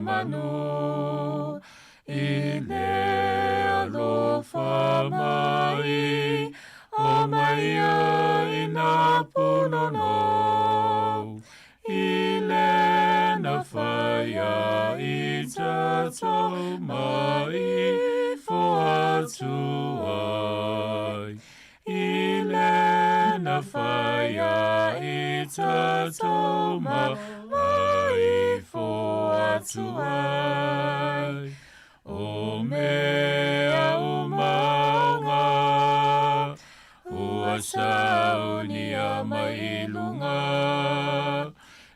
Manu i le alofa mai o mai ai na punono i le na whaia i tatou mai fo atu ai. I le na whaia i tatou mai fo atu ai. O mea umaunga, ua saunia mai lunga,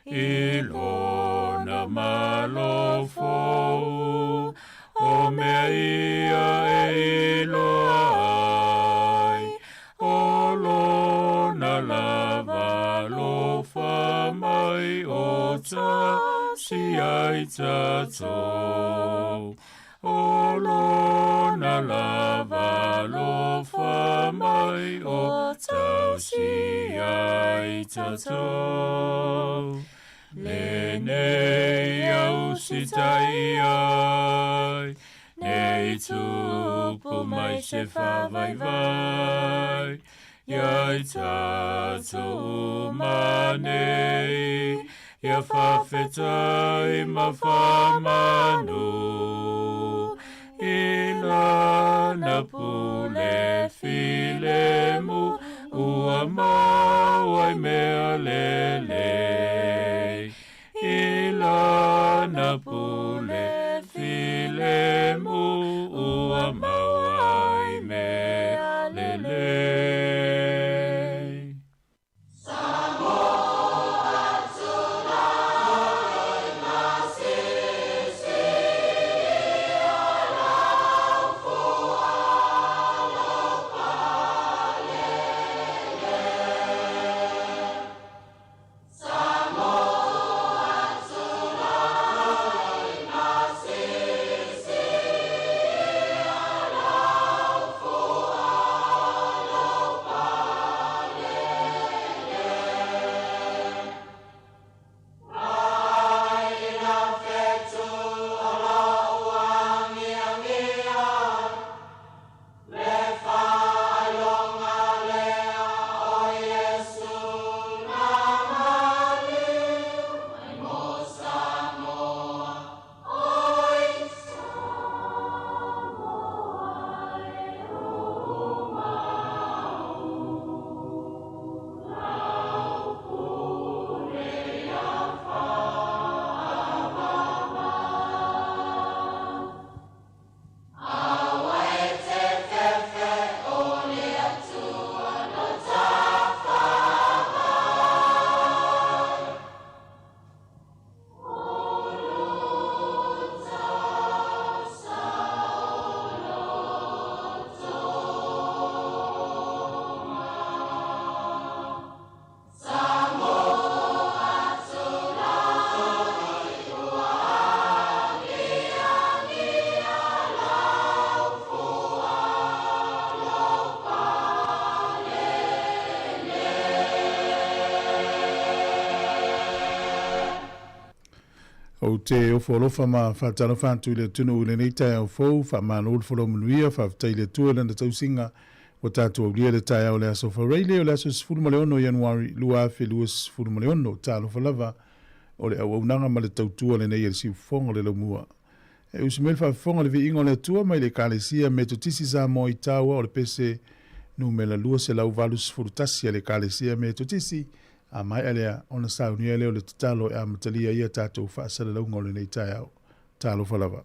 i lona malofou, o mea ia e iloa ai, o lona lava alofa mai o tausi ai tatou. O lona lava alofa mai o tausi ai tatou. Lenei au sitai ai, nei tupu mai se whavaivai, iai tatou uma nei, ia whawhetai ma whamanu. I lana pule filemu, ua mau ai mea lelei. I lana pule filemu, ua mau ai mea lelei. Ou te ofo alofa ma faatalofa atu i le atunuu i lenei taeao fou, faamalo le folau manuia, faafetai i le Atua i Lana tausiga ua tatou aulia le taeao o le aso Faraile o le aso 16 Ianuari 2026. Talofa lava o le auaunaga ma le tautua lenei a le Siufofoga o le Laumua. E usu mai le faafofoga i le viiga o le Atua mai le Ekalesia Metotisi Samoa i Taua o le pese numera 281 a le Ekalesia Metotisi. A maea lea, ona saunia lea o le tatalo e amatalia ai a tatou faasalalauga o lenei taeao. Talofa lava.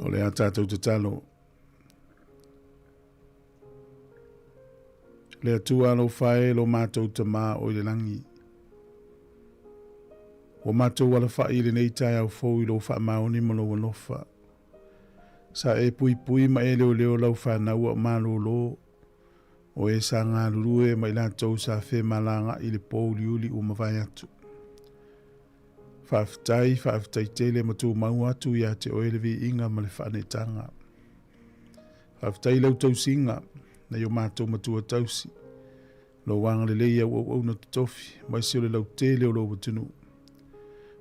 O le a tatou tatalo. Le Atua alofa e lo matou Tamā o i le lagi. Ua matou alafai i lenei taeao fou i lou faamaoni ma lou alofa. Sa e puipui ma e leoleo lau fanau a o malōlō, o e sa galulue ma i latou sa femalagaai i le po uliuli ua mavae atu. Faafetai, faafetai tele ma tumau atu ia te oe le viiga ma le faaneetaga. Faafetai i lau tausiga, nai o matou matua tausi, lou agalelei i au auauna totofi, aemaise o le lautele o lou atunuu.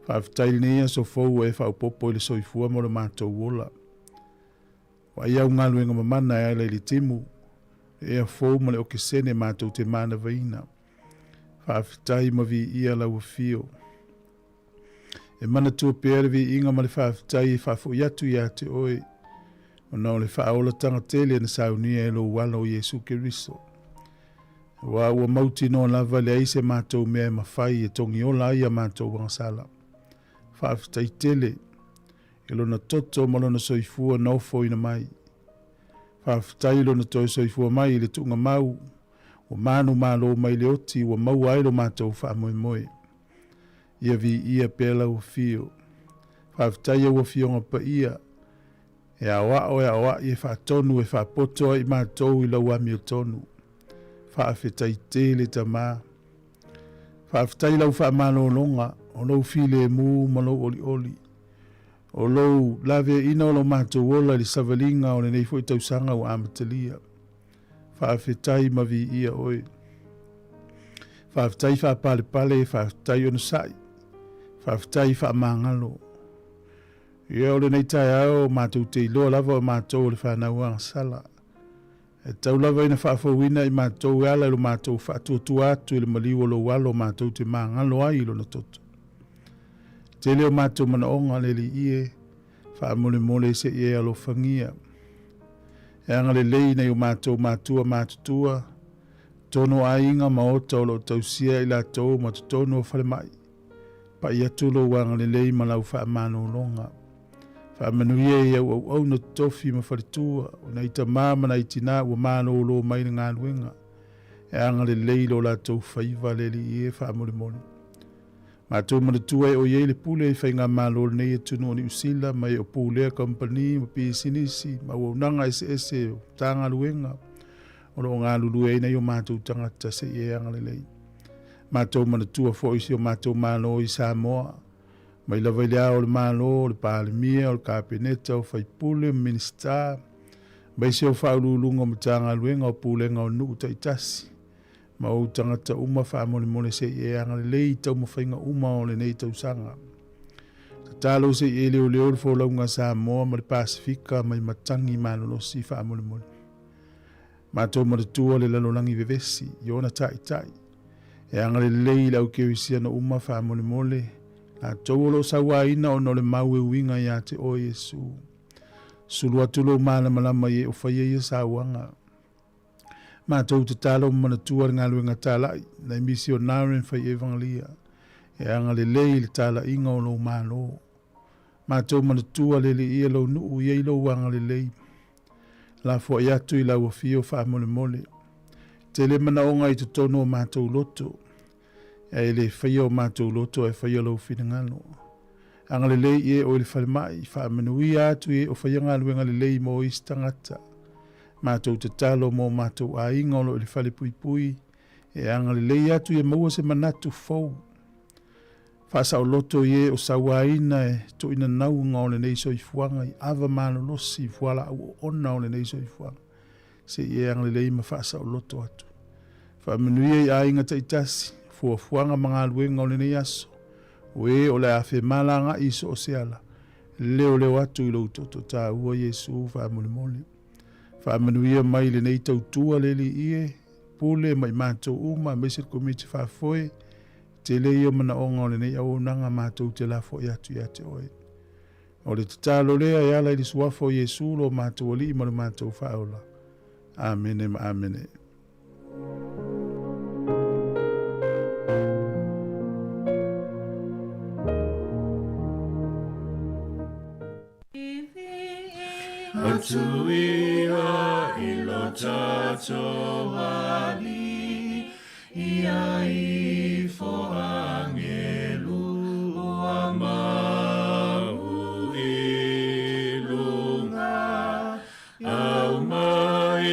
Faafetai i lenei aso fou ua e faaopoopo i le soifua ma lo matou ola. Vaai au galuega mamana e ala i le timu, le ea fou ma le okesene matou te manavaina. Faafetai ma viia lau afio. E manatua pea le viiga ma le faafetai e faafoi atu ia te oe, ona o le faaolatanga tele na saunia e lou Alo o Iesu Keriso. Aua ua mautinoa lava e leai se matou mea e mafai e togiola ai a matou agasala. Faafetai tele i lona toto ma lona soifua na ofoina mai. Faafetai i lona toe soifua mai i le tuugamau ua manumalo mai le oti ua maua ai lo matou faamoemoe. Ia viia pea lau afio. Faafetai au Afioga Paia, e aoao e aoai e faatonu e faapoto ai matou i lau amiotonu. Faafetai tele Tamā. Faafetai lau faamalologa, o lou filemu ma lou olioli. O lou laveaiina o lo matou ola i le savaliga o lenei foi tausaga ua amatalia. Faafetai ma viia oe. Faafetai faapalepale, faafetai onosai, faafetai faamagalo. Ia o lenei taeao matou te iloa lava o matou o le fanau agasala. E tau lava ina faafouina i matou e ala i lo matou faatuatua atu i le maliu o lou alo matou te magalo ai i lona toto. Tele o matou manaoga le Alii e, faamolemole se i e alofagia. E agalelei nai o matou matua matutua, totonu o aiga ma ota o lo o tausia i latou ma totonu o falemai. Pai atu lou agalelei ma lau faamalologa. Faamanuia i au auauna totofi ma faletua, o nai tamā ma nai tinā ua malōlō mai le galuega. E agalelei lo latou faiva le Alii e faamolemole. Matou manatua e oi ai le pule i faigamalo o lenei atunuu o Niu Sila ma e o pulea kamupani ma pisinisi ma auaunaga eseese o Matagaluega o lo o galulue ai nai o matou tagata se i e agalelei. Matou manatua foi si o matou Malo i Samoa, mai lava i le Ao o le Malo, o le Palemia, o le Kapeneta, o faipule, Minisita, aemaise o Faauluuluga o Matagaluega o Pulega o nuu taitasi, ma ou tagata uma faamolemole se i e agalelei i taumafaiga uma o lenei tausaga. Tatalo se i e leoleo le folauga a Samoa ma le Pasefika mai matagi malolosi faamolemole. Matou manatua le lalolagi vevesi i ona taitai. E agalelei i le aukerisiano uma faamolemole, latou o lo o sauaina ona o le mau e uiga ia te oe Iesu. Sulu atu lou malamalama i e o faia ia sauaga. Matou tatalo ma manatua le galuega talai, nai misionare ma fai evangelia, e agalelei i le talaiga o lou Malo. Matou manatua le Alii lou nuu i ai lou agalelei. Lafoai atu i lau afio faamolemole. Tele manaoga i totonu o matou loto, ae le faia o matou loto ae faia lou finagalo. Agalelei i e o i le falemai, faamanuia atu i e o faia galuega lelei mo isi tagata. Matou tatalo mo matou aiga o lo o i le fale puipui, e agalelei atu ia maua se manatu fou. Faasaoloto i e o sauaina e toinanauga o lenei soifuaga i ava malolosi i fualaau oona o lenei soifuaga, se i e agalelei ma faasaoloto atu. Faamanuia i aiga taitasi, fuafuaga ma galuega o lenei aso, o e o le a femalagaai i so o se ala, leoleo atu i lou toto taua Iesu faamolemole. Faamanuia mai lenei tautua le Alii e, pule ma i matou uma aemaise le Komiti Faafoe, tele ia o manaoga o lenei auaunaga matou te lafoai atu ia te oe. O le tatalo lea e ala i le suafa o Iesu lo matou Alii ma lo matou Faaola. Amene ma amene. Atu ia i lo tatou Alii, ia ifo agelu ua mau i luga, aumai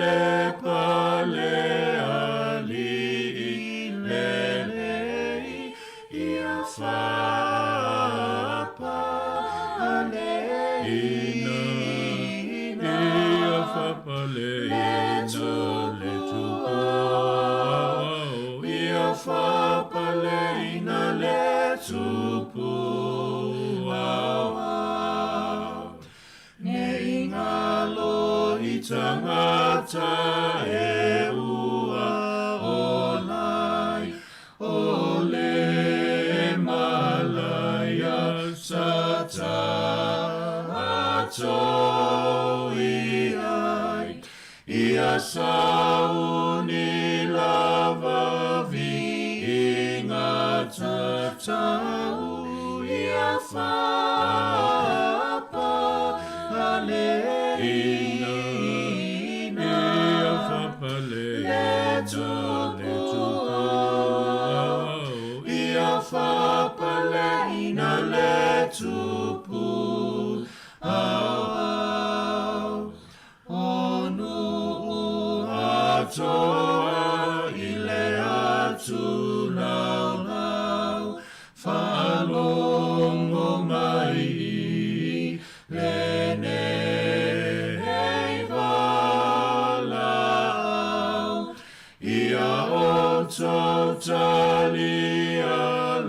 le pale alii lelei, ia faapaleina, ia faapaleina le Tupu, ia faapaleina le Tupu. Ne i galo i tagata e ua ola ai, o le malaia sa tatou i ai, ia sauni lava viiga tatau, ia faapaleina, ia faapaleina le Tupu, ia faapaleina le Tupu. O nuu atoa i le atu laulau, faalogo mai i lenei valaau, ia outou talia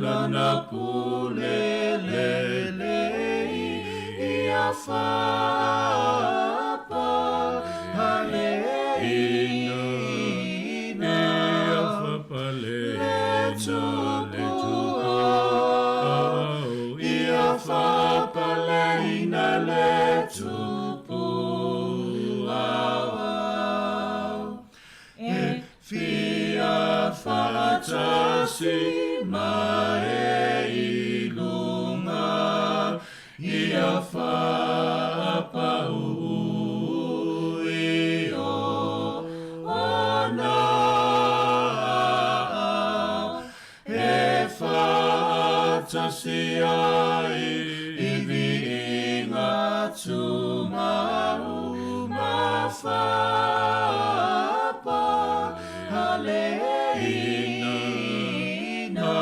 lana pule lelei, ia faapaleina, ia faapaleina le Tupu, ia faapaleina le Tupu. E fia faatasi ma e i luga, ia faapau i o ona e faatasi ai i viiga tumau ma faapaleina,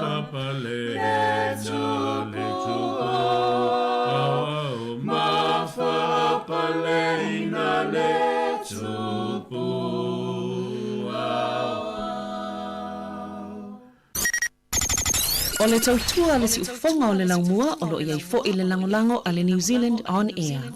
faapaleina le Tupu, ma faapaleina le Tupu. O le tautua a le siufofoga o le laumua o lo o i ai foi le lagolago a le New Zealand On Air.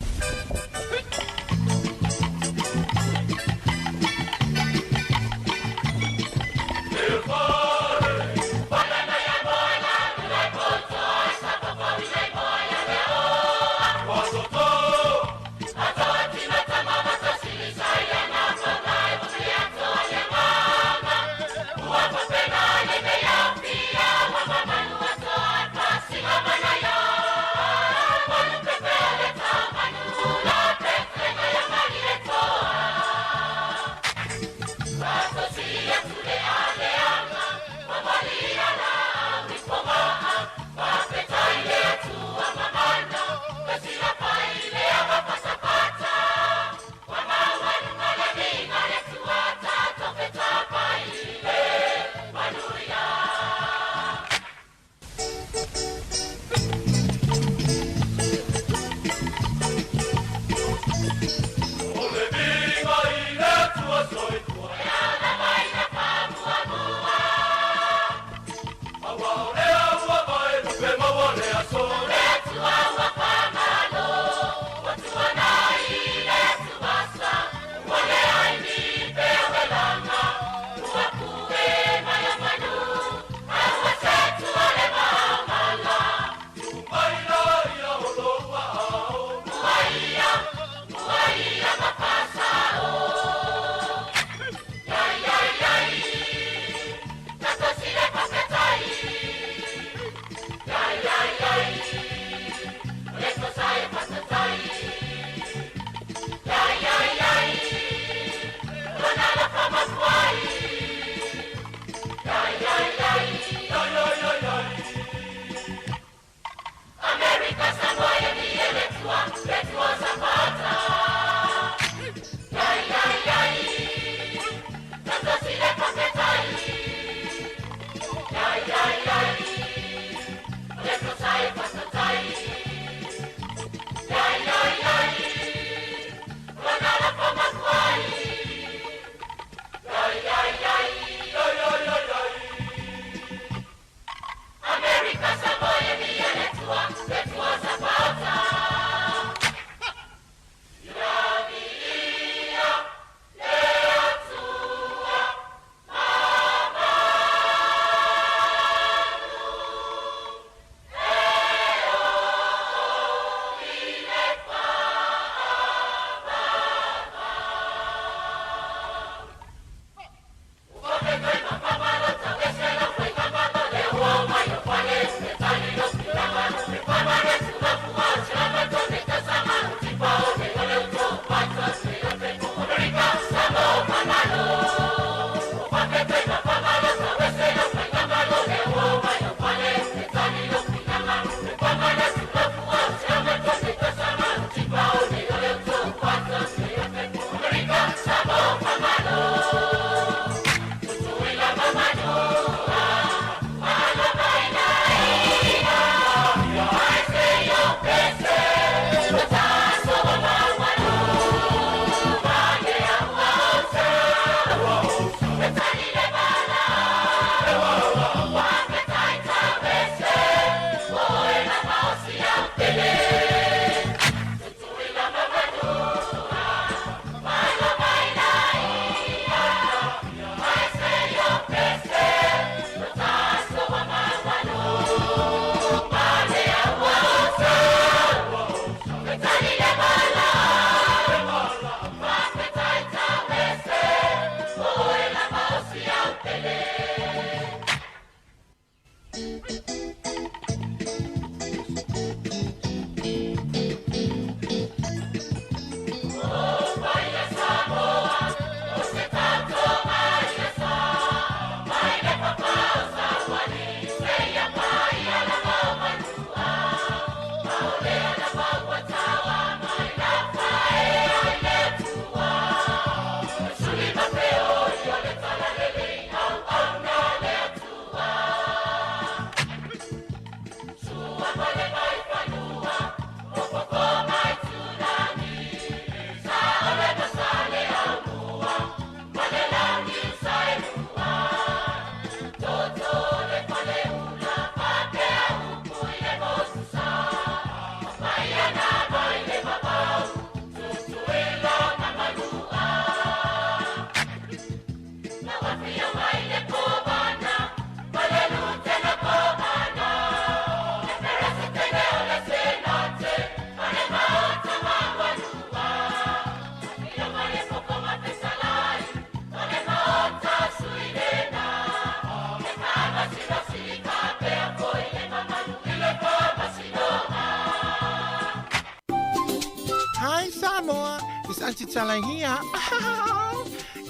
Hi Samoa, it's Auntie Tala here.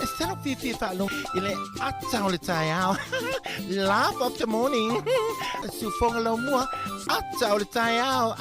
E selo fifi faalogo i le ata o le taeao. Laugh of the morning. Siufoga laumua, ata o le taeao.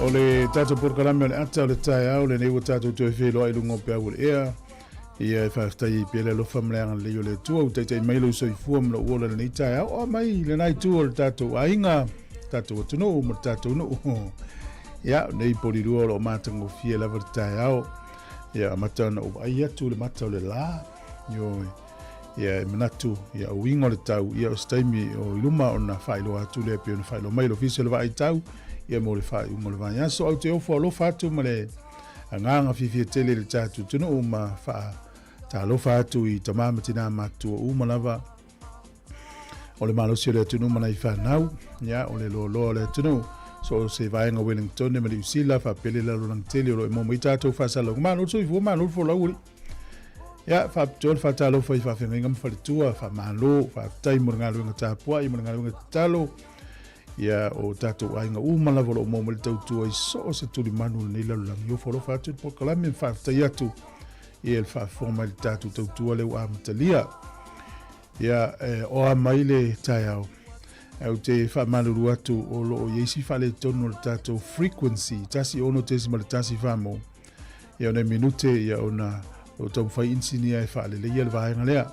O le tatou polokalame o le ata o le taeao lenei ua tatou toe feiloai i luga o peau o le ea. Ia e faafetai ai pea le alofa ma le agalelei o le Atua ua taitai mai lou soifua ma lou ola i lenei taeao. O mai lena itu o le tatou aiga, tatou atunuu ma le tatou nuu. Ia, nei polilua o lo o matagofie lava le taeao. Ia, amata ona ou vaai atu le mata o le la. Ioe. Ia, e manatu, ia, o uiga o le tau, ia, o se taimi o i luma ona faailoa atu lea pei ona faailoa mai le Ofisa o le Vaai Tau, ia, mo le faaiuga o le vaiaso. Ae ou te ofo alofa atu ma le agaga fiafia tele i le tatou atunuu ma faatalofa atu i tama ma tina matutua uma lava o le malosi o le atunuu ma nai fanau, ia, o le loaloa o le atunuu, so o se vaega o Wellington ma Niu Sila, faapea le lalolagi tele o lo o e maua mai tatou faasalalauga. Malo le soifua, malo le folau alii. Ia, faapitoa le faatalofa i faafeagaiga ma faletua, faamalo, faafetai mo le galuega tapuai ma le galuega tatalo. Ia, o tatou aiga uma lava o lo o maua mai le tautua i so o se tulimanu o lenei lalolagi. Ofo alofa atu i le polokalame ma faafetai atu ia le faafofoga mai i le tatou tautua lea ua amatalia. Ia, e oa mai le taeao. Ae ou te faamalulu atu o lo o i ai si faaletonu o le tatou frequency, 16.1 mo. Ia, o nai minute, ia, ona o taumafai inisinia e faaleleia le vaega lea.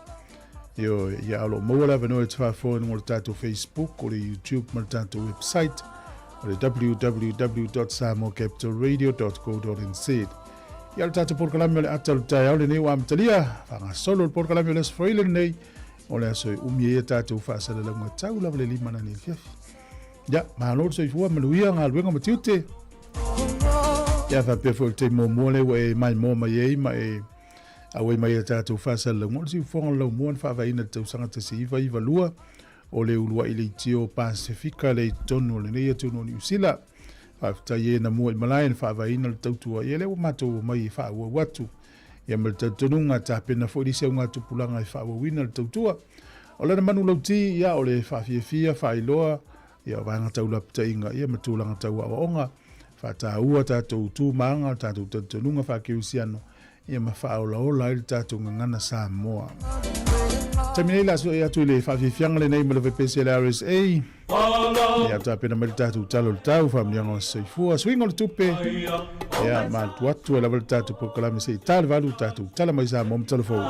Ioe, ia, o lo o maua le avanoa e te faafofoga i luga o le tatou Facebook, o le YouTube ma le tatou website, o le www.samoacapitalradio.co.nz. Ia, o le tatou polokalame o le ata o le taeao lenei ua amatalia, faagasolo le polokalame o le Aso Faraile lenei, o le aso e umi ai a tatou faasalalauga tau lava le 5 nani i le afiafi. Ia, malo le soifua, manuia galuega ma tiute. Ia, faapea foi le taimi muamua lea ua e maimoa mai ai ma e auai mai i a tatou faasalalauga, o le siufofoga o le laumua na faavaeina i le tausaga 1992 o le uluai leitio Pasefika lea i totonu o lenei atunuu o Niu Sila. Faafetai e na mua i malae na faavaeina le tautua, ia lea ua matou omai e faaauau atu. Ia ma le talitonuga, tapena foi le isi augatupulaga e faaauauina le tautua. O lana manulauti, ia, o le faafiafia, faailoa, ia, o vaega tau lapataiga, ia, ma tulaga tau aoaoga, faataua tatou tu ma aga, o tatou talitonuga faakerisiano, ia, ma faaolaola ai le tatou gagana Samoa. Taimi nei, la sue atu i le faafiafiaga lenei ma le vaipese a le RSA. Ia, tapena mai le tatou tala o le tau, faamanuiaga o soifua, suiga o le tupe. Ia, ma atu atu ai lava le tatou polokalame se i ta le 8 tatou tala mai Samoa ma Talafou.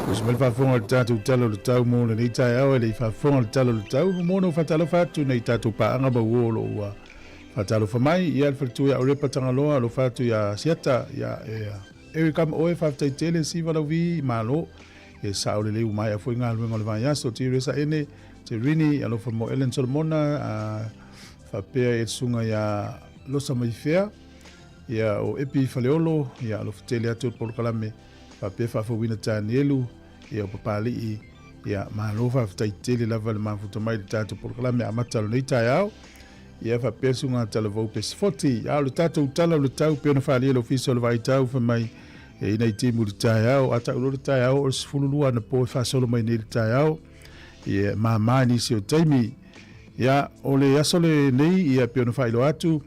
Tusi mai le faafofoga i le tatou Tala o le Tau mo lenei taeao e le i faafofoga le Tala o le Tau. Mo ona ou faatalofa atu nei tatou paaga ma uo o lo o ua faatalofa mai ia le faletua ia Orepa Tagaloa, alofa atu ia Siata, ia Eric ma oe, faafetai tele Siva Lauvi, malo. E sao lelei ua maea foi galuega o le vaiaso. Teresa Ene, Terini, alofa mo Ellen Solomona, faapea e susuga ia Losa Maifea, ia o Epi Faleolo, ia alofa tele atu le polokalame faapea faafouina Tanielu, ia o Papali'i, ia malo faafetai tele lava le mafuta mai le tatou polokalame amata o lenei taeao. Ia faapea susuga Talavou Pesefoti. A o le tatou tala o le tau pei ona faaalia e le Ofisa o le Vaitau fai mai e i nai timu i le taeao, a tau loa le taeao o le 12 anapo e faasolo mai nei le taeao. Ia mama i nisi o taimi. Ia o le aso lenei ia pei ona faailoa atu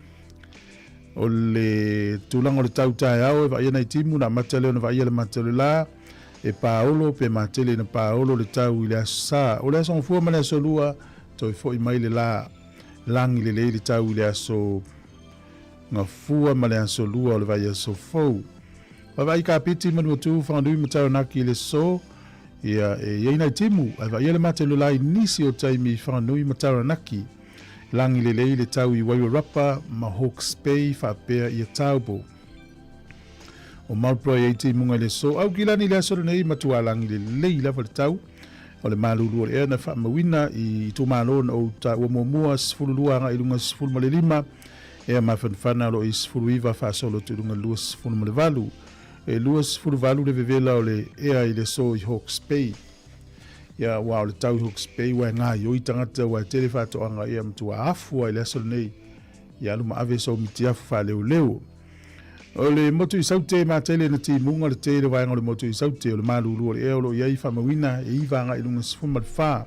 o le tulaga o le tau taeao e vaaia nai timu na amata lea ona vaaia le mata o le la e paolo pe matele ina paolo le tau i le aso sa. O le aso gafua ma le aso lua toe foi mai le la lagi lelei le tau i le aso gafua ma le aso lua o le vaiaso fou. Vaavaai Kapiti, Manuatu, Whanganui ma Taranaki i le so, ia e i ai nai timu, ae vaaia le mate o le la i nisi o taimi i Whanganui ma Taranaki. Lagi lelei le tau i Wairarapa ma Hawke's Bay faapea i a Taupo. O Marlborough e ai timuga i le so. Aukilani i le aso lenei, matua lagi lelei lava le tau. O le malulu o le ea na faamauina i itumalo na ou taua muamua, 12 agai i luga 15, ea mafanafana o lo o i 19 faasolo atu i luga 28. E 28 le vevela o le ea i le aso i Hawke's Bay. Ia, aua o le tau i Hawke's Bay ua e gaioi tagata ua e tele faatoaga ia matua afu ai le aso lenei. Ia alu ma ave sou mitiafu faaleoleo. O le motu i Saute, matele na timuga le tele vaega o le motu i Saute o le malulu o le ea o lo o i ai faamauina e 9 agai i luga 14.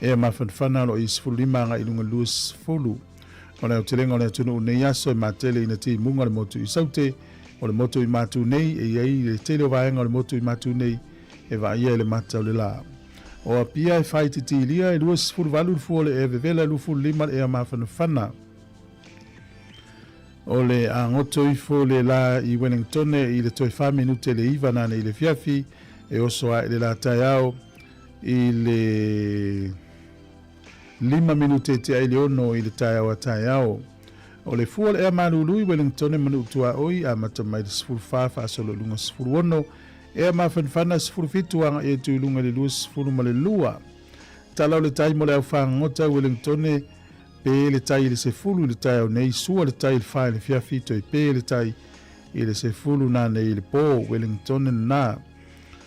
Ea mafanafana o lo o i 15 agai i luga 20. O le aotelega o le atunuu nei aso e matele ina timuga le motu i Saute. O le motu i Matu nei e i ai le tele o vaega o le motu i Matu nei e vaaia e le mata o le la. O Apia e faaititiilia e 28 le fua o le ea vevela e 25 le ea mafanafana. O le agoto ifo le la i Wellingtone i le toe 4 minute le 9 nane i le fiafi e oso ae le la taeao i le 5 minute tea i le 6 i le taeao a taeao. O le fua o le ea malulu i Wellingtone ma Nuutuaoi amata mai le 14 faasolo i luga 16 ea mafanafana 17 agai atu i luga i le 22. Tala o le tai mo le au fagota Wellingtone Pē le tai i le sefulu i le taeao nei, sua le tai i le fa i le fiafi, toe pē le tai i le sefulu nanei i le pō, Wellington na.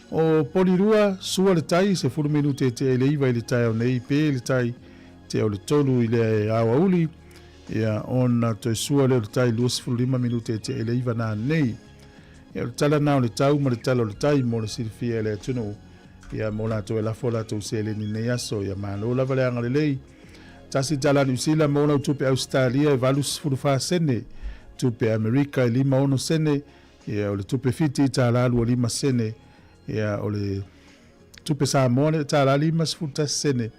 O Polirua, sua le tai, sefulu minute e tea i le iva i le taeao nei, pē le tai tea o le tolu i le aoauli, ia ona toe sua lea o le tai 25 minute e tea i le iva nanei. Ia o le tala na o le tau ma le tala o le tai mo le silafia e le atunuu, ia mo latou e lafo latou seleni nei aso, ia malo lava le agalelei. Tasi tala Niu Sila mo lau tupe Ausetalia e 84 sene, tupe Amerika e 56 sene, ia o le tupe Fiti tala 25 sene, ia o le tupe Samoa le tala 51 sene,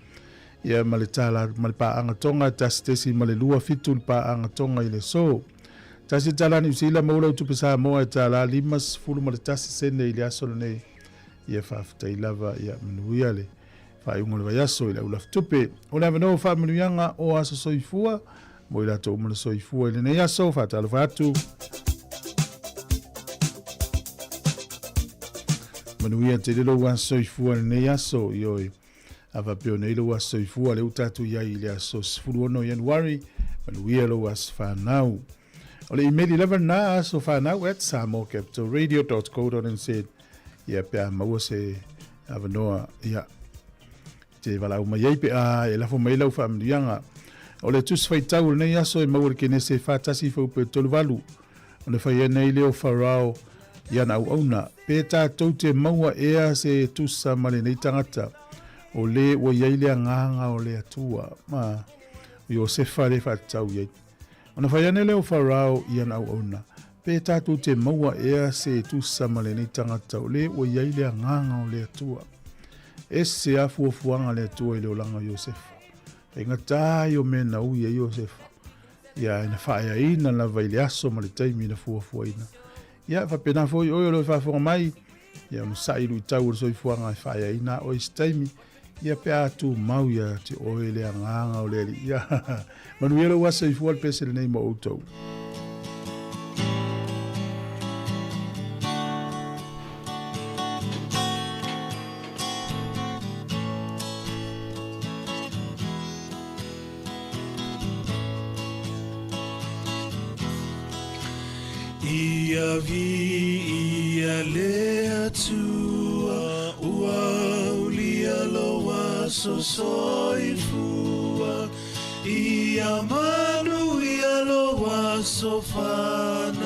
ia ma le tala ma le paaga Tonga tasi tesi ma le lua fitu le paaga Tonga i le aso. Tasi tala Niu Sila mo lau tupe Samoa e tala 51 sene i le aso lenei. Ia faafetai lava ia manuia le faaiuga o le vaiaso i le aulafitupe. O le avanoa o faamanuiaga o aso soifua mo i latou uma le soifua i lenei aso. Faatalofa atu. Manuia tele lou aso soifua i lenei aso. Ioe. A faapea nei lou aso soifua lea ua tatou i ai i le aso 16 Ianuari. Manuia lou aso fanau. O le imeli lava lena asofanau at samoacapitalradio.co.nz ia pe a maua se avanoa ia te valaau mai ai pe a e lafo mai lau faamanuiaga. O le tusi faitau o lenei aso e maua le Kenese 41 fuaiupu e 38. O le fai nei lea o Farao i ana auauna, pe tatou te maua ea se tusa ma lenei tagata, o le ua i ai le agaga o le Atua. Ma o Iosefa le faatatau i ai. Ona fai ane lea o Farao i ana auauna, Pe tatou te maua ea se tusa ma lenei tagata o le ua i ai le agaga o le Atua. Ese a fuafuaga a le Atua i le olaga o Iosefa. Faigata ai o mea na ui ai Iosefa. Ia, na faaeaina lava i le aso ma le taimi na fuafuaina. Ia, faapena foi oe o lo o faafofoga mai. Ia onosai i luitau o le soifuaga e faaeaina oe i se taimi, ia pe a tumau ia te oe le agaga o le Alii. Ia manuia lou aso soifua le pese lenei mo outou. Ia viia le Atua, ua aulia lou aso soifua. Ia manuia lou aso fanau.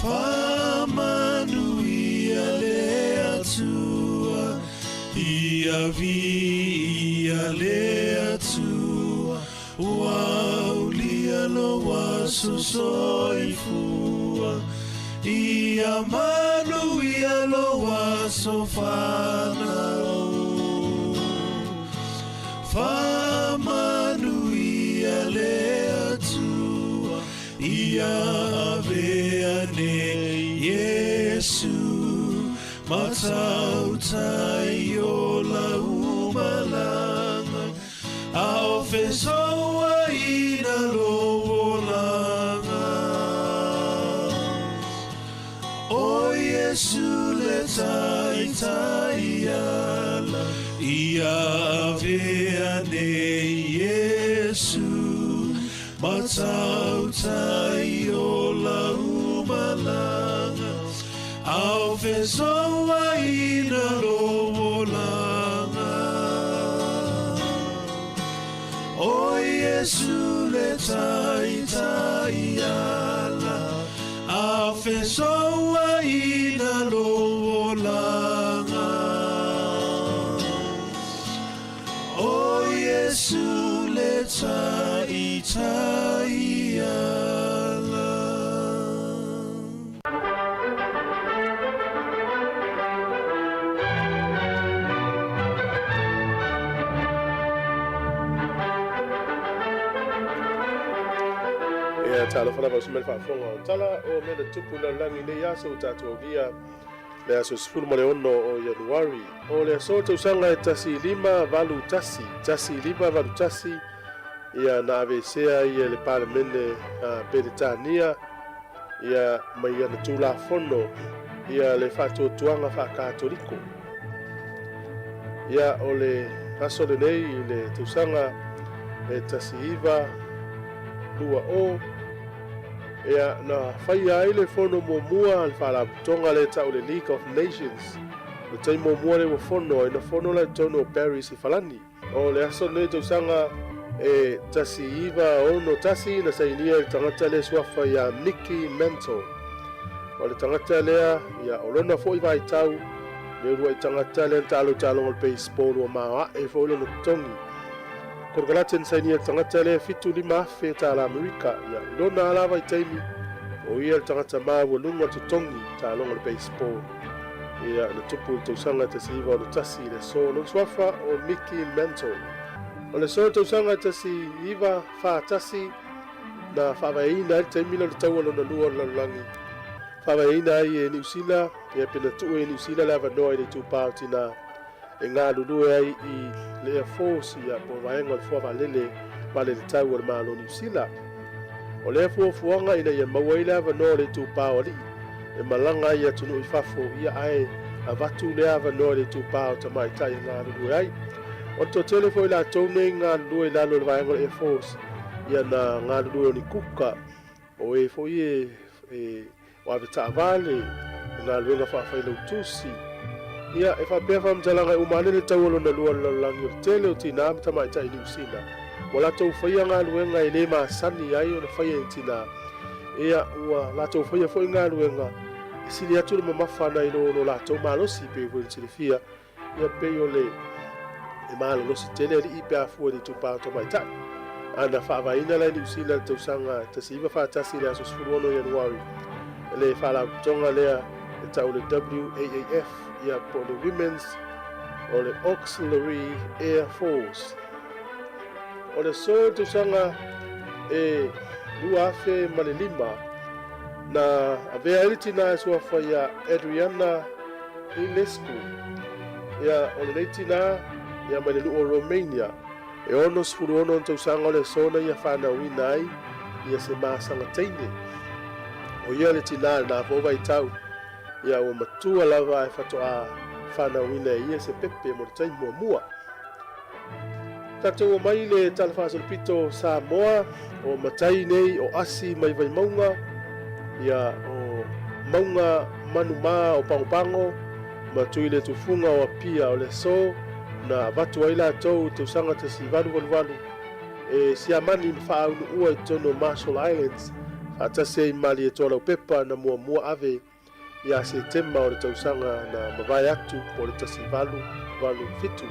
Faamanuia le Atua, ia viia le Atua, ua aulia lou aso soifua. Ia manuia lou aso fanau. Faamanuia le Atua, ia avea nei Iesu, ma tautai o lau malaga, a o fesouaina lou olaga. O Iesu le taitai ala, ia avea nei Iesu, ma tautai o lau malaga, a o fesouaina lou olaga. O Iesu le taitai ala, a o fesouaina lou olaga. O Iesu le taitai ala. Ia talofa lava uso mai le faafofoga o tala o mea na tupu i le lalolagi i lenei aso ua tatou aulia le aso 16 o Ianuari. O le aso tausaga e 1581, 1581, ia na aveesea ai e le Palemene a Peretania ia mai ana Tulafono ia le faatuatuaga faa-Katoliko. Ia o le aso lenei i le tausaga e 1920, ia na faia ai le fono muamua a le Faalapotopotoga lea e tau o le League of Nations. O le taimi muamua lea ua fono ai, na fono la i totonu o Paris i Falani. O le aso lenei tausaga e 1961 na sainia e le tagata lea suafa ia Mickey Mantle. O le tagata lea, ia, o lona foi vaitau, le uluai tagata lea na taalo i taaloga o le baseball ua maoae foi lona totogi. Konekarate na sainia e le tagata lea 75,000 tala Amerika. Ia, i lona lava vaitaimi, o ia le tagata maualuga o le totogi i taaloga o le baseball. Ia, na tupu i le tausaga 1961 i le aso. Lona suafa o Mickey Mantle. O le aso i le tausaga 1941 na faavaeina ai le taimi lea o le taua lona lua o le lalolagi. Faavaeina ai e Niu Sila, ia pe na tuu e Niu Sila le avanoa i le itupa o tinā e galulue ai i le Air Force, ia, po o vaega o le Foa Vaalele, Vaalele Tau a le Malo o Niu Sila. O lea fuafuaga ina ia maua ai le avanoa o le itupa o alii e malaga ai i atunuu i fafo, ia ae avatu lea avanoa i le itupa o tamaitai e galulue ai. O le toatele foi latou nei galulue i lalo o le vaega o le Air Force, ia na galulue o ni kuka, o e foi e, e o ave taavale, o galuega faafailautusi. Ia, e faapea faamatalaga e uma ane le taua lona lua o le lalolagi o le tele o tinā ma tamaitai i Niu Sila. Ua latou faia galuega e le masani ai ona faia e tinā. Ia, ua latou faia foi galuega e sili atu le mamafa nai lo lo latou malosi, pei foi ona silafia, ia pei o le e malolosi tele alii pe a fua i le itupa o tamaitai. A na faavaeina la e Niu Sila i le tausaga 1941 i le aso 16 Ianuari le faalapotopotoga lea e tau o le WAAF, ia po o le Women's o le Auxiliary Air Force. O le aso i le tausaga e 2005, Na avea ai le tinā e suafa ia Adriana Iliescu. Ia, o lenei tinā, ia mai le nuu o Romania, e 66 ona tausaga o le aso na ia fanauina ai ia se masaga teine. O ia le tinā i lena foi vaitau, ia ua matua lava ae faatoa fanauina e ia se pepe mo le taimi muamua. Tatou omai i le Tala Faasolopito o Samoa, o matai nei o Asi mai Vaimauga, ia o Mauga Manumā o Pagopago, ma Tuiletufuga o Apia o le aso na avatu ai latou i tausaga 1888 e siamani ma faaunuua i totonu o Marshall Islands faatasi ai ma Malietoa-Laupepa na muamua ave ia Setema o le tausaga na mavae atu po o le 1887.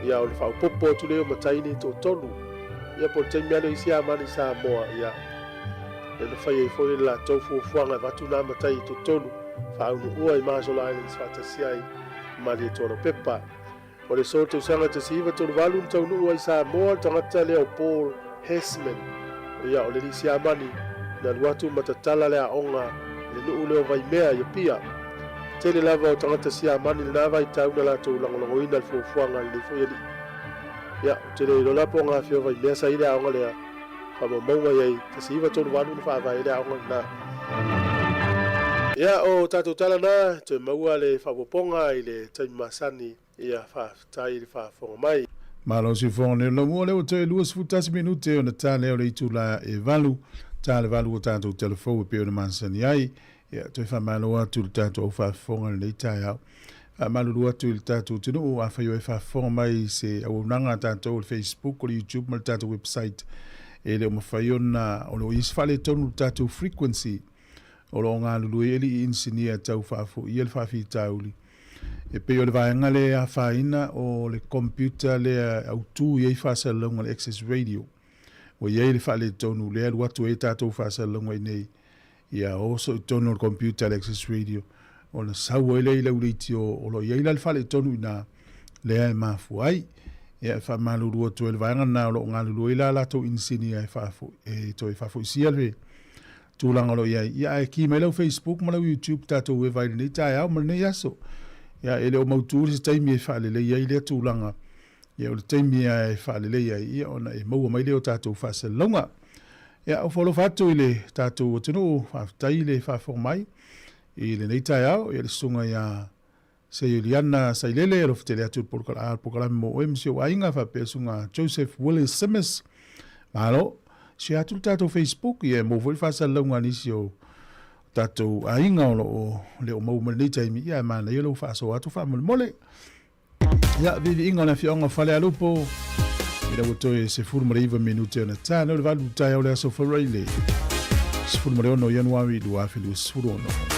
Ia o le faaopoopo atu lea o matai nei toatolu. Ia po o le taimi lava lea i Siamani i Samoa, ia lea na fai ai foi le latou fuafuaga e avatu nā matai e toatolu faaunuua i Marshall Islands faatasi ai ma Malietoa-Laupepa. O le aso tausaga 1938 na taunuu ai i Samoa le tagata lea o Paul Hessman, ia o le alii Siamani na alu atu ma tatala le aoga i le nuu lea o Vaimea i Apia. Tele lava o tagata Siamani i lena vaitau na latou lagolagoina le fuafuaga a lenei foi alii. Ia, ou te le iloa la po o gafea o Vaimea sa i ai le aoga lea, faamaumauga i ai 1938 na faavae ai le aoga lena. Ia, o tatou tala na, toe maua le faaopoopoga i le taimi masani. Ia, faafetai i le faafofoga mai. Malo sifofoga nei o le laumua lea ua toe 21 minute ona ta lea o le itula e 8, ta le 8 o tatou telefou e pei ona masani ai. Ia, toe faamalo atu i le tatou au faafofoga i lenei taeao. Faamalulu atu i le tatou atunuu, afai o e faafofoga mai i se auaunaga a tatou o le Facebook, o le YouTube ma le tatou website, e le o mafai ona, o lo o i ai se faaletonu i le tatou frequency o lo o galulue ai alii inisinia e tau faafoia le faafitauli. E pei o le vaega lea e afaina o le computer lea e autu i ai faasalalauga o le Access Radio. Ua i ai le faaletonu lea e alu atu ai tatou faasalalauga i inei Ia oso i totonu o le computer le Access Radio ona sau ai lea i lau leitio o lo o i ai la le faaletonu i ina lea e mafua ai. Ia e faamalulu atu ai le vaega lena o lo o galulue ai la latou inisinia e faafoi e toe faafoisia le tulaga o lo o i ai. Ia ae ki mai lau Facebook ma lau YouTube tatou eva i lenei taeao ma lenei aso. Ia e le o mautu se taimi e faalelei ai lea tulaga. Ia o le taimi lava e faalelei ai ia ona e maua mai lea o tatou faasalalauga. Ia, ofo alofa atu i le tatou atunuu, faafetai i le faafofoga mai i lenei taeao, ia le susuga ia Seioliana Sailele, alofa tele atu i le polokalame mo oe ma si ou aiga, faapea le susuga Joseph Willis Simmons. Malo, share atu le tatou Facebook, ia e maua foi le faasalalauga a nisi o tatou aiga o lo o le o maua mai lenei taimi, ia e manaia lou faasoa atu faamolemole. Ia, viiviiga o le afioaga o Falealupo, ina ua toe 19 minute ona ta nei o le 8 taeao o le aso Faraile, 16 o Ianuari 2026.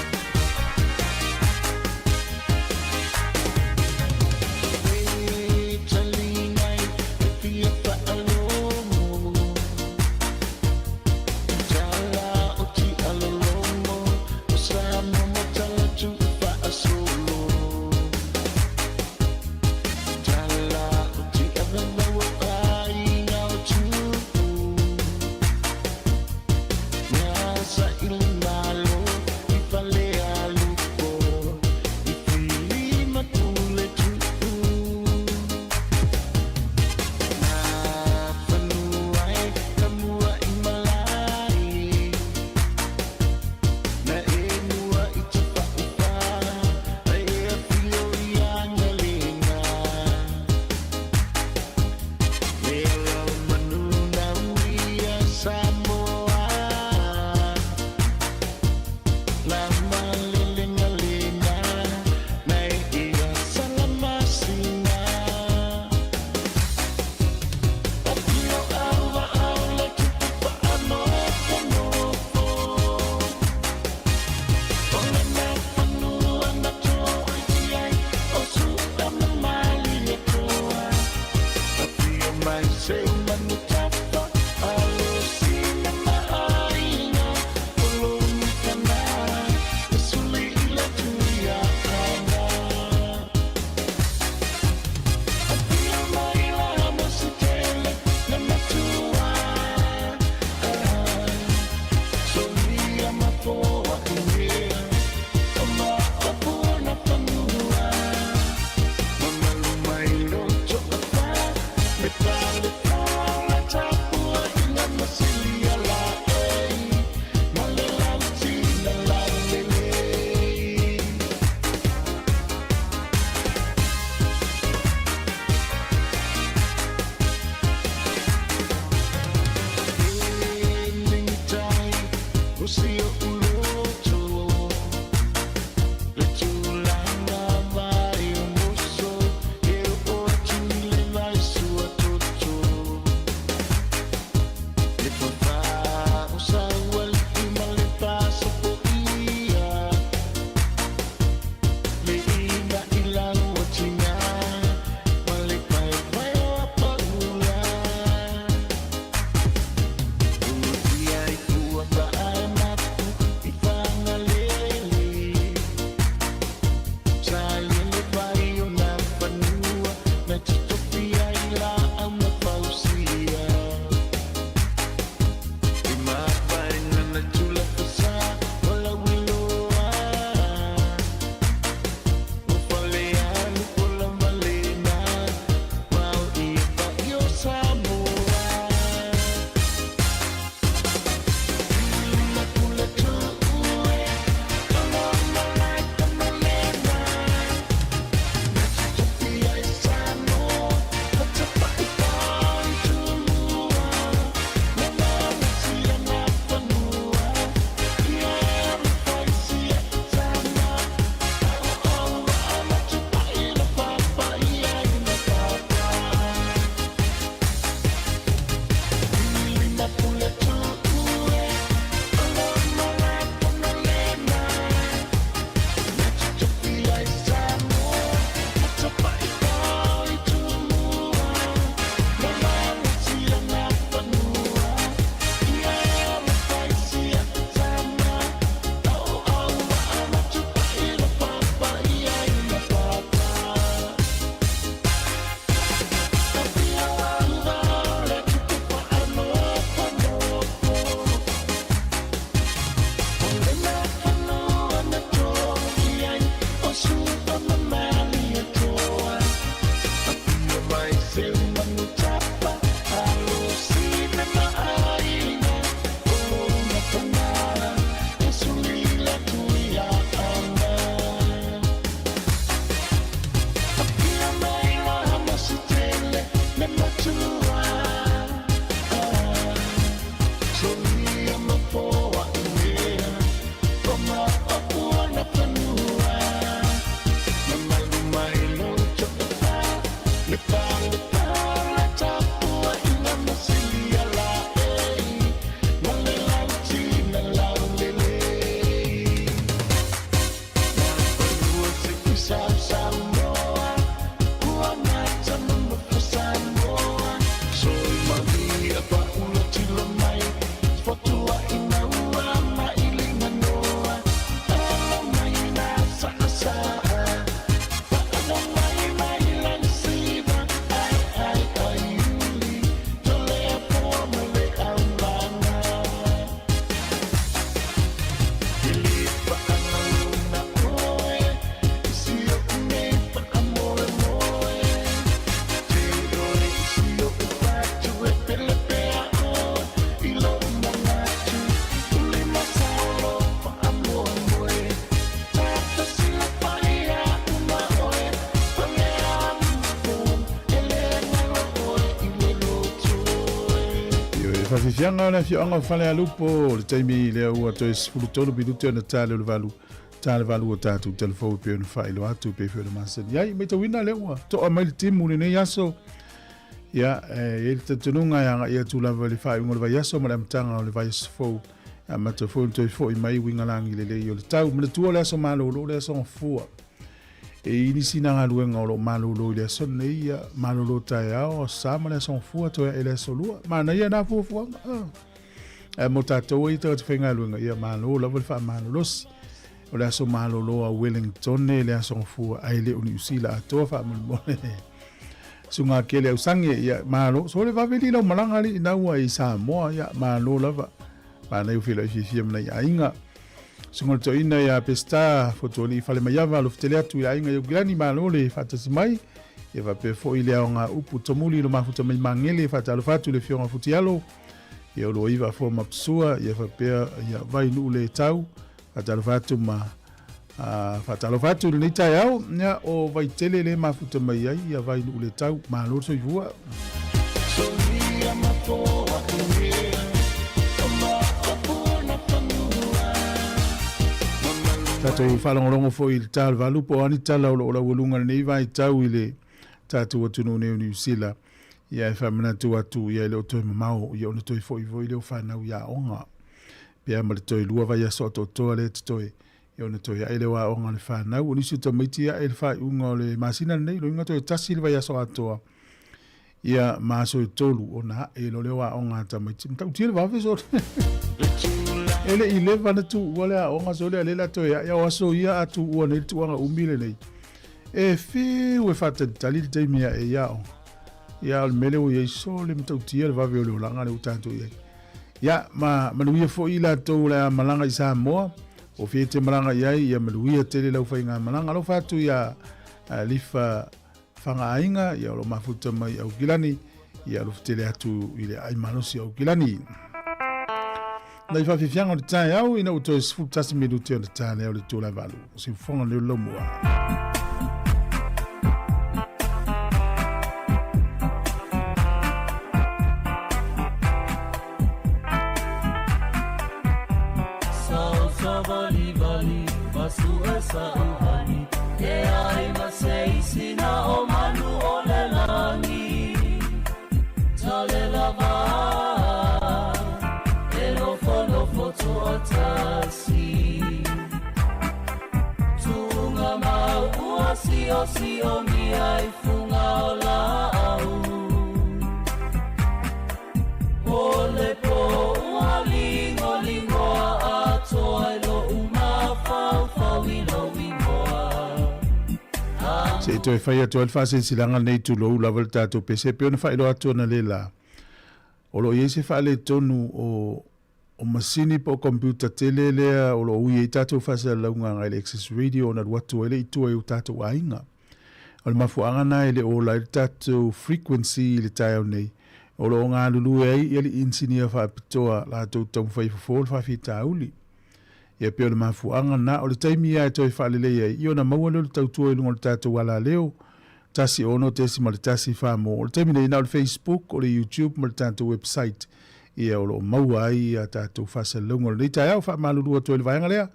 Faafiafiaga o le afioaga o Falealupo, o le taimi lea ua toe 13 minute ona ta lea o le 8, ta le 8 o tatou telefou e pei ona faailoa atu e pei foi ona masani ai. Matauina lea ua toa mai le timu i lenei aso. Ia, e i ai le talitonuga e agai atu lava i le faaiuga o le vaiaso ma le amataga o le vaiaso fou. E amata foi ona toe foi mai uiga lagi lelei o le tau. Manatua le aso malolo, le aso gafua. E i ai nisi na galuega o lo o malolo i le aso lenei, ia malolo taeao, aso Sa ma le aso Gafua, toe ae i le aso Lua. Manaia na fuafuaga. Ah. Ae mo tatou ai tagata faigaluega, ia malo lava le faamalolosi. O le aso malolo a Wellington le aso Gafua, ae le o Niu Sila atoa faamolemole. Suga kele au sange, ia malo. So le vave li lau malaga li ina ua i Samoa, ia malo lava. Manaia ua feiloai fiafia ma nai aiga. Suga le toeaina ia Peseta Fotualii Falemaiava alofetele atu i le aiga i Aukilani, malo le faatasi mai. Ia faapea foi le aoga upu tomuli lo mafuta mai Magele, faatalofa atu i le afioga Futialo, ia Oloiva Afoa Mapusua, ia faapea ia Vainuu le Tau, faatalofa atu ma faatalofa atu i lenei taeao, ia o Vaitele le mafuta mai ai ia Vainuu le Tau, malo le soifua. Tatou faalogologo foi i le ta o le 8 po o a ni tala o lo o laualuga i lenei vaitau i le tatou atunuu nei o Niu Sila. Ia e faamanatu atu ia e le o toe mamao ia ona toe foi foi lea o fanau i aoga. Pe a ma le toe 2 vaiaso atoatoa lea e totoe ia ona toe ae lea o aoga a le fanau. O nisi o tamaiti ae i le faaiuga o le masina lenei, loiga toe 1 le vaiaso atoa ia ma aso e 3 ona ae loa lea o aoga a tamaiti. Matautia le vave sole. E le i leva na tuua le aoga sole a le la toe ae o aso ia a tuua nei le tuaga umi lenei. E fiu e faatalitali le taimi ae i aoga. Ia o le mea lea ua i ai sole matautia le vave o le olaga lea ua tatou i ai. Ia ma manuia foi i latou o le a malaga i Samoa. O fia e te malaga i ai, ia manuia tele lau faigamalaga. Alofa atu ia Lifa Fagaaiga, ia o lo mafuta mai Aukilani, ia alofa tele atu i le ai malosi Aukilani. Nai faafiafiaga o le taeao ina ua toe 11 minute ona ta lea o le itula e 8. O siufofoga leo laumua. Se i toe fai atu ai le faasilasilaga lenei tulou lava le tatou pese e pei ona faailoa atu ana le la. O lo o i ai se faaletonu o o masini po o computer tele lea o lo o ui ai tatou faasalalauga agai le Access Radio ona alu atu ai lea i tua i o tatou aiga. O le mafuaaga na e le o ola ai le tatou frequency i le taeao nei, o lo o galulue ai ia le inisinia faapitoa latou taumafai e fofo le faafitauli. Ia pei o le mafuaaga na, o le taimi lava e toe faalelei ai, ia ona maua lea o le tautua i luga o le tatou alaleo, 16.1 Samoa. O le taimi nei, na o le Facebook, o le YouTube ma le tatou website ia o lo o maua ai a tatou faasalalauga o lenei taeao. Faamalulu atu ai le vaega lea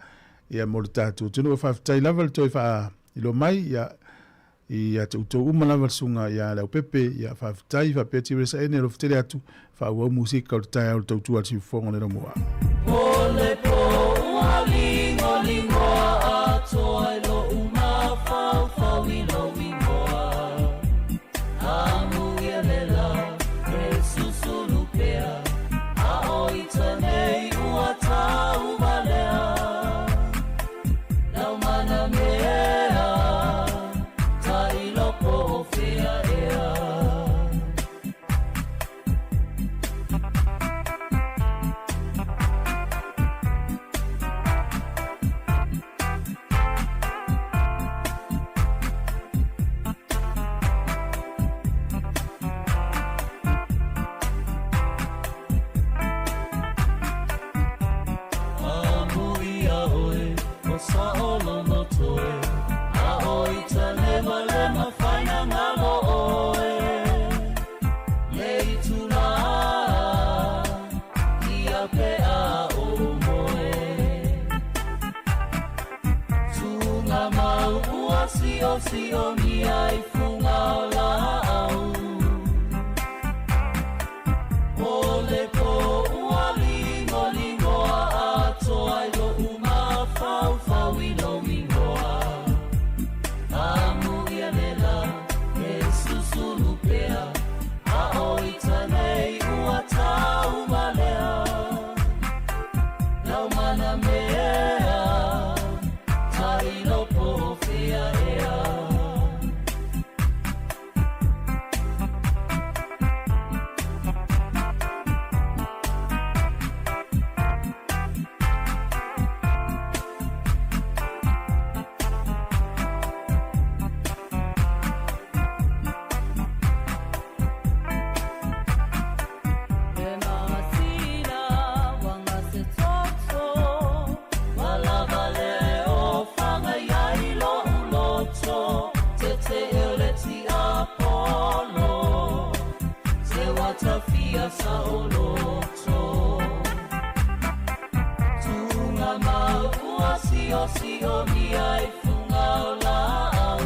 ia mo le tatou atunuu. Faafetai lava le toe faailoa mai ia ia te outou uma lava le susuga ia Leaupepe. Ia faafetai faapea Teresa Ene alofa tele atu. Faaauau musika o le taeao o le tautua a le siufofoga o le Laumua. O le po ua ligoligoa atoa i lo'u mafaufau i lou igoa. Amuia le la e susulu pea, a o ita nei ua tauvalea. Lau mana mea, ta i loko o fea ea. siosia i fuga o laau. O le po ua ligoligoa atoa i lou mafaufau i lou igoa. Amuia lela e susulu pea, a o ita nei ua taumalea. Laumana mea, tailo po o fea ea. Le masina wanga se toto, walava le o fanga iai lo uloto, te te ele ti Apollo, te watafia sa oloto. Tunga mau ua sio sio mia i funga o laau.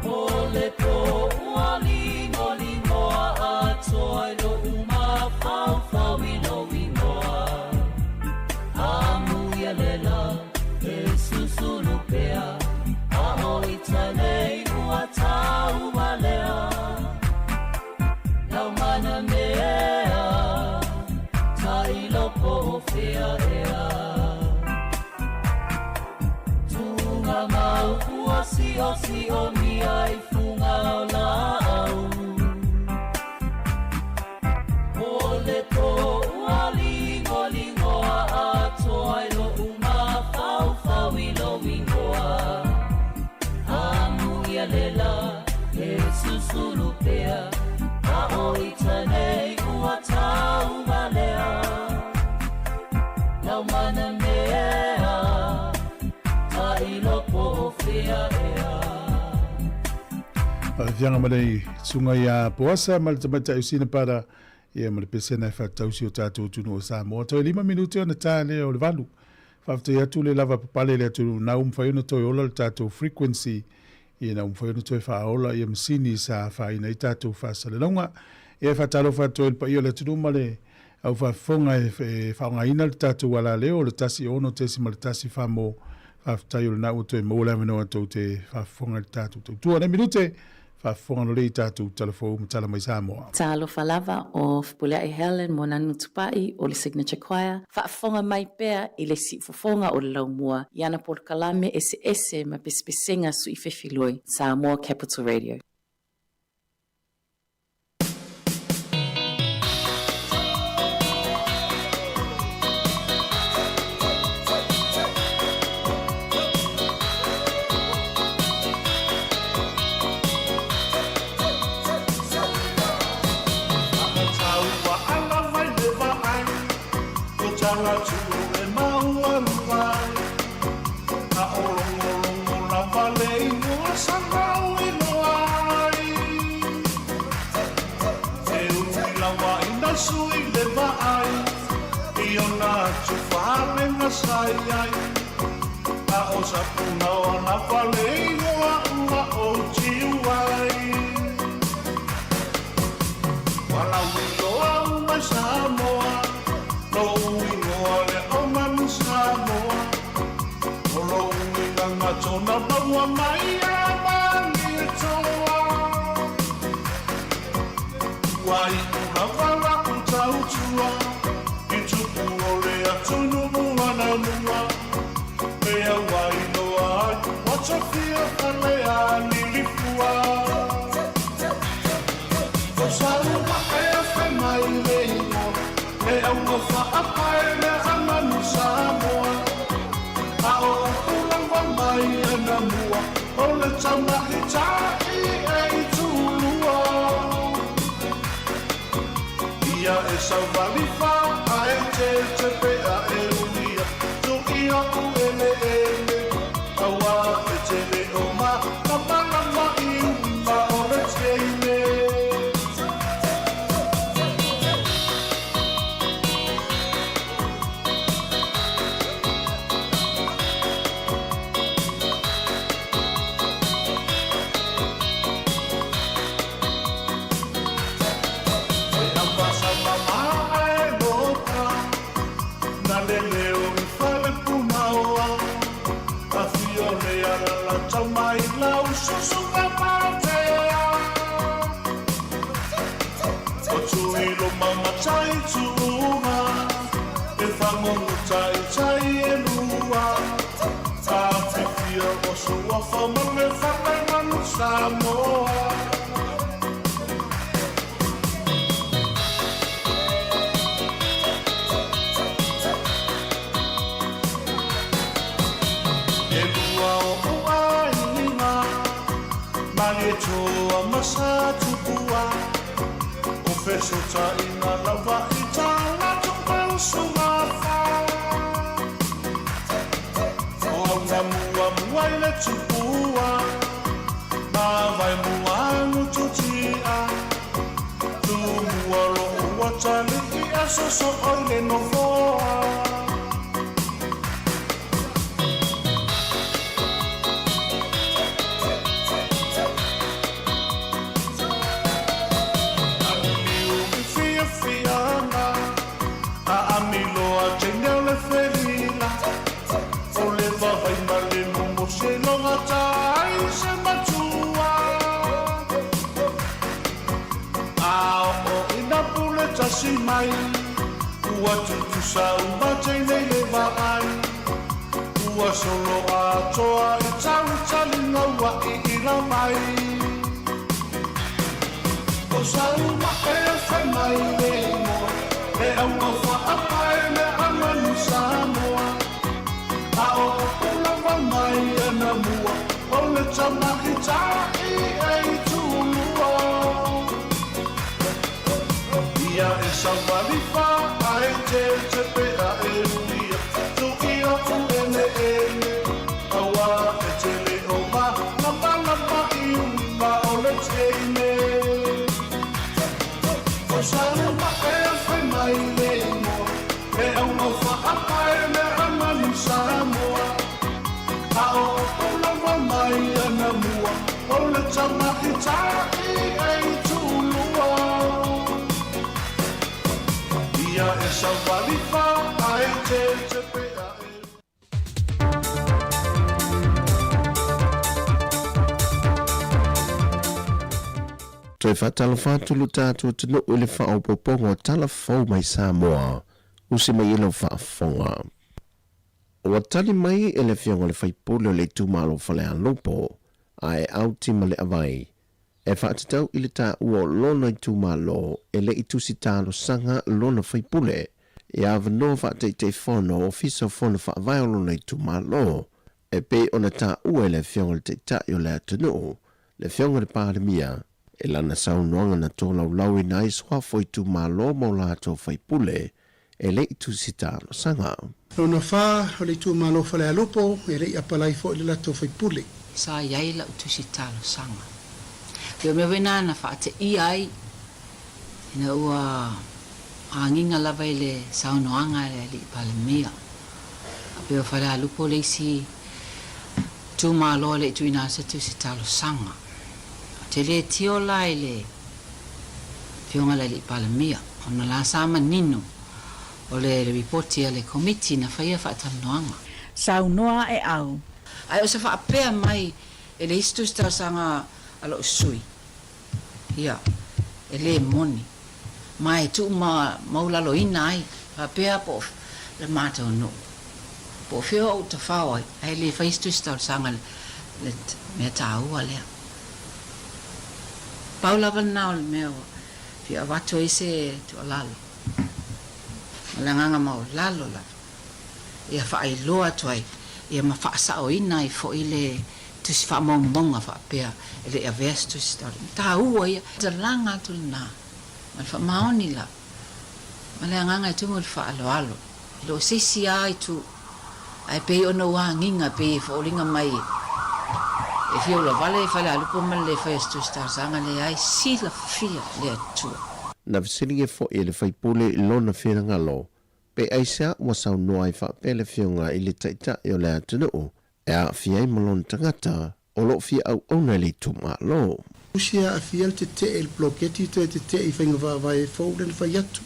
O le po ua ligoligoa atoa i lou mafaufau i lou igoa. Amuia lela e susulu pea, a o ita nei ua taumalea. Laumana mea, tailo po o fea ea. Tunga mau ua sio mia i funga o laau. O le po ua ligoligoa atoa i lou mafaufau i lou igoa. Amuia lela e susulu pea, a o ita nei ua taumalea. Laumana mea, tailo po o fea ea. Faafiaga ma le susuga ia Poasa ma le tamaitai o Sina Para ia ma le pesena e faatatausi o tatou atunuu o Samoa. Toe 5 minute ona ta lea o le 8. Faafetai atu le lava papale i le atunuu na ua mafai ona toe ola le tatou frequency ia na ua mafai ona toe faaola ia masini sa afaina ai tatou faasalalauga. Ia e faatalofa atu ai i le paia o le atunuu ma le au faafofoga e faaaogaina le tatou alaleo o le 16.1 famo. Faafetai o lena ua toe maua le avanoa tou te faafofoga i le tatou tautua. Nei minute faafofoga lelei i tatou talafou ma tala mai Samoa. Talofa lava o Fepuleai Helen Moananu Tupai o le Signature Choir, faafofoga mai pea i le siufofoga o le laumua i ana polokalame eseese ma pesepesega suifefiloi, Samoa Capital Radio. Taua ala mai le vaai, o tala e maualuai. A o logologo lava le igoa sa gauiloa ai. E ui lava ina sui le vaai, i ona atufalega sa i ai. A o Sapunaoa lava le igoa ua ou tiu ai. Ua lauiloa mai Samoa, lou igoa lea o Manu Samoa. O lou igaga tona maua mai ia Malietoa. Ua iu lava la'u tautua, i tupu o le atunuu anamua. Mea ua iloa ai, ua tofia Falealilifua. O sau e fe mai le igoa, e auga faapae lea a Manu Samoa. A o upu lava mai anamua, o le tamaita'i e itulua. Ia e sauvali fa a e te te pea e ulia, tu ia u ele ele. Aua e te le o ma, ka malama i uma o le teine. tau mai lau susuga matea. O Tuiloma ma Taituga, e fagogo taitai e lua. Tafifia o Suafa ma le Falemanu Samoa. E lua o'u aiga, Malietoa ma Satupua, O fesootaiga lava i tagata usugafa. O Augamuamua i le tupua, Ma Vaimua Gututia, Tumua lo'u atalii a sosoo i le nofoa. Aliliu i fiafiaga, a amiloa teine o le felila, O le vavai ma le momosi e logata ai se matua. A oo ina pule tasi mai, ua tutusa uma teine i le vaai. Ua solo atoa i talitaliga ua iila mai. O Saumae e fai mai le igoa, e auga faapae le amanu Samoa. A o upu lava mai anamua, o le tamaita'i e itulua. Ia e savali faae tetepe a e uia, tuia ueleele, auā e te le o malamalama i uiga o le teine. O Saumae e fai mai le igoa, e auga faapae le amanu Samoa. A o upu lava mai anamua, o le tamaita'i e itulua. Ia e savali faae tetepe a e Toe faatalofa atu lo tatou atunuu i le faaopoopoga o tala fou mai Samoa, usi mai i lau faafofoga. Ua tali mai e le Afioga i le Faipule o le itumalo o Falealupo, a e Auti Maleavai, e faatatau i le taua o lona itumalo e le i tusi talosaga lona faipule i avanoa faa-Taitaifono o Ofisa o Fono Faavae o lona itumalo, e pei ona taua e le Afioga i le Taitai o le atunuu, le Afioga i le Palemia, i lana saunoaga na tolaulauina ai suafa o itumalo ma o latou faipule e le i tusi talosaga. Lona fa o le itumalo Falealupo e le i apalai foi le latou faipule. Sa i ai lau tusi talosaga. Pei o mea foi na na faateia ai ina ua agiga lava i le saunoaga a le Alii Palemia. A pei o Falealupo le isi itumalo e le i tuuina atu se tusi talosaga. Ou te le tio la i le Afioga i le Alii Palemia ona la sa manino o le lipoti a le Komiti na faia faatalanoaga. Saunoa ae au. Ae o se faapea mai e le isi tusi talosaga a lou sui, ia, e le moni, ma e tuu maulaloina ai, faapea po o le matou nuu, po o fea ou tafao ai, ae le fai se tusi talosaga i le mea taua lea. Pau lava lena o le mea ua fia avatu ai se tuualalo, ma le agaga maualalo lava, ia faailoa atu ai, ia ma faasaoina ai foi le tusi faamaumauga faapea e le i avea se tusi talosaga. E taua ia talaga atu lena ma le faamaoni lava, ma le agaga e tumu i le faaaloalo. E le o se isi lava itu, ae pei ona ua agiga, pei e foliga mai e fia ulavale Falealupo ma le le faia o se tusi talosaga, leai, silafia le Atua. Na fesiligia foi e le faipule i lona finagalo, pe aisea ua saunoa ai faapea le Afioga i le Taitai o le atunuu e aafia ai ma lona tagata o lo o fia auauna i le itumalo. Usi e aafia le tetee i le poloketi toe tetee i faiga faavae fou lea na fai atu.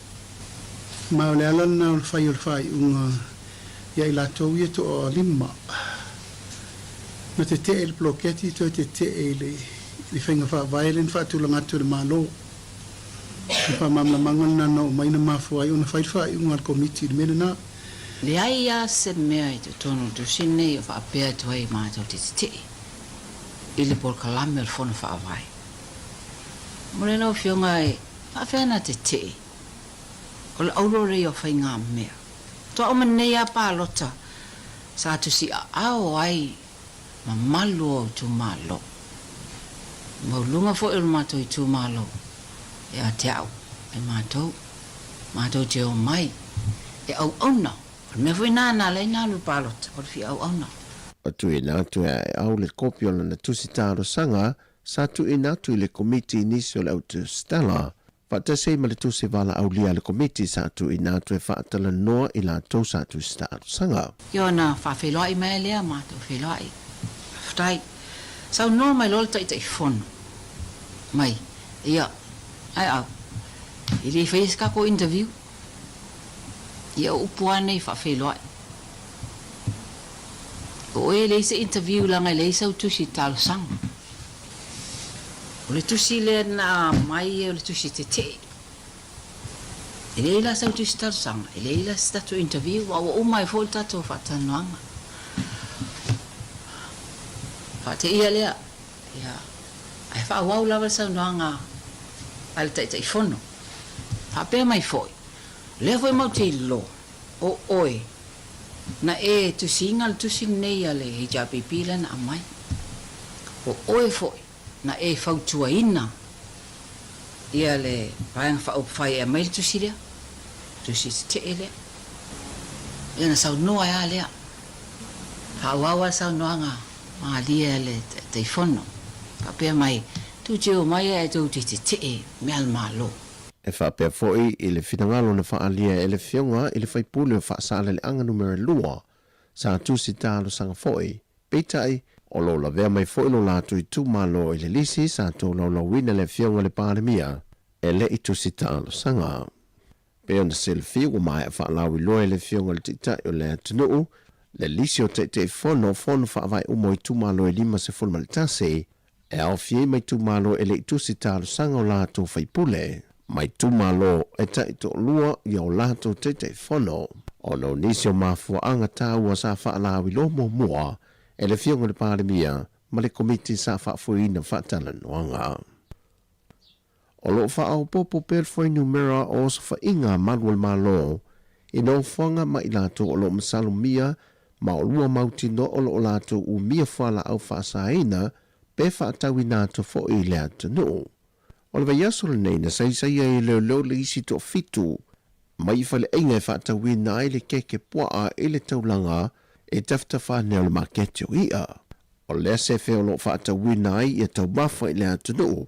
Ma o le ala lena o le fai o le faaiuga ia i latou ia toalima. Na tete'e i le poloketi toe tete'e i le i le faiga faavae lea na faatulaga atu e le Malo. O le faamalamalamaga lena na oo mai na mafua ai ona fai le faaiuga a le Komiti i le mea lena. Leai lava se mea i totonu o le tusi lenei o faapea atu ai matou te tete'e i le polokalame o le Fono Faavae. Mo le lau Afioga e faafefea ona tete'e o le aulolei o faigamea. Faatoa uma nei lava palota sa tusiaao ai mamalu o itumalo. Maualuga foi o le matou itumalo ia te au e matou, matou te omai e auauna. O le mea foi lena na ala ai ona alu i le palota, o le fia auauna. Ua tuuina atu e Aeau le kopi o lana tusi talosaga sa tuuina atu i le Komiti i nisi o le au tusitala Faatasi ai ma le tusi valaaulia a le Komiti sa tuuina atu e faatalanoa i latou sa tusi talosaga. Ia ona faafeiloai mai lea matou feiloai. Faafetai. Saunoa mai loa le Taitaifono mai, ia, ae au, e le i faia se tatou interview. Ia o upu lava nei faafeiloai. O oe e leai se interview leaga e leai sau tusi talosaga. O le tusi lea na aumai o le tusi tetee. E leai la sau tusi talosaga, e leai la se tatou interview aua ua uma ai foi le tatou faatalanoaga. Faateia lea, ia, ae faaauau lava le saunoaga a le Taitaifono. Faapea mai foi, o lea foi matou te iloa o oe na e tusiina le tusi lenei a le HRPP lea na aumai. O oe foi na e fautuaina ia le Vaega Faaupufai e aumai le tusi lea, tusi tetee lea. Ia na saunoa ai lava lea. Faaauau lava le saunoaga malie a le Taitaifono, faapea mai, Tou te omai ae tou te tetee mea a le Malo. E faapea foi i le finagalo na faaalia e le Afioga i le Faipule o Faasaleleaga Numera 2, sa tusi talosaga foi. Peitai, o lo o lavea mai foi lo latou itumalo i le lisi sa tolaulauina le Afioga i le Palemia e le i tusi talosaga. Pei ona silafia ua maea faalauiloa e le Afioga i le Taitai o le atunuu le lisi o Taitaifono o Fono Faavae uma o itumalo e 51, e aofia ai ma itumalo e le i tusi talosaga o latou faipule, ma itumalo e taitoalua ia o latou Taitaifono. Ona o nisi o mafuaaga taua sa faalauiloa muamua e le Afioga i le Palemia ma le Komiti sa faafoeina faatalanoaga. O lo o faaopoopo pea le fuainumera o osofaiga a malu o le Malo i nofoaga ma i latou o lo o masalomia ma o lua mautinoa o lo o latou umia fualaau faasaina pe faatauina atu foi i le atunuu. O le vaiaso lenei na saisai ai e leoleo le isi toafitu mai i faleaiga e faatauina ai le keke puaa i le taulaga e tafatafa ane o le maketi o i'a. O lea sefe o lo o faatauina ai ia taumafa i le atunuu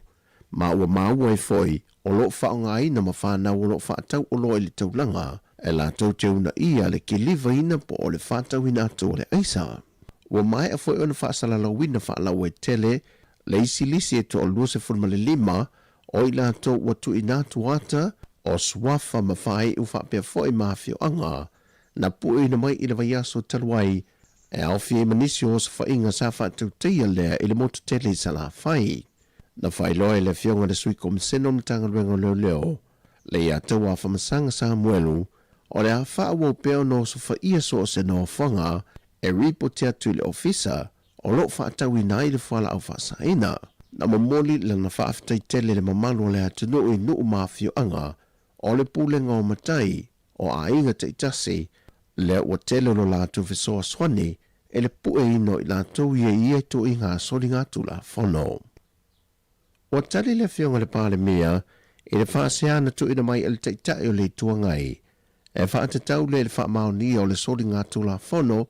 ma ua maua ai foi o lo o faaaogaina ma fanau o lo o faatau oloa i le taulaga e latou te uunaia le kilivaina po o le faatauina atu o le aisa. Ua maea foi ona faasalalauina faalauaitele le isi lisi e toalua 15 o i latou ua tuuina atu ata o suafa ma faaiu faapea foi ma afioaga na pueina mai i le vaiaso talu ai e aofia ai ma nisi o osofaiga sa faatautaia lea i le motu tele i Salafai. Na faailoa e le Afioga i le Sui Komisena o le Matagaluega o Leoleo, Leiataua Afamasaga Samuelu, o le a faaauau pea ona osofaia so o se nofoaga e ripoti atu i le Ofisa o lo o faatauina ai le fualaau faasaina. Na momoli lana faafetai tele i le mamalu o le atunuu i nuu ma afioaga o le Pulega o Matai o aiga taitasi, lea ua tele o lo latou fesoasoani e le pueina o i latou ia i ia ituaiga soligatulafono. Ua tali le Afioga i le Palemia i le faasea na tuuina mai e le Taitai o le Itu Agai e faatatau lea i le faamaonia o le soligatulafono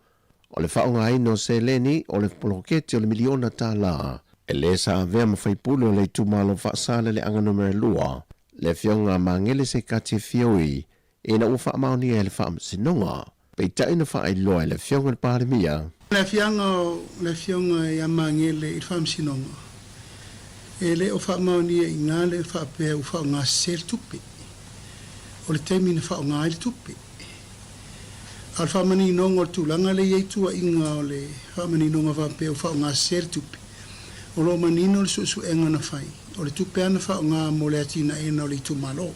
o le faaaogaina o seleni o le poloketi o le miliona tala e le sa avea ma faipule o le itumalo Faasaleleaga Numera 2, le Afioga Magele Sekati Fioi, ina ua faamaonia e le Faamasinoga. Peitai na faailoa e le Afioga i le Palemia. Le afiaga o le Afioga ia Magele i le Faamasinoga, e le o faamaonia i ina le faapea ua faaaoga sese le tupe. O le taimi na faaaoga ai le tupe. A o le faamaninoga o le tulaga lea e i ai tuuaiga o le faamaninoga faapea ua faaaoga sese le tupe, o lo o manino le suesuega na fai, o le tupe lava na faaaoga mo le atinaeina o le itumalo.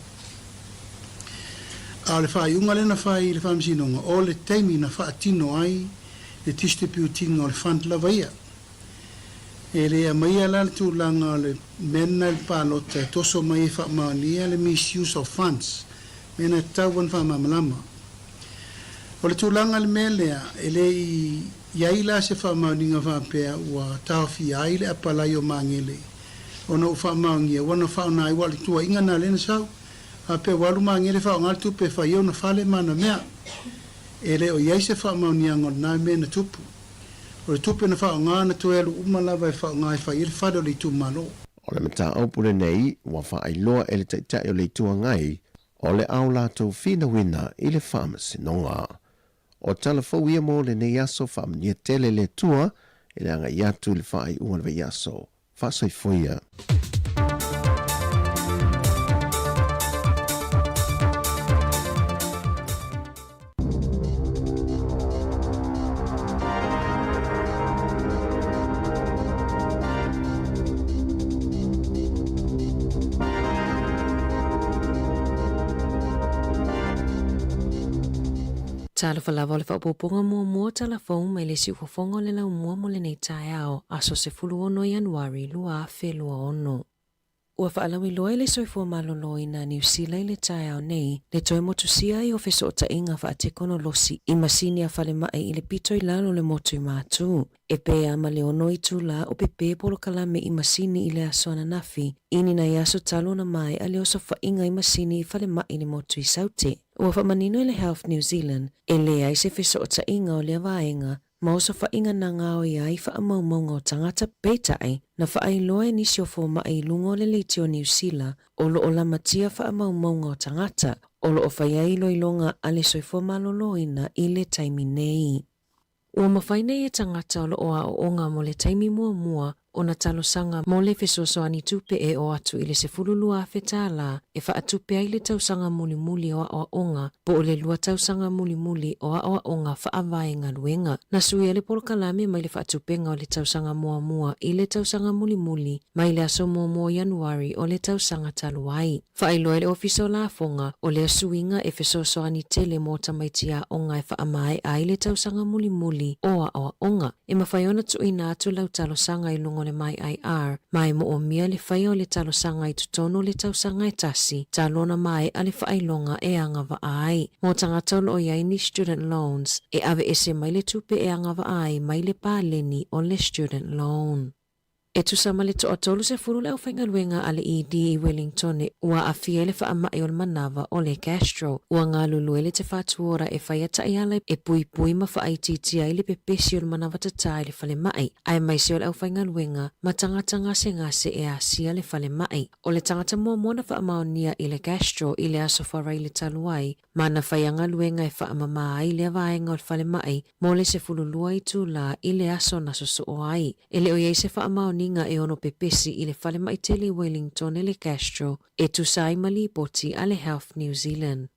A o le faaiuga lea na fai i le Faamasinoga, o le taimi na faatino ai le distribute ina o le fund lava ia. E le aumaia la le tulaga o le mea lena i le palota e toso mai e faamaonia le misuse of funds, mea na e tatau ona faamalamalama. O le tulaga i le mea lea, e le i i ai la se faamaoniga faapea ua taofia ai le apalai o Magele ona ua faamaonia ua na faaaoga ai, aua o le tuuaiga lena lea na sau, faapea ua alu Magele faaaoga le tupe e fai ai ona fale ma ana mea. E le o i ai se faamaoniaga o lena mea na tupu. O le tupe na faaaoga na toe alu uma lava e faaaoga e fai ai le fale o le itumalo. O le mataupu lenei ua faailoa e le Taitai o le Itu Agai o le ao latou finauina i le Faamasinoga. O tala fou ia mo lenei aso faamanuia tele le Atua i le agai atu i le faaiuga o le vaiaso. Faasoifua ia. Talofa lava o le faaopoopoga muamua o tala fou mai le siufofoga o le laumua mo lenei taeao, aso 16 Ianuari 2026. Ua faalauiloa e le Soifua Maloloina a Niu Sila i le taeao nei le toe motusia ai o fesootaiga faatekonolosi i masini a falemai i le pito i lalo o le motu i Matū. E pē a ma le ono itulā o pepē polokalame i masini i le aso ananafi, i ni nai aso talu ona maeʻa le osofaʻiga i masini i falemai i le motu i Saute. Ua faamanino e le Health New Zealand, e leai se fesootaiga o lea vaega ma osofaʻiga na gaoia ai faamaumauga o tagata, peitai, na faailoa e nisi o fomai i luga o le leitio o Niu Sila o lo o lamatia faamaumauga o tagata o lo o fai ai iloiloga a le Soifua Maloloina i le taimi nei. Ua mafai nei e tagata o lo o aoaoga mo le taimi muamua ona talosaga mo le fesoasoani tupe e oo atu i le $12,000 e faatupe ai le tausaga mulimuli o aoaoga po o le lua tausaga mulimuli o aoaoga faavae galuega. Na suia le polokalame mai le faatupega o le tausaga muamua i le tausaga mulimuli mai le aso muamua o Ianuari o le tausaga talu ai. Faailoa e le Ofisa o Lafoga, o lea suiga e fesoasoani tele mo tamaiti aoga e faamaea ai le tausaga mulimuli o aoaoga. E mafai ona tuuina atu lau talosaga i luga o le myIR, ma e moomia le faia o le talosaga i totonu o le tausaga e tasi, talu ona maea le faailoga e agavaa ai. Mo tagata o lo o i ai ni student loans, e aveese mai le tupe e agavaa ai mai le paleni o le student loan. E tusa ma le toa 30 le aufaigaluega a le ED i Wellingtone ua aafia i le faamai o le manava o le gastro. Ua galulue le Te Whatu Ora e faia taiala e puipui ma faaitiitia ai le pepesi o le manava tatā i le falemai, aemaise o le aufaigaluega ma tagata gasegase e asia le falemai. O le tagata muamua na faamaonia i le gastro i le Aso Faraile talu ai, ma na faia galuega e faamama ai lea vaega o le falemai mo le 12 itulā i le aso na sosoo ai. E le o i ai se faamaoniga e ono pepesi i le falemai tele i Wellington e le gastro e tusa ai ma lipoti a le Health New Zealand.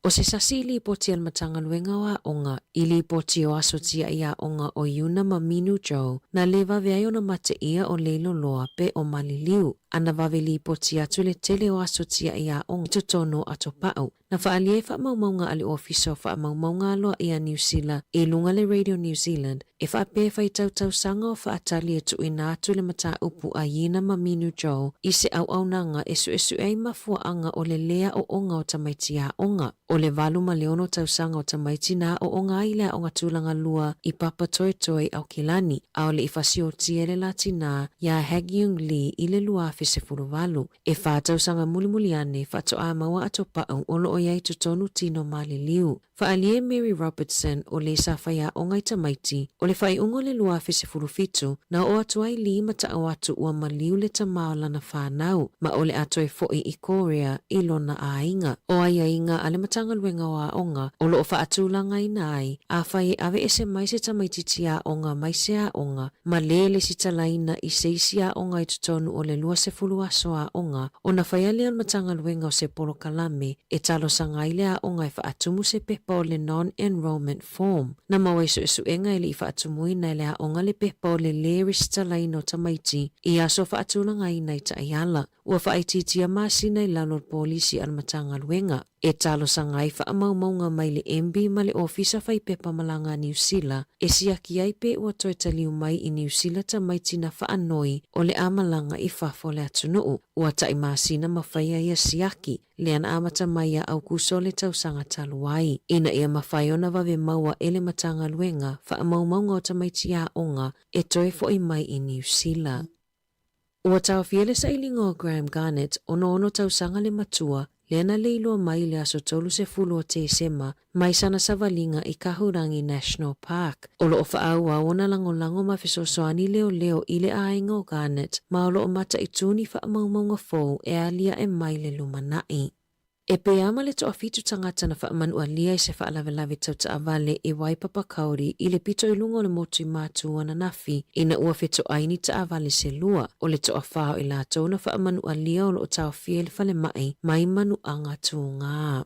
O se sasi i lipoti a le Matagaluega o Aoga i lipoti o aso tiaʻi aoga o Iuna ma Minu Joe na lē vave ai ona mate ʻia o Leiloloa pe o Maliliu a na vave lipoti atu le tele o aso tiaʻi aoga i totonu o Atopa'u. Na faaalia ai faamaumauga a le Ofisa o Faamaumauga Aloaia a Niu Sila i luga le Radio New Zealand e faapea e faitau tausaga o faatali e tuuina atu le mataupu a Yina ma Minu Joe i se auaunaga e suesue ai mafuaaga o le lē aoaoga o tamaiti aoga. O le 86 tausaga o tamaiti na aoaoga ai i le aoga tulaga lua i Papatoetoe i Aokelani, a o le i fasiotia e le la tinā iā Hagyung Lee i le 2018. E whā tausaga mulimuli ane faatoa maua atopa'u o lo o i ai totonu tino maliliu. Faaalia e Mary Robertson o le sa faiaoga i tamaiti, o le faaiuga o le 2017, na oo atu ai Lee ma ta'o atu ua maliu le tama o lana whānau, ma o le a toe fo'i i Korea i lona āiga. O aiaiga a le Matagaluega o Aoga o lo o faatulagaina ai, afai e aveese mai se tamaitiiti aoga mai se aoga, ma lē lesitalaina i se isi aoga i totonu o le 20 aso aoga, ona faia lea o le Matagaluega o se polokalame e talosaga. talosaga ai le aoga e faatumu se pepa o le Non-Enrolment Form. Na maua i suesuega e le i faatumuina e le aoga le pepa o le lē resitalaina o tamaiti i aso faatulagaina i taiala. Ua faaitiitia masina i lalo o le polisi a le Matagaluega e talosaga ai faamaumauga mai le MB ma le Ofisa Fai Pepa Malaga a Niu Sila e siaki ai pe ua toe taliu mai i Niu Sila tamaiti na faanoi o le a malaga i fafo o le atunuu. Ua tai masina mafai ai ia siaki, lea na amata mai ia Aukuso le tausaga talu ai, ina ia mafai ona vave maua e le Matagaluega faamaumauga o tamaiti aoga e toe fo'i mai i Niu Sila. Ua taofia le sailiga o Graham Garnett, 66 tausaga le matua, lea na leiloa mai i le aso 30 o Tesema mai sana savaliga i Kahurangi National Park. O lo o faaauau ona lagolago ma fesoasoani leoleo i le aiga o Garnett ma o lo o mataitū ni faamaumauga fou e aliae mai le lumanai. E pei a ma le toafitu tagata na faamanualia i se faalavelave tau taavale i Waipapakauri i le pito i luga o le motu i Matu ananafi ina ua fetoai ni taavale se lua. O le toafā o i latou na faamanualia o lo o taofia i le falemai mai manuaga tūgā.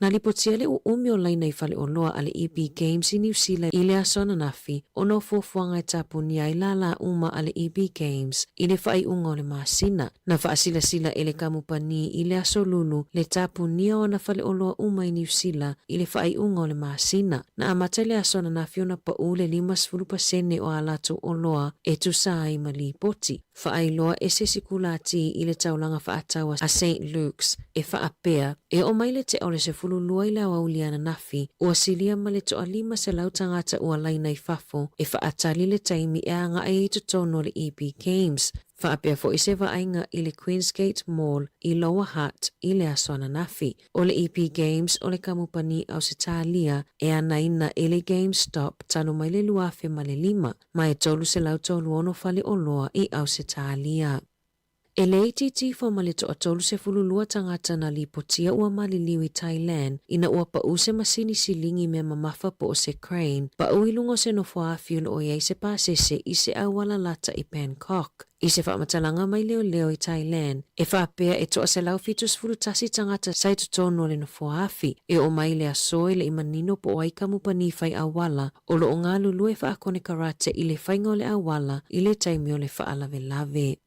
Na lipotia le ʻuʻumi o laina i faleoloa a le EB Games i Niu Sila i le aso ananafi ona o fuafuaga e tapunia ai lālā uma a le EB Games i le faaiuga o le masina. Na faasilasila e le kamupani i le aso Lulu le tapunia o ana faleoloa uma i Niu Sila i le faaiuga o le masina. Na amata i le aso ananafi ona paʻu le 50% o a latou oloa e tusa ai ma lipoti. Faailoa e se isi kulati i le taulaga faatau a Saint Luke's e faapea, e oo mai le tea o le 12 i le aoauli ananafi, ua silia ma le toa 500 tagata ua laina i fafo e faatali le taimi e agaʻi ai i totonu o le EB Games. Faapea foi se vaaiga i le Queensgate Mall i Lower Hutt i le aso ananafi. O le EP Games o le kamupani Ausetalia e anaina e le GameStop talu mai le 2005, ma e 336 fale oloa i Ausetalia. E le itiiti ifo ma le toa 32 tagata na lipotia ua maliliu i Thailand ina ua paʻu se masini silingi mea mamafa po o se crane paʻu i luga o se nofoa afi o lo o i ai se pasese i se auala lata i Bangkok. I se faamatalaga mai leoleo i Thailand, e faapea e toa 171 tagata sa i totonu o le nofoa afi. E oo mai le aso e le i manino po o ai kamupani fai auala o lo o galulue faakonekarate i le faiga o le auala i le taimi o le faalavelave.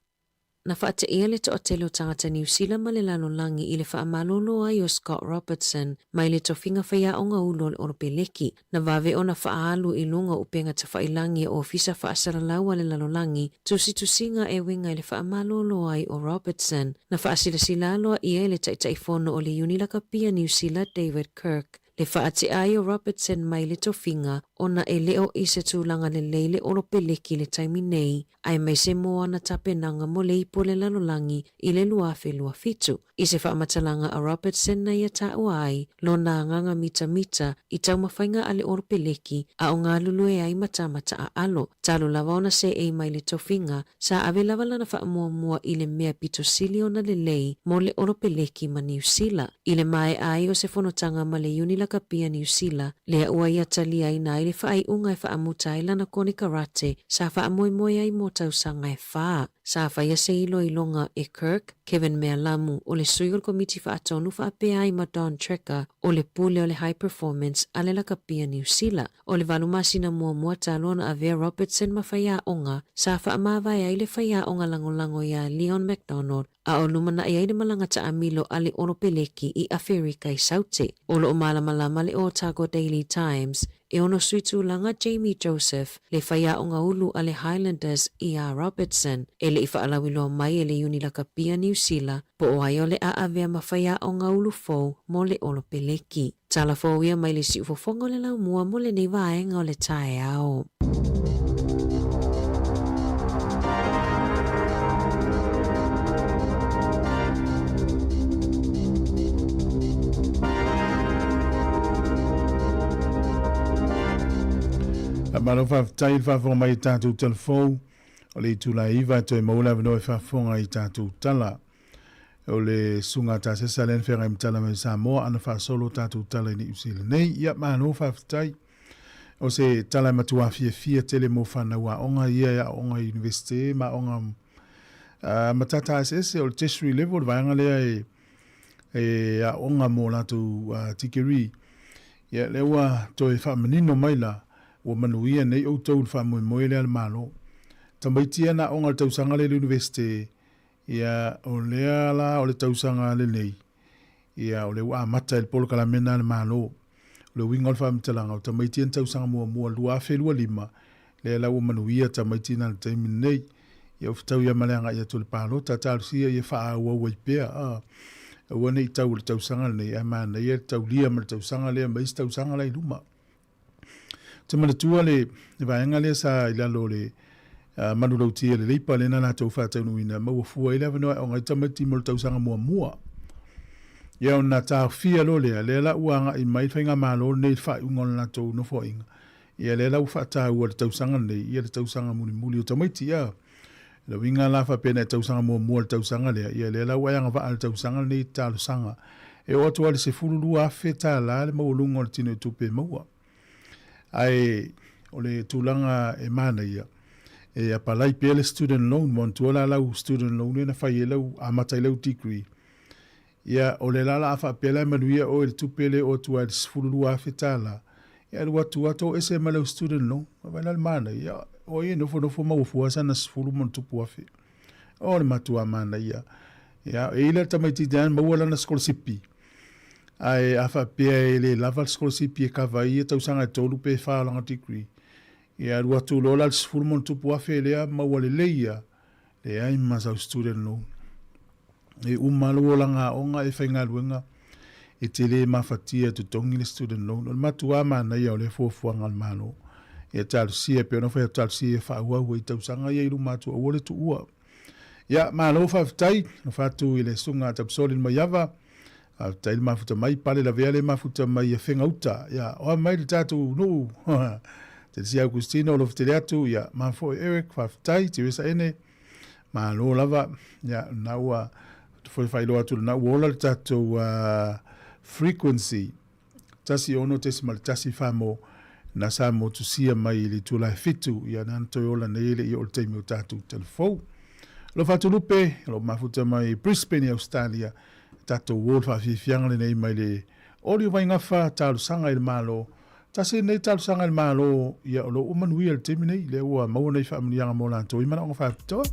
Na faateia le toatele o tagata Niu Sila ma le lalolagi i le faamalolo ai o Scott Robertson mai le tofiga faiaoga ulu o le Olopeleki. Na vave ona faaalu i luga o upega tafailagi e Ofisa Faasalalau a le Lalolagi tusitusiga e uiga i le faamalolo ai o Robertson. Na faasilasila aloaia e le Taitaifono o le Iuni Lakapia Niu Sila David Kirk le faatea ai o Robertson mai le tofiga ona e le o i se tulaga lelei le Olopeleki i le taimi nei aemaise mo ana tapenaga mo le ipu o le lalolagi i le 2027. I se faamatalaga a Robertson na ia taua ai lona agaga mitamita i taumafaiga a le Olopeleki a o galulue ai ma tamata aalo, talu lava ona seei mai le tofiga, sa ave lava lana faamuamua i le mea pito sili ona lelei mo le Olopeleki ma Niu Sila. I le maea ai o se fonotaga ma le Iuni Lakapia Niu Sila, lea ua ia taliaina ai le faaiuga e faamuta ai lana konekarate sa faamoemoe ai mo tausaga e fā. Sa faia se iloiloga e Kirk, Kevin Mealamu, o le sui o le Komiti Faatonu faapea ai ma Don Trecker, o le pule o le High Performance a le Lakapia Niu Sila. O le valu masina muamua talu ona avea Robertson ma faiaoga, sa faamavae ai le faiaoga lagolago iā Leon MacDonald, a o lumanaʻi ai le malaga taamilo a le Olopeleki i Aferika i Saute. O lo o malamalama le Otago Daily Times, e ono sui tulaga Jamie Joseph, le faiaoga ulu a le Highlanders iā Robertson, e le i faalauiloa mai e le Iuni Lakapia Niu Sila, po o ai o le a avea ma faiaoga ulu fou mo le Olopeleki. Tala fou ia mai le siufofoga o le laumua mo lenei vaega o le taeao. Malo faafetai i le faafofoga mai i tatou tala fou. O le itula e 9 e toe maua le avanoa e faafofoga i tatou tala. O le susuga a Tasesa lea na feagai ma tala mai Samoa ana faasolo tatou tala i Niu Sila nei. Ia, malo faafetai. O se tala e matuā fiafia tele mo whanau aoga ia e aoga i Universite ma aoga matata eseese o le tertiary level, le vaega lea e e aoga mo latou tikeri. Ia, lea ua toe faamanino mai la, ua manuia nei outou i le faamoemoe lea a le Malo. Tamaiti ia na aoga i le tausaga lea i le Universite, ia, o lea la o le tausaga lenei, ia, o lea ua amata i le polokalame lena a le Malo. O le uiga o le faamatalaga, o tamaiti ia na tausaga muamua 2025, lea la ua manuia tamaiti na i le taimi lenei. Ia ua fetau ia ma le agai atu o le palota, talosia ia faaauau ai pea, a. Aua ne i tau i le tausaga lenei, ae manaia le taulia ma le tausaga lea ma isi tausaga la i luma. Ou te manatua le vaega lea sa i lalo o le manulauti a le Leipa lea na latou faataunuuina ma ua fua ai le avanoa e aoga ai tamaiti mo le tausaga muamua. Ia ona taofia loa lea, lea la ua agai mai le faigamalo lenei i le faaiuga o le latou nofoaiga. Ia lea la ua faataua i le tausaga lenei, ia le tausaga mulimuli o tamaiti. Ia, le uiga la faapea na e tausaga muamua i le tausaga lea, ia lea la ua e agavaa i le tausaga lenei i talosaga. E oo atu lava i le $12,000 le maualuga o le tino i tupe e maua. Ae o le tulaga e manaia, e apalai pea le student loan, manatua la lau student loan lea na fai ai lau, amata ai lau degree. Ia, o le la la a faapea la e manuia oe i le tupe lea e oo atu ai i le $12,000, ia alu atu lava toese ma lau student loan. Vaai la le manaia, ia, o ai e nofonofo maua fua sana sefulu ma ona tupu afe. O le matua manaia. Ia, e i ai la le tamaitiiti lava na maua lana sikolasipi, ae a faapea e le lava le sikolasipi e kava ai ia tausaga e tolu pe fa o lana degree, ia alu atu loa la le sefulu ma ona tupu afe lea maua lelei ia, Leai ma sau student loan. E uma lou olaga aoga e faigaluega, e te le mafatia e totogi le student loan. O le matua manaia o lea fuafuaga a le Malo. Ia talosia, e pei ona fai atu, talosia ia faaauau ai tausaga ia i luma atu, aua le tuua. Ia, malo faafetai, alofa atu i le Susuga a Tapisoli Maiava, faafetai le mafuta mai, pale lavea le mafuta mai i Afega uta. Ia, oa mai le tatou nuu. Telesia Augustino, alofa tele atu, ia, ma foi Eric, faafetai, Teresa Ene, malo lava, ia, na ua foi faailoa atu lena ua ola le tatou frequency 16.1 famo na sa motusia mai i le itula e 7, ia na toe ola nei e le i oo le taimi o tatou telefou. Alofa atu Lupe, o lo o mafuta mai i Brisbane i Australia, tatou uo le faafiafiaga lenei mai le oli o Vaigafa, talosaga i le Malo. Tasi lenei talosaga i le Malo, ia o lo o ua manuia i le taimi nei, lea ua maua nei faamanuiaga mo latou i manaoga faapitoa.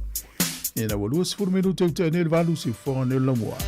Ina ua 20 minute ua tea nei le 8, siufofoga nei o le laumua.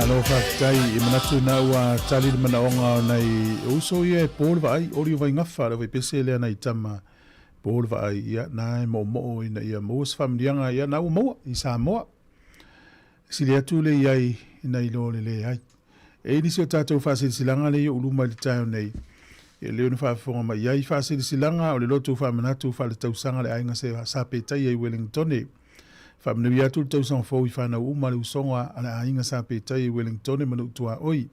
Malo faafetai i manatu na ua tali le manaoga o nai uso ia e po le vaai, oli o Vaigafa le vaipese lea nai tama po le vaai, ia na e moomoo ina ia maua se faamanuiaga, ia na ua maua i Samoa. Sili atu le i ai nai lo le leai. E i nisi o tatou faasilasilaga lea i ou luma i le taeao nei, e leo na faafofoga mai i ai faasilasilaga o le lotu faamanatu faaletausaga le aiga Sa Petaia i Wellingtone. Faamanuia atu le tausaga fou i fanau uma a le usoga a le aiga Sa Petaia i Wellingtone ma Nuu-tuaoi.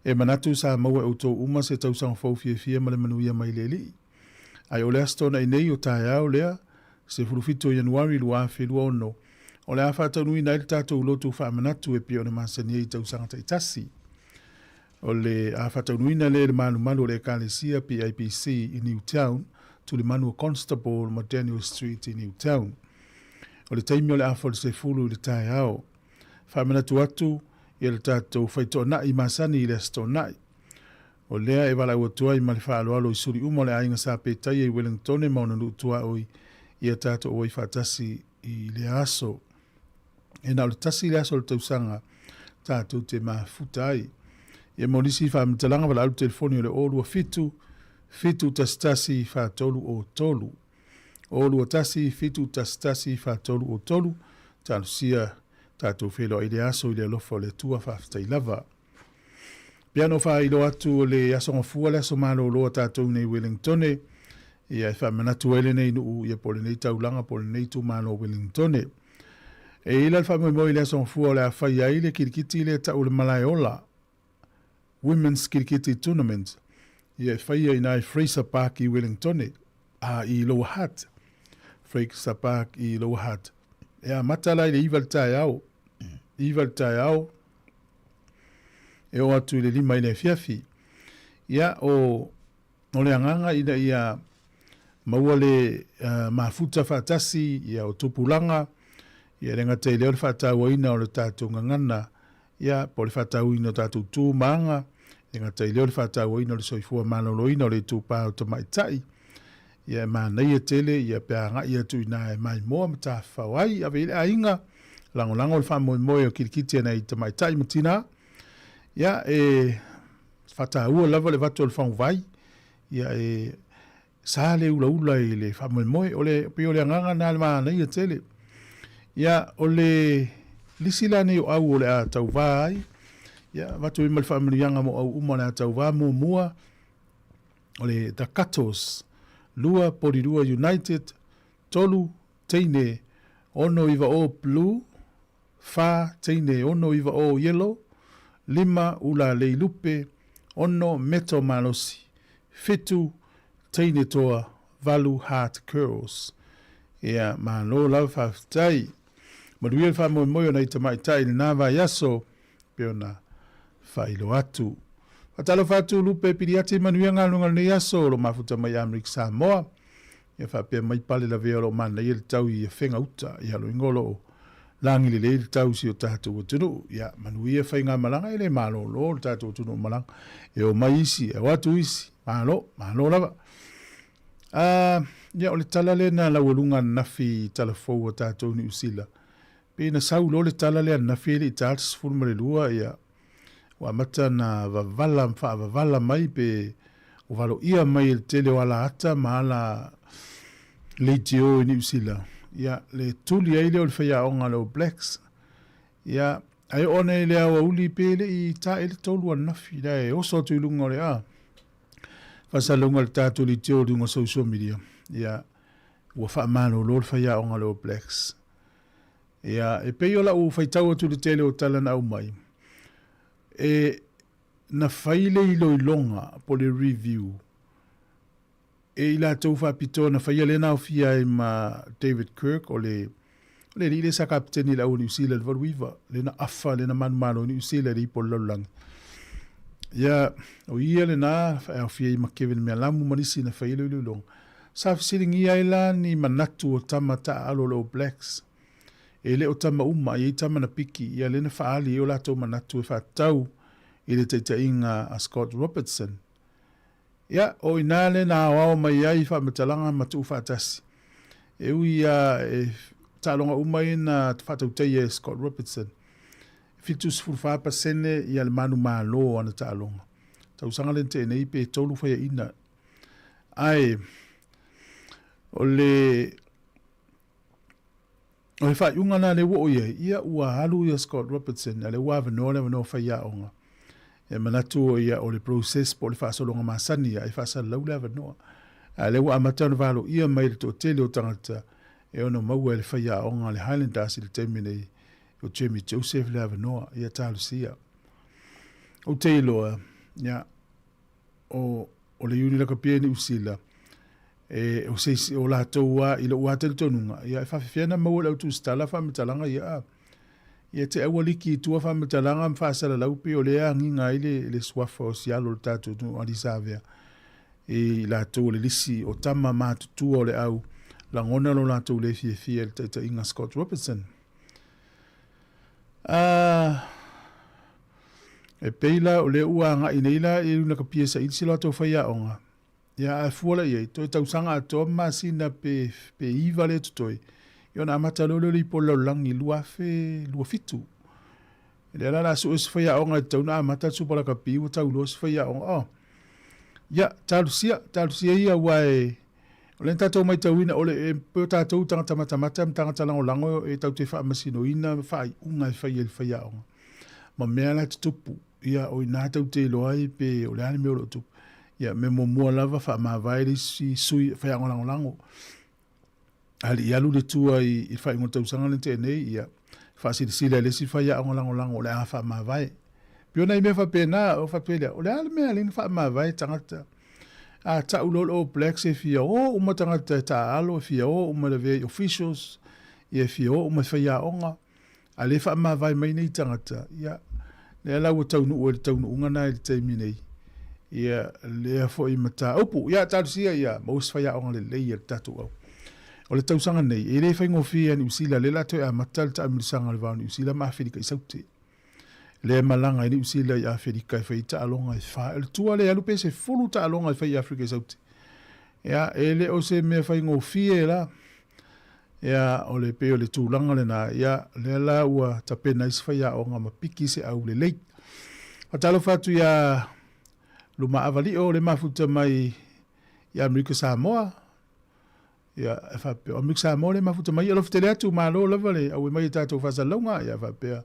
E manatu sa maua e outou uma se tausaga fou fiafia ma le manuia mai le Alii. Ae o le Aso Toonai nei o taeao lea, 17 o Ianuari 2026, o le a faataunuuina ai le tatou lotu faamanatu e pei ona masani ai i tausaga taitasi. O le a faataunuuina lea i le malumalu o le Ekalesia PIPC i Newtown, tulimanu o Constable ma Daniel Street i Newtown. O le taimi o le afa o le 10 i le taeao. Faamanatu atu ia le tatou faitoanai masani i le Aso Toonai. O lea e valaau atu ai ma le faaaloalo i suli uma o le aiga Sa Petaia i Wellingtone ma ona nuu tuaoi ia tatou auai faatasi i lea aso. E na o le tasi le aso o le tausaga tatou te mafuta ai. Ia mo nisi faamatalaga valaau le telefoni o le 027 711 4303. 021 711 4303. Talosia tatou feiloai i le aso i le alofa o le Atua. Faafetai lava. Pea no faailoa atu o le Aso Gafua le aso malolo a tatou nei Wellingtone, ia e faamanatu ai lenei nuu ia po o lenei taulaga po o lenei itumalo o Wellingtone. E i ai la le faamoemoe i le Aso Gafua o le a fai ai le kilikiti lea e tau o le Malaeola Women's Kilikiti Tournament, ia e faia i ina i Fraser Park i Wellingtone, a i Lower Hutt. Fraser Park i Lower Hutt. E amata la i le 9 i le taeao, 9 i le taeao, e oo atu i le 5 i le afiafi. Ia, o, o le agaga ina ia maua le uh, mafuta faatasi, ia o tupulaga, ia le gata i lea o le faatauaina o le tatou gagana, ia po o le faatauina o tatou tu ma aga, le gata i lea o le faatauaina o le soifua maloloina o le itupa o tamaitai, ia e manaia tele ia pe agai atu i ina e maimoa ma tafafao ai, ave i le aiga, lagolago le faamoemoe o kilikiti a nai tamaitai ma tinā. Ia, e faataua lava le vatu o le faguvai, ia e sa le ulaula i le faamoemoe. O le, pei o le agaga na le manaia tele. Ia, o le lisi la nei o au o le a tauvā ai, ia, avatu ai ma le faamanuiaga mo au uma o le a tauvā muamua, o le The Cuttles, 2 Porirua United, 3 teine 6 90 Blue, 4 teine 6 90 Yellow, 5 Ulalei Lupe, 6 Meto Malosi, 7 teine toa, 8 Heart Curls. Ia, malo lava faafetai. Manuia le faamoemoe o nai tamaitai i lena vaiaso, pei ona faailoa atu. Faatalofa atu Lupe Piliati, manuia galuega o lenei aso o lo mafuta mai Amerika Samoa. Ia faapea mai pale lavea o lo o manaia le tau i Afega uta. Ia loiga o lo o lagi lelei le tau i si o tatou atunuu. Ia manuia faigamalaga e le malolo le tatou atunuu malaga. E o mai isi, e o atu isi. Malo, malo lava. Uh, ia o le tala lena laualuga ananafi i tala fou a tatou Niu Sila. Pei na sau loa le tala lea ananafi e le i ta le 12, ia, ua amata na vavala ma faavavala mai pe ua valoia mai e le tele o ala ata ma ala leitio i Niu Sila, ia, le tuli ai lea o le faiaoga a le All Blacks. Ia, ae oo nei i le aoauli pe le i tae le 3 ananafi, la e oso atu i luga o le a faasalalauga a le tatou leitio i luga o social media, ia, ua faamalolo le faiaoga a le All Blacks. Ia, e pei o lau faitau atu i le tele o tala na aumai, e, na fai le iloiloga po o le review e i latou faapitoa na faia lea na aofia ai ma David Kirk o le o le alii lea sa kapeteni i le au o Niu Sila i le 89, lea na afa, lea na manumalo i Niu Sila i le ipu o le lalolagi. Ia, o ia lena e aofia ai ma Kevin Mealamu ma nisi na faia le iloiloga. Sa fesiligia ai la ni manatu o tama taaalo o le All Blacks. E le o tama uma, e i ai tama na piki, ia lea na faaali ai o latou manatu e faatatau i le taitaiga a Scott Robertson. Ia, o i ina lea na aoao mai ai faamatalaga ma tuufaatasi. E ui lava e taaloga uma ia na faatautaia e Scott Robertson. 74% ia le manumalo o ana taaloga. Tausaga lea na tea nei pe 3 faiaina. Ae o le O le faaiuga lena lea ua oo i ai, ia ua alu ia Scott Robertson, a lea ua avanoa le avanoa faiaoga. E manatu ia o le process po o le faasologa masani ia e faasalalau le avanoa. A lea ua amata ona valoia mai le toatele o tagata e ono maua e le faiaoga a le Highlanders i le taimi nei o Jamie Joseph le avanoa, ia talosia. Ou te iloa, ia, o, o le Iuni Lakapi e Niu Sila, e, o, se, o latou a, i lou a talitonuga, ia, e faafefea na maua le au tusitala faamatalaga ia, a. Ia te aua liki i tua faamatalaga ma faasalalau pei o lea agiga ai le, le suafa o sialo o le tatou atunuu Ali Savea i latou o le lisi o tama matutua o le au lagona lo latou le fiafia i le taitaiga Scott Robertson. A, e pei la o lea ua agai nei la i luna kapia saili se latou faiaoga. Ia, ae fua la i ai, toe tausaga atoa ma masina pe, pe iva lea totoe, ia ona amata loa lea o le ipu o le lalolagi 2027. Lea la o le a sue se faiaoga e tatau ona amata le Supa Lakapi ua tau loa se faiaoga. Oh. Ia, talosia, talosia ia aua e, o lea na tatou matauina, o le, e pei o tatou tagata matamata ma tagata lagolago e tatou te faamasinoina faaiuga e fai e le faiaoga ma mea la e tutupu. Ia, o i ina tatou te iloa ai pe o le a le mea o lo o tupu. Ia, mea muamua lava, faamavae le isi sui faiaoga lagolago. A le i alu le tua i, i le faaiuga o le tausaga lea na tea nei, ia, faasilasila e le isi faiaoga lagolago o le a faamavae. Pei o nai mea faapena, o faapea lea, o le a le mea e ala ai ona faamavae tagata? A tau loa le All Blacks e fia o uma tagata e taaalo, e fia o uma e lavea i officials, ia e fia o uma i faiaoga. A le faamavae mai nei tagata, ia, lea la ua taunuu ai le taunuuga na i le taimi nei. Ia, lea foi mataupu. Ia, talosia ia maua se faiaoga lelei a le tatou au. O le tausaga nei, e le faigofie ia Niu Sila, lea la toe amata le taamilosaga o le va o Niu Sila ma Afelika i Saute. Lea e malaga ai Niu Sila i Afelika e fai ai taaloga e fa. O le tua lea e alu pe 10 taaloga e fai i Afrika i Saute. Ia, e le o se mea faigofie la. Ia, o le pei o le tulaga lena, ia, lea la ua tapena ai se faiaoga ma piki se aulelei. Faatalofa atu iā Lumaavali'o le mafuta mai i Amerika Samoa. Ia, e faapea, o Amerika Samoa le mafuta mai, alofa tele atu, malo lava le auai mai i tatou faasalalauga, ia faapea.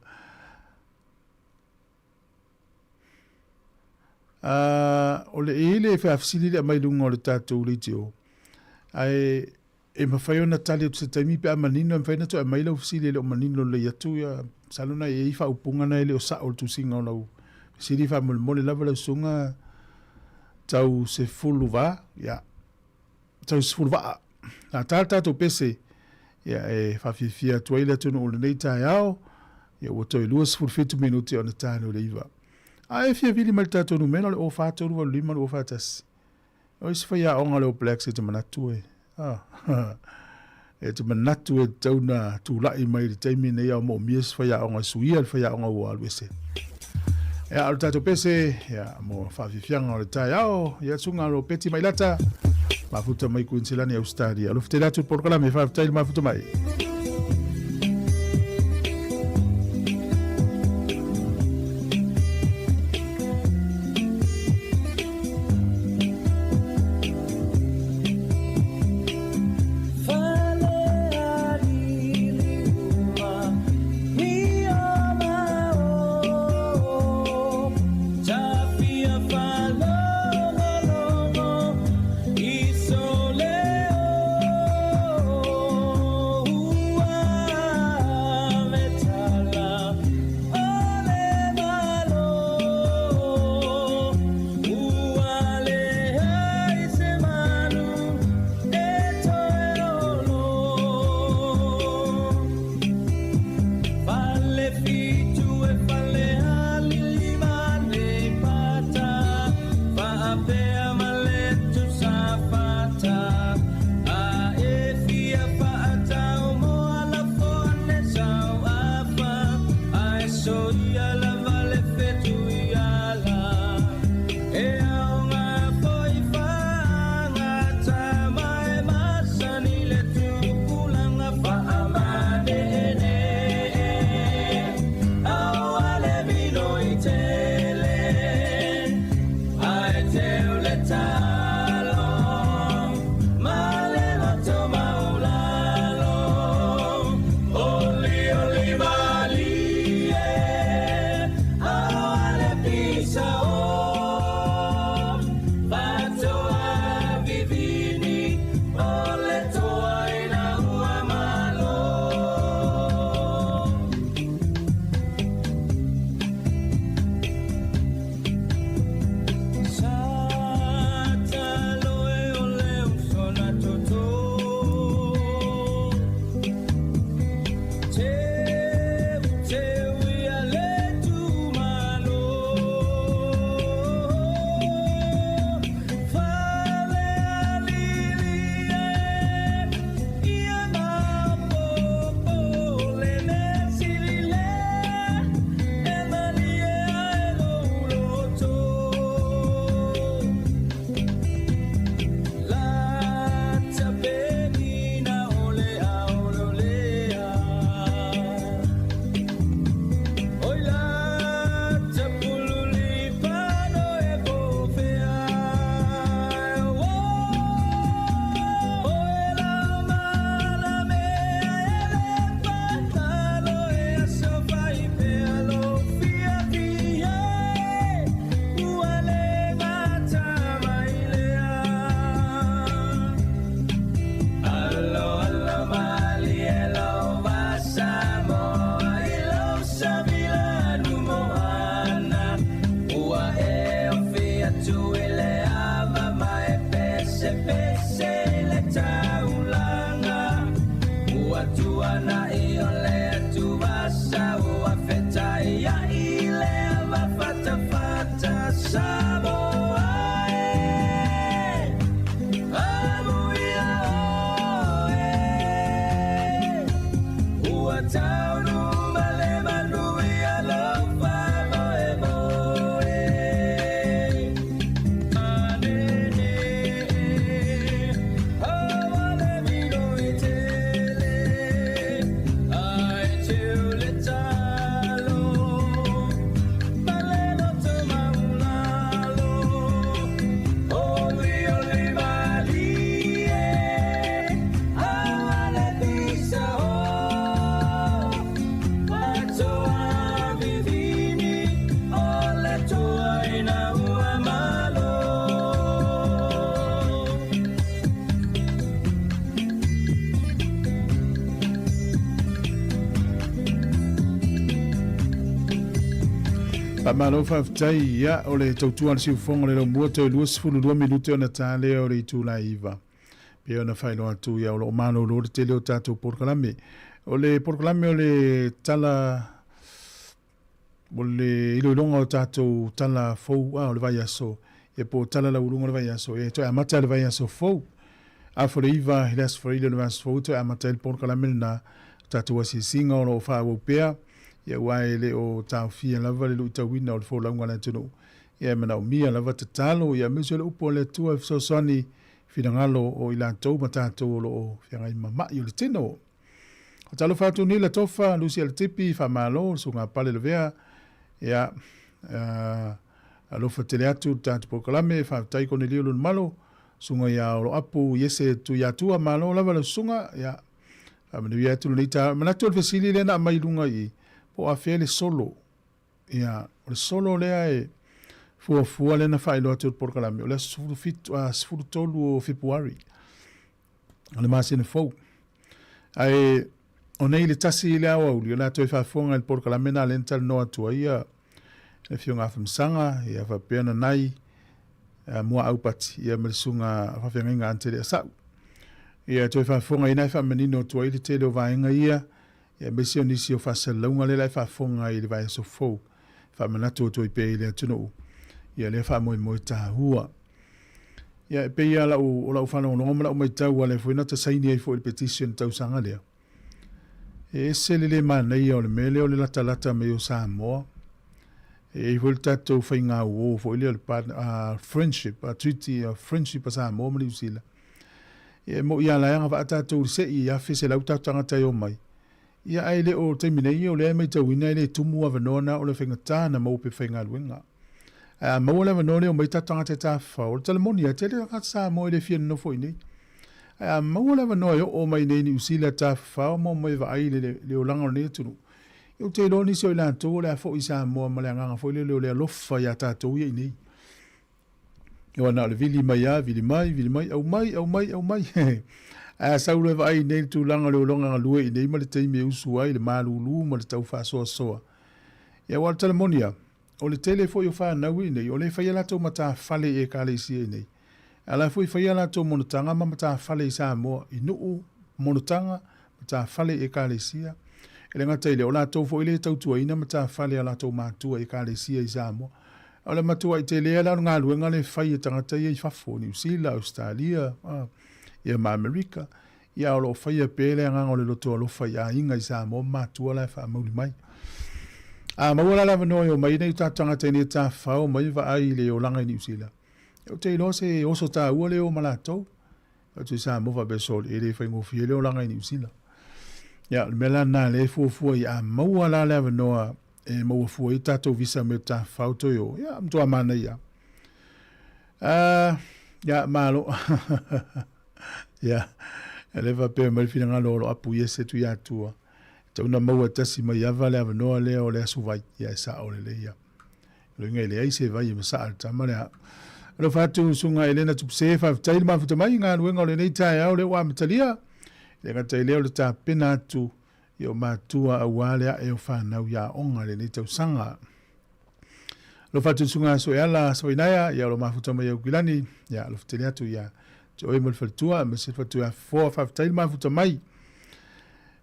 O le e i le faafesili lea mai luga o le tatou leitio, ae E mafai ona tali atu se taimi pe a manino, e mafai ona toe aumai lau fesili e le o manino lelei atu, ia, masalo na e i ai faaupuga na e le o sao i le tusiga o lau fesili, faamolemole lava lau susuga tau sefuluva, ia, tau sefuluvaa. A ta le tatou pese, ia, e faafiafia atu ai le atunuu i lenei taeao, ia, ua toe 27 minute ona ta nei o le 9. A e fia vili mai le tatou numera o le 04 385 241. O isi faiaoga o le All Blacks e te manatu e, ah, e te manatu e tatau ona tulai mai i le taimi lenei a o moomia se faiaoga e suia le faiaoga ua alu ese. Ia, o le tatou pese, ia, mo faafiafiaga o le taeao, ia, susuga Ropeti Mailata, mafuta mai Kuiniselani, Ausetalia. Alofa tele atu i le polokalame, faafetai le mafuta mai. Faamalo faafetai ia o le tautua a le siufofoga o le laumua toe 22 minute ona ta lea o le itula e 9. Pei ona faailoa atu ia o lo o malolo le tele o tatou polokalame. O le polokalame o le tala o le iloiloga o tatou tala fou a o le vaiaso ia po o tala lauuluga o le vaiaso ia e toe amata le vaiaso fou. Afa o le 9 i le Aso Faraile o le vaiaso fou e toe amata ai le polokalame lena. O tatou asiasiga o lo o faaauau pea ia aua e le o taofia lava le luitauina o le folauga a le atunuu. Ia e manaomia lava tatalo ia aemaise o le upu a le Atua e fesoasoani finagalo o i latou ma tatou o lo o feagai ma ma'i o le tino. Talofa atu Nila Tofa, Lucy Alitipi, faamalo, Susuga Pale Lavea, ia, alofa tele atu le tatou polokalame, faafetai Konelio Lunumalo, Susuga ia Oloapu Iese Tuiatua, malo lava lau susuga, ia, faamanuia atu lenei taeao. Manatu o le fesili lea na aumai i luga i i, po o afea le solo Ia, o le solo lea e fuafua lea na faailoa atu e le polokalame, o le aso 17, 13 o Fepuari, o le masina fou. Ae o nei le tasi i le aoauli, o le a toe faafofoga i le polokalame na lea na talanoa atu ai ia le Afioga Afamasaga, ia faapea ona nai Muaau Pati, ia ma le Susuga Faafeagaiga Ante Leasau. Ia toe faafofoga i na e faamanino atu ai le tele o vaega ia, aemaise o nisi o faasalalauga lea la e faafofoga ai i le vaiaso fou, e faamanatu atu ai pea i le atunuu ia lea faamoemoe taua. Ia, e pei lava lau, o lau faalogologo ma lau matau, aua o lea foi na ta saini ai foi i le petition i le tausaga lea, e ese le le manaia o le mea lea o le latalata mai o Samoa. E i ai foi le tatou faigauo foi lea o le partner, friendship, a treaty of friendship a Samoa ma Niu Sila. Ia e moni lava la e agavaa tatou i le sei i 1,100 tatou tagata e omai, ia ae le o le taimi nei o lea e matauina e le tumu avanoa na o le faigata ona maua pepa faigaluega. Ae a maua le avanoa lea e omai tatou tagata e tafafao, o le tala moni lava, e tele tagata Samoa e le fia nonofo i inei. Ae a maua le avanoa e oo mai i inei i Niu Sila tafafao ma omai e vaai i le, le olaga o lenei atunuu, ia ou te iloa nisi o i latou o le a foi i Samoa ma le agaga foi lele o le alofa ia tatou ia i inei. Aua na o le vili mai lava, vili mai, vili mai, aumai, aumai, aumai. Ae a sau loa e vaai i inei le tulaga o le ologa galue i inei ma le taimi e usu ai, le malulu ma le tau faasoasoa. Ia aua o le tala moni lava, o le tele foi o fanau i inei, o lea e fai a latou matafale i Ekalesia i inei. A o la e foi e fai a latou monotaga ma matafale i Samoa, i nuu, monotaga, matafale i Ekalesia. E le gata i lea, o latou foi lea e tautuaina matafale a latou matua i Ekalesia i Samoa. O le matuai tele la o le galuega lea e fai e tagata ia i fafo, Niu Sila, Ausetalia, ia ma Amerika, ia a o lo o faia pea le agaga o le loto alofa i aiga i Samoa ma matua la e faamauli mai. A maua la le avanoa e omai ai nai o tatou tagata i nei tafafao mai vaai i le olaga i Niu Sila, ou te iloa se oso taua lea e o ma latou. Atu i Samoa faapea sole, e le faigofie le olaga i Niu Sila. Ia, o le mea la lena lea e fuafua i a maua la le avanoa e maua fua ai tatou visa me tafafao toe o, ia, matua manaia. Ia, malo. Ia, e le faapea mai le finagalo o lo apu iese tu ia tua. Tau na maua tasi mai ava le avanoa lea o le asu vai. Ia, e sao lelei ia. Loiga e leai se vai e masaa le tama lea. Alofa atu Susuga Elena Tupuse, faafetai le mafuta mai i galuega o lenei taeao lea ua amatalia. E le gata i lea o le tapena atu i o matua aua le ae o fanau i aoga i lenei tausaga. Alofa atu Susuga Soeala Savainaea, ia o lo mafuta mai Aukilani, ia alofa tele atu ia te oe ma le faletua, aemaise le faletua ia Fofoa, faafetai le mafuta mai.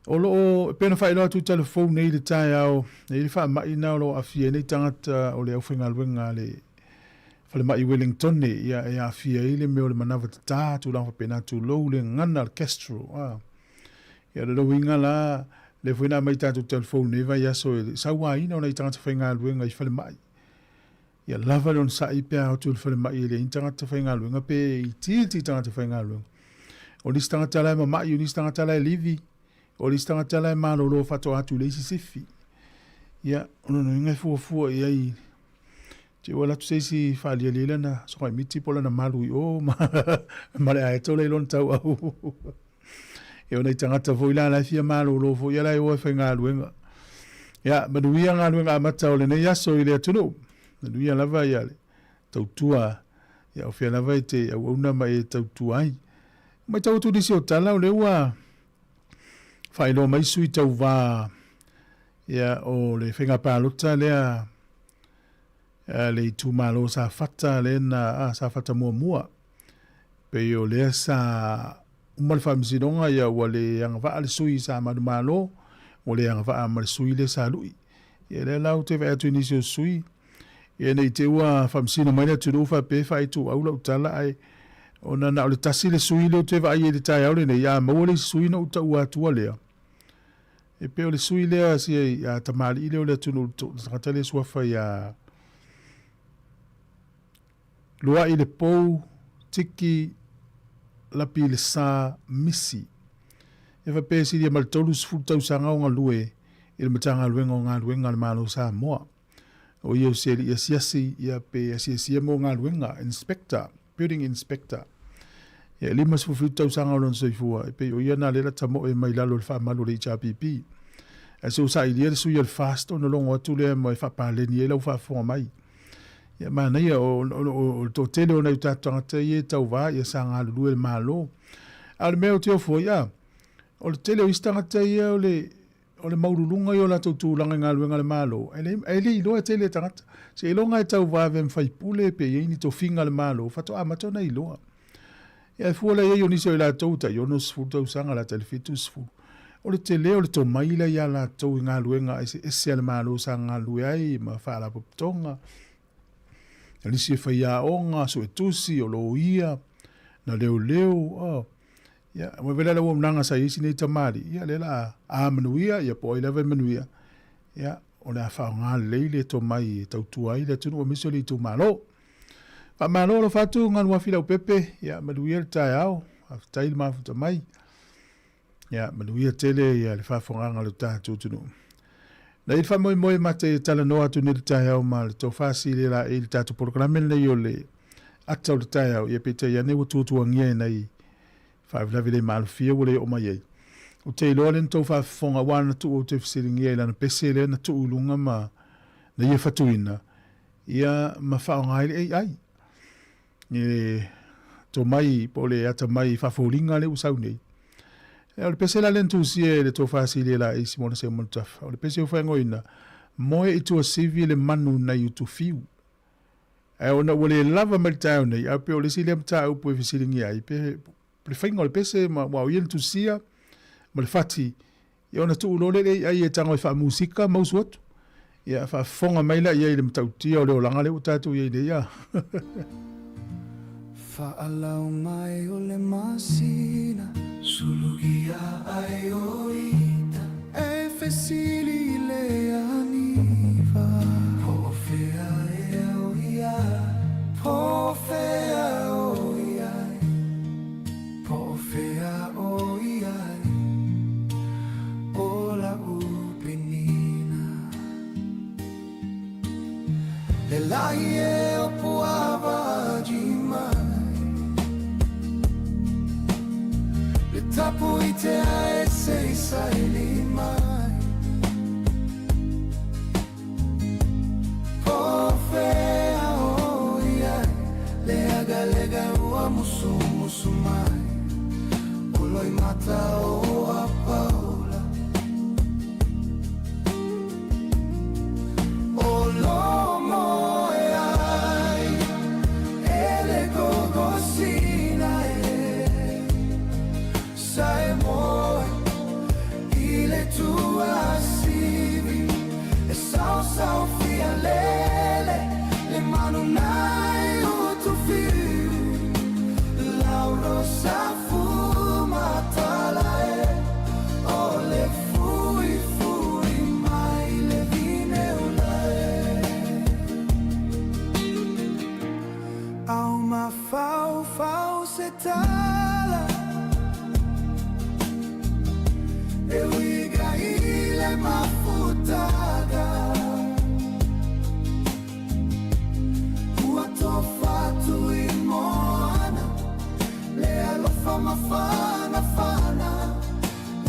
O lo o, e pei ona faailoa atu i tala fou nei i le taeao, e i ai le faamai na o lo o aafia ai nei tagata o le aufaigaluega a le falemai i Wellingtone, ia e aafia ai le mea o le manava tatā, tulaga faapena, tulou le gagana o le gastro. A. Ia o le uiga la, lea foi na aumai i tatou tala fou nei vaiaso i le sauaina o nai tagata faigaluega i falemai. Ia lava le onosai pe a o atu i le falemai e leai ni tagata faigaluega pe itiiti tagata faigaluega. O nisi tagata la e mama'i, o nisi tagata la e livi, o nisi tagata la e malolo faatoa atu i le isi sifi. Ia, o lona uiga e fuafua i ai te ua alu atu se isi faaliali ai lana sogaimiti po o lana malu i o ma, ma le aeto lea i lona tauau. Ia o nai tagata foi la la e fia malolo foi ia la e o e faigaluega. Ia, manuia galuega amata o lenei aso i le atunuu. Manuia lava ia le tautua, ia o fea lava e te auauna ma e tautua ai. Matau atu nisi o tala o lea ua faailoa mai sui tauvā ia o le faiga palota lea. le itumalo o Safata lea na, a, Safata muamua. Pei o lea sa uma le faamasinoga, ia ua le agavaa le sui sa manumalo, ua le agavaa ma le sui lea sa lui. Ia lea la ou te vaai atu i nisi o sui, ia ne i te i ua faamasino mai le atunuu faapea e faaituau lau tala, ae ona na o le tasi le sui lea ou te vaai ai i le taeao lenei, a maua le isi sui ona ou taua atua lea. E pei o le sui lea si a tamalii lea o le atunuu le tagata lea suafa ia Luai le Pou, Tiki, Lapi le Sa, Misi. E faapea e silia ma le 30 tausaga o galue i le Matagaluega o Galuega a le Malo o Samoa. O ia o se alii asiasi ia pe asiasia mo galuega, inspector, building inspector. Ia e 57 tausaga o lona soifua, e pei o ia na lea la tamoe mai lalo o le faamalu o le HRPP. Ae se ua sailia le sui o le FAST ona logo atu lea ma e faapaleni ai lau faafofoga mai. Ia manaia o le toatele o nai o tatou tagata ia e tauva ia sa galulue i le Malo. A o le mea ou te ofo ai, a, o le tele o isi tagata ia o le o le maualuluga ia o latou tulaga i galuega a le Malo, ae le, ae le iloa e tele e tagata. Seiloga e tauva avea ma faipule pe i ai ni tofiga a le Malo, faatoa amata ona iloa. Ia ae fua la i ai o nisi o i latou tai 60 tausaga lata i le 70. O le tele o le tomai la ia latou i galuega eseese a le Malo sa galulue ai ma faalapotopotoga. O nisi e faiaoga, suetusi, o loia, na leoleo, oh. Ia, ua vela le auaunaga sa i ai si nei tamalii, ia lea la a manuia, ia po o ai lava e manuia, ia, o le a faaaoga lelei le tomai e tautua ai le atunuu aemaise o le itumalo. Faamalo alofa atu Galuafi Leaupepe, ia manuia le taeao, faafetai le mafuta mai. Ia manuia tele ia le faafofogaaga a lo tatou atunuu. Na i le faamoemoe ma te talanoa atu nei le taeao ma le tofa sili la i le tatou polokalame lenei o le ata o le taeao, ia peitai ane ua tuatuagia e nai faalavelave le maalofia ua le oo mai ai. Ou te iloa lea na tou faafofoga aua na tuu ou te fesiligia i lana pese lea na tuu i luga ma na ia fatuina, ia ma faaaoga ai le AI. I le tomai po o le atamai faafoliga lea ua sau nei. O le pese la lea na tusia e le tofa sili e Laei Simona Seumanutafa, o le pese ua faaigoaina, Moe i Tuasivi le manu nai Utufiu. Ae ona ua le lava mai le taeao nei, ae pei o le isi lea mataupu e fesiligia ai, pe le faiga o le pese ma aua o ia na tusia ma le fati, ia ona tuu loa lea i le AI e tago e faamusika ma usu atu. Ia faafofoga mai la i ai i le matautia o le olaga lea ua tatou i ai nei a. Faalau mai o le masina. Sulugia ai o ita. E fesili i le aniva. Po o fea ea o ia. Po o fea o i ai. Po o fea o i ai. O la'u penina. Le lahi e o puava mai. Le tapu i te ae se i saili mai. Po o fea o i ai. Le agalega ua musumusu mai. O loimata o apaula. O lomo e ai e le gogosina e sa e moe i le tuasivi e sao sao fia lele le manu nai utufiu lauro sa fumatala e o le fuifui mai le vineula e. Au mafaufau se tala e uiga i le mafutaga. Ua tofa atu i moana le alofa mafanafana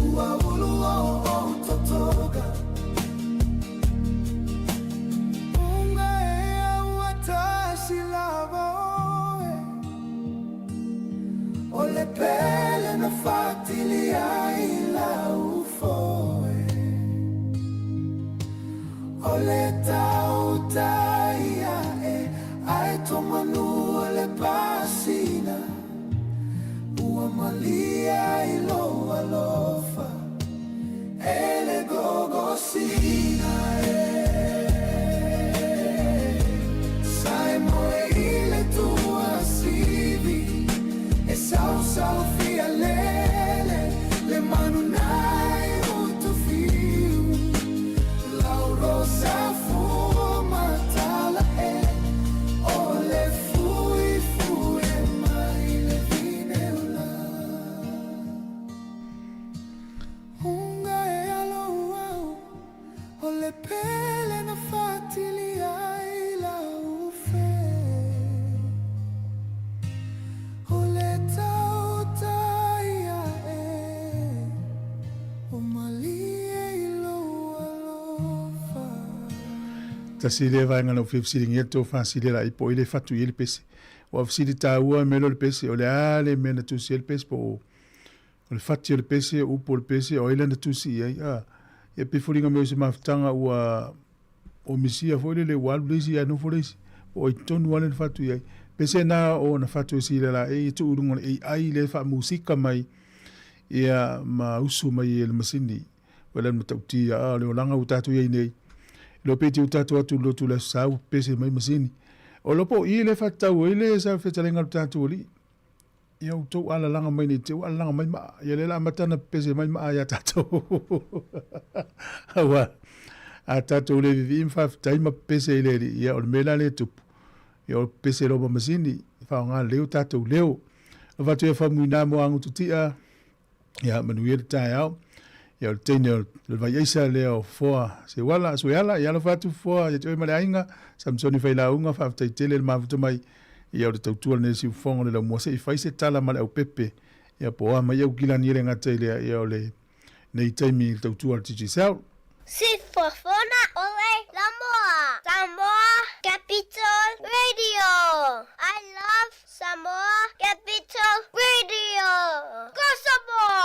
ua ulu o ou totoga. Unga ea ua tasi lava oe. O le pele na faatili ai lau foe. O le tautai. malie i lou alofa e le gogosina e Sae moe i le tuasivi e sausau fialele le manu nai utufiu lau rosa fua matala e o le fuifui e mai le vineula Unga e alo au o le pele na fatilia ai lau fe O le tautai ae o malie i lou alofa. Tasi lea vaega na ou fia fesiligia le tofa sili la po i le fatu i le pese. Ua fesili taua mea lea o le pese, o le a le mea na tusi ai le pese po o le fati o le pese, o upu o le pese, o ai lea na tusi i ai. A, ia pe foliga mai o se mafutaga ua o misia foi lele ua alu le isi ae nofo le isi. Po o ai tonu lava lea na fatu i ai. Pese na o na fatu e sila la e tuu i luga o le AI lea e faamusika mai ia ma usu mai e le masini. Ua le matautia a o le olaga ua tatou i ai nei. Iloa pe te tatou atu i le lotu i le Aso Sa ua pese mai masini. O lo po o i le faatatau ai le sa fetalaiga o le tatou Alii. Ia outou alalaga mai nei te ua alalaga mai maa. Ia lea la amata ona pese mai maa ia tatou. Aua a tatou le vivii ma faafetai ma pese i le Alii, ia o le mea la lea e tupu. Ia o pese loa ma masini, faaaoga lelei o tatou leo. Avatu ia famuina mo agututia. Ia manuia le taeao. Ia o le teine o le vaiaisa lea o Foa Seuala, Sueala, ia alofa atu Foa ia te oe ma le aiga, Samsoni Failauga, faafetai tele le mafuta mai. Ia o le tautua lenei siufofoga o le laumua se i fai se tala ma le aupepe. Ia po o a mai au kilani e le gata i lea, ia o le nei taimi i le tautua a le Digicel. Siufofoga o le Laumua, Samoa Capital Radio. I love Samoa Capital Radio. Go Samoa!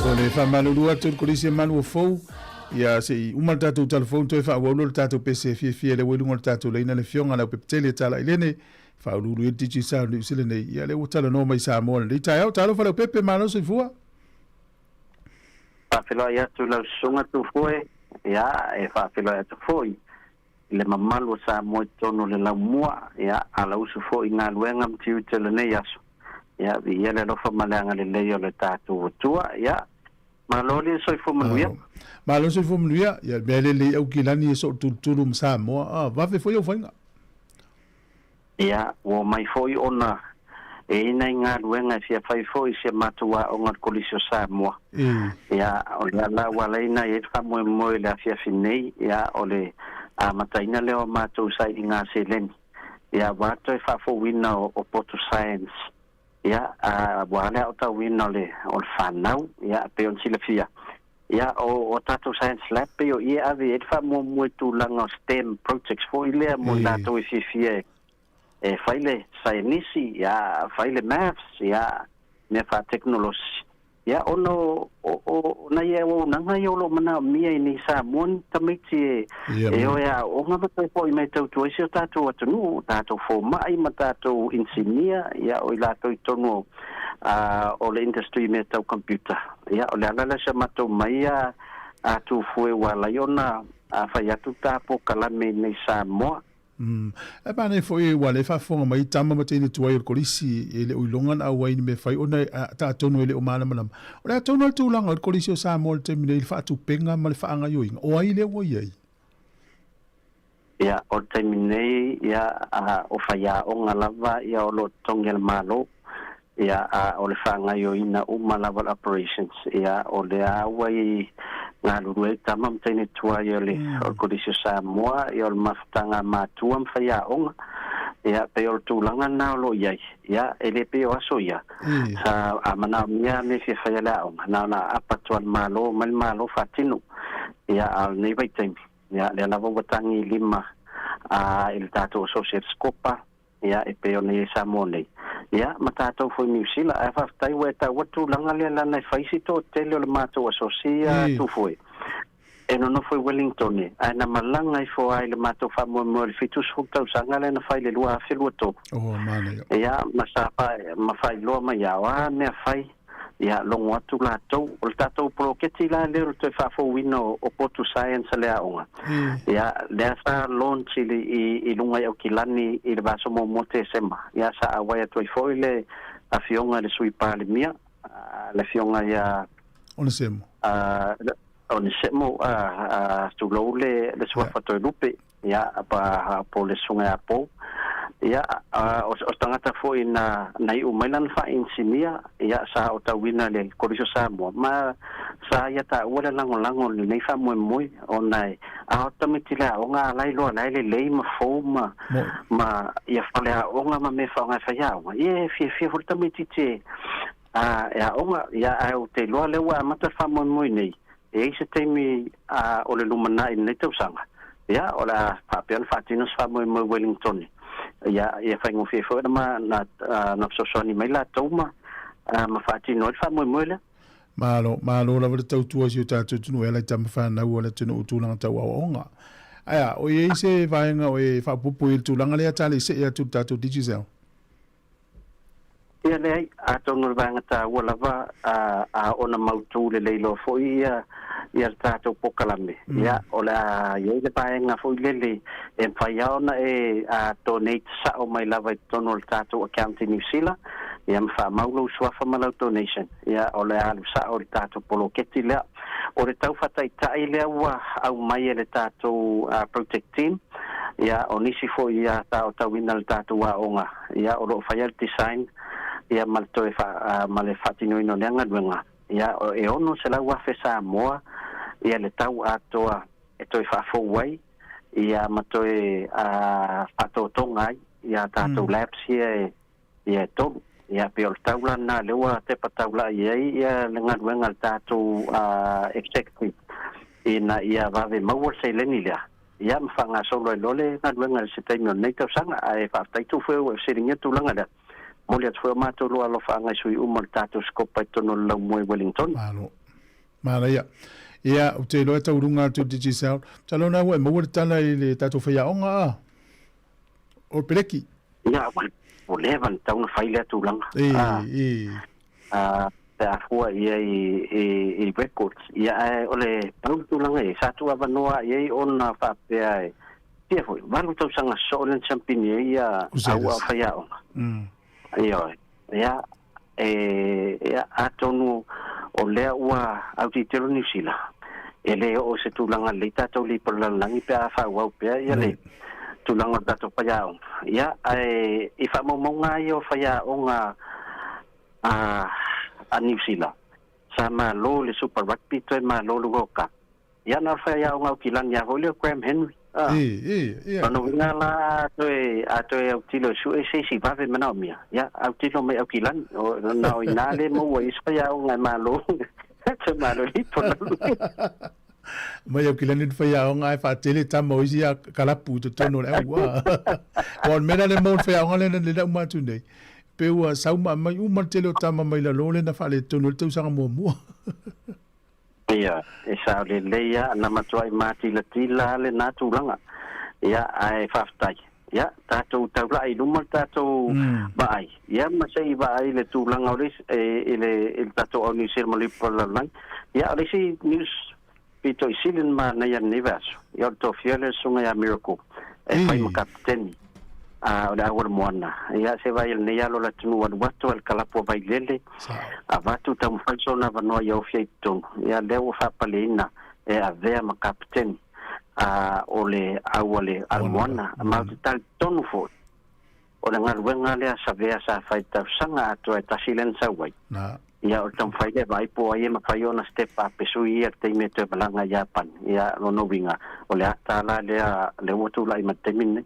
O le faamalulu atu i le Kolisi e Malu o Fou, ia se i uma le tatou talafou toe faaauau loa le tatou pese fiafia lea ua i luga o le tatou laina le Afioga a Leaupepetele Talailene, faauluulu i ai le Digicel Niu Sila nei, ia lea ua talanoa mai i Samoa i lenei taeao. Talofa Leaupepe, malo soifua. Faafeiloai atu i lau susuga Tufue, ia, e faafeiloai atu foi i le mamalu o Samoa i totonu o le laumua, ia, alausu foi i galuega ma tiute o lenei aso, ia, viia le alofa ma le agalelei o le tatou Atua, ia, malo le soifua manuia. Malo soifua manuia, ia, mea lelei Aukilani e sootulutulu ma Samoa, a, vave foi au faiga. Ia, ua omai foi ona e i ai nai galuega e fia fai foi i si a matou aoga o le Kolisi o Samoa. Ia, o le ala ua ala ai ona i ai le faamoemoe i le afiafi nei, ia, o le amataina lea o a matou sailiga seleni. Ia, ua toe faafouina o potu science, ia, aua le aotauina o le o le fanau, ia, e pei ona silafia, ia, o tatou science lab pei o i e ave i ai le faamuamua i tulaga o STEM projects foi lea mo i latou e fiafia e fai le saienisi, ia, fai le maths, ia, mea faatekonolosi. Ia, ona o, o, o nai auaunaga ia o lo o manaomia i nei Samoa ni tamaiti e, e o e aooga ma toe foi mai e tautua ai si o tatou atunuu, o tatou fomai ma tatou inisinia, ia, o i latou i totonu o, a, o le industry i mea tau computer. Ia, o le ala lea o si a matou mai a, a Tufue ua ala ai ona fai atu ta polokalame i nei Samoa. Umm. Ae manaia foi ua lea faafofoga mai tama ma teine tuai o le kolisi e le o iloga na auai ni mea fai ona taatonu e le o malamalama. O le a tonu lava le tulaga o le kolisi o Samoa i le taimi nei i le faatupega ma le faagaioiga, o ai lea ua i ai? Ia, o le taimi nei, ia, o faiaoga lava ia o lo o totogi e le Malo. Ia, a o le faagaioina uma lava o le operations, ia, o lea ua i galulue ai tama ma teine tuai o le o le Kolisi o Samoa, ia, o le mafutaga a matua ma faiaoga. Ia, pei o le tulaga lena o lo o i ai. Ia, e le pei o aso ia, sa a manaomia mea e fia fai a le aoga, na ona aapa atu a le Malo mai le Malo faatino. Ia, a o lenei vaitaimi, ia, lea lava ua tagi lima a i le tatou Associate Scopa, ia, e pei ona i ai Samoa nei, ia, ma tatou foi i Niu Sila. Ae faafetai ua e taua le tulaga lea leaga e fai si toatele o le matou asosi ia Tufue e nonofo i Wellington ae na malaga ifo lava i le matou faamoemoe o le 70 tausaga lea na fai i le 2023. Oh, manaia. Ia, ma sa ma faailoa mai ia, o a mea fai, Ia, logo atu latou. O le tatou poloketi la lea o le toe faafouina o potu science a le aoga, ia, lea sa launch i le, i, i luga i Aukilani i le vaiaso muamua o Tesema. Ia, sa auai atu ai foi le Afioga i le Sui Palemia, le Afioga ia Onesemo. Onesemo, tulou le, le suafa Toelupe. Ia, pa, po o le Susuga ia Pou. Ia, o, o se tagata foi na, na iu mai lana faa-inisinia, ia, sa aotauina i le Kolisi o Samoa, ma sa ia taua le lagolago i lenei faamoemoe, ona e ao tamaiti le aoga a la e iloa la e lelei ma fou ma, ma ia faleaoga ma mea faaaoga e faiaoga. Ia, e fiafia foi le tamaitiiti e, a, e aoga, ia, ae ou te iloa lea ua amata le faamoemoe nei, E i ai se taimi o le lumanai i lenei tausaga, ia, o le a faapea ona faatino se faamoemoe Wellington, ia, ia faigofie foi ona ma, na, na fesoasoani mai latou ma, ma faatino ai le faamoemoe lea. Malo, malo lava le tautua i si o tatou atunuu e ala i tama fanau a le atunuu i tulaga tau aoaoga. Ae a, o i ai se vaega o e faaopoopo i le tulaga lea ta le i see atu i le tatou Digicel? Ia leai, atonu o le vaega taua lava a ona mautu lelei loa foi ia ia le tatou polokalame, ia o le a i ai le vaega foi lele e mafai lava ona e donate sao mai lava i totonu o le tatou account i Niu Sila, ia ma faamau lou suafa ma lau donation, ia o le a alu sao i le tatou poloketi lea. O le tau faataitai lea ua aumai e le tatou project team, ia o nisi foi ia sa aotauina le tatou aoga, ia o lo o faia le design ia ma le toe fa, ma le faatinoina o lea galuega, ia e 600,000 Samoa ia le tau atoa e toe faafou ai ia ma toe faatotoga ai ia tatou labs ia e ia e tolu. Ia pei o le tau la lena lea ua tepa taulai ai ia le galuega a le tatou executive ina ia vave maua le seleni lea, ia ma faagasolo ai loa le galuega i se taimi o lenei tausaga. Ae faafetai Tufue ua e fesiligia le tulaga lea. Momoli atu foi o matou loa alofaaga i sui uma o le tatou Scopa i totonu o le Laumua i Wellington. Malo. Manaia. Ia, ou te iloa e tauruga atu i le Digicel. Masalo na ua e maua le tala i le tatou faiaoga a? O peleki. Ia, ua leva ona tatau ona fai lea tulaga. E, e. A, pe a fua i ai i records. Ia, ae o le pau le tulaga ia, sa tuuavanoa i ai ona faapea e, tia foi, 8 tausaga sosoo lea na siampini ai ia au a o faiaoga. Ioe. Ia, e, ia, atonu o lea ua autitelo Niu Sila, e le oo i se tulaga lelei tatou lipa o le lalolagi pe a faaauau pea ia le tulaga o le tatou faiaoga. Ia, ae i faamaumauga lava ia o faiaoga a, a Niu Sila, sa malo i le Super Rugby toe malo i le World Cup. Ia, na o le faiaoga Aukilani lava foi lea o Graham Henry. Ah. Lona uiga la a toe, a toe autilo e suʻe se isi vave manaomia, ia, autilo mai Aukilani, o, na o inā le maua ai isi faiaoga e malo, toe malo i le ipo lalu. Mai Aukilani le faiaoga ae faatele tama o isi kalapu i totonu o le au. Aua o le mea lea le maua le faiaoga lea na uma atu nei, pe ua sau ma aumai uma le tele o tama mai lalo lea na faaletonu ai le tausaga muamua. Ia, e sao lelei lava, na matuai matilatila lava lena tulaga. Ia, ae faafetai. Ia, tatou taulai i luma le tatou vaai, ia ma se i vaai i le tulaga o le isi, i le, i le tatou au Niu Sila ma le Ipu Lalolagi. Ia, o le isi news pito i sili ona manaia i lenei vaiaso, ia o le tofia lea o le Susuga ia Miracle e fai ma kapeteni o le au o le moana. Ia, se vaai i lenei alo o le atunuu alu atu a le kalapu a Vailele, avatu taumafai sona avanoa ia ofi ai i totonu. Ia, lea ua faapaleina e avea ma kapeteni. a o le au a le moana, ma ou te talitonu foi, o le galuega lea savea sa fai tausaga atoa e tasi lea na sau ai. Ia, o le taumafai lea e vaai po o ai e mafai ona step up e sui ia i le taimi e toe malaga i Iapani. Ia, lona uiga, o le ata la lea, lea ua tulai mai i le taimi lenei.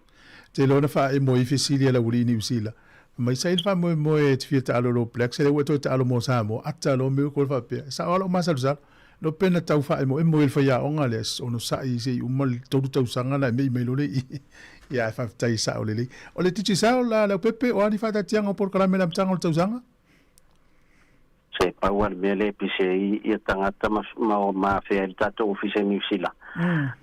Te iloa na faaemo ai fesili a le aualii Niu Sila. Fai mai, Sa i le faamoemoe e te fia taalo i le All Blacks, lea ua e toe taalo mo Samoa, ata loa Miracle faapea, e sao lava lou masalosalo. No pe na tau faaemoemo i le faiaoga lea, onosai se i uma le tolu tausaga na e me'i mai loa le i. Ia, ae faafetai e sao lelei. O le Digicel la, Leaupepe, o a ni faataatiaga o polokalame i le amataga o le tausaga? Se pau lava le mea lea e pise ai ia tagata ma, ma, ma afea ai le tatou ofisa i Niu Sila.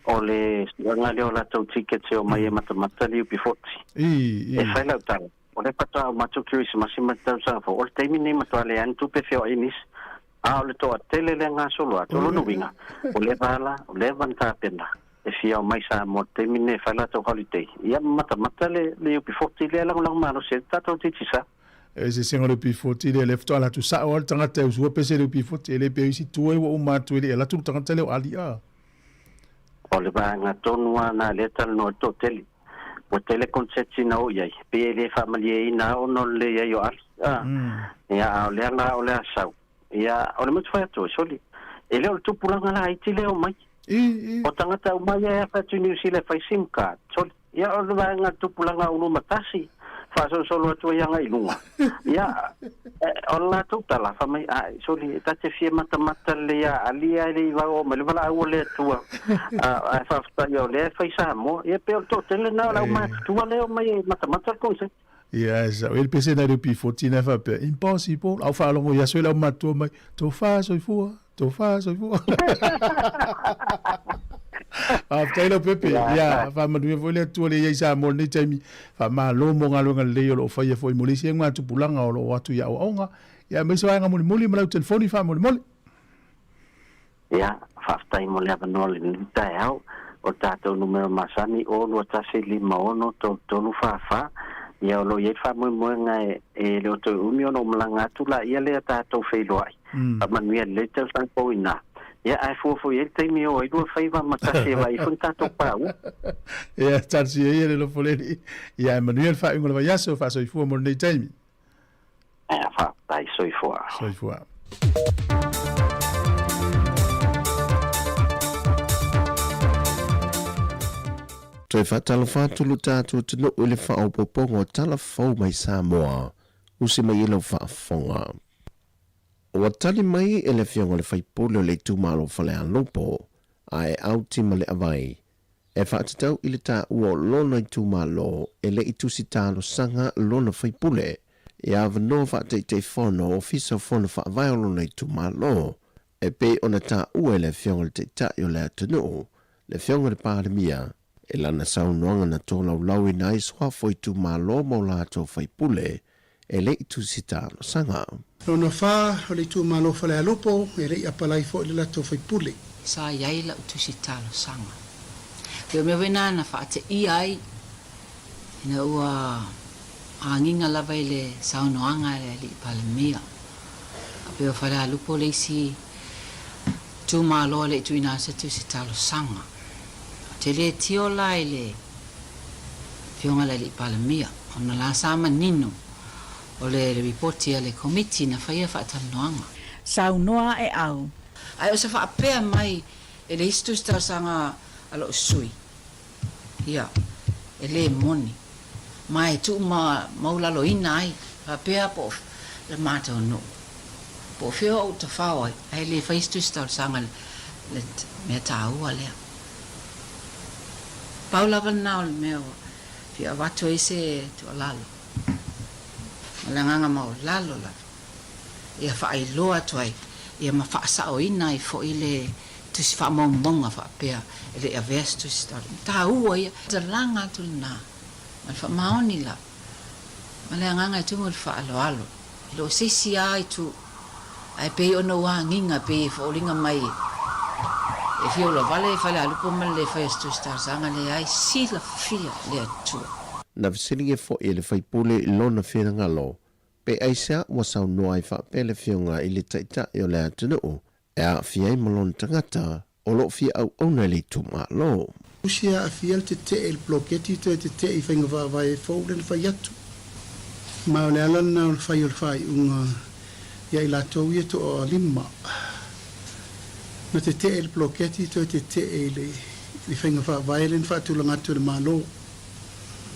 O le suega lea o latou tickets e omai e matamata le UB40. E fai lau tala, o lea faatoa uma atu Kerisimasi ma le tausaga fou, o le taimi lenei matua leai ni tupe e feoai nisi. A o le toatele lea gasolo atu, o lona uiga, ua leva la, ua leva ona tapena e fia omai Samoa i le taimi lenei e fai latou holiday. Ia ma matamata le, le UB40 lea e lagolago malosi ai le tatou Digicel. E se sega o le UB40 lea, lea faatoa alu atu sao lava le tagata e usua pese le UB40, e le pei o isi tua ua uma atu e le i alu atu le tagata lea o Ali a. O le vaega tonu lava lena lea e talanoa ai le toatele. Ua tele konseti na oo i ai, pei e le faamalieina lava ona o le leai o Ali. A, ia, a o lea la o le a sau. Ia, o le motu fai atu, soli, e le o le tupulaga laiti lea o mai. O tagata uma ia e afe atu i Niu Sila e fai sim card, soli. Ia, o le vaega tupulaga 21, faasolosolo atu ai agai i luga. Ia, o le latou tala, fai mai, ai, soli, e ta te fia matamata lelei ia Ali ae le i vao mai le valaau a le Atua. Ae faafetai o lea e fai Samoa. Ia, pei o le toatele lena o le aumatutua lea e omai e matamata le concert. Ia, e sao, e le pese na le UB40 na e faapea, impossible. A o faalogo i aso e le aumatua mai, tofa soifua, tofa soifua. Faafetai Leaupepe. Ia, faamanuia foi le Atua le i ai Samoa i lenei taimi. Faamalo mo galuega lelei o lo o faia foi mo le isi augatupulaga o lo o atu i aoaoga. Ia, aemaise vaega mulimuli ma lau telefoni faamolemole. Ia, faafetai mo le avanoa i lenei taeao. O le tatou numera masani, 0 2 1 5 6 3 3 4 4. Ia, o lo o i ai le faamoemoega e le o toe umi ona ou malaga atu laia lea tatou feiloai. Faamanuia lelei tausaga fou ina. Ia, ae fua foi i ai le taimi e o ai lua faiva ma tasi e vaai ifo ni tatou paua. Ia, talosia ia le alofa o le Alii. Ia, ae manuia le faaiuga o le vaiaso, faasoifua mo lenei taimi. Ia, faafetai, soifua. Soifua. Toe faatalofa atu lo tatou atunuu i le faaopoopoga o tala fou mai Samoa, usi mai ai lau faafofoga. Ua tali mai e le Afioga i le Sui Usufono o le itumalo o Falealupo a e Auti ma Leavai e faatatau i le taua o lona itumalo e le i tusi talosaga lona faipule i avanoa faa-Taitaifono o Ofisa o Fono Faavae o lona itumalo e pei ona taua e le Afioga i le Taitai o le atunuu, le Afioga i le Palemia, i lana saunoaga na tolaulauina ai suafa o itumalo ma o latou faipule e le i tusi talosaga. Lona fa o le itumalo Falealupo e le i apalai foi le latou faipule. Sa i ai lau tusi talosaga. Pei o mea foi na na faateia ai ina ua agiga lava i le saunoaga a le Alii Palemia. A pei o Falealupo le isi itumalo e le i tuuina atu se tusi talosaga. Ou te le tio la i le Afioga i le Alii Palemia, ona la sa manino o le lipoti a le Komiti na faia faatalanoaga. Saunoa ae au. Ae o se faapea mai e le isi tusi talosaga a lou sui. Ia, e lē moni, ma e tuu ma maulaloina ai, faapea po o le matou nuu, po o fea ou tafao ai, ae le fai se tusi talosaga i le mea taua lea. Pau lava lena o le mea ua fia avatu ai se tuualalo, ma le agaga maualalo lava, ia faailoa atu ai, ia ma faasaoina ai foi le tusi faamaumauga faapea e le i avea se tusi talosaga. Taua ia talaga atu lena ma le faamaoni lava, ma le agaga e tumu i le faaaloalo, e le o se isi lava itu, ae pei ona ua agiga pei e foliga mai e fia ulavale e Falealupo ma le le faia o se tusi talosaga, leai, silafia le Atua. Na fesiligia foi e le faipule i lona finagalo pe aisea ua saunoa ai faapea le Afioga i le Taitai o le atunuu e aafia ai ma lona tagata o lo o fia auauna i le itumalo. Usi e aafia le tetee i le poloketi toe tetee i faiga faavae fou lea na fai atu. Ma o le ala lena o le fai o le faaiuga ia i latou ia toalima na tetee i le poloketi toe tetee i le faiga faavae lea na faatulaga atu e le Malo.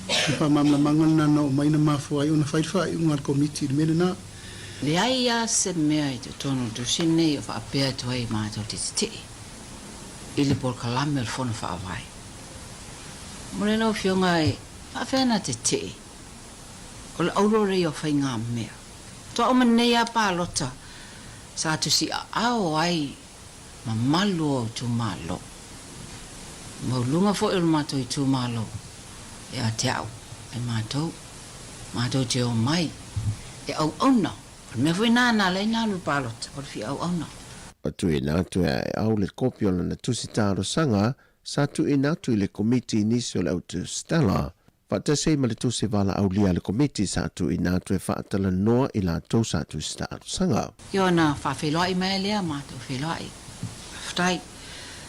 O le faamalamalamaga lena na oo mai na mafua ai ona fai le faaiuga a le Komiti i le mea lena. Leai lava se mea i totonu o le tusi lenei o faapea atu ai matou te tetee i le polokalame o le Fono Faavae. Mo le lau Afioga e faafefea ona tetee? O le aurora ia o faigamea. Faatoa uma nei lava palota sa tusi aao ai mamalu o itumalo. Maualuga foi o le matou itumalo ia te au e matou, matou te omai e auauna. O le mea foi lena na ala ai ona alu i le palota, o le fia auauna. Ua tuuina atu e Aeau le kopi o lana tusi talosaga sa tuuina atu i le Komiti i nisi o le au tusitala Faatasi ai ma le tusi valaaulia a le Komiti sa tuuina atu e faatalanoa i latou sa tusi talosaga. Ia ona faafeiloai mai lea matou feiloai. Faafetai.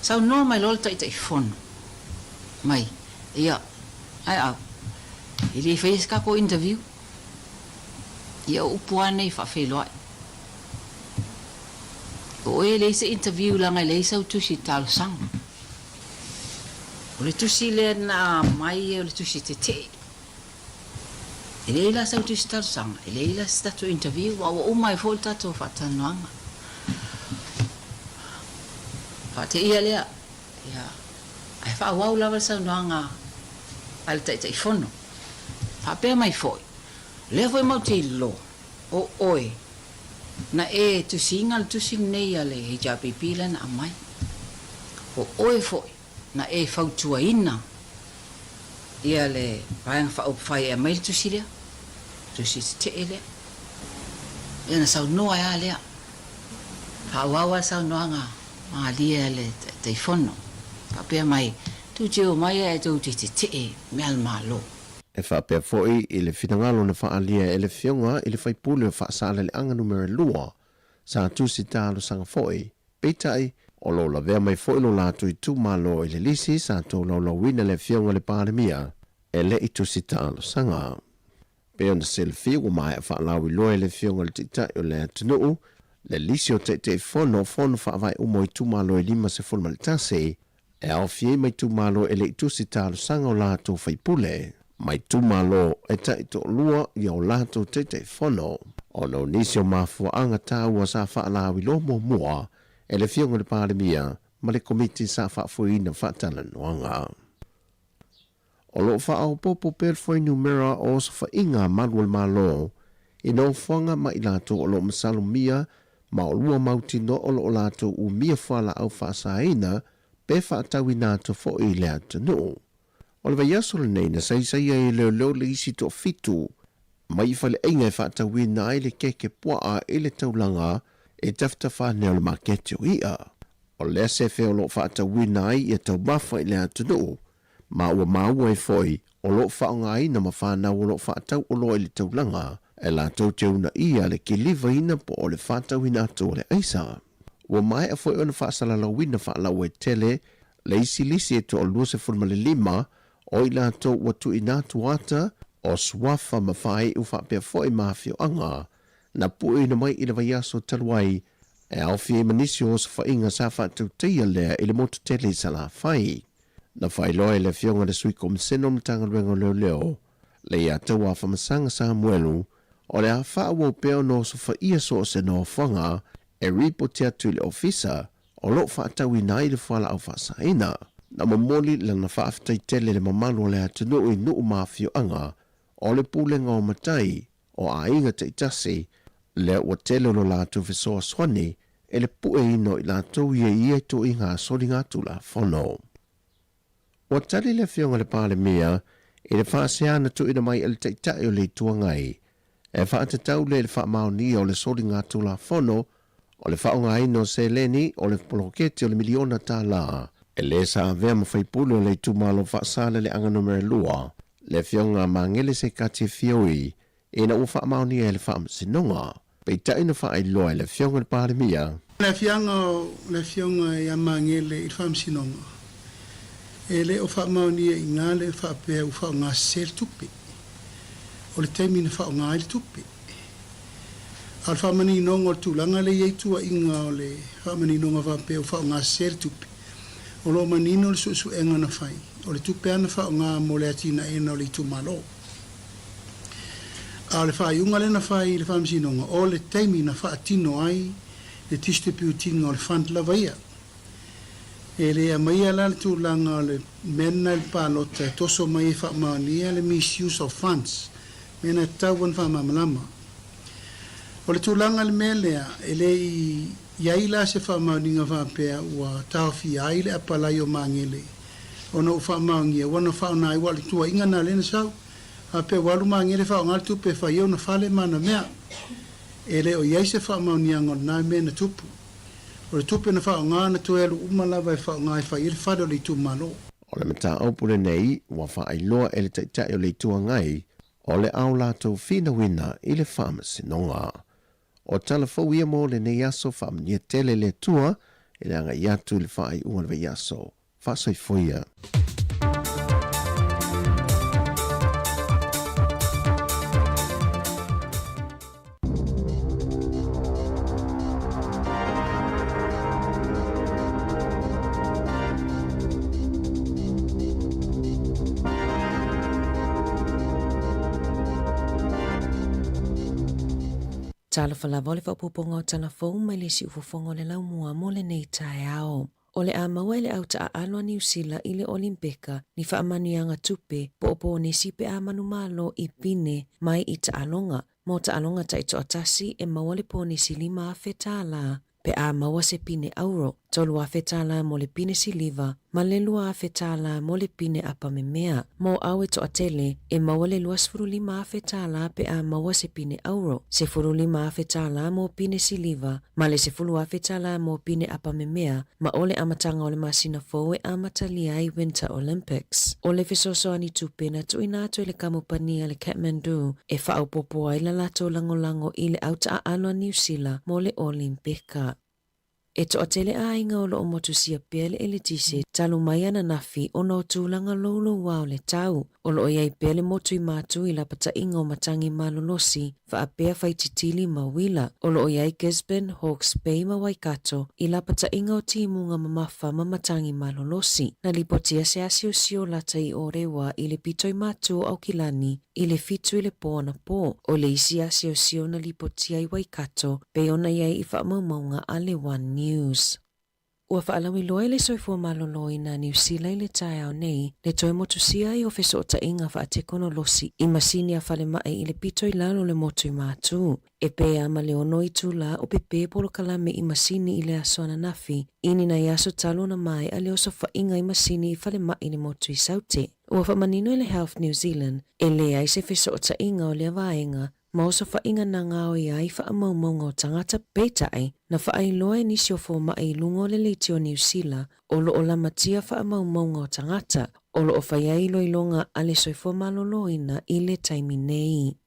Saunoa mai loa le Taitaifono mai, Ia, ae au, e le i faia se tatou interview. Ia o upu lava nei faafeiloai. O oe e leai se interview leaga e leai sau tusi talosaga. O le tusi lea na aumai o le tusi tetee. E leai la sau tusi talosaga, e leai la se tatou interview aua ua uma ai foi le tatou faatalanoaga. Faateia lea, ia, ae faaauau lava le saunoaga a le Taitaifono. Faapea mai foi, o lea foi matou te iloa o oe na e tusiina le tusi lenei a le HRPP lea na aumai. O oe foi na e fautuaina ia le Vaega Faaupufai e aumai le tusi lea, tusi tetee lea. Ia na saunoa ai lava lea. Faaauau lava le saunoaga malie a le Taitaifono, faapea mai, Tou te omai ae tou te tetee mea a le Malo. E faapea foi i le finagalo na faaalia e le Afioga i le Faipule o Faasaleleaga Numera 2, sa tusi talosaga foi. Peitai, o lo o lavea mai foi lo latou itumalo i le lisi sa tolaulauina le Afioga i le Palemia e le i tusi talosaga. Pei ona silafia ua maea faalauiloa e le Afioga i le Taitai o le atunuu le lisi o Taitaifono o Fono Faavae uma o itumalo e 51, e aofia ai ma itumalo e le i tusi talosaga o latou faipule, ma itumalo e taitoalua ia o latou Taitaifono. Ona o nisi o mafuaaga taua sa faalauiloa muamua e le Afioga i le Palemia ma le Komiti sa faafoeina faatalanoaga. O lo o faaopoopo pea le fuainumera o osofaiga a malu o le Malo i nofoaga ma i latou o lo o masalomia ma o lua mautinoa o lo o latou umia fualaau faasaina pe faatauina atu foi i le atunuu. O le vaiaso lenei na saisai ai e leoleo le isi toafitu mai i faleaiga e faatauina ai le keke puaa i le taulaga i tafatafa ane o le maketi o i'a. O lea sefe o lo o faatauina ai ia taumafa i le atunuu ma ua maua ai foi o lo o faaaogaina ma fanau o lo o faatau oloa i le taulaga e latou te uunaia le kilivaina po o le faatauina atu o le aisa. Ua maea foi ona faasalalauina faalauaitele le isi lisi e 25 o i latou ua tuuina atu ata o suafa ma faaiu faapea foi ma afioaga na pueina mai i le vaiaso talu ai e aofia ai ma nisi o osofaiga sa faatautaia lea i le motu tele i Salafai. Na faailoa e le Afioga i le Sui Komisena o le Matagaluega o Leoleo, Leiataua Afamasaga Samuelu, o le a faaauau pea ona osofaia so o se nofoaga e ripoti atu i le Ofisa o lo o faatauina ai le fualaau faasaina. Na momoli lana faafetai tele i le mamalu o le atunuu i nuu ma afioaga o le Pulega o Matai o aiga taitasi, lea ua tele o lo latou fesoasoani e le pueina o i latou ia i ia ituaiga soligatulafono. Ua tali le Afioga i le Palemia i le faasea na tuuina mai e le Taitai o le Itu Agai e faatatau lea i le faamaonia o le soligatulafono o le faaaogaina o seleni o le poloketi o le miliona tala e le sa avea ma faipule o le itumalo Faasaleleaga Numera 2, le Afioga Magele Sekati Fioi, ina ua faamaonia e le Faamasinoga. Peitai na faailoa e le Afioga i le Palemia. Le afiaga o le Afioga ia Magele i le Faamasinoga, e le o faamaonia i ina le faapea ua faaaoga sese le tupe. O le taimi na faaaoga ai le tupe. A o le faamaninoga o le tulaga lea e i ai tuuaiga o le faamaninoga faapea ua faaaoga sese le tupe, o lo o manino le suesuega na fai, o le tupe lava na faaaoga mo le atinaeina o le itumalo. A o le faaiuga lea na fai i le Faamasinoga, o le taimi na faatino ai le distribute-ina o le fund lava ia. E le aumaia la le tulaga o le mea lena i le palota e toso mai e faamaonia le misuse of funds, mea na tatau ona faamalamalama. O le tulaga i le mea lea, e le i i ai la se faamaoniga faapea ua taofia ai le apalai o Magele ona ua faamaonia, ua na faaaoga ai, ua o le tuuaiga lena lea na sau, faapea ua alu Magele faaaoga le tupe e fai ai ona fale ma ana mea. E le o i ai se faamaoniaga o lena mea na tupu. O le tupe na faaaoga na toe alu uma lava e faaaoga e fai ai le fale o le itumalo. O le mataupu lenei ua faailoa e le Taitai o le Itu Agai o le ao latou finauina i le Faamasinoga. O tala fou ia mo lenei aso faamanuia tele le Atua i le agai atu i le faaiuga o le vaiaso. Faasoifoia. Talofa lava o le faaopoopoga o tala fou mai le siufofoga o le laumua mo lenei taeao. O le a maua e le au taaalo a Niu Sila i le Olimpeka ni faamanuiaga tupe po o ponesi pe a manumalo i pine mai i taaloga. Mo taaloga taitoatasi e maua le ponesi $5,000 pe a maua se pine auro, $3,000 mo le pine siliva ma le $2,000 mo le pine apamemea. Mo au e toatele, e maua le $25,000 pe a maua se pine auro, $15,000 mo pine siliva ma le $10,000 mo pine apamemea ma o le amataga o le masina fou e amatalia ai Winter Olympics. O le fesoasoani tupe na tuuina atu e le kamupani a le Kathmandu e faaopoopo ai la latou lagolago i le au taaalo a Niu Sila mo le Olimpeka. E toatele aiga o lo o motusia pea le eletise talu mai ananafi ona o tulaga louloua o le tau. O lo o i ai pea le motu i Matu i lapataiga o matagi malolosi faapea faititili ma uila. O lo o i ai Gisborne, Hawke's Bay ma Waikato i lapataiga o timuga mamafa ma matagi malolosi. Na lipotia se asiosio lata i Ōrewa i le pito i Matu o Aukilani i le 7 i le pō anapō. O le isi asiosio na lipotia i Waikato pei ona i ai i faamaumauga a le One News. Ua faalauiloa e le Soifua Maloloina a Niu Sila i le taeao nei le toe motusia ai o fesootaiga faatekonolosi i masini a falemai i le pito i lalo o le motu i Matu. E pē a ma le 6 itulā o pepē polokalame i masini i le aso ananafi, i ni nai aso talu ona maea le osofaiga i masini i falemai i le motu i Saute. Ua faamanino e le Health New Zealand, e leai se fesootaiga o lea vaega ma osofaiga na gaoia ai faamaumauga o tagata, peitai, na faailoa e nisi o fomai i luga o le leitio Niu Sila o lo o lamatia faamaumauga o tagata o lo o fai ai iloiloga a le soifua maloloina i le taimi nei.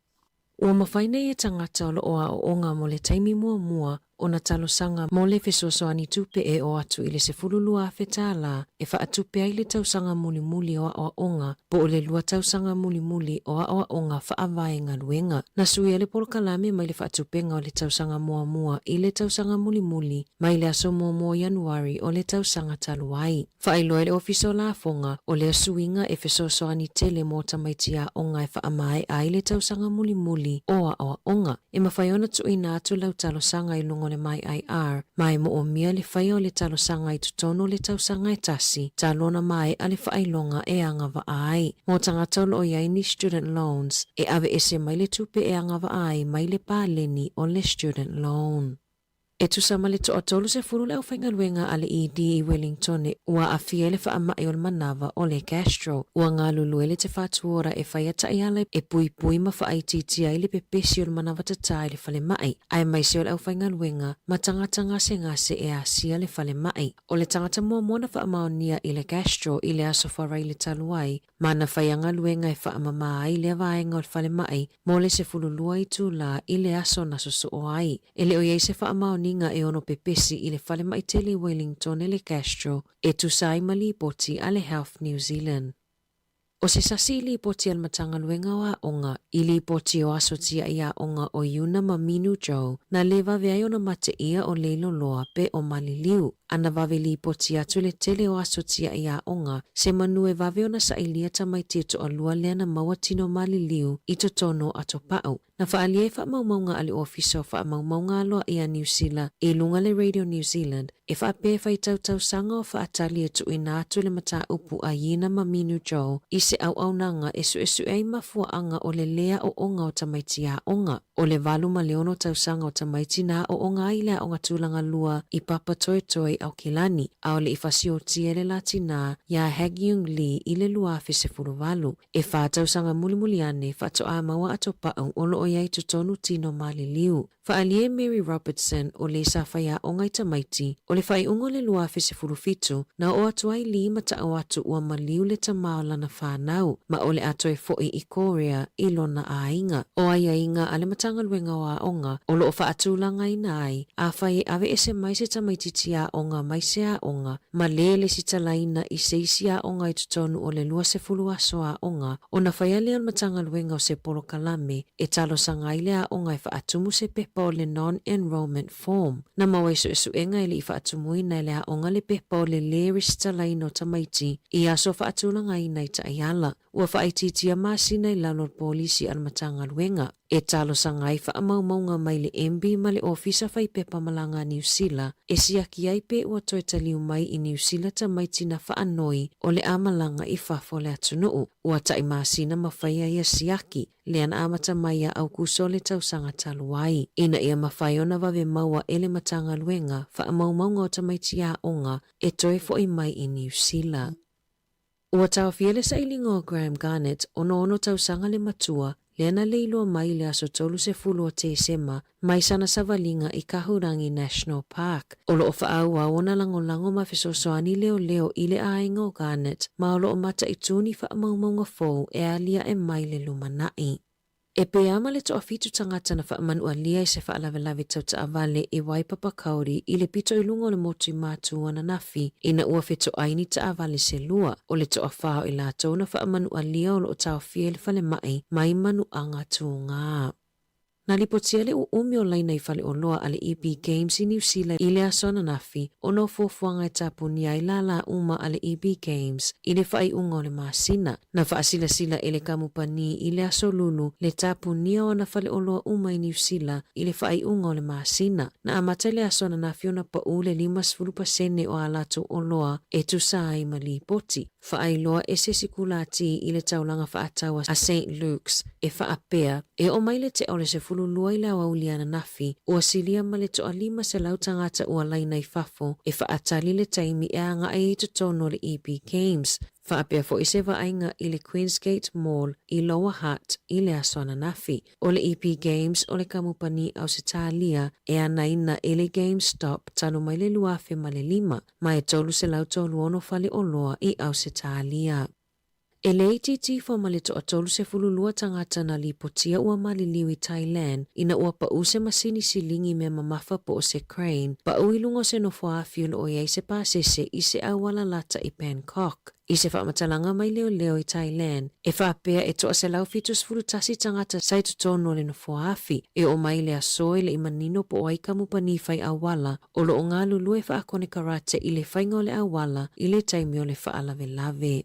Ua mafai nei e tagata o lo o aooga mo le taimi muamua ona talosaga mo le fesoasoani tupe e oo atu i le $12,000 e faatupe ai le tausaga mulimuli o aoaoga po o le lua tausaga mulimuli o aoaoga faavae galuega. Na suia le polokalame mai le faatupega o le tausaga muamua i le tausaga mulimuli mai le aso muamua o Ianuari o le tausaga talu ai. Faailoa e le Ofisa o Lafoga, o lea suiga e fesoasoani tele mo tamaiti aoga e faamaea ai le tausaga mulimuli o aoaoga. E mafai ona tuuina atu lau talosaga i luga o le myIR, ma e moomia le faia o le talosaga i totonu o le tausaga e tasi, talu ona maea le faailoga e agavaa ai. Mo tagata o lo o i ai ni student loans, e aveese mai le tupe e agavaa ai mai le paleni o le student loan. E tusa ma le toa-30 le aufaigaluega a le ED i Wellingtone ua aafia i le faamai o le manava o le gastro. Ua galulue le Te Whatu Ora e faia taiala e puipui ma faaitiitia ai le pepesi o le manava tatā i le falemai, aemaise o le aufaigaluega ma tagata gasegase e asia le falemai. O le tagata muamua na faamaonia i le gastro i le Aso Faraile talu ai, ma na faia galuega e faamamā ai lea vaega o le falemai mo le 12 itulā i le aso na sosoo ai. E le o i ai se faamaoniga e ono pepesi i le falemai tele i Wellington e le Gastro e tusa ai ma lipoti a le Health New Zealand. O se sasi i lipoti a le Matagaluega o Aoga i lipoti o aso tiaʻi aoga o Iuna ma Minu Joe na lē vave ai ona mateʻia o Leiloloa pe o Maliliu a na vave lipoti atu le tele o aso tiaʻi aoga se manu e vave ona saʻilia tamaiti e toalua lea na maua tino maliliu i totonu o Atopa'u. Na faaalia ai faamaumauga a le Ofisa o Faamaumauga Aloaia a Niu Sila i luga le Radio New Zealand e faapea e faitau tausaga o faatali e tuuina atu le mataupu a Yina ma Minu Joe i se auaunaga e suesue ai mafuaaga o le lē aoaoga o tamaiti aoga. O le 8 ma le 6 tausaga o tamaiti na aooga ai i le aoga tulaga lua i Papatoetoe i Aokelani, a o le i fasiotia e le la tinā iā Hagyung Lee i le 2018. E whā tausaga mulimuli ane faatoa maua Atopa'u o lo o i ai totonu tino maliliu. Faaalia e Mary Robertson o le sa faiaoga i tamaiti, o le faaiuga o le 2017, na oo atu ai Lee ma taʻo atu ua maliu le tamā o lana whānau, ma o le a toe foʻi i Korea i lona aiga. O aiaiga a le Matagaluega o Aoga o lo o faatulagaina ai, afai e aveese mai se tamaitiiti aoga mai se aoga, ma lē lesitalaina i se isi aoga i totonu o le 20 aso aoga, ona faia lea o le Matagaluega o se polokalame e talosaga ai le aoga e faatumu se pepa o le Non-Enrolment Form. Na maua i suesuega e le i faatumuina e le aoga le pepa o le lē resitalaina o tamaiti i aso faatulagaina i taiala. Ua faaitiitia masina i lalo o le polisi a le Matagaluega e talosaga ai faamaumauga mai le MB ma le Ofisa Fai Pepa Malaga a Niu Sila e siaki ai pe ua toe taliu mai i Niu Sila tamaiti na faanoi o le a malaga i fafo o le atunuu. Ua taʻi masina ma faia ia siaki, lea na amata mai iā Aukuso le tausaga talu ai. Ina ia mafai ona vave maua e le Matagaluega faamaumauga o tamaiti aoga e toe foʻi mai i Niu Sila. Ua taofia le sailiga o Graham Garnett, 66 tausaga le matua, lea na leiloa mai i le aso 30 o Tesema mai sana savaliga i Kahurangi National Park. O lo o faaauau ona lagolago ma fesoasoani leoleo i le aiga o Garnett ma o lo o mataitū ni faamaumauga fou e aliae mai le lumanai. E pē ama le toafitu tagata na faamanualia i se faalavelave tau taavale i Waipapakauri i le pito i luga o le motu i Mātū ananafi ina ua fetoai ni taavale se lua. O le toawhā o i latou na faamanualia o lo o taofia i le falemai mai manuaga tūgā. Na lipotia le uumi o laina i faleoloa a le EB Games i Niu Sila i le aso ananafi ona o fuafuaga e tapunia ai lālā uma a le EB Games i le faaiuga o le masina. Na faasilasila e le kamupani i le aso Lulu le tapunia o ana faleoloa uma i Niu Sila i le faaiuga o le masina. Na amata i le aso ananafi ona paʻū le 50% o a latou oloa e tusa ai ma lipoti. Faailoa e se isi kulātī i le taulaga faatau a Saint Luke's e faapea, e oo mai le tea o le 12 i le aoauli ananafi, ua silia ma le toa 500 tagata ua laina i fafo e faatali le taimi e agaʻi ai i totonu o le EB Games. Faapea foʻi se vaaiga i le Queensgate Mall i Lower Hutt i le aso ananafi. O le EB Games o le kamupani Ausetalia e anaina e le GameStop talu mai le 2005, ma e 336 faleoloa i Ausetalia. E le itiiti ifo ma le toatolu 12 tagata na lipotia ua maliliu i Thailand ina ua pau se masini silingi mea mamafa po o se crane pau i luga o se nofoa-afi o lo o i ai se pasese i se auala lata i Bangkok. I se faamatalaga mai leoleo i Thailand, e faapea e toa 171 tagata sa i totonu o le nofoa-afi. E oo mai le aso e le i manino po o ai kamupani fai auala o lo o galulue faakonekarate i le faiga o le auala i le taimi o le faalavelave.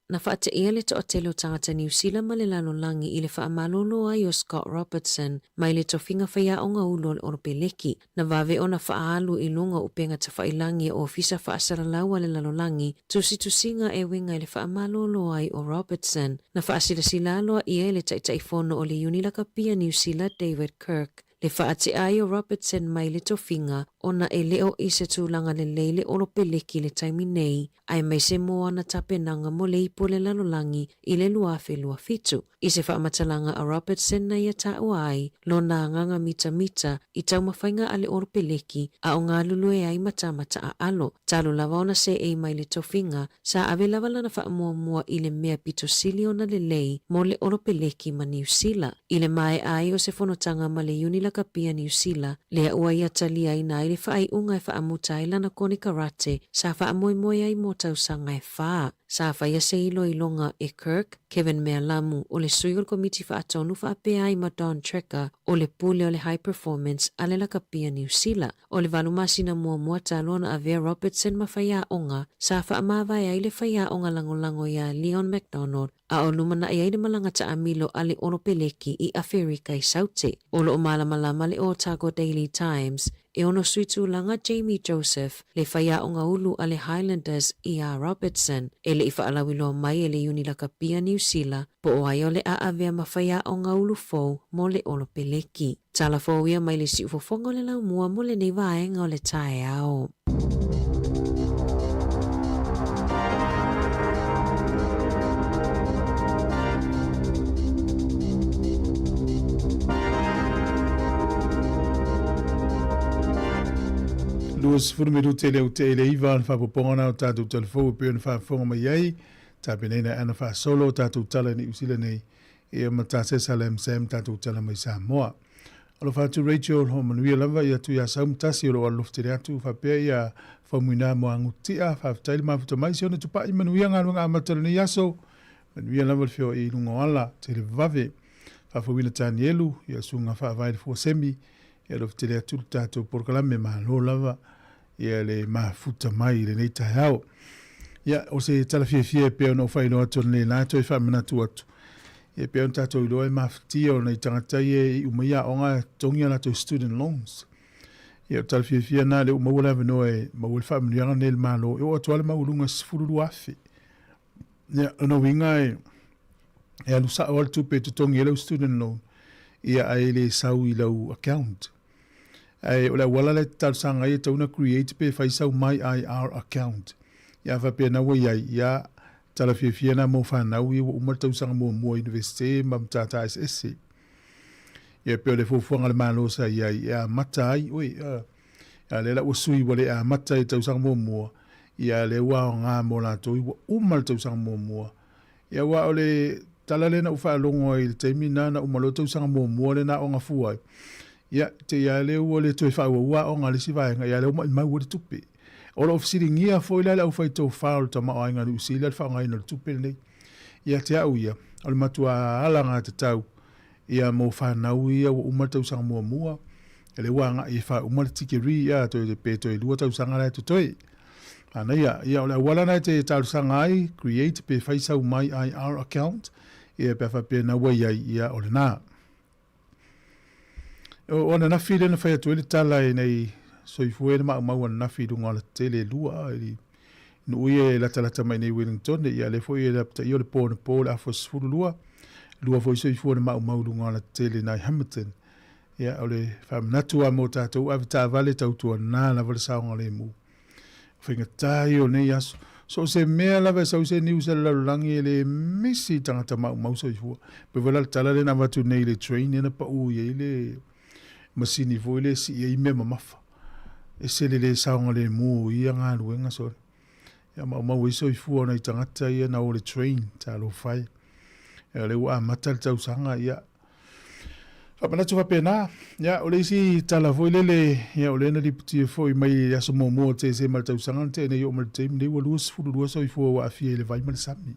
Na faateia le toatele o tagata Niu Sila ma le lalolagi i le faamalolo ai o Scott Robertson mai le tofiga faiaoga ulu o le Olopeleki. Na vave ona faaalu i luga o upega tafailagi e Ofisa Faasalalau a le Lalolagi tusitusiga e uiga i le faamalolo ai o Robertson. Na faasilasila aloaia e le Taitaifono o le Iuni Lakapia Niu Sila David Kirk le faatea ai o Robertson mai le tofiga ona e le o i se tulaga lelei le Olopeleki i le taimi nei, aemaise mo ana tapenaga mo le ipu o le lalolagi i le 2027. I se faamatalaga a Robertson na ia taua ai lona agaga mitamita i taumafaiga a le Olopeleki a o galulue ai ma tamata aalo, talu lava ona seei mai le tofiga, sa ave lava lana faamuamua i le mea pito sili ona lelei mo le Olopeleki ma Niu Sila. I le maea ai o se fonotaga ma le Iuni Lakapia Niu Sila, lea ua ia taliaina ai le faaiuga e faamuta ai lana konekarate sa faamoemoe ai mo tausaga e fa. Sa faia se iloiloga e Kirk, Kevin Mealamu, o le sui o le Komiti Faatonu faapea ai ma Don Trecker, o le pule o le High Performance a le Lakapia Niu Sila. O le valu masina muamua talu ona avea Robertson ma faiaoga, sa faamavae ai le faiaoga lagolago iā Leon MacDonald, a o lumanai ai le malaga taamilo a le Olopeleki i Aferika i Saute. O lo o malamalama le Otago Daily Times, e ono sui tulaga Jamie Joseph, le faiaoga ulu a le Highlanders iā Robertson, e le i faalauiloa mai e le Iuni Lakapia Niu Sila po o ai o le a avea ma faiaoga ulu fou mo le Olopeleki. Tala fou ia mai le siufofoga o le laumua mo lenei vaega o le taeao. 20 minute le ute le iva le faapopoga na o tatou talafou e pei ona faafofoga mai ai tapenaina e ana faasolo o tatou tala i Niu Sila nei Ia ma ta Sesa Lam Sam tatou tala mai Samoa. Alofa atu Rachel, o manuia lava ia atu ia Sau Matasi o loo alolofa tele atu faapea ia Faumuina Moagutia, faafetai le mafuta mai si ona tupai manuia galuega amata o lenei aso, manuia lava le feoai i luga o ala, tele vave. Faafouina Tanielu, ia susuga faavae le fua semi, ia alofa tele atu le tatou polokalame malo lava ia le mafuta mai i lenei taeao. Ia, o se tala fiafia e pei ona ou faailoa atu ananei la, toe faamanatu atu. Ia, e pei ona tatou iloa e mafatia o nai tagata ia e iu mai aoga e totogi a latou student loans. Ia, o le tala fiafia lena lea ua maua le avanoa e maua le faamanuiaga lenei e le Malo, e oo atu lava le maualuga e 12,000. Ia, o lona uiga e, e alu sao lava le tupe e totogi ai lau student loan, ia ae le sau i lau account. Ae o le auala la e talosaga ai e tatau ona create pe fai sau my IR account. Ia a faapea na ua i ai, ia tala fiafia na mo fanau ia ua uma le tausaga muamua i Universite ma matata eseese. Ia pei o le fuafuaga a le Malo sa i ai e amata ai, oi, a lea la ua sui ua le amata i le tausaga muamua, ia lea ua aoga mo latou ua uma le tausaga muamua. Ia aua o le tala lea na ou faalogo ai i le taimi lena na uma loa le tausaga muamua lea na aoga fua ai, ia te i lava lea ua le toe faaauaua aoga a le isi vaega, ia lea ua maimau ai le tupe. O lo o fesiligia foi la le aufaitofa o le tamaoaiga a Niu Sila le faaaogaina o le tupe lenei. Ia te au ia, o le matua alagatatau ia mo fanau ia ua uma le tausaga muamua, lea ua agai e faauma le tikeri, ia toe pe toe lua tausaga la e totoe. Manaia, ia o le auala na e te talosaga ai, create pe fai sau my IR account, ia pe a faapea na ua i ai, ia o lena. O ananafi lea na fai atu ai le tala e nei soifua na maumau ananafi i luga o alatetele e lua, i nuu ia e latalata mai nei Wellington, ia lea foi e lapataia o le po na po le afa 12, lua foi soifua na maumau i luga o alatetele nai Hamilton. Ia, o le faamanatu lava mo tatou avetaavale tautuana lava le saogalemu. O faigata ia o nei aso. So o se mea lava e sau se news a le lalolagi e le misi i tagata maumau soifua. Pei foi la le tala lea na avatu nei i le train lea na pau i ai le masini foi lea e sii ai mea mamafa. E ese le le saogalemu o ia galuega sole. Ia maumau ai soifua o nai tagata ia na o le train, talofa e. Ia o lea ua amata le tausaga, ia faamanatu faapena. Ia o le isi tala foi lele, ia o lea na lipotia foi mai le aso muamua o Tesema le tausaga na tea nei oo mai le taimi nei ua 22 soifua ua aafia i le vai ma le sami.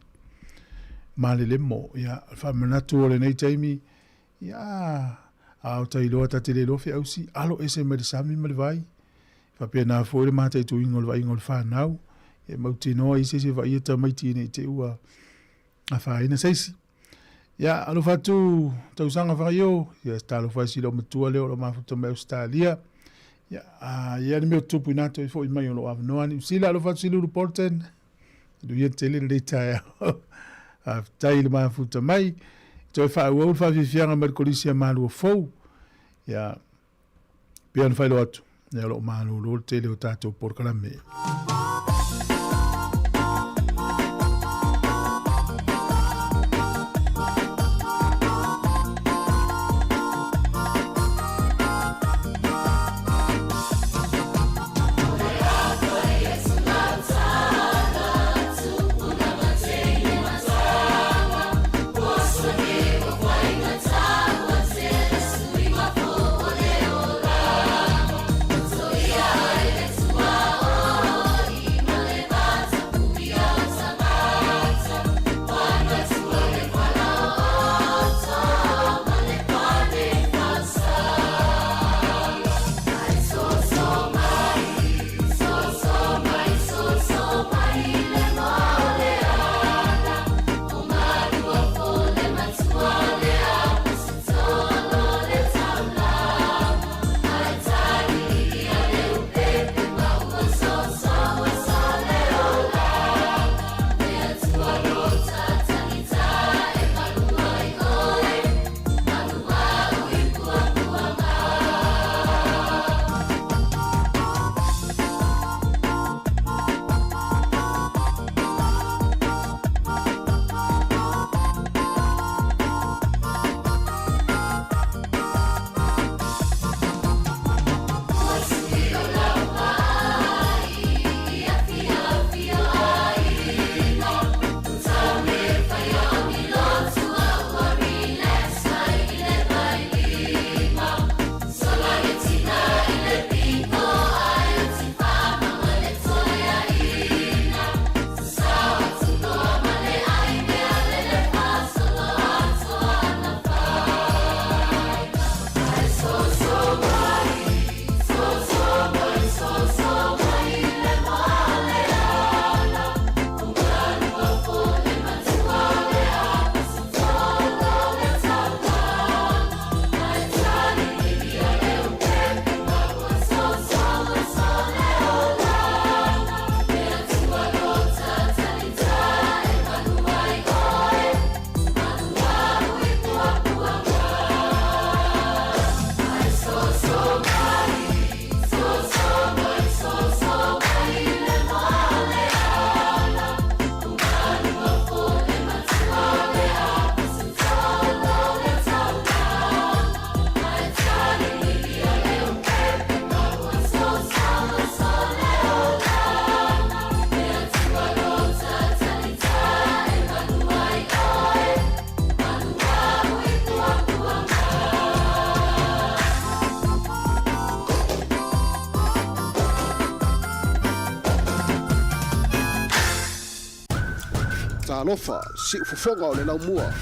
Malelemo, ia faamanatu o lenei taimi, ia a o tailoa ta te le iloa feausi, alo ese mai le sami ma le vai. Faapena foi le mataituina o le vaaiga o le fanau, e mautinoa i se isi e vaaia tamaiti ina i te i ua afaina se isi. Ia, alofa atu tausaga fagaio, ia talofa e si loomatua lea o lo o mafuta mai Ausetalia. Ia, a i ai le mea o tutupu ina toe foi mai o lo o avanoa Niu Sila, alofa atu Silulu Bolton. Manuia tele lenei taeao. Faafetai i le mafuta mai. Toe faaauau le faafiafiaga mai le Kolisi a Malua Fou. Ia, pei ona faailoa atu, ia o lo o malolo le tele o tatou polokalame. Talofa, siufofoga o le laumua.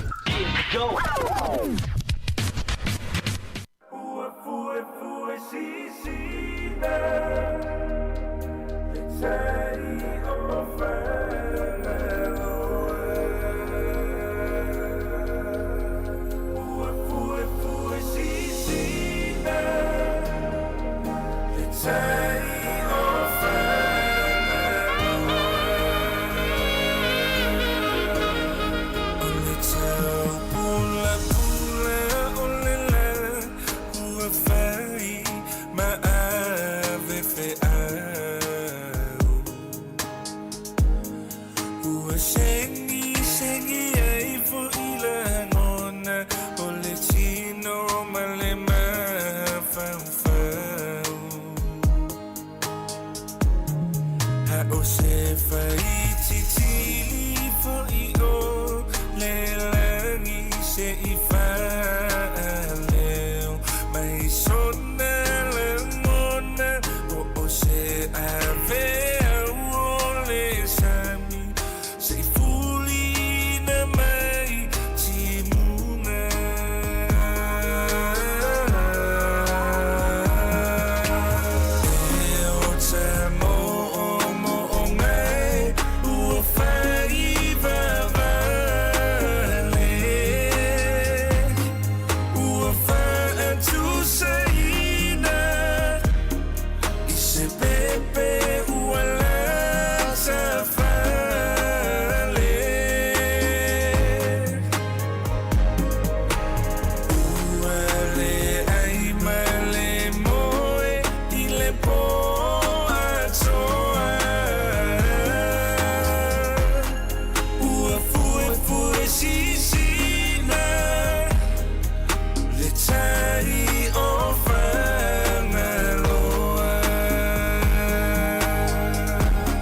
tai o Fagaloa.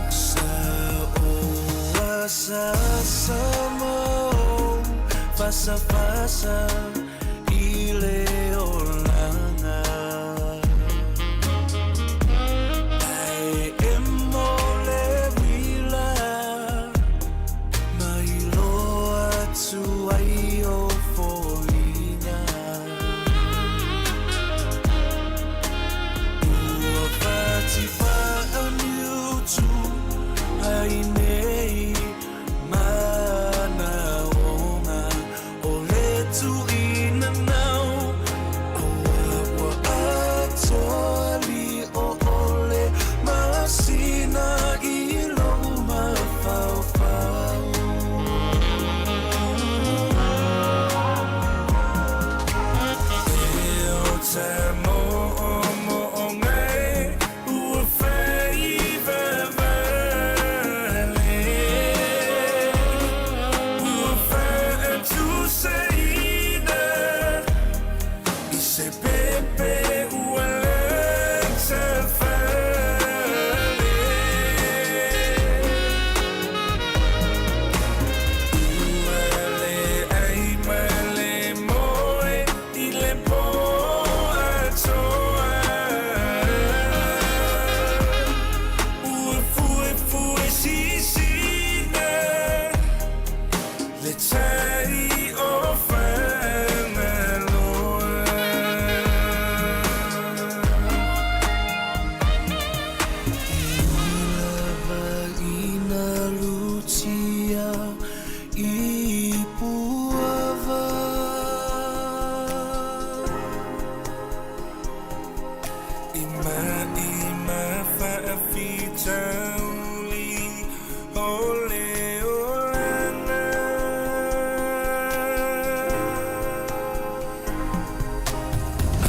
Sa oa sa samo fasa fasa i le olaga. Ae emo le uila ma iloa atu ai o foliga. Ua fatifaaniutu ai nei manaoga o le tuinanau. Aua ua atoa lio o le masina i lou mafaufau. E o ta moomooga e ua faivavale. Ua faatusaina i se pepe ua latafale. Ua leai ma le moe i le po atoa. Ua fuefue sisina le tai o Fagaloa. E ui lava ina lutia i Puava. I ma'i ma faafitauli o le olaga. A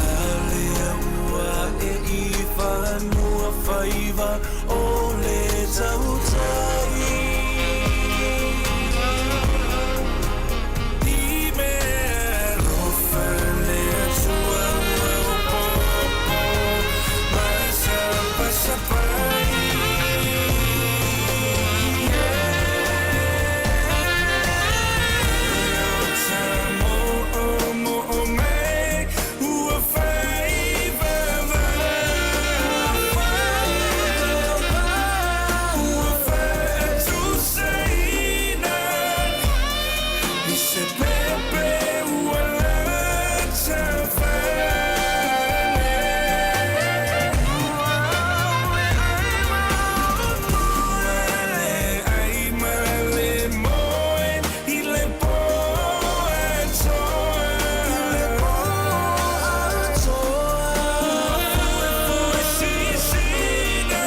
lea ua e i fanua faiva o le tautai. I mea alofa le Atua ua opopo ma sapasapai. E o ta moomooga e ua faivavale. Ua faatusaina i se pepe ua latafale. Ua leai ma le moe i le po atoa. Ua fuefue sisina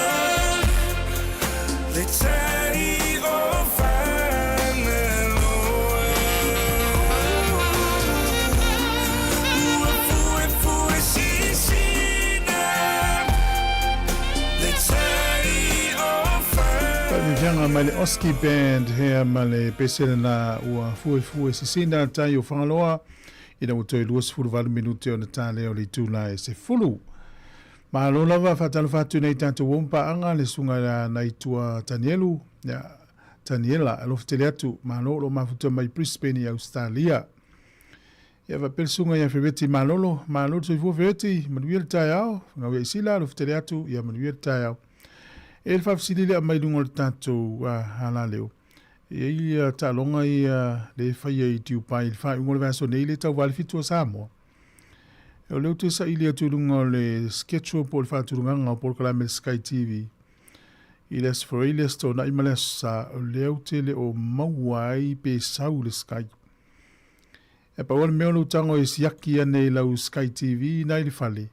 le tai o Fagaloa. Ua fuefue sisina le tai o Faaviaviaga mai le Oski Band hea ma le pese lena ua fuefue sisina tai o Fagaloa ina ua toe 28 minute ona talea o le itula e 10. Malo lava faatalofa atu nei tatou uo ma paaga le susuga ia Naitua Tanielu, ia Taniela, alofa tele atu, malo o lo o mafuta mai Brisbane i Ausetalia. Ia faapea le susuga ia Fereti Malolo, malo le soifua Fereti, manuia le taeao, Fagau ia Isila, alofa tele atu, ia manuia le taeao. E le faafesili lea mai luga o le tatou alaleo. E i ai ia taaloga ia le faia i Dubai i le faaiuga o le vaiaso nei le tauva le fitu o Samoa. O lea ou te saili atu i luga o le schedule po o le faatulagaga o polokalame le Sky TV i le Aso Faraile, le Aso Toonai ma le Aso Sa, o lea ou te le o maua ai pe sau le Sky. E pau lava le mea o lou tago e siaki ane i lau Sky TV ina i le fale,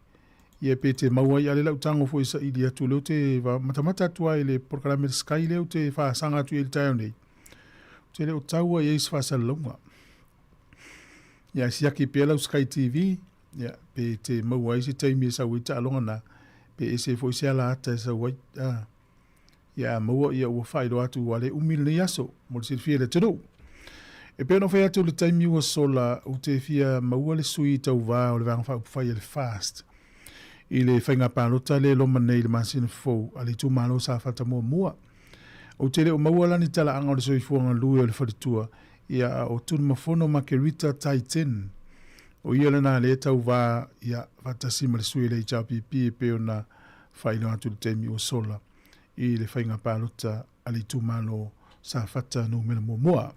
ia pe te maua ai. A o lea lau tago foi e saili atu, o lea ou te matamata atu lava i le polokalame le Sky lea ou te faasaga atu i ai i le taeao nei, ou te le o taua i ai se faasalalauga. Ia siaki pea lau Sky TV, ia, pe te maua ai se taimi e sau ai taaloga na, pe ese foi se ala ata e sau ai. Ah. Ia, a maua, ia, ua faailoa atu ua le umi lenei aso, mo le silafia e le atunuu. E pei ona ou fai atu i le taimi ua sola, ou te fia maua le sui tauva o le Vaega Faaupufai a le FAST i le faiga palota lea e loma nei i le masina fou a le itumalo o Safata muamua. Ou te le o maua la ni talaaga o le soifua galue o le faletua, ia a o Tunumafono Makerita Taiten. O ia lena lea e tauva ia faatasi ma le sui o le HRPP e pei ona faailoa atu i le taimi ua sola i le faiga palota a le itumalo Safata numera muamua.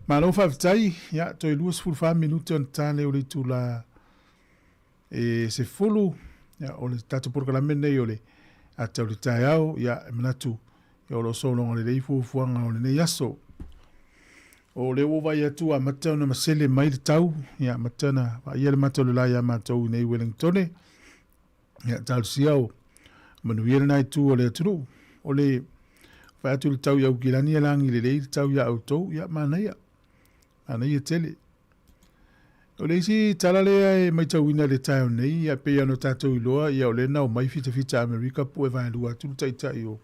Malo faafetai, ia toe 24 minute ona ta lea o le itula e 10, ia, o le tatou polokalame lenei o le ata o le taeao, ia, e manatu ia, o lo o sologa lelei fuafuaga o lenei aso. O lea ua vaai atu ua amata ona masele mai le tau, ia amata ona vaaia le mata o le la iā matou i nei Wellingtone. Ia, talosia o manuia lena itu o le atunuu. O le vaai atu i le tau i Aukilani e lagi lelei le tau iā outou, ia manaia, manaia tele. O le isi tala lea e matauina i le taeao nei, ia pei ona tatou iloa, ia o lea na omai fitafita Amerika pue vaelua atu le taitai o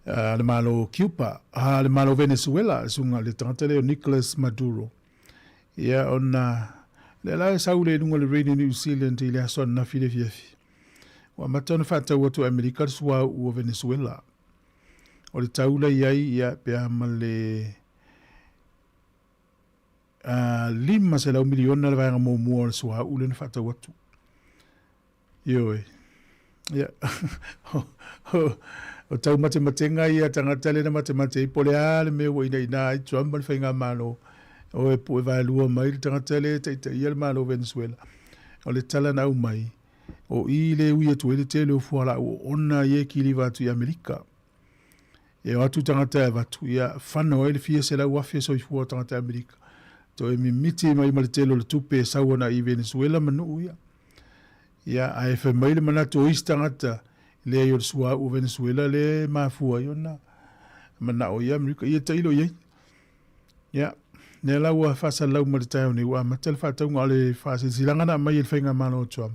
le Malo o Cuba, a le Malo o Venezuela, le susuga le tagata lea o Nicolas Maduro. Ia ona lea la e sau le luga o le Radio New Zealand i le aso ananafi le afiafi. Ua amata ona faatau atu e Amerika le suauu o Venezuela. O le tau la i ai, ia, pe a ma le $500 miliona le vaega muamua o le suauu lea na faatau atu. Ioe. Ia, o taumatematenga ia a tagata lea na matemate ai, po o le a le mea ua inaina ai Trump ma le faigamalo, o e pue vaelua mai le tagata lea e taitaia le Malo o Venezuela. O le tala na aumai, o i le ui atu ai le tele o fualaau oona ia e kiliva atu i Amerika. E o atu tagata e avatu, ia fano ai le fia 100,000 soifua o tagata Amerika. Toe mimiti mai ma le tele o le tupe e sau ana i Venezuela ma nuu ia. Ia, ae fai mai le manatu o isi tagata, leai o le suauu o Venezuela lea e mafua ai ona manao ia Amerika, ia tailo i ai. Ia, lea la ua faasalalau mai le taeao nei, ua amata le faatauga o le faasilasilaga na aumai e le faigamalo a Trump,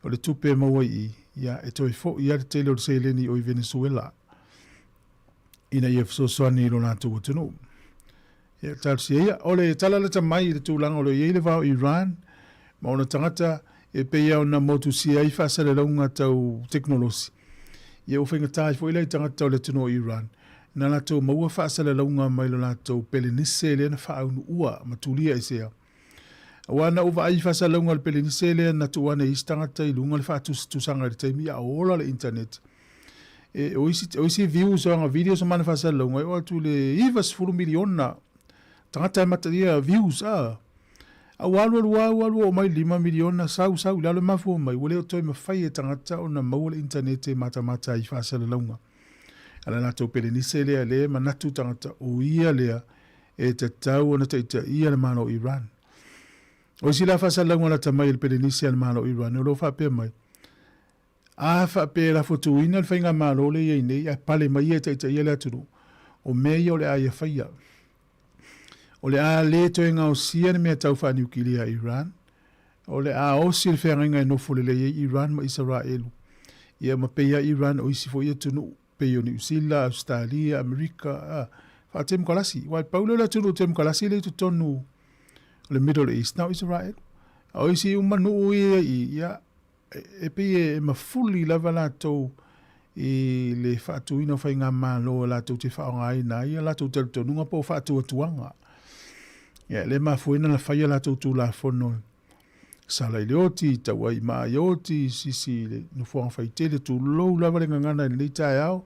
o le tupe e maua i i, ia, e toe foi lava le tele o le seleni o i Venezuela ina ia fesoasoani i lo latou atunuu. Ia, talosia ia. O le tala lata mai i le tulaga o lo o i ai le va o Iran ma ona tagata e pei lava ona motusia ai faasalalauga tau tekonolosi. Ia ua faigata ai foi la i tagata o le atunuu o Iran na latou maua faasalalauga mai lo latou pelenise lea na faaunuua ma tulia esea. Aua na ou vaai i faasalalauga a le pelenise lea na tuu ane i isi tagata i luga o le faatusatusaga i le taimi a o ola le internet. E, o isi, o isi views o aga videos o mana faasalalauga e oo atu i le 90 miliona tagata e mataia views a. A ua alu alu lava ua alu oo mai le 5 miliona sau sau i lalo e mafua mai ua le o toe mafai e tagata ona maua le internet e matamata ai i faasalalauga a le latou pelenise lea lea e manatu tagata o ia lea e tatau ona taitaia le Malo o Iran. O isi la faasalalauga lata mai e le pelenise a le Malo o Iran o lo o faapea mai, A faapea e lafotuina le faigamalo lea e i ai nei ae pale mai ia e taitaia le atunuu, o mea ia o le a ia faia. O le a le toe gaosia le mea tau faaniukilia a Iran, o le a osi le feagaiga e nofo lelei ai Iran ma Isaraelu, ia ma pei lava Iran o isi foi atunuu pei o Niu Sila, Ausetalia, Amerika, a, faatemokalasi. Aua e pau lea o le atunuu temokalasi lea i totonu o le Middle East, na o Isaraelu. A o isi uma nuu ia i i, ia, E pei e mafuli lava latou i le faatuina o faigamalo e latou te faaaogaina ai a latou talitonuga po o faatuatuaga. Ia, lea e mafua ai ona fai a latou Tulafono sala i le oti, tau ai maa i oti, sisi i le nofoaga faitele, tulou lava le gagana i lenei taeao.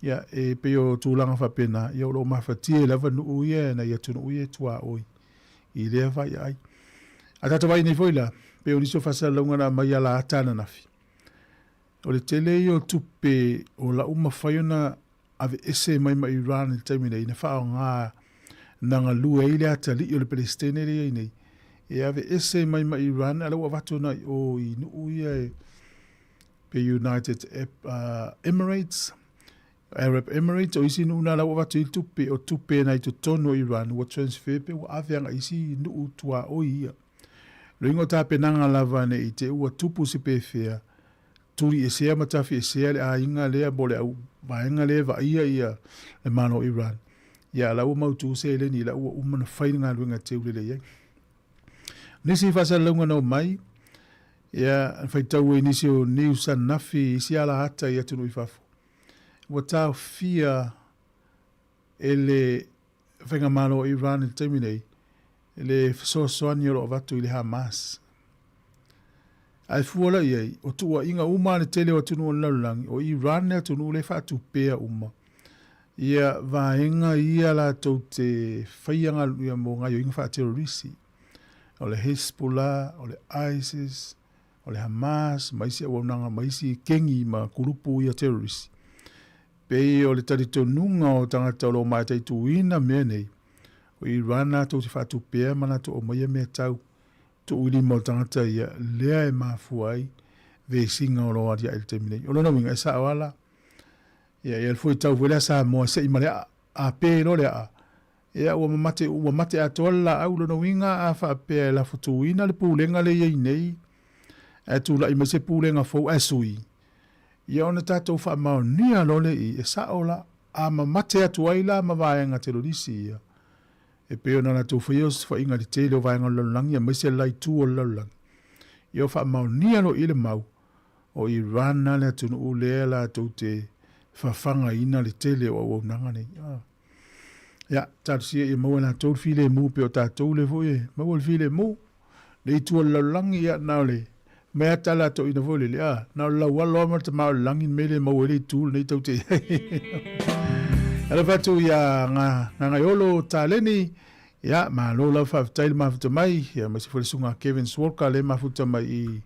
Ia, e pei o tulaga faapena, ia o lo o mafatia ai lava nuu ia nai atunuu ia e tuaoi i lea vaiaai. A tatou vaai nei foi la, pei o nisi o faasalalauga na aumai ala ata ananafi, o le tele ia o tupe o la ua mafai ona aveese mai ma Iran i le taimi nei, na faaaoga na galue ai le atalii o le Peresetene lea e i ai nei, e aveese mai ma Iran, a o la ua avatu agai i o i nuu ia e pei United Emirates, Arab Emirates, o isi nuu na la ua avatu ai le tupe, o tupe na i totonu o Iran ua transfer pe ua ave agai isi nuu tuaoi ia. Loiga o tapenaga lava ne i te ua tupu se pefea, tuli esea ma tafi esea le aiga lea mo le au vaega lea e vaaia ia le Malo o Iran. Ia, la ua mautu seleni, la ua uma ona fai le galuega e teu lelei ai. Nisi faasalalauga na omai, ia, na faitau ai nisi o news ananafi i isi alahata i atunuu i fafo, ua taofia e le Faigamalo o Iran i le taimi nei le fesoasoani o lo o avatu i le Hamas. Ae fua la i ai, o tuuaiga uma a le tele o atunuu o le lalolagi, o Iran le atunuu lea e faatupea uma ia vaega ia latou te faia ia mo gaoioiga faaterorisi. O le Hezbollah, o le ISIS, o le Hamas ma isi auaunaga ma isi kengi ma kulupu ia terrorist. Pei o le talitonuga o tagata o lo o mataituina mea nei, o Iran latou te faatupea ma latou aumaia mea tau tuu i lima o tagata ia, lea e mafua ai vesiga o lo o aliae i le taimi nei. O lona uiga, e sao lava la. Ia, e alu foi tau foi lea Samoa se i ma le aa, a pe loa le aa, ia ua mamate, ua mate atoa le laau. Lona uiga, a faapea e lafotuina le pulega lea e i ai nei, ae tulai mai se pulega fou ae sui, ia ona tatou faamaonia loa lea i i, e sao la, a mamate atu ai la ma vaega telolisi ia, e pei ona latou faia osofaiga i le tele o vaega o le lalolagi aemaise le la itu o le lalolagi, ia ua faamaonia loa i i le mau, o Iran la le atunuu lea latou te fafagaina le tele o auaunaga nei. Ah. Ia, talosia ia maua e latou le filemu pei o tatou lea foi e maua le filemu. Le itu o le lalolagi, ia, na o le mea tala a toeaina foi lele, a, na o le laualo lava ma le tama o le lagi le mea lea e maua ai le itu lenei tou te i ai. Alofa atu ia Gagaiolo Taleni, ia, malo lava faafetai le mafuta mai, ia, aemaise foi le susuga Kevin Swalka lea e mafuta mai i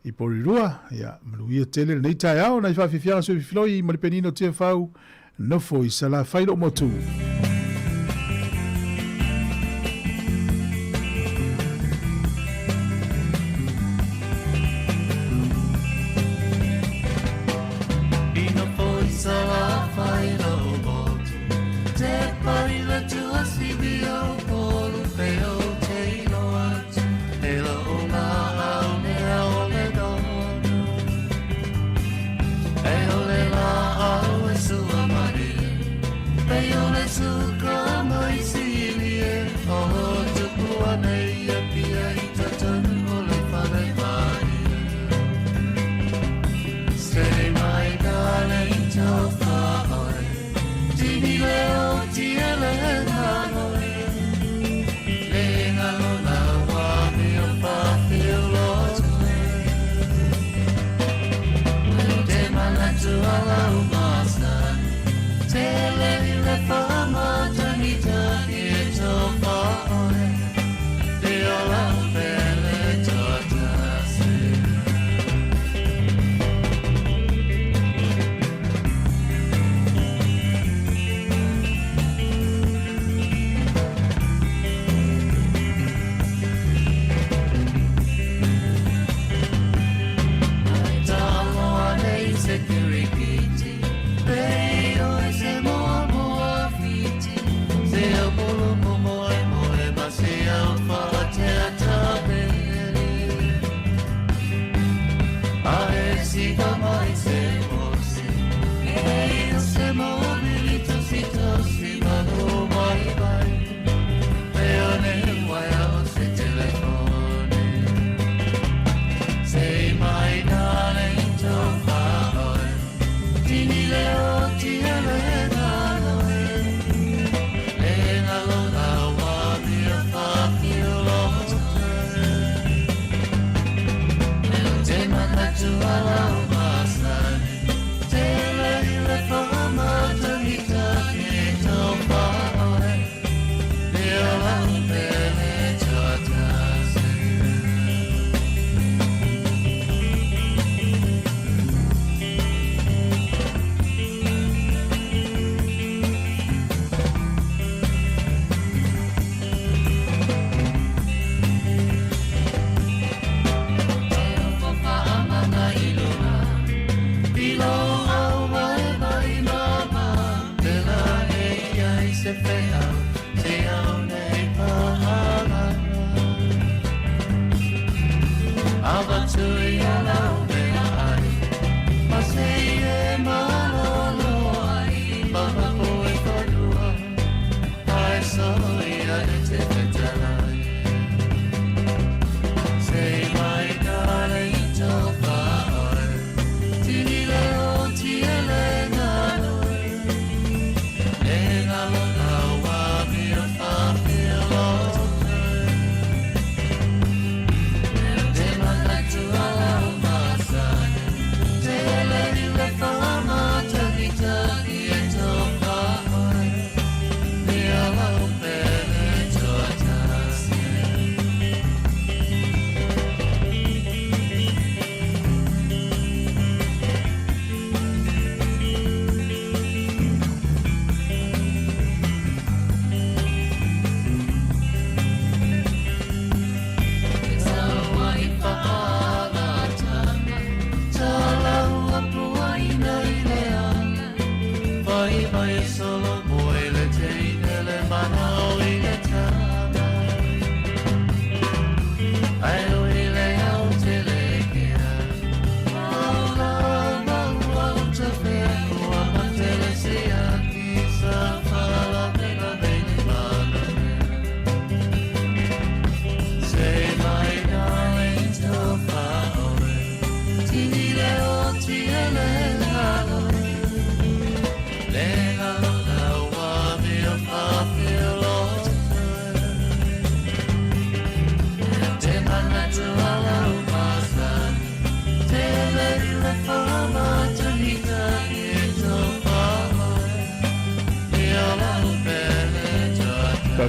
i Porirua, ia, manuia tele lenei taeao, nai faafiafiaga sui filoi ma le penina o Tiafau, nofo i Salafai lou motu. I nofo i Salafai lou motu, te pai le tuasivi o Upolu pe ou te iloa atu. E lou laau mea o le donu, E o le laau e sua marie, Pei o le suka mai silie, O tupu anei e pia i totonu o le fale marie. Say my darling tofa oe, Tini leo tiele nanoe.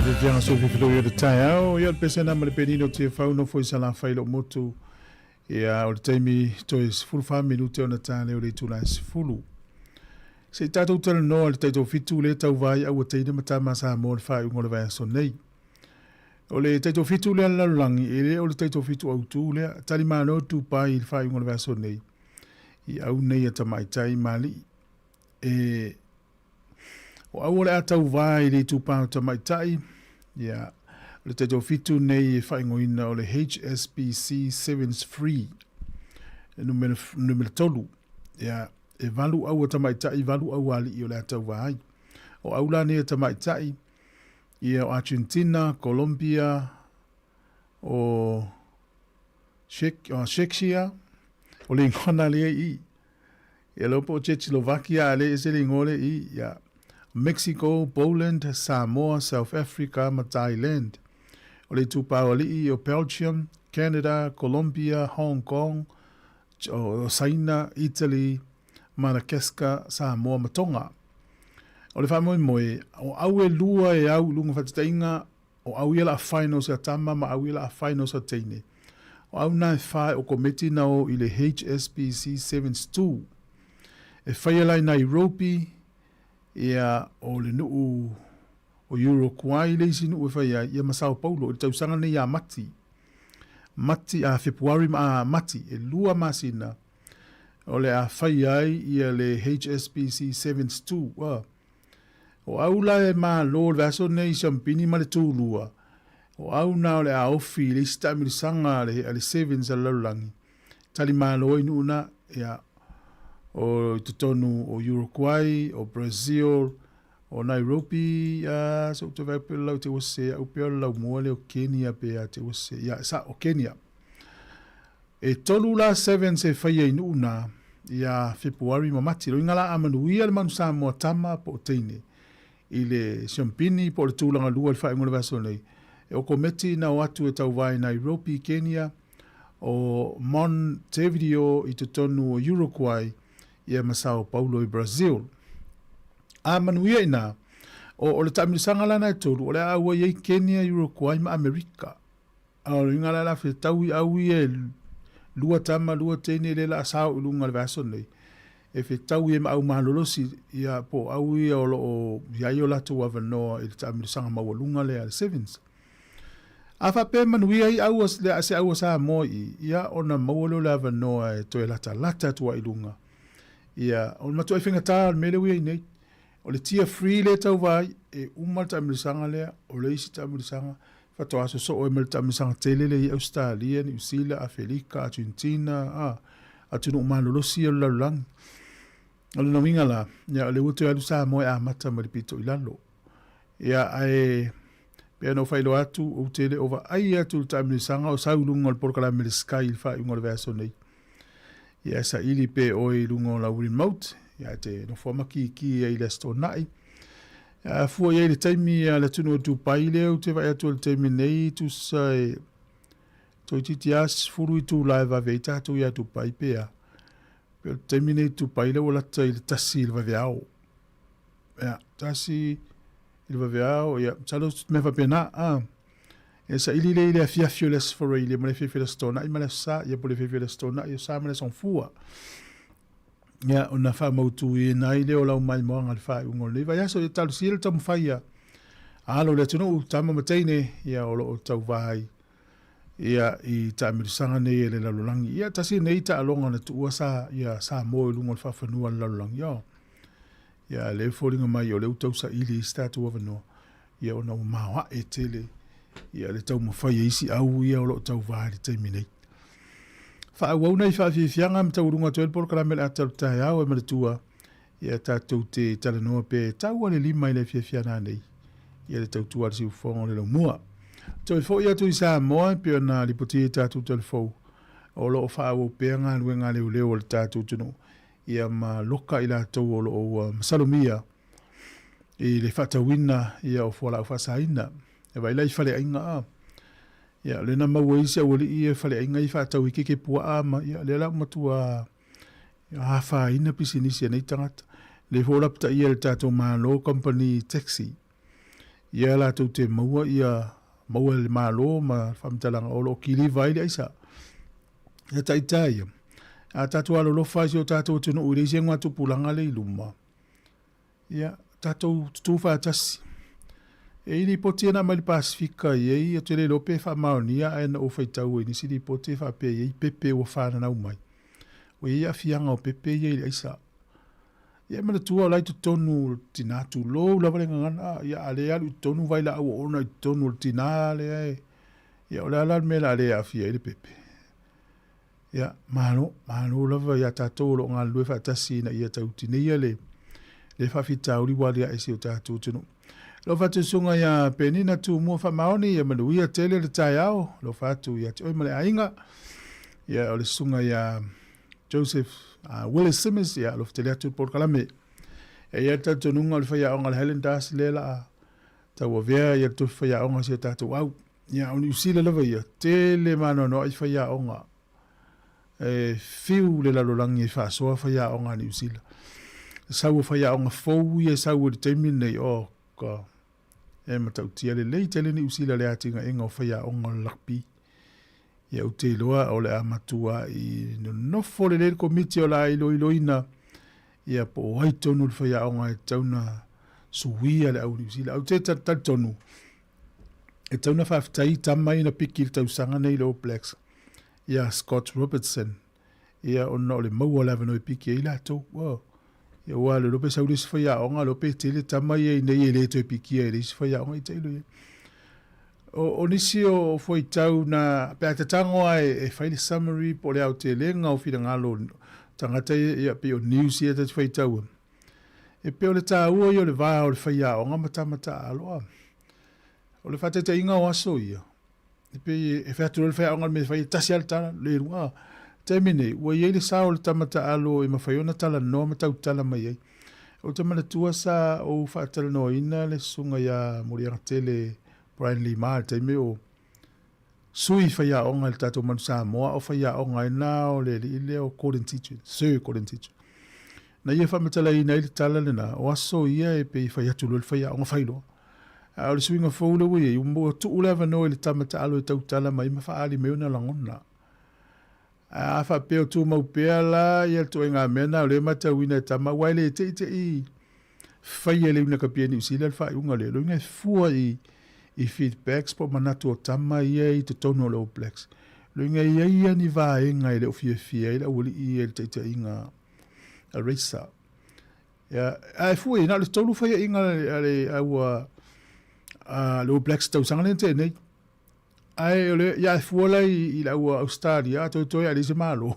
Faafiafiaga soififiloi o le taeao, ia o le pesena ma le penina o Tiafau nofo i Salafai lou motu. Ia o le taimi toe 14 minute ona ta lea o le itula e 10. Se i tatou talanoa i le taitoafitu lea e tauva ai aua teine ma tama Samoa i le faaiuga o le vaiaso nei. O le taitoafitu lea a le lalolagi, e le o le taitoafitu autu lea. Talimalo Dubai i le faaiuga o le vaiaso nei i au nei a tamaitai ma alii. E O au o le a tauvā i le itupa o tamaitai, ia, o le taitoafitu nei e faaigoaina o le HSBC Sevens Free, numera, numera 3. Ia, e valu au a tamaitai, valu au a alii o le a tauvā ai. O au la nei a tamaitai, ia o Argentina, Colombia, o Czech, o Czechia, o le ingoa na lea i i. Ia leo po o Czechoslovakia a le ese le ingoa lea i i. Ia, Mexico, Poland, Samoa, South Africa ma Thailand. O le itupa o alii o Belgium, Canada, Colombia, Hong Kong, o Saina, Italy, Madagascar, Samoa ma Tonga. O le faamoemoe, o au e lua e au i luga faataitaiga O au ia la finals a tama ma au ia la finals a teine. O au na e fa e o kometi na o i le HSBC Sevens 2. E whaia lai Nairobi, ia o le nuu o Uruguay le isi nuu e whaia ai, ia ma Sao Paulo, i le tausaga nei ia Mati. Mati, a Februari ma a Mati, e lua masina, o le a whaia ai ia le HSBC Sevens 2. O au la e malo le vaiaso nei i Siampini ma le Tulua, o au na o le a ofi i le isi taamilisaga a le a le Sevens a le lalolagi, tali malo ai nuu na, ia, o i totonu o Uruguay, o Brazil, o Nairobi, a se ou te vaai pe lau te ua se au pea o le laumua lea o Kenya pe a te ua se, ia, sa, o Kenya. E tolu la Sevens e faia i nuu na, ia Fepuari ma Mati. Loiga la a manuia le Manu Samoa tama po o teine i le siompini po o le tulaga lua i le faaiuga o le vaiaso nei. E o kometi na o atu e tauva i Nairobi, Kenya, o Montevideo i totonu o Uruguay, ia ma Sao Paulo i Brazil. A manuia ina, o, o le taamilosaga la na e tolu, o le a auai ai Kenya, Uruguay ma Amerika. A o le uiga la la fetaui au ia e lua tama lua teine lea la a sao i luga o le vaiaso nei, e fetaui ai ma au malolosi ia po o au ia o lo o i ai o latou avanoa i le taamilosaga maualuga lea a le Sevens. A faapea e manuia ai au a se au a Samoa i i, ia ona maua lea o le avanoa e toe latalata atu ai i luga. Ia, o le matuai faigata o le mea lea ua i ai nei. O le tier three lea e tauva ai, e uma le taamilosaga lea, o le isi taamilosaga, faatoa sosoo ai ma le taamilosaga tele lea i Ausetalia, Niu Sila, Afelika, Argentina, a, atunuu malolosi ia o le lalolagi. O lona uiga la, ia, o lea ua toe alu Samoa e amata mai le pito i lalo. Ia, ae, pei ona ou faailoa atu, ou te le o vaai atu i le taamilosaga o sau i luga o le polokalame le Sky i le faaiuga o le vaiaso nei. Ia e saili pe oe i luga o lau remote, ia e te nofo ma kiki ai i le Aso Toonai. A fua i ai le taimi a le atunuu o Dubai lea ou te vaai atu i le taimi nei, tusa e toeitiiti lava 10 itula e vave ai tatou ia Dubai pe a. Pe o le taimi nei i Dubai lea ua lata i le 1 i le vaveao. Ia, 1 i le vaveao, ia, masalo o se mea faapena. A. E saili lea i le afiafi o le Aso Faraile ma le afiafi o le Aso Toonai ma le Aso Sa, ia po o le afiafi o le Aso Toonai o Sa ma le Aso Gafua. Ia, ona faamautuina ai lea o lau maimoaga i le faaiuga o lenei vaiaso. Ia talosia le taumafai a alo o le atunuu, tama ma teine, ia o lo o tauvā ai ia i taamilosaga nei e le lalolagi. Ia, tasi lenei taaloga na tuua sa, ia Samoa i luga o le faafanua o le lalolagi. Ia, ia lea e foliga mai o lea ua tausaili ai se tatou avanoa. ia ona ua maoae tele ia le taumafai e isi au ia o lo o tauvā i le taimi nei. Faaauau nai faafiafiaga ma taualuga atu ai le polokalame o le ata o le taeao e manatua ia tatou te talanoa pe tau a le lima i le afiafi ana nei ia le tautua a le siufofoga o le laumua. Toe foi atu i Samoa e pei ona lipotia i tatou talafou o lo o faaauau pea galuega a leoleo a le tatou atunuu ia ma loka i latou o lo o ua masalomia i le faatauina ia o fualaau faasaina. E vaai la i faleaiga a. Ia, o lea na maua ai si aualii ia faleaiga ia faatau ai keke puaa ma, ia, lea la ua matua afaina pisinisi a nei tagata. Lea foi ua lapataia e le tatou Malo kamupani taxi. Ia latou te maua ia maua e le Malo ma le faamatalaga o lo o kiliva ai le aisa. Ia taita ia, a tatou alolofa i si o tatou atunuu i le isi tupulaga le i luma, ia tatou tutū faatasi. E i lipoti na mai le Pasifika i ei, ou te le iloa pe faamaonia ae na ou faitau ai i nisi lipoti e faapea e i ai pepe ua fananau mai. Ua i ai aafiaga o pepe ia i le aisa. Ia e manatua o la e i totonu o le tina, tulou lava le gagana, ia a le alu i totonu vailaau oona i totonu o le tina lea e, ia o le a la le mea o le a le aafia ai le pepe? Ia, malo, malo lava ia tatou o lo o galulue faatasi ina ia tau tineia le, le faafitauli ua aliae i si o tatou atunuu. Alofa atu susuga ia Penina Tumua Faamaoni, ia manuia tele le taeao, alofa atu ia te oe ma le aiga. Ia o le susuga ia Joseph Willis Simmons, ia alofa tele atu le polokalame. E i ai le talitonuga o le faiaoga a le Highlanders lea la tauavea ia le tofi faiaoga si o tatou au. Ia o Niu Sila lava ia, tele maanoanoa i faiaoga. E fiu le lalolagi e faasoa faiaoga a Niu Sila. Sau o faiaoga fou ia e sau i le taimi lenei, oh God. E matautia lelei tele Niu Sila le atinaega o faiaoga o le rugby. Ia ou te iloa o le a matua i nonofo lelei le komiti o le a iloiloina ia po o ai tonu le faiaoga e tatau ona suia le au Niu Sila. Ou te talitonu e tatau ona faafetai i tama ia na piki i le tausaga nei i le All Blacks ia Scott Robertson ia ona o le maua o le avanoa e piki ai latou. Wow. Ia ua le pe sau le isi faiaoga, le pe tele tama ia i nei e le toe pikia e le isi faiaoga i tailo ia. O nisi o fuaitau na, pe a tatago lava e fai le summary po o le aotelega o finagalo o tagata ia, ia pei o news ia ta te faitau ai. E pei o le taua ia o le va o le faiaoga ma tama taaalo. O le faataitaiga o aso ia, E pei e fai atu loa le faiaoga i le mea e fai, e tasi lava le tala, le lua. Taimi nei, ua i ai le sao o le tama taalo e mafai ona talanoa ma tautala mai ai. Ou te manatua sa ou faatalanoaina le susuga ia Muliagatele Brian Lima i le taimi o sui faiaoga i le tatou Manu Samoa, a o faiaoga ai na o le alii lea o Gordon Tietjen, Sir Gordon Tietjen. Na ia faamatalaina ai le tala lena, o aso ia e pei e fai atu loa le faiaoga, fai loa. A o le suiga fou lea ua i ai, ua tuu le avanoa i le tama taalo e tautala mai ma faaali mai ona lagona. A faapea o tumau pea la ia le ituaiga mea lena o lea e matauina e tama, aua e le te i te i faia e le Iunakapia i Niu Sila le faaiuga lea, lona uiga e fua i i feedbacks po o manatu o tama ia i totonu o le All Blacks. Lona uiga e i ai ia ni vaega e le o fiafia ai le aualii ia i le taitaiga a Racer. Ia, ae fua i na o le tolu faiaʻiga a le aua a le All Blacks tausaga lea na tea nei. Ae o le ia e fua la i le aua Australia a toetoe a leai se malo.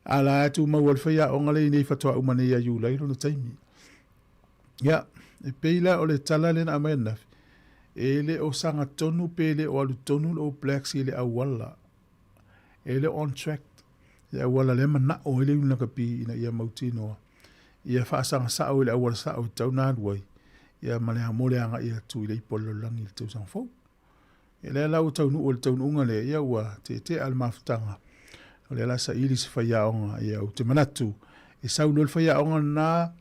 A la e tumau ai le faiaoga lea i nei faatoa uma nei ia Iulai lona taimi. Ia, e pei la o le tala lea na aumai ananafi, e le o sagatonu pe le o alu tonu le All Blacks i le auala e le o on track le auala lea manao ai le Iuni Lakapi ina ia mautinoa ia faasaga sao i le auala sao e tatau ona alu ai ia ma le mo le agai atu i le ipu a le lalolagi i le tausaga fou. Ia lea la ua taunuu i le taunuuga lea, ia ua teetea le mafutaga. O lea la saili se faiaoga, ia ou te manatu e sau loa le faiaoga lena,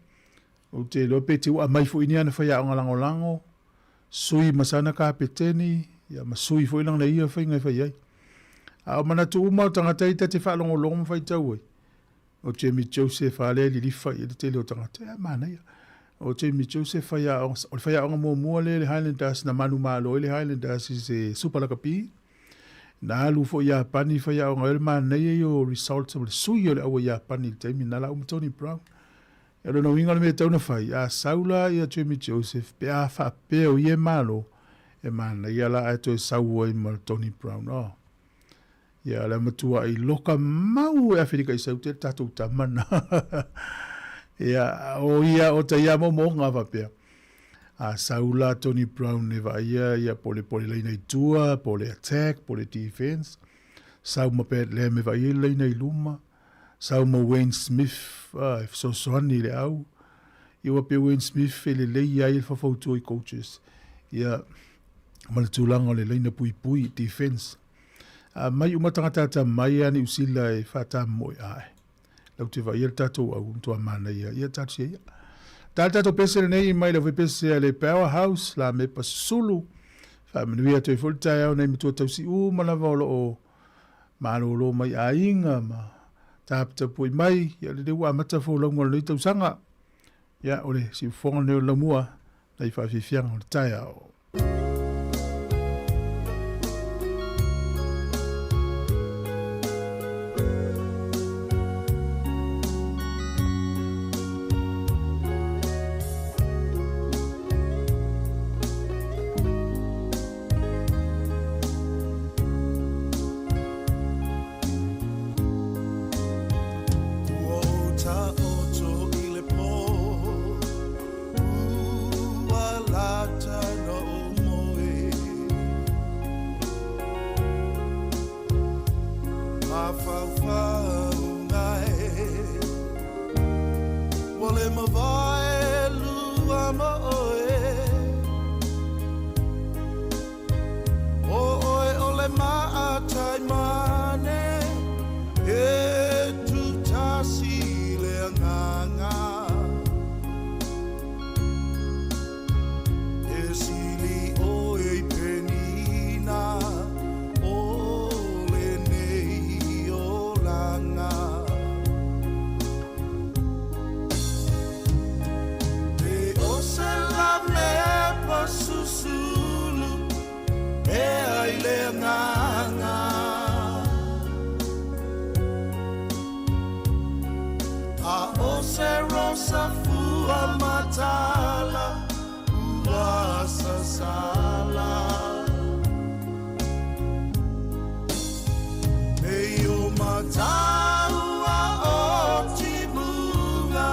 ou te iloa pe te ua aumai foi ni ana faiaoga lagolago, sui ma sana kapeteni, ia ma sui foi lana ia faiga e fai ai. A o manatu uma o tagata ia ta te faalogologo ma faitau ai, o Jamie Joseph lava lea e lilifa i ai le tele o tagata, ia manaia. O Jamie Joseph faiaoga, o le faiaoga muamua lea i le Highlanders na manumalo ai le Highlanders i se Super Lakapi. Na alu foi i Iapani faiaoga ai, o le manaia ia o results o le sui o le aua Iapani i le taimi na laua ma Tony Brown. O lona uiga o le mea e tatau ona fai, a sau la ia Jamie Joseph pe a faapea o ia e malo, e manaia la ae toe sau ai ma Tony Brown. Oh. Ia, o le matuai loka mau e Aferika i Saute le tatou tama na. Ia, o ia, o ta ia momoga faapea. A sau la Tony Brown e vaaia ia po le, po le laina i tua, po le attack, po le defense. Sau ma Pat Lam e vaaia le laina i luma. Sau ma Wayne Smith e fesoasoani i le au. Ia ua pei o Wayne Smith e lelei ai le faufautua i coaches. Ia, ma le tulaga o le laina puipui, defense. A mai uma tagata atamai ia Niu Sila e faatamoe, ae lau te vaaia le tatou au, matua manaia, ia talosia ia. Ta le tatou pese lenei mai le aufaipiese a le Power House la me Pasusulu. Faamanuia atu ai foi le taeao nei matua tausi uma lava o lo o malōlō mai aiga ma taputapuai mai. Ia lelei ua amata folauga o lenei tausaga. Ia o le siufofoga lenei o le laumua nai faafiafiaga o le taeao. Ua ou taoto i le pō, ua lata na ou moe. Mafaufauga e, ua le mavae lua ma oe. ʻO ʻoe o le maʻataimane e tūtasi i le agaga. E sili ʻoe i penina o lenei olaga. E o se la mepa susulu e ai le agaga. A o se rosa fua matala ua sasala. E o mataua o timuga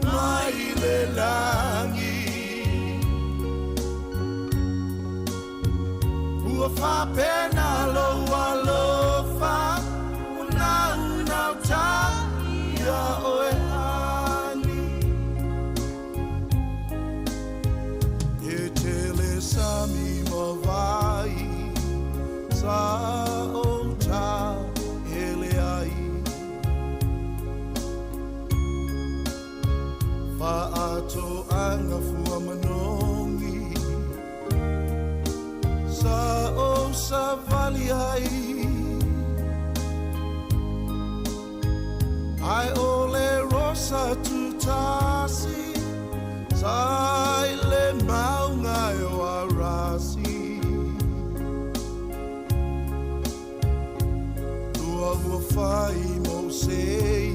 mai le lagi. Ua faapena lou alofa ua naunauta ia oe ani. E tele sami ma vai sa ou ta hele ai. Faatoaga fua manogi sa ou savali ai. Ae o le rosa tutasi sa i le maunga e o Arasi. Lua ua fai mou sei,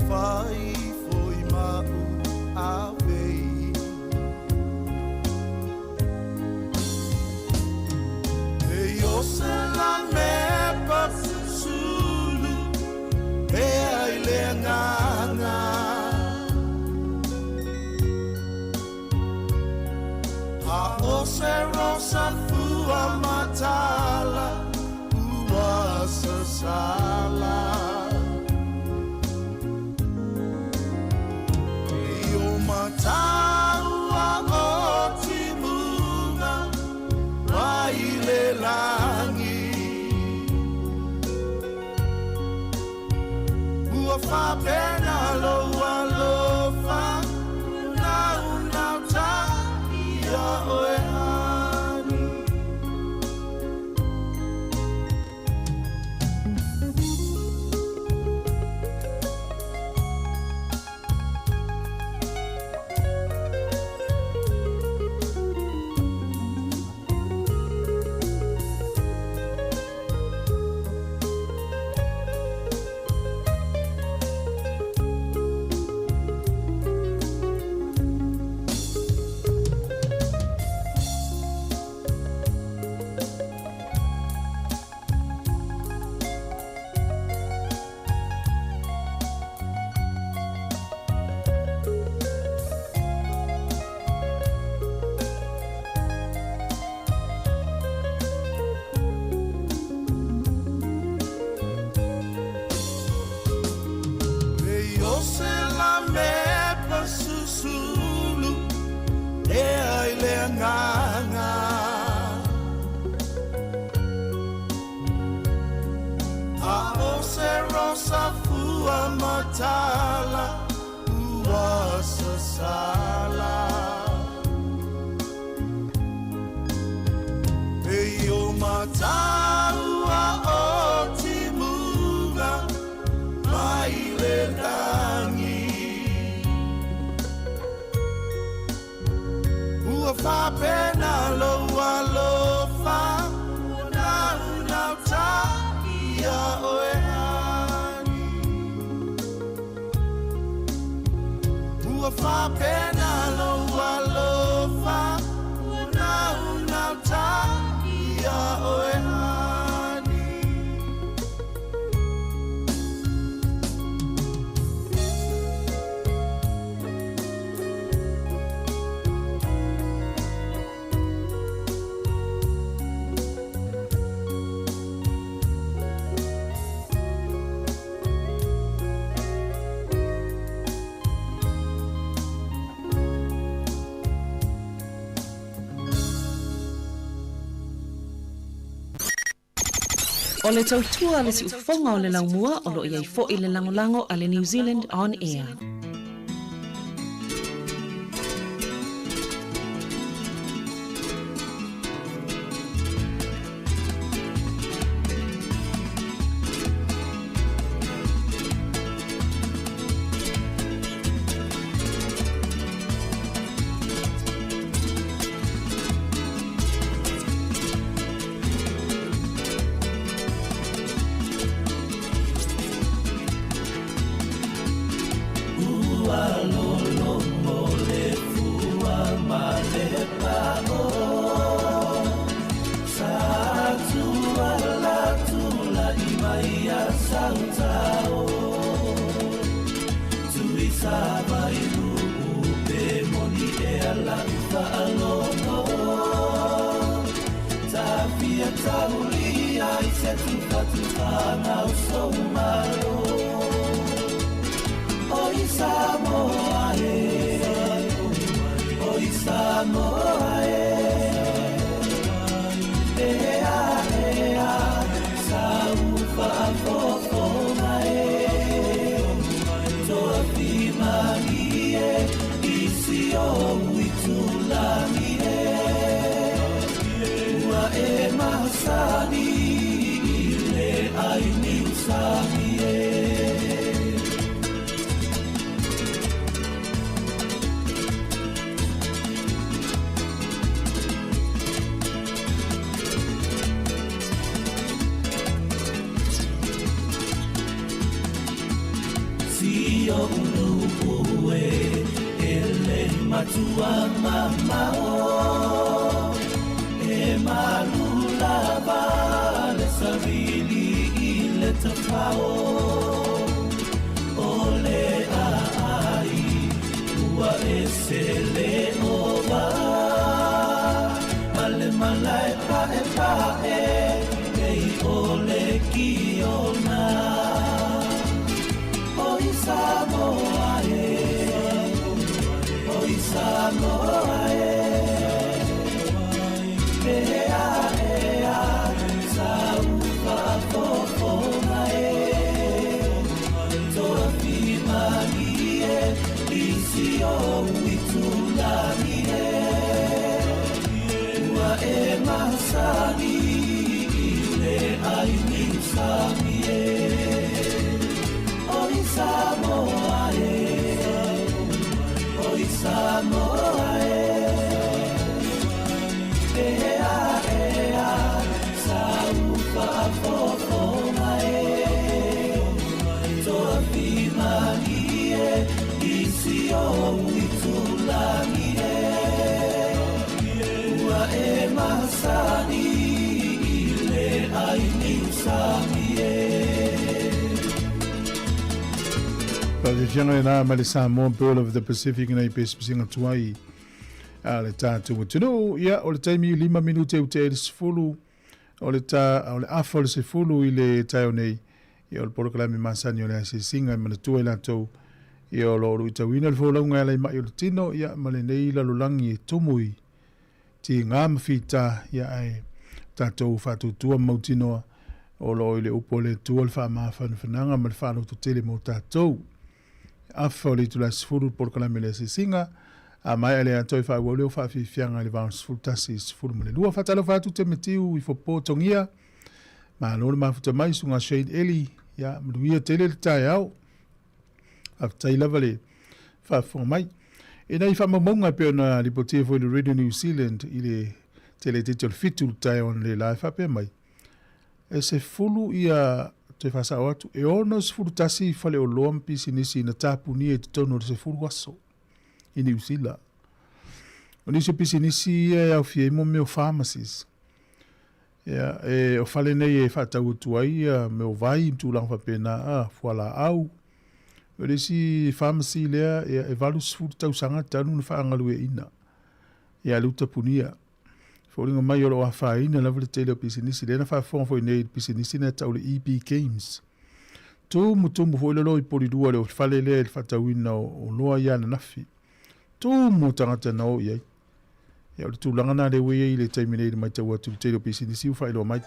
fai foi ma'u avei. E o se la mepa susulu e ai le agaga. A o se rosa fua matala ua sasala. E o mataua o timuga mai le lagi. Ua faapena lou alofa naunauta ia oe ani. E o se la mepa susulu e ai le agaga. A o se rosa fua matala ua sasala. sala E i o mataua o timuga mai le lagi Ua faapena lou alofa Ua naunauta ia oe ani Ua faapena lou alofa Ua naunauta ia oe ani. O le tautua a le siufofoga o le laumua o lo o i ai foi le lagolago a le New Zealand On Air. Faafiafiaga lena mai le Samoa Pearl of the Pacific ina i pesepesega tuai a le tatou atunuu. Ia, o le taimi 5 minute e ute ai le 10 o le ta o le afa o le 10 i le taeao nei. Ia, o le polokalame masani o le asiasiga e manatua i latou ia o lo o luitauina le folauga e ala i mai o le tino, ia ma lenei lalolagi e tumu i tiga ma fita, ia ae tatou faatuatua ma mautinoa o lo o i le upu a le Atua le faamafanafanaga ma le faalototele mo tatou. afa o le itula 10 le polokalame le asiasiga. A maea lea toe faaauau lea o faafiafiaga i le va o le 11 i le 12. Faatalofa atu Temetiu i Fopo Togia. Malo le mafuta mai susuga Shane Eli. Ia, manuia tele le taeao. Faafetai lava le faafofoga mai. E nai faamaumauga e pei ona lipotia foi i le Radio New Zealand i le tele itiiti o le 7 i le taeao analeila e faapea mai, e 10 ia toe faasao atu, e 61 faleoloa ma pisinisi na tapunia i totonu o le 10 aso i Niu Sila. O nisi o pisinisi ia e aofia ai mo mea o pharmacies. Ia, e, o fale nei e faatau atu ai ia mea o vai ma tulaga faapena, a, fualaau. O le isi pharmacy lea, ia, e 80 tausaga talu ona faagalueaiina. Ia, le uta punia. Foliga mai o lo o afaina lava le tele o pisinisi. Lea na faafofoga foi nei i le pisinisi na tau le EB Games. Tumutumu foi le loi polilua le fale lea i le faatauina o oloa ia ananafi. Tumu tagata na o i ai. Ia, o le tulaga lena lea ua i ai i le taimi nei i le matau atu i le tele o pisinisi ua faailoa mai.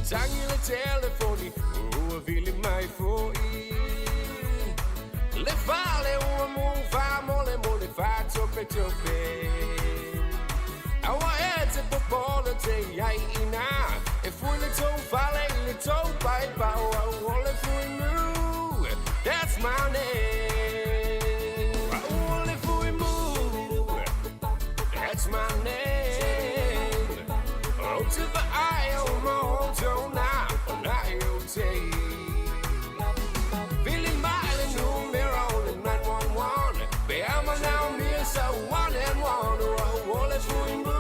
Tangi le telefoni ua vili mai fo'i Le fale ua mu faamolemole faatopetope Aua e te popole te i ai inā E fui le tou fale i le tou paipao Au o le Fui Mu That's my name Au o le Fui Mu That's my name Ou te vaai au ma outou nā O nai o te Vili mai le numera o le 911 Pe a manaomia sau 1 and 1 Au o le Fui Mu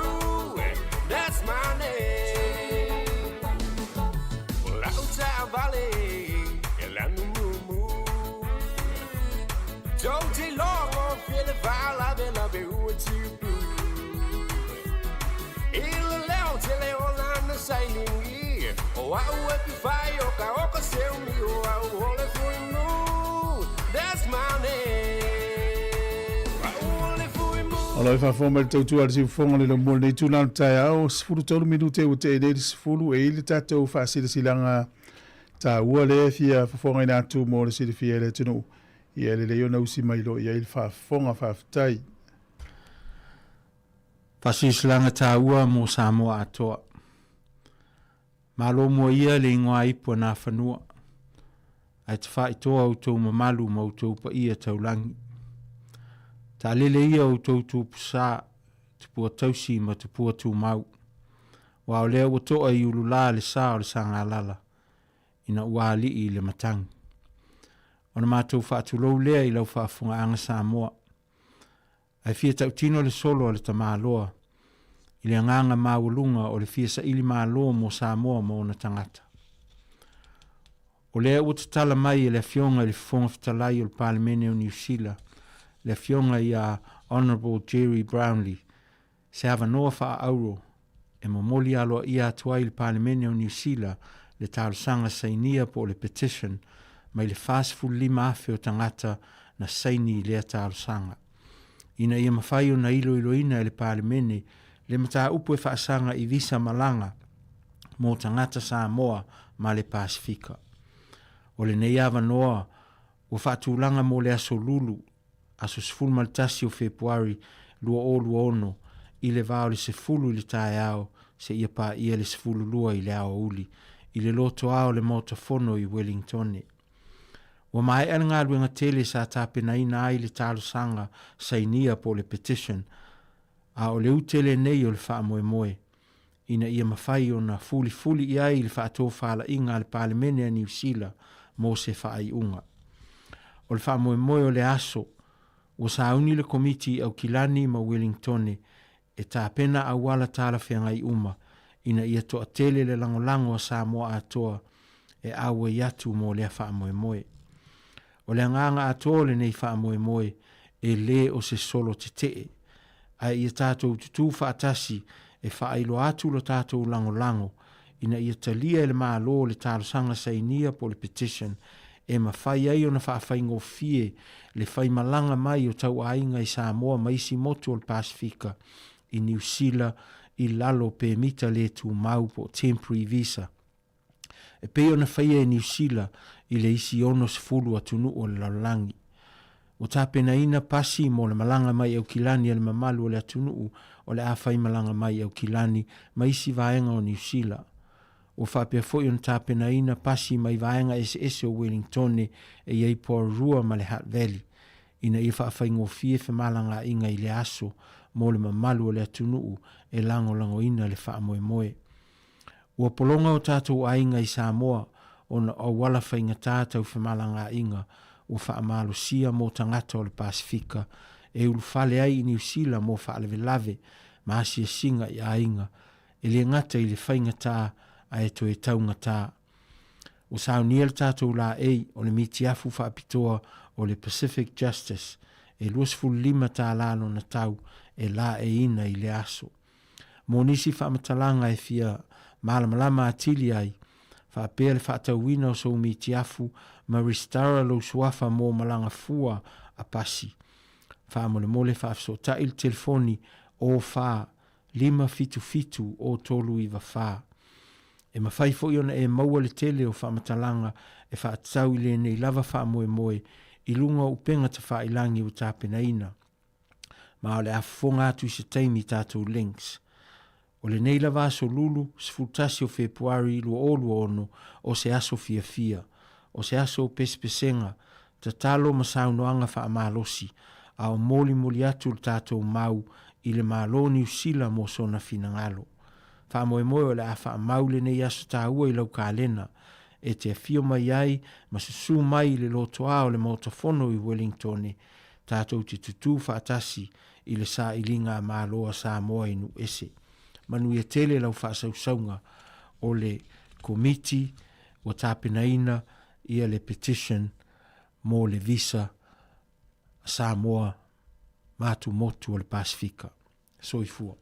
That's my name O lau taavale e lanu mumu Tou te iloa gofie le faalavelave ua tiupu I le leo tele o lana sailigi O au e pifai o ka oka seu mi O au o le Fui Mu That's my name Au o le Fui Mu O lo e faafofoga mai le tautua a le siufofoga o le laumua i lenei itula o le taeao, 13 minute ua tea nei le 10, e i ai le tatou faasilasilaga taua lea e fia fofogaina atu mo le silafia e le atunuu. Ia e lelei ona usi mai loa i ai le faafofoga. Faafetai. Faasilasilaga taua mo Samoa atoa. Malo mua ia le ingoa ipu a Nafanua, ae tafaitoa outou mamalu ma outou paia taulagi. Taalele ia outou tupusa, tupua tausi ma tupua tumau, aua o lea ua toa i ulula le sa o le Sagalala, ina ua alii i le matagi. Ona matou faatulou lea i lau faafofogaaga Samoa, ae fia tautino le solo a le tamaloa i le agaga maualuga o le fia saili malo mo Samoa ma ona tagata. O lea ua tatala mai e le Afioga i le Fofoga Fetalai o le Palemene o Niu Sila, le Afioga ia Honourable Gerry Brownlee, se avanoa faa-auro e momoli aloaia atu ai i le Palemene o Niu Sila le talosaga sainia po o le petition mai le 45,000 o tagata na saini i lea talosaga. Ina ia mafai ona iloiloina e le Palemene le mataupu e faasaga i visa malaga mo tagata Samoa ma le Pasefika. O lenei avanoa ua faatulaga mo le aso Lulu aso 11 o Fepuari 2026 i le va o le 10 i le taeao seia paia le 12 i le aoauli i le lotoa o le Maota Fono i Wellingtone. Ua maea le galuega tele sa tapenaina ai le talosaga sainia po o le petition, a o le ute lenei o le faamoemoe ina ia mafai ona fulifuli i ai le faatofalaiga a le Palemene a Niu Sila mo se faaiuga. O le faamoemoe o le aso, ua sauni le Komiti i Aukilani ma Wellingtone e tapena auala talafeagai uma ina ia toatele le lagolago a Samoa atoa e auai atu mo lea faamoemoe. O le agaga atoa o lenei faamoemoe e le o se solo tetee, ae ia tatou tutū faatasi e faailoa atu lo tatou lagolago ina ia talia e le Malo le talosaga sainia po o le petition e mafai ai ona faafaigofie le faimalaga mai o tauaiga i Samoa ma isi motu o le Pasefika i Niu Sila i lalo o pemita le tumau po o temporary visa. E pei ona faia e Niu Sila i le isi 60 atunuu o le lalolagi. Ua tapenaina pasi mo le malaga mai Aukilani a le mamalu o le atunuu o le a faimalaga mai Aukilani ma isi vaega o Niu Sila. Ua faapea foi ona tapenaina pasi mai vaega eseese o Wellingtone e i ai Porirua ma le Hutt Valley ina ia faafaigofie femalagaaiga i le aso mo le mamalu o le atunuu e lagolagoina le faamoemoe. Ua pologa o tatou aiga i Samoa ona o auala faigata tau femalagaaiga ua faamalosia mo tagata o le Pasefika e ulufale ai i Niu Sila mo faalavelave ma asiasiga i aiga, e le gata i le faigata ae toe taugata. Ua saunia le tatou laei o le mitiafu faapitoa o le Pacific Justice e 25 tala lona tau e laeiina i le aso. Mo nisi faamatalaga e fia malamalama atili ai, faapea le faatauina o sou mitiafu ma resitala lou suafa mo malaga fua a pasi. Faamolemole faafesootai le telefoni 04 577 0394. E mafai foi ona e maua le tele o faamatalaga e faatatau i lenei lava faamoemoe i luga o upega tafailangi ua tapenaina. Ma o le a fofoga atu i se taimi i tatou links. O lenei lava aso Lulu, 11 o Fepuari 2026, o se aso fiafia, o se aso o pesepesega, tatalo ma saunoaga faamalosi, a o molimoli atu le tatou mau i le Malo o Niu Sila mo sona finagalo. Faamoemoe o le a faamau lenei aso taua i lau kalena, e te afio mai ai ma susū mai i le lotoa o le Maota Fono i Wellingtone, tatou te tutū faatasi i le sailiga a Malo a Samoa i nuu ese. Manuia tele lau faasausauga o le Komiti ua tapenaina ia le petition mo le visa a Samoa ma atumotu o le Pasefika. Soifua.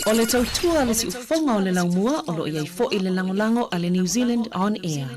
O le tautua a le siufofoga o le laumua o lo o i ai foi le lagolago a le New Zealand On Air.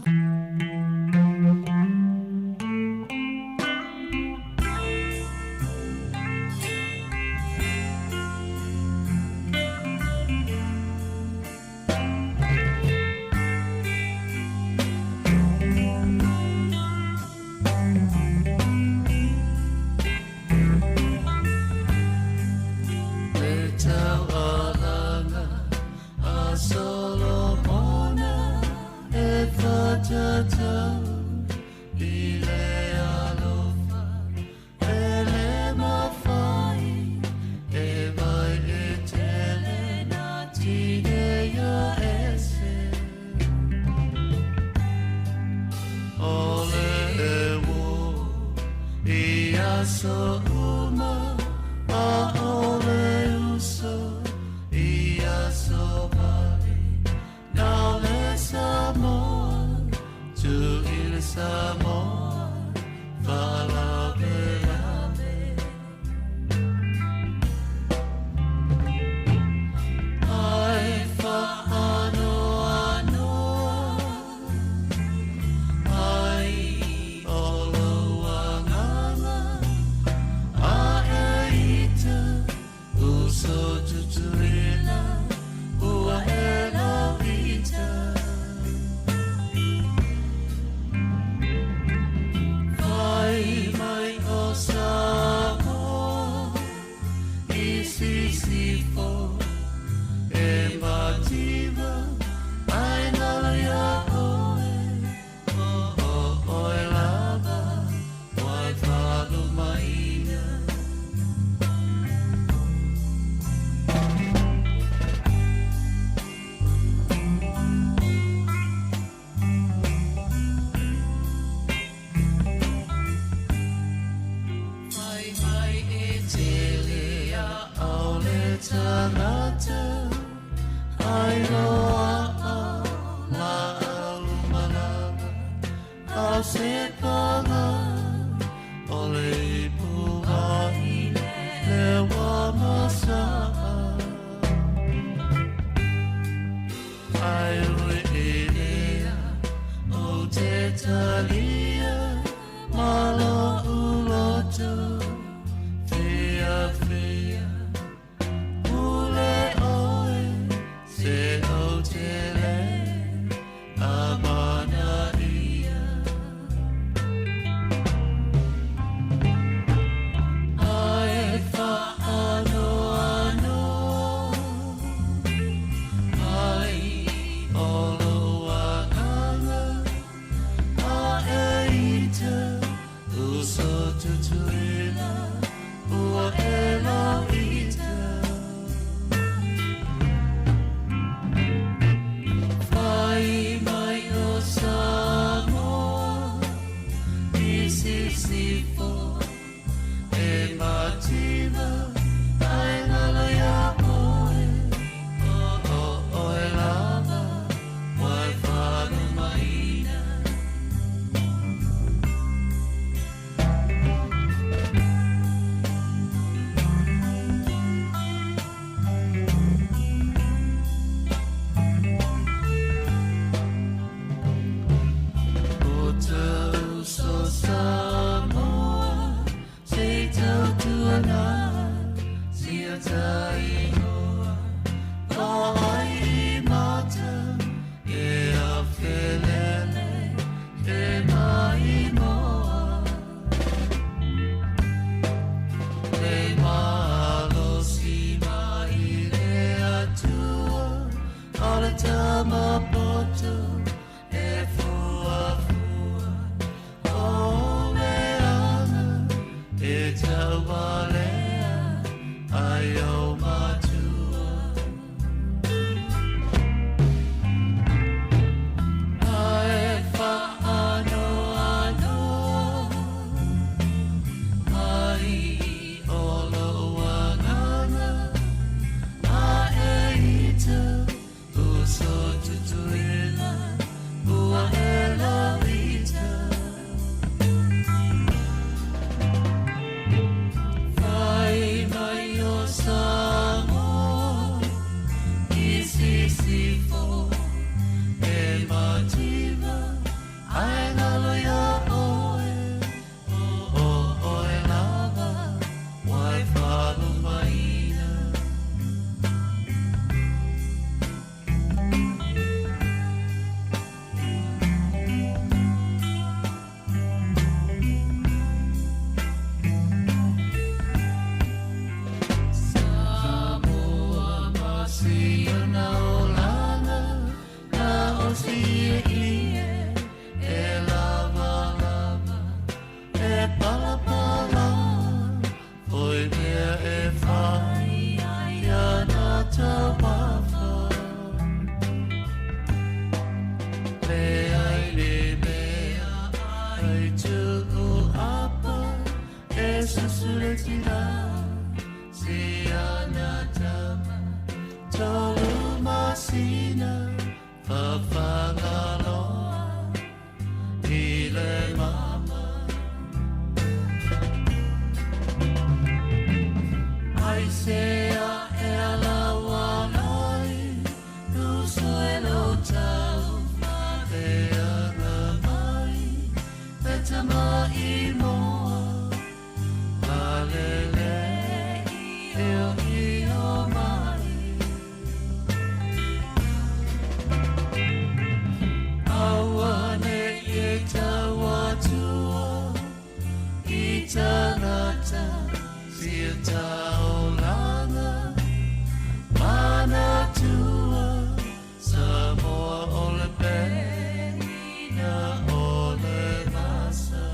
Olaga na osi ie e lava lava e palapala foi mea e fai ia na taumafa Le ai le mea ai tuu apa e susule tina si ana tama tolu masina fafagaloa i le mama. Ai se a e ala walai usue lo tau le aga mai le tama i moa malele i o i o mai. Aua ne i tau atua i tangata sia taolanga manatua Samoa o le pena o le masa.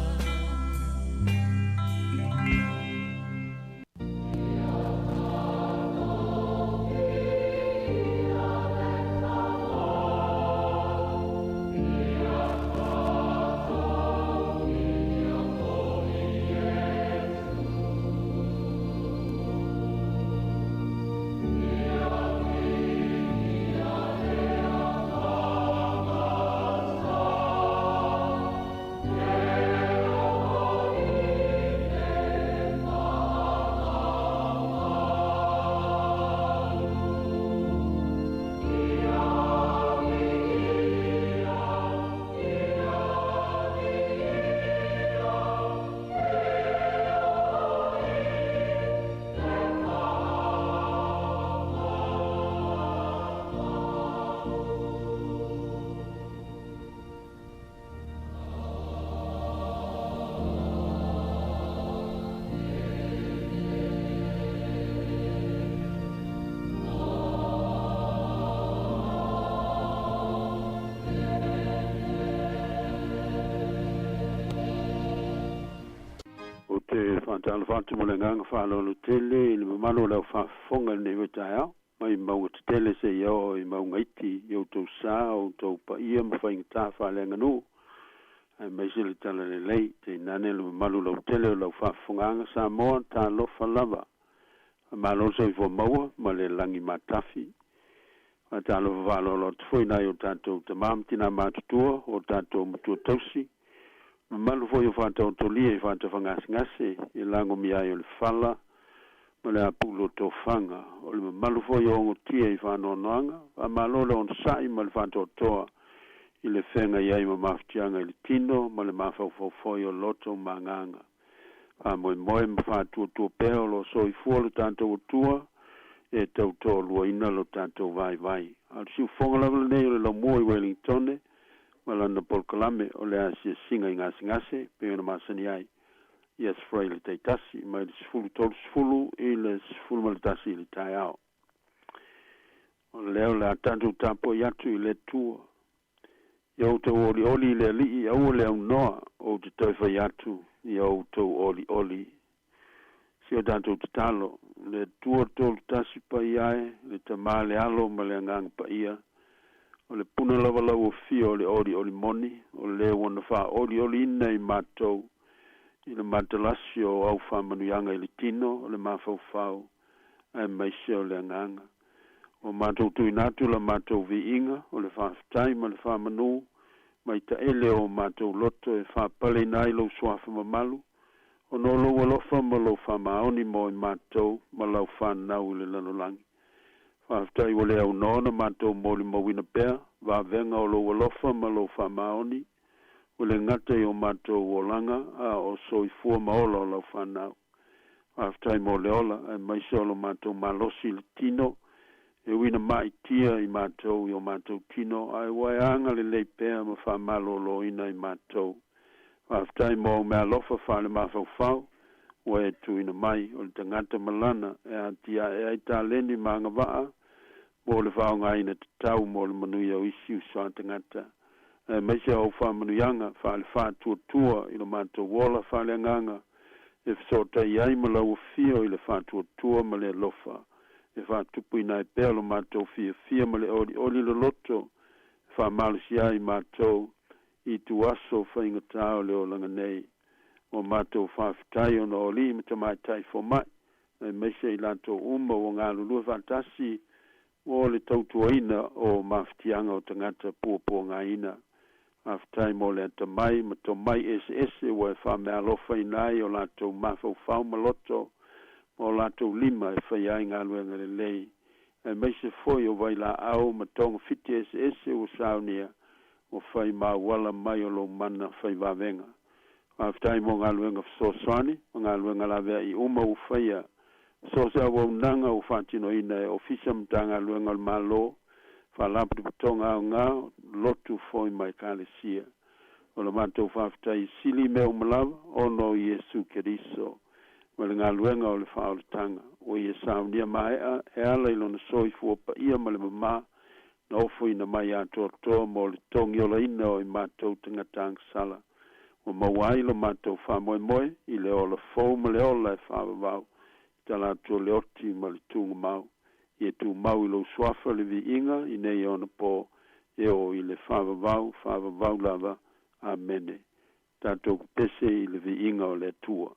Ou te faatalofa atu ma le agaga faaaloalo tele i le mamalu o le aufaafofoga i lenei foi taeao, mai mauga tetele seia oo i mauga iti, i outou sa, o outou paia ma faigata faaleaganuu, aemaise le talalelei, tainane le mamalu lautele o lau faafofogaaga Samoa, talofa lava. Faamalo le soifua maua ma le lagi matafi. Faatalofa faaaloalo atu foi i nai o tatou tamā ma tinā matutua, o tatou matua tausi, mamalu foi o faataotolia i faatafagasegase i lagomia ai o le fala ma le apulu o tofaga. O le mamalu foi o ogotia i faanoanoaga, faamalo le onosai ma le faatoatoa i le feagai ai ma mafatiaga i le tino ma le mafaufau foi o loto ma agaga. Faamoemoe ma faatuatua pea o loo soifua lo tatou Atua e tautoaluaina lo tatou vaivai. A o le siufofoga lava lenei o le laumua i Wellingtone ma lana polokalame o le asiasiga i gasegase pei ona masani ai i Aso Faraile taitasi mai le 10:30 i le 11 i le taeao. O lea o le a tatou tapuai atu i le Atua. Ia outou olioli i le Alii, aua le aunoa, ou te toe fai atu, ia outou olioli. Si o tatou tatalo, le Atua tolu tasi paia e, le Tamā le Alo ma le Agaga Paia, o le puna lava lauofia o le olioli moni, o le ua na faaolioliina i matou i le matalasi o au faamanuiaga i le tino, o le mafaufau, aemaise o le agaga. Ua matou tuuina atu la matou viiga, o le faafetai ma le faamanu, mai taele o matou loto e faapaleina ai lou suafa mamalu, ona o lou alofa ma lou faamaoni mo i matou ma lau fanau i le lalolagi. Faafetai ua le aunoa ona matou molimauina pea vavega o lou alofa ma lou faamaoni, ua le gata i o matou olaga, a o soifua ma ola o lau fanau. Faafetai mo le ola, aemaise o lo matou malosi i le tino, e ui ina ma'itia i matou i o matou tino, ae ua e agalelei pea ma faamalōlōina i matou. Faafetai mo au meaalofa faalemafaufau ua e tuuina mai, o le tagata ma lana e atia'e ai taleni ma agavaa mo Mo le faaaogaina tatau mo le manuia o isi uso a tagata aemaise o faamanuiaga faale-faatuatua i lo matou ola faaleagaga e fesootai ai ma lau afio i le faatuatua ma le alofa e faatupuina ai pea lo matou fiafia ma le olioli loloto e faamalosia ai matou i ituaso faigatā o le olaga nei. Ua matou faafetai ona o alii ma tamaitai foma'i aemaise i latou uma ua galulue faatasi mo le tautuaina o mafatiaga o tagata puapuagaina. Faafetai mo le atamai ma tomai eseese ua e faameaalofaina ai o latou mafaufau ma loto ma o latou lima e faia ai galuega lelei, aemaise foi o vailaau ma togafiti eseese ua saunia ua fai ma auala mai o lou mana fai vavega. Faafetai mo galuega fesoasoani ma galuega laveai uma ua faia, so o se auaunaga ua faatinoina e Ofisa ma Matagaluega o le Malo, Faalapotopotoga aoga, lotu foi ma Ekalesia. O le matou faafetai e sili i mea uma lava, ona o Iesu Keriso ma le galuega o le faaolataga ua Ia saunia maea e ala i Lona soifua paia ma le mamā na ofoina mai atoatoa mo le togiolaina o i matou tagata agasala, ua maua ai lo matou faamoemoe i le ola fou ma le ola e faavavau i tala atu o le oti ma le tugamau. Ia tumau i lou suafa le viiga i nei onapo e oo i le faavavau, faavavau lava. Amene. Tatou pepese i le viiga o le Atua.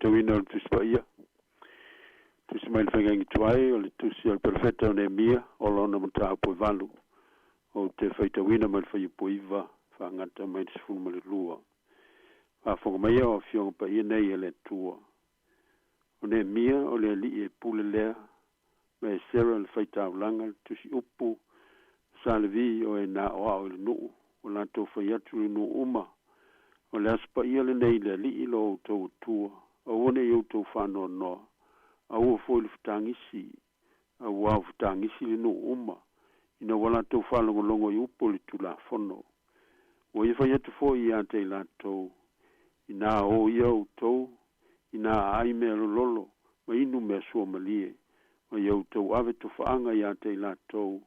Faitauina o le Tusi Paia. Tusi mai le Faigagi Tuai o le Tusi a le Perofeta o Neemia o lona mataupu e valu. Ou te faitauina mai le Fuaiupu 9 faagata mai le 12. Faafofoga maia o Afioga Paia nei a le Atua. O Neemia o le alii e pule lea, ma Esera le faitaulaga, le tusi upu, sa Levi o e na aoao i le nuu, ua latou fai atu i le nuu uma, O le Aso Paia lenei i le Alii lo outou Atua, aua ne i outou faanoanoa, aua foi le fetagisi, auā ua fetagisi le nuu uma, ina ua latou faalogologo i upu o le Tulafono. Ua ia fai atu foi ia te i latou, Inā o ia outou, inā aai mea lololo, ma inu mea suamalie, ma ia outou ave tofaaga ia te i latou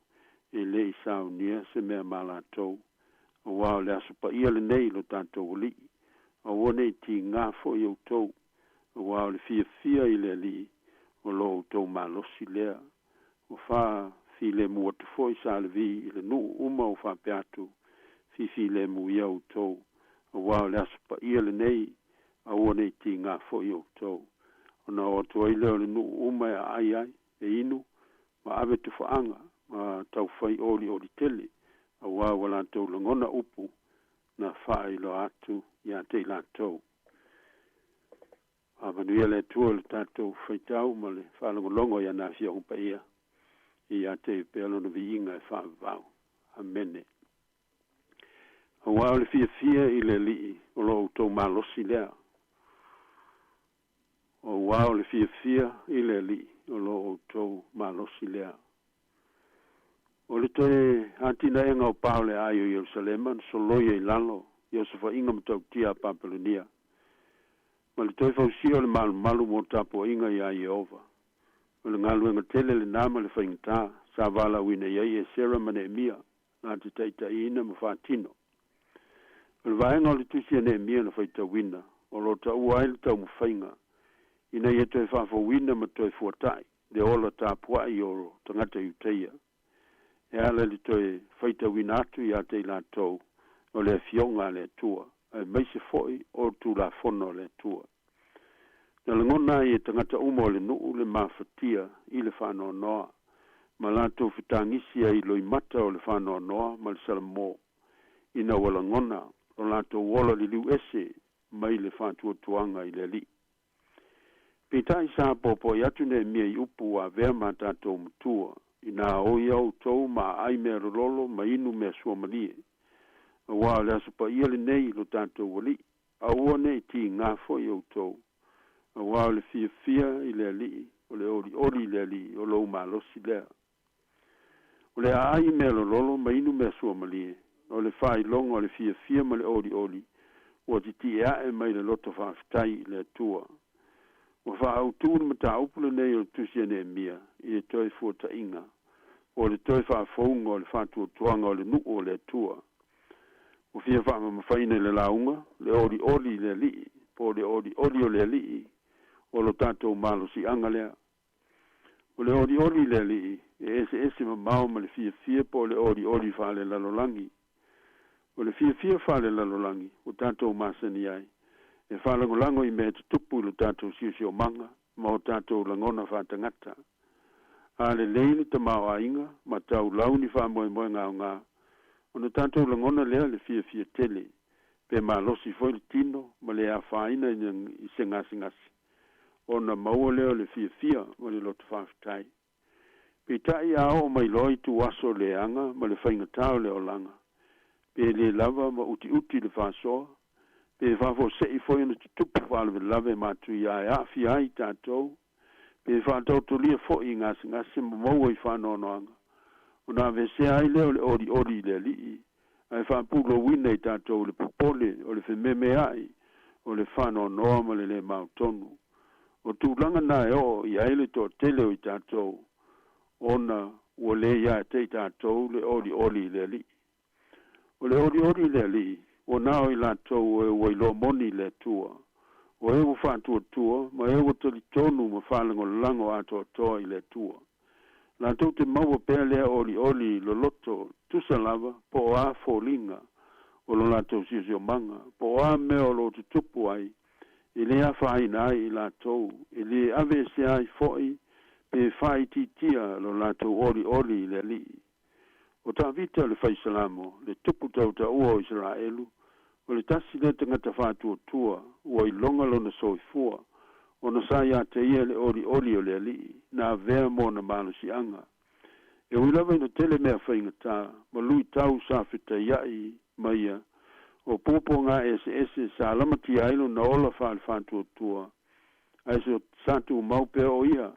e le i saunia se mea ma latou, auā o le Aso Paia lenei i lo tatou Alii, aua ne i tigā foi outou, auā o le fiafia i le Alii o lo outou malosi lea. Ua faafilemu atu foi sa Levi i le nuu uma ua faapea atu, Fifilemu ia outou, auā o le Aso Paia lenei, aua ne i tigā foi outou. Ona oo atu ai lea o le nuu uma e aai ai, e inu, ma ave tufaaga, ma taufai olioli tele, auā ua latou lagona upu na faailoa atu ia te i latou. Faamanuia le Atua i le tatou faitau ma le faalogologo i ana Afioga Paia, ia te i pea Lona viiga e faavavau. Amene. Auā o le fiafia i le Alii o lo outou malosi lea. Auā o le fiafia i le Alii o lo outou malosi lea. O le toe atinaega o pa o le aai o Ierusalema na soloia i lalo i osofaiga matautia a Papelonia, ma le toe fausia o le malumalu mo tapuaiga iā Ieova. O le galuega tele lenā ma le faigata sa valaauina i ai Esera ma Neemia na te taitaiina ma faatino. O le vaega o le tusi a Neemia na faitauina, o lo o taua ai le taumafaiga ina ia toe faafouina ma toe fuata'i le ola tapua'i o tagata Iutaia, e ala i le toe faitauina atu ia te i latou o le Afioga a le Atua, aemaise foi o Tulafono a le Atua. Na lagona ai e tagata uma o le nuu le mafatia i le faanoanoa, ma latou fetagisi ai i loimata o le faanoanoa ma le salamo, ina ua lagona lo latou ola liliu ese mai le faatuatuaga i le Alii. Peitai sa poapoa'i atu Neemia i upu ua avea ma tatou matua, inā o ia outou ma aai mea lololo ma inu mea suamalie, auā o le Aso Paia lenei i lo tatou Alii, aua ne i tigā foi outou, auā o le fiafia i le Alii, o le olioli i le Alii o lou malosi lea. O le aai i mea lololo ma inu mea suamalie, o le faailoga o le fiafia ma le olioli ua titie ae mai le loto faafetai i le Atua. Ua faaautu le mataupu lenei o le tusi a Neemia i le toe fuata'iga, po o le toe faafouga o le faatuatuaga o le nuu o le Atua. Ua fia faamamafaina i le lauga le olioli i le Alii, po o le olioli o le Alii o lo tatou malosi'aga lea. O le olioli i le Alii e eseese mamao ma le fiafia po o le olioli faalelalolagi. O le fiafia faalelalolagi ua tatou masani ai, e faalagolago i mea e tutupu i lo tatou siosiomaga ma o tatou lagona faatagata. A lelei le tamaoaiga ma taulau ni faamoemoega aoga, ona tatou lagona lea le fiafia tele, pe malosi foi le tino ma le afaina i se gasegase, ona maua lea o le fiafia ma le loto faafetai. Peitai a oo mai loa ituaso leaga ma le faigata o le olaga, pe le lava ma utiuti le faasoa, pe faafuase'i foi ona tutupu faalavelave matuia e aafia ai tatou, pe faataotolia foi i gasegase ma maua i faanoanoaga, ona aveesea ai lea o le olioli i le Alii, ae faapulouina i tatou le popole o le fememea'i, o le faanoanoa ma le lē mautonu. O tulaga na e oo i ai le toatele o i tatou, ona ua lē ia te i tatou le olioli i le Alii. O le olioli i le Alii, ua na o i latou o e ua iloa moni i le Atua, o e ua faatuatua ma e ua talitonu ma faalagolago atoatoa i le Atua. Latou te maua pea lea olioli loloto tusa lava po o a foliga o lo latou siosiomaga, po o a mea o lo o tutupu ai, E lē afaina ai i latou, e lē aveesea ai fo'i pe faaitiitia lo latou olioli i le Alii. O Tavita le Faisalamo, le tupu tautaua o Isaraelu, o le tasi lea tagata faatuatua ua iloga lona soifua, ona sa iā te ia le olioli o le Alii, na avea mo ona malosiaga. E ui lava ina tele mea faigata ma luitau sa fetaia'i ma ia, o puapuaga eseese sa lamatia ai lona ola faale-faatuatua, ae sa tumau pea o ia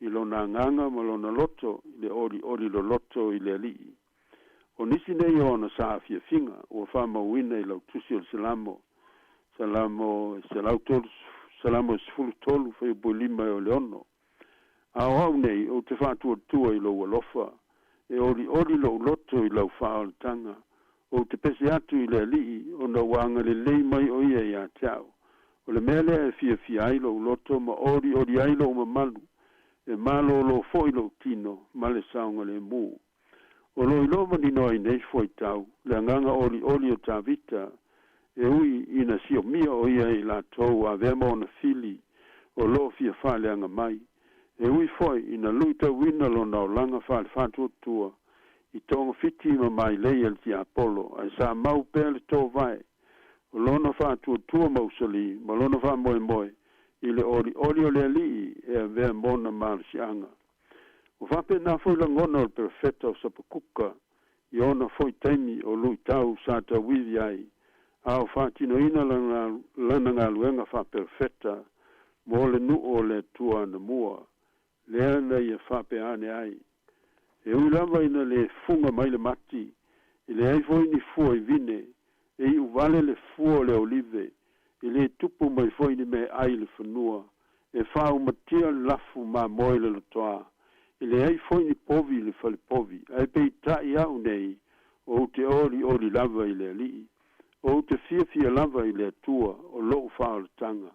i lona agaga ma lona loto i le olioli loloto i le Alii. O nisi nei o ona saafiafiga ua faamauina i lau Tusi o le Salamo, Salamo 103, Salamo 13 fuaiupu e 5 e oo i le 6. A o au nei ou te faatuatua i lou alofa, e olioli lou loto i lau faaolataga. Ou te pese atu i le Alii, ona ua agalelei mai o ia iā te au. O le mea lea e fiafia ai lou loto ma olioli ai lou mamalu, e malōlō foi lou tino ma le saogalemu. O lo o iloa manino ai nei fuaitau le agaga olioli o Tavita, e ui ina siomia o ia e i latou ua avea ma ona fili o lo o fia faaleaga mai, e ui foi ina luitauina lona olaga faale-faatuatua i togafiti ma mailei a le tiapolo, ae sa mau pea le tōvae o lona faatuatua mausali ma lona faamoemoe i le olioli o le Alii e avea mona malosiaga. Ua faapena foi lagona o le perofeta o Sapakuka i ona foi taimi o luitau sa tauivi ai a o faatinoina lana galuega faaperofeta mo le nuu o le Atua anamua, lea na ia faapea ane ai. E ui lava ina lē fuga mai le mati, e leai foi ni fua i vine, e iu vale le fua o le olive, e lē tupu mai foi ni meaai i le fanua, e faaumatia le lafu mamoe i le lotoā, e leai foi ni povi i le falepovi, ae peitai a'u nei, ou te olioli lava i le Alii. Ou te fiafia lava i le Atua o lo'u faaolataga,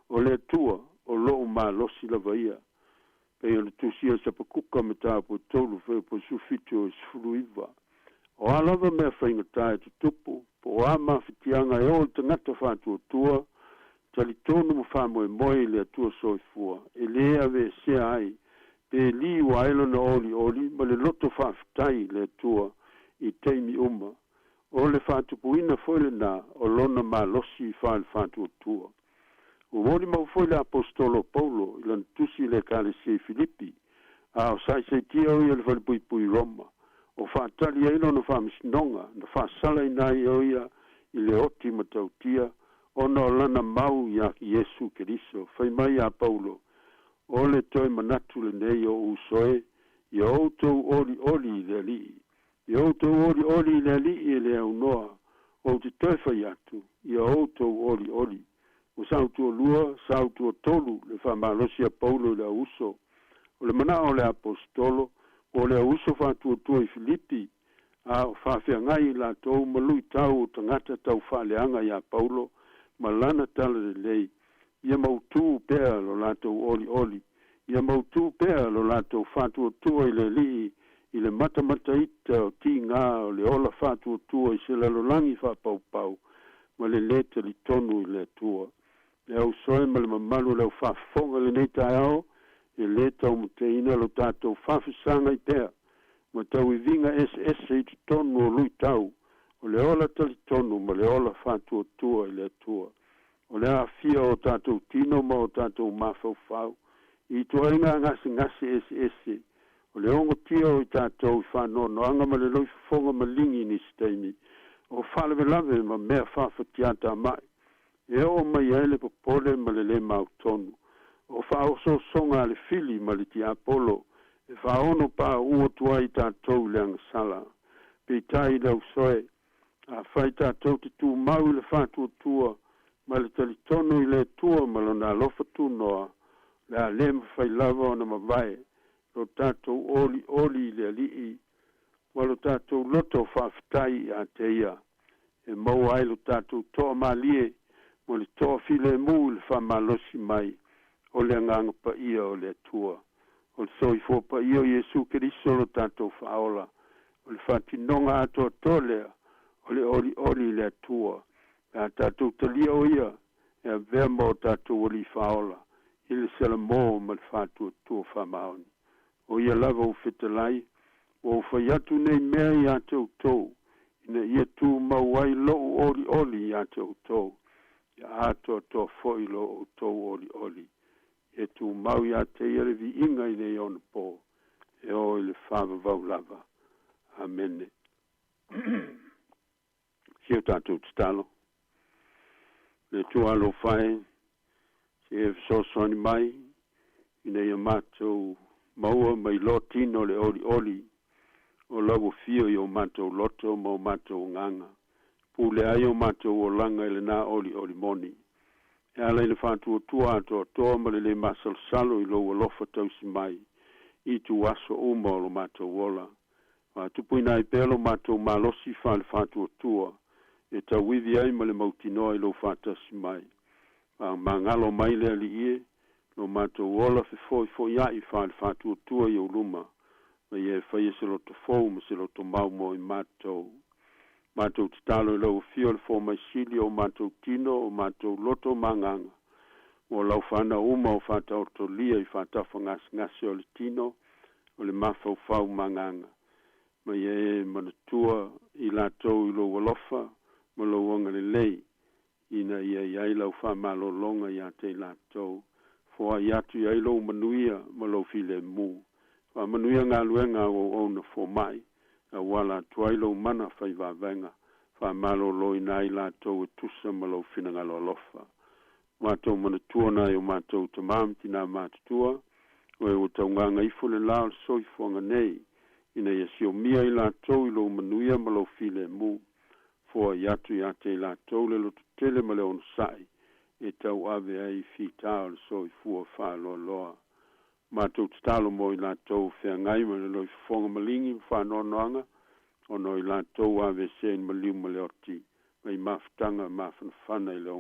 o le Atua o lo'u malosi lava ia. Pei ona tusia e Sapakuka mataupu e 3 fuaiupu 17 o 19. O a lava mea faigata e tutupu, po o a mafatiaga e oo i le tagata faatuatua, talitonu ma faamoemoe i le Atua Soifua, e lē aveesea ai pe liua ai lona olioli ma le loto faafetai i le Atua i taimi uma. O le faatupuina foi lenā o lona malosi faale-faatuatua. Ua molimau foi le Aposetolo o Paulo i lana tusi i le Ekalesia i Filipi, a o saisaitia o ia i le falepuipui i Roma, o faatali ai lona faamasinoga na faasalaina ai o ia i le oti matautia ona o lana mau iā Iesu Keriso. Fai mai a Paulo, O le toe manatu lenei o uso e, ia outou olioli i le Alii. Ia outou olioli i le Alii e le aunoa, ou te toe fai atu, ia outou olioli. Ua sautualua, sautuatolu le faamalosi a Paulo i le auuso. O le manao o le Aposetolo, po o le auuso faatuatua i Filipi, a o faafeagai i latou ma luitau o tagata tau faaleaga iā Paulo ma lana talalelei, ia mautū pea lo latou olioli, ia mautū pea lo latou faatuatua i le Alii i le matamataita o tigā o le ola faatuatua i se lalolagi faapaupau ma le lē talitonu i le Atua. Le ausoe ma le mamalu o le au faafofoga i lenei taeao, e lē taumateina lo tatou faafesagai pea ma tauiviga eseese i totonu o luitau o le ola talitonu ma le ola faatuatua i le Atua. O le aafia o o tatou tino ma o tatou mafaufau i ituaiga gasegase eseese, o le ogotia o i tatou i faanoanoaga ma le loifofoga maligi i nisi taimi, o faalavelave ma mea faafatiatamai e oo mai ai le popole ma le lē mautonu, o faaosoosoga a le fili ma le tiapolo e faaono pauu atu ai i tatou i le agasala. Peitai i le ausoe, Afai tatou te tumau i le faatuatua ma le talitonu i le Atua ma Lona alofa tunoa, o le a le mafai lava ona mavae lo tatou olioli i le Alii ma lo tatou loto faafetai ia te Ia, e maua ai lo tatou toamalie ma le toafilemu i le faamalosi mai o le Agaga Paia o le Atua. O le soifua paia o Iesu Keriso lo tatou Faaola, o le faatinoga atoatoa lea o le olioli i le Atua, pe a tatou talia o Ia e avea ma o tatou Alii Faaola i le salamō ma le faatuatua faamaoni. O ia lava ua fetalai, Ua ou fai atu nei mea iā te outou, ina ia tumau ai loʻu olioli iā te outou, ia atoatoa foi lo outou olioli. Ia tumau iā te ia le viiga i nei ona pō, e oo i le faavavau lava. Amene. Si o tatou tatalo. Le Atua alofa e, se i e fesoasoani mai ina ia matou maua ma iloa tino le olioli o lau afio i o matou loto ma o matou agaga, pule ai o matou olaga i lena olioli moni. E ala i le faatuatua atoatoa ma le lē masalosalo i lou alofa tausi mai i ituaso uma o lo matou ola. Faatupuina ai pea lo matou malosi faale-faatuatua e tauivi ai ma le mautinoa i lou faatasi mai. Faamagalo mai le Alii e, lo matou ola fefoifoia'i faale-faatuatua i ou luma, ma ia e faia se loto fou ma se loto mau mo i matou. Matou tatalo i lau Afio le Fomai Sili o matou tino, o matou loto ma agaga, mo lau fanau uma o faataotolia i faatafa gasegase o le tino, o le mafaufau ma agaga. Ma ia e manatua i latou i lou alofa ma lou agalelei, ina ia i ai lau faamalologa iā te i latou. Foai atu i ai lou manuia ma lou filemu. Faamanuia galuega a au auauna fomai, e auala atu ai lou mana fai vavaega, faamaloloina ai latou e tusa ma lou finagalo alofa. Matou manatua nai o matou tamā ma tinā matutua, o e ua taugaga ifo le lā o le soifuaga nei, ina ia siomia i latou i lou manuia ma lou filemu. Foai atu iā te i latou le lototele ma le onosai e tauave ai i fita o le soifua faaloaloa. Matou tatalo mo i latou o feagai ma le loifofoga maligi ma faanoanoaga ona o i latou aveesea i le maliu ma le oti mai mafutaga mafanafana i le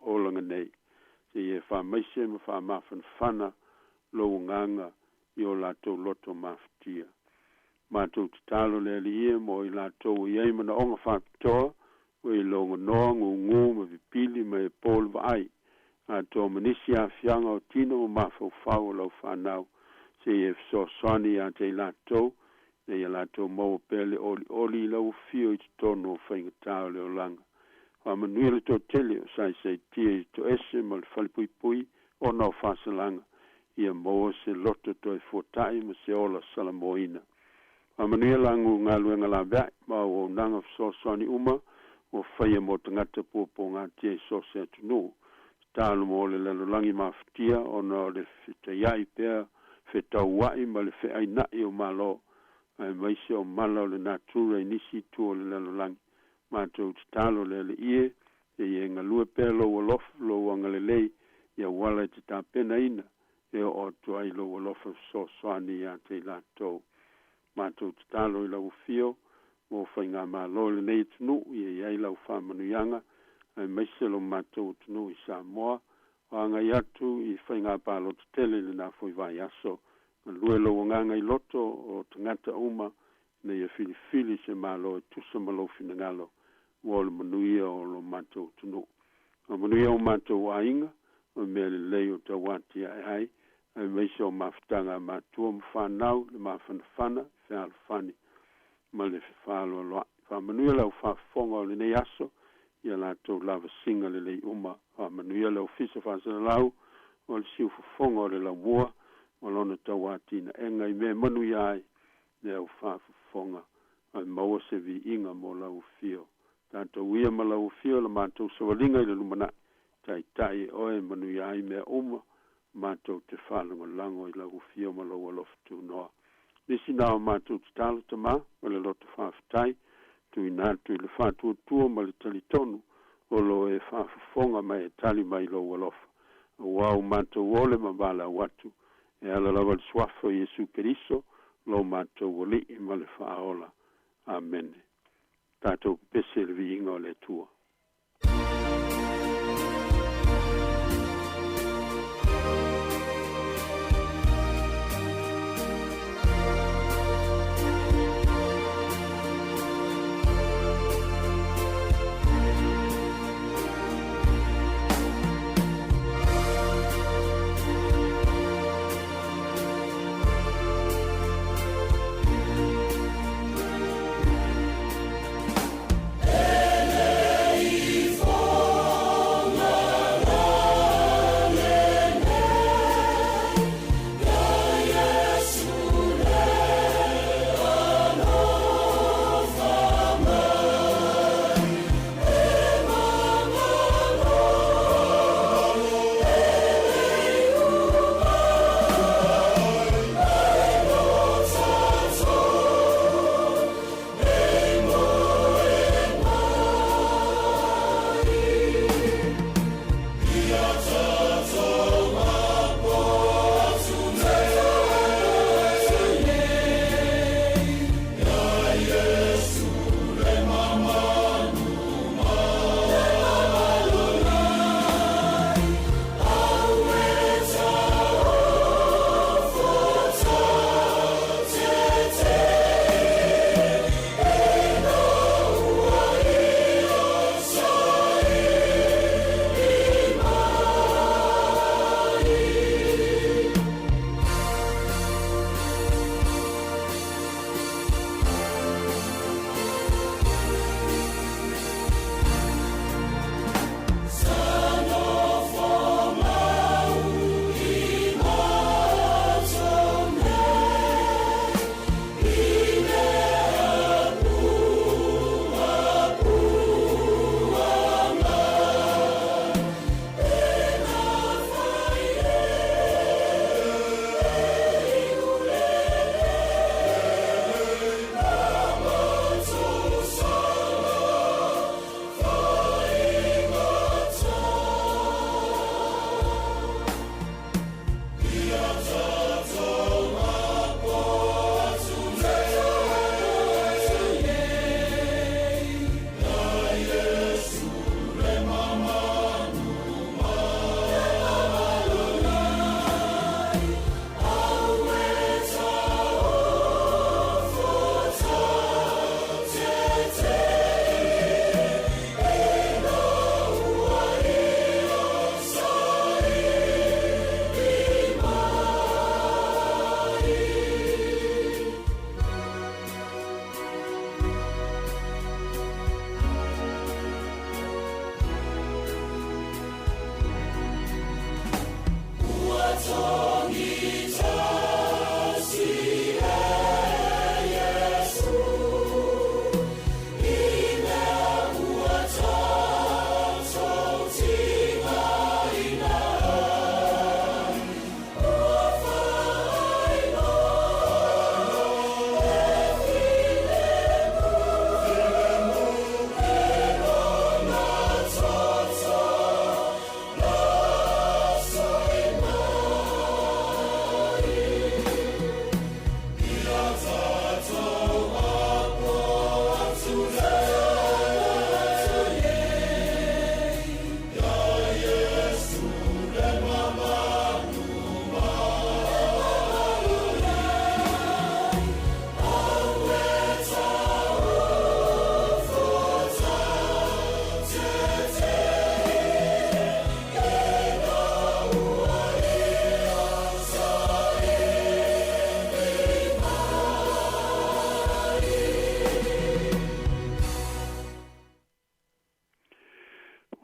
olaga nei. Seia e faamaise ma faamafanafana lou agaga i o latou loto mafatia. Matou tatalo le Alii e mo i latou o i ai manaoga faapitoa, o e loganoa, gugū ma pipili ma e po le vaai, atoa ma nisi aafiaga o tino ma mafaufau o lau fanau, seia e fesoasoani iā te i latou, ina ia latou maua pea le olioli i lau afio i totonu o faigata o le olaga. Faamanuia le toatele o saisaitia i toese ma le falepuipui ona o faasalaga, ia maua se loto toe fuata'i ma se ola salamoina. Faamanuia lagu galuega lavea'i ma auaunaga fesoasoani uma ua faia mo tagata puapuagatia i so o se atunuu. Tatalo mo le lalolagi mafatia ona o le fetaia'i pea fetaua'i ma le feaina'i o Malo, aemaise o mala o le natura i nisi itu o le lalolagi. Matou tatalo le Alii e, seia e galue pea lou alofa, lou agalelei i auala e te tapenaina e oo atu ai lou alofa fesoasoani iā te i latou. Matou tatalo i lau afio mo faigamalo i lenei atunuu ia i ai lau faamanuiaga aemaise lo matou atunuu i Samoa o agai atu i faiga palota tele i lena foi vaiaso. Galue lou agaga i loto o tagata uma ina ia filifili se Malo e tusa ma lou finagalo mo le manuia o lo matou atunuu. Faamanuia o matou aiga ma mea lelei o tau atiae ai, aemaise o mafutaga a matua ma fanau, le mafanafana, fealofani ma le fefaaloaloa'i. Faamanuia le au faafofoga o lenei aso i a latou lavasiga lelei uma. Faamanuia le Ofisa Faasalalau o le Siufofoga o le Laumua ma lona tauatinaega i mea e manuia ai le au faafofoga ae maua se viiga mo lau afio. Tatou ia ma lau afio la matou savaliga i le lumanai, taitai e oe e manuia ai mea uma, matou te faalagolago i lau afio ma lou alofa tunoa. Nisi na o matou tatalo Tamā ma le loto faafetai, tuuina atu i le faatuatua ma le talitonu o lo o e faafofoga ma e tali mai lou alofa. Aua ua matou ole ma valaau atu, e ala lava i le Suafa o Iesu Keriso, lo matou Alii ma le Faaola. Amene. Tatou pepese i le viiga o le Atua.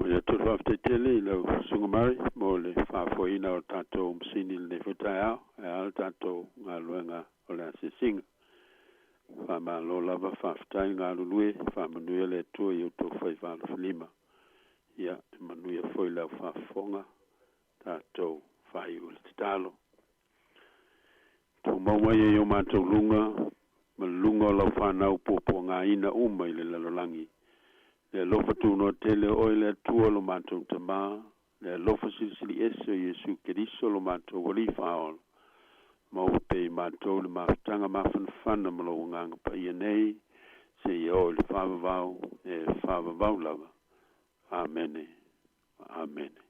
Momoli atu le faafetai tele i lau Susuga Murray mo le faafoeina o le tatou masini i lenei foi taeao ae a le tatou galuega o le asiasiga. Faamalo lava, faafetai le galulue, faamanuia le Atua i outou faiva alofilima. Ia, e manuia foi le au faafofoga, tatou faaiu i le tatalo. Tumau mai e i o matou luga ma luga o lau fanau puapuagaina uma i le lalolagi. Le alofa tunoa tele o oe le Atua lo matou Tamā, le alofa silisili ese o Iesu Keriso lo matou Alii Faaola, maua pea i matou le mafutaga mafanafana ma lou Agaga Paia nei, seia oo i le faavavau e faavavau lava. Amene. Amene.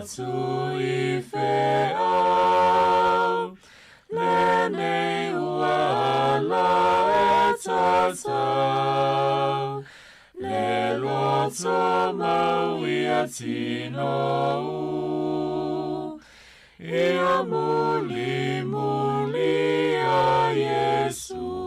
tui feau Lenei ua ala e tatau Le loto mau ia tinou Ia muli muli a Iesu.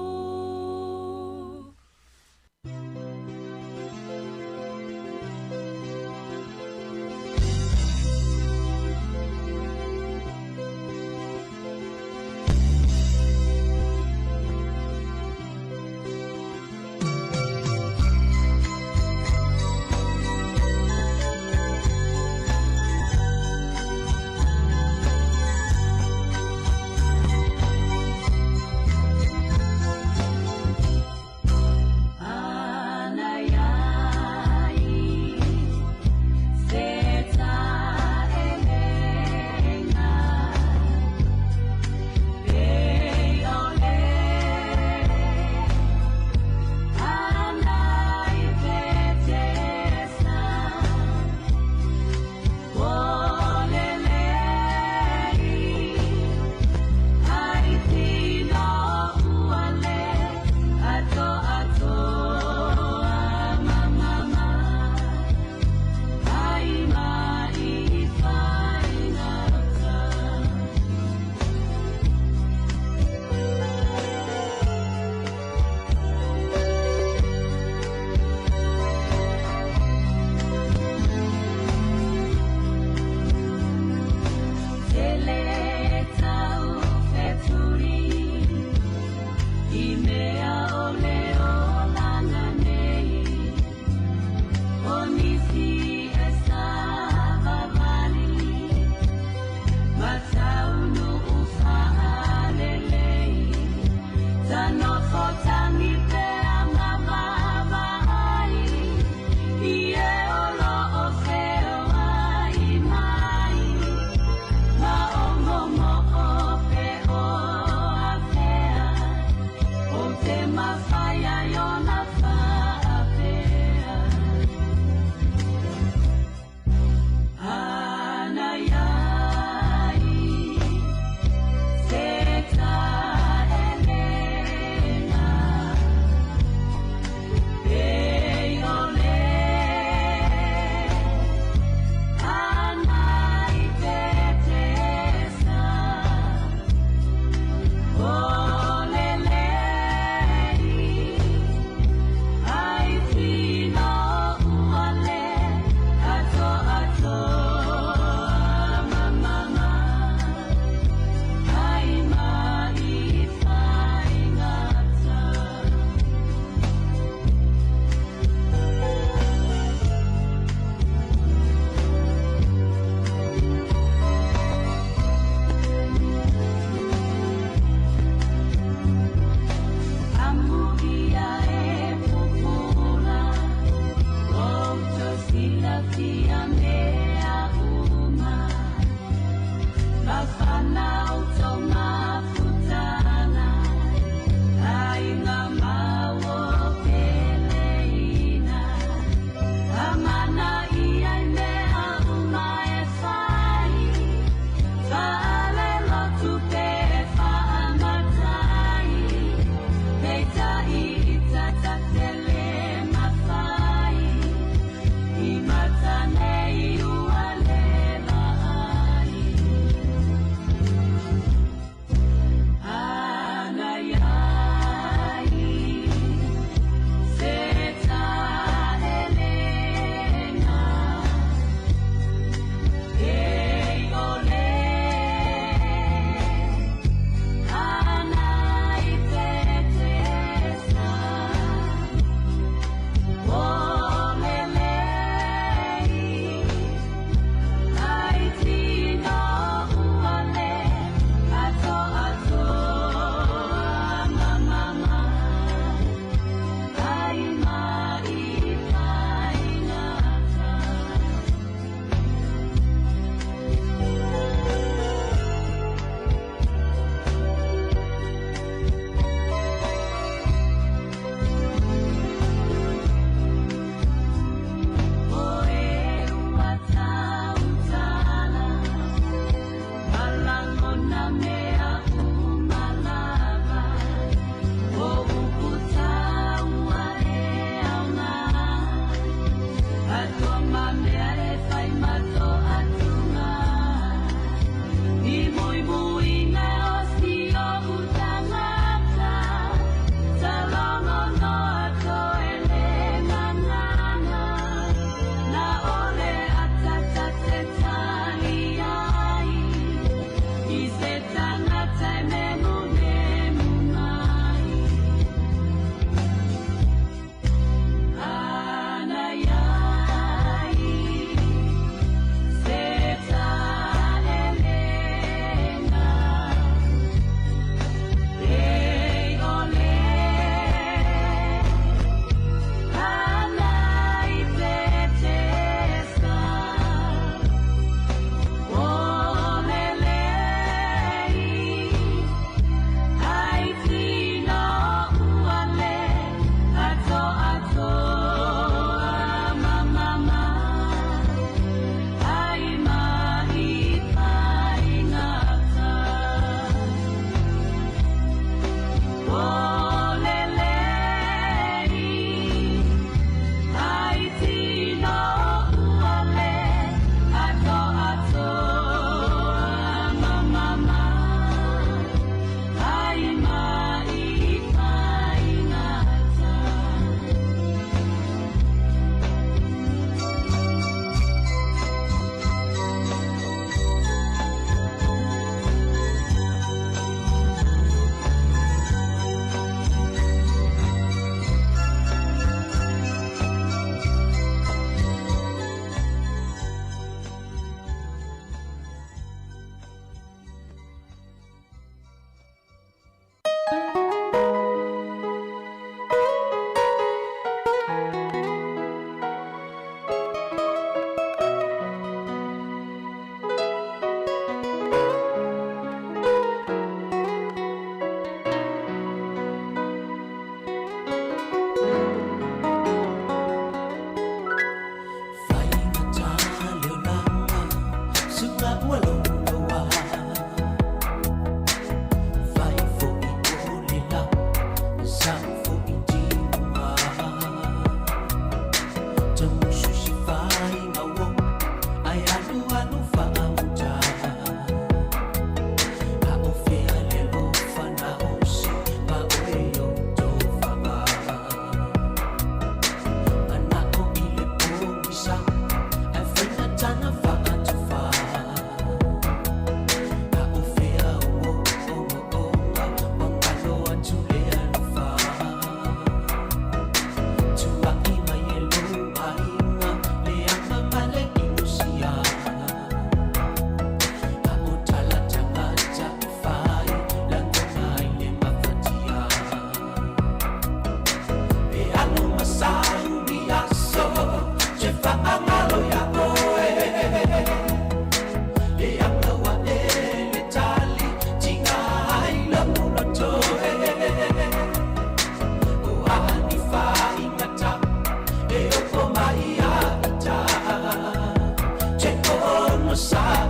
onosai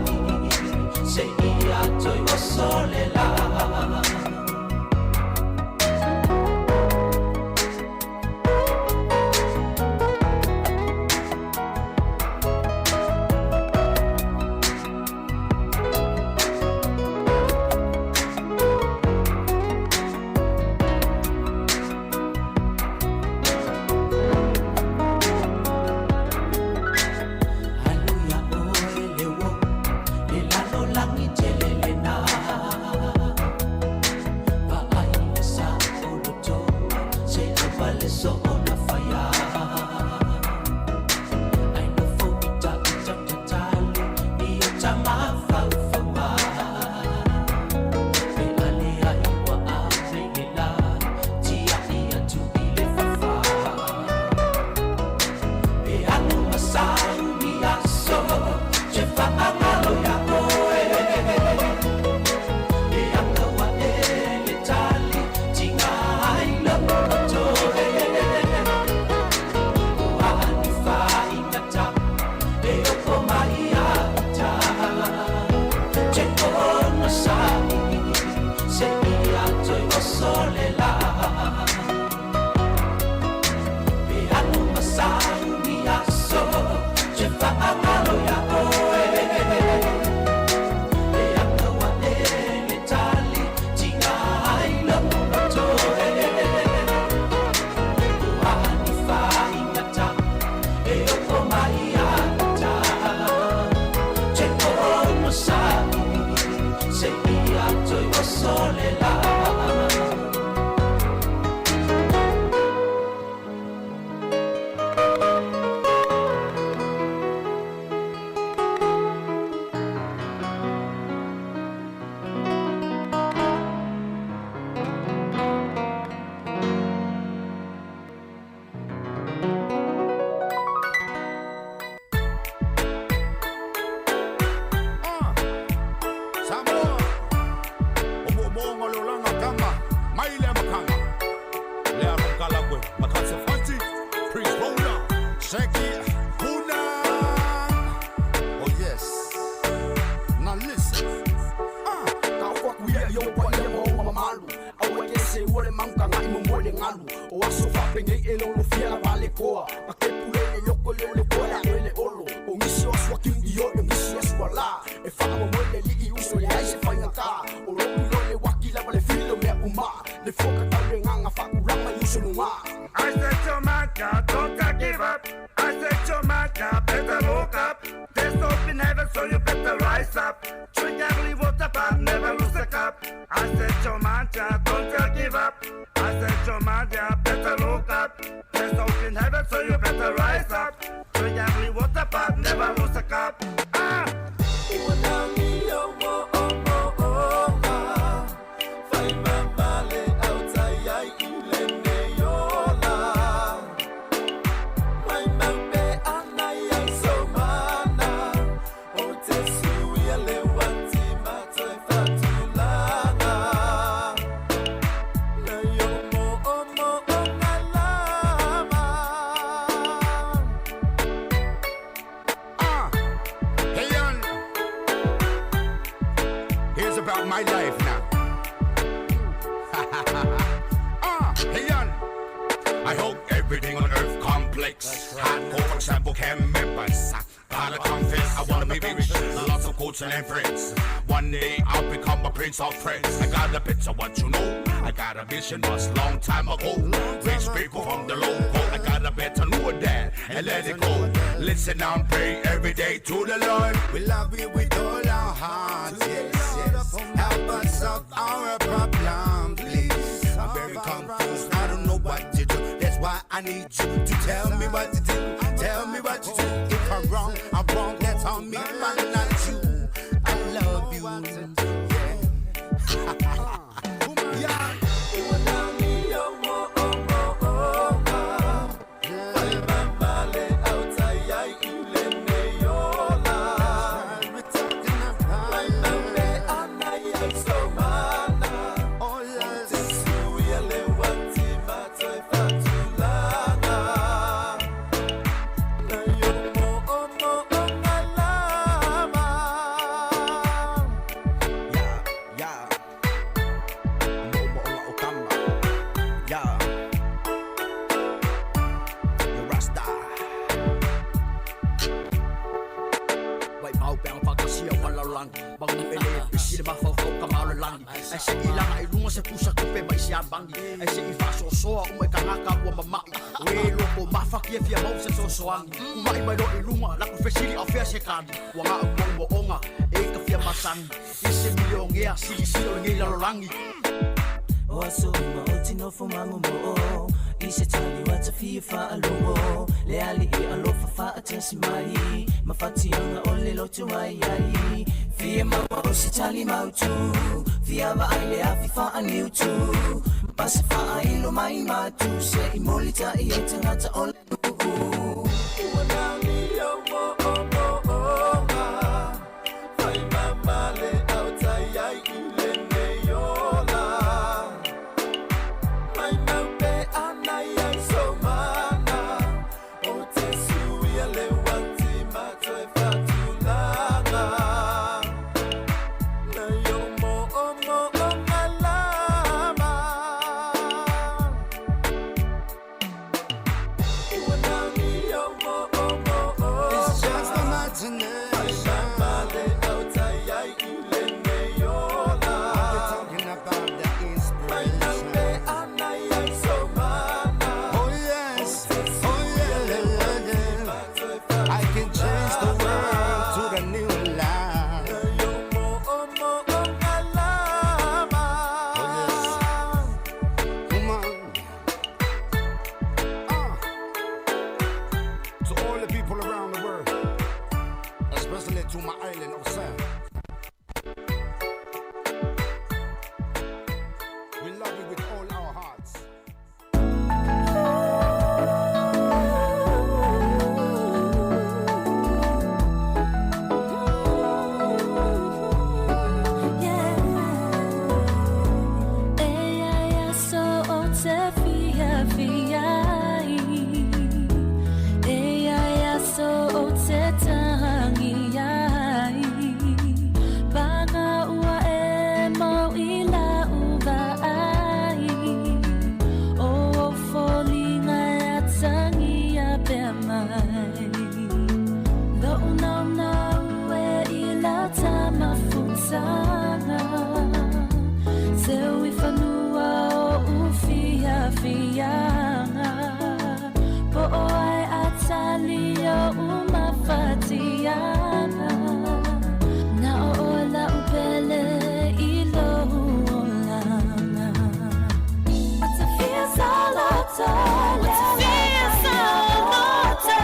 seia toe oso le lā. Alu ia oe le uo le lalolagi tele lena. Vaai le saolotoga seia pale soona faia. Ai nofo ita ita tatalu i o tamafaufauga. Pe ale ai ua ave le la tia'i atu i le fafa. Pe alu masauni aso che faagalo ia oe. E anga ua e le tali tiga ai lou loto e. Ua ni faigata e oko mai ia ita. Che onosai seia toe oso le lā. Pe alu masauni aso che faagalo ia oe. E anga ua e le tali tiga ai lou loto e. Ua ni faigata e oko mai ia ita. Che onosai seia toe oso le lā. Samoa, o mo'omo'oga o le olaga kama mai le amakaga le arokalakue makasefati Prince Rona Sheki Puna. Oh yes. Now listen. Kaokoakuia i ou paia ma ou mamalu aua ke se ua le maukagaʻi momoe le galu o aso faapenei e lolofia lava le koa makepulele ioko le o le koa le aʻoe le olo o nisi o asu akiu i oe o nisi asu alā e faamomoe le liʻi uso le ai se faigakā o loʻu iloa le uaki lava le fili o mea umā le foka tau le gaga faakulaga i uso lugā. I said to my God, don't I give up. I said to my God, better look up. There's hope in heaven, so you better rise up. Drink heavily water, but never lose a cup. I said to my God, don't I give up. I said to my God, better look up. There's hope in heaven, so you better rise up. Drink heavily water, but never lose a cup. Ah! Ua lagi o mo'omo'oga faimamale autai ai i lenei ola. Mai mau pe ana iai somana o te suia le uati ma toe fatulaga. Nai o mo'omo'oga lava. Ah, hey young. Here's about my life now. Ah, hey young. I hope everything on earth complex. Hardcore, for example, can members. Gotta confess, I wanna be rich. Lots of coats and friends. One day I'll become a prince of friends. I got a picture, what you know. I got a vision, was long time ago. Rich people from the local. I gotta better know that and let it go. Listen and pray every day to the Lord. We love you with all our hearts, yes. Help us solve our problem, please. I'm very confused, I don't know what to do. That's why I need you to tell me what to do. Tell me what to do. If I'm wrong, I'm wrong. That's on me, but not you. I love you. Yeah. Yeah. Ua lagi o mo'omo'oga faimamale autai ai i lenei ola. Mai mau pe ana iai somana o te suia le uati ma toe fatulaga. Nai o mo'omo'oga lava. fau pe ang whakasia o lalolagi Maunu e le pisi le mafaufau ka maolelagi Ae se i laga i luga se pusa tupe mai se amagi Ae se i faasoasoa uma i tagaka ua mama'i O e loko mafakia fia mau se soasoagi Kuma'i mai loa i luga laku fesili ao fea se kani Ua ga'u moumo'oga e ka fia masagi I se miliogea silisili o lenei lalolagi O aso uma o tinofo mamomo'o I se tali wa tafia whaalogo Le ali i alofa whaatasi mai Ma whatianga o le loto ai ai Fia maua o se tali mautu Fia vaai le afi whaaniutu Pasa whaailo mai matu Se i molita i e tangata o le nuu Ua nani au mo o mo onga Fai mamale au tai ai i lenei ola Mai mau pe ana i ai so mana O te suia le wati ma toe whatulanga Na yo mo o mo onga lama Ua nani au mo o mo onga It's just imagination. Mamale au tai ai i lenei ola I'll be talking about the Mai mau inspiration. pe ana i ai so mana Oh yes, oh yeah, yeah, yeah. I can change the world to the new life. Oh yes, come on. To all the people around the world, especially to my island of Sam. We love you with all our hearts. E ai aso o te fia fia ai E ai aso o te tangi ai Panga ua e mau i la uva ai O o foliga e atangi a pea mai Lo nau nau e i la tamafutaga Seu i fanua o ufiafiaga Po o ai atali o umafatiaga Na o oe la upele i lou olaga Matafia salata Matafia salata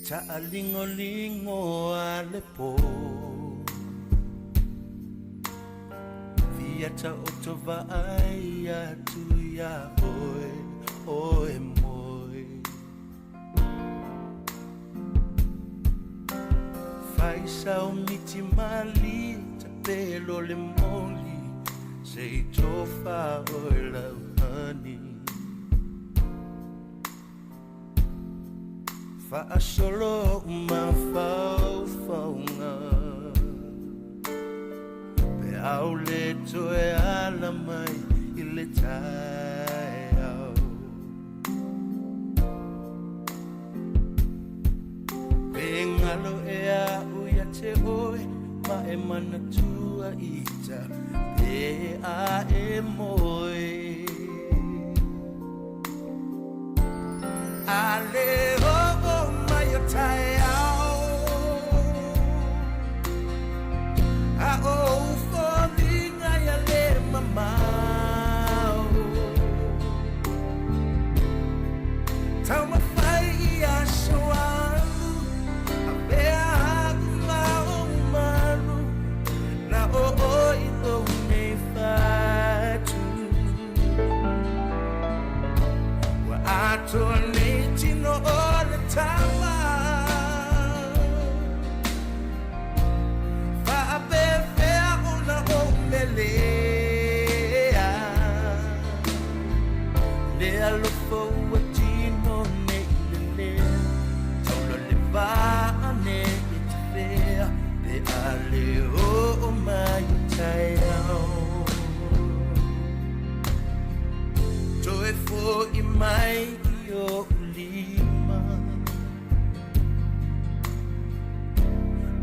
Taʻaligolingo a le pō Fia taoto vaai atu iā oe Oe moe Faisao miti mali Tapelo le moli Se i tofa oe lau honey Faasolo mafaufauga Pe au le toe ala mai i le taeao Pe galo ea au ia te oe ma e manatua ita pe a e moe A le oo mai o taeao A o ou foliga ia le mamao Taumafai i aso alu Avea au ma ou malu Na o oe i lou nei fatu Ua atoa nei tino o le tama Faapefea ona ou melea Le alofa ua tino nei lelea Taula le vaa nei tafea Pe a le oo mai o taeao Toe foʻi mai i ou lima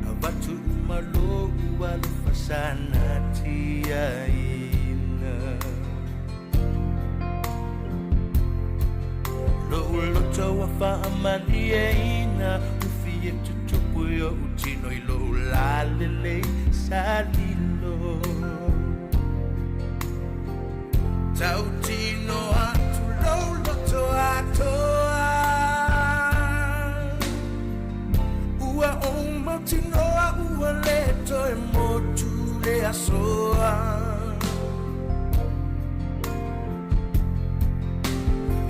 Avatu uma lou alofa sa natiaina Lou loto ua faamalieina Ua fia tutupu i ou tino i lou lalelei sa lilo Tautino atu lou loto atoa Ua ou mautinoa ua le toe motu le asoa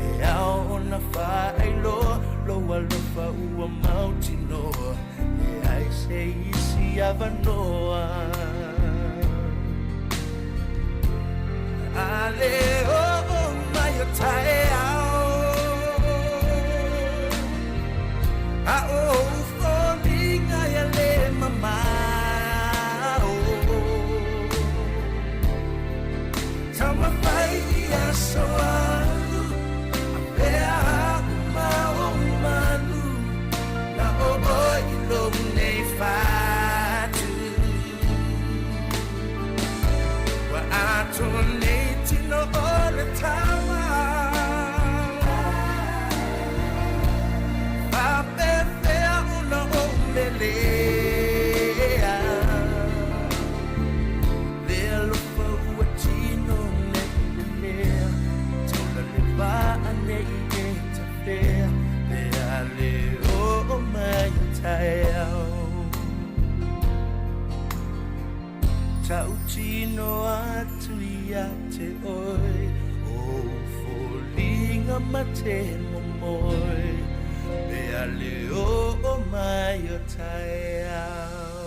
E ao ona faailoa lou alofa ua mautinoa Leai se isi avanoa A le oo mai o taeao A o ou foliga ia le mamao Taumafai i aso alu Avea au ma ou malu Na o oe i lou nei fatu Ua atoa nei tino o le tama Faapefea ona ou melea Le alofa ua tino nei lelea Taula le vaa nei e tafea Pe a le oo mai o taeao Tautino atu ia te oe O ou foliga ma te momoe Pe a le oo mai o taeao.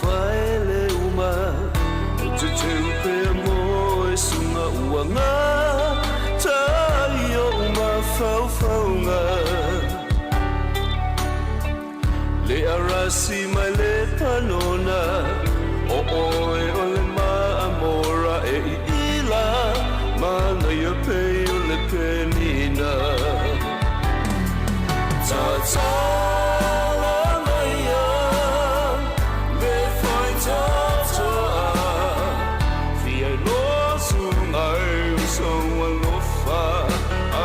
faele uma O te teu pea mo e sunga uanga Tai o uma whauwhaunga Le arasi mai le panona O oe o le maamora e i ila Mana ia pe o le penina Tatala maia le whaitatoa Fia lo sunga e o soa lofa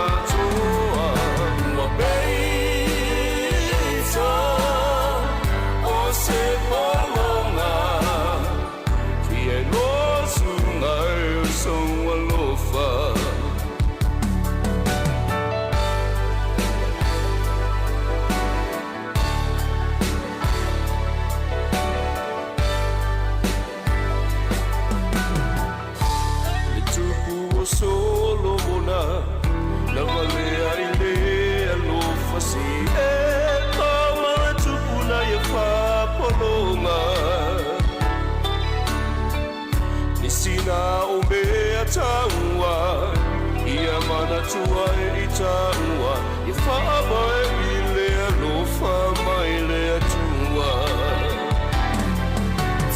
atoa Ua peita o se polonga Fia lo sunga e o soa lofa. Le tupu o Solomona Na valea i le alofa si e pau ma le tupu na ia whapolonga Nisi na o mea taua Ia manatua e i taua I whaabae i le alofa mai le atua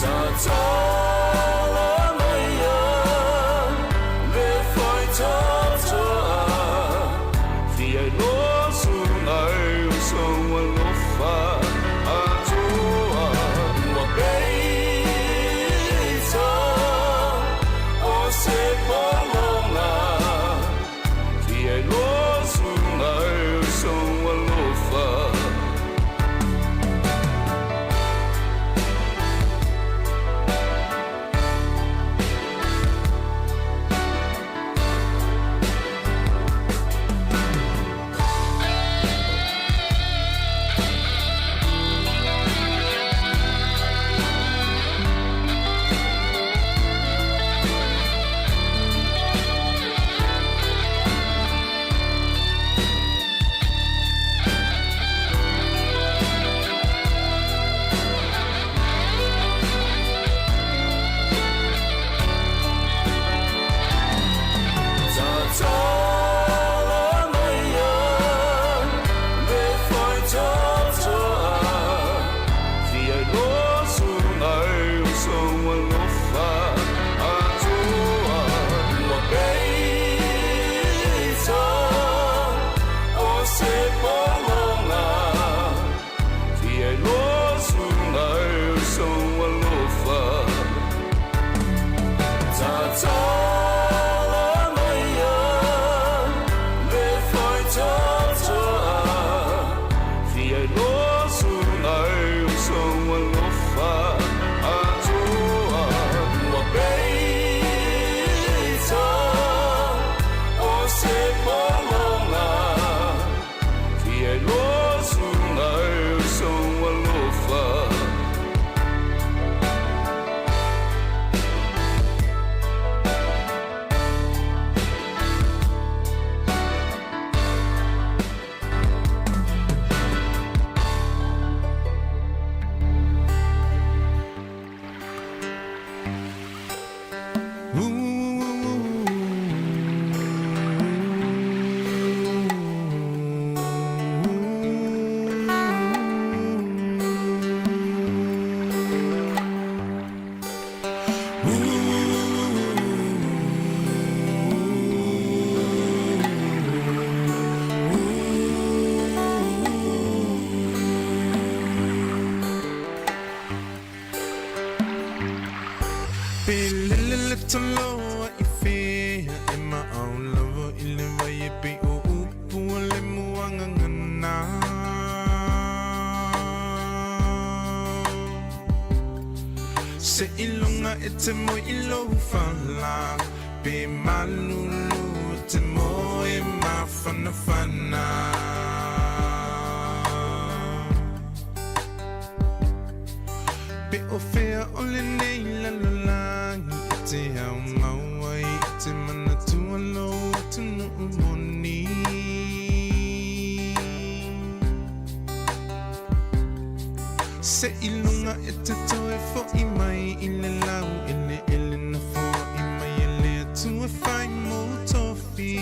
Tatala maia le whaitatoa Fia lo sunga e o soa lofa atoa Ua peita o se polonga Fia lo sunga e o soa lofa. Tatala maia le whaitatoa Fia lo sunga e o soa lofa atoa Ua peita o se polonga Fia lo sunga e o soa lofa. Tatala maia le whaitatoa Fia lo sunga e o soa lofa atoa Ua peita o se polonga Fia lo sunga e o soa lofa. Pe lele taloa i fea e maau lava i le vai e pe o upu o le muangangana. Se ilunga e te mo i lo whala, pe malulu te mo e mawhana whana. Pe o fea o le nei la lalangi e te au maua i te manatua lo tunu moni. Se i luga e te toe foʻi mai i le lau eleele na foaʻi mai e le Atua e fai mou tofi.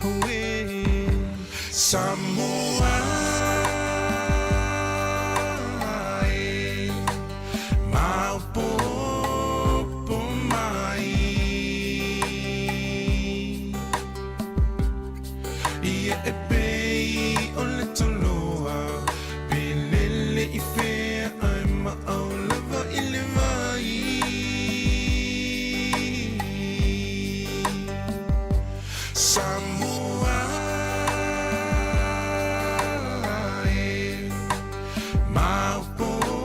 Auē Samoa e, maopopo mai. Ia e pei o le toloa, pe lele i fea ae maau lava i le vai. Samoa e, maopopo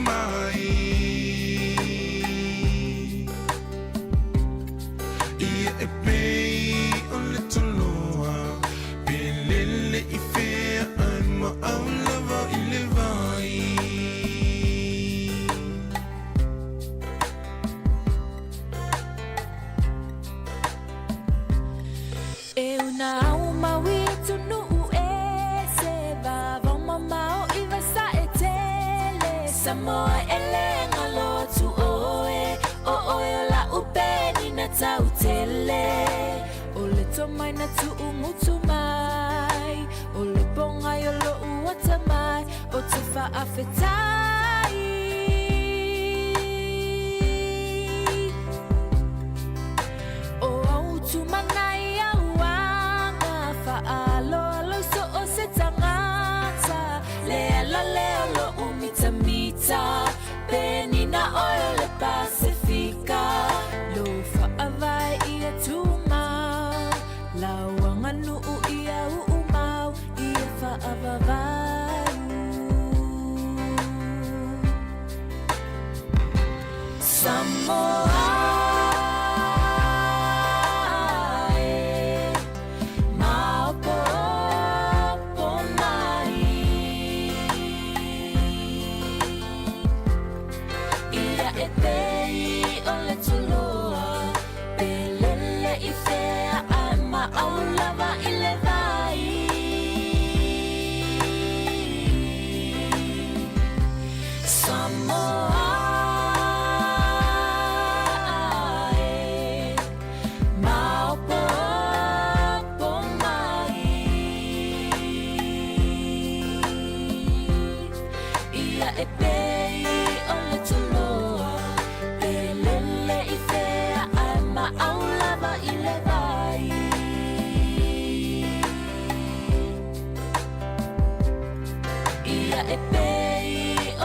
mai. Ia e pei o le toloa, pe lele i fea ae maau lava i le vai. E una au maui atunuu e se vavao mamao i vasae tele. Samoa e le galo atu oe, o oe o la'u penina tau tele. O le tomai na tu'ugutu mai, o le pogai o lo'u atamai, o te fa'afetai. O au tumanai auaga fa'aaloalo i so o se tagata. Le ala lea o lo'u mitamita, penina oe o le Pasefika. Lou fa'avae ia tumau, lau aganuu ia u'umau, ia fa'avavau. Samoa e, maopopo mai. Ia e pei o le toloa, pe lele i fea ae maau lava i le vai. Samoa e, maopopo mai. Ia e pei o le toloa, pe lele i fea ae maau lava i le vai. Ia e pei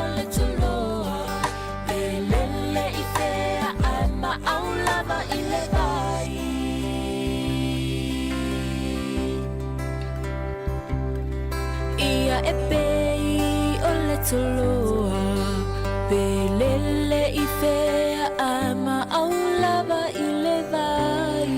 o le toloa, pe lele i fea ae maau lava i le vai. Ia e pei o le toloa, pe lele i fea ae maau lava i le vai.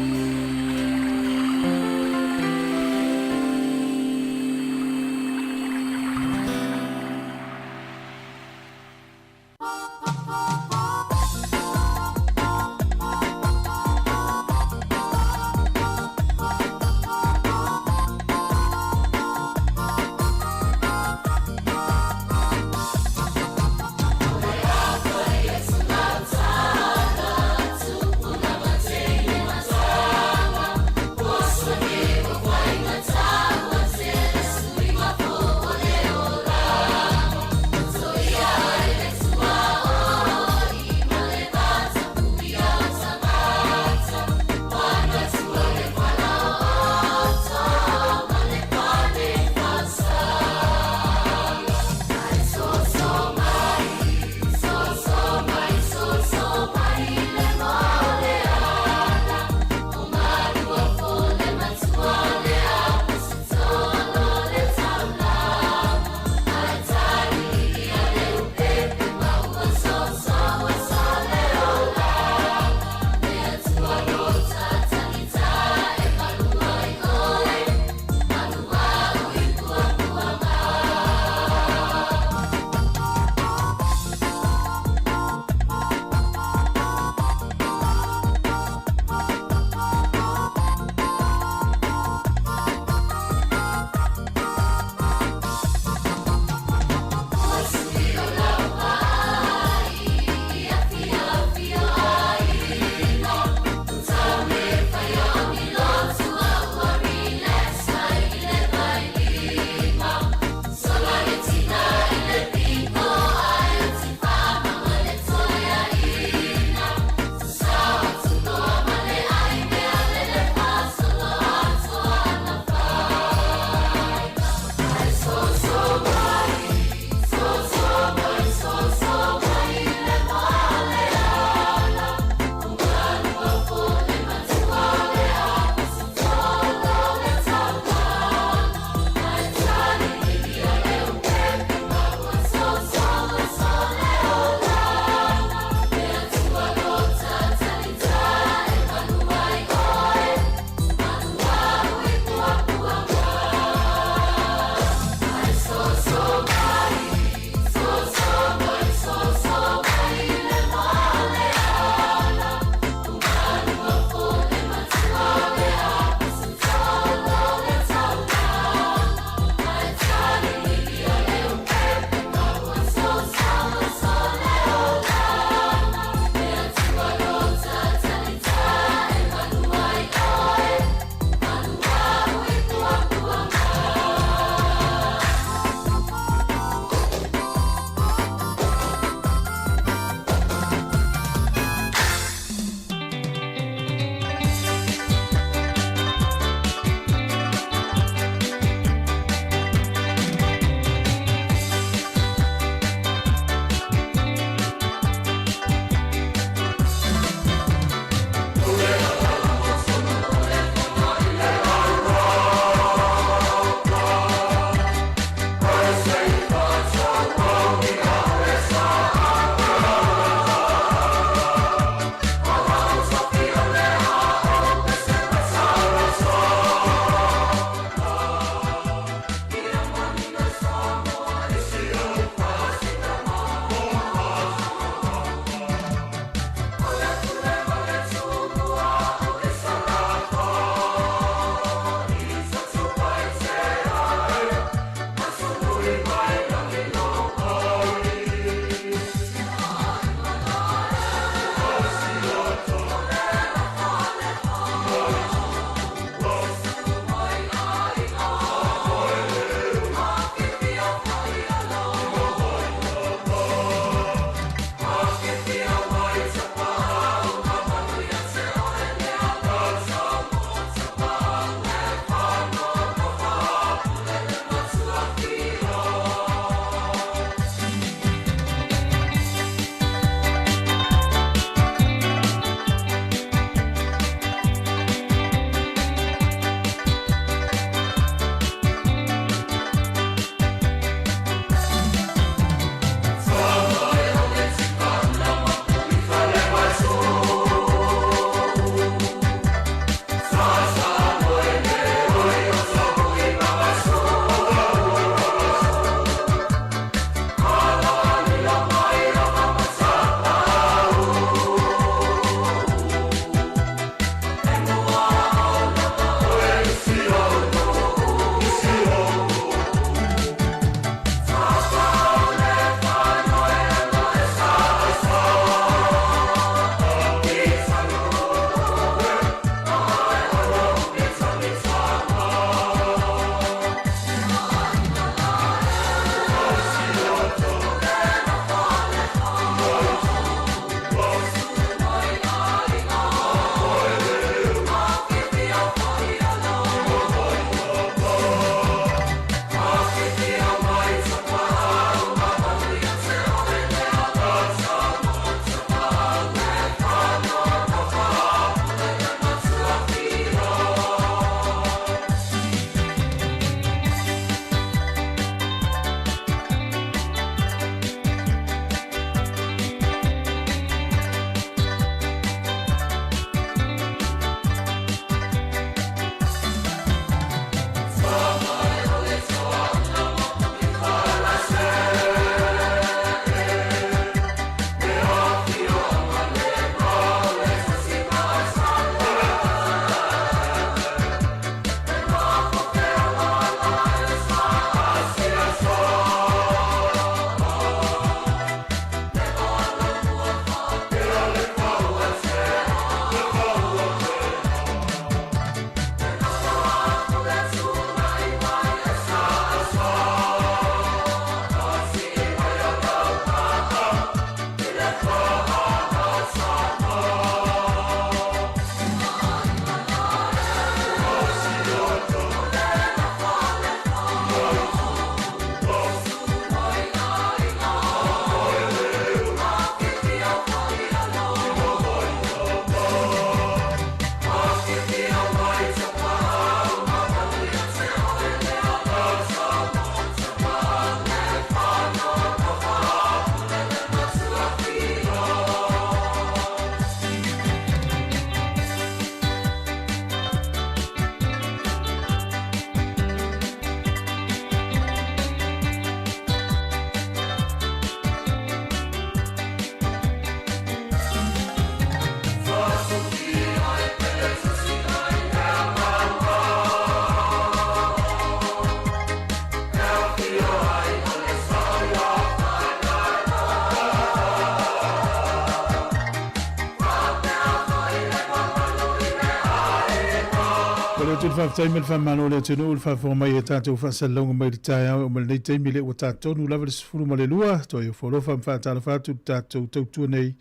Atu le faafetai ma le faamalo i le atunuu le faafofoga mai e tatou faasalalauga mai le taeao e oo mai lenei taimi lea ua tatonu lava le 12 toe ofo alofa ma faatalofa atu le tatou tautua nei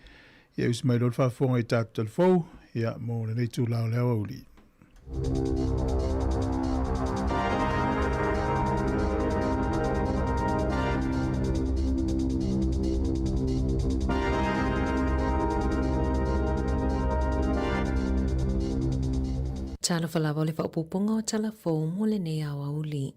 ia usi mai loa le faafofoga i tatou talafou ia mo lenei itula o le aoauli. Talofa lava o le faaopoopoga o tala fou mo lenei aoauli.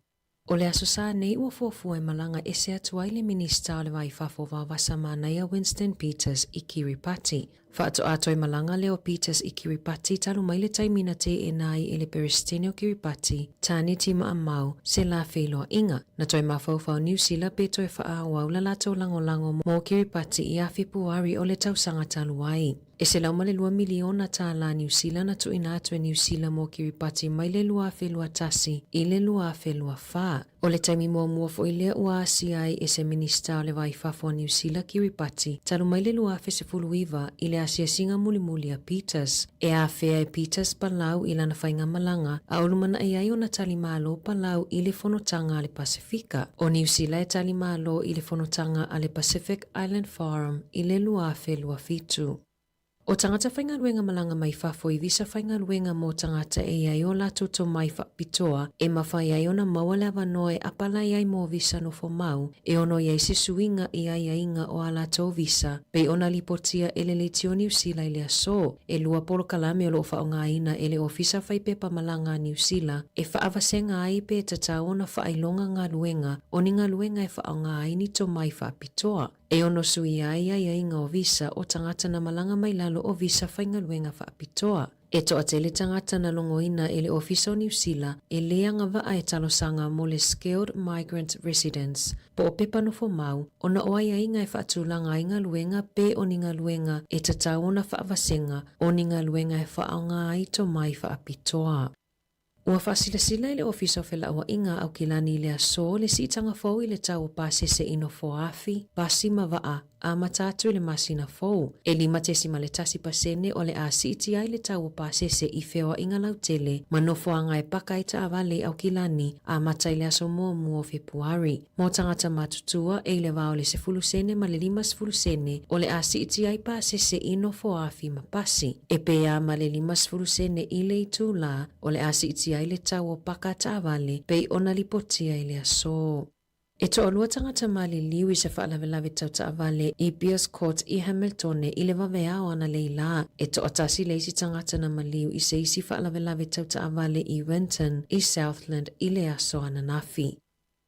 O le Aso Sa nei ua fuafua e malaga ese atu ai le Minisita o le Va i Fafo Vaovasa Manaia Winston Peters i Kiribati. Faatoa toe malaga lea o Peters i Kiribati talu mai le taimi na teena ai e le Peresetene o Kiribati, Taneti Maamau, se la feiloaiga. Na toe mafaufau Niu Sila pe toe faaauau la latou lagolago mo Kiribati ia Fepuari o le tausaga talu ai. E $102 miliona tālā Niu Sila na tuuina atu e Niu Sila mo Kiribati mai le 2021 i le 2024. O le taimi muamua foi lea ua asia ai e se Minisita o le Va i Fafo a Niu Sila Kiribati talu mai le 2019 i le asiasiga mulimuli a Peters. E afea e Peters Palau i lana faigamalaga a o lumanai ai ona tali malo Palau i le Fonotaga a le Pasefika. O Niu Sila e tali malo i le Fonotaga a le Pacific Island Forum i le 2027. O tagata faigaluega malaga mai fafo i visa faigaluega mo tagata e i ai o latou tomai faapitoa e mafai ai ona maua le avanoa e apalai ai mo visa nofo mau e ono i ai se suiga i aiaiga o a latou visa pei ona lipotia e le Leitio Niu Sila i le aso. E lua polokalame o lo o faaaogaina e le Ofisa Faipepa Malaga a Niu Sila e faavasega ai pe tatau ona faailoga galuega o ni galuega e faaaoga ai ni tomai faapitoa. E ono suia ai aiaiga o visa o tagata na malaga mai lalo o visa faigaluega faapitoa. E toatele tagata na logoina e le Ofisa o Niu Sila e lē agavaa e talosaga mo le Skilled Migrant Residence po o pepa nofo mau ona o aiaiga e faatulaga ai galuega pe o ni galuega e tatau ona faavasega o ni galuega e faaaoga ai tomai faapitoa. Ua faasilasila e le Ofisa o Felauaiga a Aukilani i le aso le siitaga fou i le tau o pasese i nofoa-afi, pasi ma vaa, amata atu i le masina fou. E 5.1% o le a siiti ai le tau o pasese i feoaiga lautele ma nofoaga e paka ai taavale i Aukilani amata i le aso muamua o Fepuari. Mo tagata matutua, e i le va o le 10 sene ma le 50 sene o le a siitia ai pasese i nofoa-afi ma pasi. E pē ma le 50 sene i le itulā o le a siitia ai le tau o paka taavale pei ona lipotia i le aso. E toalua tagata maliliu i se faalavelave tau taavale i Beers Court i Hamiltone i le vaveao analeila. E toatasi le isi tagata na maliu i se isi faalavelave tau taavale i Winton i Southland i le aso ananafi.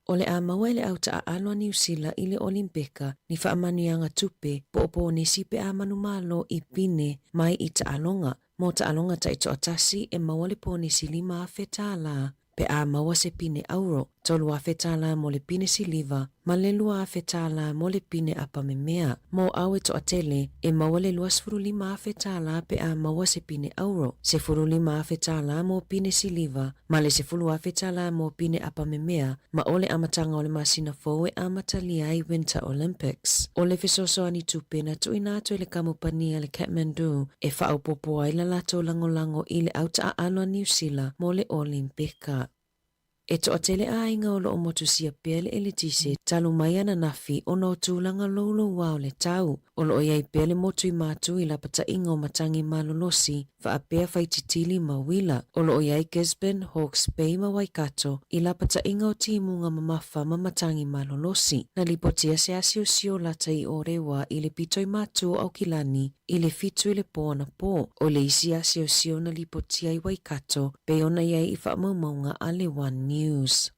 O le a maua e le au taaalo a Niu Sila i le Olimpeka ni faamanuiaga tupe po o ponesi pe a manumalo i pine mai i taaloga. Mo taaloga taitoatasi e maua le ponesi $5,000 pe a maua se pine auro, $3,000 mo le pine siliva ma le $2,000 mo le pine apamemea. Mo au e toatele, e maua le $25,000 pe a maua se pine auro, $15,000 mo pine siliva ma le $10,000 mo pine apamemea ma o le amataga o le masina fou e amatalia ai Winter Olympics. O le fesoasoani tupe na tuuina atu e le kamupani a le Kathmandu e faaopoopo ai la latou lagolago i le au taaalo a Niu Sila mo le Olimpeka. E toatele aiga o lo o motusia pea le eletise talu mai ananafi ona o tulaga louloua o le tau. O lo o i ai pea le motu i Matu i lapataiga o matagi malolosi faapea faititili ma uila. O lo o i ai Gisborne, Hawke's Bay ma Waikato i lapataiga o timuga mamafa ma matagi malolosi. Na lipotia se asiosio lata i Ōrewa i le pito i Matu o Aukilani i le 7 i le pō anapo. O le isi asiosio na lipotia i Waikato pei ona i ai i faamaumauga a le One News.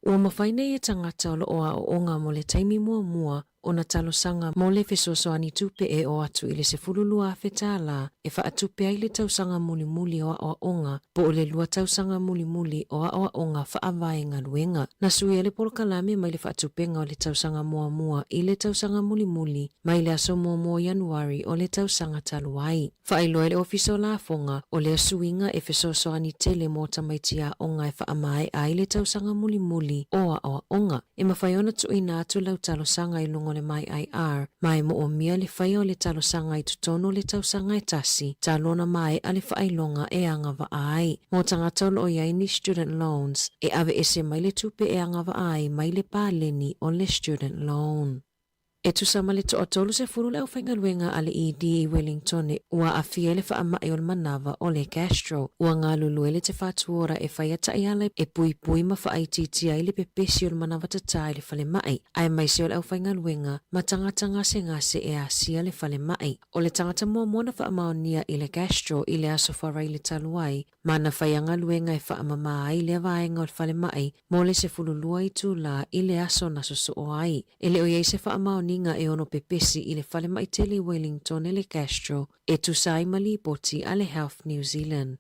Ua mafai nei e tagata o lo o aoaoga mo le taimi muamua ona talosaga mo le fesoasoani tupe e oo atu i le $12,000 e faatupe ai le tausaga mulimuli o aoaoga po o le lua tausaga mulimuli o aoaoga faavae galuega. Na suia le polokalame mai le faatupega o le tausaga muamua i le tausaga mulimuli mai le aso muamua o Ianuari o le tausaga talu ai. Faailoa e le Ofisa o Lafoga, o lea suiga e fesoasoani tele mo tamaiti aoga e faamaea ai le tausaga mulimuli o aoaoga. E mafai ona tuuina atu lau talosaga i luga o le myIR, ma e moomia le faia o le talosaga i totonu o le tausaga e tasi, talu ona maea le faailoga e agavaa ai. Mo tagata o lo o i ai ni student loans, e aveese mai le tupe e agavaa ai mai le paleni o le student loan. E tusa ma le toa-30 le aufaigaluega a le ED i Wellingtone ua aafia i le faamai o le manava o le gastro. Ua galulue le Te Whatu Ora e faia taiala e puipui ma faaitiitia ai le pepesi o le manava tatā i le falemai, aemaise o le aufaigaluega ma tagata gasegase e asia le falemai. O le tagata muamua na faamaonia i le gastro i le Aso Faraile talu ai, ma na faia galuega e faamamā ai lea vaega o le falemai mo le 12 itulā i le aso na sosoo ai. E le o i ai se faamaoniga e ono pepesi i le falemai tele i Wellington e le gastro e tusa ai ma lipoti a le Health New Zealand.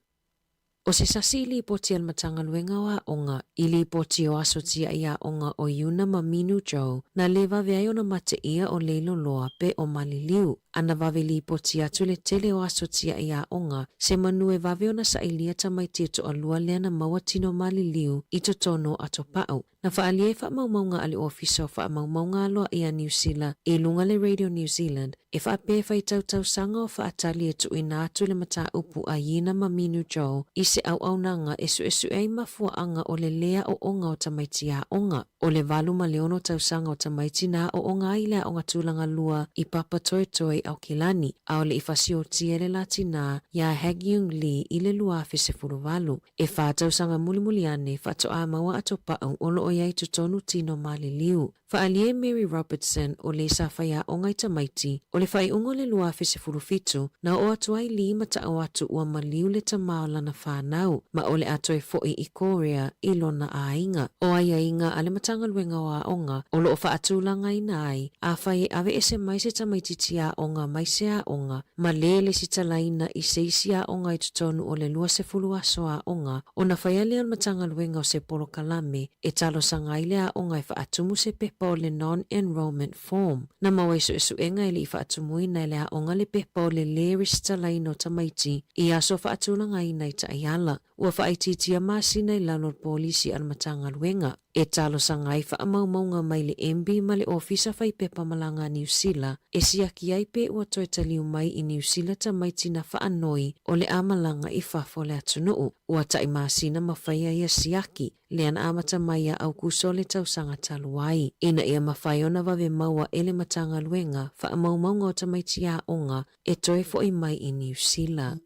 O se sasi i lipoti a le Matagaluega o Aoga i lipoti o aso tiaʻi aoga o Iuna ma Minu Joe na lē vave ai ona mateʻia o Leiloloa pe o Maliliu, a na vave lipoti atu le tele o aso tiaʻi aoga se manu e vave ona saʻilia tamaiti e toʻalua lea na maua tino maliliu i totonu o Atopaʻu. Na faaalia ai faamaumauga a le Ofisa o Faamaumauga Aloaʻia a Niu Sila i luga le Radio New Zealand e faapea e faitau tausaga o faatali e tuuina atu le mataupu a Yina ma Minu Joe i se auaunaga e suʻesuʻe ai mafuaʻaga o le lē aʻoʻoga o tamaiti aoga. O le 86 tausaga o tamaiti na aʻoʻoga ai le aoga tulaga lua i Papatoetoe i ʻAukilani, ʻaʻole i fasiotia le Latina iā Hagyung Lee i le 2018. E whā tausaga mulimuli ane faatoa maua atopaʻu o lo o i ai totonu tino maliliu. Faaalia e Mary Robertson o le sa faiaoga i tamaiti, o le faaiuga o le 2017, na oo atu ai Lee ma taʻo atu ua maliu le tamā o lana whānau, ma o le atoe foʻi i Korea i lona ʻāiga. O aiaiga a le Matagaluega o Aoga o lo o faatulagaina ai, afai e aveese mai se tamaitiiti aoga mai se aoga, ma lē le sitalaina i se isi aoga i totonu o le 20 aso aoga, ona faia lea o le Matagaluega o se polokalame e talosaga ai le aoga e faatumu se pepa o le Non-Enrolment Form. Na maua i suʻesuʻega e le i faatumuina e le aoga le pepa o le lē resitalaina o tamaiti i aso faatulagaina i taiala. Ua faaitiitia masina i lalo o le polisi a le Matagaluega e talosaga ai faamaumauga mai le MB ma le Ofisa Fai Pepa Malaga a Niu Sila e siaki ai pe ua toe taliu mai i Niu Sila tamaiti na faanoi o le a malaga i fafo o le atunuu. Ua taʻi masina ma faia ia siaki, lea na amata mai iā Aukuso le tausaga talu ai. Ina ia mafai ona vave maua e le Matagaluega faamaumauga o tamaiti aoga e toe foʻi mai i Niu Sila.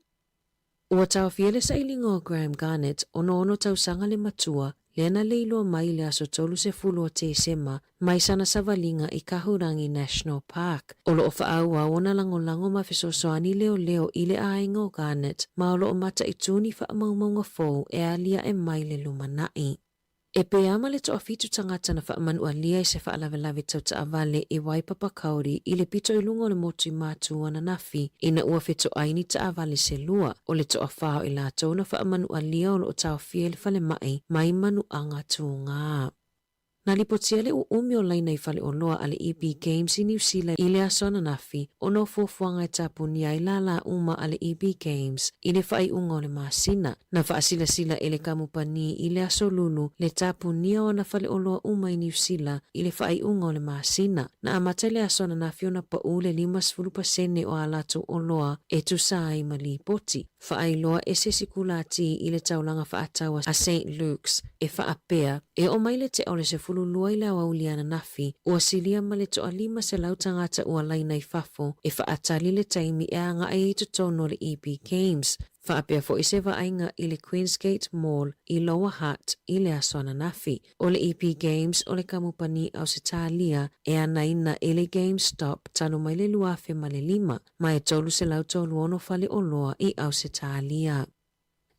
Ua taofia le sailiga o Graham Garnett, 66 tausaga le matua, lea na leiloa mai i le aso 30 o Tesema mai sana savaliga i Kahurangi National Park. O lo o faaauau ona lagolago ma fesoasoani leoleo i le ʻāiga o Garnett ma o lo o mataʻitū ni faamaumauga fou e aliaʻe mai le lumanaʻi. E pē ma le toafitu tagata na faamanualia i se faalavelave tau taavale i Waipapakauri i le pito i luga o le motu i Mātū ananafi ina ua fetoʻai ni taavale se lua. O le toawhā o i latou na faamanualia o lo o taofia i le falemaʻi mai manuʻaga tūgā. Na lipotia le ʻuʻumi o laina i faleʻoloa a le EB Games i Niu Sila i le aso ananafi ona o fuafuaga e tapunia ai lālā uma a le EB Games i le faaiuga o le masina. Na faasilasila e le kamupani i le aso Lulu le tapunia o ana faleʻoloa uma i Niu Sila i le faaiuga o le masina. Na amata i le aso ananafi ona paʻu le 50% o a latou oloa e tusa ai ma lipoti. Faailoa e se isi kulātī i le taulaga faatau a Saint Luke's e faapea, e oo mai le tea o le 12 i le aoauli ananafi, ua silia ma le toa-500 tagata ua laina i fafo e faatali le taimi e agaʻi ai i totonu o le EB Games. Faapea foʻi se vaaiga i le Queensgate Mall i Lower Hutt i le aso ananafi. O le EB Games o le kamupani Ausetalia e anaina e le GameStop talu mai le 2005. Ma e 336 fale oloa i Ausetalia.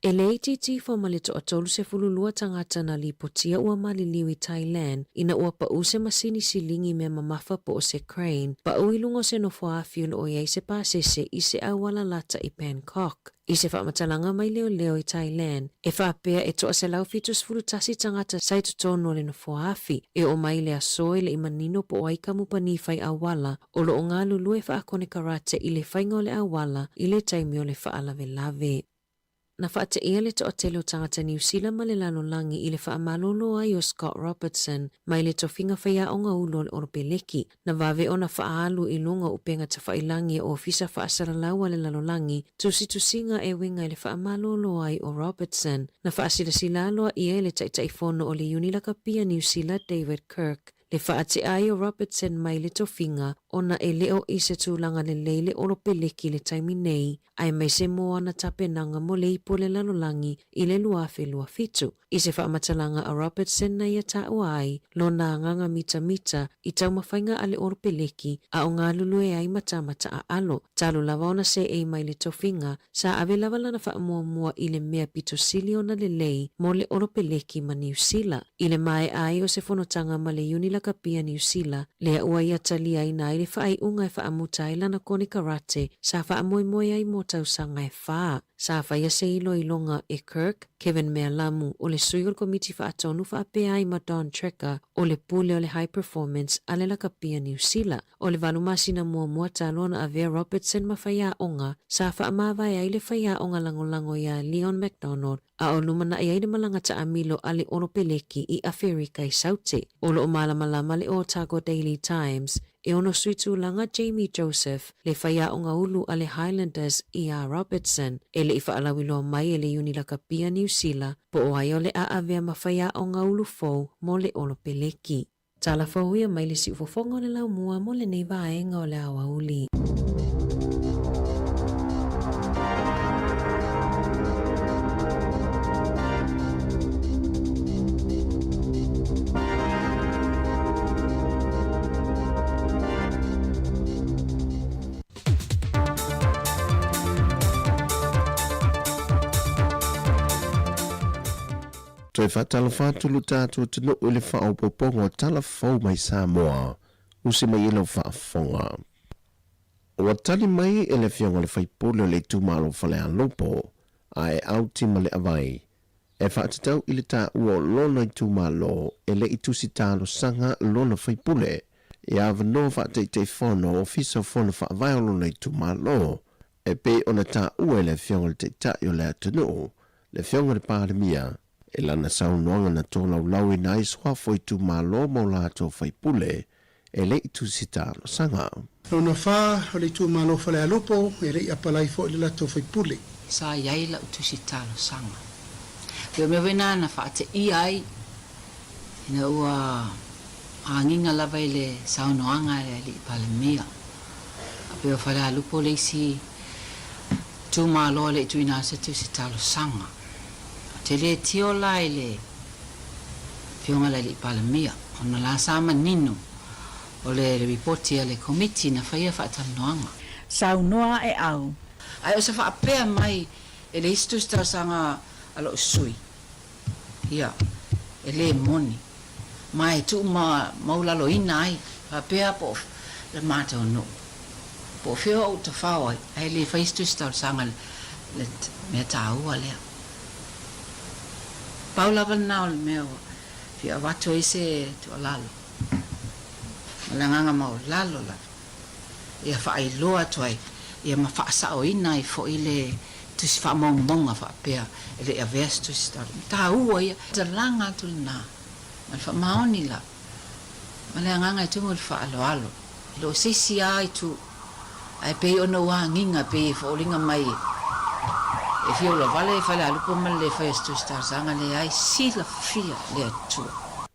E le itiiti ifo ma le toa-32 tagata na lipotia ua maliliu i Thailand ina ua paʻu se masini silingi mea mamafa po o se crane paʻu i luga o se nofoaafi o lo o i ai se pasese i se auala lata i Bangkok. I se faamatalaga mai leoleo i Thailand, e faapea e toa-171 tagata sa i totonu o le nofoaafi e oo mai le aso e le i manino po o ai kamupani fai auala o lo o galulue faakonekarate i le faiga o le auala i le taimi o le faalavelave. Na faateʻia le toatele o tagata Niu Sila ma le lalolagi i le faamalolo ai o Scott Robertson mai le tofiga faiaoga ulu o le Olopeleki. Na vave ona faaalu i luga o upega tafailagi e Ofisa Faasalalau a le Lalolagi tusitusiga e uiga i le faamalolo ai o Robertson. Na faasilasila aloaʻia e le Taitaifono o le Iuni Lakapia Niu Sila David Kirk Le faateʻa ai o Robertson mai le tofiga ona e le o i se tulaga lelei le olopeleki i le taimi nei, aemaise mo ana tapenaga mo le ipu o le lalolagi i le 2027. I se faamatalaga a Robertson na ia taua ai lona agaga mitamita i taumafaiga a le olopeleki a o galulue ai ma tamata aʻalo, talu lava ona seʻei mai le tofiga, sa ave lava lana faamuamua i le mea pito sili ona lelei mo le olopeleki ma Niu Sila. I le maea ai o se fonotaga ma le Iuni Lakapia Niu Sila, lea ua ia taliaina ai le. le faaiuga e faamuta ai lana konekarate sa faamoemoe ai mo tausaga e fā. Sa faia se iloiloga e Kirk, Kevin Mealamu, o le sui o le Komiti Faatonu faapea ai ma Don Trecker, o le pule o le High Performance a le Lakapia Niu Sila. O le valu masina muamua talu ona avea Robertson ma faiaoga, sa faamavae ai le faiaoga lagolago iā Leon MacDonald a o lumanai ai le malaga taamilo a le Olopeleki i Aferika i Saute. O lo o malamalama le Otago Daily Times e ono sui tulaga Jamie Joseph, le faiaoga ulu a le Highlanders iā Robertson, e le i faalauiloa mai e le Iuni Lakapia Niu Sila po o ai o le a avea ma faiaoga ulu fou mo le Olopeleki. Tala fou ia mai le siufofoga o le laumua mo lenei vaega o le aoauli. Toe faatalofa atu lo tatou atunuu i le faaopoopoga o tala fou mai Samoa. Usi mai ai lau faafofoga. Ua tali mai e le Afioga i le Sui Usufono o le itumalo o Falealupo, a e Auti ma Leavai, e faatatau i le taua o lona itumalo e le i tusi talosaga lona faipule i avanoa faataitaifono o Ofisa o Fono Faavae o lona itumalo e pei ona taua e le Afioga i le Taitai o le atunuu, le Afioga i le Palemia, i lana saunoaga na tolaulauina ai suafa o itumalo ma o latou faipule e le i tusi talosaga. Lona fa o le itumalo Falealupo e le i apalai foi le latou faipule. Sa i ai lau tusi talosaga. Pei o mea foi na na faateia ai ina ua agiga lava i le saunoaga a le Alii Palemia. A pei o Falealupo le isi itumalo e le i tuuina atu se tusi talosaga. Ou te le tio la i le Afioga i le Alii Palemia, ona la sa manino o le lipoti a le Komiti na faia faatalanoaga. Saunoa ae au. Ae o se faapea mai e le isi tusi talosaga a lou sui, ia, e le moni, ma e tuu maulaloina ai, faapea po o le matou nuu, po o fea ou tafao ai, ae le fai se tusi talosaga i le mea taua lea. Pau lava lena o le mea ua fia avatu ai se tuualalo ma le agaga maualalo lava ia faailoa atu ai ia ma faasaoina ai foi le tusi faamaumauga faapea e le i avea se tusi talosaga taua ia. Talaga atu lena ma le faamaoni lava ma le agaga e tumu i le faaaloalo. E le o se isi lava itu, ae pei ona ua agiga pei e foliga mai e fia ulavale e Falealupo ma le le fai o se tusi talosaga, leai, silafia le Atua.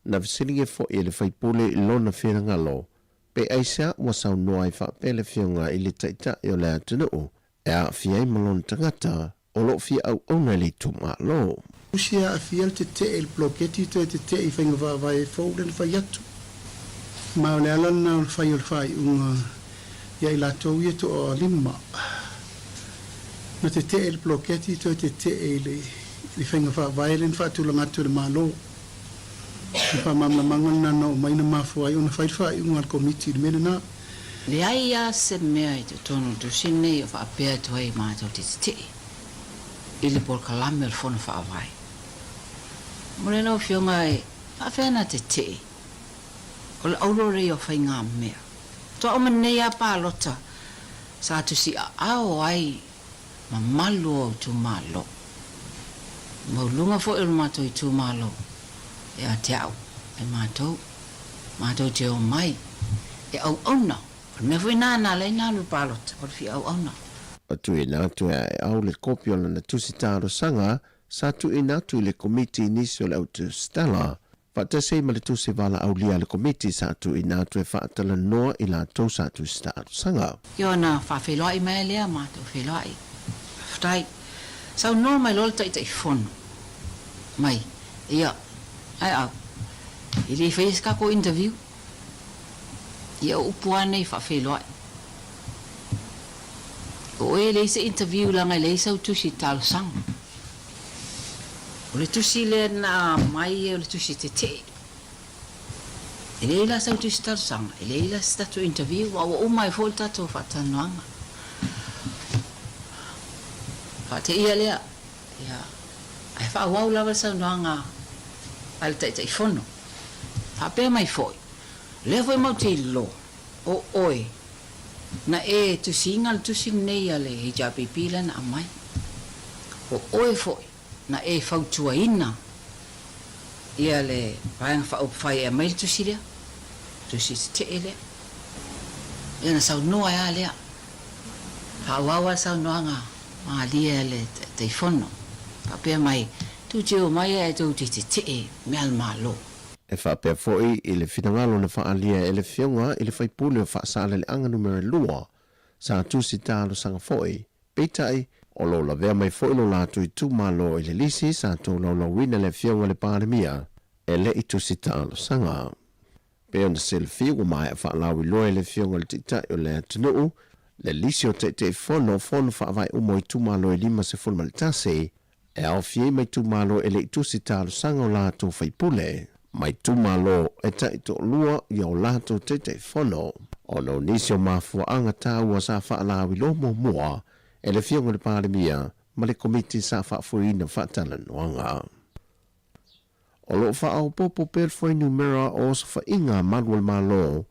Na fesiligia foi e le faipule i lona finagalo, pe aisea ua saunoa ai faapea le Afioga i le Taitai o le atunuu e aafia ai ma lona tagata o lo o fia auauna i le itumalo. Usi e aafia le tetee i le poloketi toe tetee i faiga faavae fou lea na fai atu. Ma o le ala lena o le fai o le faaiuga ia i latou ia toalima na tetee i le poloketi toe tetee i le faiga faavae lea na faatulaga atu e le Malo. O le faamalamalamaga lena na oo mai na mafua ai ona fai le faaiuga a le Komiti i le mea lena. Leai lava se mea i totonu o le tusi lenei o faapea atu ai matou te tetee i le polokalame o le Fono Faavae. Mo le lau Afioga e faafefea ona tetee? O le aulorei o faigamea. Faatoa uma nei lava palota sa tusi aao ai mamalu o itumalo. Maualuga foi o le matou itumalo ia te au e matou, matou te omai e auauna. O le mea foi na na ala ai na alu i le palota, o le fia auauna. Ua tuuina atu e Aeau le kopi o lana tusi talosaga sa tuuina atu i le Komiti i nisi o le autusitala Faatasi ai ma le tusi valaaulia a le Komiti sa tuuina atu e faatalanoa i latou sa tusi talosaga. Ia ona faafeiloai mai lea matou feiloai. Faafetai. Saunoa mai loa le Taitaifono mai, ia, ae au, e le i faia se tatou interview. Ia o upu lava nei faafeiloai. O oe e leai se interview leaga e leai sau tusi talosaga. O le tusi lea na aumai o le tusi tetee. E leai la sau tusi talosaga, e leai la se tatou interview, aua ua uma ai foi le tatou faatalanoaga. Faateia lea, ia, ae faaauau lava le saunoaga a le Taitaifono. Faapea mai foi, o lea foi matou te iloa, o oe, na e tusiina le tusi lenei a le HRPP lea na aumai. O oe foi, na e fautuaina ia le Vaega Faaupufai e aumai le tusi lea, tusi tetee lea. Ia na saunoa ai lava lea. Faaauau lava le saunoaga malie a le Taitaifono, faapea mai, Tou te omai ae tou te tetee mea a le Malo. E faapea foi i le finagalo na faaalia e le Afioga i le Faipule o Faasaleleaga Numera 2, sa tusi talosaga foi. Peitai, o lo o lavea mai foi lo latou itumalo i le lisi sa tolaulauina le Afioga i le Palemia e le i tusi talosaga. Pei ona silafia ua maea faalauiloa e le Afioga i le Taitai o le atunuu le lisi o Taitaifono o Fono Faavae uma o itumalo e 51 e aofia ai ma itumalo e le i tusi talosaga o latou faipule ma itumalo e taitoalua ia o latou Taitaifono. Ona o nisi o mafuaaga taua sa faalauiloa muamua e le Afioga i le Palemia ma le Komiti sa faafoeina faatalanoaga. O lo o faaopoopo pea le fuainumera o osofaiga a malu o le Malo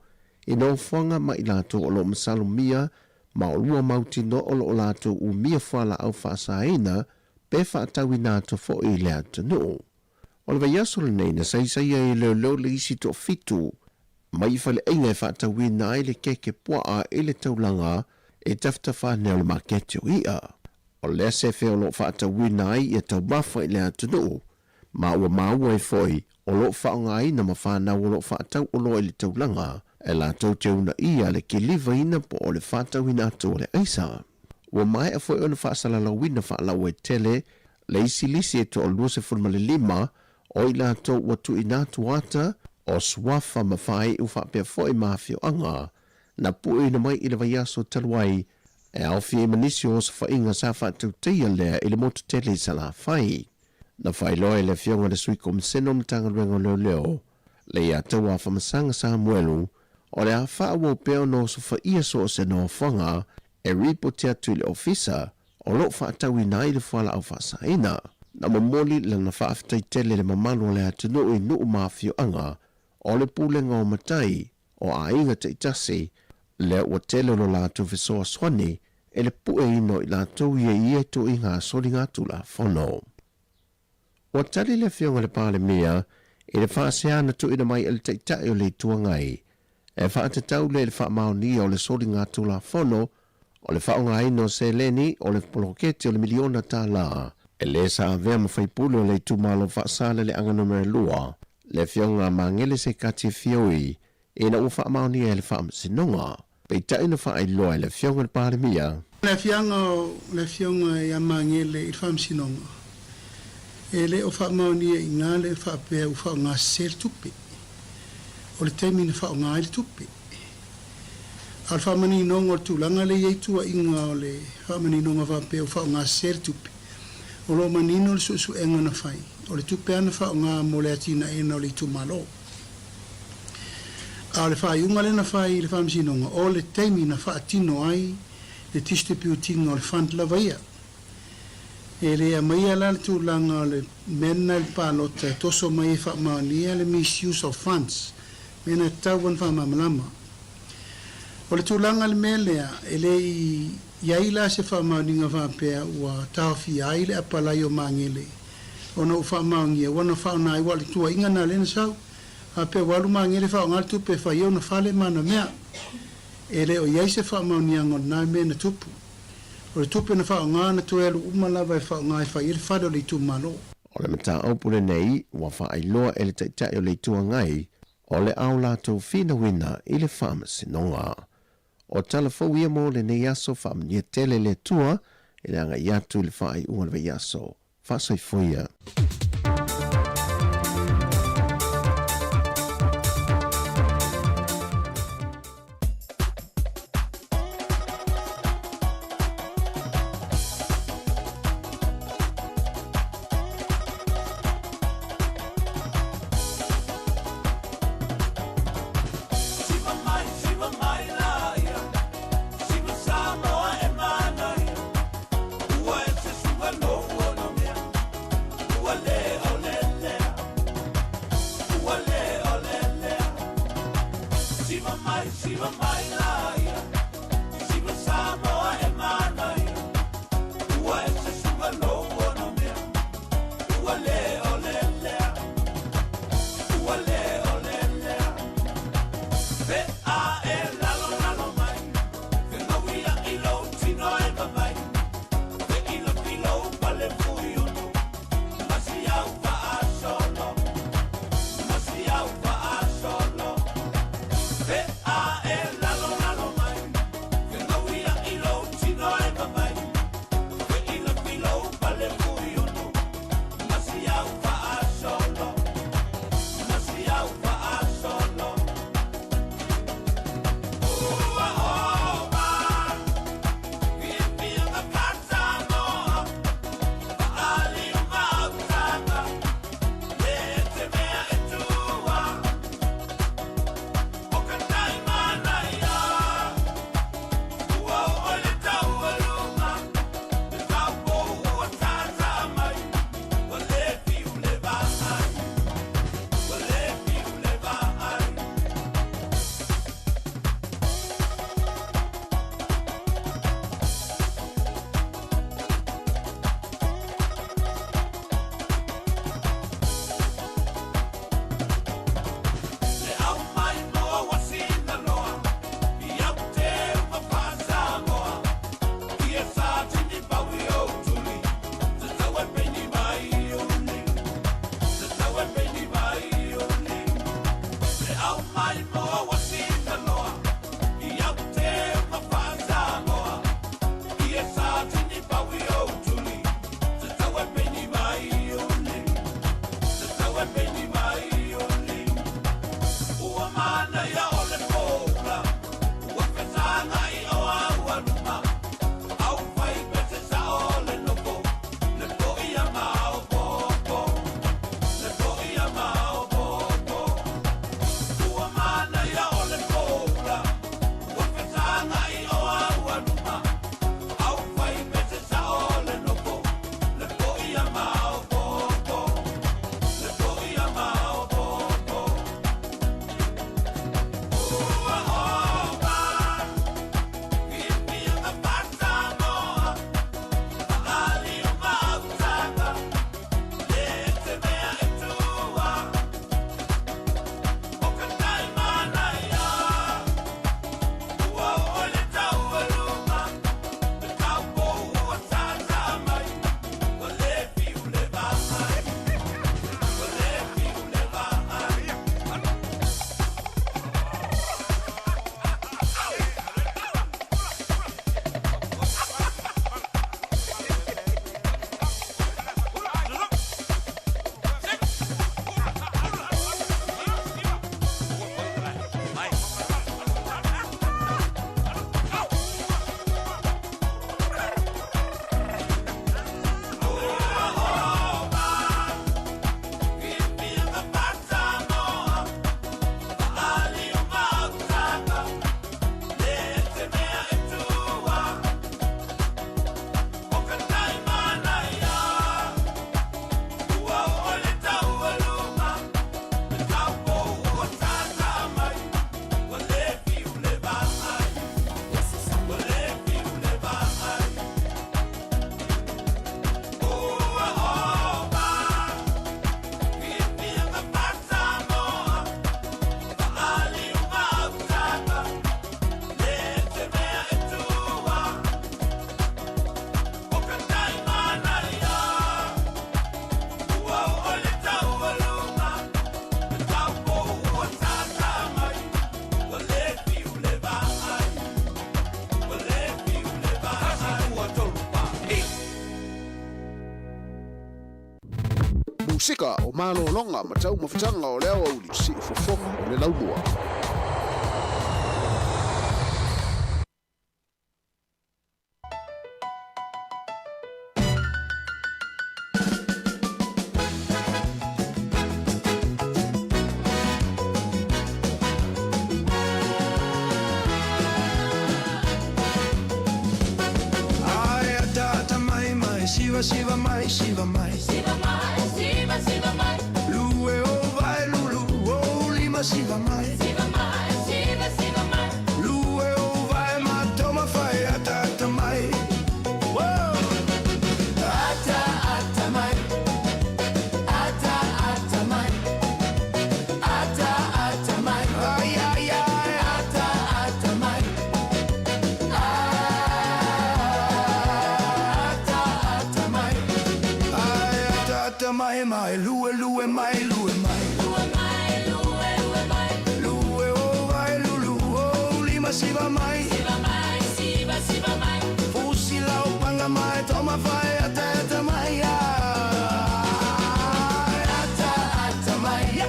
i nofoaga ma i latou o lo o masalomia ma o lua mautinoa o lo o latou umia fualaau faasaina pe faatauina atu foi i le atunuu. O le vaiaso lenei na saisai ai e leoleo le isi toafitu mai i faleaiga e faatauina ai le keke puaa i le taulaga i tafatafa ane o le maketi o i'a. O lea sefe o lo o faatauina ai ia taumafa i le atunuu ma ua maua ai foi o lo o faaaogaina ma fanau o lo o faatau oloa i le taulaga e latou te uunaia le kilivaina po o le faatauina atu o le aisa. Ua maea foi ona faasalalauina faalauaitele le isi lisi e 25 o i latou ua tuuina atu ata o suafa ma faaiu faapea foi ma afioaga na pueina mai i le vaiaso talu ai e aofia ai ma nisi o osofaiga sa faatautaia lea i le motu tele i Salafai. Na faailoa e le Afioga i le Sui Komisena o Matagaluega o Leoleo, Leiataua Afamasaga Samuelu, o le a faaauau pea ona osofaia so o se nofoaga e ripoti atu i le Ofisa o lo o faatauina ai le fualaau faasaina. Na momoli lana faafetai tele i le mamalu o le atunuu i nuu ma afioaga o le Pulega o Matai o aiga taitasi, lea ua tele o lo latou fesoasoani e le pueina o i latou ia i ia ituaiga soligatulafono. Ua tali le Afioga i le Palemia i le faasea na tuuina mai e le Taitai o le Itu Agai e faatatau lea i le faamaonia o le soligatulafono o le faaaogaina o seleni o le poloketi o le miliona tala e le sa avea ma faipule o le itumalo Faasaleleaga Numera 2, le Afioga a Magele Sekati Fioi, ina ua faamaonia e le Faamasinoga. Peitai na faailoa e le Afioga i le Palemia. Le afiaga o le Afioga ia Magele i le Faamasinoga, e le o faamaonia i ina le faapea ua faaaoga sese le tupe. O le taimi na faaaoga ai le tupe. A o le faamaninoga o le tulaga lea e i ai tuuaiga o le faamaninoga faapea ua faaaoga sese le tupe, o lo o manino le suesuega na fai, o le tupe lava na faaaoga mo le atinaeina o le itumalo. A o le faaiuga lea na fai i le Faamasinoga, o le taimi na faatino ai le distributing o le fund lava ia. E le aumaia la le tulaga o le mea lena i le palota e toso mai e faamaonia le misuse of funds, mea na tatau ona faamalamalama. O le tulaga i le mea lea, e le i i ai la se faamaoniga faapea ua taofia ai le apalai o Magele ona ua faamaonia ua na faaaoga ai, aua o le tuuaiga lena lea na sau, faapea ua alu Magele faaaoga le tupe e fai ai ona fale ma ana mea. E le o i ai se faamaoniaga o lena mea na tupu. O le tupe na faaaoga na toe alu uma lava e faaaoga e fai ai le fale o le itumalo. O le mataupu lenei ua faailoa e le Taitai o le Itu Agai o le ao latou finauina i le Faamasinoga. O tala fou ia mo lenei aso faamanuia tele le Atua i le agai atu i le faaiuga o le vaiaso. Faasoifua ia. Siva mai, siva mai laia Siva Samoa e manaia Ua e se suga lou ono mea Ua le o le lea Ua le o le lea Pe a e lalo lalo mai Fegauia i lou tino e vavai Fe ilo pilo pale fui ono Masi au faasolo Masi au faasolo Pe a e lalo lalo mai Fegauia i lou tino e vavai Fe ilo pilo pale fui ono Masi au faasolo Masi au faasolo Ua oma Fiafiaga faa-Samoa Faali o mautaga Le te mea e tua O ka tai manaia Ua oo le taualuga Le taupou ua tata mai Ua le fiu le vaai Ua le fiu le vaai. Le au mai moa wa sina loa I au te uka faa-Samoa Ia sa tini paui o tuli Te tau e peini mai uli Te tau e peini mai uli Le au mai moa wa sina loa I au te uka faa-Samoa Ia sa tini paui o tuli Te tau e peini mai uli Te tau e peini mai uli Ua manaia o le poula Ua fesagai o aualuma Au fai pese sao le nofo Le poia maopopo Le poia maopopo Ua manaia o le poula Ua fesagai o aualuma Au fai pese sao le nofo Le poia maopopo Le poia maopopo Ua oma Fiafiaga faa-Samoa Faali o mautaga Le te mea e tua O ka tai manaia Ua oo le taualuga Le taupou ua tata mai Ua le fiu le vaai Ua le fiu le vaai. Fiafiaga faa-Samoa Faali o mautaga Le te mea e tua O ka tai manaia Ua oo le taualuga Le taupou ua tata mai Ua le fiu le vaai Ua le fiu le vaai Ua oma Fiafiaga faa-Samoa Faali o mautaga Le te mea e tua O ka tai manaia Ua oo le taualuga Le taupou ua tata mai Ua le fiu le vaai Ua le fiu le vaai Ua tolu pa Musika o malologa ma taumafataga o le aoauli siufofoga o le laumua. Ai tata mai mai siva siva mai siva mai Siva mai, siva siva mai Lue o vai lulu o lima siva mai Siva mai, siva lima siva mai. Siva mai, siva, siva mai. Fusi lau panga mai, toma fai ata ata mai. Ata ata mai,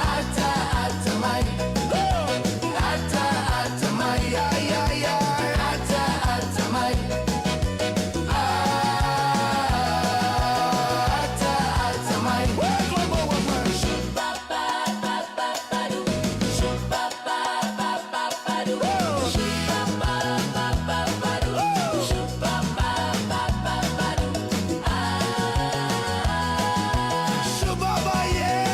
ata ata mai. Ata ata mai, ata ata mai. Ata ata mai. Ba ba ba ba ba do. Ba ba ba ba ba do. Ba ba ba ba ba do. Ba ba ba ba ba do. Shubaba, yeah!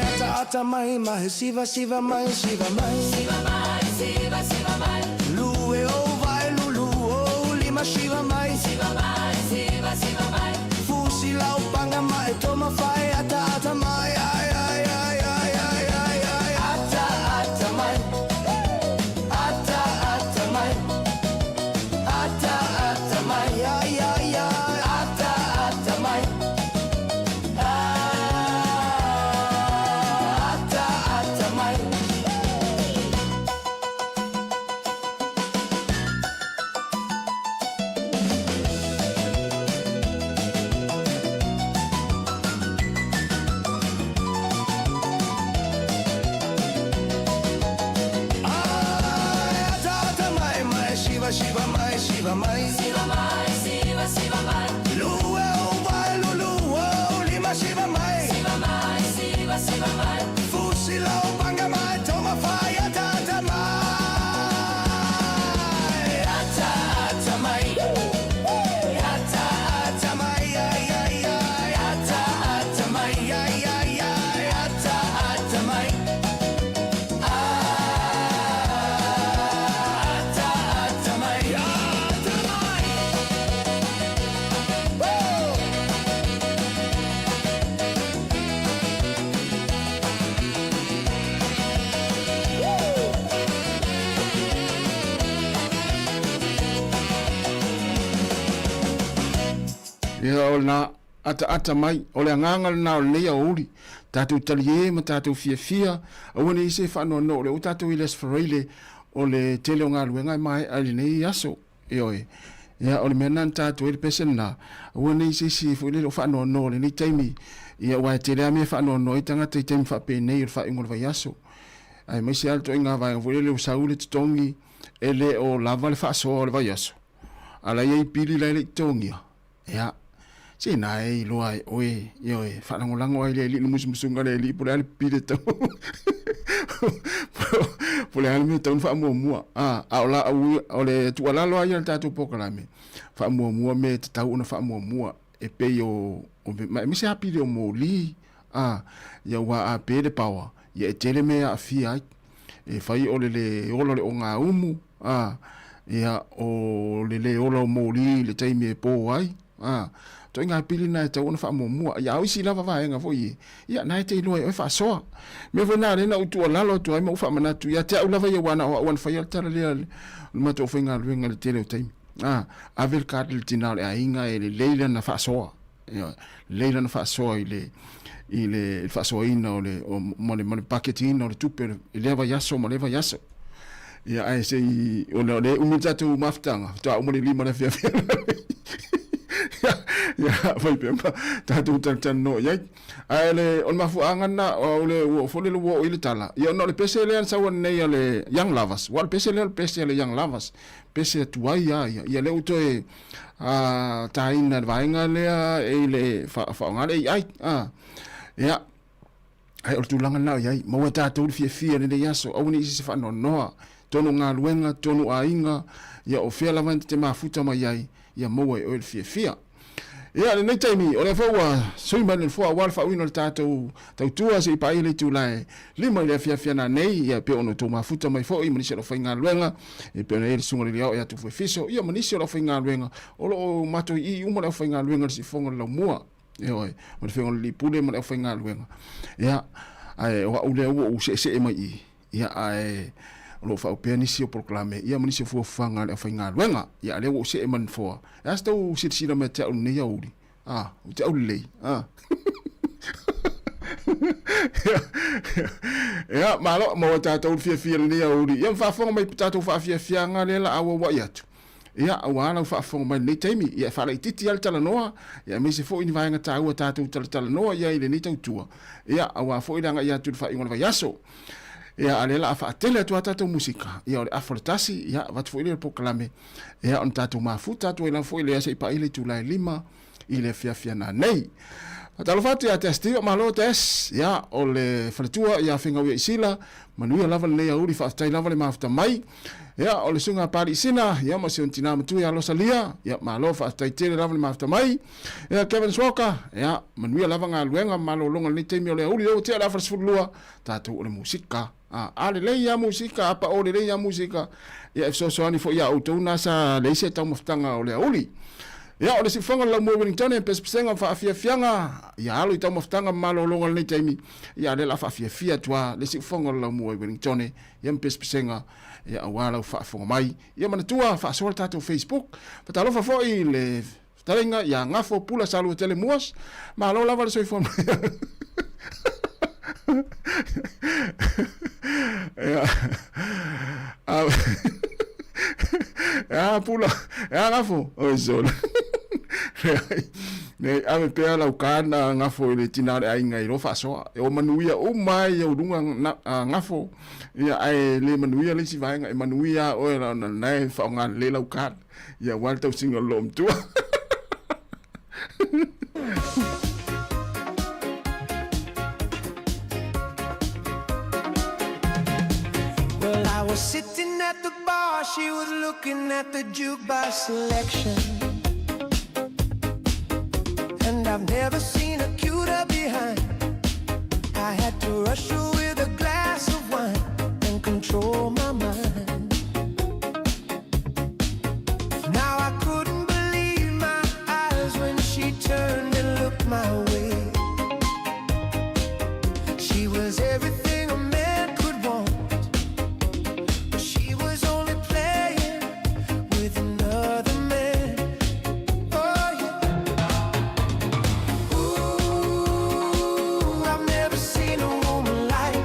Ata ata mai mai siva siva mai siva mai. Siva mai, siva siva mai. Lue o vai lulu o lima siva mai. Siva mai, siva siva mai. Fusi lau panga mai toma fai ata ata mai ai ai ai ai ai ai ai. Ata ata mai. Ata ata mai. Ata ata mai ai ai ai. Ata ata mai. Ata ata mai. Ata ata mai mai shiva shiva mai shiva mai. Siva mai, siva siva mai. Lue o vai lulu o lima shiva mai. Siva mai, siva siva mai. Fusi lau panga mai toma fai ata ata mai. Ata ata mai. Ata ata mai ai ai ai. Ata ata mai ai ai ai. Ata ata mai. Ata ata mai. Ata mai. Woo! Ia o lena ataata mai, o le agaga lena o lenei aoauli, tatou taliē ma tatou fiafia, aua ne i se faanoanoa o lea ua tatou i le Aso Faraile o le tele o galuega e maea i lenei aso. Ioe. Ia, o le mea lena na tatou ai le pese lena, aua ne i se isi foi lele o faanoanoa i lenei taimi, ia aua e tele lava mea e faanoanoa ai tagata i taimi faapenei o le faaiuga o le vaiaso. Aemaise lava le ituaiga vaega foi lele ua sau le totogi e le o lava le faasoa o le vaiaso, a o la e i ai pili la e le i totogia. Ia, se na e iloa e oe, ioe, faalagolago ai le alii i le musumusuga a le alii po o le a le pili e tau po o le a le mea e tatau ona faamuamua. A, a o la, o le tuualalo lava ia a le tatou polokalame, faamuamua mea e tatau ona faamuamua e pei o, o ma aemaise lava pili o moli, a, ia aua a pe le paoa, ia e tele mea e aafia ai. E fai o le lē ola o le ogaumu, a, ia, o le lē ola o moli i le taimi e pō ai, a, ituaiga pili na e tatau ona faamuamua. Ia, a o isi lava vaega foi e, ia, na e te iloa e oe faasoa. Mea foi na lea na ou tuualalo atu ai ma ou faamanatu ia te au lava ia aua na o au lava na faia le tala lea o le matou aufaigaluega i le tele o taimi. A, ave le card i le tina o le aiga e lelei lana faasoa. Ioe, lelei lana faasoa i le i le faasoaina o le o, ma le ma le paketiina o le tupe i lea vaiaso ma lea vaiaso. Ia ae se i ona o lea e umi le tatou mafutaga, faatoa uma le 5 i le afiafi ia, ia fai pea ma tatou talatalanoa i ai. Ae le, o le mafuaaga lena, o le, ua foi lele ua oo i le tala, ia ona o le pese lea na sau ananei a le Young Lovers, aua o le pese lea o le pese a le Young Lovers, pese tuai lava ia. Ia lea ua toe a taina le vaega lea e i le faaaoga le AI. A, ia, ai o le tulaga lena o i ai. Maua e tatou le fiafia i lenei aso, aua ne i se faanoanoa, tonu galuega, tonu aiga, ia o fea lava e te mafuta mai ai, ia maua e oe le fiafia. Ia, lenei taimi, o lea foi ua sui mai le nofoa aua le faauiina o le tatou tautua se i paia le itula e 5 i le afiafi ananei, ia, e pei ona outou mafuta mai foi ma nisi o le aufaigaluega, e pei ona i ai le Susuga i le Liao ia Tufuefiso, ia ma nisi o le aufaigaluega, o lo o matou i i uma le aufaigaluega i le siifofoga o le laumua, ioe, ma le Afioga i le Alii Pule ma le aufaigaluega. Ia, Ae o a'u lea ua ou se'ese'e mai i i, ia ae o lo'o fa'aupea nisi o polokalame ia ma nisi o fuafuaga a le aufaigaluega. Ia a lea ua ou se'e ma le nofoa. E a se tou silasila mai te a'u lenei aoauli? A, ou te aulelei. A. Ia, malo, maua tatou le fiafia lenei aoauli. Ia ma faafofoga mai tatou faafiafiaga lea la auaua'i atu. Ia, auā lau faafofoga mai lenei taimi. Ia, e faalaitiiti lava le talanoa, ia aemaise foi ni vaega taua tatou talatalanoa i ai i lenei tautua. Ia, auā foi le agai atu i le faaiuga o le vaiaso. Ia, a lea la a faatele atu lava tatou musika, ia o le afa o le tasi, ia, avatu foi lea o le polokalame, ia ona tatou mafuta atu ai lava foi lea se i paia le itula e lima i le afiafi ana nei. Faatalofa atu ia Tess Stewart, malo Tess, ia o le faletua ia Fegauia i Sila, manuia lava lenei aoauli, faafetai lava le mafuta mai. Ia o le susuga a Pali Sina, ia ma si ona tina matua ia Losalia, ia malo faafetai tele lava le mafuta mai. Ia Kevin Swalker, ia manuia lava galuega ma malologa lenei taimi o le aoauli, lea ua tea le afa 12, tatou o le musika. A, a lelei lava musika, a pao lelei lava musika, ia e fesoasoani foi iā outou na sa leai se taumafataga o le aoauli. Ia, o le siufofoga o le laumua i Wellington, e pesepesega ma faafiafiaga, ia alo i taumafataga ma malologa o lenei taimi, ia a lea o le a faafiafia atu lava le siufofoga o le laumua i Wellington, ia ma pesepesega, ia aua lau faafofoga mai. Ia manatua, faasoa le tatou Facebook. Fatalofa foi i le fetalaiga ia Gafo Pula Saluatele Muas, malo lava le soifua manuia. Ia, a Pula, e a Gafo, oi sole. Leai, leai, ave pea lau kana Gafo i le tina o le aiga i lo faasoa. E o manuia uma ai au luga Gafo, ia ae le manuia le isi vaega, e manuia lava oe ona lena e faaaoga lelei lau card. Ia aua le tausiga o le loomatua. Well, I was sitting at the bar, she was looking at the jukebox selection. And I've never seen a cuter behind. I had to rush her with a glass of wine and control my mind. Now I couldn't believe my eyes when she turned and looked my way. She was everything a man could want, but she was only playing with another man. Oh yeah. Ooh, I've never seen a woman like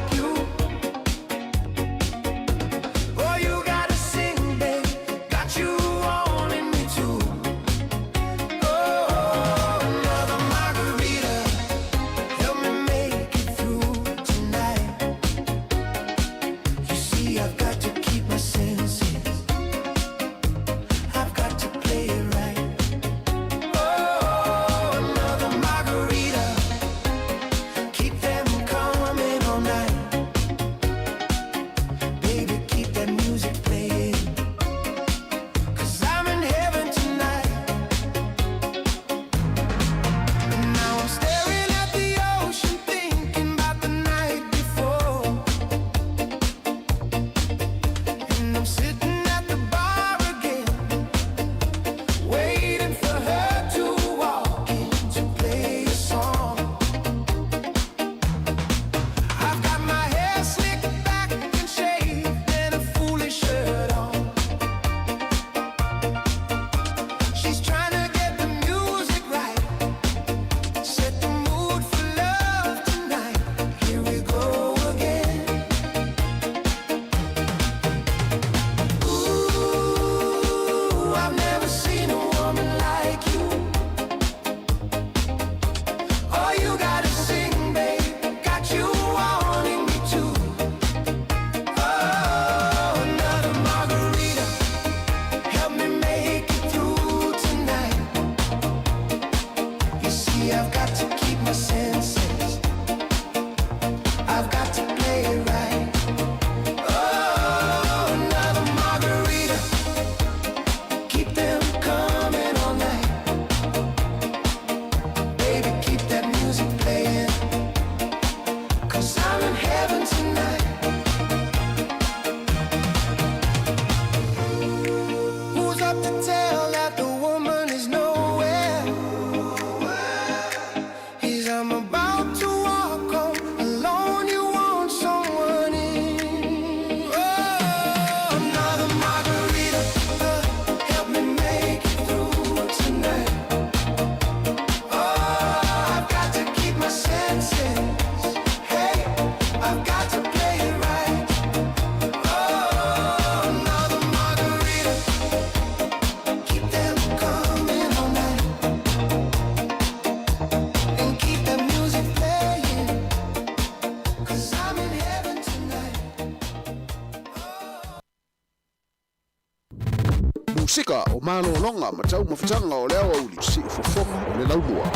Musika o malologa ma taumafataga o le aoauli siufofoga o le laumua.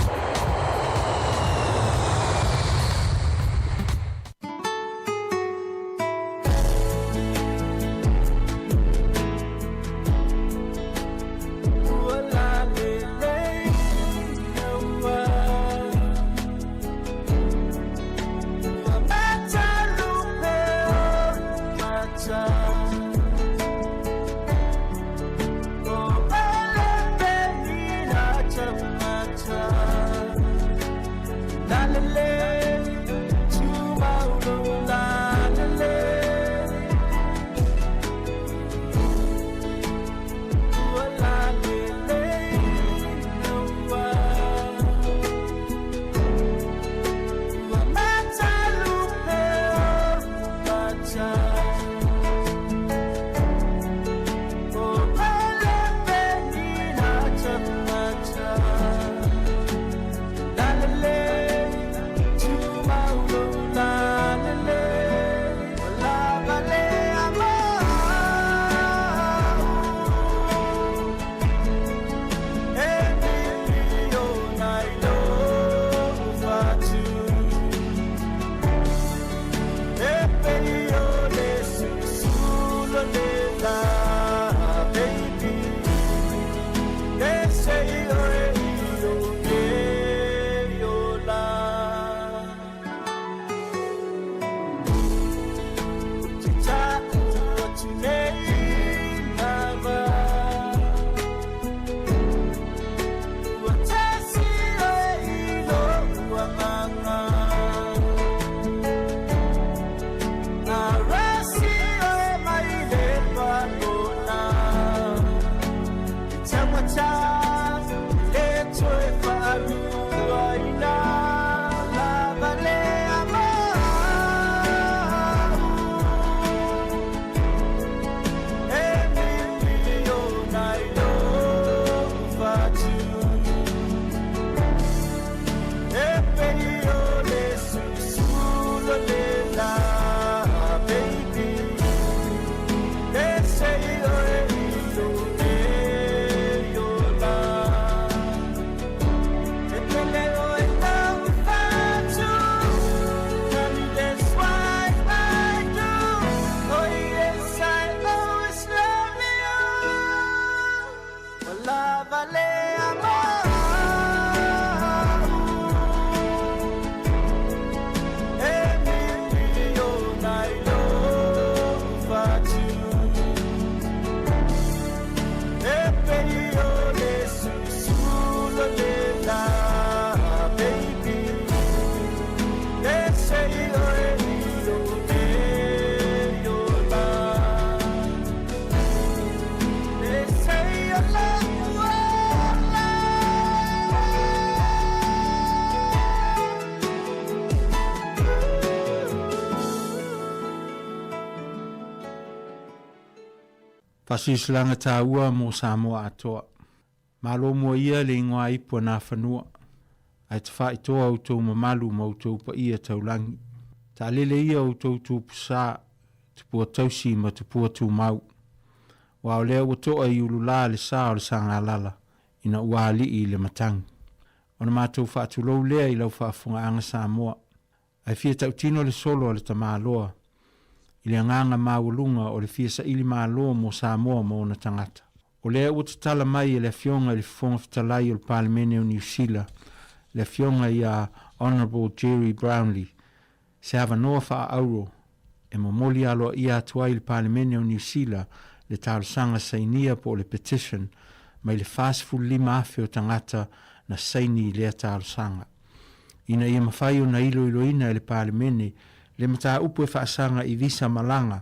Faasilasilaga taua mo Samoa atoa. Malo mua ia le igoa ipu a Nafanua, ae tafaitoa outou mamalu ma outou paia taulagi. Taalele ia outou tupusā, tupua tausi ma tupua tumau. Aua o lea ua to'a i ululā le sa o le Sagalala ina ua alii i le matagi. Ona matou faatulou lea i lau faafofogaaga Samoa, ae fia tautino le solo a le tamaloa i le agaga maualuga o le fia saili malo mo Samoa ma ona tagata. O lea ua tatala mai e le Afioga i le Fofoga Fetalai o le Palemene o Niu Sila, le Afioga ia Honourable Gerry Brownlee, se avanoa faa-auro e momoli aloaia atu ai i le Palemene o Niu Sila le talosaga sainia po o le petition mai le 45,000 o tagata na saini i lea talosaga. Ina ia mafai ona iloiloina e le Palemene le mataupu e faasaga i visa malaga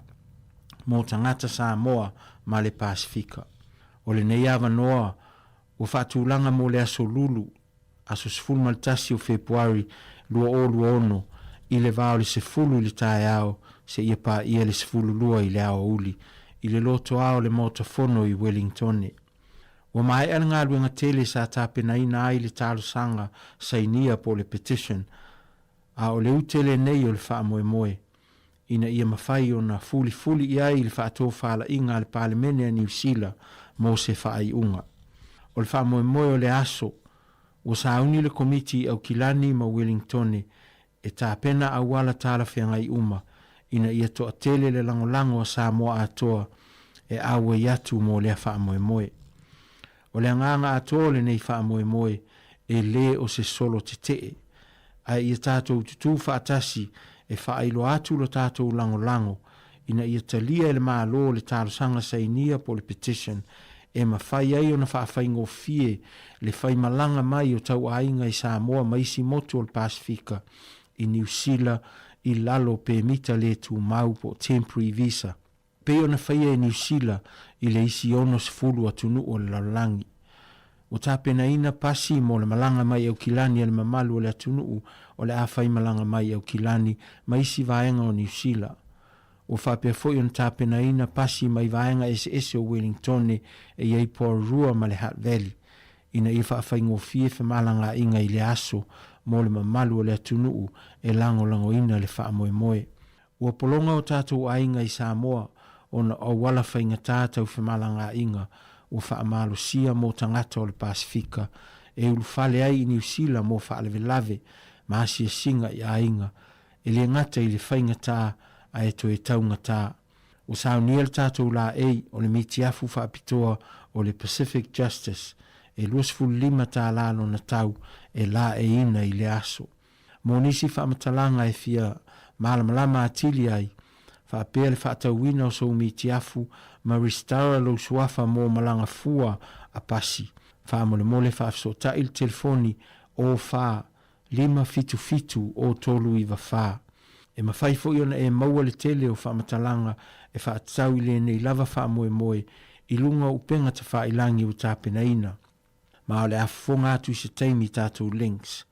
mo tagata Samoa ma le Pasefika. O lenei avanoa ua faatulaga mo le aso Lulu, aso 11 o Fepuari 2026 i le va o le 10 i le taeao seia paia le 12 i le aoauli i le lotoa o le Maota Fono i Wellingtone. Ua maea le galuega tele sa tapenaina ai le talosaga sainia po o le petition, a o le ute lenei o le faamoemoe ina ia mafai ona fulifuli i ai le faatofalaiga a le Palemene a Niu Sila mo se faaiuga. O le faamoemoe o le aso, ua sauni le Komiti i Aukilani ma Welingtone e tapena auala talafeagai uma ina ia toatele le lagolago a Samoa atoa e auai atu mo lea faamoemoe. O le agaga atoa o lenei faamoemoe e lē o se solo tetee, ae ia tatou tutū faatasi e faailoa atu lo tatou lagolago ina ia talia e le Malo le talosaga sainia po o le petition e mafai ai ona faafaigofie le faimalaga mai o tauaiga i Samoa ma isi motu o le Pasefika i Niu Sila i lalo o pemita lē tumau po o temporary visa. Pei ona faia e Niu Sila i le isi 60 atunuu o le lalolagi. Ua tapenaina pasi mo le malaga mai Aukilani a le mamalu o le atunuu o le a faimalaga mai Aukilani ma isi vaega o Niu Sila. Ua faapea foi ona tapenaina pasi mai vaega eseese o Welingtone e i ai Porirua ma le Hutt Valley ina ia faafaigofie femalagaaiga i le aso mo le mamalu o le atunuu e lagolagoina le faamoemoe. Ua pologa o tatou aiga i Samoa ona o auala faigata tau femalagaaiga ua faamalosia mo tagata o le Pasefika e ulufale ai i Niu Sila mo faalavelave ma asiasiga i aiga, e le gata i le faigata ae toe taugata. Ua saunia le tatou laei o le mitiafu faapitoa o le Pacific Justice e 25 tala lona tau e laeiina i le aso. Mo nisi faamatalaga e fia malamalama atili ai, faapea le faatauina o sou mitiafu ma resitala lou suafa mo malaga fua a pasi, faamolemole faafesootai le telefoni o 4 5 7 7 o 3 9 4. E mafai foi ona e maua le tele o faamatalaga e faatatau i lenei lava faamoemoe i luga o upega tafailagi ua tapenaina. Ma o le a fofoga atu i se taimi i tatou links.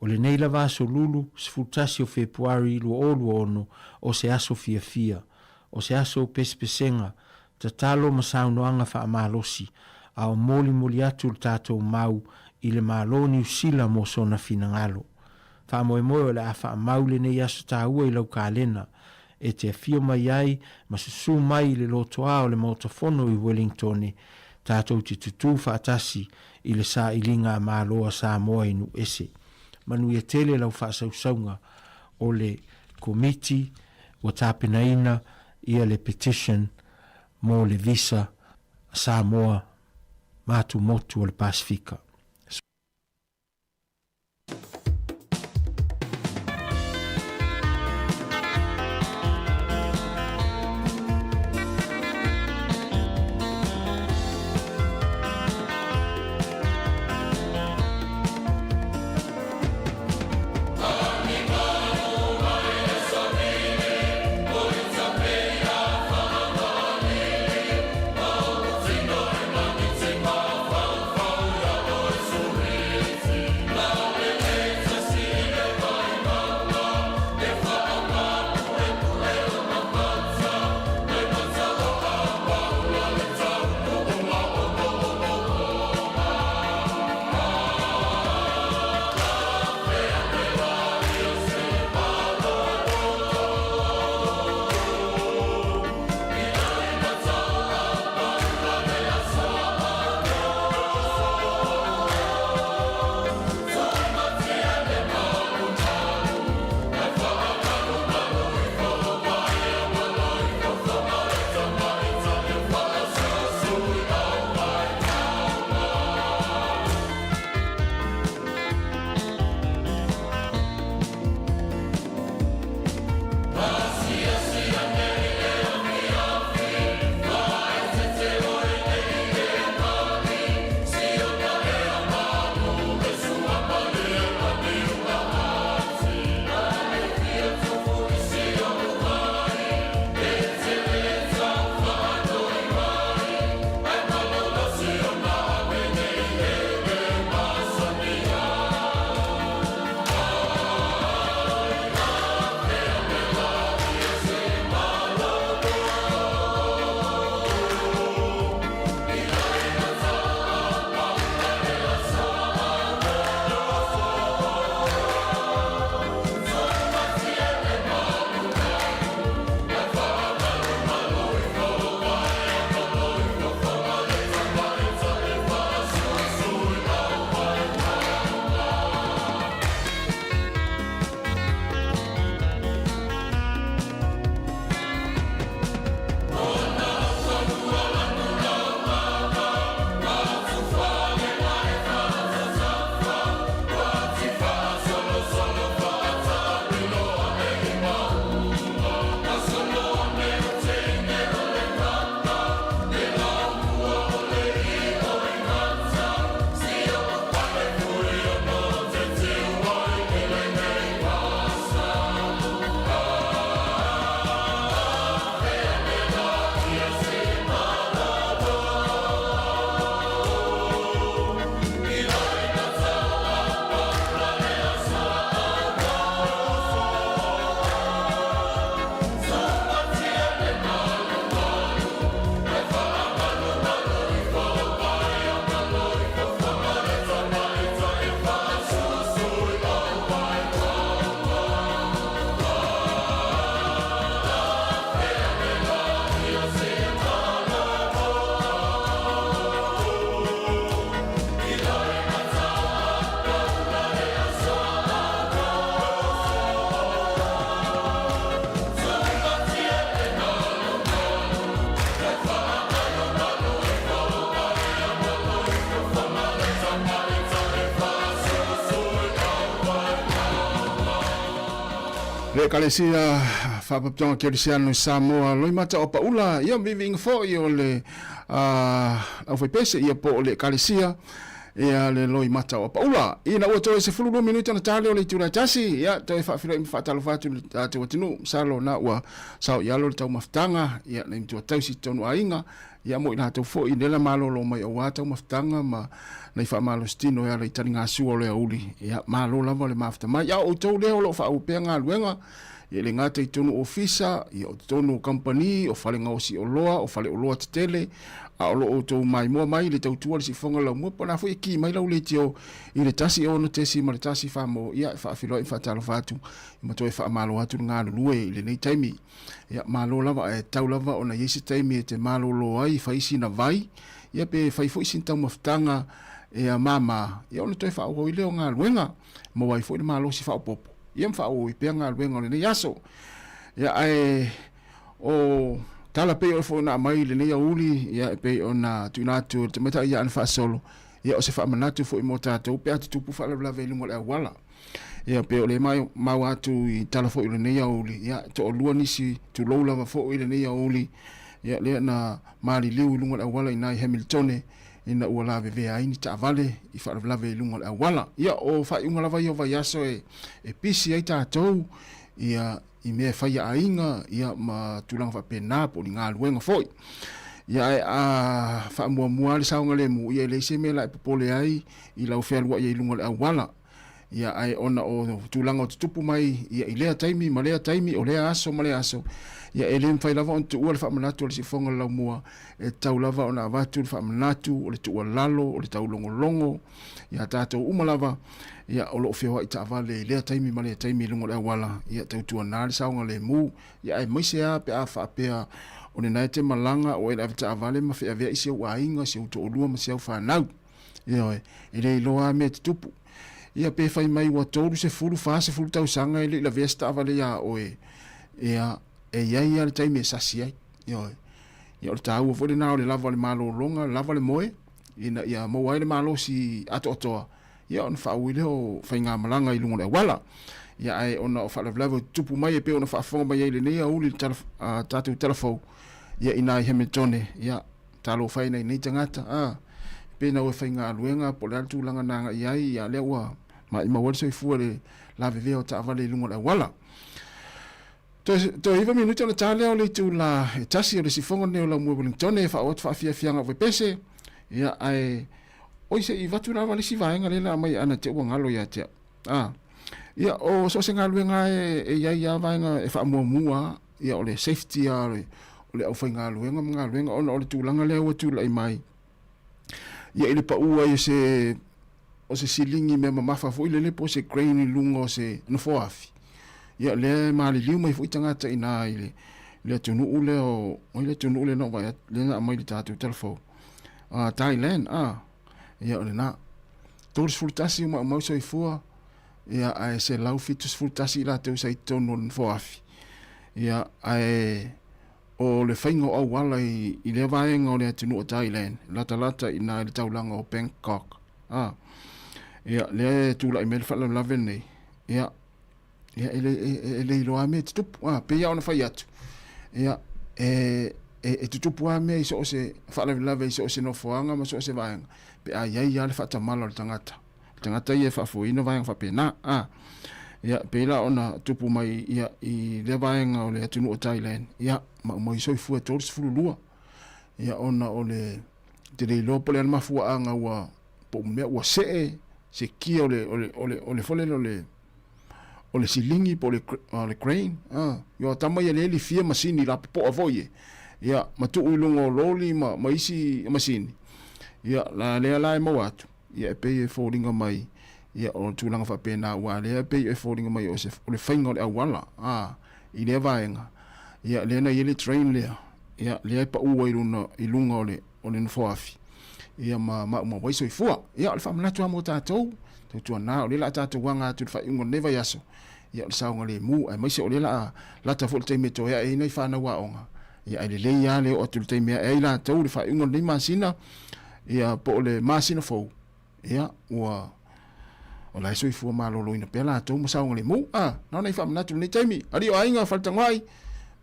O lenei lava aso Lulu, 11 o Fepuari 2026, o se aso fiafia. O se aso o pesepesega, tatalo ma saunoaga faamalosi, a o molimoli atu le tatou mau i le Malo o Niu Sila mo sona finagalo. Faamoemoe o le a faamau lenei aso taua i lau kalena, e te afio mai ai ma susū mai i le lotoā o le Maota Fono i Wellingtone, tatou te tutū faatasi i le sailiga a Malo a Samoa i Nuuese. Manuia tele lau faasausauga o le Komiti ua tapenaina ia le petition mo le visa a Samoa ma atumotu o le Pasefika. Le Ekalesia Faapotopotoga Kerisiano i Samoa, Loimata o Paula, ia ma viiviiga foi o le aufaipese, ia po o le Ekalesia, ia le Loimata o Paula. Ina ua toe 12 minute ona ta lea o le itula e tasi, ia toe faafeiloai ma faatalofa atu i le tatou atunuu, masalo na ua sao i alo le taumafataga, ia nai matua tausi i totonu o aiga, ia mo i latou foi lea la malolo mai aua taumafataga ma nai faamalositino e ala i taligasua o le aoauli, ia malo lava le mafuta mai. A o outou lea o lo o faaauau pea galuega, ia e le gata i totonu o ofisa, ia o totonu o kamupani, o fale gaosi oloa, o fale oloa tetele, a o lo o outou maimoa mai i le tautua i le siifofoga laumua, po o le a foi e ki mai lau leitio i le 1 6.1 mo, ia e faafeiloai ma faatalofa atu ma toe faamalo atu le galulue i lenei taimi. Ia, malo lava, ae tatau lava ona i ai se taimi e te malolo ai, fai sina vai, ia pe fai foi sina taumafataga ia māmā, ia ona toe faaauau ai lea o galuega, maua ai foi le malosi faaopoopo, ia ma faaauau ai pea galuega o lenei aso. Ia, ae o tala pei o foi ona aumai i lenei aoauli, ia e pei ona tuuina atu e le tamaitai ia Ana Faasolo, ia o se faamanatu foi mo tatou pe a tutupu faalavelave i luga o le auala. Ia pei o le maua atu i tala foi o lenei aoauli, ia toalua nisi tulou lava foi lenei aoauli, ia lea na maliliu i luga o le auala i ina i Hamiltone ina ua lavevea ai ni taavale i faalavelave i luga o le auala. Ia o faaiuga lava ia o vaiaso e pisi ai tatou ia i mea e fai a aiga ia ma tulaga faapena po o ni galuega foi. Ia ae a faamuamua lava le saogalemu, ia e leai se mea la e popole ai i lau fealuai ai i luga o le auala. Ia, ae ona o tulaga o tutupu mai ia i lea taimi ma lea taimi, o lea aso ma lea aso, ia e le mafai lava ona tuua le faamanatu a le siufofoga o le laumua, e tatau lava ona avatu le faamanatu o le tuualalo, o le taulogologo ia tatou uma lava, ia o lo o feoai taavale i lea taimi ma lea taimi i luga o le auala, ia tautuana le saogalemu, ia aemaise lava pe a faapea o lena e te malaga o oe le avetaavale ma feaveai si ou aiga, si ou toalua ma si au fanau. Ioe, e le iloa lava mea e tutupu. Ia pe fai mai ua 30, 40 tausaga e le i lavea se taavale iā oe, ia, e i ai lava le taimi e sasi ai. Ioe. Ia o le taua foi lena o le lava o le malologa, lava le moe, ina ia maua ai le malosi atoatoa, ia ona faaui lea o faigamalaga i luga o le auala. Ia ae ona o faalavelave o tutupu mai e pei ona faafofoga mai ai i lenei aoauli i le tala, a, tatou tala fou, ia i ina i Hamiltone, ia, Talofa e nai nei tagata, a, pe na ua faigaluega po o le a le tulaga na agai ai, ia lea ua maimau ai le soifua i le lavevea o taavale i luga o le auala. Toe, toe iva minute ona ta lea o le itula e tasi o le sifoga lenei o Laumua Wellingtone e faaoo atu faafiafiaga o Vaipese, ia ae oi se i vatu lava le isi vaega lea la aumai ana te ua galo ia te au. A, ia o so o se galuega e, e i ai lava vaega e faamuamua ia o le safety lava o le, o le aufaigaluega ma galuega ona o le tulaga lea ua tulai mai ia i le pau ai o se o se siligi mea mamafa foi lele po o se crane i luga o se nofoafi ia lea e maliliu mai foi tagata i ina i le le atunuu lea o oi le atunuu lea na ou vaai atu lea na aumai i le tatou talafou Thailand ia o lena 31 o maumau soifua ia ae 171 i latou sa i totonu o le nofoafi ia ae o le faiga o auala i, i lea vaega o le atunuu o Thailand latalata i ina i le taulaga o Bangkok a ia lea e tulai mai le faalavelave lenei ia ia e le, e, e le iloa mea e tutupu a pei lava ona fai atu ia e, e, e tutupu lava mea i so o se faalavelave i so o se nofoaga ma so o se vaega pe a i ai lava le faatamala o le tagata le tagata ia e faafoeina vaega faapena a ia pei la ona tupu mai ia i lea vaega o le atunuu o Thailand ia maumau i soifua e 32 ia ona o le te le iloa po o le a le mafuaaga ua po o mea ua see se kia o le o le o le o le fole o le o le siligi po o le o le crane a ia tama ia le lifia masini lapopoa foi e ia ma tuu i luga o loli ma ma isi masini ia la lea la e maua atu ia e pei e foliga mai ia o tulaga faapena aua lea e pei e foliga mai o se o le faiga o le auala a i lea vaega ia lea na i ai le train lea ia lea e pau ai luna i luga o le o le nofoafi ia ma maumau ai soifua. Ia o le faamanatu lava mo tatou, tautuana o lea o le a tatou aga atu i le faaiuga o lenei vaiaso, ia o le saogalemu, aemaise o lea o le a lata foi le taimi e toe ae ai nai fanau aoga, ia ae lelei lava le oo atu i le taimi e ae ai latou i le faaiuga o lenei masina, ia po o le masina fou, ia ua. O la e soifua malōlōina pea latou ma saogalemu. A, na ona i faamanatu i lenei taimi. Alii o aiga, Faletagoai,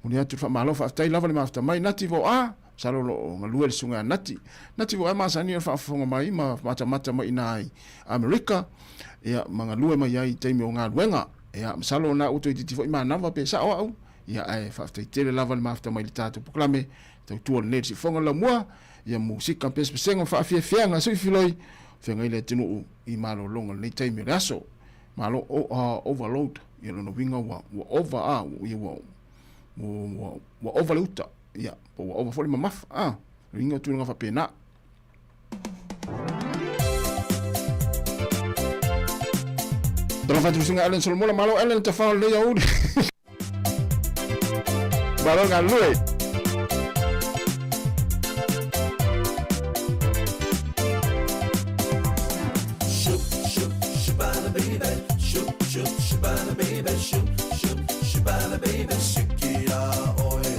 momoli atu le faamalo, faafetai lava le mafuta mai. Nati Vo A, masalo o lo o galue le susuga ia Nati. Nati Vo A e masani ona faafofoga mai ma matamata mai i ina i Amerika, ia, ma galue mai ai i taimi o galuega. Ia, masalo o lena ua toeitiiti foi manava pe sao au, ia, ae faafetai tele lava le mafuta mai i le tatou polokalame tautua lenei i le siufofoga o le laumua, ia musika, pesepesega ma faafiafiaga sui filoi, feagai le atunuu i malologa i lenei taimi o le aso. Malo overload, ia lona uiga ua ova a, ia ua ua ova le uta, ia po ua ova foi le mamafa, a, uiga o tulaga faapena. Tala fatu singa Ellen Solomona, malo Ellen tafao lenei aoauli. Malo galue. Shoop, shoop, shabana baby. Shoop, shoop, shabana baby. Shoop, shoop, shabana baby. Sikia oe.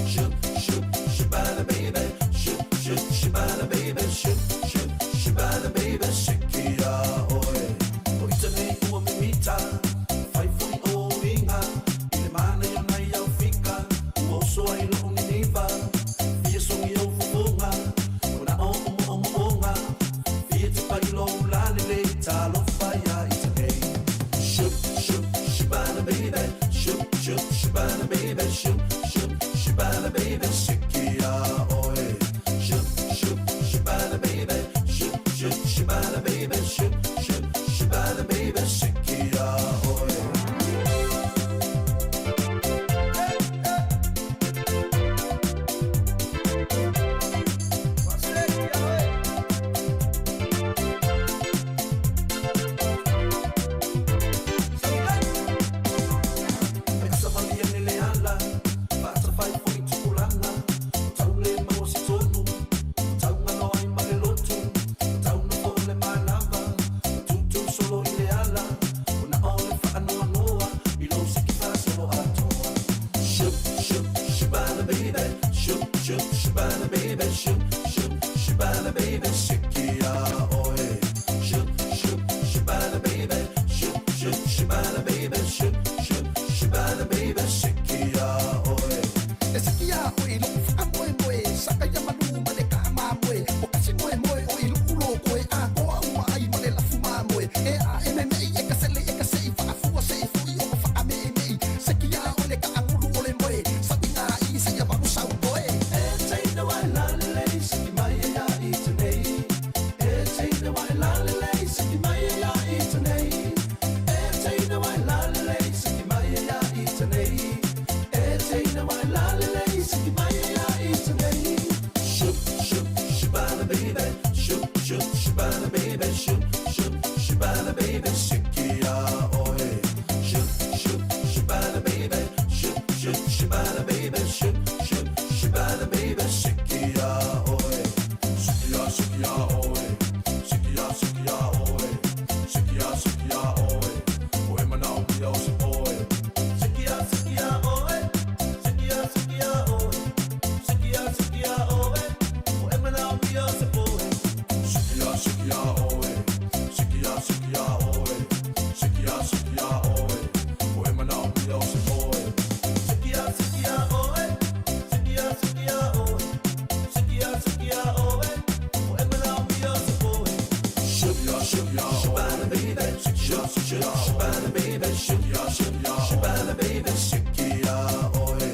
Shoop, shoop, shabana baby. Shoop, shoop, shabana baby. Shoop, shoop, shabana baby. Sikia oe. O ita nei ua mimita. Fai foi o inga. I le mana i ona i au fika. Ua oso ai loo niniva. Fia songi au fofoga. O na o o mo o mo onga. Fia te pai lo lale le talofa ia ita nei. Shoop, shoop, shabana baby. Shoop, shoop, shabana baby. Shoop, shoop, shabana baby. Sikia oe. Shoop, shoop, shabana baby. Shoop, shoop, shabana baby. Shoop, shoop, shabana baby. Sikia oe. Shoop, shoop, shabana baby. Shoop, shoop, shabana baby. Shoop, shoop, shabana baby. Sikia oe. Shoop, shoop, shabana baby. Shoop, shoop, shabana baby. Shoop, shoop, shabana baby. Sikia oe. E sikia oe lou faamoemoe saka ia malu ma le kaamamoe o kasi moemoe o i luʻu lokoe atoa uma ai ma le lafu mamoe e a e memeʻi e kasele e kaseʻi faafua seʻi foʻi o faameʻemeʻi sekia o le kaʻagulu o le moe saʻiga i seia valu sautoe. E teina wa e lalelei siki mai e ia i tenei. E teina wa e lalelei siki mai e ia i tenei. E teina wa e lalelei siki mai e ia i tenei. E teina wa e lalelei siki mai e ia i tenei. Shoop, shoop, shabana baby. Shoop, shoop, shabana baby. Shoop, shoop, shabana baby. Sikia oe. Shoop, shoop, shabana baby. Shoop, shoop, shabana baby. Shoop, shoop, shabana baby. Sikia oe. Sikia, sikia oe. Sikia, sikia oe. Sikia, sikia oe. Oe mana o mia o se oe. Sikia, sikia oe. Sikia, sikia oe. Sikia, sikia oe. Oe mana o mia o se oe. Sikia, sikia oe. Sikia, sikia oe. Sikia, sikia oe. Oe mana o mia o se oe. Sikia, sikia oe. Sikia, sikia oe. Sikia, sikia oe. Oe mana o mia o se oe. Shoop, shoop, shabana baby. Shoop, shoop, shabana baby. Shoop, shoop, shabana baby. Sikia oe.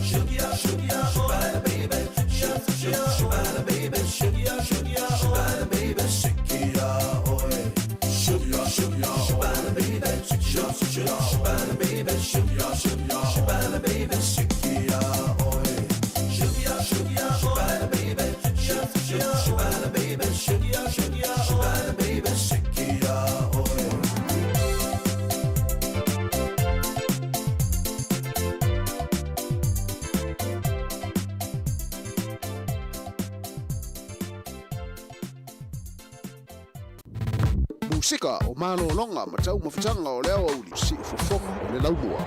Shoop, shoop, shabana baby. Shoop, shoop, shabana baby. Shoop, shoop, shabana baby. Sikia oe. Shoop, shoop, shabana baby. Shoop, shoop, shabana baby. Shoop, shoop, shabana baby. Sikia oe. Shoop, shoop, shabana baby. Shoop, shoop, shabana baby. Shoop, shoop, shabana baby. Sikia oe. Musika o malōloga ma taumafataga o le aoauli siufofoga o le laumua.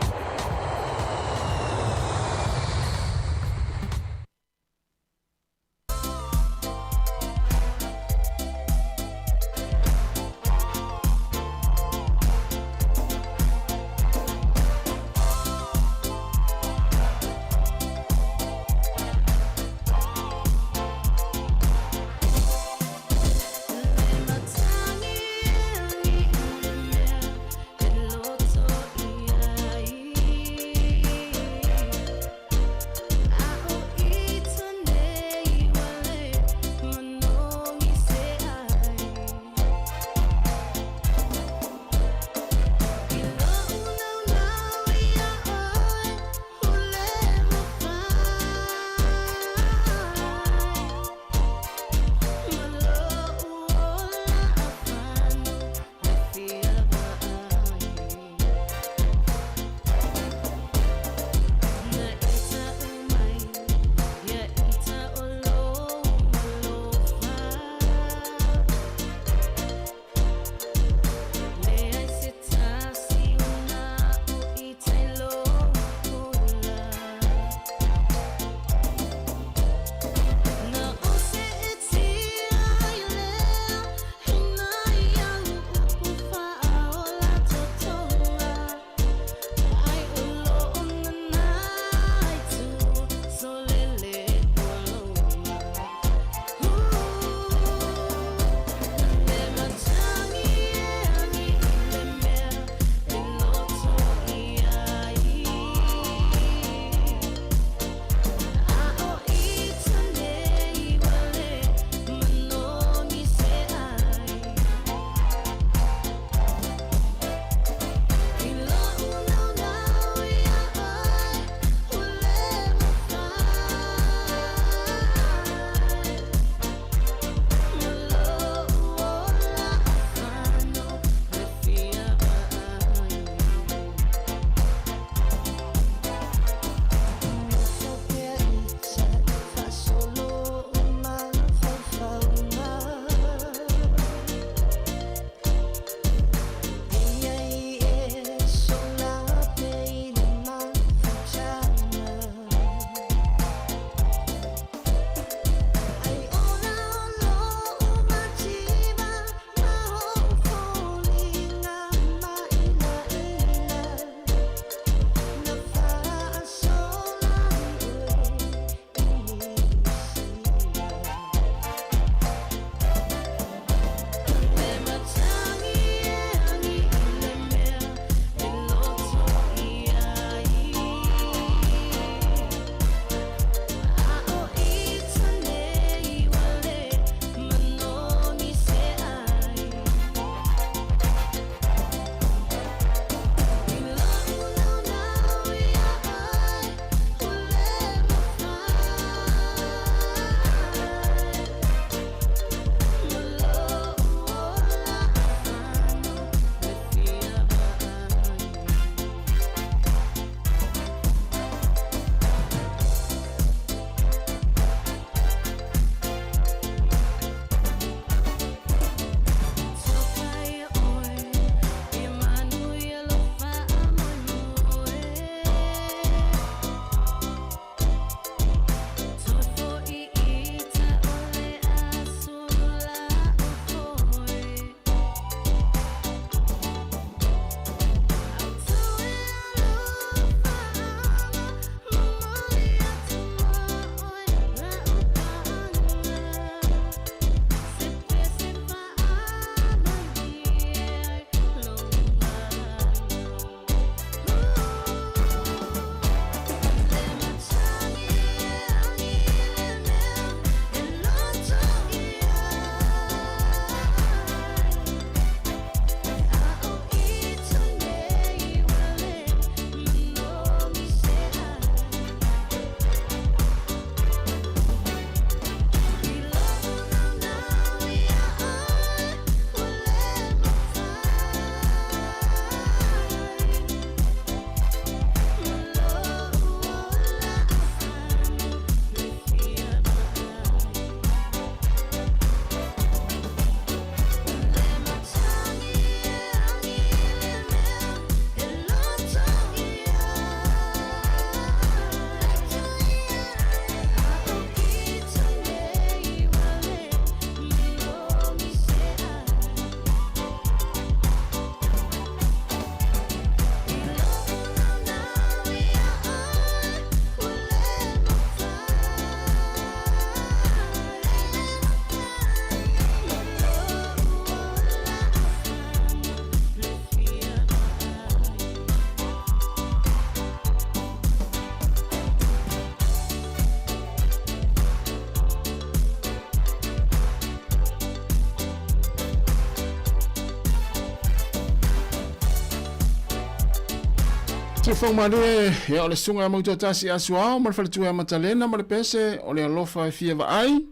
Te malie, ia o le susuga Mautoatasi Asuao ma le faletua ia Matalena ma le pese o le alofa e fia vaai.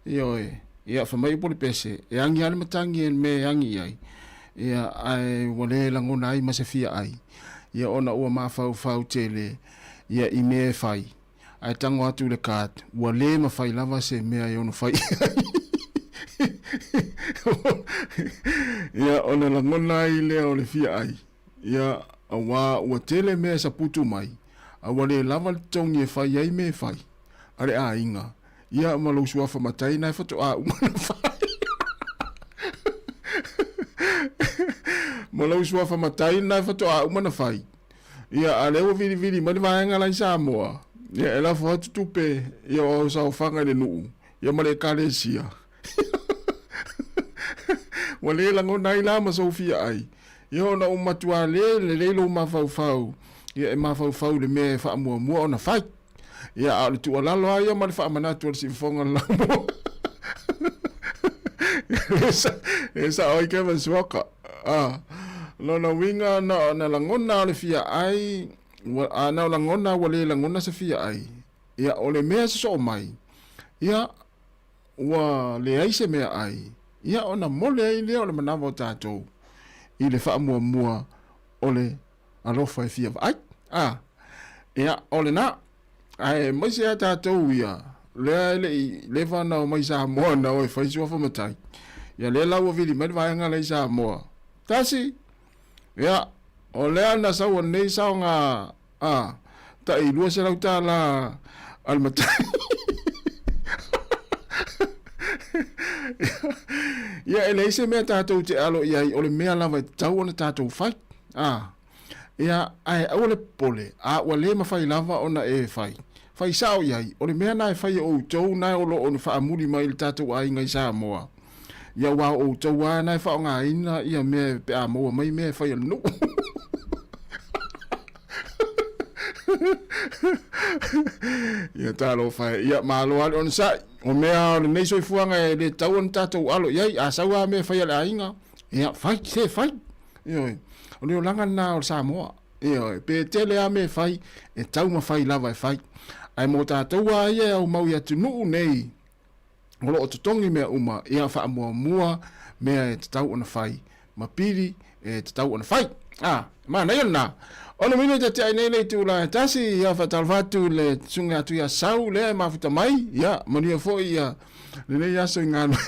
Ioe, ia fai mai upu o le pese, e agi lava le matagi i le mea e agi i ai, ia ae ua le lagona ai ma se fia ai, ia ona ua mafaufau tele ia i mea e fai, ae tago atu i le card, ua le mafai lava se mea e ono fai i ai. Ia ona lagona ai lea o le fia ai, ia auā ua tele mea e saputu mai, a ua le lava le totogi e fai ai mea e fai a le aiga, Ia ma lou suafa matai na e faatoa uma ona fai. Ma lou suafa matai na e faatoa uma ona fai. Ia a lea ua vilivili mai le vaega la i Samoa, ia e lafo atu tupe ia o au saofaga i le nuu, ia ma le ekalesia. Ua le lagona ai la ma sou fia ai. Ia ona ua matua le lelei lou mafaufau, ia e mafaufau i le mea e faamuamua ona fai. Ia, a o le tuualalo lava ia ma le faamanatu a le siufofoga o le laumua. E sao ai Kevin Suoka. Ah, lona uiga na, na lagona o le fia ai, ua, a na lagona ua le lagona se fia ai. Ia, o le mea sosoo mai, ia, ua leai se mea ai, ia ona mole ai lea o le manawa o tatou i le faamuamua o le alofa e fia vaai. A, ia, o lena. Ae maise a tatou ia, lea e le i leva na omai Samoa na o e fai suafa matai. Ia lea la ua vili mai le vaega lea i Samoa. Tasi, ia, o lea na sau nei saoga, a, tai $200 a le matai. Ia, e leai se mea tatou te alo i ai, o le mea lava e tatau ona tatou fai. A, ia, ae aua le popole, a ua le mafai lava ona e fai. Fai sao i ai, o le mea na e fai e outou na o lo o faamuli mai i le tatou aiga i Samoa. Ia aua o outou lava na e faaaogaina ia mea pe a maua mai mea e fai a le nuu. Ia talofa e, ia malo lava le onosai. O mea o lenei soifuaga e le tatau ona tatou alo i ai, a sau lava mea e fai a le aiga, ia fai, se fai. Ioe, o le olaga lena o le Samoa. Ioe, pe tele lava mea e fai, e taumafai lava e fai. Ae mo tatou lava ia e aumau i atunuu nei, o lo o totogi mea uma, ia faamuamua mea e tatau ona fai, ma pili e tatau ona fai. A, manaia lena. Ono minute te ai nei le itula e tasi, ia faatalofa atu i le susuga atu ia Sau lea e mafuta mai, ia manuia foi ia lenei aso i galuega.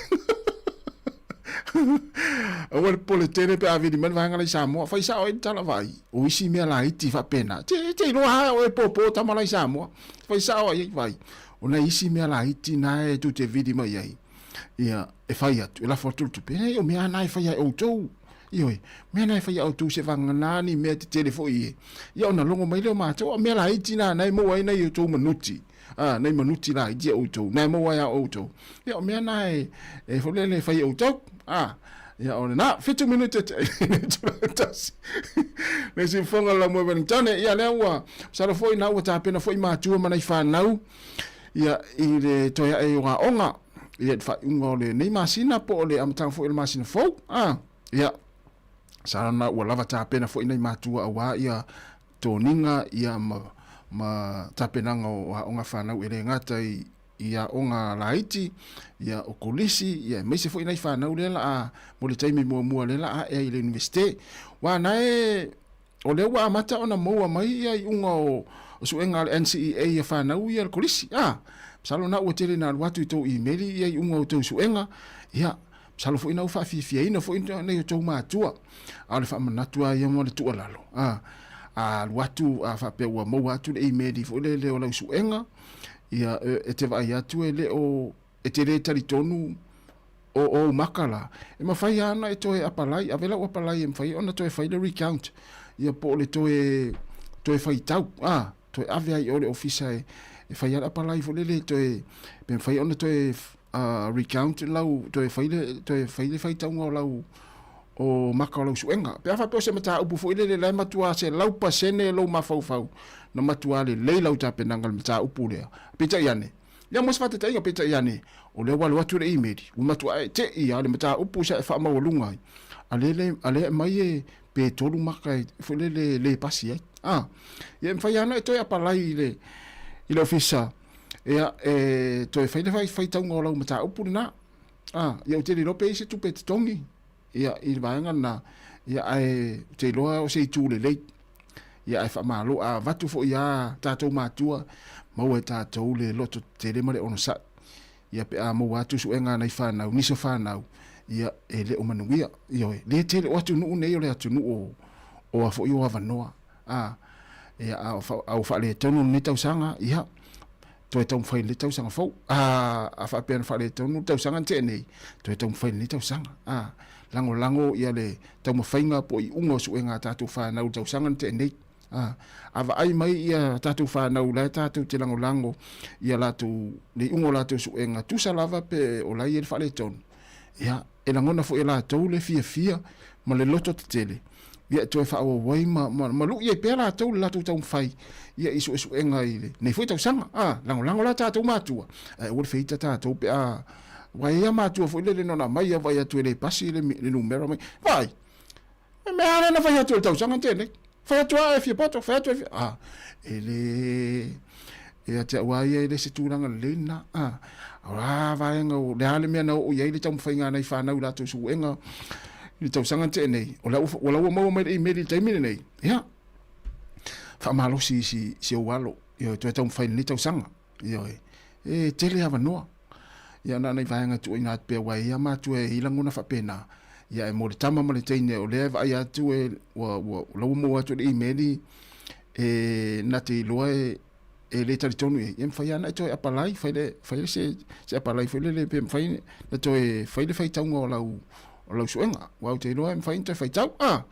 Aua le popole tele pe a vili mai le vaega la i Samoa. Fai sao ai le tala vaai. O isi mea laiti faapena. Te, te iloa lava oe pōpō tama la i Samoa. Fai sao ai vaai. O nai isi mea laiti na e tou te vili mai ai. Ia, e fai atu, e lafo atu le tupe. E, o mea na e fai ai outou. Ioe, mea na e fai a outou se vagana ni mea tetele foi e. Ia ona logo mai lea o matou, o mea laiti na na e maua ai nai outou manuti. A, nai manuti laiti a outou, na e maua ai a outou. Ia o mea na e, e foi lele e fai e outou. A, ia o lena, 7 minute te tasi. Le siufofoga la moe Wellington, ia lea ua, masalo foi na ua tapena foi matua ma nai whanau, ia i le toe ae o aoga, ia i le faaiuga o lenei masina po o le amataga foi o le masina fou. A, ia, sa na ua lava tapena foi nai matua auā ia toniga ia ma, ma tapenaga o aoga fanau e le gata i, i aoga laiti, ia o kolisi, ia aemaise foi nai fanau lea la a, mo le taimi muamua lea la a ea i le Universite. Ua na e, o lea ua amata ona maua mai ia iuga o, o suega a le NCEA ia fanau ia le kolisi. A, masalo na ua tele na alu atu i tou imeli ia iuga o tou suega, ia, Masalo foi na ua faafiafiaina foi nai o tou matua. A o le faamanatu lava ia ma le tuualalo, a, a alu atu a faapea ua maua atu le imeli foi lele o lau suega, ia e te vaai atu e le o, e te le talitonu o ou maka la, e mafai lava ona e toe apalai, ave lau apalai e mafai ona toe fai le recount, ia po o le toe, toe faitau, a, toe ave ai i o le ofisa e, e fai ai le apalai foi lele toe, pe mafai ona toe recount lau, toe fai le, toe fai le faitauga o lau, o maka o lau suega. Pe a faapea o se mataupu foi lele la e matua 100% lou mafaufau, na matua lelei lau tapenaga i le mataupu lea. Peitai ane, ia mo se faataitaiga, peitai ane, o lea ua alu atu le email, ua matua e tei lava le mataupu sa e faamaualuga ai, a lea, a lea e aumai e pe 3 maka e foi lele le pasi ai. A, ia e mafai lava ona e toe apalai i le, i le ofisa, ia, e toe fai le faitauga o lau mataupu lena. A, ia ou te le iloa pe i ai se tupe e totogi, ia, i le vaega lena, ia, ae ou te iloa o se itu lelei. Ia, ae faamalo, a avatu foi lava tatou matua, maua e tatou le loto tetele ma le onosai. Ia, pe a maua atu suega a nai fanau, nisi o fanau, ia, e le o manuia. Ioe, le tele o atunuu nei o le atunuu o, o a foi o avanoa. A, ia, a, a ua faaletonu lenei tausaga, ia, toe taumafai i lenei tausaga fou. A, a faapea na faaletonu le tausaga na tea nei, toe taumafai i lenei tausaga. A, lagolago ia le taumafaiga po o iuga o suega a tatou fanau i le tausaga na tea nei. A, a vaai mai ia tatou fanau la e tatou te lagolago ia latou, le iuga o latou suega, tusa lava pe o la e i ai le faaletonu, ia, e lagona foi e latou le fiafia ma le loto tetele, ia e toe faaauau ai ma, ma, ma lui ai pea latou le latou taumafai ia i suesuega i lenei foi tausaga. A, lagolago la tatou matua, ae aua le feita tatou pe a, aua e i ai lava matua foi lele na ona aumai lava vaai atu e le pasi le, le numera mai, vaai, e mea lava lea na fai atu i le tausaga na tea nei. Fai atu lava e fia poto, fai atu e fia, a, e le, ia te au lava ia e le se tulaga lelei lena. A, o a vaega o le a le mea na oo i ai le taumafaiga a nai fanau i latou suega i le tausaga na tea nei, o la ua, la ua maua mai le email i le taimi lenei, ia, faamalosi i si, si ou alo, ioe, toe taumafai i lenei tausaga, ioe, e tele avanoa. Ia, na o nai vaega e tuuina atu pea, aua e i ai lava matua e i ai lagona faapena, ia, ae mo le tama ma le teine, o lea e vaai atu e, ua, ua, o la ua maua atu le email, e na te iloa e, e le talitonu i ai, e mafai lava ona e toe apalai, fai le, fai le se, se apalai foi lele pe mafai ona toe fai le faitauga o lau, o lau suega. Aua ou te iloa e mafai ona toe faitau. Ah,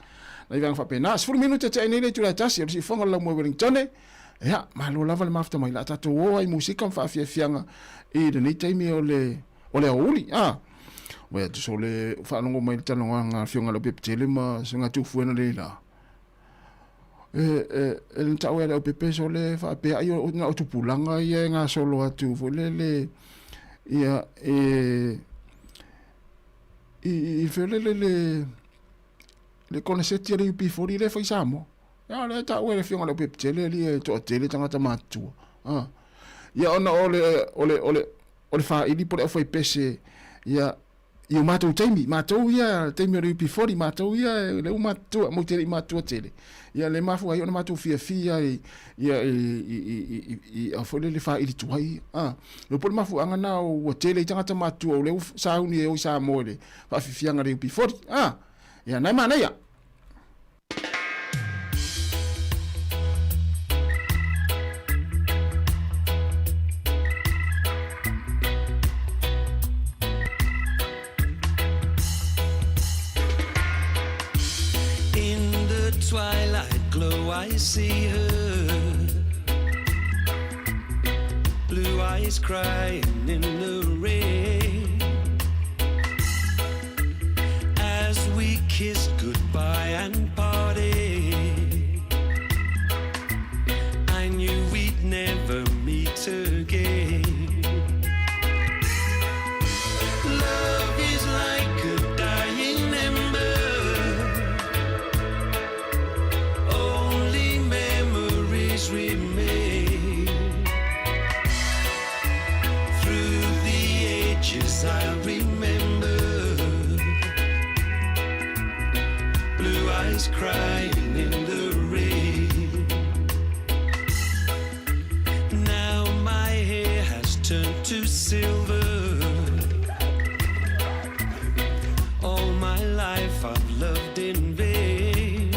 nai vaega faapena. 10 minute tea ai nei le itula e tasi, o le siufofoga o le laumua i Wellingtone. Ia, malo lava le mafuta mai. O le a tatou o ai i musika ma faafiafiaga i lenei taimi o le, o le aoauli. Ah, ua tusa o le faalogo mai i le talanoaga a le Afioga ia Leaupepe ma Susuga Tufuena Leila. E, e, e na tau e Leaupepe sole faapea ai o, na o tupulaga ia e gasolo atu foi lele, ia, e, i, i fea lele le, le koneseti a le UB40 lea e fai i Samoa. Ia, lea e taua e le Afioga ia Leaupepe tele alii e toatele tagata matutua. Ah. Ia, ona o le, o le, o le, o le faili po o le aufaipese, ia, i o matou taimi, matou ia, le taimi o le UB40, matou ia, lea ua matutua, matou te le i matutua tele, ia le mafua ai ona matou fiafia i, ia, i, i, i, i, i, i a foi lele faili tuai, a. Le po le mafuaaga na ua tele i tagata matutua o lea ua sauni e o i Samoa i le faafiafiaga o le UB40, a. Ia, na e manaia. In the twilight glow I see her Blue eyes crying in the rain As we kissed goodbye and parted I knew we'd never meet again Love is like a dying ember Only memories remain Through the ages I'll remember Blue eyes crying in the rain Now my hair has turned to silver All my life I've loved in vain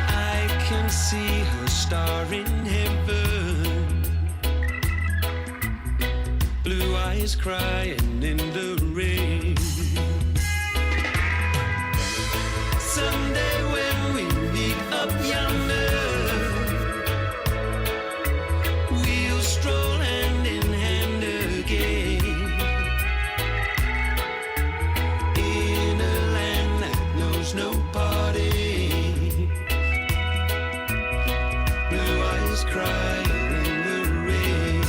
I can see her star in heaven Blue eyes crying in the rain Someday when we meet up yonder We'll stroll hand in hand again In a land that knows no parting Blue eyes crying in the rain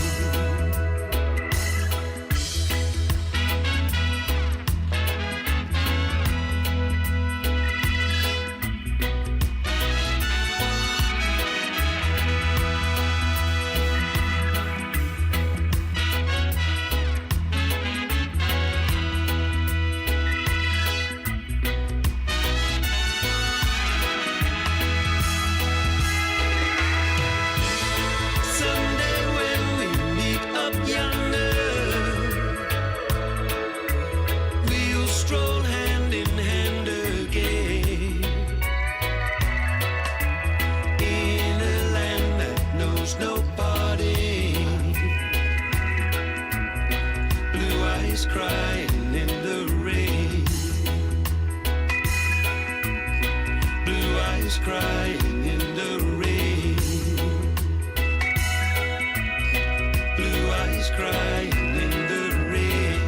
There's no parting. Blue eyes crying in the rain. Blue eyes crying in the rain. Blue eyes crying in the rain.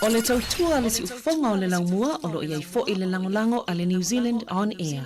O le tautua a le siufofoga o le laumua o lo o i ai foi le lagolago a le New Zealand On Air.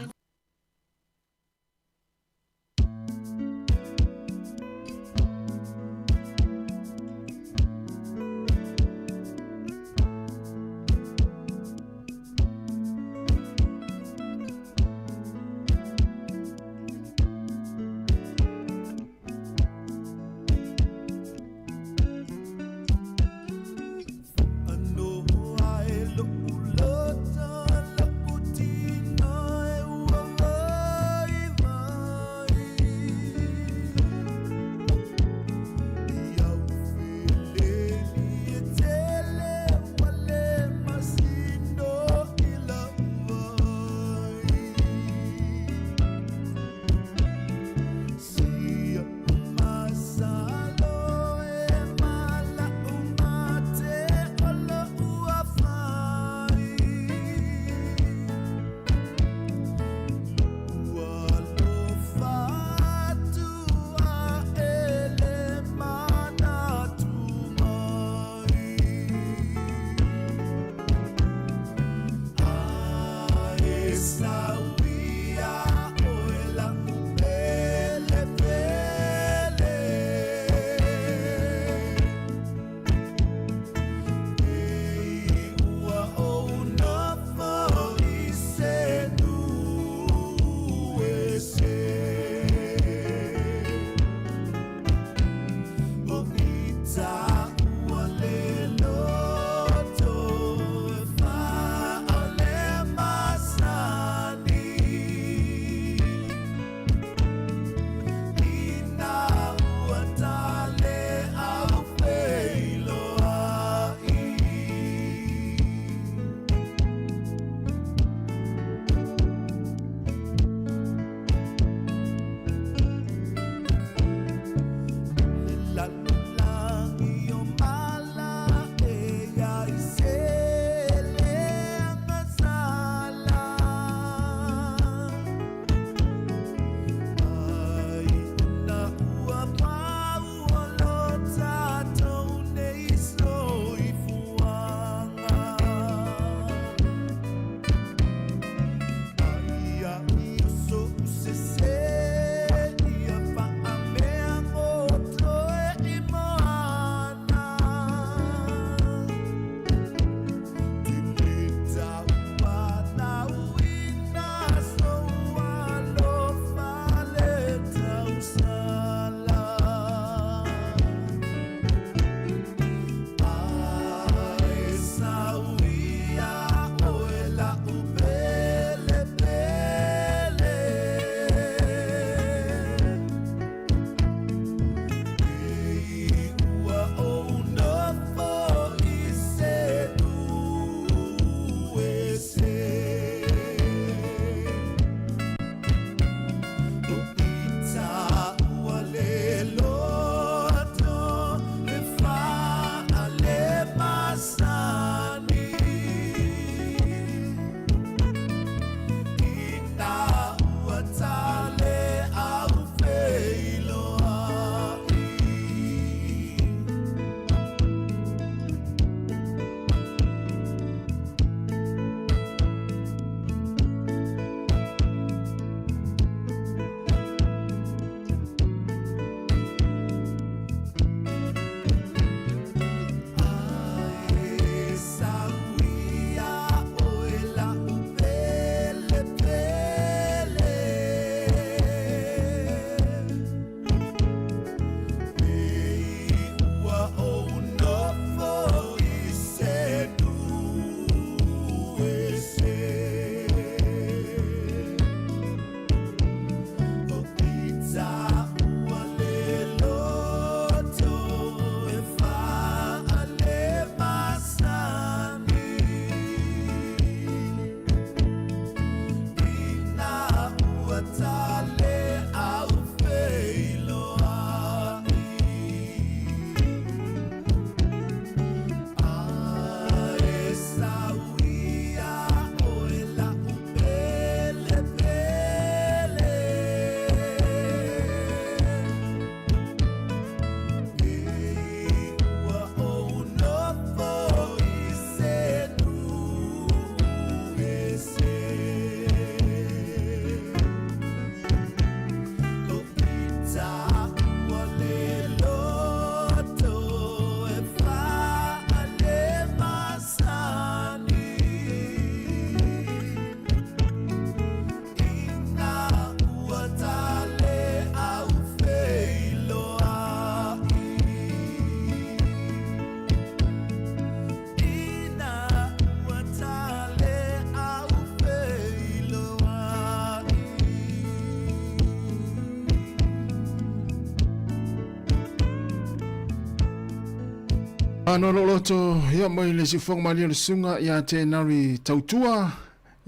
Ano loloto ia mai le sifoga malie o le susuga ia Tenari Tautua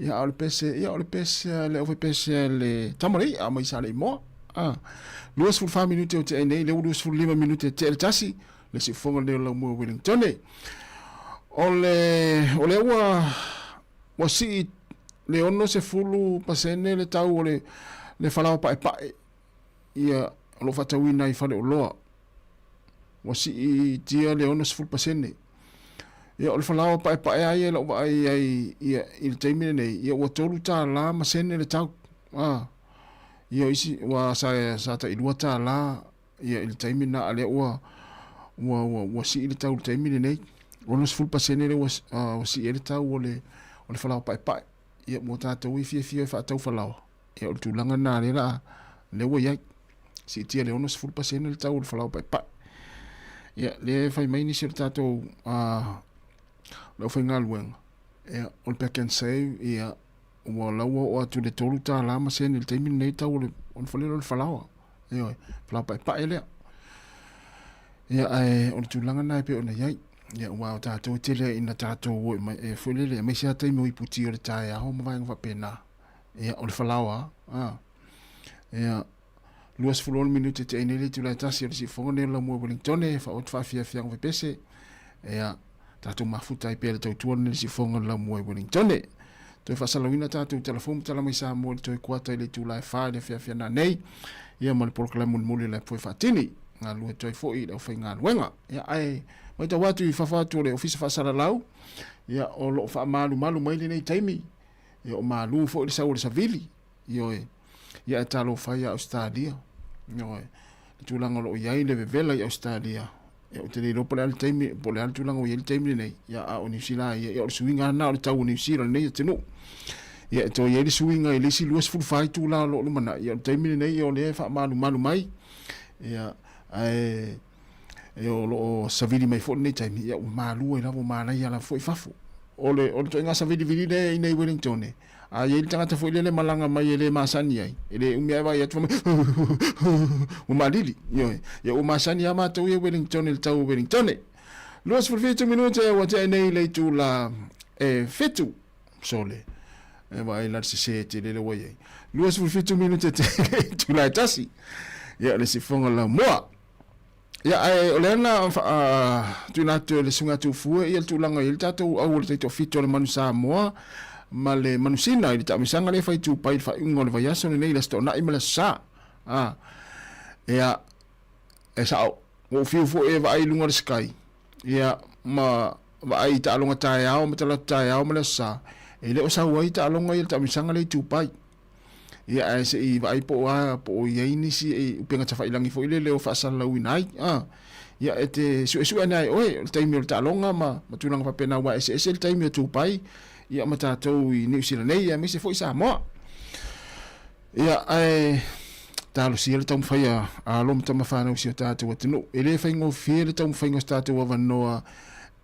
ia a o le pese ia o le pese le ofe pese le tamalei a mai sa le imoa a 24 minute o te ai nei le 25 minute te le tasi le sifoga le lau mua Wellington o le o le ua ua sii le 60% le tau o le le falaoa paepae ia o lo o faatauina i faleoloa ua siitia le 60%. Ia o le falaoa paepae lava ia i lau vaai ai ia i le taimi lenei, ia ua $3 ma sene le tau. A ia o isi ua sa sa tai $2 ia i le taimi lena a lea ua ua ua ua sii le tau i le taimi lenei. 60% lea ua ua sii ai le tau o le o le falaoa paepae. Ia mo tatou e fiafia e faatau falaoa, ia o le tulaga lena lea la lea ua i ai. Siitia le 60% le tau o le falaoa paepae. Ia, lea e fai mai nisi o le tatou le aufaigaluega, ia, o le pack and save, ia, ua la ua oo atu i le $3 ma sene i le taimi lenei le tau o le, o le fale o le falaoa. Ioe, falaoa paepae lea. Ia, ae o le tulaga lena e pei ona i ai. Ia, aua o tatou e tele ina tatou o mai, e foi lele, aemaise lava taimi o iputi o le taeao ma vaega faapena. Ia, o le falaoa, a. Ia, 26 minute te nei le itula e tasi o le siufofoga nei o le Laumua Wellingtone, e faaoto faafiafiaga fepese. Ia, tatou mafuta ai pea le tautua lenei le siufofoga o le Laumua i Wellingtone. Toe faasalauina tatou tala fou ma tala mai Samoa i le toe kuata i le itula e 4 i le afiafi nanei. Ia ma le polokalame mulimuli o le apu e faatini. Galulue atu ai foi i le aufaigaluega. Ia, ae matau atu i fafo atu o le Ofisa Faasalalau, ia, o lo o faamalumalu mai lenei taimi. Ia, o malu foi le sau o le savili. Ioe. Ia ae talofa ia Ausetalia. Ioe. Le tulaga o lo o i ai le vevela i Ausetalia, ia ou te le iloa po o le a le taimi, po o le a le tulaga o i ai le taimi lenei, ia a o Niu Sila ia, ia o le suiga lava lena o le tau o Niu Sila lenei atunuu. Ia e toe i ai le suiga i le isi 24 itula o lo o lumanai, ia o le taimi lenei ia o lea e faamalumalu mai, ia ae e o lo o savili mai foi lenei taimi, ia ua malu ai lava, ua manaia lava foi fafo. O le, o le ituaiga savilivili lea i inei i Wellington, A i ai le tagata foi lele e malaga mai e le masani ai, e le umi ae vaai atu fai mai, ua malili. Ioe. Ia ua masani lava matou ia i Wellington i le tau o Wellington. 27 minute ua tea nei le itula e 7. Sole. E vaai la le sesē tele lea ua i ai. 27 minute tele i itula e tasi. Ia, o le sifoga laumua. Ia, ae o lea na tuuina atu e le Susuga ia Tuufue ia le tulaga e i ai le tatou au o le taitoafitu o le Manu Samoa ma le Manusina i le taamisaga lea e fai itupai i le faaiuga o le vaiaso lenei i le Aso Toonai ma le Aso Sa. A, ia, e sao, ua ou fiu foi e vaai i luga o le sky, ia, ma vaai i taaloga taeao ma talaatu taeao ma le Aso Sa, e le o sau ai taaloga ia i le taamisaga lea i itupai. Ia, ae se i vaai po o a, po o i ai nisi upega tafailagi foi lele o faasalalauina ai. A, ia, e te suesue ane ai oe, o le taimi o le taaloga ma, ma tulaga faapena, aua e eseese le taimi o Tupai, ia, ma tatou i Niu Sila nei, aemaise foi Samoa. Ia, ae talosia le taumafai a alo ma tama fanau i si o tatou atunuu. E le faigofie le taumafaiga o se tatou avanoa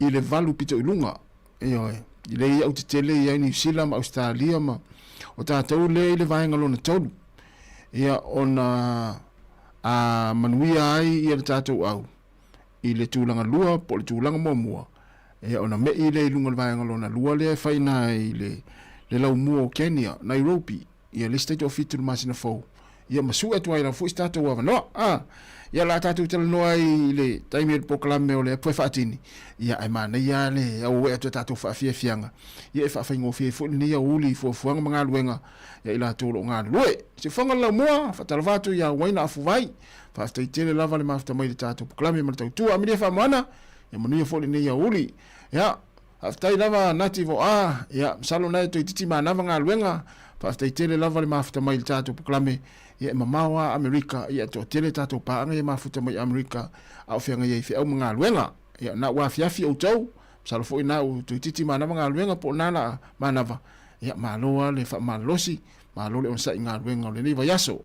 i le valu pito i luga. Ioe, i lea au tetele i ai Niu Sila ma Ausetalia ma o tatou lea i le vaega lona tolu. Ia, ona a manuia ai ia le tatou au i le tulaga lua po o le tulaga muamua, ia ona me'i lea i luga o le vaega lona lua lea e fai i ina i le, le laumua o Kenya, Nairobi. Ia le isi taitoafitu i le masina fou, ia ma sue atu ai lava foi se tatou avanoa. A, ia o le a tatou talanoa ai i le taimi o le polokalame o le Apu e Faatini, ia ae manaia lava le auauai atu o tatou faafiafiaga, ia e faafaigofie ai foi lenei aoauli i fuafuaga ma galuega ia i latou o lo o galulue. Siufofoga le laumua, faatalofa atu ia Uaina Afuvai, faafetai tele lava le mafuta mai i le tatou polokalame ma le tautua. Amelia Faamoana, ia manuia foi lenei aoauli. Ia, Faafetai lava Nati Voa, ia masalo na e toeitiiti manava galuega, faafetai tele lava le mafuta mai i le tatou polokalame, ia e mamao a Amerika, ia e toatele tatou paaga ia mafuta mai Amerika a o feagai ai feau ma galuega. Ia na ua afiafi outou, masalo foi na ua toeitiiti manava galuega po o na la manava, ia malo a le faamalolosi, malo le onosai i galuega o lenei vaiaso.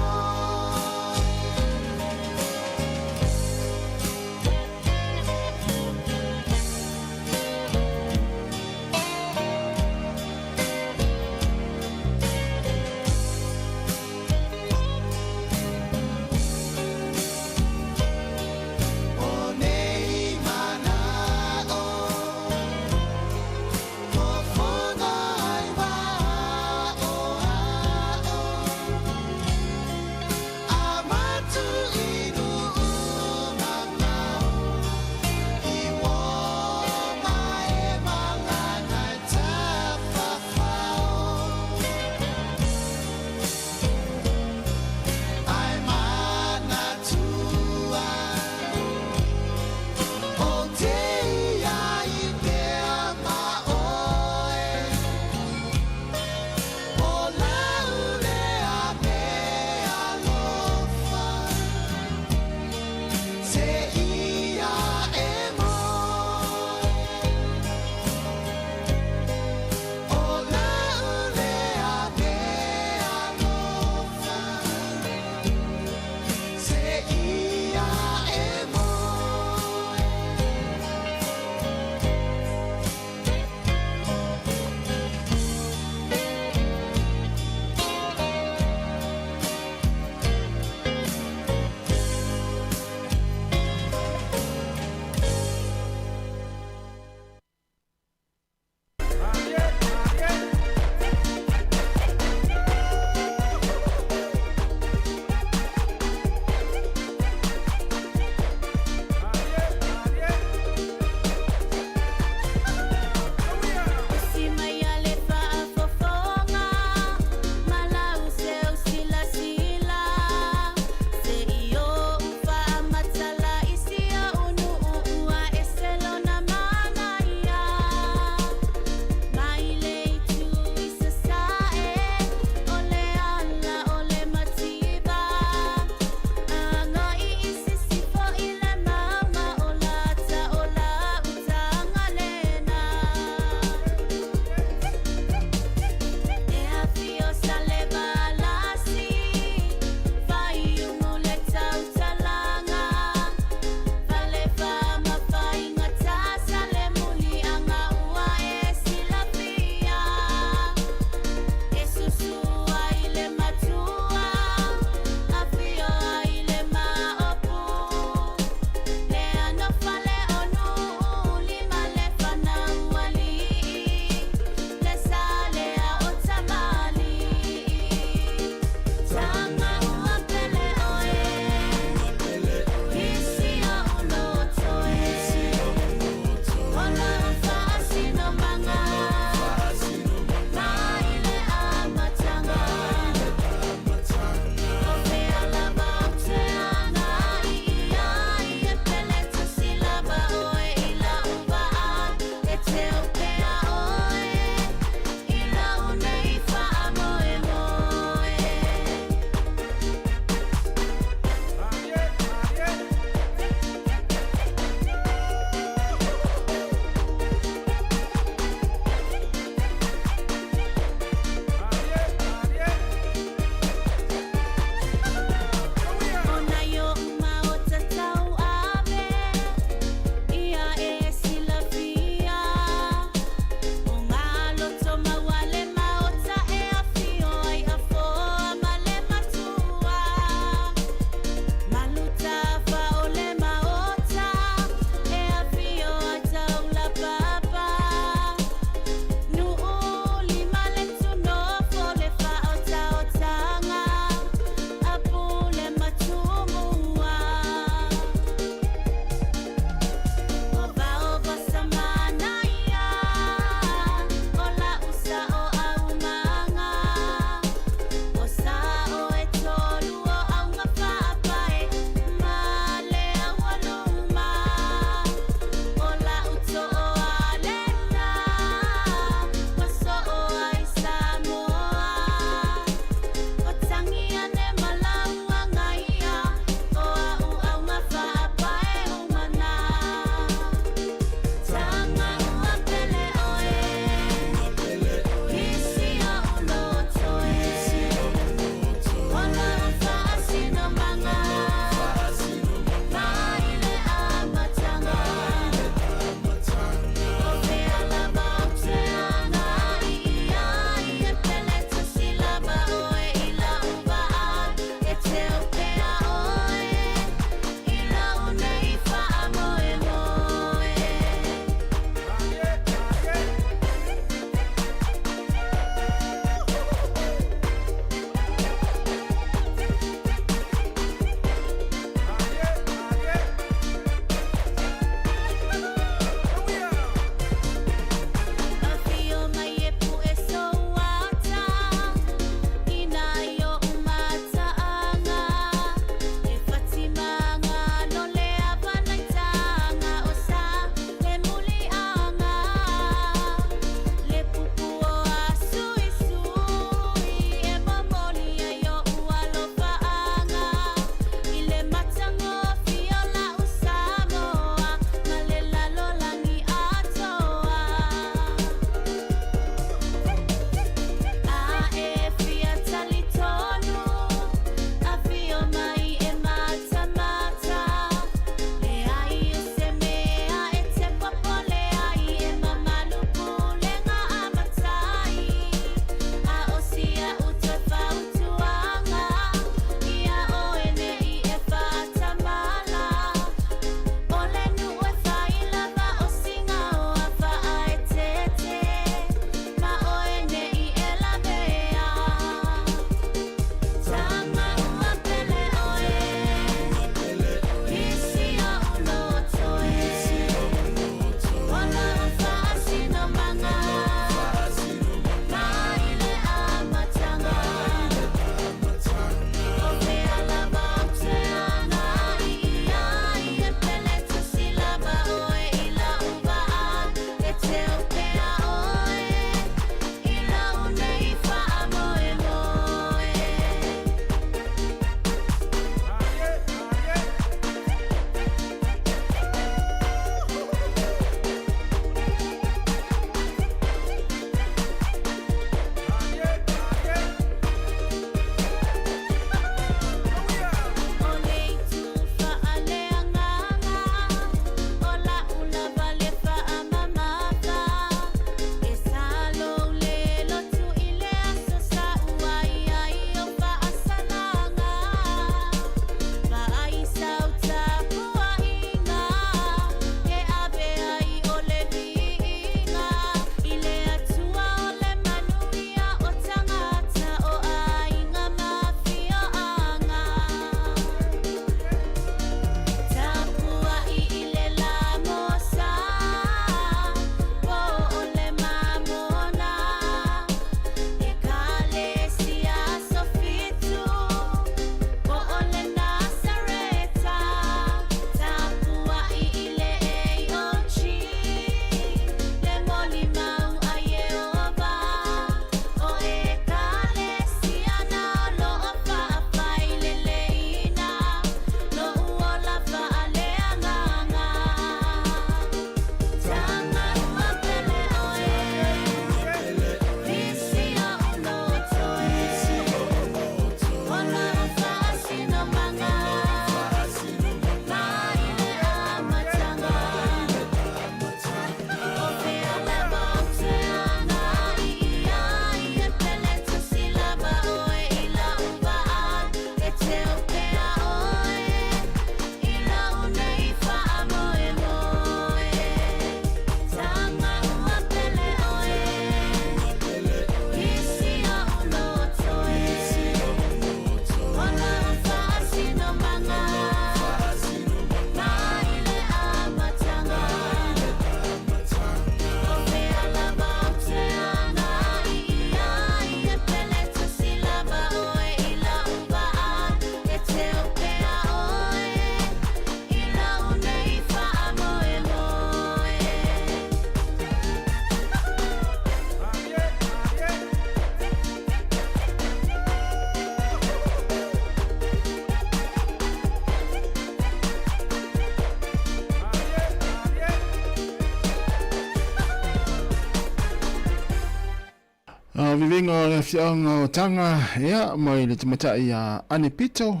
suiga o le afioaga o Taga, ia, mai le tamaitai ia Ane Pito,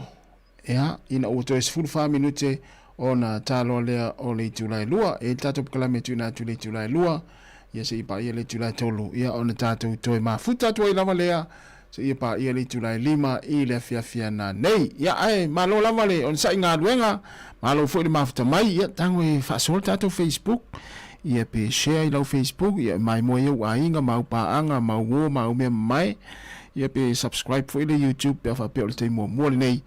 ia, ina ua toe 14 minute ona taloa lea o le itula e 2. E i ai le tatou polokalame e tuuina atu i le itula e 2, ia seia paia le itula e 3, ia ona tatou toe mafuta atu ai lava lea seia paia le itula e 5 i le afiafi ana nei. Ia, ae malo lava le onosai i galuega, malo foi le mafuta mai, ia, tago e faasoa le tatou Facebook, ia pe share i lau Facebook, ia e maimoa ai ou aiga ma au paaga ma au uo ma au mea mamae, ia pe subscribe foi le YouTube pe a faapea o le taimi muamua lenei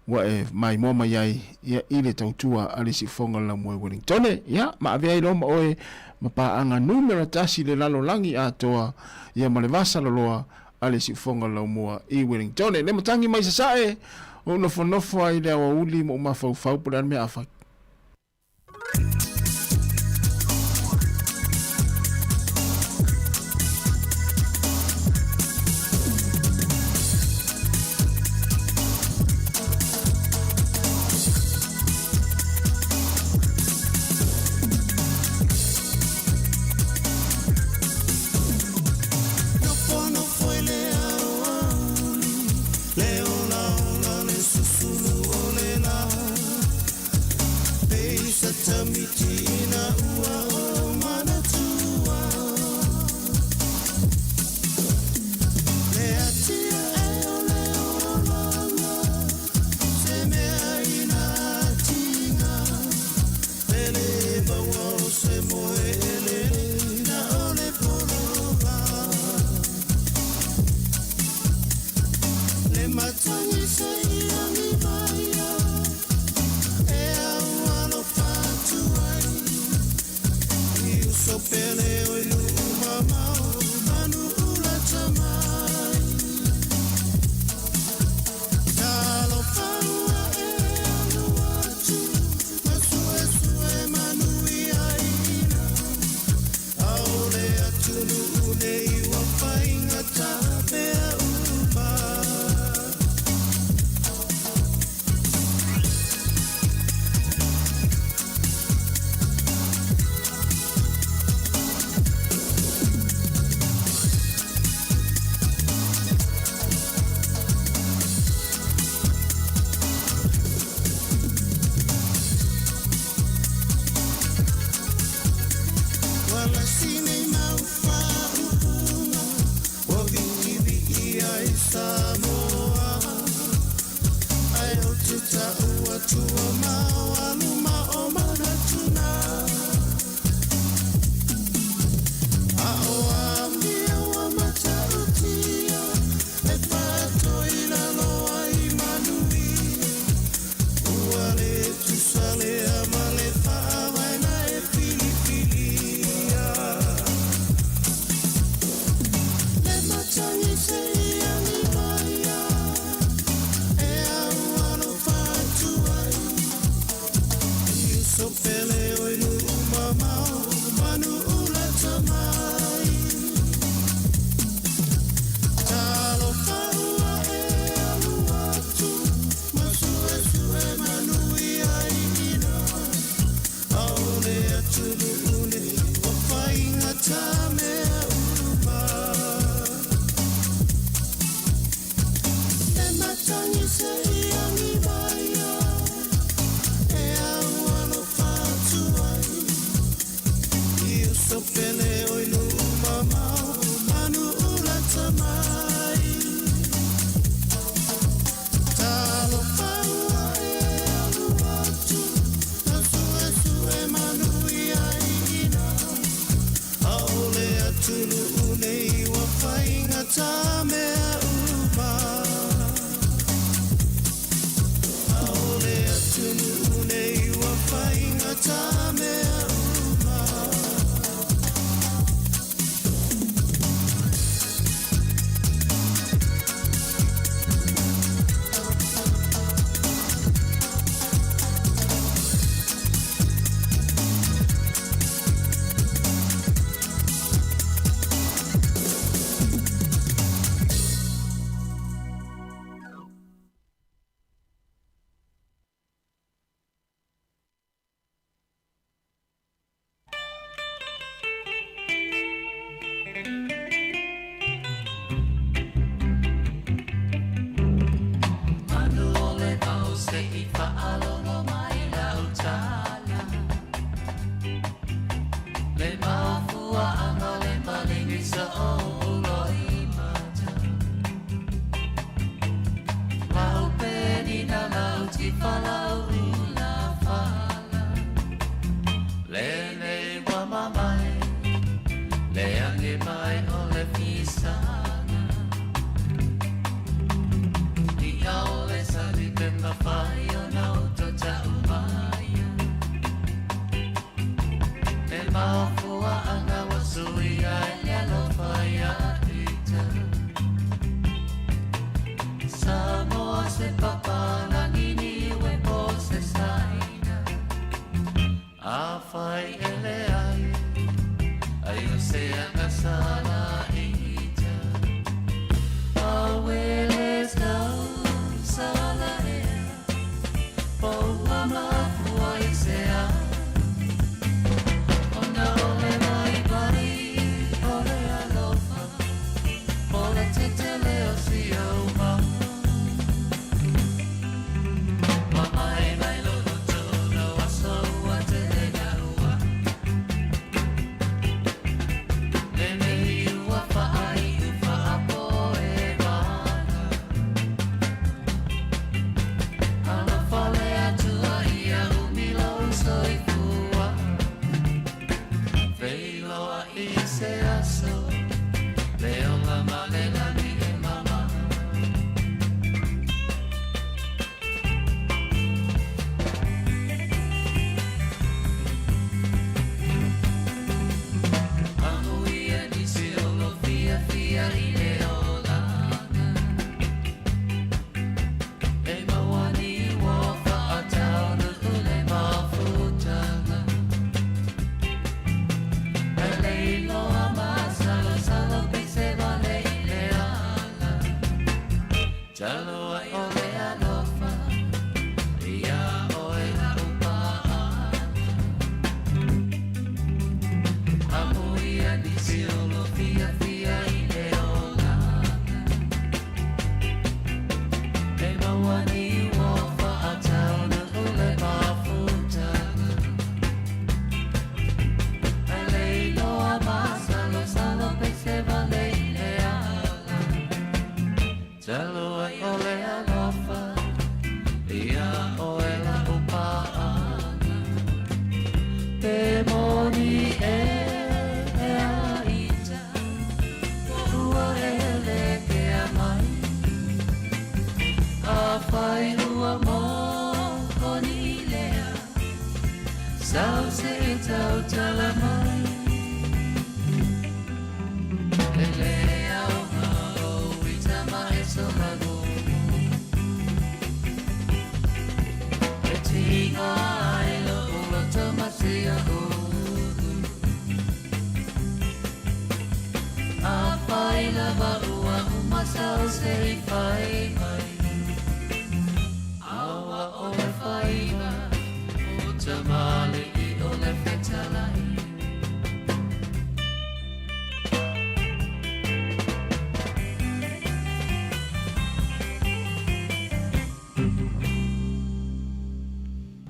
ua e maimoa mai ai ia i le tautua a le Siufofoga o le Laumua i Wellingtone, ia ma avea ai loa ma oe ma paaga numera tasi i le lalolagi atoa ia ma le vasaloloa a le Siufofoga o le Laumua i Wellingtone. Le matagi mai Sasae, ou nofonofo ai i le aoauli ma ou mafaufau po o le a le mea a fai.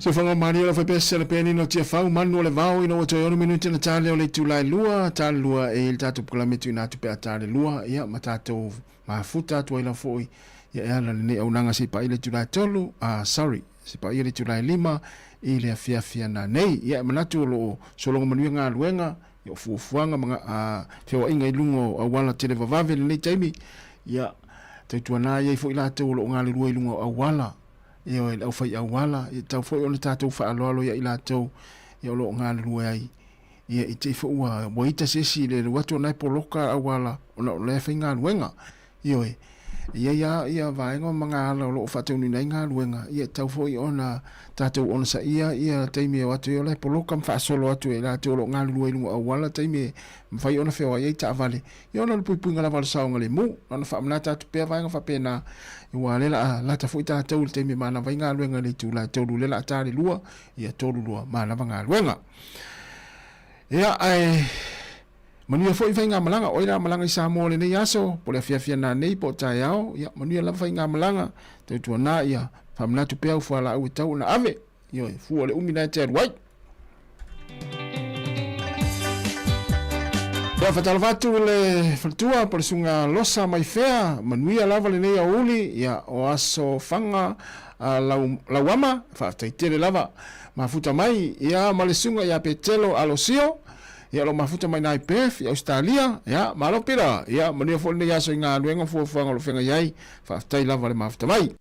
Se whanga mari o la whai pesa le pēni no tia whau manu o le vao ina ua toi ono minuti na tāle o le itulai lua, tāle lua e le tātou pukalame tu ina atu pea tāle lua, ia ma tātou mafuta atu ai la foi, ia e ala lenei aunaga se i paia le itulai tolu, ah sorry, se paia le itulai lima i le afiafi ana nei. Ia e manatu o loo sologa manuia galuega, ia o fuafuaga ma feoaiga i luga o auala tele vavave i lenei taimi, ia tautuana ai ai foi latou o loo galulue i luga o auala. Ioe, le aufai auala, ia tatau foi ona tatou faaaloalo ia i latou ia o lo o galulue ai. Ia i te i foi ua, ua ita se isi i le alu atu ona e poloka auala ona o la e faigaluega. Ioe, e i ai lava ia vaega ma magaala o lo o faataunuuina ai galuega, ia e tatau foi ona tatou onosaia ia taimi e o atu ai o la e poloka ma faasolo atu e latou o lo o galulue i luga o auala taimi e mafai ona feoai ai taavale. Ia ona o le puipuiga lava o le saogalemu, na ona faamanata atu pea vaega faapena, aua o lea la a lata foi tatou i le taimi e manava ai galuega i le itula e tolu, lea la a ta le lua, ia tolu lua manava galuega. Ia, ae manuia foi faigamalaga, o ai la malaga i Samoa i lenei aso, po o le afiafi ananei po o taeao, ia manuia lava faigamalaga, tautuana ia faamanatu pea au fualaau e tau ona ave. Ioe, fua o le umi na e te alu ai. Ia, faatalofa atu i le faletua po o le susuga Losa Maifea, manuia lava lenei aoauli, ia, o aso faga a lau, lauama, faafetai tele lava. Mafuta mai, ia, ma le susuga ia Petelo Alosio, ia, o lo o mafuta mai i Perth, i Ausetalia, ia, malo Pita, ia, manuia foi lenei aso i galuega ma fuafuaga o lo o feagai ai, faafetai lava le mafuta mai.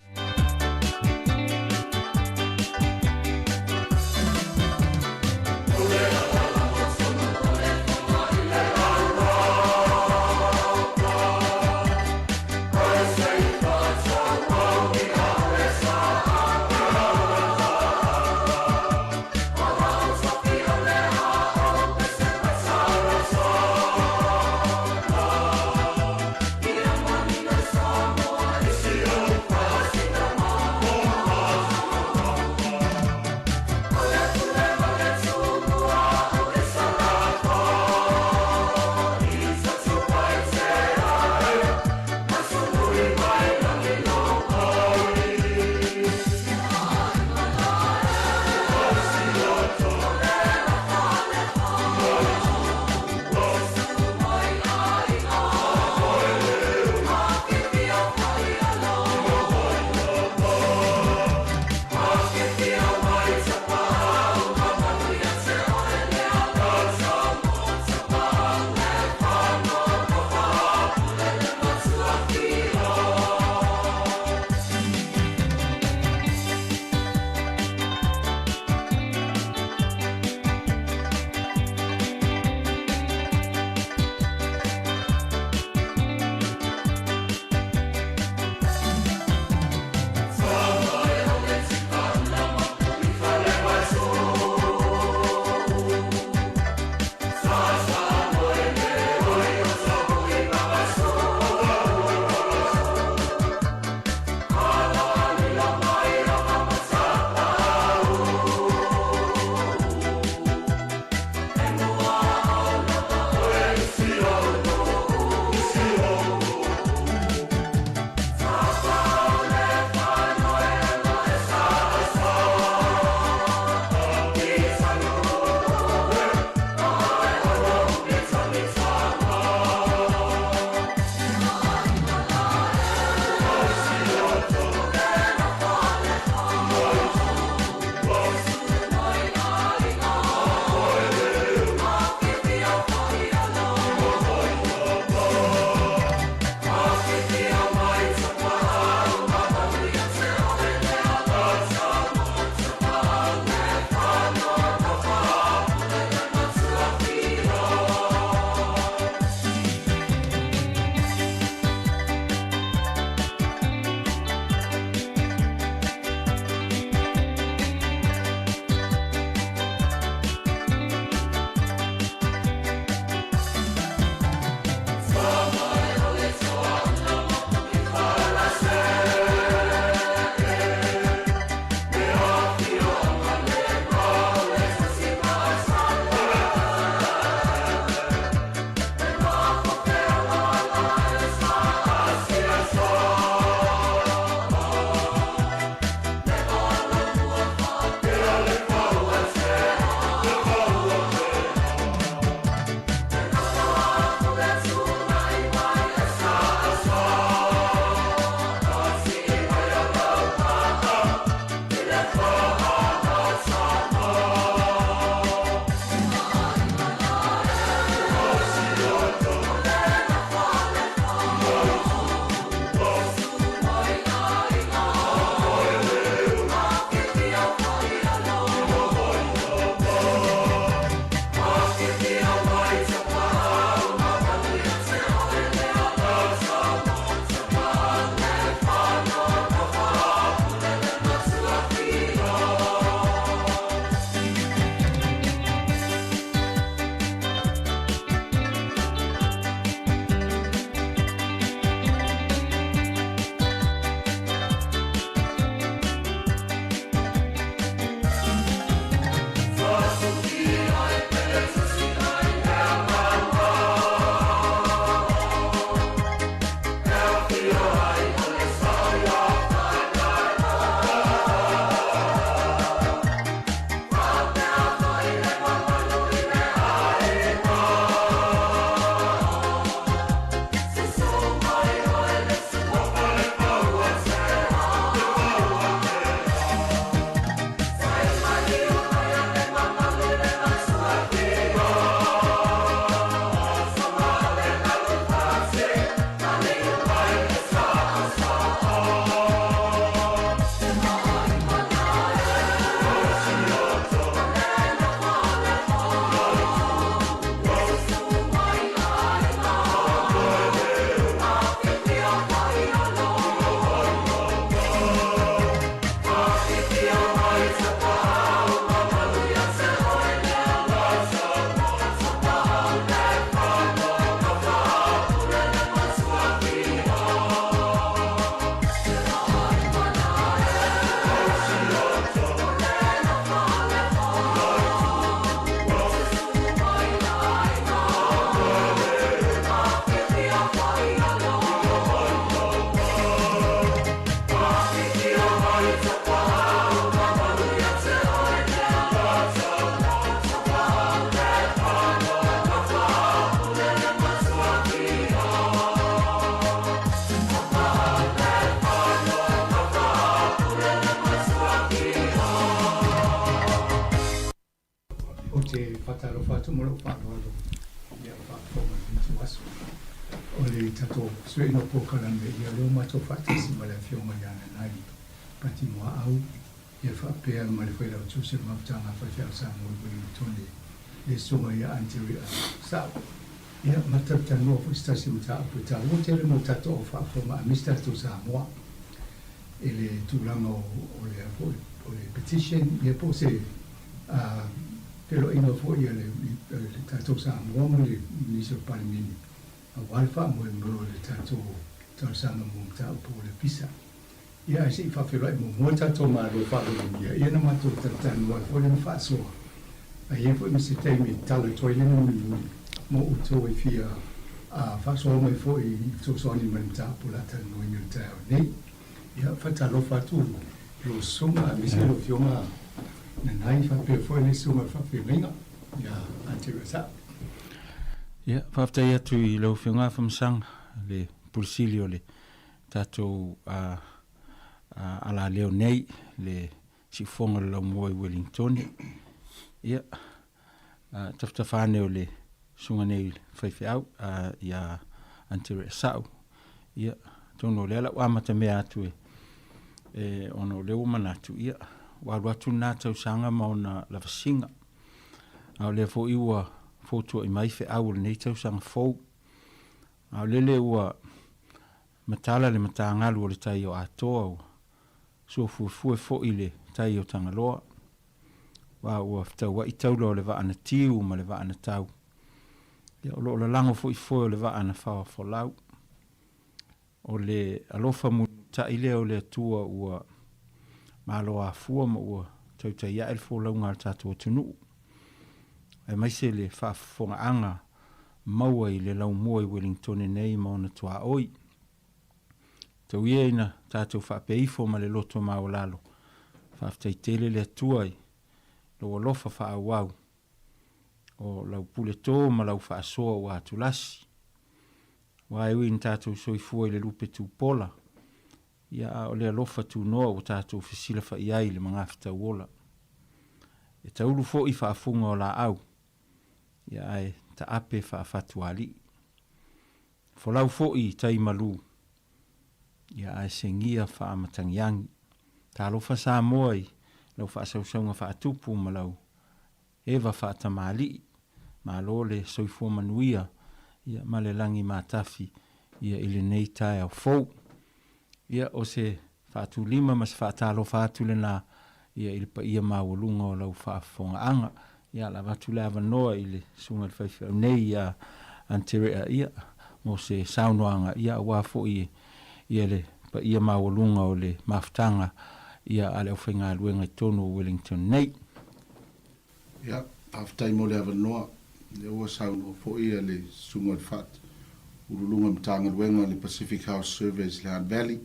faatalofa atu ma lou faaaloalo i a'u faafofoga i lenei ituaso. O le tatou sueina o polokalame ia lea ua matou faatasi ma le Afioga ia Nanai Pati Muaau ia faapea ma le Failautusi o le Mafutaga a Faifeau Samoa i Uelintone le Susuga ia Anterea Sa'u. Ia ma talatalanoa foi se tasi o mataupu e taua tele mo tatou au faafofoga aemaise tatou Samoa i le tulaga o le foi o le petition ia po o se feiloaiga foi a le tatou Samoa ma le nisi o le Palemene aua le faamoemoe o le tatou talosaga mo mataupu o le visa. Ia ae se i faafeiloai muamua le tatou Malo faaaloalogia ia na matou talatalanoa ai foi lena faasoa. A i ai foi ma se taimi e tala atu ai lena mulimuli mo outou e fia faasoa mai foi i fesoasoani mai le mataupu o le a talanoaina i le taeao nei. Ia, faatalofa atu i lou susuga aemaise lau Afioga Nanai faapea foi le susuga i le faafeagaiga ia Aunty Reza. Ia, faafetai atu i lau Afioga Afamasaga, le Pule Sili o le tatou alaleo nei, le siufofoga o le laumua i Uelintone. Ia, tafatafa ane o le susuga nei i le faifeau ia Aunty Reasau. Ia, atonu o lea la ua amatamea atu e, e ona o lea ua manatu, ia, ua alu atu lena tausaga ma ona lavasiga. A o lea foi ua fotua'i mai feau o lenei tausaga fou. A o lele ua matala le matagalu o le tai o Atoa, ua suafuefue foi le tai o Tagaloa, aua ua fetaua'i taula o le vaa na tiu ma le vaa na tau. Ia, o lo o lalago foi foe o le vaa na faoafolau. O le alofa mulimulita'i lea o le Atua ua malo afua ma ua tautai ae le folauga a le tatou atunuu, aemaise le faafofogaaga maua i le laumua i Uelintone nei ma ona tuaoi. Tau ia ina tatou faapea ifo ma le loto maualalo, faafetai tele le Atua i lou alofa faaauau, o lau pule tō ma lau faasoa ua atulasi. Aua e ui ina tatou soifua i le lupe tupola, ia a o le alofa tunoa ua tatou fesilafa'i ai i le magafetauola. E taulu foi faafuga o laau, ia ae taape faafatualii. Folau foi i tai malu, ia ae segia faamatagiagi. Talofa Samoa i lau faasausauga faatupu ma lau eva faatamalii. Malo le soifua manuia ia ma le lagi matafi ia i lenei taeao fou. Ia o se faatulima ma se faatalofa atu lena ia i le paia maualuga o lau faafofogaaga. Ia la avatu le avanoa i le Susuga i le Faifeau nei ia Anterea ia mo se saunoaga ia aua foi ia le paia maualuga o le mafutaga ia a le aufaigaluega i totonu o Wellington nei. Ia, faafetai mo le avanoa. Lea ua saunoa foi le Susuga i le Fat Ululuga Matagaluega o le Pacific House Surveys i le Hutt Valley,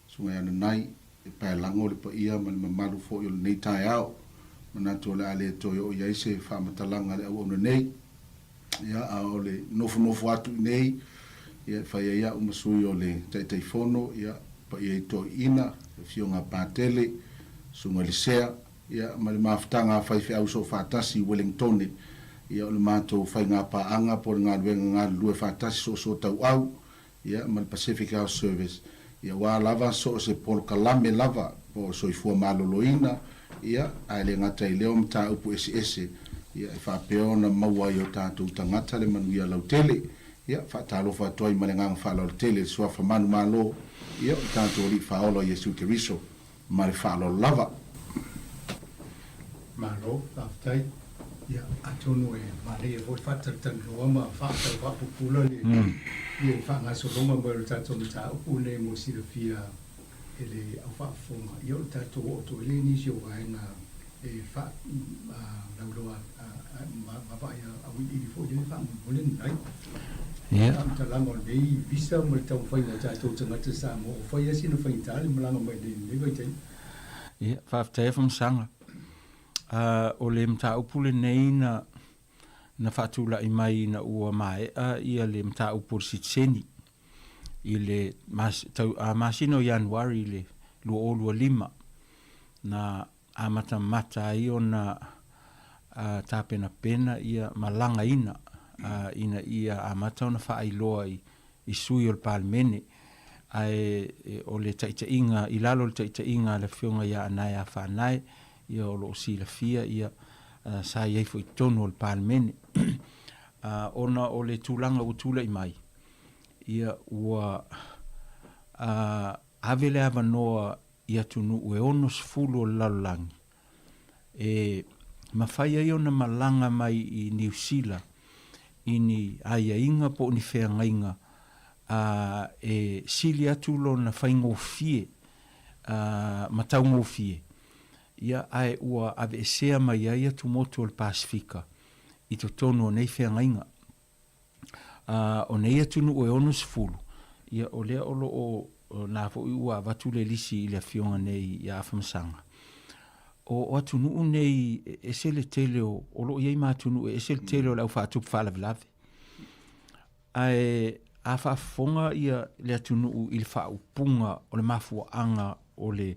Susuga ia Nanai, e paelago le paia ma le mamalu foi o lenei taeao. Manatu o le a le toe oo i ai se faamatalaga a le auauna nei. Ia, a o le nofonofo atu i inei, ia, e fai ai au ma sui o le Taitaifono, ia, paia i toeaiina, le Afioga a Patele, Susuga i le Sea, ia, ma le mafutaga a faifeau soofaatasi i Wellingtone, ia, o le matou faigapaaga po o le galuega galulue faatasi soosootauau, ia, ma le Pacific Health Service, ia, aua lava so o se polokalame lava po o soifua maloloina, ia, ae le gata i lea o mataupu eseese, ia, e faapea ona maua ai e o tatou tagata le manuia lautele. Ia, faatalofa atu ai ma le agaga faaaloalo tele i le Suafa manumalo, ia, o le tatou Alii Faaola o Iesu Keriso. Ma le faaaloalo lava. Malo, faafetai. Ia, atonu e manaia foi le faatalatalanoa ma faatau faapupula le le faagasologa mai o le tatou mataupu lenei mo silafia e le au faafofoga. Ia, o le tatou oo atu ai lea i nisi o vaega e faa lauiloa ma vaai auiliili foi lea faamolemole lenei. Faamatalaga o lenei visa ma le taumafaiga o tatou tagata Samoa ua fai lava sina faigata le malaga mai i lenei vaitaimi. Ia, faafetai Afamasaga. O le mataupu lenei na na faatulai mai ina ua maea ia le mataupu o le sitiseni i le mas, tau, a, masina o Ianuari i le 2025 na amatamata ai ona tapenapena ia ma lagaina ina ia amata ona faailoa i sui o le Palemene, ae o le taitaiga, i lalo o le taitaiga a le Afioga ia Anae Afaanae, ia o lo o silafia ia sa i ai foi i totonu o le Palemene. Ona o le tulaga ua tulai mai, ia ua ave le avanoa i atunuu e 60 o le lalolagi e mafai ai ona malaga mai i Niu Sila i ni aiaiga po o ni feagaiga e sili atu lona faigofie ma taugofie, ia, ae ua aveesea mai ai atumotu o le Pasefika i totonu o nei feagaiga. Ā, o nei atunuu e 60, ia, o lea o lo o, na foi ua avatu le lisi i le afioga nei ia Afamasaga. O, o atunuu nei e ese le tele o, o lo o i ai ma atunuu e ese le tele o le au faatupu faalavelave. Ae a faafofoga ia le atunuu i le faaupuga o le mafuaaga o le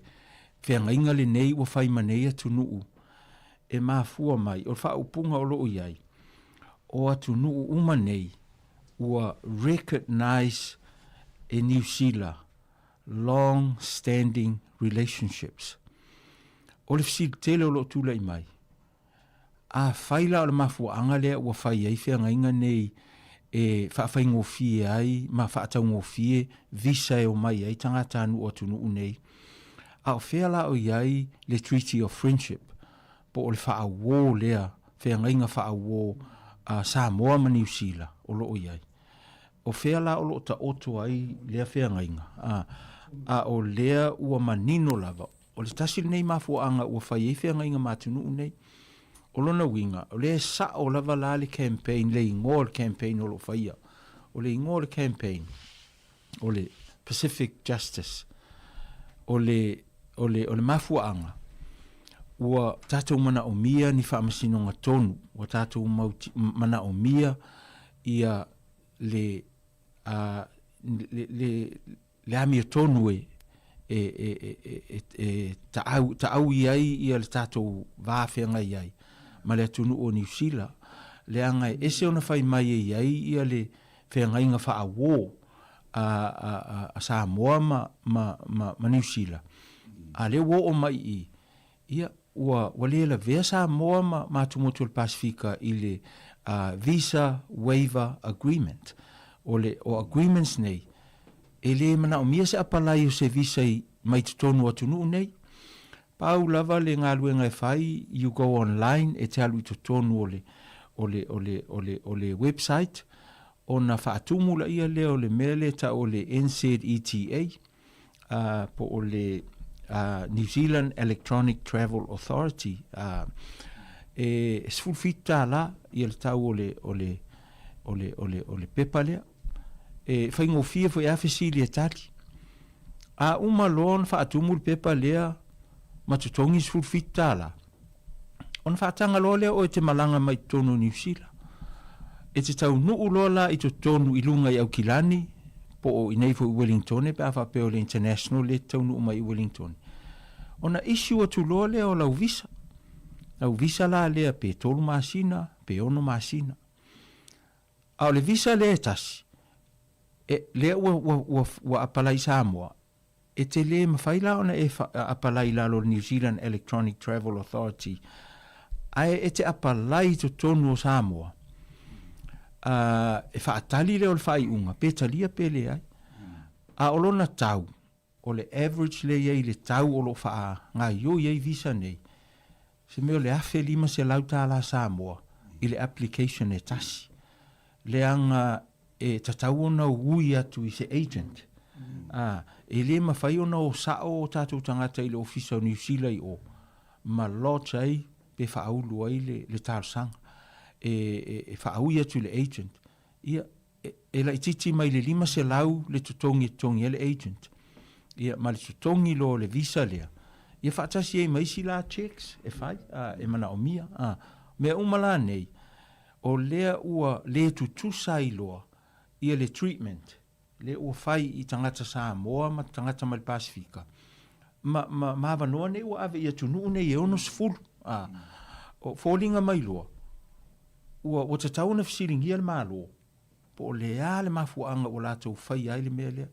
feagaiga lenei ua fai ma nei atunuu e mafua mai, o le faaupuga o lo o i ai, o atunuu uma nei ua recognise e Niu Sila long standing relationships. O le fesili tele o lo o tulai mai, afai la o le mafuaaga lea ua fai ai feagaiga nei e faafaigofie ai ma faataugofie visa e omai ai tagatanuu o atunuu nei, a o fea la o i ai le Treaty of Friendship po o le faauō lea, feagaiga faauō a Samoa ma Niu Sila o lo o i ai. O fea la o lo o taoto ai lea feagaiga? A, a o lea ua manino lava, o le tasi lenei mafuaaga ua fai ai feagaiga ma atunuu nei. O lona uiga, o lea e sao lava la le campaign, le igoa o le campaign o lo o faia. O le igoa o le campaign, o le Pacific Justice, o le, o le, o le mafuaaga, ua tatou manaomia ni faamasinoga tonu, ua tatou mau, manaomia ia le, a, le, le, le amiotonu e, e, e, e, e, e taau, taaui ai ia le tatou va feagai ai ma le atunuu o Niu Sila, leaga e ese ona fai mai e i ai ia le feagaiga faauō a, a, a, a Samoa ma, ma, ma, ma Niu Sila. A lea ua oo mai i i, ia, ua, ua le lavea Samoa ma, ma atumotu o le Pasefika i le uh, Visa Waiver Agreement. O le, o agreements nei, e le manaomia se apalai o se visa i, mai totonu o atunuu nei. Pau lava le galuega e fai, you go online, e te alu i totonu o le, o le, o le, o le, o le website, ona faatumu laia lea o le mea lea e tau o le NZETA, uh, po o le uh, New Zealand Electronic Travel Authority, uh, e $17 ia le tau o le, o le, o le, o le, o le pepa lea. E faigofie foi a fesili e tali. A uma loa ona faatumu le pepa lea ma totogi le $17, ona faataga loa lea oe e te malaga mai totonu o Niu Sila. E te taunuu loa la i totonu i luga i Aukilani, po o inei foi i Wellingtone pe a faapea o le international lea e te taunuu mai i Wellingtone. Ona issue atu loa lea o lau visa. Lau visa la lea pe 3 masina, pe 6 masina. A o le visa lea e tasi, e, lea ua, ua, ua, ua apalai i Samoa, e te lē mafai la ona e fa, apalai i lalo o le New Zealand Electronic Travel Authority, ae e te apalai i totonu o Samoa, a, e faatali lea o le faaiuga, pe talia pe leai. A o lona tau, o le average lea i ai i le tau o lo o faagaioi ai visa nei, se mea o le $1,500 Samoa i le application e tasi. Leaga e tatau ona ui atu i se agent. A, e le mafai ona o sao o tatou tagata i le ofisa o Niu Sila i o, ma lodge ai pe faaulu ai le, le talosaga. E, e, e faaui atu i le agent. Ia, e laitiiti mai le 500 le totogi e totogi ai le agent, ia, ma le totogi loa o le visa lea, ia faatasi ai ma isi la checks e fai, a, e manaomia, a. Mea uma la nei, o lea ua le tutusa ai loa ia le treatment lea ua fai i tagata Samoa ma tagata mai le Pasefika, ma, ma, ma avanoa nei ua ave i atunuu nei e 60, a. O foliga mai loa, ua, ua tatau ona fesiligia le Malo, po o le a le mafuaaga ua latou faia ai le mea lea.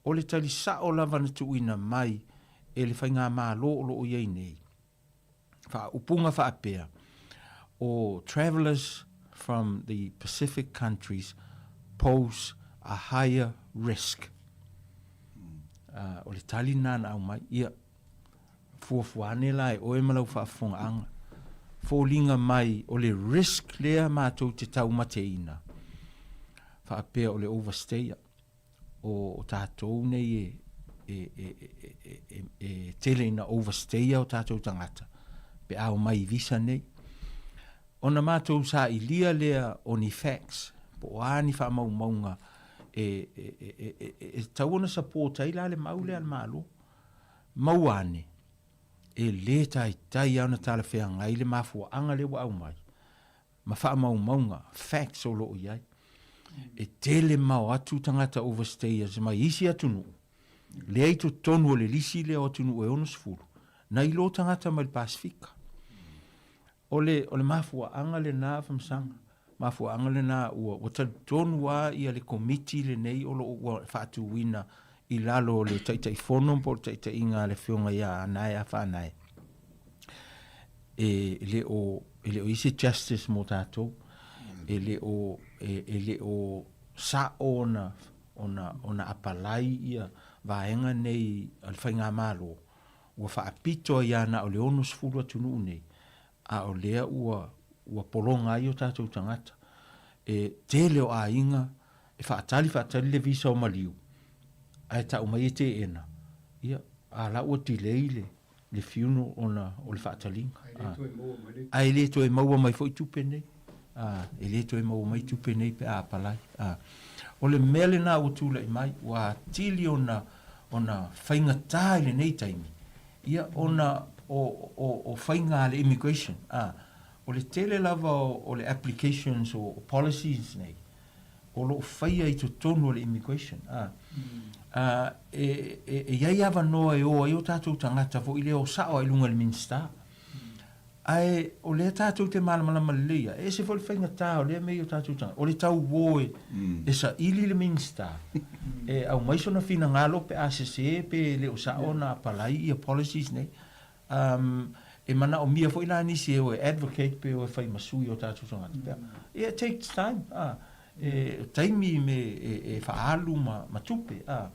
O le tali sao lava na tuuina mai e le Faigamalo o lo o i ai nei, faaupuga faapea, o travellers from the Pacific countries pose a higher risk. O le tali lena na aumai. Ia, fuafua ane la e oe ma lau faafofogaaga, foliga mai o le risk lea matou te taumateina, faapea o le overstayer. O tatou nei e, e, e, e, e, e tele ina overstay o tatou tagata pe a omai i visa nei. Ona matou sailia lea o ni facts, po o a ni faamaumauga e, e, e, e, e, e tatau ona support ai la le mau lea a le Malo. Maua ane, e le taitai lava ona talafeagai le mafuaaga lea ua aumai ma faamaumauga, facts, o lo o i ai. E tele mao atu tagata overstayers mai isi atunuu, lea i totonu o le lisi lea o atunuu e 60, nai lo tagata mai le Pasefika. O le, o le mafuaaga lena Famasaga, mafuaaga lena ua, ua talitonu lava ia le Komiti lenei o lo o ua faatuina i lalo o le Taitaifono po o le taitaiga a le Afioga ia Anae Afaanae, e le o, e le o i ai se justice mo tatou, e le o, e, e le o sa'o ona, ona, ona apalai ia vaega nei a le Faigamalo, ua faapito ai lava na o le 60 atunuu nei, a o lea ua, ua pologa ai o tatou tagata. E tele o aiga e faatali faatali le visa o maliu, ae tau mai e teena, ia, a la ua delay le, le funeral ona o le faataliga. Ae le toe maua mai foi tupe nei. E le toe maua mai tupe nei pe a apalai. O le mea lena ua tulai mai, ua atili ona, ona faigata i lenei taimi, ia, ona o, o, o faiga a le immigration. O le tele lava o, o le applications o, o policies nei, o lo o faia i totonu o le immigration. A, a, e, e, e i ai avanoa e o ai o tatou tagata foi lea o sao ai i luga i le Minisita. Ae o lea tatou te malamalama lelei ai, e ese foi le faigata o lea mea i o tatou tagata, o le tauo e, e saili le Minisita e aumai sona finagalo pe a sese pe le o sao ona apalai ia policies nei. Um, e manaomia foi la nisi e o e advocate pe o e fai ma sui o tatou tagata pea. Yeah, it takes time. Ah, e taimi me e, e faaalu ma, ma tupe. Ah,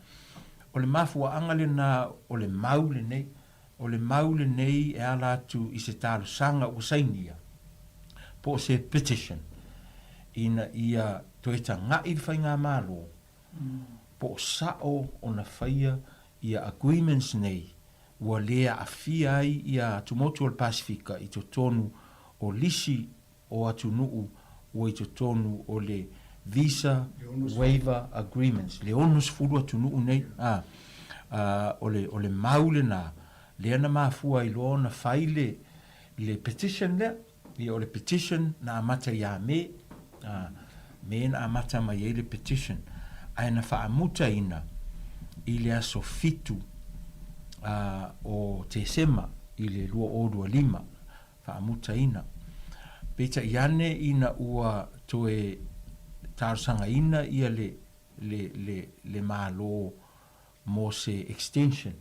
o le mafuaaga lena o le mau lenei. O le mau lenei e ala atu i se talosaga ua sainia, po o se petition, ina ia toe taga'i le Faigamalo po o sa'o ona faia ia agreements nei ua le aafia ai ia atumotu o le Pasefika i totonu o lisi o atunuu ua i totonu o le Visa Waiver Agreements, le 60 atunuu nei, a, a, o le, o le mau lena lea na mafua ai loa ona fai le, le petition lea. Ia, o le petition na amata ia Me, a, Me na amata mai ai le petition, ae na faamutaina i le aso 7 a, o Tesema i le 2025, faamutaina. Peitai ane ina ua toe talosagaina ia le, le, le, le Malo mo se extension,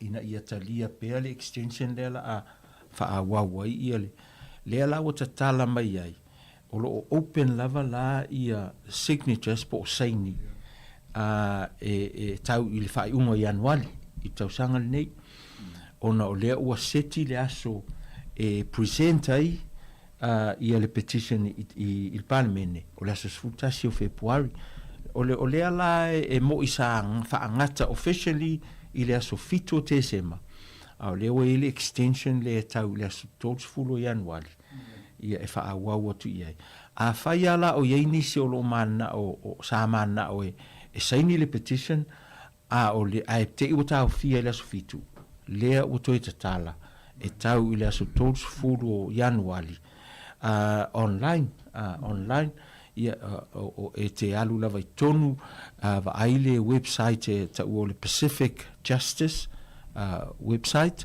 ina ia talia pea le extension lea la a faaauau ai ia le, lea la ua tatala mai ai, o lo o open lava la ia signatures po o saini a e, e tau i le faaiuga o Ianuali i le tausaga lenei, ona o lea ua seti le aso e present ai ia le petition i, i, i le Palemene, o le aso 11 o Fepuari. O le, o lea la e, e mo'i sa faagata officially i le aso 7 o Tesema, a o lea ua i ai le extension lea e tau i le aso 30 o Ianuari, ia e faaauau atu i ai. Afai lava la o i ai nisi o lo o mananao, o, sa mananao e, e saini le petition, A o le, ae te i ua taofia i le aso 7, lea ua toe tatala, e tau i le aso 30 o Ianuali, a, online, a, online, ia, o, o, e te alu lava i totonu, a, vaai le website e taua o le Pacific Justice, a, website,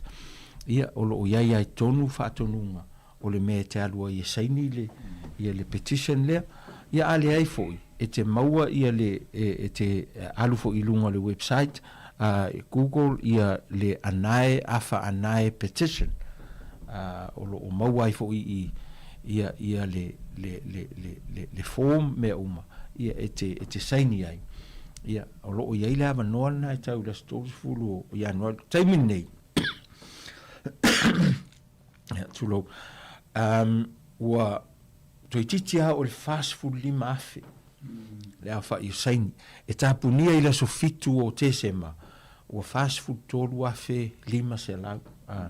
ia, o lo o i ai ai tonu faatonuga. o le mea e te alu ai e saini le, ia le petition lea. Ia a leai foi, e te maua ia le, e, e te alu foi i luga o le website a Google ia le Anae Afa Anae Petition, a, o lo o maua ai foi i ia, ia le, le, le, le, le, le form mea uma, ia e te, e te saini ai. Ia, o lo o i ai le avanoa lena e tau i le aso 30 o Ianuari. Taimi lenei, ia, tulou, um, ua toeitiiti lava o le 45,000 le aofai o saini. E tapunia i le aso 7 o Tesema, ua 43,500. A,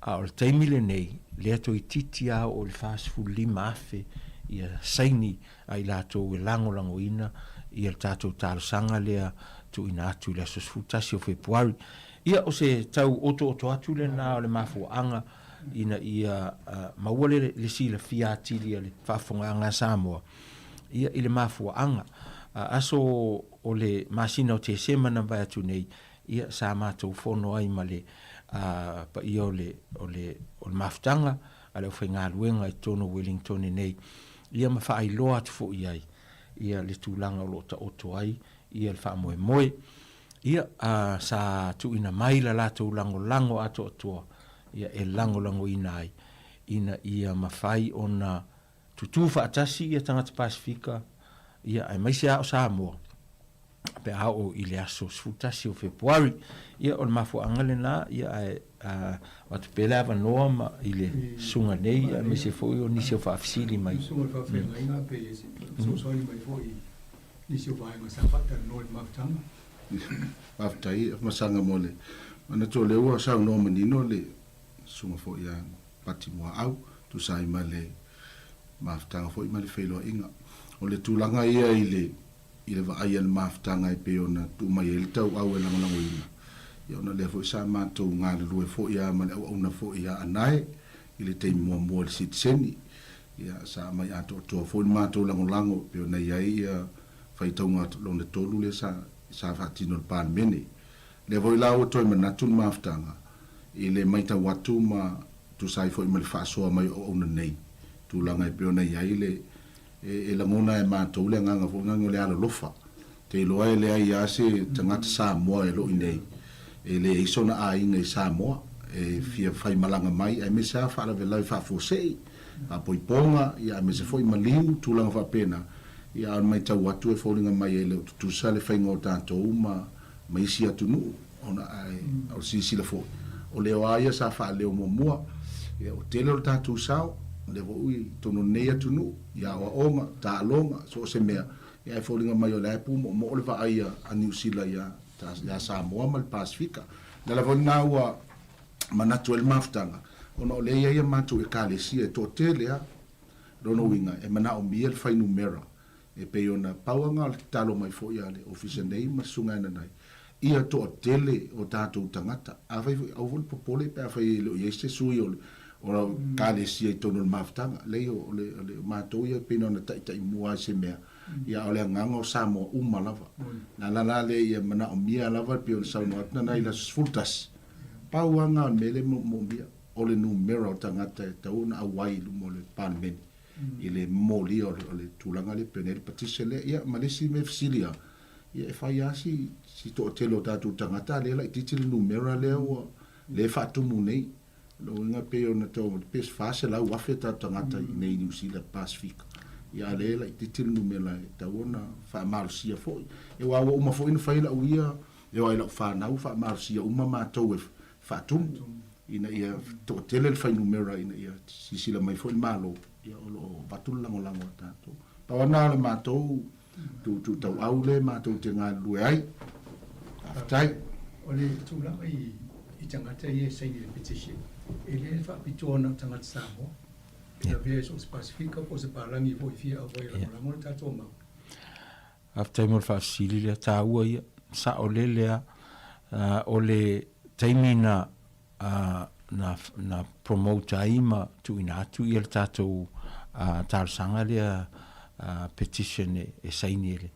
a o le taimi lenei, lea toeitiiti lava o le 45,000 ia saini a i latou e lagolagoina ia le tatou talosaga lea tuuina atu i le aso 11 o Fepuari. Ia, o se tau otooto atu lena o le mafuaaga ina ia maua le, le silafia atili a le faafofogaaga a Samoa, ia, i le mafuaaga. Aso o le masina o Tesema na mavae atu nei, ia, sa matou fono ai ma le paia o le, o le, o le mafutaga a le aufaigaluega i totonu o Wellington nei, ia ma faailoa atu foi i ai ia le tulaga o lo o taoto ai ia le faamoemoe. Ia, a, sa tuuina mai la latou lagolago atoatoa, ia, e lagolagoina ai, ina ia mafai ona tutū faatasi ia tagata Pasefika, ia, aemaise lava o Samoa, pe a oo i le aso 11 o Fepuari. Ia, o le mafuaaga lena, ia, ae, a, avatu pea le avanoa ma, i le susuga nei, aemaise foi o nisi o faafesili mai. Susuga i le faafeagaiga, pe fesoasoani mai foi nisi o vaega sa faatalanoa i le mafutaga. Faafetai Afamasaga mo le manatu o lea ua saunoa manino le susuga foi ia Pati Muaau tusa ai ma le mafutaga foi ma le feiloaiga. O le tulaga ia i le i le vaai a le mafutaga e pei ona tuu mai ai le tauau e lagolagoina, ia ona o lea foi sa matou galulue foi a ma le auauna foi ia Anae i le taimi muamua i le sitiseni. Ia, sa aumai atoatoa foi le matou lagolago e pei ona i ai ia faitauga lona tolu lea sa sa faatino e le Palemene. Lea foi la ua toe manatu le mafutaga i le maitau atu ma tusa ai foi ma le faasoa mai o auauna nei, tulaga e pei ona i ai le e lagona e matou le agaga foi lea o le alolofa. Te iloa e leai lava se tagata Samoa e lo i nei e leai sona aiga i Samoa e fia faimalaga mai aemaise lava faalavelave faafuasei, faapoipoga, ia aemaise foi maliu, tulaga faapena. Ia a o le maitau atu e foliga mai e le o tutusa le faiga o tatou ma ma isi atunuu ona ae o le silasila foi o leo a ia sa faaleo muamua ia ua tele o le tatou sao lea foi i totonu o lenei atunuu i aoaoga, taaloga, so o se mea ia ae foliga mai o la e pumoomoo le vaai a Niu Sila ia ia Samoa ma le Pasefika. O le ala foi lena ua manatu ai le mafutaga ona o lea e i ai a matou Ekalesia e toatele a lona uiga e manaomia le fuainumera E pei ona pau aga o le tatalo mai foi a le Ofisa nei ma le Susuga Enanai, ia toatele o tatou tagata. Afai foi, aua foi le popole pe afai e le o i ai se sui o le Ekalesia i totonu o le mafutaga. Leai, o le, o le, o matou ia e pei na ona taitaimua lava i se mea, ia a o le agaga o Samoa uma lava. O le ala la lea ia manaomia lava e pei ona saunoa atu Nanai i le aso 11, pau aga o le mea lea e moomia, o le numera o tagata e tatau ona auai i luma o le Palemene. i le momolia o le tulaga lea pei ona i ai le petition lea. Ia ma le isi mea fesili lava, ia e fai lava si si toatele o tatou tagata a lea e laitiiti le numera lea ua lea e faatumu nei. O lona uiga e pei ona tau pe 400,000 tatou tagata i inei i Niu Sila Pasefika, ia a lea e laitiiti le numera e tatau ona faamalosia foi. Aua ua uma foi ona fai lau ia, e oo lava i lau fanau faamalosia uma matou e faatumu ina ia toatele le fuainumera ina ia silasila mai foi le Malo, ia o lo o avatu le lagolago a tatou. Pau lava lena o le matou tu tauau lea matou te galulue ai. Faafetai. O le tulaga i tagata ia e saini i le petition, e le faapitoa na o tagata Samoa, e lavea i so o se Pasefika po o se palagi foi e fia auai e lagolago le tatou mau. Faafetai mo le faafesili lea, taua ia, saolele lava. O le taimi na na na promote ai ma tuuina atu ia le tatou talosaga lea petition e saini e le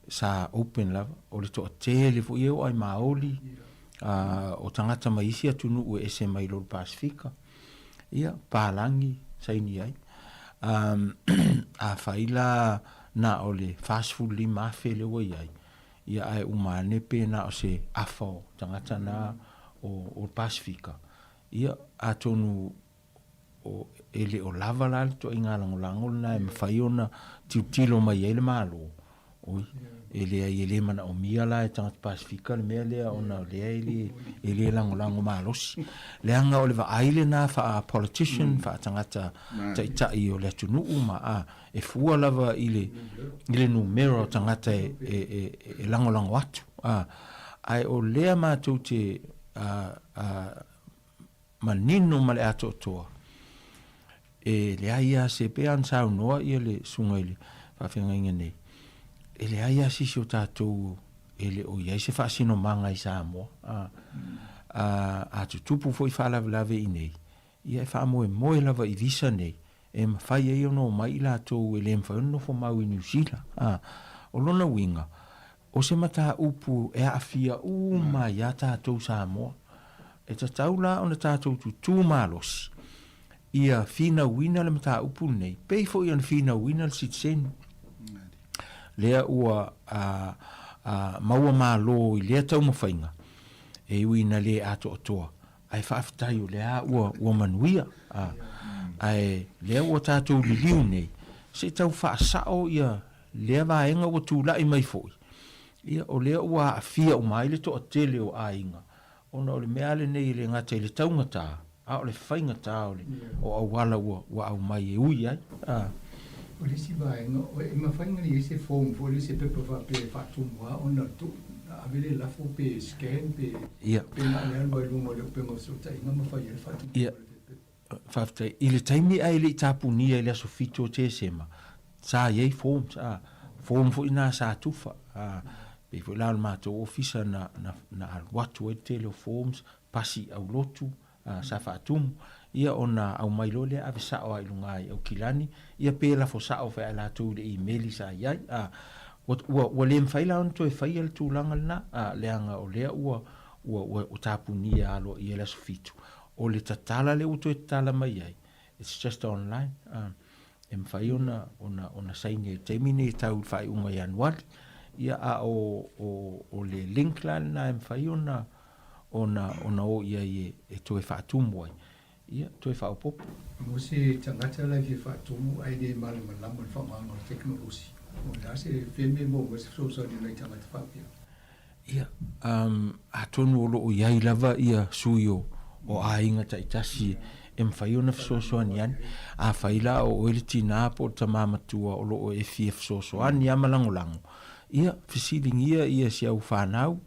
sa open lava, o le toatele foi e oo ai Maoli o tagata mai isi atunuu e ese mai lo le Pasefika. Ia, palagi saini ai. Afai la na o le 45,000 lea ua i ai, ia ae uma ane pe na o se afa o tagata na o le Pasefika, ia atonu o, e le o lava la le ituaiga lagolago lena e mafai ona tilotilo mai ai le Malo, oi, e leai e le manaomia la e tagata Pasefika le mea lea ona o lea e le, e le lagolago malosi. Leaga o le vaai lena faa-politician, faa-tagata taitai o le atunuu ma, a, e fua lava i le, i le numera o tagata e, e, e, e lagolago atu. A, ae o lea matou te, a, a, manino ma le atoatoa, e leai lava se, pei lava ona saunoa ia le susuga i le faafeagaiga nei, e leai lava se isi o tatou e le o i ai se faasinomaga i Samoa. A, a, a tutupu foi faalavelave i inei, ia e faamoemoe lava i visa nei e mafai ai ona omai i latou e le mafai ona nofo mau i Niu Sila. A, o lona uiga, O se mataupu e aafia uma ai iā tatou Samoa. E tatau la ona tatou tutū malosi ia finauina le mataupu lenei, pei foi ona finauina le sitiseni. Lea ua maua malo i lea taumafaiga, e ui ina le atoatoa, ae faafetai o lea ua manuia. Ae lea ua tatou liliu nei, se i tau faasao ia lea vaega ua tulai mai foi, ia, o lea ua aafia uma ai le toatele o aiga, ona o le mea lava lenei e le gata i le taugata, a o le faigata o le, o auala ua, ua aumai e ui ai. A. O le isi vaega, e mafai ona i ai se form foi lea, se pepa faapea e faatumu lava ona tuu, ave le lafo pe scan pe, pe na o le alu lava i luga o le upega o fesootaiga ma fai ai le faatumuga o le pepa. Faafetai. I le taimi ae le i tapunia i le aso 7 o Tesema, sa i ai forms, a, form foi na sa tufa. A, pei foi la o le matou ofisa na, na, na alu atu ai le tele o forms, pasi i aulotu, a, sa faatumu. Ia ona aumai loa lea ave sao lava i luga i Aukilani, ia pe lafo sao foi ia i latou i le imeli sa i ai. A, ua, ua, ua le mafai la ona toe faia le tulaga lena, a, leaga o lea ua, ua, ua, ua tapunia aloaia i le aso 7. O le tatala lea ua toe tatala mai ai, it's just online, e mafai ona, ona, ona saini ai i le taimi lenei e tau i le faaiuga o Ianuari. Ia, a o, o, o le link la lena e mafai ona, ona, ona o i ai e, e toe faatumu ai, ia, toe faaopoopo. Mo se tagata la e fia faatumu ae le malamalama i le faaaogaina o le tekonolosi, o le a se feme mo se fesoasoani i nai tagata faapea? Ia, atonu o lo o i ai lava ia sui o, o aiga taitasi e mafai ona fesoasoani ane. Afai la o oe le tinā po o le tamā matua o lo o e fia fesoasoani lava ma lagolago, ia, fesiligia ia si au whanau,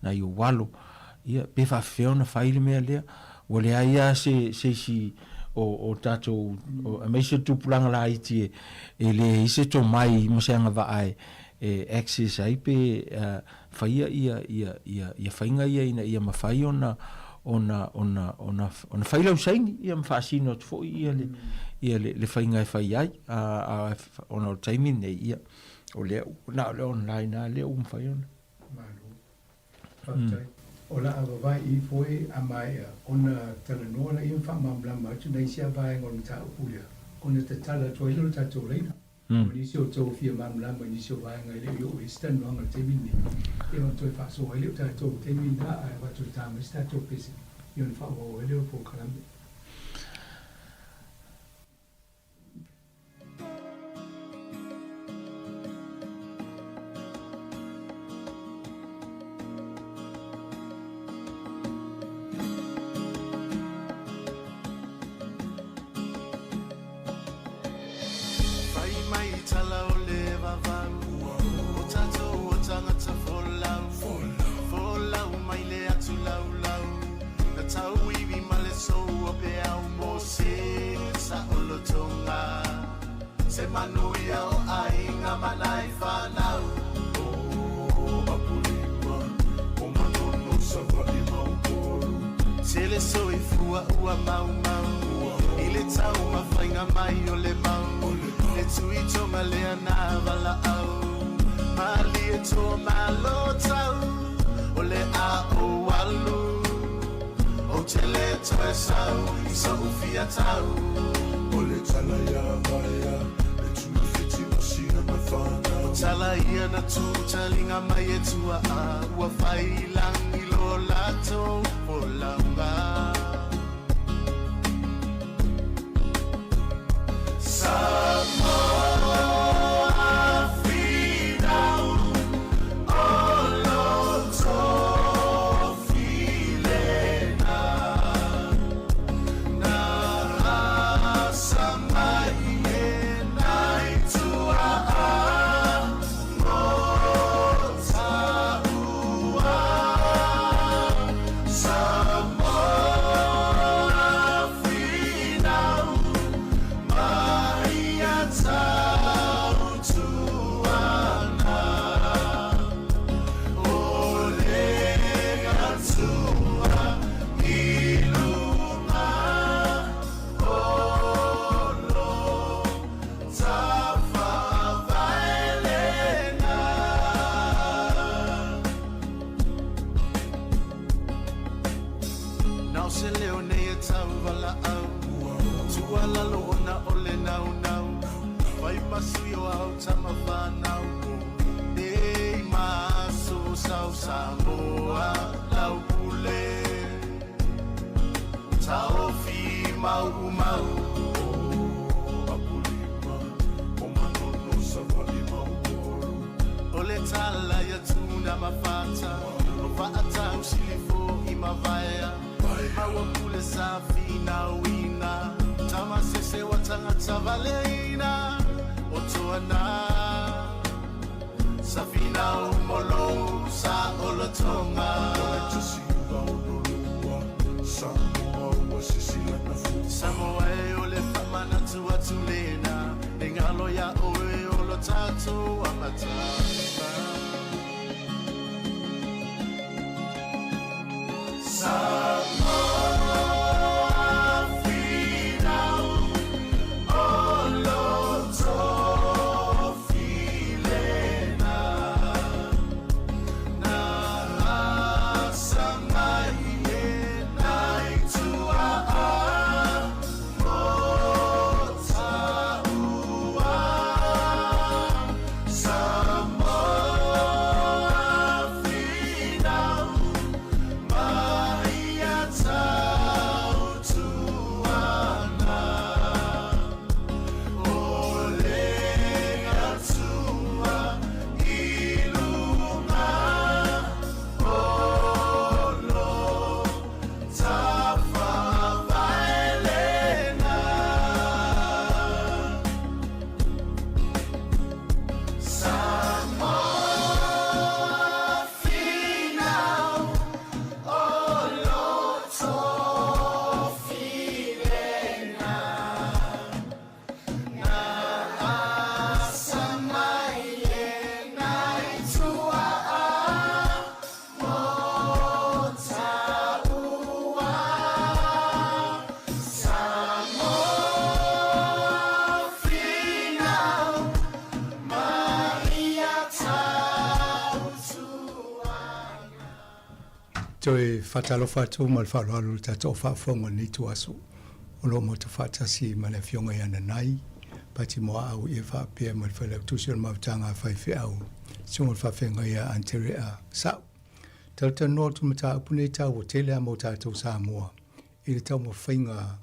nai ou alo, ia, pe faafefea ona fai le mea lea. Ua leai lava se, se isi o, o tatou, aemaise le tupulaga laiti e, e leai se tomai ma se agavaa e, e access ai pe faia ia ia ia ia faiga ia ina ia mafai ona ona ona ona ona fai lau saini ia ma faasino atu foi ia le ia le, le faiga e fai ai a, a ona o le taimi lenei ia o lea na o le online lava lea ua mafai ona Malo. Faafetai. O le a vavae ifo e a maea ona talanoa laia ma faamalamalama atu nai isi a vaega o le mataupu lea ona tatala atu ai lea o le tatou laina. O nisi o outou fia malamalama i nisi o vaega e le i oo i ai se talanoaga i le taimi lenei, ia ona toe faasoa ai lea o tatou i le taimi lena ae avatu e ta mai se tatou pese, ia ona faaauau ai lea o le polokalame. Fai mai tala o le vavau O tatou o tagata folau Folau mai le atu laulau Na tauiwi ma le sou o peau mo se saolotoga Se manuia o aiga ma nai fanau O Apolima o Manono Savaii ma Upolu Tele soifua ua maumau I le taumafaiga mai o le mau Le tuitoga lea na valaau Malie toa malo tau O le a ou alu Ou te le toe. toe sau i so'u fia tau. O le tala ia vaea le tulafiti ma sina na fanau. O tala ia na tū taliga mai e tua'a ua failagi lo latou folauga. Samoa finau o lo tofilena na asa mai e nai tua'a mo ta'ua. Samoa finau mai ia tautuana o le Atua i luga o lo tafavaelena. Na o se leo nei e tauvala'au tualalo ona o le naunau fai masui o au tamafanau nei maso sau Samoa lau pule taofi maumau. Apolima o Manono Savali ma Upolu. O le tala ia tuna mafata o fa'atau silifo i mavaea maua pule sa finauina tamasese wa tagata valeina o toana sa finau molou sa olotoga. O le 1962 Samoa ua sisila na fu. Samoa e o le fa'amanatu atu lena e galo iā oe o lo tatou amataga. Samoa finau o lo tofilena na asa mai e nai tua'a mo ta'ua. Samoa finau mai ia tautuana o le Atua i luga o lo tafavaelena. Samoa finau o lo tofilena na asa mai e nai tua'a mo ta'ua. Samoa finau mai ia tautuana. Toe faatalofa atu ma le faaaloalo i le tatou faafofoga o lenei ituaso o lo o matou faatasi ma le Afioga ia Nanai Pati Moaau ia faapea ma le Failautusi o le Mafutaga a Faifeau, Susuga o le Faafeagai ia Anterea Sa'u. Talatalanoa atu le mataupu nei taua tele lava mo tatou Samoa i le taumafaiga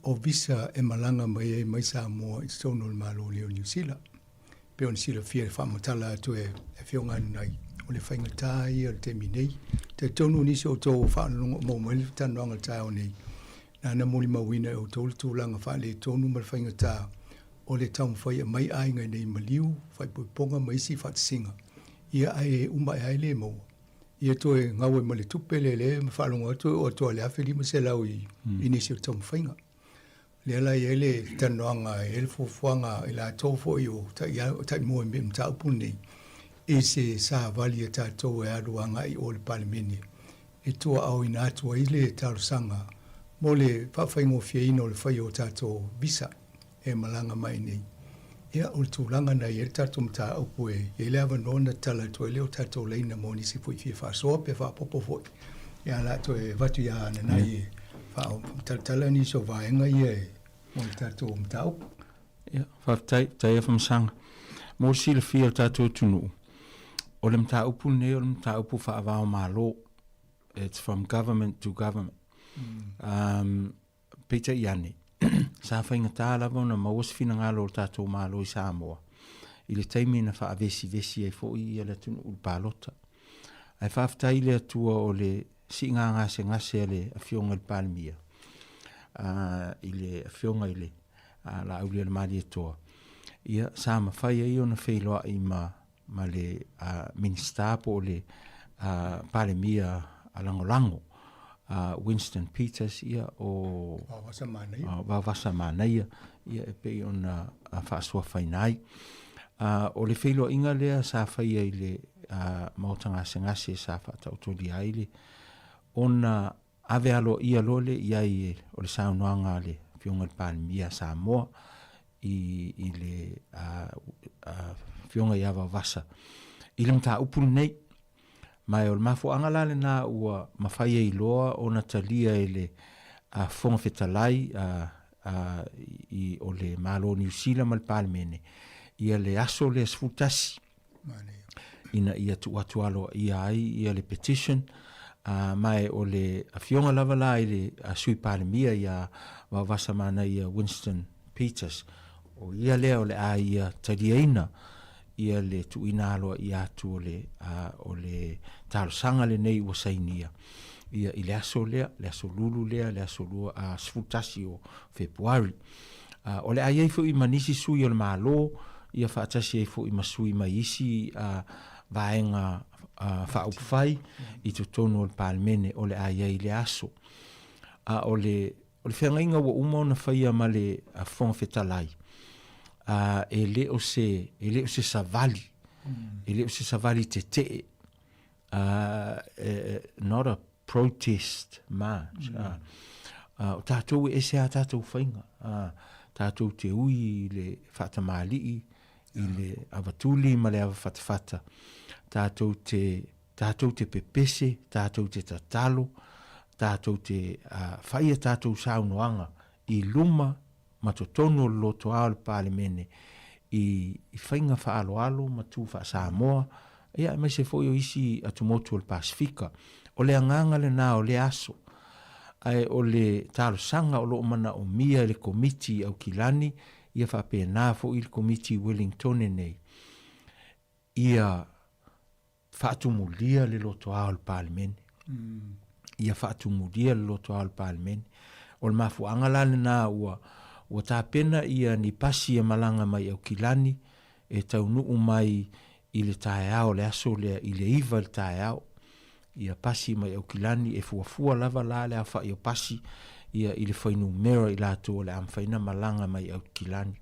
o visa e malaga mai ai mai Samoa i totonu o le Malo nei o Niu Sila. Pei ona silafia i le faamatala atu e Afioga Ananai, o le faigata ia o le taimi nei. Talitonu nisi o outou ua faalogologo maua mai le talanoaga i le taeao nei, nana molimauina e outou le tulaga faaletonu ma le faigata o le taumafai e aumai aiga i nei maliu, faaipoipoga ma isi faatasiga, ia ae uma ae ai le maua. Ia toe gau ai ma le tupe lea lea ma faalogo atu e oo atu lava i le $1,500 i nisi o taumafaiga. Lea la e i ai le talanoaga, e i ai le fuafuaga i latou foi o taimua i mataupu lenei, i se savali a tatou e alu agai i o i le Palemene e tuaaoina atu ai le talosaga mo le faafaigofieina o le faia o tatou visa e malaga mai nei. Ia, o le tulaga na i ai le tatou mataupu e i ai le avanoa ona tatala atu ai lea o tatou laina mo nisi foi fia faasoa pe faaopoopo foi. Ia, o le a toe avatu ia Nanai e faatalatala nisi o vaega ia e mo le tatou mataupu. Ia, faafetai, faafetai Afamasaga. Mo le silafia e le tatou atunuu, o le mataupu lenei o le mataupu faava o Malo. It's from government to government. Um, peitai ane, sa faigata lava ona maua se finagalo o le tatou Malo i Samoa i le taimi na faavesivesi ai foi ia le atunuu i le palota. Ae faafetai i le Atua o le siiga gasegase a le Afioga i le Palemia, i le Afioga i le Laaulialemalietoa, ia sa mafai ai ona feiloai ma ma le Minisita po o le Palemia Lagolago Winston Peters, ia o Vaovasa Manaia, ia e pei ona faasuafaina ai. O le feiloaiga lea sa faia i le Maota Gasegase sa faataotolia ai le ona ave aloaia loa lea i ai o le saunoaga a le Afioga i le Palemia a Samoa i, i le Afioga ia Vaovasa i le mataupu lenei. Ma o le mafuaaga la lena ua mafai ai loa ona talia e le Fofoga Fetalai i, o le Malo o Niu Sila ma le Palemene ia le aso lea 11 ina ia tuu atu aloaia ai ia le petition, ma o le afioga lava la i le Sui Palemia ia Vaovasa Manaia Winston Peters, o ia lea o le a ia taliaina ia le tuuina aloaia atu o le, o le talosaga lenei ua sainia ia i le aso lea, le aso lulu lea, le aso 11 o Fepuari. O le a i ai foi ma nisi sui o le Malo, ia faatasi ai foi ma sui mai isi vaega faaupufai i totonu o le Palemene o le a i ai i lea aso. A o le, o le feagaiga ua uma ona faia ma le Fofoga Fetalai, e le o se, e le o se savali, e le o se savali tetee, not a protest march. O tatou e ese a tatou faiga, tatou te ui i le faatamalii, i le avatuli ma le avafatafata, tatou te, tatou te pepese, tatou te tatalo, tatou te fai a tatou saunoaga i luma ma totonu o le lotoa o le Palemene i faiga faaaloalo ma tu faa-Samoa, ia aemaise foi o isi atumotu o le Pasefika. O le agaga lena o lea aso. Ae o le talosaga o lo o manaomia e le Komiti i Aukilani, ia faapena foi le Komiti i Wellingtone nei, ia faatumulia le lotoa o le Palemene. Ia faatumulia le lotoa o le Palemene. O le mafuaaga la lena ua, ua tapena ia ni pasi e malaga mai Aukilani e taunuu mai i le taeao o le aso lea i le 9 i le taeao. Ia pasi mai Aukilani e fuafua lava la le aofai o pasi ia i le fuainumera i latou o le a mafai ona malaga mai Aukilani.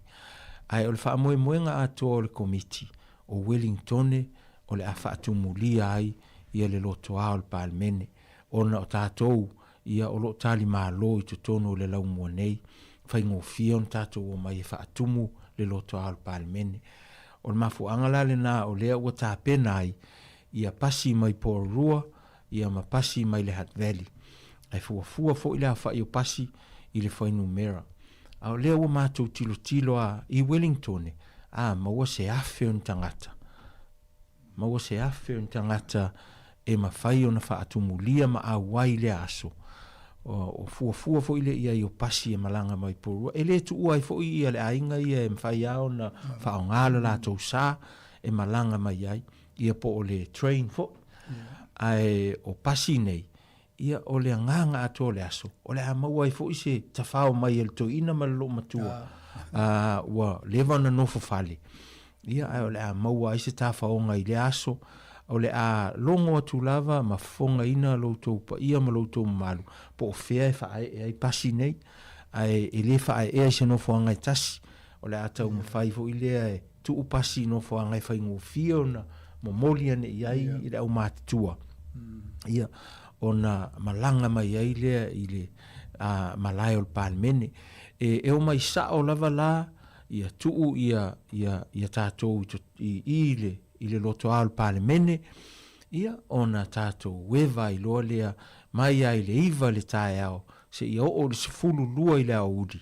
Ae o le faamoemoega atoa o le Komiti, o Welingtone o le a faatumulia ai ia le lotoa o le Palemene, ona o tatou ia o lo o talimalo i totonu o le laumua nei, faigofie ona tatou omai e faatumu le lotoa o le Palemene. O le mafuaaga la lena o lea ua tapena ai ia pasi mai Porirua ia ma pasi mai le Hutt Valley. Ae fuafua foi le aofai o pasi i le fuainumera. A o lea ua matou tilotilo a i Wellingtone, a maua se afe o ni tagata, maua se afe o ni tagata e mafai ona faatumulia ma auai lea aso. O, o fuafua foi lea i ai o pasi e malaga mai Porirua. E le tuua ai foi ia le aiga ia e mafai lava ona faaaoga le latou sa e malaga mai ai, ia po o le train foi. Ae o pasi nei, Ia, o le agaga atoa o le aso, o le a maua ai foi se tafao mai e le toeaina ma le loomatua, ā, ua leva ona nofo fale. Ia, ae o le a maua ai se tafaoga i lea aso, o le a logo atu lava ma fofogaina lo outou paia ma lo outou mamalu, po o fea e faaee ai pasi nei, ae e le faaeea i se nofoaga e tasi, o le a taumafai foi lea e tuu pasi i nofoaga e faigofie ona momoli ane i ai i le aumatutua, ia, ona malaga mai ai lea i le malae o le Palemene. E, e omai sao lava la, ia tuu ia, ia, ia tatou i, i, i le, i le lotoa o le Palemene, ia, ona tatou eva ai loa lea mai ai le 9 i le taeao, seia oo i le 12 i le aoauli,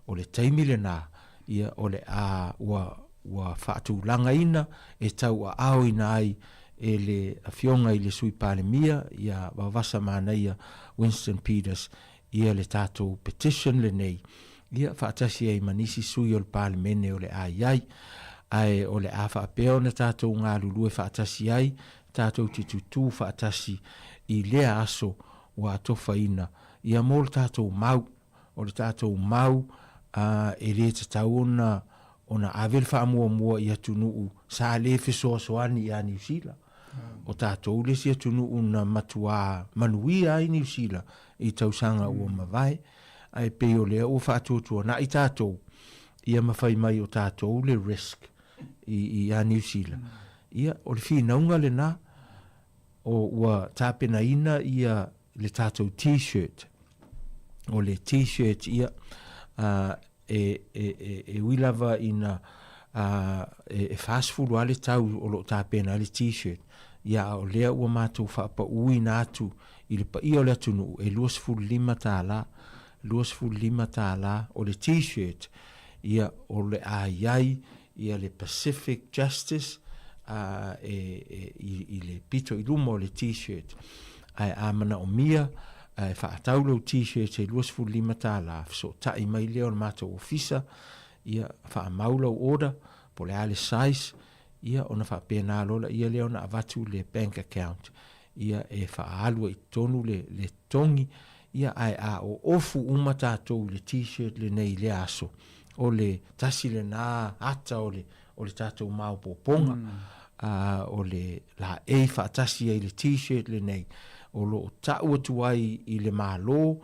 o le taimi lena, ia, o le a ua, ua faatulagaina e tauaaoina ai e le Afioga i le Sui Palemia ia Vaovasa Manaia Winston Peters ia le tatou petition lenei, ia faatasi ai ma nisi sui o le Palemene o le a i ai. Ae o le a faapea ona tatou galulue faatasi ai, tatou te tutū faatasi i lea aso ua atofaina ia mo le tatou mau. O le tatou mau, ā, e lē tatau ona, ona ave le faamuamua i atunuu sa lē fesoasoani iā Niu Sila. O tatou le isi atunuu na matuā manuia ai Niu Sila i tausaga ua mavae, ae pei o lea ua faatuatuana'i tatou ia ma fai mai o tatou le risk i, iā Niu Sila. Ia, o le finauga lenā, o ua tapenaina ia le tatou T-shirt. O le T-shirt ia, ā, e, e, e, e ui lava ina ā, e, e 40 lava le tau o lo o tapena ai le T-shirt, ia a o lea ua matou faapauina atu i le paia o le atunuu e $25, $25 o le T-shirt, ia o le a i ai ia le Pacific Justice a, e, e, i, i le pito i luma o le T-shirt. Ae a manaomia e faatau lou T-shirt e $25, fesootai mai lea o le matou ofisa, ia faamau lau order, po o le a le size, ia ona faapena loa laia lea ona avatu le bank account, ia e faaalu ai i totonu le, le totogi, ia ae a oofu uma tatou i le T-shirt lenei i lea aso, o le tasi lena ata o le, o le tatou maopoopoga, ā, o le laei faatasi ai i le T-shirt lenei, o lo o tau atu ai i le Malo,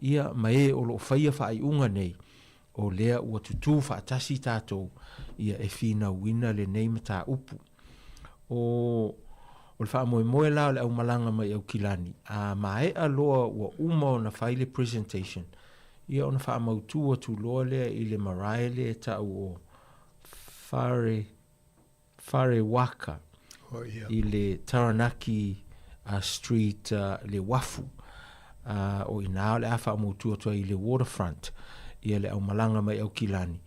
ia, ma e o lo o faia faaiuga nei, o lea ua tutū faatasi tatou, ia, e finauina lenei mataupu. O, o le faamoemoe la o le aumalaga mai Aukilani, a maea loa ua uma ona fai le presentation, ia ona faamautu atu loa lea i le marae lea e tau o Whare, Whare Waka oh, yeah. i le Taranaki Street le uafu. O i nā o le a faamautu atu ai i le waterfront ia le aumalaga mai Aukilani.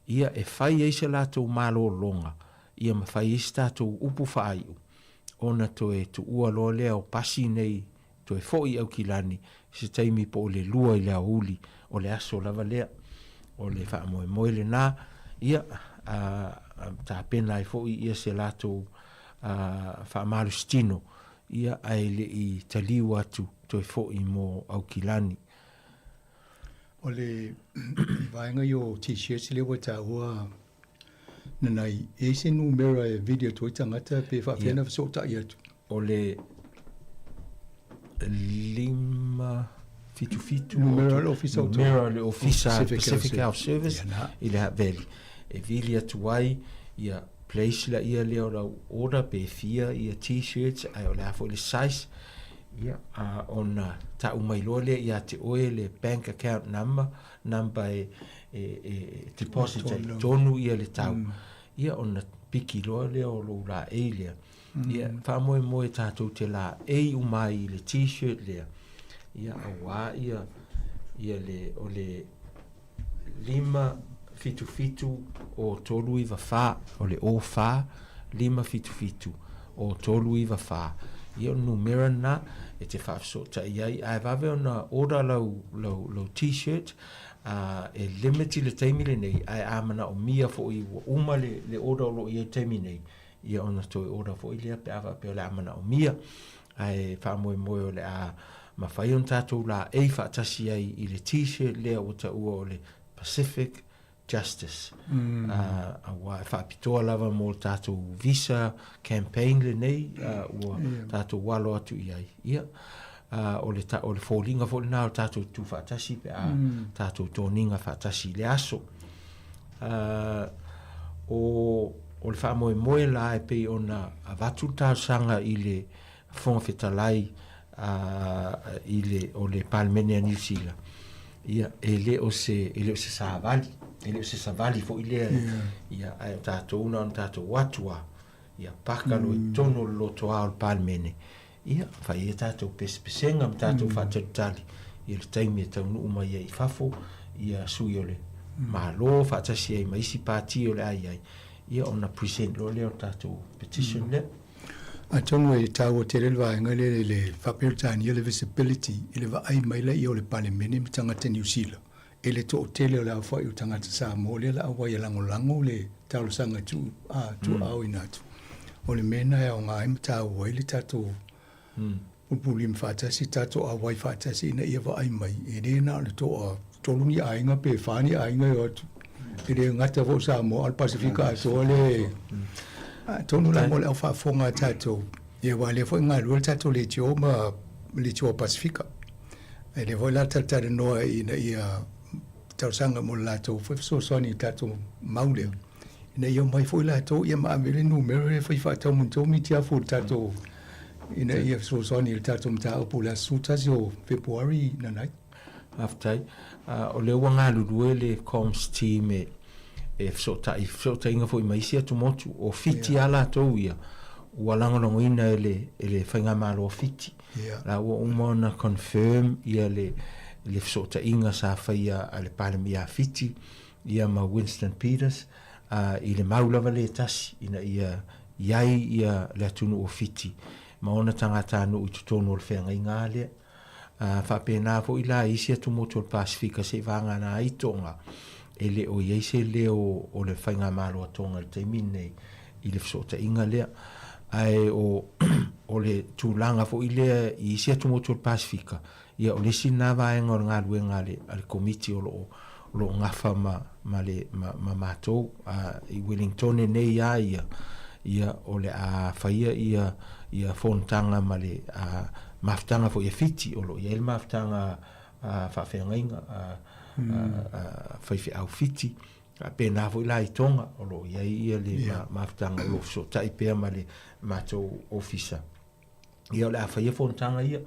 Ia e fai ai se latou malōlōga, ia ma fai ai se tatou upu faaiu, ona toe tuua loa lea o pasi nei toe foʻi i Aukilani i se taimi po o le 2 i le aoauli o le aso lava lea. O le faamoemoe lenā, ia, a, tapena ai foi ia se latou a, faamalositino, ia, ae le i taliu atu toe foʻi mo Aukilani. O le vaega ia o T-shirts lea ua taua Nanai, e i ai se numera e vili atu ai tagata pe faapefea ona fesootai atu? O le 577 Numera o le Ofisa o Numera o le Ofisa Pacific Health Service i le Hutt Valley. E vili atu ai ia place laia lea o lau order pe fia ia T-shirts ae o le a foi le size ia a ona tau mai loa lea ia te oe le bank account number number e e e deposit ai tonu ia le tau ia ona piki loa lea o lou laei lea. Ia faamoemoe tatou te laei uma ai i le T-shirt lea ia auā ia ia le o le 577 o 394 o le o 4 577 o 394 ia o le numera lena e te faafesootai ai ae vave ona order lau lau lau T-shirt ā e limit i le taimi lenei ae a manaomia foi ua uma le le order o lo o i ai i le taimi nei ia ona toe order foi lea pe a faapea o le a manaomia. Ae faamoemoe o le a mafai ona tatou laei faatasi ai i le T-shirt lea ua taua o le Pacific Justice. Aua e faapitoa lava mo le tatou visa campaign lenei ua tatou alo atu i ai. Ia, o le, o le foliga foi lena o le tatou tutū faatasi pe a tatou toniga faatasi i le aso. O, o le faamoemoe la e pei ona avatu le talosaga i le Fofoga Fetalai i le, o le Palemene a Niu Sila, ia, e le o se, e le o se savali, e le o se savali foi lea, ia, ae o tatou na ona tatou o atu lava, ia paka loa i totonu o le lotoa o le Palemene, ia, fai ai a tatou pesepesega ma tatou faatalitali, ia le taimi e taunuu mai ai i fafo ia sui o le Malo faatasi ai ma isi pati o le a i ai, ia ona present loa lea o le tatou petition lea. Atonu e taua tele le vaega lea i le faa-Peretania le visibility i le vaai mai laia o le Palemene ma tagata Niu Sila i le toatele o le aofai o tagata Samoa lea la auai e lagolago le talosaga tuu a tuuaoina atu. O le mea lena e aoga ai ma taua ai le tatou pulupulima faatasi, tatou auai faatasi ina ia vaai mai, e le na o le toa tolu ni aiga pe fa ni aiga e o atu. E le gata foi o Samoa, a o le Pasefika atoa le atonu la mo le au faafofoga a tatou. Ia aua o lea foi e galulue le tatou leitio ma leitio a Pasefika. E lea foi la talatalanoa ina ia talosaga mo le latou foi fesoasoani i le tatou mau lea, ina ia omai foi latou ia ma ave le numera lea e fai faatau ma tou mitiafu i le tatou ina ia fesoasoani i le tatou mataupu i le aso 11 o Fepuari nanai. Faafetai. O lea ua galulue le comms team e e fesootai, fesootaiga foi ma isi atumotu. O Fiti lava latou ia ua lagolagoina e le e le faigamalo a Fiti. La ua uma ona confirm ia le le fesootaiga sa faia a le Palemia a Fiti ia ma Winston Peters i le mau lava lea e tasi ina ia i ai ia le atunuu o Fiti ma ona tagatanuu i totonu o le feagaiga lea. A faapena foi la i isi atumotu o le Pasefika seivagana ai Tonga, e le o i ai se leo o le faigamalo a Tonga i le taimi lenei i le fesootaiga lea. Ae o o le tulaga foi lea i isi atumotu o le Pasefika, ia o le isi lena vaega o le galuega a le a le Komiti o lo o o lo o gafa ma ma le ma ma matou a i Wellingtone nei a ia ia o le a faia ia ia fonotaga ma le a mafutaga foi a Fiti o lo o i ai le mafutaga a faafeagaiga a a faifeau Fiti faapena foi la i Tonga o lo o i ai ia le mafutaga o lo o fesootai pea ma le matou ofisa. Ia o le a faia fonotaga ia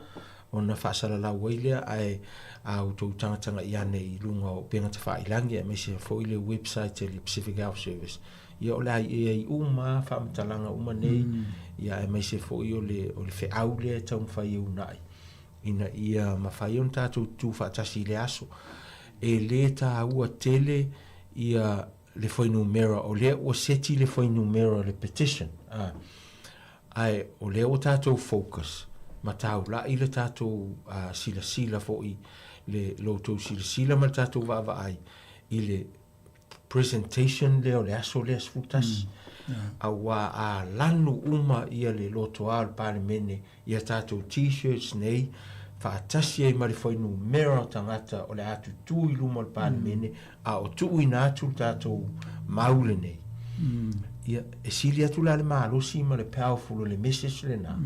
ona faasalalau ai lea ae a outou tagatagai ane i luga o upega tafailangi aemaise foi le website a le Pacific Health Service ia o le a i ai uma faamatalaga uma nei ia aemaise foi o le o le feau lea e taumafai e uunai ina ia mafai ona tatou tutu faatasi i le aso. E le taua tele ia le fuainumera o lea ua seti le fuainumera o le petition a Ae o lea ua tatou focus ma taulai le tatou silasila foi le lo outou silasila ma le tatou vaavaai i le presentation lea o le aso lea 11 aua a lanu uma ia le lotoa o le Palemene i a tatou T-shirts nei faatasi ai ma le fuainumera o tagata o le a tutū i luma o le Palemene a o tuuina atu le tatou mau lenei, ia, e sili atu la le malosi ma le powerful o le message lena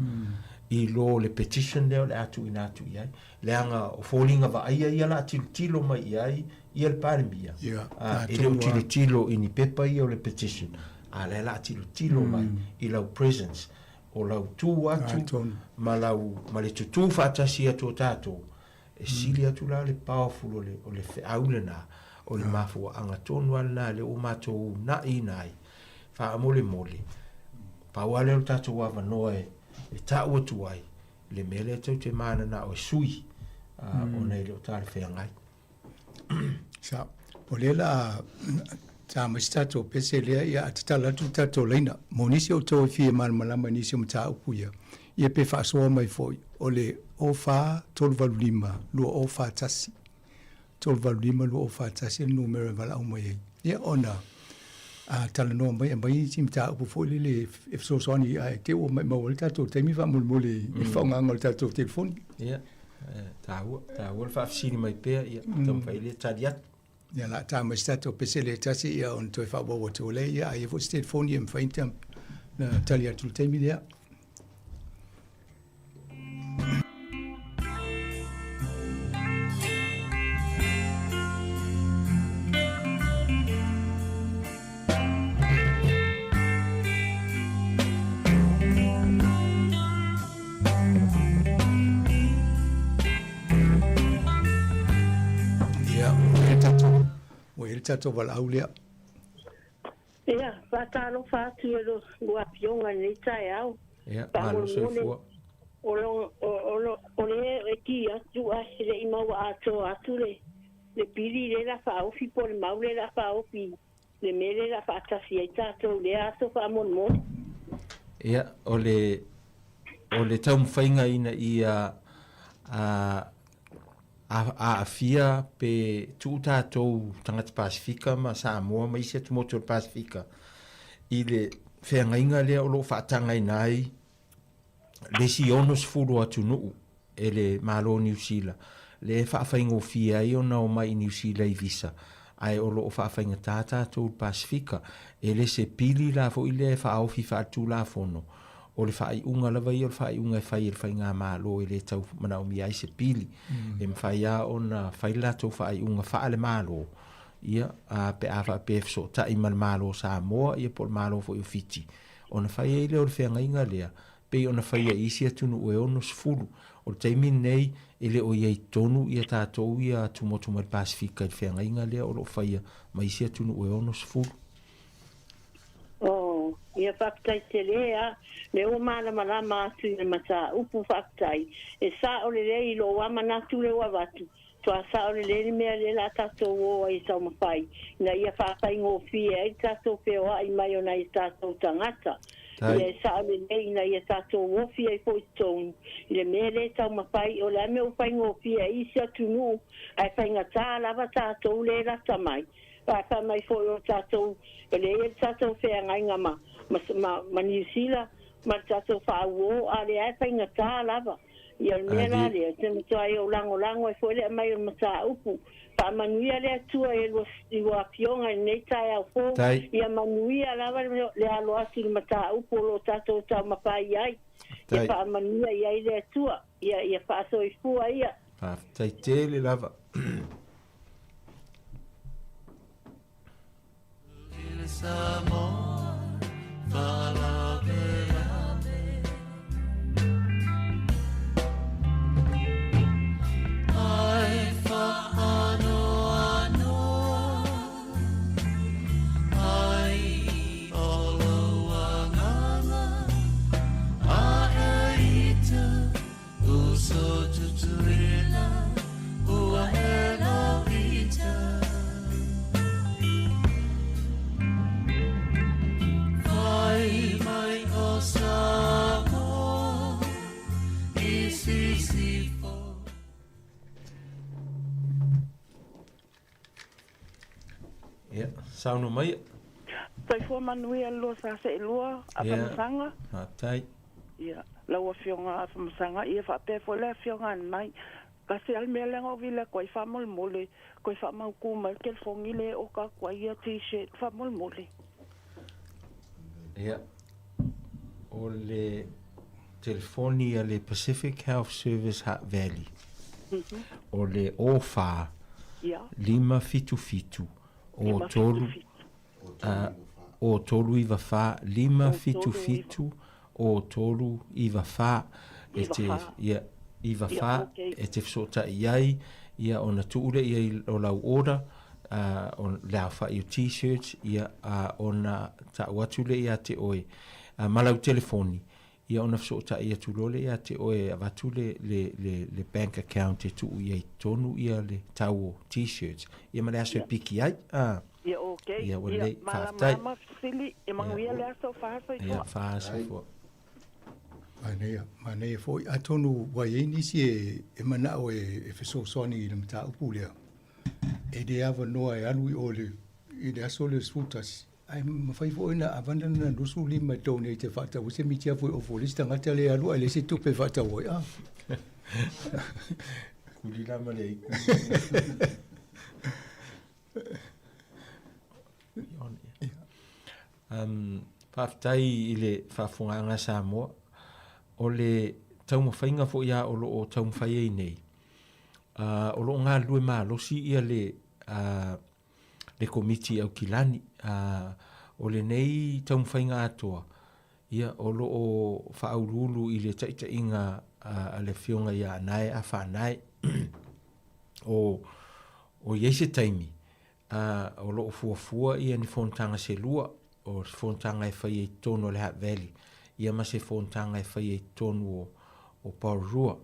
i lo le petition lea o le a tuuina atu i ai. Leaga o foliga vaaia ia la tilotilo mai i ai ia le Palemia, e le o tilotilo i ni pepa ia o le petition, a lea la tilotilo mai i lau presence, o lau tu atu ma lau ma le tutū faatasi atu o tatou. E sili atu la le powerful o le, o le feau lena, o le mafuaaga tonu lava lena lea ua matou uunaiina ai, faamolemole, pau lava lea o le tatou avanoa e, e tau atu ai le mea lea tou te mananao e sui, ona e le o talafeagai. Sa, o lea la ta mai se tatou pese lea, ia a tatala atu le tatou laina. Mo nisi o outou e fia malamalama i nisi o mataupu ia, ia pe faasoa mai foi, o le 04 385 2041. 385 2041 le numera e valaau mai ai. Ia ona a talanoa mai, aumai nisi mataupu foi lele e fesoasoani ae te i ua maumau ai le tatou taimi faamolemole i le faaaogaina o le tatou telefoni. Ia, taua, taua le faafesili mai pea, ia, taumafai lea tali atu. Ia, la ta mai se tatou pese lea e tasi, ia, ona toe faaauau atu ai lea, ia, a i ai foi se telefoni e mafai ona tali atu i le taimi lea. Ia, ua i ai le tatou, ua i ai le tatou valaau lea. Ia, faatalofa atu i lua afioga i lenei taeao. Ia, malo soifua. O lo, o, o lo, o le e ki atu ae le i maua atoa atu le, le pili le la faaofi po o le mau le la faaofi le mea le la faatasi ai tatou lea aso faamolemole. Ia, o le, o le taumafaiga ina ia a, a, aafia pe tuu tatou tagata Pasefika ma Samoa ma isi atumotu o le Pasefika i le feagaiga lea o lo o faatagaina ai le isi 60 o atunuu e le Malo o Niu Sila, lea e faafaigofie ai ona omai i Niu Sila i visa, ae o lo o faafaigatā tatou i le Pasefika. E le se pili la foi lea e faaofi faaletulafono, o le faaiuga lava ia o le faaiuga e fai e le Faigamalo e le tau manaomia ai se pili. E mafai lava ona fai le latou faaiuga faale-Malo, ia, pe a faapea e fesootai ma le Malo o Samoa, ia po o le Malo foi o Fiti, Ona fai ai lea o le feagaiga lea, pei ona faia i isi atunuu e 60. O le taimi lenei, e le o i ai tonu ia tatou ia atumotu mai le Pasefika i le feagaiga lea o lo o faia ma isi atunuu e 60. Oh, ia faafetai tele a, lea ua malamalama atu i le mataupu, faafetai. E sao lelei i lou a manatu lea ua avatu, Toa sao lelei le mea lea la tatou o ai e taumafai ina ia faafaigofie ai le tatou feoai mai o nai tatou tagata. Ia e sao lelei ina ia tatou ofi ai foi i totonu i le mea lea e taumafai, o le a mea ua faigofie ai isi atunuu ae faigata lava tatou lea e lata mai. Ae fai mai foi o tatou e lea e i ai le tatou feagaiga ma, ma, ma Niu Sila ma le tatou faauo a lea e faigata lava. Ia o le mea la lea, te matuai ou lagolago ai foi le aumai o le mataupu. Faamanuia le Atua i lua, i lua afioga i lenei taeao fou. Ia manuia lava le alo atu i le mataupu o lo o tatou taumafai ai. Ia faamanuia i ai le Atua. Ia, ia faasoifua ia. Faafetai tele lava. Ia, saunoa mai. Soifua manuia le lua sa seelua, Afamasaga. Faafetai. Ia, lau Afioga Afamasaga, ia faapea foi le Afioga Anai. Tasi lava le mea lea na ou vili atu ai faamolemole, toe faamautu mai le telefoni lea e oka atu ai ia T-shirt faamolemole. Ia, o le telefoni a le Pacific Health Service Hutt Valley, o le 04 577 03 o 394 577 o 394 e te ia 94 e te fesootai i ai ia ona tuu lea i ai o lau order o le aofai o t-shirts ia ona tau atu lea ia te oe ma lau telefoni ia ona fesootai atu loa lea ia te oe e avatu le, le, le, le bank account e tuu i ai tonu ia le tau o t-shirts ia ma le aso e piki ai. Ah. Ia ok. Ia ua lelei. Faafetai. Malamalama fesili, ia manuia le aso, faasoifua. Ia faasoifua. Manaia, manaia foi. Atonu ua i ai nisi e, e manao e, e fesoasoani i le mataupu lea. E le avanoa e alu i o le, i le aso le 11. Ae mafai foi ona avana lana 25 e donate e faatau ai se miti afu e ofo i le isi tagata lea e alu ae leai se tupe e faatau ai. Ah. Kuli la ma le aiku. Um, faafetai i le faafofogaaga a Samoa. O le taumafaiga foi a o lo o taumafai ai nei, uh, o lo o galulue malosi ia le uh, le Komiti i Aukilani. Ā, o lenei taumafaiga atoa, ia, o lo o faauluulu i le taitaiga a le Afioga ia Anae Afaanae. O, o i ai se taimi, ā, o lo o fuafua ia ni fonotaga se lua, o se fonotaga e faia i totonu o le Hutt Valley, ia ma se fonotaga e faia i totonu o, o Porirua.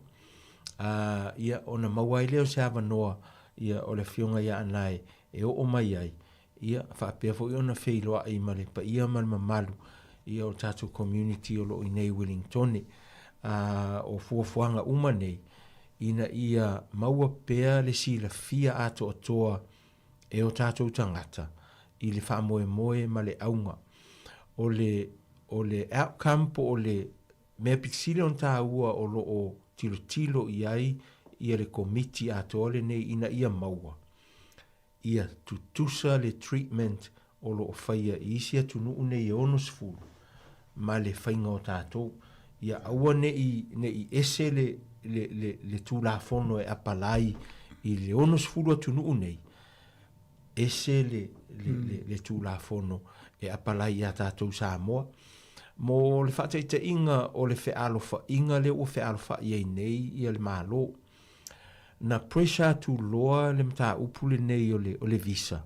A, ia, ona maua ai lea o se avanoa, ia, o le Afioga ia Anae e oo mai ai, ia, faapea foi ona feiloai ma le paia ma le mamalu, ia, o le tatou community o lo o i inei i Wellingtone. A, o fuafuaga uma nei, ina ia maua pea le silafia atoatoa e o tatou tagata i le faamoemoe ma le auga. O le, o le outcome po o le mea pito sili ona taua o lo o tilotilo i ai ia le Komiti atoa lenei ina ia maua, ia tutusa le treatment o lo o faia i isi atunuu nei e 60 ma le faiga o tatou. Ia aua ne i, ne i ese le, le, le, le Tulafono e apalai i le 60 atunuu nei, ese le, le, le, le Tulafono e apalai iā tatou Samoa. Mo le faataitaiga o le fealofaiga lea ua fealofa'i ai nei ia le Malo. Na pressure atu loa le mataupu lenei o le, o le visa,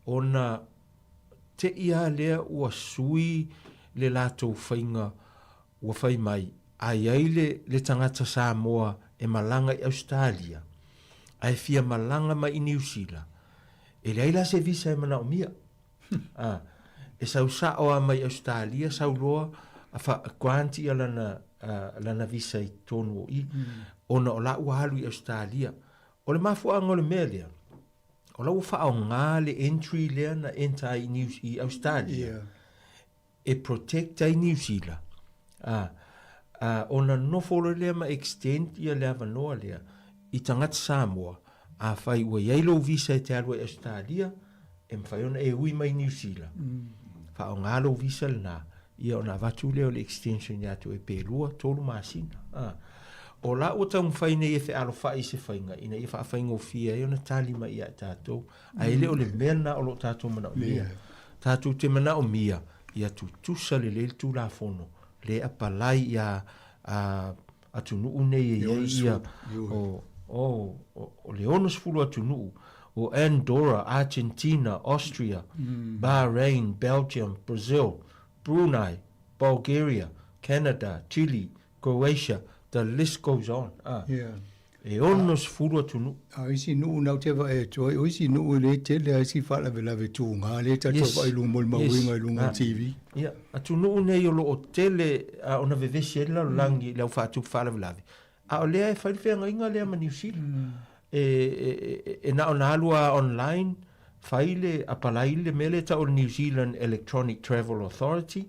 ona te'i lava lea ua sui le latou faiga ua fai mai, a i ai le, le tagata Samoa e malaga i Ausetalia, ae fia malaga mai i Niu Sila, e leai la se visa e manaomia. A, e sau sa'o lava mai Ausetalia, sau loa a fa, grant ia lana, a, lana visa i totonu o i, ona o la ua alu i Ausetalia. O le mafuaaga o le mea lea, o la ua faaaoga le entry lea na enter ai i Niu, i Ausetalia, yeah. e protect ai Niu Sila. A, a, ona nofo loa lea ma extend ia le avanoa lea i tagata Samoa, afai ua i ai lou visa e te alu ai i Ausetalia, e mafai ona e ui mai i Niu Sila. Faaaoga lou visa lena, ia ona avatu lea o le extension ia te oe pe lua, tolu masina. A. O la ua taumafai nei e fealofai i se faiga ina ia faafaigofie ai ona tali mai ia i tatou. Ae le o le mea lena o lo o tatou manaomia. Tatou te manaomia ia tutusa lelei le Tulafono lea e apalai ia a atunuu nei e i ai ia o, o, o le 60 atunuu o Andorra, Argentina, Austria, Bahrain, Belgium, Brazil, Brunei, Bulgaria, Canada, Chile, Croatia, the list goes on. Ah. Yeah. E 60 atunuu. A o isi nuu na ou te vaai atu ai, o isi nuu e le tele ai si faalavelave tuga lea tatou vaai i luga molimauina i luga o le TV. Ia, atunuu nei o lo o tele ona vevesi ai le lalolagi i le au faatupu faalavelave, a o lea e fai le feagaiga lea ma Niu Sila. E na ona alu lava online, fai le, apalai le mea lea e tau o le New Zealand Electronic Travel Authority,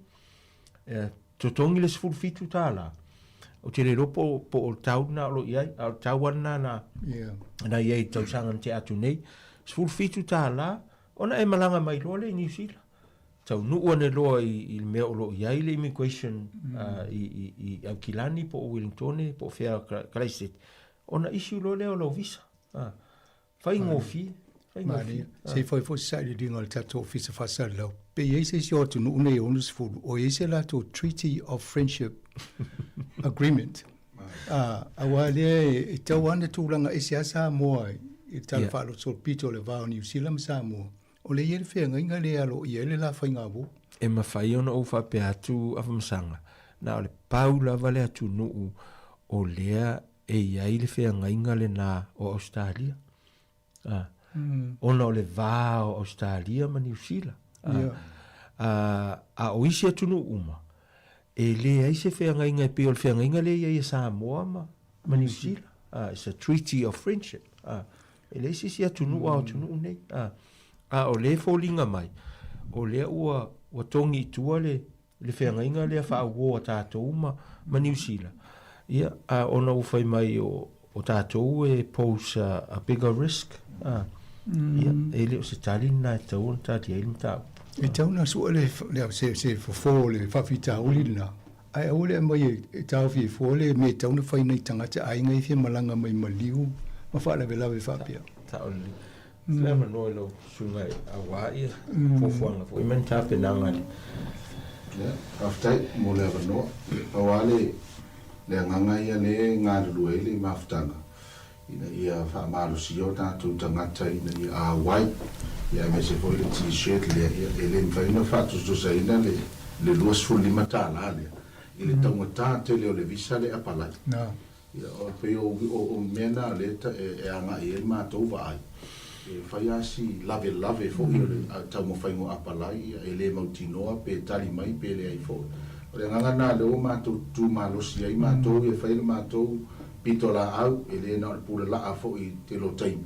E totogi le $17. Ou te le iloa po, po o le tau lena o lo o i ai, a o le tau lava lena na, yeah. na i ai i tausaga na tea atu nei. $17, ona e malaga mai loa lea i Niu Sila. Taunuu ane loa i, i le mea o lo o i ai le immigration mm. i, i, i Aukilani po o Wellingtone po o fea Kalaisete, ona issue loa lea o lau visa. Faigofie, faigofie. Se i fai foi se sailiiliga a le tatou Ofisa Faasalalau, pe i ai se isi o atunuu nei e 60 o i ai se latou Treaty of Friendship Agreement. Ah, aua lea e tau lava ona tulaga ese lava Samoa i le Tala Faasolopito o le va o Niu Sila ma Samoa. O lea e i ai le feagaiga lea e alo i ai le la faigavou. E mafai ona ou faapea atu Afamasaga, na o le pau lava le atunuu o lea e i ai le feagaiga lena o Ausetalia. A, mm. Ona o le va o Ausetalia ma Niu Sila. A, yeah. a, a o isi atunuu uma, e leai se feagaiga e pei o le feagaiga lea e i ai e Samoa ma, ma Niu Sila. A, it's a treaty of friendship. A, e leai se isi atunuu a atunuu nei. A, a o lea e foliga mai, o lea ua, ua togi i tua le, le feagaiga lea faauo a tatou ma, ma Niu Sila, ia, a ona ua fai mai o, o tatou e pose a, a bigger risk, a, mm. ia, e le o se tali lena e tatau ona tali ai le mataupu. E tatau ona sue le, le, se, se fofo o le faafitauli lena, ae aua le aumai e, e taofi ai fua le mea e tatau ona fai nai tagata aiga e fia malaga mai maliu ma faalavelave faapea. Sao lelei. Le avanoa i lau susuga aua ia fuafuaga foi ma ni tapenaga le. Ia, faafetai mo le avanoa. Pau lava le le agaga ia lea e galulue ai le mafutaga ina ia faamalosia o tatou tagata ina ia auai, ia aemaise foi le T-shirt lea, ia e le mafai ona faatusatusaina le le $25 lea. i le taugata tele o le visa le apalai. Ia, o pei o, o, o mea na o lea e, e agai ai le matou vaai, e fai lava si lavelave foi o le taumafaiga o apalai, ia, e le mautinoa pe tali mai pe leai foi. O le agaga lena o lea ua matou tutu malosi ai matou e fai le matou pitolaau, e le na o le pulalaa foi i le tele o taimi,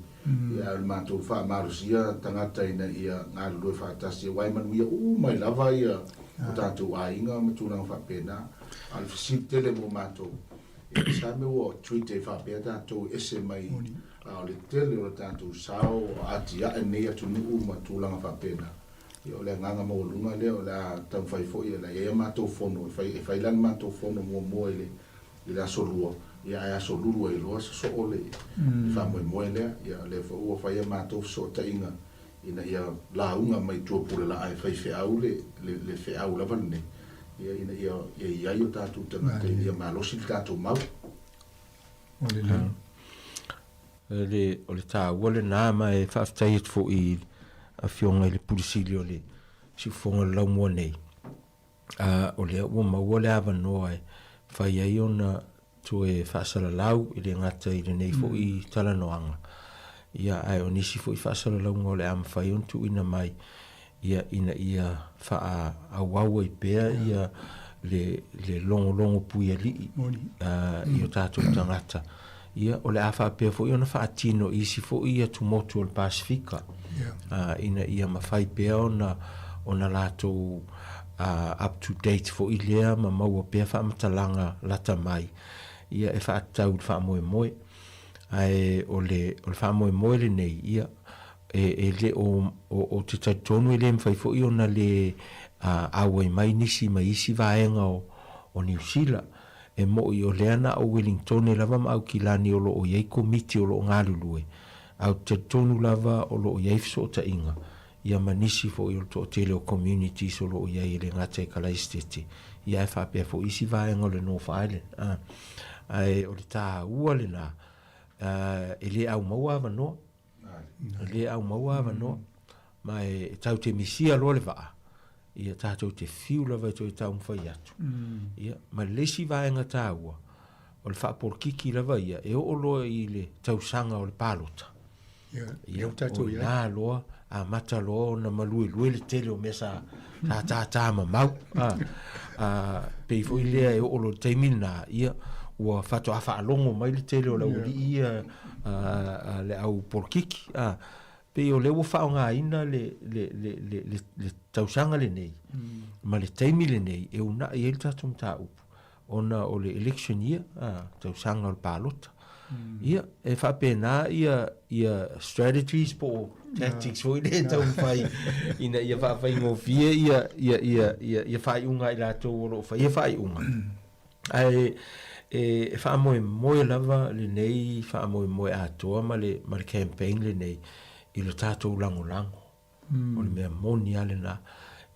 ia, ae o le matou faamalosia tagata ina ia galulue faatasi, aua e manuia uma ai lava ia o tatou aiga ma tulaga faapena. A o le fesili tele mo matou, E sa mea ua treat ai faapea tatou e ese mai a o le tele o le tatou sao o atiae lenei atunuu ma tulaga faapena. Ia o le agaga maualuga lea o le a taumafai foi e i ai a matou fono e fai e fai la le matou fono muamua i le i le aso Lua ia ae aso Lulu ai loa sosoo le faamoemoe lea. Ia o lea foi ua fai a matou fesootaiga ina ia lauga mai tua pulelaa e fai feau le, le, le feau lava lenei, ia, ina ia, ia i ai o tatou tagata ina ia malosi le tatou mau. O le lei. Le, o le taua lena ma e faafetai atu foi i Afioga i le Pule Sili o le Siufofoga o le Laumua nei, a o lea ua maua le avanoa e fai ai ona toe faasalalau e le gata i lenei foi talanoaga, ia ae o nisi foi faasalalauga o le a mafai ona tuuina mai ia ina ia faaauau ai pea ia le le logologo puialii i o tatou tagata. Ia o le a faapea foi ona faatino i isi foi atumotu o le Pasefika ina ia mafai pea ona ona latou up to date foi lea ma maua pea faamatalaga lata mai ia e faatatau i le faamoemoe. Ae o le o le faamoemoe lenei ia e e le o o te talitonu e le mafai foi ona le auai mai nisi mai isi vaega o o Niu Sila. E moʻi o lea na o Welingtone lava ma Aukilani o lo o i ai komiti o lo o galulue, a ou te talitonu lava o lo o i ai fesootaiga ia ma nisi foi o le toatele o communities o lo o i ai e le gata i Kalaisitete, ia ae faapea foi isi vaega o le North Island. A, ae o le taua lena, e le au maua avanoa, e le au maua avanoa, ma e tatou te misia loa le vaa, ia tatou te fiu lava e toe taumafai atu. Ia, ma le isi vaega taua, o le faapolokiki lava ia, e oo loa i le tausaga o le palota. Ia, ia, o ina loa, amata loa ona maluelue le tele o mea sa, sa tātā mamau. A, a, pei foi lea e oo loa i le taimi lena, ia, ua faatoa faalogo mai le tele o le aualii ia, a, a, le au polokiki. A, pei o lea ua faaaogaina le, le, le, le, le, le tausaga lenei, ma le taimi lenei e uunai ai le tatou mataupu, ona o le election year, a, tausaga o le palota. Ia, e faapena ia, ia strategies po o tactics foi lea e taumafai ina ia faafaigofie ia, ia, ia, ia, ia faaiuga a i latou o lo o faia faaiuga. Ae e, e faamoemoe lava lenei faamoemoe atoa ma le, ma le campaign lenei i lo tatou lagolago. O le mea moni lava lena.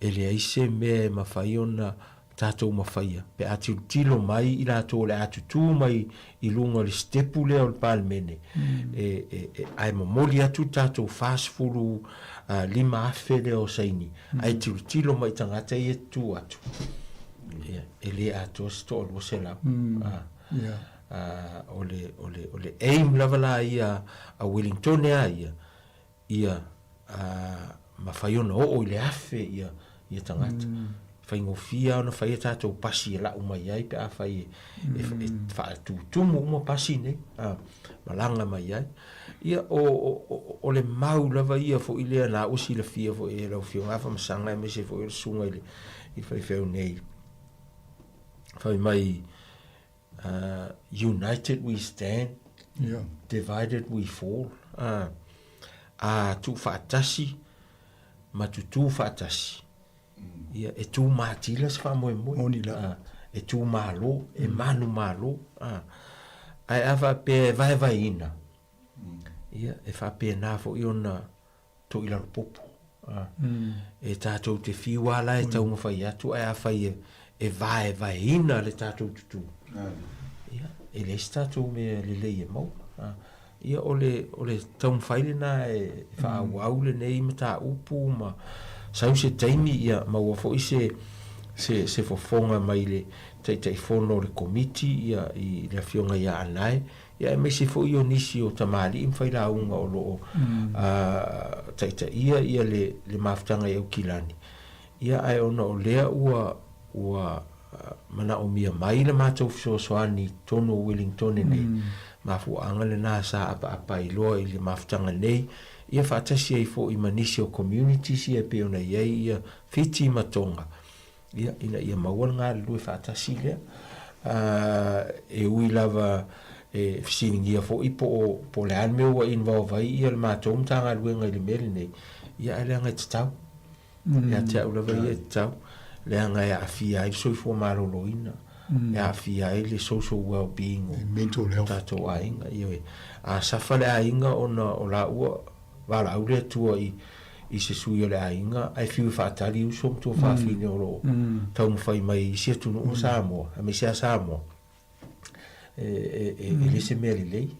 E leai se mea e mafai ona tatou mafaia pe a tilotilo mai i latou o le a tutū mai i luga o le sitepu lea o le Palemene, e, e, e, ae momoli atu le tatou 45,000 lea o saini, ae tilotilo mai i tagata ia e tutū atu, ia, e le atoa se 200. A, o le, o le, o le aim lava la ia a Wellingtone a ia, ia mafai ona oo i le 1000 ia ia tagata. Faigofie lava ona fai a tatou pasi e lau mai ai pe afai e, e, e faatutumu uma pasi nei, a, malaga mai ai. Ia, o, o, o le mau lava ia foi lea na ua silafia foi e lau Afioga Afamasaga aemaise foi o le susuga i le, i le faifeau nei. Fai mai, United we stand, yeah. divided we fall. A tuufaatasi ma tutū faatasi. Ia, e tū mātila se faamoemoe. Moni la. E tū mālō, e manu mālō. Ae a faapea e vaevaeina, ia, e faapena foi ona to i lalo popo. E tātou te whiu a la e taumafai atu, ae afai e, e vaevaeina le tātou tutū. Ia, e leai se tātou mea lelei e maua. Ia, o le, o le taumafai lena e faaauau lenei mataupu ma sau se taimi, ia maua foi se, se se fofoga mai le Taitaifono o le Komiti ia i le Afioga ia Anae, ia aemaise foi o nisi o tamalii ma failauga o lo o taitaia ia le le mafutaga i Aukilani. Ia ae ona o lea ua ua manaomia mai le matou fesoasoani i totonu o Wellingtone nei, mafuaaga lena sa apaapa ai loa i le mafutaga nei, ia faatasi ai foi ma nisi o communities ia e pei ona i ai ia Fiti ma Tonga, ia, ina ia maua le galulue faatasi lea. E ui lava e fesiligia foi po o, po o le a le mea ua involve ai ia le matou Matagaluega i le mea lenei, ia ae leaga e tatau. Ia te au lava ia e tatau, leaga e aafia ai le soifua maloloina, e aafia ai le social well-being o tatou aiga. Ioe. A suffer le aiga ona o laua valaau le Atua i, i se sui o le aiga, ae fiu e faatali uso ma tuafafine o lo o taumafai mai i isi atunuu ma Samoa, aemaise lava Samoa, e, e, e, e le se mea lelei.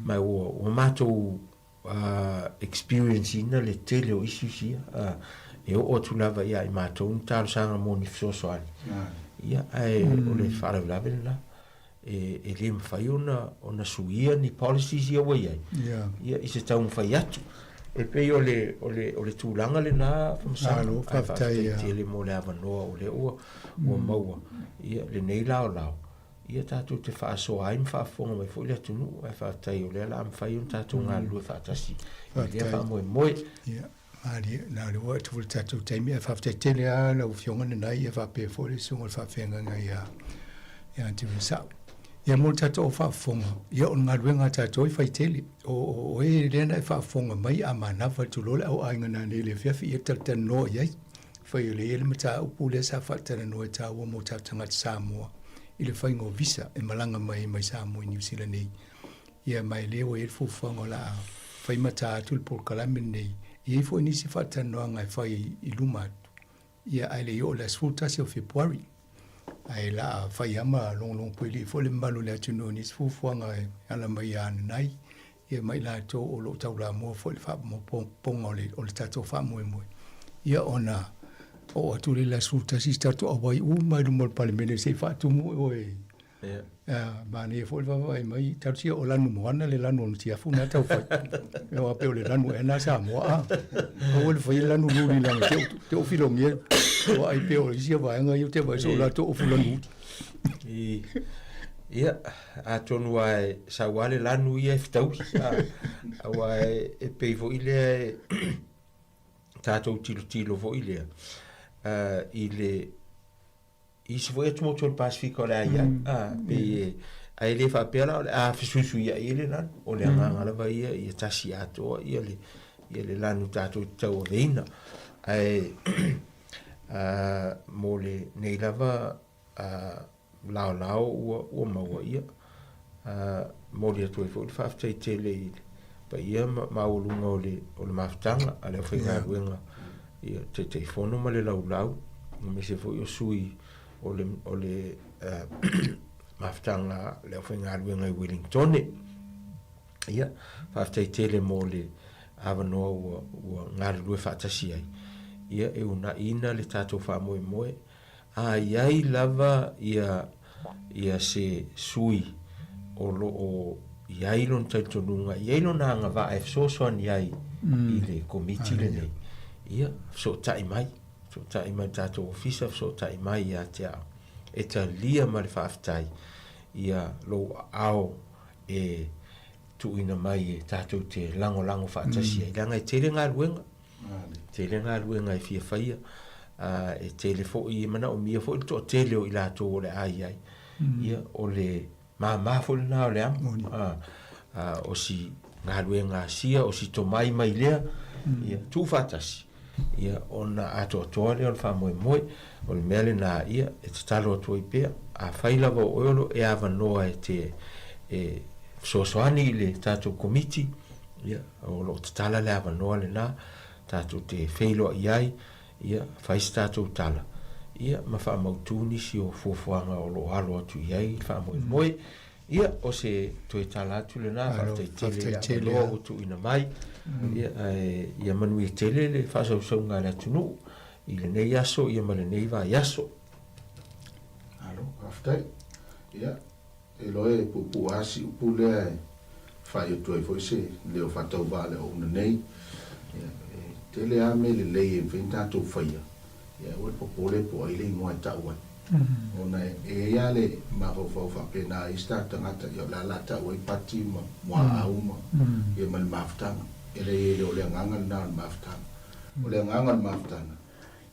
Ma ua, ua matou experience ina le tele o issues ia, e oo atu lava ia i matou ni talosaga mo ni fesoasoani, ia, ae o le faalavelave lena. E, e le mafai ona, ona suia ni policies ia ua i ai, ia, i se taumafai atu. E pei o le, o le, o le tulaga lena, Faamasino, ae faafetai tele mo le avanoa o lea ua, ua maua, ia, lenei laolao, ia tatou te faasoa ai ma faafofoga mai foi le atunuu, ae faafetai o lea o le a mafai ona tatou galulue faatasi i lea faamoemoe. Ia, malie, na o le ua atu foi le tatou taimi, ae faafetai tele lava lau Afioga Nanai, ia faapea foi le susuga i le faafeagaiga ia ia Anthony Sau. Ia mo le tatou faafofoga, ia o le galuega a tatou e fai tele. O, o, o e lea na e faafofoga mai a manava, tulou le au aiga nanei i le afiafi, ia talatalanoa i ai. Fai o lea e i ai le mataupu lea sa faatalanoa e taua mo tatou tagata Samoa i le faiga o visa e malaga mai ai mai Samoa i Niu Sila nei. Ia ma e lea ua i ai le fuafuaga o le a fai mata atu le polokalame lenei. E i ai foi nisi faatalanoaga e fai i luma atu, ia ae le i oo i le aso 11 o Fepuari. Ae o le a fai lava ma logologo puelii foi le mamalu o le atunuu i nisi fuafuaga e ala mai ia Nanai ia ma i latou o lo o taulamua foi i le faaopoopoga o le tatou faamoemoe, ia ona oo atu lea i le aso 11 i se tatou auai uma i luma o le Palemene se i faatumu oe. Manaia foi le vaavaai mai, talosia o lanu moana le lanu o Nutiafu na tau fai. Aua pei o le lanu ea na Samoa a. Aua le faia lanu luli leaga te o filogia ua ai pea o isi vaega ia te vaai so latou ofu lanu. Ia, atonu lava e sau lava le lanu ia e fetaui, aua e pei foi lea e tatou tilotilo foi lea i le isi foi atumotu o le Pasefika o le a i ai, pei e, ae le faapea la o le a fesuisuiai ai le lanu, o le agaga lava ia ia tasi atoa ia le, ia le lanu tatou te tauaveina. Ae mo lenei lava laolao ua, ua maua, ia, momoli atu ai foi le faafetai tele i le paia maualuga o le, o le mafutaga a le aufaigaluega, ia, Taitaifono ma le laulau, aemaise foi o sui o le, o le mafutaga a le aufaigaluega i Wellingtone. Ia, faafetai tele mo le avanoa ua, ua galulue faatasi ai, ia, e uunaiina le tatou faamoemoe. A i ai lava ia, ia se sui o lo o i ai lona talitonuga, i ai lona agavaa e fesoasoani ai i le Komiti lenei, ia, fesootai mai, fesootai mai i le tatou Ofisa, fesootai mai ia te au. E talia ma le faafetai ia lou aao e tuuina mai e tatou te lagolago faatasi ai, leaga e tele galuega. Tele galuega e fia faia, ā, e tele foi, e manaomia foi le toatele o i latou o le a i ai. Ia, o le māmā foi lena o le amo, ā, ā, o si galuega a sia, o si tomai mai lea, ia, tuufaatasi, ia, ona atoatoa lea o le faamoemoe. O le mea lena, ia, e tatalo atu ai pea, afai lava o oe o lo o e avanoa e te, e fesoasoani i le tatou Komiti, ia, O lo o tatala le avanoa lena tatou te feiloai ai, ia, fai se tatou tala, ia, ma faamautu nisi o fuafuaga o lo o alo atu i ai le faamoemoe. Ia, o se toe tala atu lena, faafetai tele i le avanoa ua tuuina mai, ia, ae ia manuia tele le faasausauga a le atunuu. i lenei aso ia ma lenei vaiaso. Malo, faafetai. Ia, e iloa e puupuu lava si upu lea e fai atu ai foi se leo faatauvaa i le auauna nei. Ia, e tele lava mea lelei e mafai ona tatou faia, ia aua le popole po o ai le igoa e tau ai. Ona e i ai lava le mafaufau faapena i isi tatou tagata, ia o le a la tau ai Pati ma Muaau ma, ia ma le mafutaga. E leai e le o le agaga lena o le mafutaga. O le agaga o le mafutaga,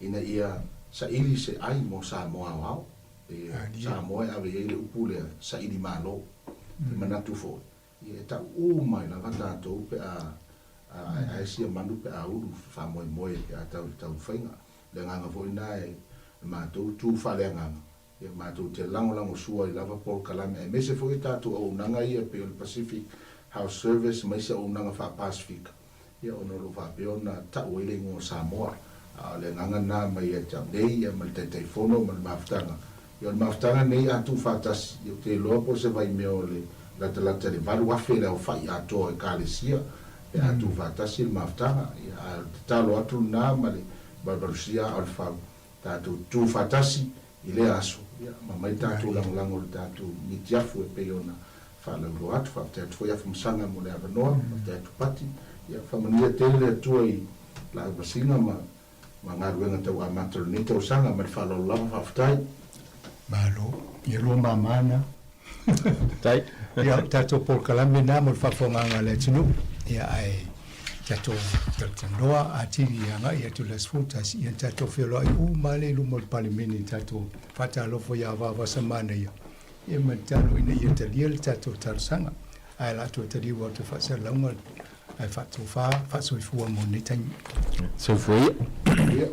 ina ia saili se ai mo Samoa aoao. E Samoa e ave i ai le upu lea, saili malo. E manatu foi, ia e tau uma ai lava tatou pe a aeae sia manu pe a ulu faamoemoe pe a tau i le taumafaiga. O le agaga foi lena e matou tu faaleagaga, ia matou te lagolagosua ai lava polokalame aemaise foi a tatou auaunaga ia pei o le Pacific House Service ma isi auaunaga faa-Pasefika, ia ona o lo o faapea ona tau ai le igoa o Samoa. A o le agaga lena mai ia te au nei ia ma le Taitaifono ma le mafutaga. Ia o le mafutaga lenei a tuufaatasi, ia ou te iloa po o se vaimea o le latalata i le 8,000 le aofai atoa o Ekalesia pe a tuufaatasi le mafutaga. Ia ae o le tatalo atu lena ma le valuvalusia aa o le fau, tatou tuufaatasi i lea aso, ia, ma aumai tatou lagolago i le tatou mitiafu e pei ona faalauiloa atu. Faafetai atu foi Afamasaga mo le avanoa, faafetai atu Pati. Ia, faamanuia tele le Atua i lau vasiga ma ma galuega tau amata o lenei tausaga. Ma le faaaloalo lava, faafetai. Malo. Ia lua mama na. Faafetai. Ia, o le tatou polokalame lena mo le faafofogaaga a le atunuu. Ia, ae tatou talatalanoa atili agai atu i le aso 11, ia na tatou feoloai uma lava lea i luma o le Palemene i tatou faatalofa ia Vaovasa Manaia, ia ma le tatalo ina ia talia le tatou talosaga. Ae o le a toe taliu atu i faasalalauga ae faatofa faasoifua mo lenei taimi. Soifua ia.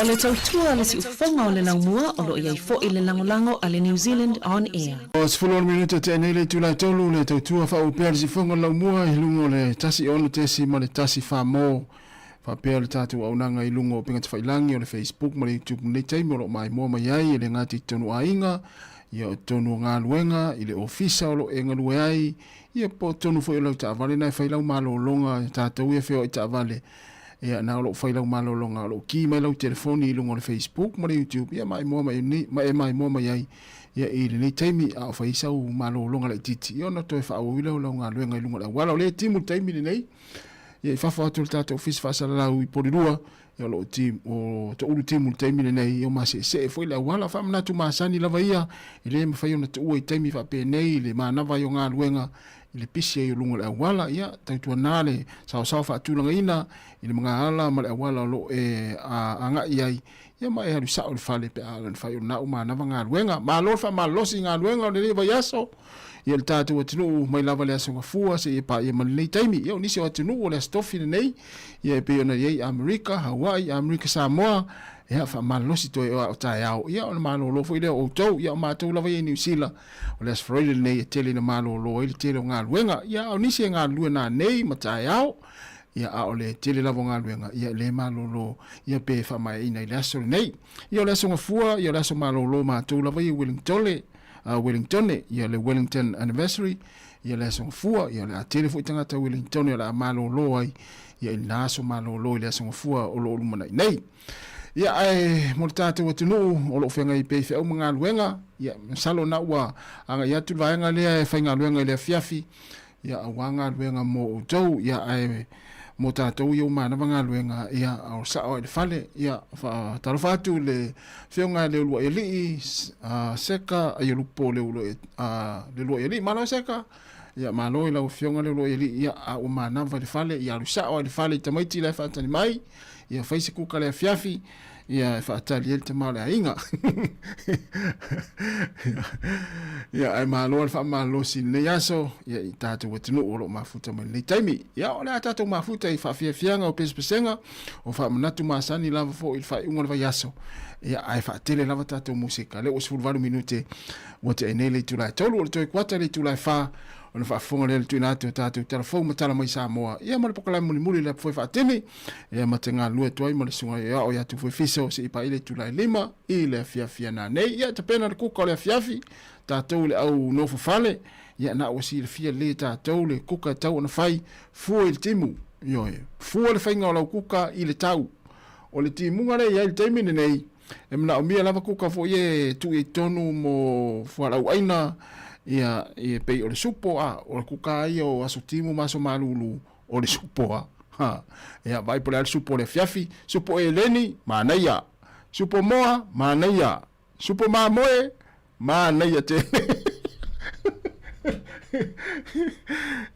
O le tautua a le siufofoga o le laumua o lo o i ai foi le lagolago a le New Zealand On Air. O 16 minute tea nei le itula e tolu le tautua faaopea le siufofoga o le laumua i luga o le 1 6 ma le 1 4 mo faapea le tatou auaunaga i luga o upega tafailagi o le Facebook ma le YouTube i lenei taimi o lo o maimoa mai ai e le gata i totonu o aiga, ia o totonu o galuega, i le ofisa o lo o e galue ai, ia po o totonu foi o lau taavale na e fai lau malologa, tatou ia feoai taavale, ia na o lo o fai lau malologa o lo o ki mai lau telefoni i luga o le Facebook ma le YouTube, ia maimoa mai nei, ma e maimoa mai ai ia i lenei taimi a o fai sau malologa laitiiti, ia ona toe faaauau lea o lau galuega i luga o le auala. O lea e timu le taimi lenei, ia i fafo atu o le tatou ofisa faasalalau i Polilua, ia o lo o ti, o toulu timu i le taimi lenei, ia o maseesee foi le auala. Faamanatu masani lava ia, e le mafai ona tuua i taimi faapenei le manava ai o galuega i le pisi ai o luga o le auala. Ia, tautuana le saosao faatulagaina i le magaala ma le auala o lo o e agai ai, ia ma e alu sao i le fale pe a ala fai o lena ua manava galuega. Malo le faamalolosi i galuega o lenei vaiaso. Ia le tatou atunuu mai lava le Aso Gafua seia paia ma lenei taimi. Ia o nisi o atunuu o le Aso Tofi lenei, ia e pei ona i ai Amerika, Hawaii, Amerika Samoa, ia faamalolosi toe o taeao, ia ona malolo foi lea o outou. Ia o matou lava ia i Niu Sila, o le Aso Faraile lenei e tele ina malolo ai le tele o galuega. Ia a o nisi e galulue nanei ma taeao, ia a o le tele lava o galuega, ia e le malolo, ia pe faamaeaina i le aso lenei. Ia o le Aso Gafua, ia o le aso malolo matou lava ia i Wellingtole, Wellingtone, ia le Wellington Anniversary, ia le Aso Gafua, ia o le a tele foi tagata Wellingtone o le a malolo ai, ia i lena aso malolo i le Aso Gafua o lo o lumanai nei. Ia ae mo le tatou atunuu o lo o feagai pea i feau ma galuega, ia masalo na ua agai atu le vaega lea e faigaluega i le afiafi, ia aua galuega mo outou, ia ae mo tatou ia ua manava galuega, ia o sao ai le fale, ia faatalofa atu le afioga i le Uluai Alii, Seka Aiolupo le Uluai le Uluai Alii, malo Seka, ia malo i lau afioga le Uluai Alii, ia a ua manava i le fale, ia alu sao ai le fale i tamaiti la e faatali mai, ia fai se kuka le afiafi, ia e faatali ai le tama o le aiga. Ia, ae malo le faamalolosi i lenei aso, ia i tatou atunuu o lo o mafuta mai lenei taimi. Ia, o le a tatou mafuta i faafiafiaga o pesepesega, o faamanatu masani lava foi i le faaiuga o le vaiaso. Ia, ae faatele lava tatou musika. Lea ua 18 minute ua tea nei le itula e 3, o le toe kuata le itula e 4, ona faafofoga lea i le tuuina atu o tatou tala fou ma tala mai Samoa. Ia ma le pokalame mulimuli le apu foi faatini. Ia ma te galulue atu ai ma le susuga i ao ia Tufuefiso seia paia le itula e 5 i le afiafi a nanei. Ia tapena le kuka o le afiafi, tatou le au nofo fale, ia na ua silafia lelei e tatou le kuka e tau ona fai, fua i le timu. Ioe, fua le faiga o lau kuka i le tau. O le timuga lea e i ai i le taimi lenei, e manaomia lava kuka foi e tuu i totonu mo fualaau aina, ia, e pei o le supo, a, o le kuka ia o aso timu ma aso malulu, o le supo a. Ha. Ia, vaai po o le a le supo o le afiafi. Supo eleni, manaia. Supo moa, manaia. Supo mamoe, manaia tele.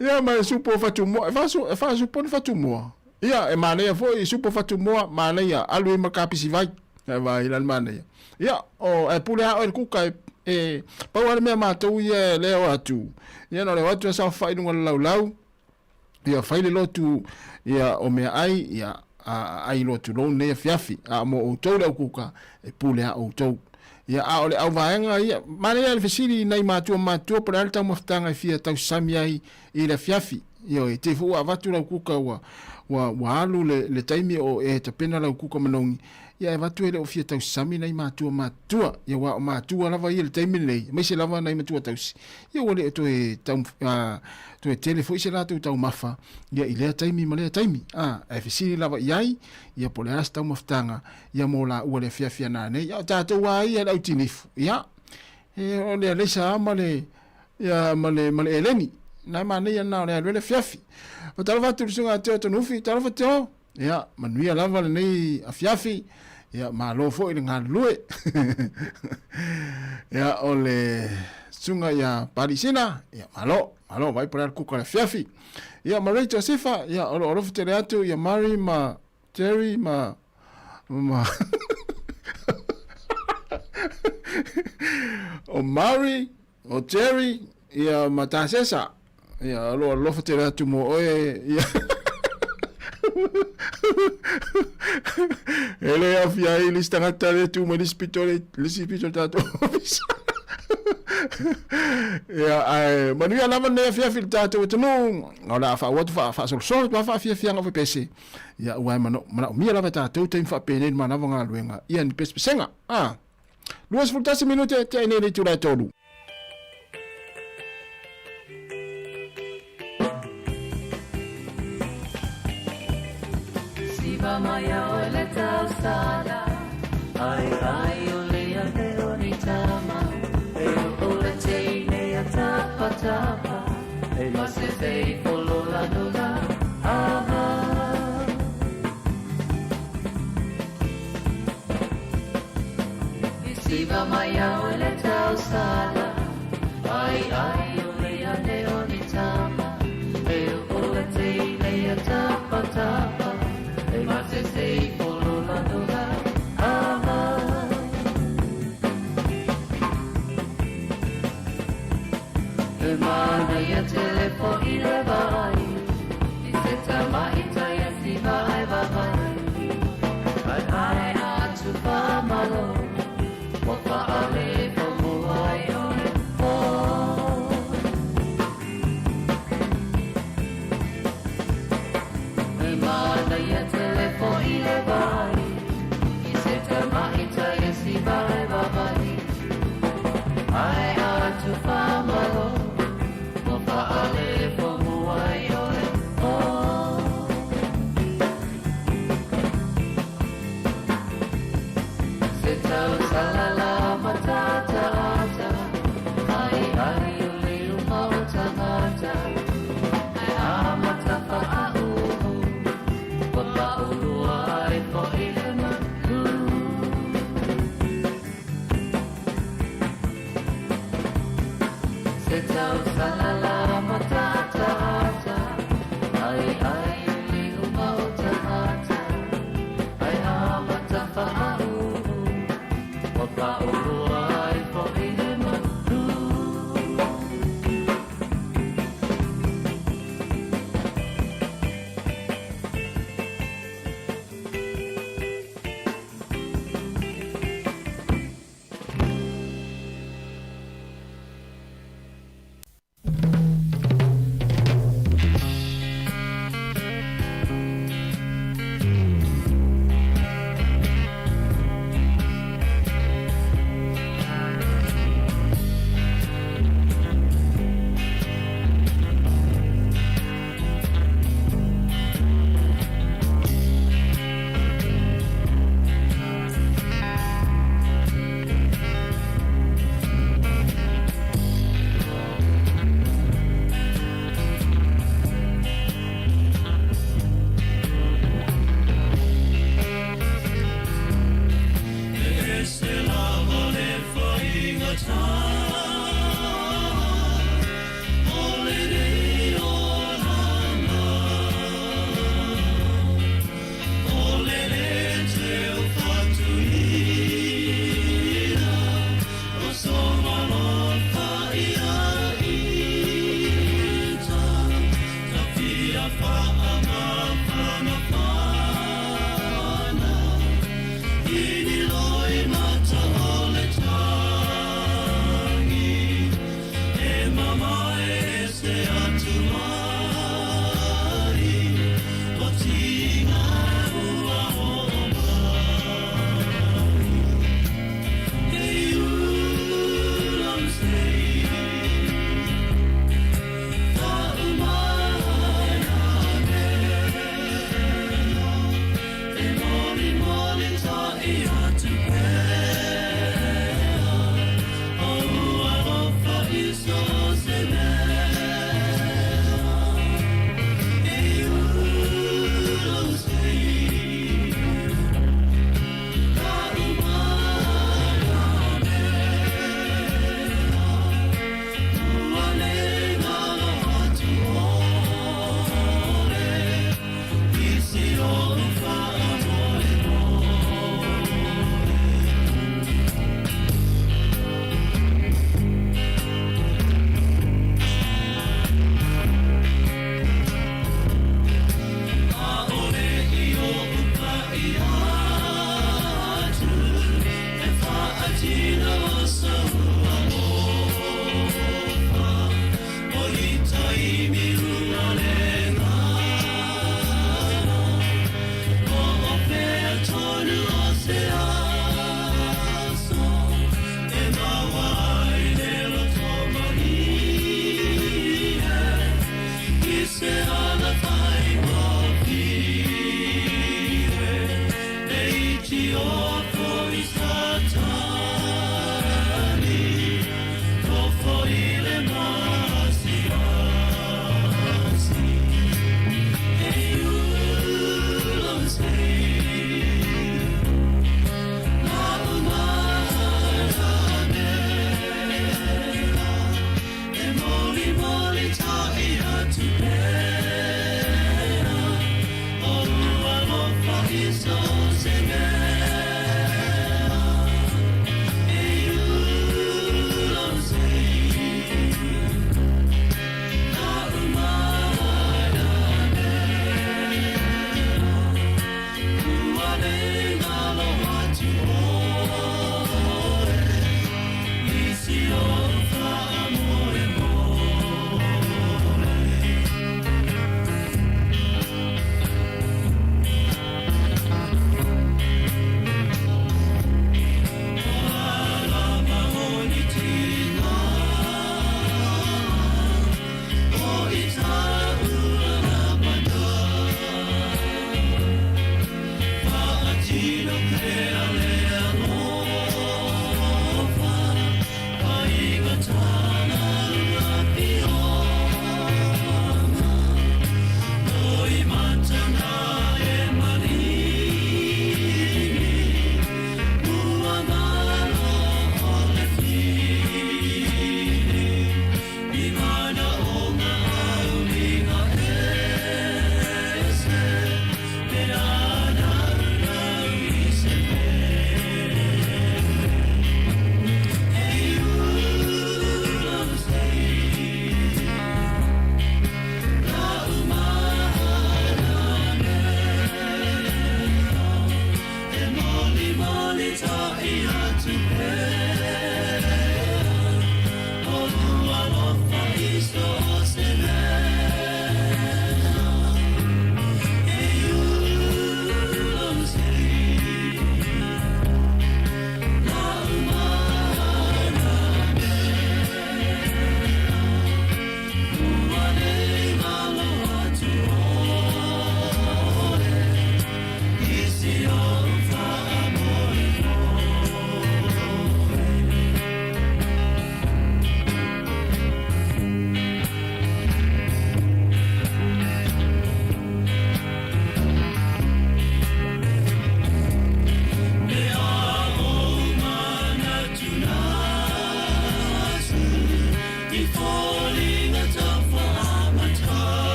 Ia, ma le supo fatumoa. E fa, e fa supo ni fatumoa. Ia, e manaia foi, supo fatumoa, manaia. Alu ai ma kapisi vai. E vai, la le manaia. Ia, o, e pule a oe le kuka e, e pau a le mea matou ia e leo atu. Ia, na leo atu e saofai i luga o le laulau. Ia fai le lotu ia o meaai ia a ai lotu lou nei afiafi a mo outou le aukuka e pule a outou. Ia a o le auvaega ia manaia le fesili nai matua matua po o le a le taumafataga e fia tausami ai i le afiafi. Ioe, te foi ua avatu lau kuka ua ua ua alu le le taimi o e tapena lau kuka manogi ia e avatu e le o fia tausami nai matua matua ia aua o matua lava ia i le taimi lenei aemaise lava nai matua tausi ia ua le o toe tau toe tele foi se latou taumafa ia i lea taimi ma lea taimi a ae fesili lava i ai ia po o le a se taumafataga ia mo laua le afiafi ana nei ia o tatou a ia le au tinifu ia e o le aleisa a ma le ia ma le ma le eleni na manaia na o le alu le afiafi o talofa atu i le susuga a Teo Tonufi talofa Teo Ia, manuia lava lenei afiafi, ia, malo foi le galulue. Ia, o le susuga ia Palisina, ia, malo, malo, vaai po o le a le kuka o le afiafi. Ia, ma Ray Josefa, ia, o lo o alofa tele atu ia Mary ma Jerry ma, ma o Mary, O Jerry, ia ma Tasesa, ia o lo o alofa tele atu mo oe, ia. E le aafia ai le isi tagata lea e tu mai le isi pito le isi pito o le tatou ofisa. Ia, ae manuia lava lenei afiafi i le tatou atunuu. O le a faaauau atu faasolosolo atu lava faafiafiaga foi pese. Ia, aua e manaomia lava e tatou taimi faapenei i le manava o galuega, ia ni pesepesega. A! 21 minute tea nei i le itula e 3. Siva mai o le tausala Ai ai o le ane o ni tama E o le teine a tapa tapa E ma se fei folola nola Ava Siva mai au le tausala Ai ai o le ane o ni tama E o le teine a tapa tapa E ma se sei folola nola Ava E mana ia tele fo i le vai I se tama i tai e siva ai vavai Ai ai atu whamalo Wa whaale fo mua ai o le po E mana ia tele fo i le vai I se tama i tai e siva ai vavai Ai atu whamalo Wa whaale fo mua ai o le po Se tau salala matata ata Ai ai o le uma o tangata Ai a matafa a uhu Wa paulua ai fo i le manu Se tau salala matata ata Ai ai o le uma o tangata Ai a matafa a uhu Wa paulua ai fo i le manu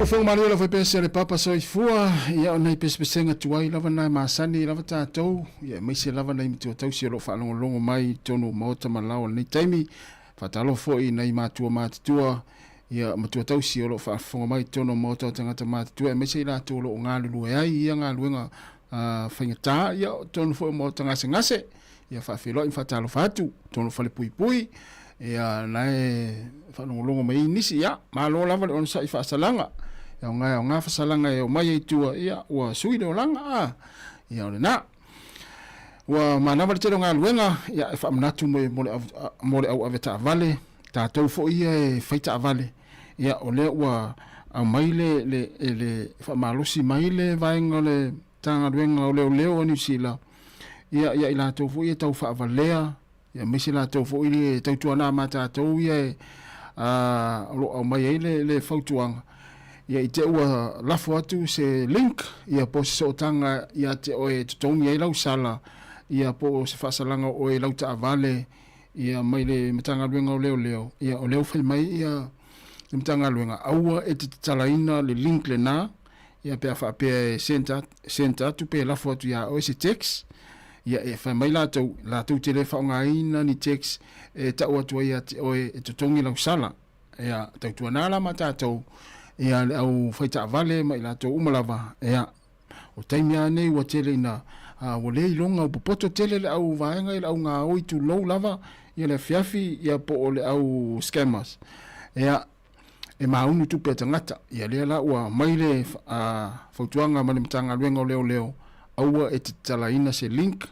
Fofoga malie lava pese le papa soifua ia o nai pesepesega tuai lava na e masani lava tatou ia aemaise lava nai matua tausi o loo faalogologo mai i totonu o maota ma lao o lenei taimi. Faatalofa foi i nai matua matutua ia matua tausi o loo faafofoga mai i totonu o maota o tagata matutua aemaise i latou o loo galulue ai i ia galuega faigata ia o totonu foi o maota gasegase. Ia faafeiloai ma faatalofa atu i totonu o falepuipui ia na e faalogologo mai ai nisi. Ia malo lava le onosai faasalaga ia aoga e aoga fasalaga e omai ai tua ia ua sui le olaga a ia o lena. Ua manava le tele o galuega ia e faamanatu mo le mo le au ave taavale tatou foi ia e fai taavale ia o lea ua aumai le le le faamalosi mai le vaega o le Matagaluega o Leoleo a Niu Sila ia ia i latou foi ia tau faavalea ia aemaise latou foi le tautuana ma tatou ia e o lo o aumai ai le, le fautuaga ia i te ua lafo atu se link ia po o se sootaga ia te oe e totogi ai lau sala ia po o se faasalaga o oe i lau taavale ia mai le Matagaluega o Leoleo ia o lea ua fai mai ia le Matagaluega aua e te tatalaina le link lena Ia pe a faapea e send send atu pe lafo atu ia oe se text, ia e fai mai latou, latou te le faaaogaina ni text e tau atu ai ia te oe e totogi lau sala. Ia tautuana la ma tatou ia le au fai taavale ma i latou uma lava, ia o taimi lava nei ua tele ina ua le iloga ua popoto tele le au vaega ia le au gaoi tulou lava ia le afiafi ia po o le au scammers. Ia e maunu tupe a tagata. Ia lea la ua aumai le fautuaga mai le Matagaluega o Leoleo, aua e te tatalaina se link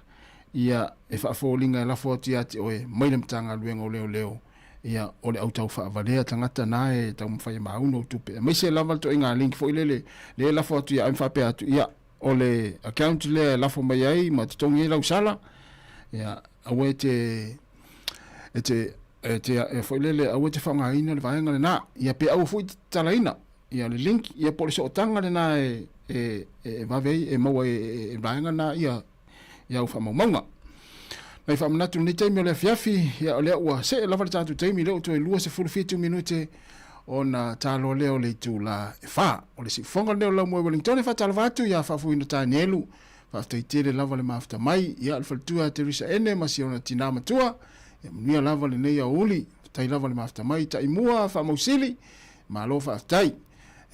ia e faafoliga e lafo atu ia te oe mai le Matagaluega o Leoleo ia o le au tau faavalea tagata na e taumafai e maunu au tupe. Aemaise lava le toaiga link foi lele lea e lafo atu ia oe ma faapea atu, ia o le account lea e lafo mai ai ma totogi ai lau sala, ia aua e te e te e te e foi lele aua e te faaaogaina le vaega lena ia pe aua foi e te tatalaina ia le link ia po o le sootaga lena e e e vave ai e maua e e vaega lena ia ia au faamaumauga. Nai faamanatu i lenei taimi o le afiafi, ia o lea ua see lava le tatou taimi, lea ua toe 27 minute ona taloa lea o le itula e 4. O le siufofoga lenei o le Laumua i Wellington e faatalofa atu ia Faafuina Tanielu, faafetai tele lava le mafuta mai, ia le faletua ia Teresa Ene ma si ona tinā matua, ia manuia lava lenei aoauli, faafetai lava le mafuta mai, Taimua Faamausili, malo faafetai.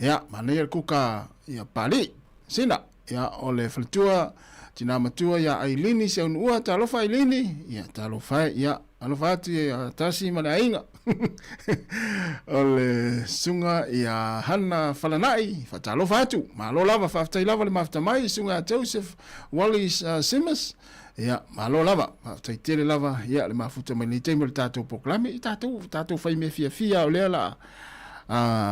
Ia, manaia le kuka ia Papalii, Sina. Ia, o le faletua, tinā matua ia Ailini Seunuua, talofa Ailini, ia talofa e, ia, alofa atu ia Tasi ma le aiga. O le susuga ia Hana Falanai, faatalofa atu, malo lava, faafetai lava le mafuta mai, susuga ia Joseph Wallis Simmers, ia, malo lava, faafetai tele lava, ia, le mafuta mai lenei taimi o le tatou polokalame, ia tatou, tatou fai mea fiafia o lea la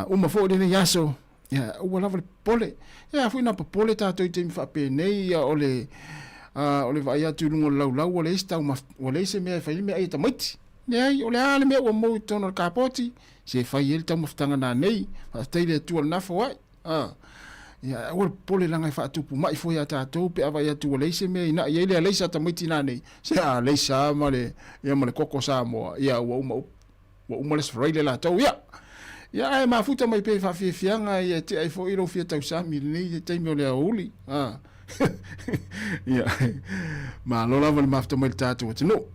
uma foi lenei aso, Ia, aua lava le popole. Ia, a foi na popole tatou i taimi faapenei, ia, o le, o le vaai atu i luga o le laulau, ua leai se taumaf, ua leai se mea e fai ai le meaai a tamaiti. Leai, o le a le mea ua mou i totonu o le kapoti, se fai ai le taumafataga nanei. Faafetai i le Atua i lena foai. A. Ia, aua le popole leaga e faatupu mai foi ia tatou pe a vaai atu ua leai se mea e inai ai le alaisa a tamaiti nanei. Se a alaisa lava ma le, ia ma le koko Samoa, ia ua uma upu. Ua uma le sfraile latou ia. Ia ae mafuta mai pea i faafiafiaga ia e tea ai foi lou fia tausami i lenei taimi o le aoauli. A. Ia. Malo lava le mafuta mai le tatou atunuu.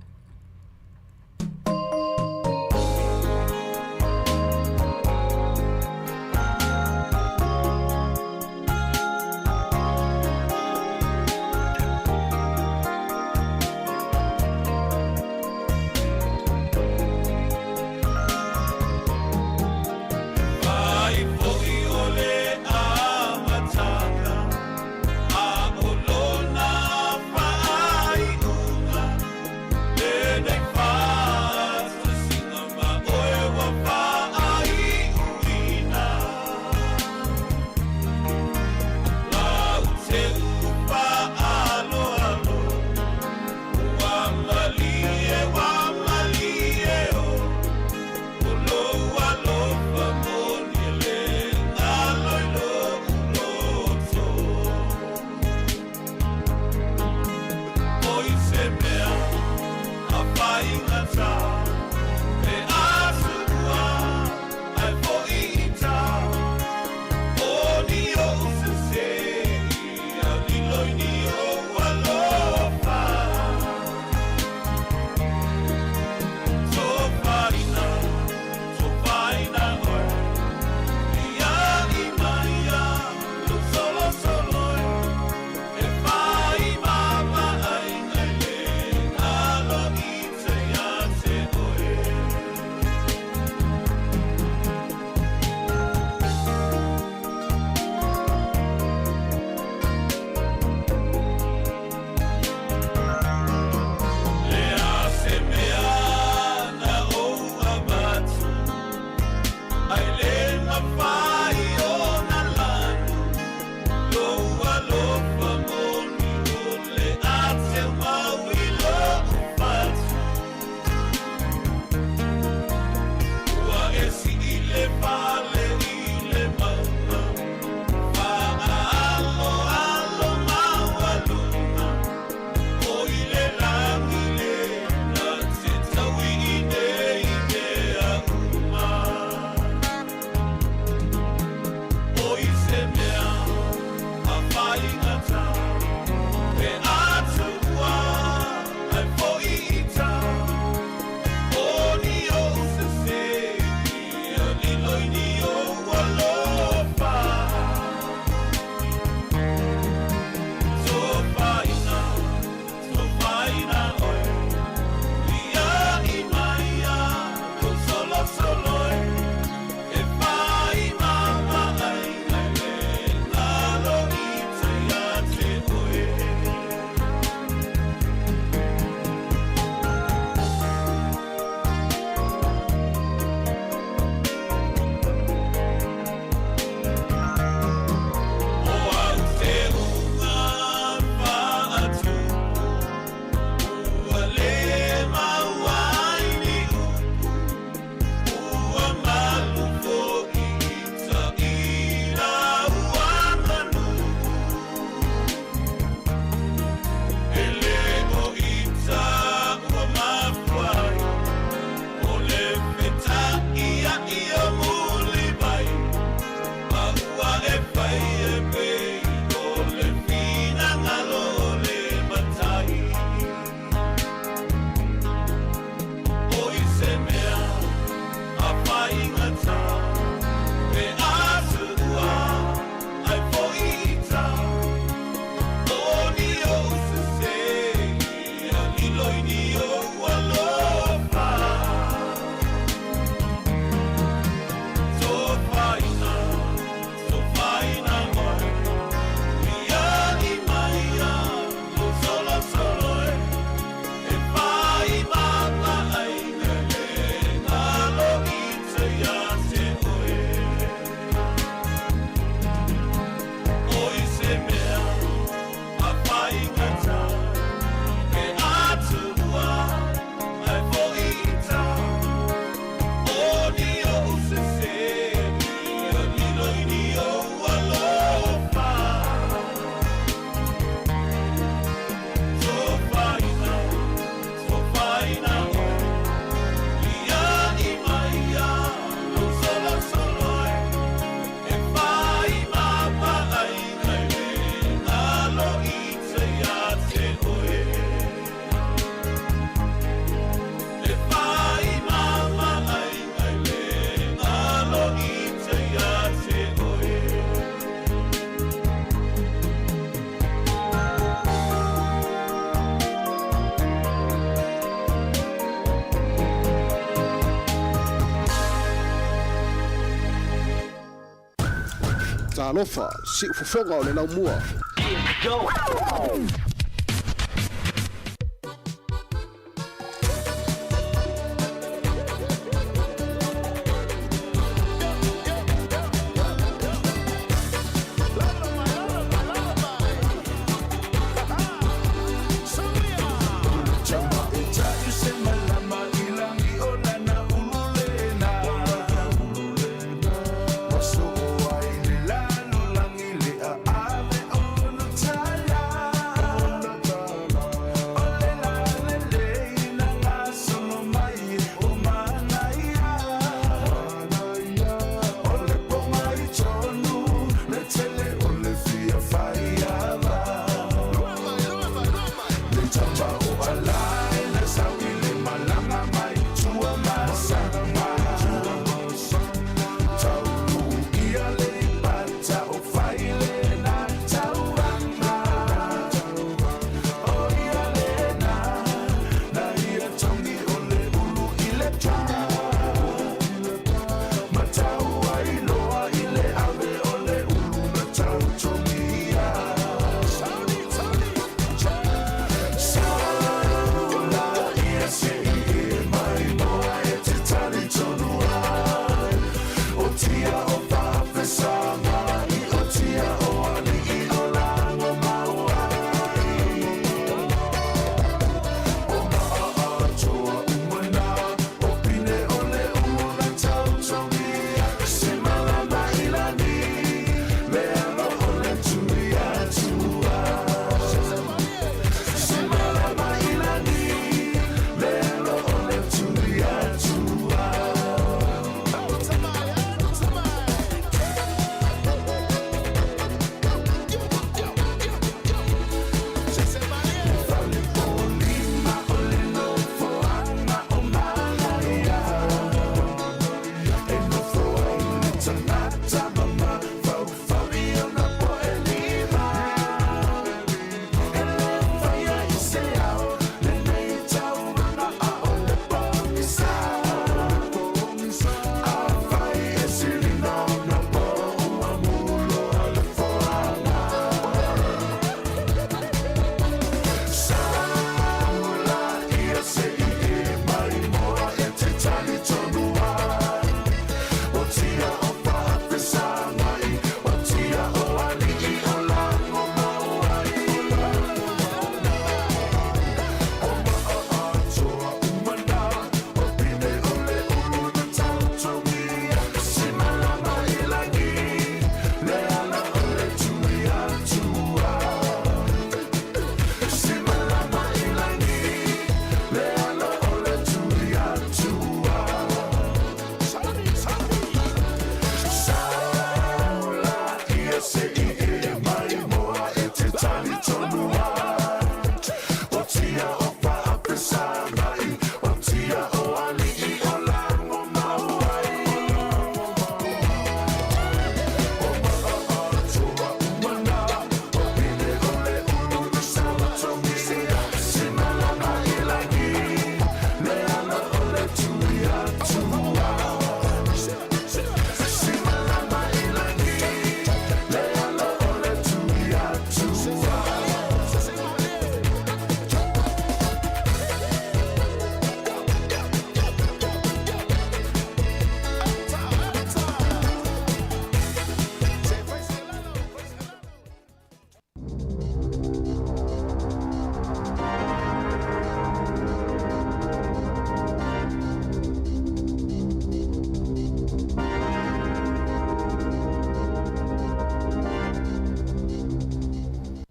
Talofa, siufofoga o le laumua.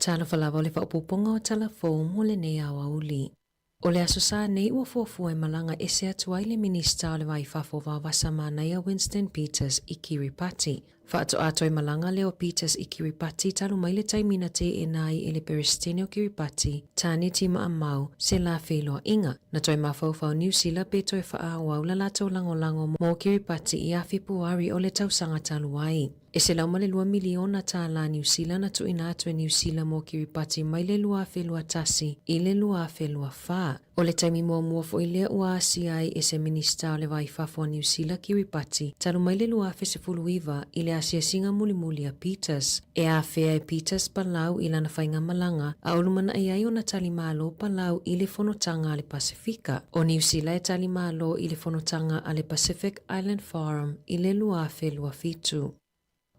Talofa lava o le faaopoopoga o tala fou mo lenei aoauli. O le Aso Sa nei ua fuafua e malaga ese atu ai le Minista o le Va i Fafo Vaovasa Manaia Winston Peters i Kiribati. Faatoa toe malaga lea o Peters i Kiribati talu mai le taimi na teena ai e le Peresetene o Kiribati, Taneti Maamau, se la feiloaiga. Na toe mafaufau Niu Sila pe toe faaauau la latou lagolago mo Kiribati ia Fepuari o le tausaga talu ai. E $102 miliona tālā Niu Sila na tuuina atu e Niu Sila mo Kiribati mai le 2021 i le 2024. O le taimi muamua foi lea ua asia ai e se Minisita o le Va i Fafo a Niu Sila Kiribati talu mai le 2019 i le asiasiga mulimuli a Peters. E afea e Peters Palau i lana faigamalaga a o lumanai ai ona tali malo Palau i le Fonotaga a le Pasefika. O Niu Sila e tali malo i le Fonotaga a le Pacific Island Forum i le 2027.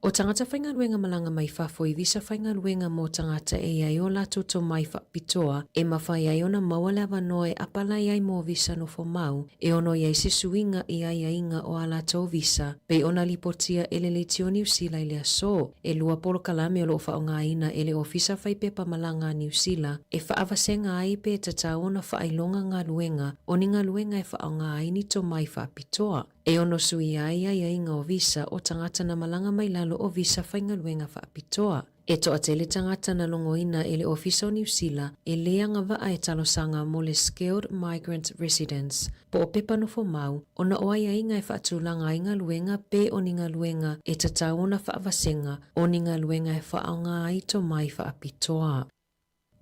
O tagata faigaluega malaga mai fafo i visa faigaluega mo tagata e i ai o latou tomai faapitoa e mafai ai ona maua le avanoa e apalai ai mo visa nofo mau e ono i ai se suiga i aiaiga o a latou visa pei ona lipotia e le Leitio Niu Sila i le aso. E lua polokalame o lo o faaaogaina e le Ofisa Fai Pepa Malaga a Niu Sila e faavasega ai pe tatau ona faailoga galuega o ni galuega e faaaoga ai ni tomai faapitoa. E ono suia ai aiaiga o visa o tagata na malaga mai lalo o visa faigaluega faapitoa. E toatele tagata na logoina e le Ofisa o Niu Sila e lē agavaa e talosaga mo le Skilled Migrant Residence po o pepa nofo mau ona o aiaiga e faatulaga ai galuega pe o ni galuega e tatau ona faavasega o ni galuega e faaaoga ai tomai faapitoa.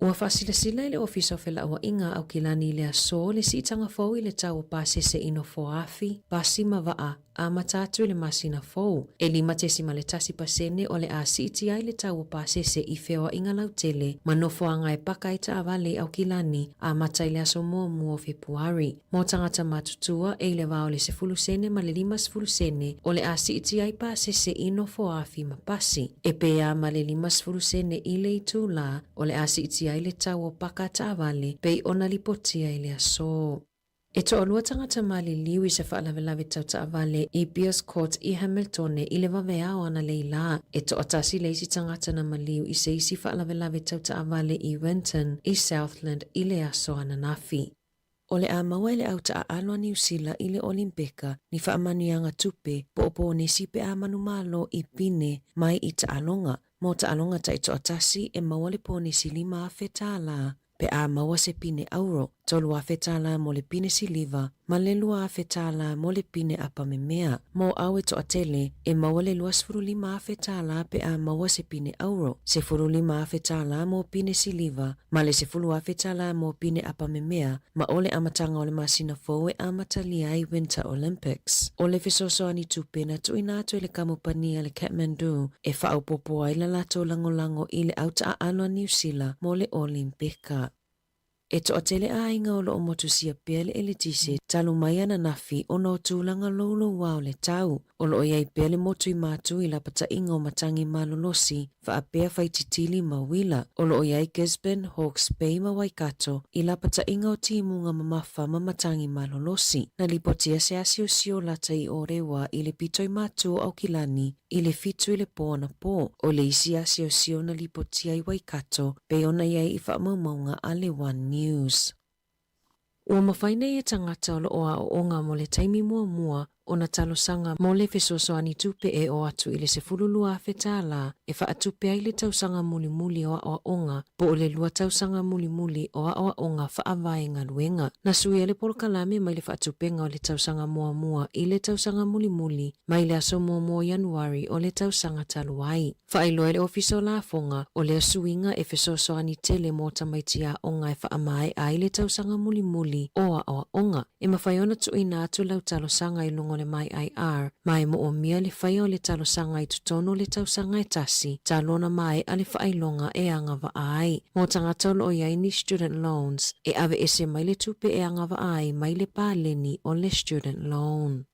Ua faasilasila e le Ofisa o Felauaiga a Aukilani i le aso le siitaga fou i le tau o pasese i nofoa afi, pasi ma vaa, amata atu i le masina fou. E 5.1% o le a siitia ai le tau o pasese i feoaiga lautele ma nofoaga e paka ai taavale i Aukilani amata i le aso muamua o Fepuari. Mo tagata matutua, e i le va o le 10 sene ma le 50 sene o le a siitia ai pasese i nofoa afi ma pasi. E pē ma le 50 sene i le itulā o le a siitia ai le tau o paka taavale pei ona lipotia i le aso. E toalua tagata maliliu i se faalavelave tau taavale i Beers Court i Hamiltone i le vaveao analeila. E toatasi le isi tagata na maliu i se isi faalavelave tau taavale i Winton i Southland i le aso ananafi. O le a maua e le au taaalo a Niu Sila i le Olimpeka ni faamanuiaga tupe po o ponesi pe a manumalo i pine mai i taaloga. Mo taaloga taitoatasi e maua le ponesi $5,000 pe a maua se pine auro, $3,000 mo le pine siliva ma le $2,000 mo le pine apamemea. Mo au e toatele e maua le $25,000 pe a maua se pine auro, $15,000 mo pine siliva ma le $10,000 mo pine apamemea ma o le amataga o le masina fou e amatalia ai Winter Olympics. O le fesoasoani tupe na tuuina atu e le kamupani a le Kathmandu e faaopoopo ai la latou lagolago i le au taaalo a Niu Sila mo le Olimpeka. E toatele aiga o lo o motusia pea le eletise talu mai ananafi ona o tulaga louloua o le tau. O lo o i ai pea le motu i Matu i lapataiga o matagi malolosi faapea faititili ma uila. O lo o i ai Gisborne, Hawke's Bay ma Waikato i lapataiga o timuga mamafa ma matagi malolosi. Na lipotia se asiosio lata i Ōrewa i le pito i Matu o Aukilani i le 7 i le pō anapō. O le isi asiosio na lipotia i Waikato pei ona i ai i faamaumauga a le One News. Ua mafai nei e tagata o lo o aoaoga mo le taimi muamua ona talosaga mo le fesoasoani tupe e oo atu i le $12,000 e faatupe ai le tausaga mulimuli o aoaoga po o le lua tausaga mulimuli o aoaoga faavae galuega. Na suia le polokalame mai le faatupega o le tausaga muamua i le tausaga mulimuli mai le aso muamua o Ianuari o le tausaga talu ai. Faailoa e le Ofisa o Lafoga, o lea suiga e fesoasoani tele mo tamaiti aoga e faamaea ai le tausaga mulimuli o aoaoga. E mafai ona tuuina atu lau talosaga i luga o le myIR, ma e moomia le faia o le talosaga i totonu o le tausaga e tasi, talu ona maea le faailoga e agavaa ai. Mo tagata o lo o i ai ni student loans, e aveese mai le tupe e agavaa ai mai le paleni o le student loan.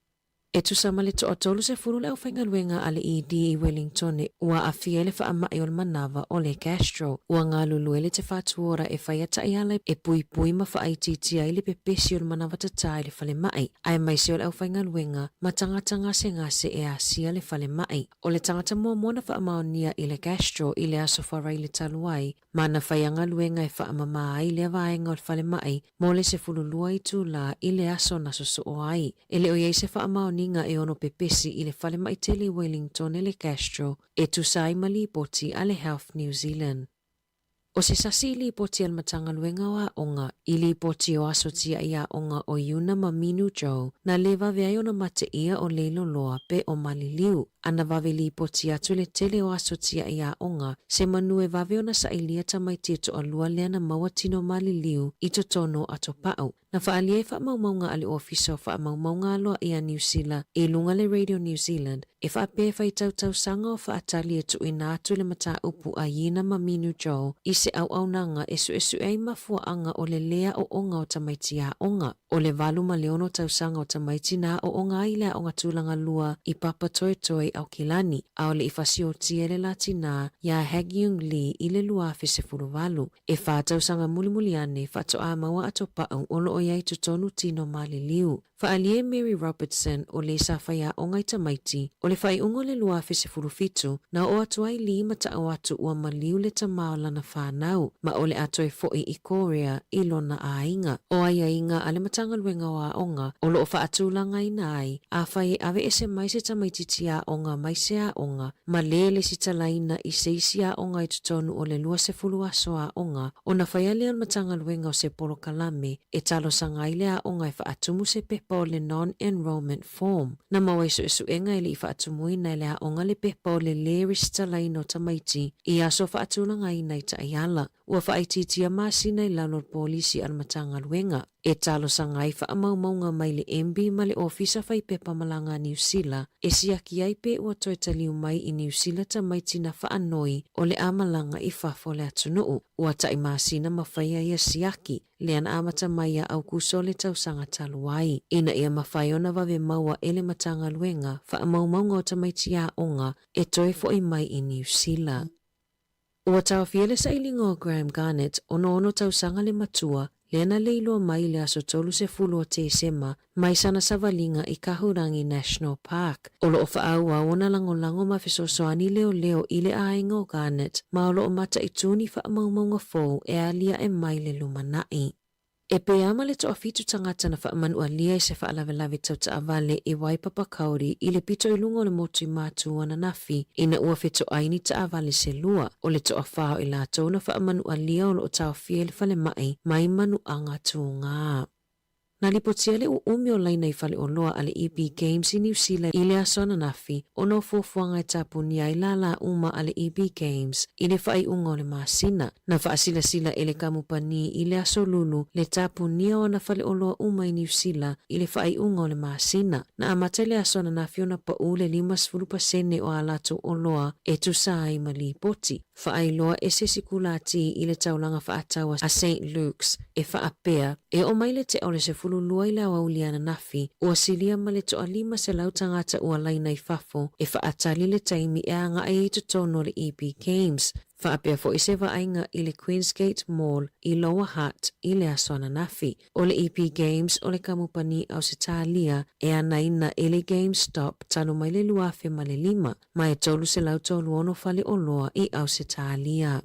E tusa ma le toa-30 le aufaigaluega a le ED i Wellingtone ua aafia i le faamai o le manava o le gastro. Ua galulue le Te Whatu Ora e faia taiala e puipui ma faaitiitia ai le pepesi o le manava tatā i le falemai, aemaise o le aufaigaluega ma tagata gasegase e asia le falemai. O le tagata muamua na faamaonia i le gastro i le Aso Faraile talu ai, ma na faia galuega e faamamā ai lea vaega o le falemai mo le 12 itulā i le aso na sosoo ai. E le o i ai se faamaoniga e ono pepesi i le falemai tele i Wellington e le Gastro e tusa ai ma lipoti a le Health New Zealand. O se sasi i lipoti a le Matagaluega o Aoga i lipoti o aso tiaʻi aoga o Iuna ma Minu Joe na lē vave ai ona mateʻia o Leiloloa pe o Maliliu, a na vave lipoti atu le tele o aso tiaʻi aoga se manu e vave ona saʻilia tamaiti e toʻalua lea na maua tino maliliu i totonu o Atopaʻu. Na faaalia ai faamaumauga a le Ofisa o Faamaumauga Aloaʻia a Niu Sila i luga le Radio New Zealand e faapea e faitau tausaga o faatali e tuuina atu le mataupu a Yina ma Minu Joe i se auaunaga e suʻesuʻe ai mafuaʻaga o le lē aʻoʻoga o tamaiti aoga. O le 8 ma le 6 tausaga o tamaiti na aʻoʻoga ai le aoga tulaga lua i Papatoetoe i ʻAukilani, a o le i fasiotia e le Latinā iā Hagyung Lee i le 2018. E 4 tausaga mulimuli ane faatoa maua atopaʻu o loo i ai totonu tino maliliu. Faaalia e Mary Robertson o lē sa faiaʻoga i tamaiti, o le faaiuga o le 2017, na oo atu ai Lee ma taʻu atu ua maliu le tamā o lana fanau, ma o le a toe foʻi i Korea i lona ʻāiga. O aiaiga a le Matagaluega o Aoga o loo faatulagaina ai, afai e aveese mai se tamaitiiti aoga mai se aoga, ma lē lesitalaina i se isi aoga i totonu o le 20 aso aoga, ona faia lea o le Matagaluega o se polokalame e talosaga ai le aoga e faatumu se pepa o le non-enrolment form. Na maua ai suʻesuʻega e leʻi faatumuina e le aoga le pepa o le lē resitalaina o tamaiti i aso faatulagaina i taiala. Ua faaitiitia masina i lalo o le polisi a le Matagaluega e talosaga ai faamaumauga mai le MB ma le Ofisa Faipepa Malaga a Niu Sila e siaki ai pe ua toe taliu mai i Niu Sila tamaiti na faanoi o le a malaga i fafo o le atunuu. Ua taʻi masina ma faia ia siaki, lea na amata mai ia ʻAukuso le tausaga talu ai, ina ia mafai ona vave maua e le Matagaluega faamaumauga o tamaiti aoga e toe foʻi mai i Niu Sila. Ua taofia le sailiga o Graham Garnett, 66 tausaga le matua, lea na leiloa mai i le aso 30 o Tesema mai sana savaliga i Kahurangi National Park. O loo faaauau ona lagolago ma fesoasoani leoleo i le ʻāiga o Garnett ma o loo mataʻitū ni faamaumauga fou e aliaʻe mai le lumanaʻi. E pē ama le toafitu tagata na faamanualia i se faalavelave tau taavale i Waipapakauri i le pito i luga o le motu i Mātū ananafi ina ua fetoʻai ni taavale se lua. O le toafā o i latou na faamanualia o loo taofia i le falemaʻi mai manuaga tugā. Na lipotia le ʻuʻumi o laina i faleʻoloa a le EB Games i Niu Sila i le aso ananafi ona o fuafuaga e tapunia ai lālā uma a le EB Games i le faaiuga o le masina. Na faasilasila e le kamupani i le aso Lulu le tapunia o ana faleʻoloa uma i Niu Sila i le faaiuga o le masina. Na amata i le aso ananafi ona paʻu le 50% o a latou oloa e tusa ai ma lipoti. Faailoa e se isi kulātī i le taulaga faatau a Saint Luke's e faapea, e oo mai le tea o le 12 i le aoauli ananafi, ua silia ma le toa-500 tagata ua laina i fafo e faatali le taimi e agaʻi ai i totonu o le EB Games. Faapea foʻi se vaaiga i le Queensgate Mall i Lower Hutt i le aso ananafi. O le EB Games o le kamupani Ausetalia e anaina e le GameStop talu mai le 2005, ma e 336 faleoloa i Ausetalia.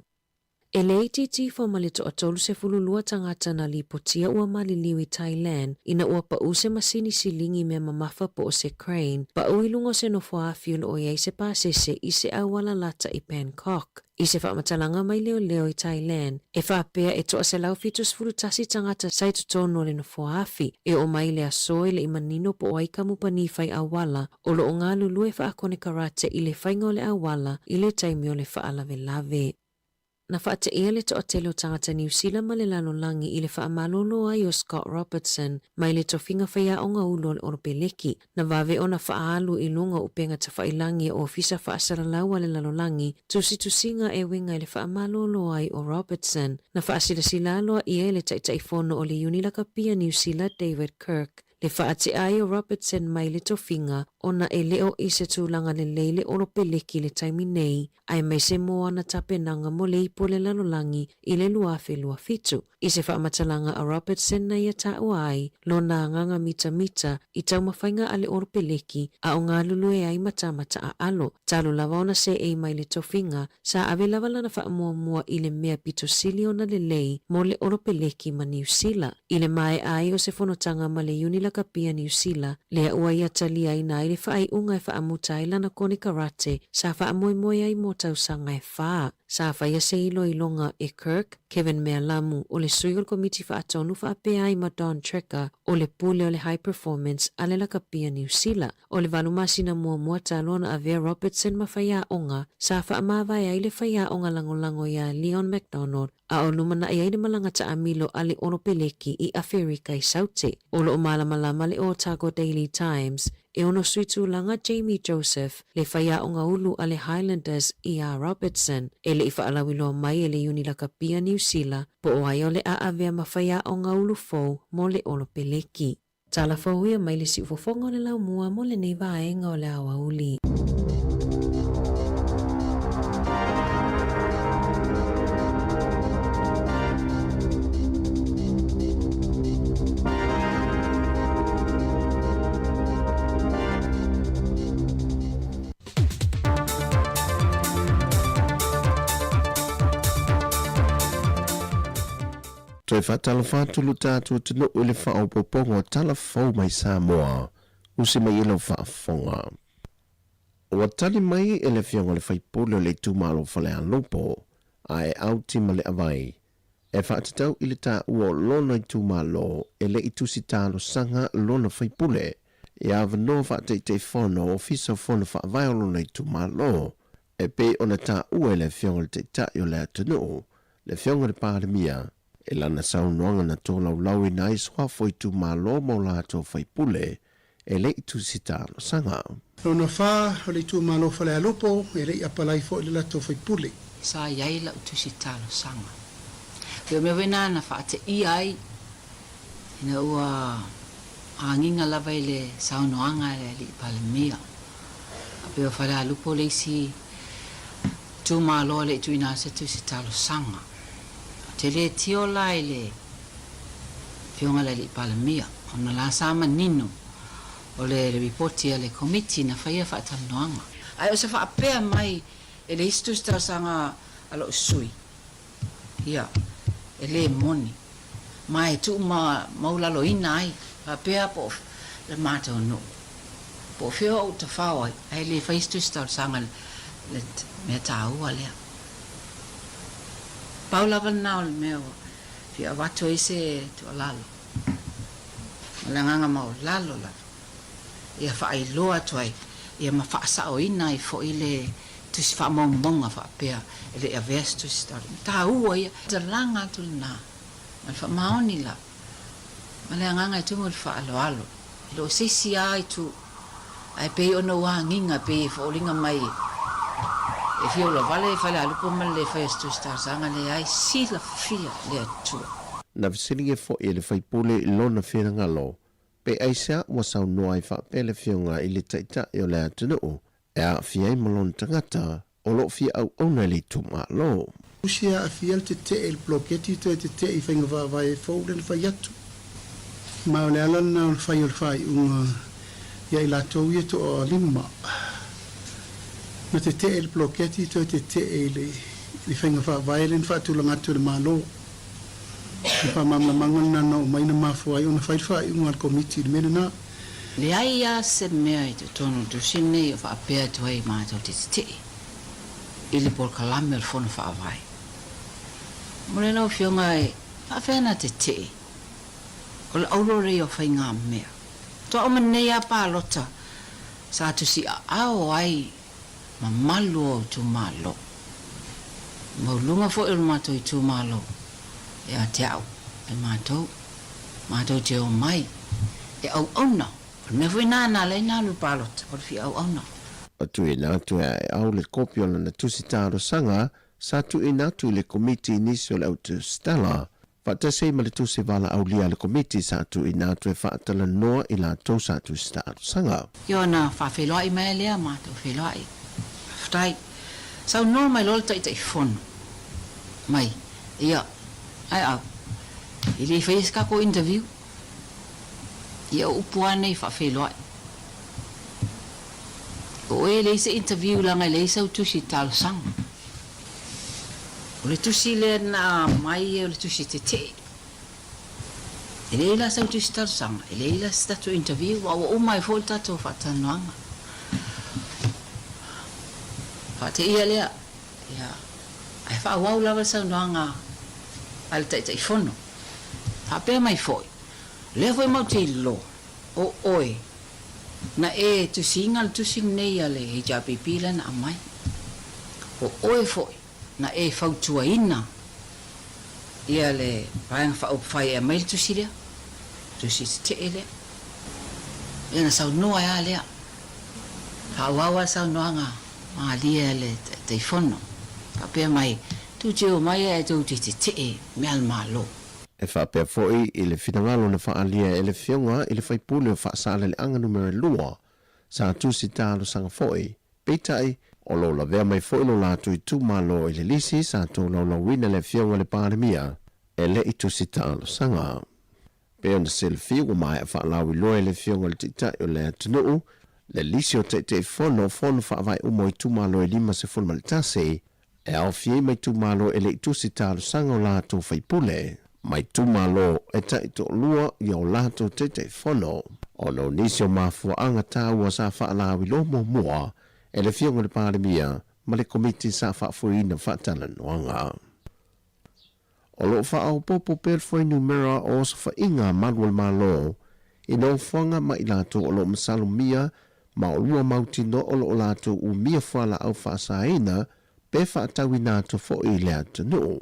E le itiiti ifo ma le toa-32 tagata na lipotia ua maliliu i Thailand ina ua paʻu se masini silingi mea mamafa po o se crane paʻu i luga o se nofoa afi o loo i ai se pasese i se auala lata i Bangkok. I se faamatalaga mai leoleo i Thailand, e faapea e toa-171 tagata sa i totonu o le nofoa afi. E oo mai le aso e leʻi manino po o ai kamupani fai auala o loo galulue faakonekarate i le faiga o le auala i le taimi o le faalavelave. Na faateʻia le toatele o tagata Niu Sila ma le lalolagi i le faamalōlō ai o Scott Robertson mai le tofiga faiaoga ulu o le Olopeleki. Na vave ona faaalu i luga o upega tafailagi e Ofisa Faasalalau a le Lalolagi tusitusiga e uiga i le faamalōlō ai o Robertson. Na faasilasila aloaʻia e le Taitaifono o le Iuni Lakapia Niu Sila David Kirk le faateʻa ai o Robertson mai le tofiga ona e le o i se tulaga lelei le Olopeleki i le taimi nei, aemaise mo ana tapenaga mo le ipu o le lalolagi i le 2027. I se faamatalaga a Robertson na ia taua ai lona agaga mitamita i taumafaiga a le Olopeleki a o galulue ai ma tamata aʻalo. Talu lava ona seʻei mai le tofiga, sa ave lava lana faamuamua i le mea pito sili ona lelei mo le Olopeleki ma Niu Sila. I le maeʻa ai o se fonotaga ma le Iuni. Lakapi a Niu Sila, lea ua ia taliaina ai le faaiuga e faamuta ai lana konekarate sa faamoemoe ai mo tausaga e fa. Sa faia se iloiloga e Kirk, Kevin Mealamu, o le sui o le Komiti Faatonu faapea ai ma Don Trecker, o le pule o le High Performance a le Lakapi a Niu Sila. O le valu masina muamua talu ona avea Robertson ma faiaoga, sa faamavae ai le faiaoga lagolago iā Leon MacDonald, a o lumanaʻi ai le malaga taamilo a le Olopeleki i Aferika i Saute. O loo malamalama le Otago Daily Times, e ono sui tulaga Jamie Joseph, le faiaoga ulu a le Highlanders iā Robertson, e le i faalauiloa mai e le Iuni Lakapi a Niu Sila, po o ai o le a avea ma faiaoga ulu fou mo le Olopeleki. Tala fou ia mai le siufofoga o le laumua mo lenei vaega o le aoauli. Toe faatalofa atu lo tatou atunuu i le faaopoopoga o tala fou mai Samoa, usi mai ai lau faafofoga. Ua tali mai e le Afioga i le Sui Usufono o le itumalo o Falealupo, a e Auti ma Leavai, e faatatau i le taua o lona itumalo e le i tusi talosaga lona faipule i avanoa faataitaifono o Ofisa o Fono Faavae o lona itumalo e pei ona taua e le Afioga i le Taitai o le atunuu, le Afioga i le Palemia, i lana saunoaga na tolaulauina ai suafa o itumalo ma o latou faipule e le i tusi talosaga. Lona fa o le itumalo o Falealupo e le i apalai foi le latou faipule. Sa i ai lau tusi talosaga. Pei o mea foi na na faateia ai ina ua agiga lava i le saunoaga a le Alii Palemia. A pei o Falealupo le isi itumalo e le i tuuina atu se tusi talosaga. Ou te le tio la i le Afioga i le Alii Palemia, ona la sa manino o le lipoti a le Komiti na faia faatalanoaga. Ae o se faapea mai e le isi tusi talosaga a lou sui, ia, e le moni, ma e tuu maulaloina ai, faapea po o le matou nuu, po o fea ou tafao ai, ae le fai se tusi talosaga i le mea taua lea. Pau lava lena o le mea ua fia avatu ai se tuualalo ma le agaga maualalo lava ia faailoa atu ai ia ma faasaoina ai foi le tusi faamaumauga faapea e le i avea se tusi talosaga taua ia. Talaga atu lena ma le faamaoni lava ma le agaga e tumu i le faaaloalo e le o se isi lava itu ae pei ona ua agiga pei e foliga mai e fia ulavale e Falealupo ma le le faia o se tusi talosaga leai silafia le Atua. Na fesiligia foi e le faipule i lona finagalo pe aisea ua saunoa ai faapea le Afioga i le Taitai o le atunuu e aafia ai ma lona tagata o lo o fia auauna i le itumalo. Usi e aafia le tetee i le poloketi toe tetee i faiga faavae fou lea na fai atu. Ma o le ala lena o le fai o le faaiuga ia i latou ia toalima na tetee i le poloketi toe tetee i le faiga faavae lea na faatulaga atu e le Malo. O le faamalamalamaga lena na oo mai na mafua ai ona fai le faaiuga a le Komiti i le mea lena. Leai lava se mea i totonu o le tusi lenei o faapea atu ai matou te tetee i le polokalame o le Fono Faavae. Mo le lau Afioga e faafefea ona tetee? O le aulorei o faigamea. Faatoa uma nei lava palota sa tusi aao ai mamalu o itumalo. Maualuga foi o le matou itumalo ia te au e matou, matou te omai e auauna. O le mea foi na na ala ai na alu i le palota, o le fia auauna. Ua tuuina atu e Aeau le kopi o lana tusi talosaga sa tuuina atu i le Komiti i nisi o le au tusitala Faatasi ai ma le tusi valaaulia a le Komiti sa tuuina atu e faatalanoa i latou sa tusi talosaga. Ia ona faafeiloai mai lea matou feiloai. Faafetai. Saunoa mai loa le Taitaifono mai, ia, ae au, e le i faia se tatou interview. Ia o upu lava nei faafeiloai. O oe e leai se interview leaga e leai sau tusi talosaga. O le tusi lea na aumai o le tusi tetee. E leai la sau tusi talosaga, e leai la se tatou interview, aua ua uma ai foi le tatou faatalanoaga. Faateia lea, ia, ae faaauau lava le saunoaga a le Taitaifono. Faapea mai foi, o lea foi matou te iloa, o oe, na e tusiina le tusi lenei a le HRPP lea na aumai. O oe foi, na e fautuaina ia le Vaega Faaupufai e aumai le tusi lea, tusi tetee lea. Ia na saunoa ai lava lea. Faaauau lava le saunoaga malie a le Taitaifono, faapea mai, Tou te omai ae tou te tetee mea a le Malo. E faapea foi i le finagalo na faaalia e le Afioga i le Faipule o Faasaleleaga Numera 2, sa tusi talosaga foi. Peitai, o lo o lavea mai foi lo latou itumalo i le lisi sa tolaulauina le Afioga i le Palemia e le i tusi talosaga. Pei ona silafia ua maea faalauiloa e le Afioga i le Taitai o le atunuu le lisi o Taitaifono o Fono Faavae uma o itumalo e 51 e aofia ai ma itumalo e le i tusi talosaga o latou faipule ma itumalo e taitoalua ia o latou Taitaifono ona o nisi o mafuaaga taua sa faalauiloa muamua e le Afioga i le Palemia ma le Komiti sa faafoeina faatalanoaga. O lo o faaopoopo pea le fuainumera o osofaiga a malu o le Malo i nofoaga ma i latou o lo o masalomia ma o lua mautinoa o lo o latou umia fualaau faasaina pe faatauina atu foi i le atunuu.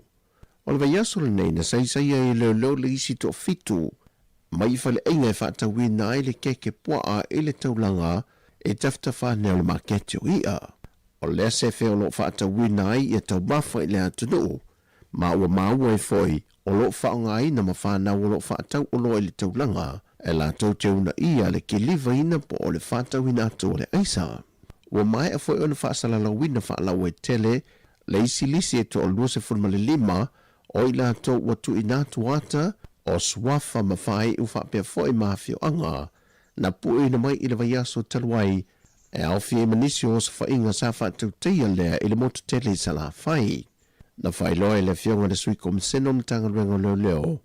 O le vaiaso lenei na saisai ai e leoleo le isi toafitu mai i faleaiga e faatauina ai le keke puaa i le taulaga i tafatafa ane o le maketi o i'a. O lea sefe o lo o faatauina ai ia taumafa i le atunuu ma ua maua ai foi o lo o faaaogaina ma fanau o lo o faatau oloa i le taulaga e latou te uunaia le kilivaina po o le faatauina atu o le aisa. Ua maea foi ona faasalalauina faalauaitele le isi lisi e 25 o i latou ua tuuina atu ata o suafa ma faaiu faapea foi ma afioaga na pueina mai i le vaiaso talu ai e aofia ai ma nisi o osofaiga sa faatautaia lea i le motu tele i Salafai. Na faailoa e le Afioga i le Sui Komisena o Matagaluega o Leoleo,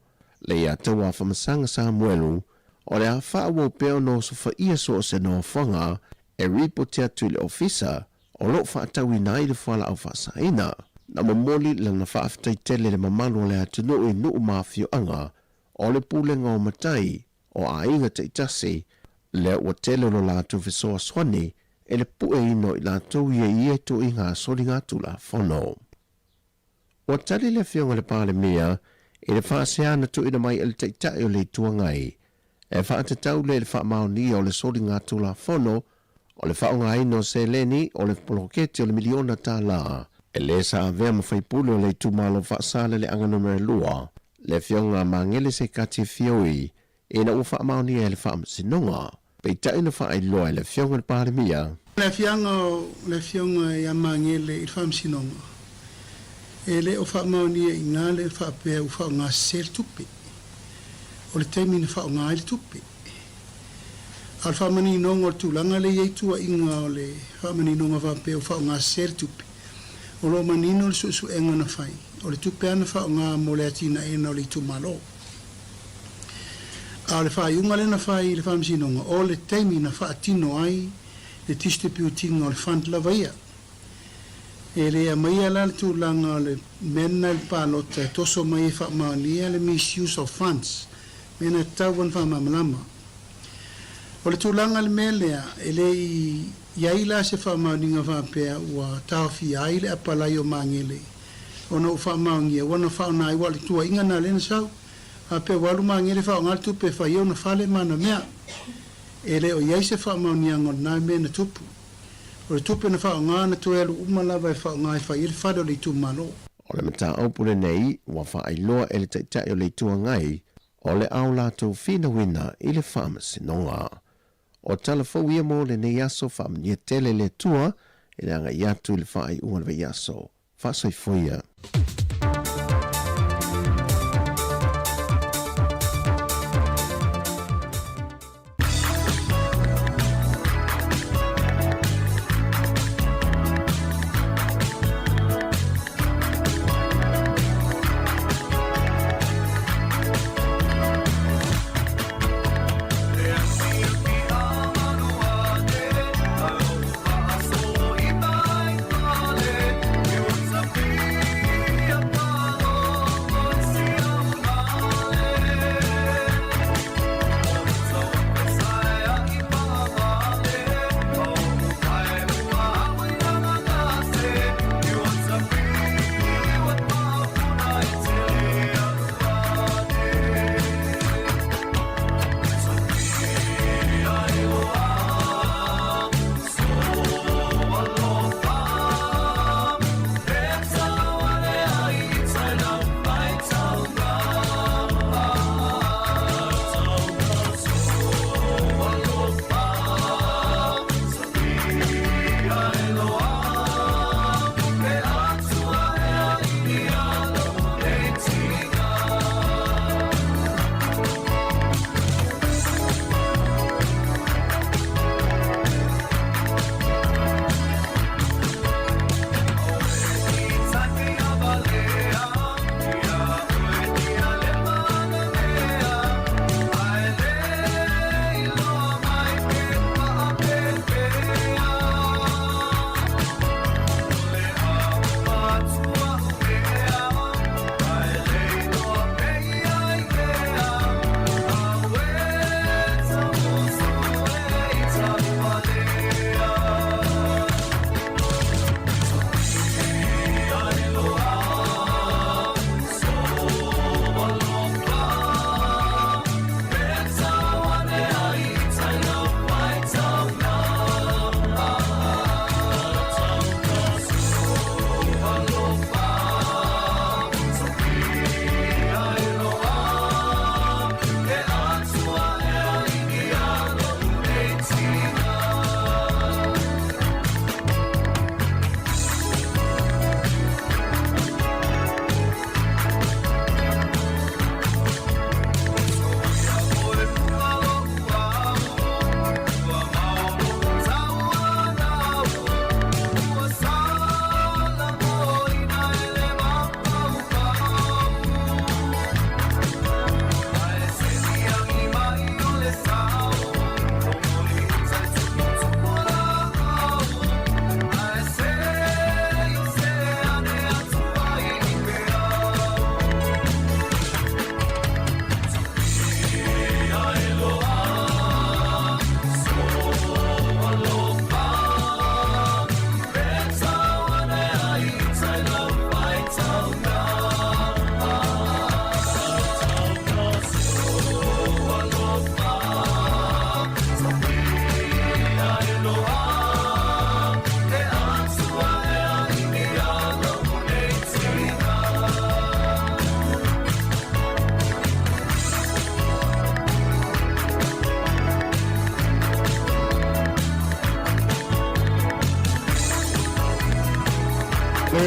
Leiataua Afamasaga Samuelu, o le a faaauau pea ona osofaia so o se nofoaga e ripoti atu i le Ofisa o lo o faatauina ai le fualaau faasaina. Na momoli lana faafetai tele i le mamalu o le atunuu i nuu ma afioaga o le Pulega o Matai o aiga taitasi, lea ua tele o lo latou fesoasoani e le pueina o i latou ia i ia ituaiga soligatulafono. Ua tali le Afioga i le Palemia i le faasea na tuuina mai e le Taitai o le Itu Agai e faatatau lea i le faamaonia o le soligatulafono o le faaaogaina o seleni o le poloketi o le miliona tala e le sa avea ma faipule o le itumalo Faasaleleaga Numera 2, le Afioga Magele Sekati Fioi, ina ua faamaonia e le Faamasinoga. Peitai na faailoa e le Afioga i le Palemia. Le afiaga o le Afioga ia Magele i le Faamasinoga, e le o faamaonia i ina le faapea ua faaaoga sese le tupe. O le taimi na faaaoga ai le tupe. A o le faamaninoga o le tulaga lea e i ai tuuaiga o le faamaninoga faapea ua faaaoga sese le tupe, o lo o manino le suesuega na fai, o le tupe lava na faaaoga mo le atinaeina o le itumalo. A o le faaiuga lea na fai i le Faamasinoga, o le taimi na faatino ai le distributing o le fund lava ia. E le aumaia la le tulaga o le mea lena i le palota e toso mai e faamaonia le misuse of funds, mea na tatau ona faamalamalama. O le tulaga i le mea lea, e le i i ai la se faamaoniga faapea ua taofia ai le apalai o Magele ona ua faamaonia ua na faaaoga ai, aua o le tuuaiga lena lea na sau, faapea ua alu Magele faaaoga le tupe e fai ai ona fale ma ana mea. E le o i ai se faamaoniaga o lena mea na tupu. O le tupe na faaaoga na toe alu uma lava e faaaoga e fai ai le fale o le itumalo. O le mataupu lenei ua faailoa e le Taitai o le Itu Agai o le ao latou finauina i le Faamasinoga. O tala fou ia mo lenei aso faamanuia tele le Atua i le agai atu i le faaiuga o le vaiaso. Faasoifua ia.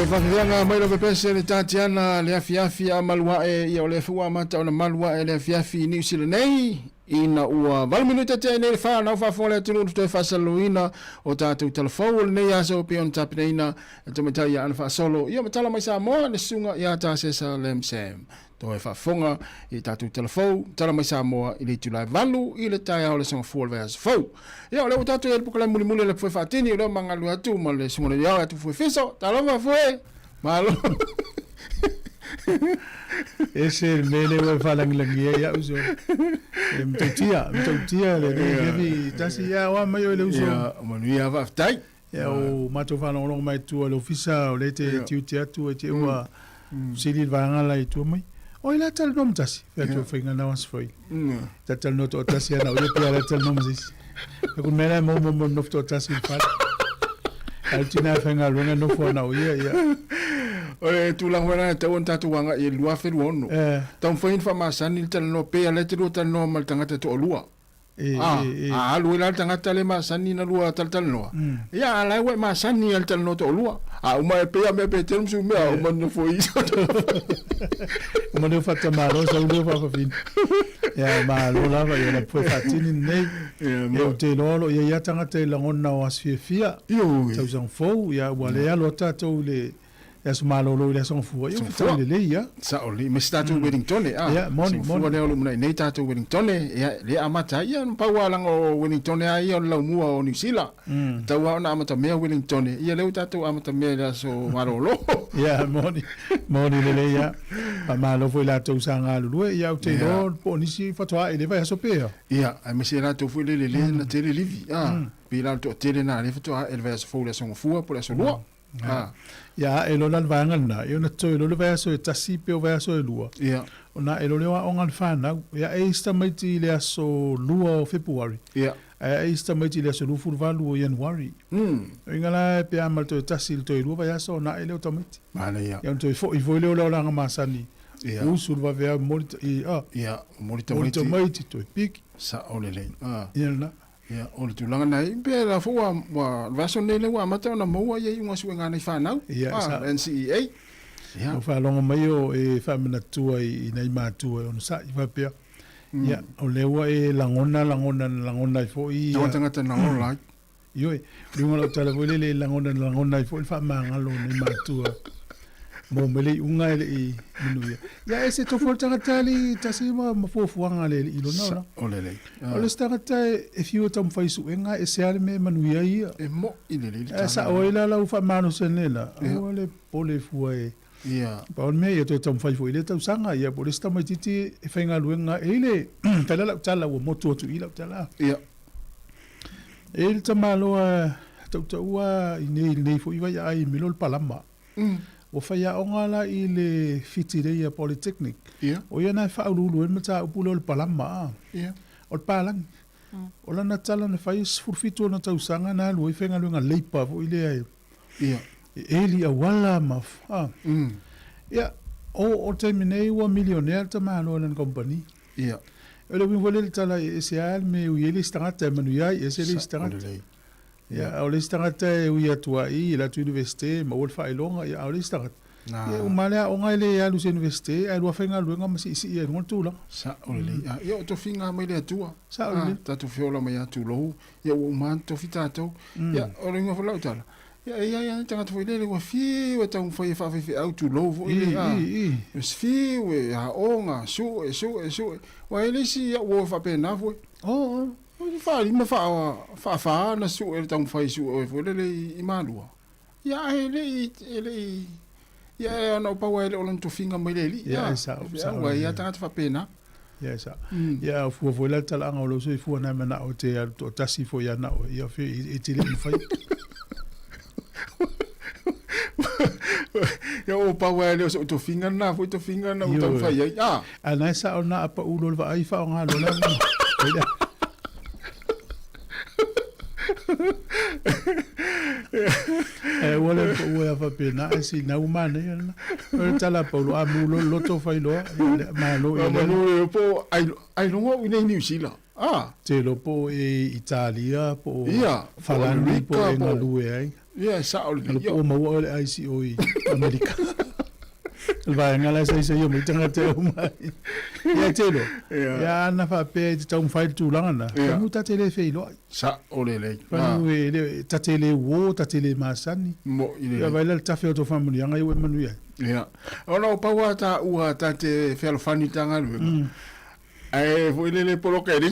faafefeaga mai lau pepese le Tatiana le afiafi a malu ae ia o lea foi ua amata ona malu ae le afiafi i Niu Sila nei ina ua 8 minute tea nei le fa na faafofoga le atunuu toe faasalalauina o tatou talafou o lenei aso pei ona tapenaina e tamaitai ia Ana Faasolo ia matala mai Samoa le susuga ia Tasesa Lam Sam. Toe faafofoga i tatou tala fou, tala mai Samoa i le itula e 8 i le taeao o le Aso Gafua o le vaiaso fou. Ia, o lea ua tatou i ai i le polokalame mulimuli a le Fue Faatini, o lea ua magalue atu ma le susuga o le Iao ia Tufue Fiso. Talofa Fue! Malo! Ese le mea lea ua e faalagilagia ai au so. E matautia, matautia le le afiafi tasi ia oa mai oe le uso. Ia, manuia faafetai. Ia o matou faalogologo mai tua i le ofisa o lea e te tiute atu e te ua sili le vaega la i tua mai. Oi la talanoa ma tasi, fai atu e faiga na aso foi. Ta talanoa toatasi ana o ia pia la talanoa ma se isi. E ku mea la e maua mo nofo toatasi i le fale. A o le tina e faigaluega nofo ana o ia, ia. O le tulaga foi lena e tatau ona tatou agai i le 2026. Taumafai ona faamasani le talanoa pei lava o lea e te lua talanoa ma le tagata e toalua. A, a alu ai la le tagata lea masani na lua talatalanoa, ia a la e ua e masani i le talanoa toalua. A uma e pei a mea pe tele ma mea, uma nofo i Uma leo faatamalo sau leo faafafine. Ia malo lava ia la pue faatini lenei. Ia ou te iloa o lo o i ai lava tagata i lagona o aso fiafia. Tausaga fou, ia ua le alo atu tatou i le Le aso malolo i le aso Gafua, ia ua fetaui lelei ia. Sao lelei, ma si tatou Wellingtone, a. Ia, moni, moni. Gafua lea o lo o lumanai nei tatou Wellingtone, ia, lea e amata ai, ia, pau lava leaga o Wellingtone lava ia o le laumua o Niu Sila. Tatau lava ona amatamea Wellingtone, ia lea ua tatou amatamea i le aso malolo. Ia, moni, moni lelei lava. Faamalo foi i latou sa galulue, ia, ou te iloa po o nisi faatoa ae i le vaiaso pe a. Ia, aemaise latou foi lele lea na tele livi, a. Pei la o le toatele lena lea faatoa ae i le vaiaso fou i le aso Gafua po o le aso Lua. Ah. Ia ae loa la le vaega lena, ia ona totoe loa le vaiaso e tasi pe o vaiaso e lua, Ia. ona ae loa lea o aoga a le fanau. Ia ae isi tamaiti i le aso 2 o Fepuari, Ia. ae ae isi tamaiti i le aso 28 o Ianuari. O iga la pe a ma le toe tasi i le toe lua vaiaso ona ae lea o tamaiti. Manaia. Ia ona toe foi foi lea o le olaga masani, Ia. usu le vaveao momoli i a. Ia, momoli tamaiti. Momoli tamaiti toe piki. Sao lelei. Ah. Ia lena. Ia, o le tulaga na i, pe la foi ua, ua, le vaiaso lenei lea ua amata ona maua ia iuga suega a nai fanau, Ia, ah, sa, le NCEA. Ia. Ua faalogo mai o e faamanatua i, i nai matua e onosai faapea, ia, o lea ua e lagona lagona na lagona ai foi ia. Lagona tagata na ola ai. Ioe, o le uiga o lau tala foi lele, lagona na lagona ai foi le faamagalo o nai matua maua mai le iuga e le i manuia. Ia e se tofu o le tagata alii tasi ma, ma fuafuaga a le alii i lona olaga. O le lelei. O le isi tagata e fiu e taumafai i suega, e ese lava le mea e manuia ai ia. E moi lelei le tala. Ae sao ai la lau faamalosi ane la, aua le pole fua e. Ia. Pau o le mea, ia toe taumafai foi i lea tausaga, ia po o le isi tamaitiiti e faigaluega, e i ai le, fai la lau tala ua motu atu i i lau tala. Ia. E i ai le tamaloa tautaua i nei, i lenei foi vaiaai i Milo le palama. Ua faiaoga la i le Whitireia Polytechnic. Ia. O ia na e faauluulu ai le mataupu lea o le palama, a. Ia. O le palagi. O lana tala na fai e 17 ona tausaga na alu ai faigaluega leipa foi lea e Ia. e eli auala ma, a. Ia, o, o le taimi nei ua milionea le tamaloa i lana kamupani. Ia. O le uiga foi lea i le tala e ese lava le mea e ui ai le isi tagata e manuia ai, ese le isi tagata. Lelei. Ia, a o le isi tagata e ui atu lava i i le atu Universite e maua le faailoga, ia, a o le isi tagata, Na. ia, uma lava le aoga e le alu i se Universite ae lua faigaluega ma siisii ai i luga le tulaga. Sao lelei. A, ia o tofiga mai le Atua. Sao lelei. A, tatou feola mai ia tulou, ia ua uma lava ona tofi tatou. Ia, o le uiga foi o lau tala, ia e i ai lava ni tagata foi lele ua fiu e taumafai e faafaifeau tulou foi le, a, fiu e aoga, sue, sue, sue. Aua e le isi au uo e faapena foi. Oo. Faalima faafa ona sue le taumafai e sue oe foi lele i Malua. Ia ae le i, e le i, ia e ona o pau e le o lona tofiga mai le alii. Ia, e sao, sao. Ua i ai tagata faapena. Ia, e sao. Ia, fua foi la le talaaga o lou soifua na e manao e te alu toatasi foi ia na oe, ia fe e te le mafai. Ia o pau e le o sou tofiga lena foi tofiga na ua taumafai ai. Ah. A na e sao na a pau lo le vaai faaaoga loa le avanoa. E ua le pau e faapena e sina ua manaia lena. O le tala a Paulo, a mu loa le loto fai loa, ia le malo ia lea. Manu po ai ai longa u nei New Zealand. Ah. Te lo po e Italia po o Falani po e galue ai. Ia, e sa'o lelei. Ua maua oe le ICO i Amerika. O le vaega la e saisai mai tagata e omai. Ia e te iloa. Ia ana faapea e te taumafai le tulaga lena, semeamanu ta te le feiloai. Sa'o lelei. Semeamanu e le, ta te le uō, ta te le masani. Mo'i lelei. Ia vaai la le tafe o tou faamanuiaga ia ua e manuia ai. Ia. Ona o pau lava taua ta te fealofani i ta galuega. Ae foi lele poloka e le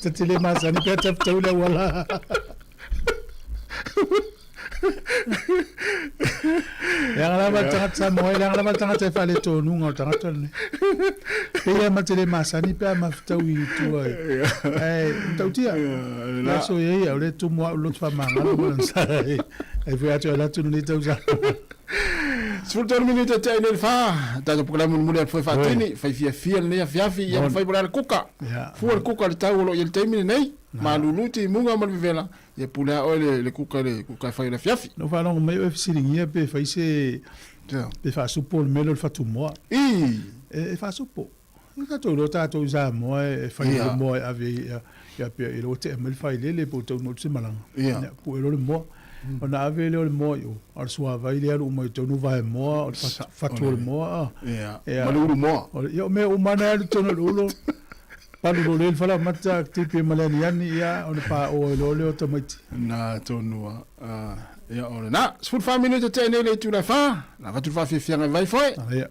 Ta te le masani pe a tafetau le auala. Leaga lava le tagata Samoa, leaga lava le tagata e faaletonuga o le tagata lenei. Pei lava ma te le masani pe a mafetau i tua. Ae matautia. Le aso e ai, o lea e tumu au i le loto faamagalo ma lana sa. Ai foi atu e alu atu lenei tausaga. 13 minute tea i le fa. Tatou pokalamu mulimuli atu foi faatini. Fai fiafia lenei afiafi. Ia ma fai po o le a le kuka. Fua le kuka i le tau o lo o i ai i le taimi lenei. Malulu timuga ma le vevela. Ia pule lava oe le kuka i le kuka e fai i le afiafi. Na ou faalogo mai oe e fesiligia pe fai se pe faasupo le mea lea o le fatumoa. E faasupo. E tatou iloa tatou i Samoa e fai le moa e ave ai ia pea i ua tea mai le failele po o taunuu atu se malaga. Ia pue loa le moa. Ona ave lea o le moa i o, a o le suavai lea alu uma i totonu vae moa, o le fatu o le moa a. Ia. Ma le ulu moa. Ia o mea uma na e alu i totonu o le ulo. Palu loa le falaoamata tipi ma le aniani ia ona paoa ai loa lea o tamaiti. Na tonu a. Ia o lena. 14 minute tea nei le itula e 4. Na avatu le faafiafiaga i vai foe. Ia.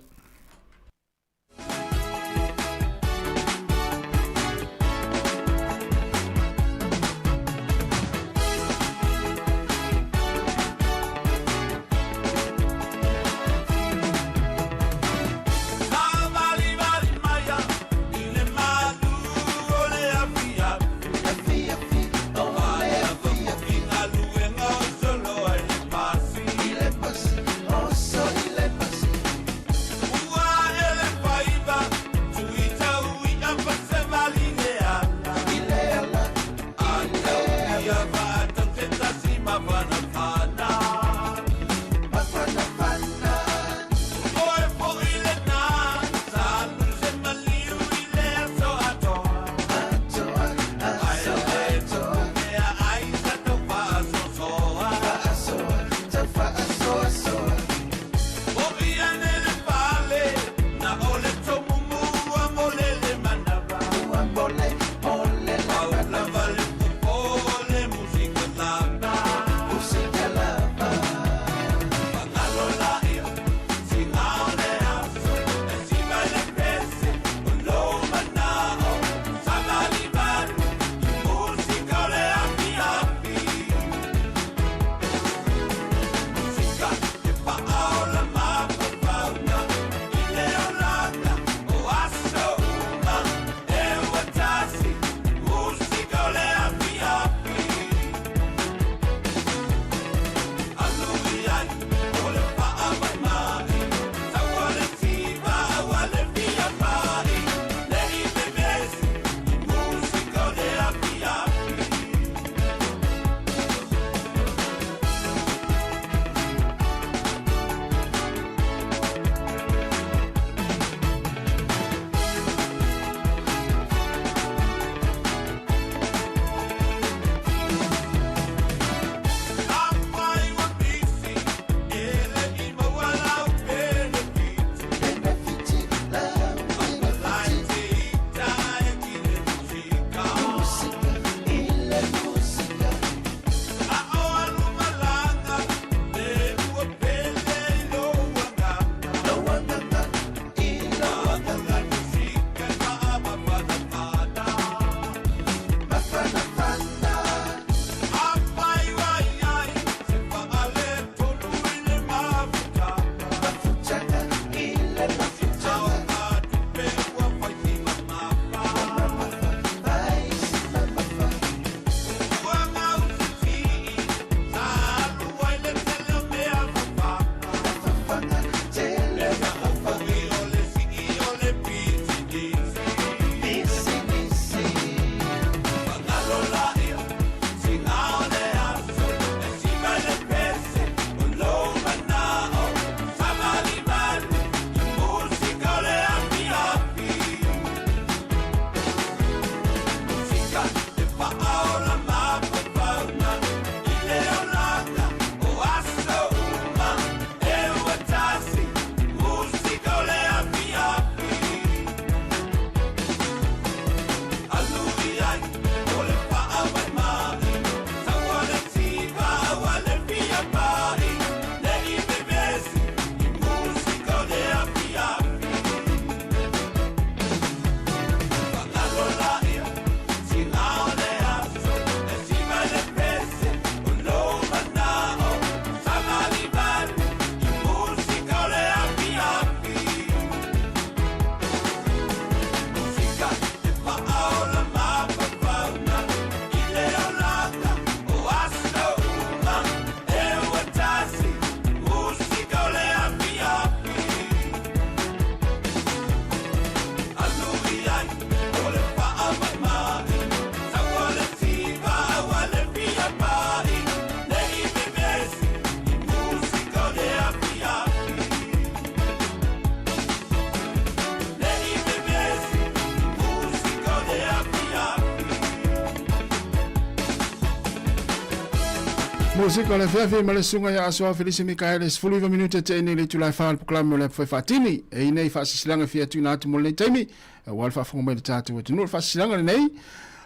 Musika o le afiafi ma le susuga ia Asoa Felisi Mikaele, 19 minute te nei le itula e 4 le polokalame o le Apu Faatini. E i nei faasilasilaga e fia tuuina atu mo lenei taimi, aua le faafofoga mai le tatou atunuu. O le faasilasilaga lenei,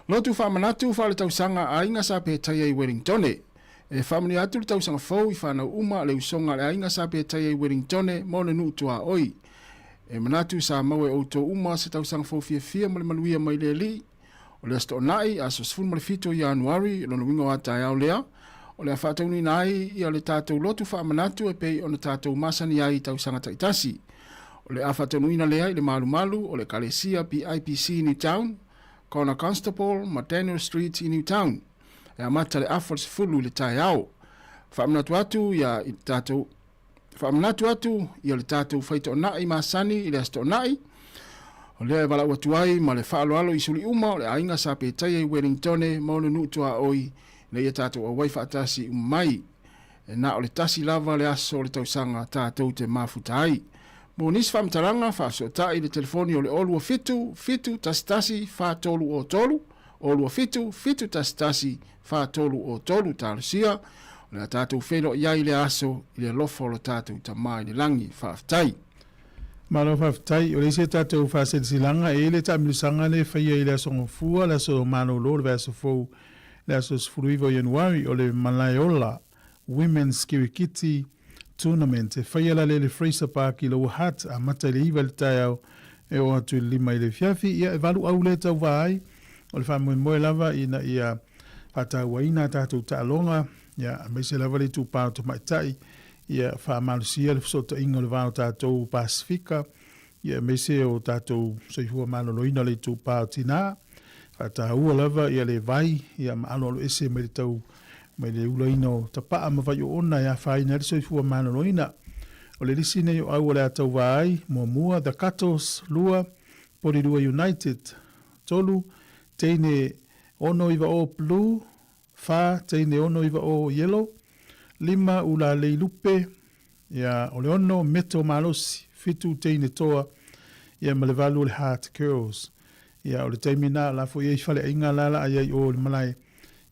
lotu faamanatu faaletausaga aiga sa petaia i Wellingtone. E faamanuia atu le tausaga fou i fanau uma le usoga a le aiga sa petaia i Wellingtone ma ona nuu tuaoi. E manatu sa maua e outou uma se tausaga fou fiafia ma le manuia mai le Alii. O le Aso Toonai, aso 17 o Ianuari, lona uiga o a taeao lea, o le a faataunuina ai ia le tatou lotu faamanatu e pei ona tatou masani ai i tausaga taitasi. O le a faataunuina lea i le malumalu o le Ekalesia PIPC i Newtown, Corner Constable ma Daniel Street i Newtown. E amata le afa o le 10 i le taeao. Faamanatu atu ia i tatou Faamanatu atu ia le tatou faitoonai masani i le Aso Toonai, o lea e valaau atu ai ma le faaaloalo i suli uma o le aiga sa petaia i Wellingtone ma ona nuu tuaoi ina ia tatou auai faatasi uma mai. E na o le tasi lava le aso o le tausaga tatou te mafuta ai. Mo nisi faamatalaga, faafesootai i le telefoni o le 027 711 4303, 027 711 4303. Talosia, o le a tatou feiloai ai i lea aso i le alofa o lo tatou Tama i le lagi. Faafetai. Malo faafetai. O le isi a tatou faasilasilaga, e i ai le taamilosaga lea e faia i le Aso Gafua, le aso malolo o le vaiaso fou, le aso 19 o Ianuari, o le Malaeola Women's Kirikiti Tournament e faia la lea i le Fraser Park i Lower Hutt, amata i le 9 i le taeao e oo atu i le 5 i le afiafi. Ia, e valu au lea e tauva ai. O le faamoemoe lava ina ia faatauaina a tatou taaloga, ia, aemaise lava le itupa o tamaitai, ia faamalosia le fesootaiga o le va o tatou Pasefika, ia aemaise o tatou soifua maloloina o le itupa o tina. Faataua lava ia le vai, ia ma aloaloese mai le tau mai le ulaina o tapaa ma vaioona e afaina ai le soifua maloloina. O le lisi nei o au o le a tauva ai, muamua, The Cuttles, lua, Porirua United, tolu, Teine 69 Blue, fa, Teine 69 Yellow, lima, Ulalei Lupe, ia, o le ono, Meto Malosi, fitu, Teine Toa, ia ma le valu o le Heart Curls. Ia, o le taimi na, la foi e i faleaiga la la ai ai o le malae,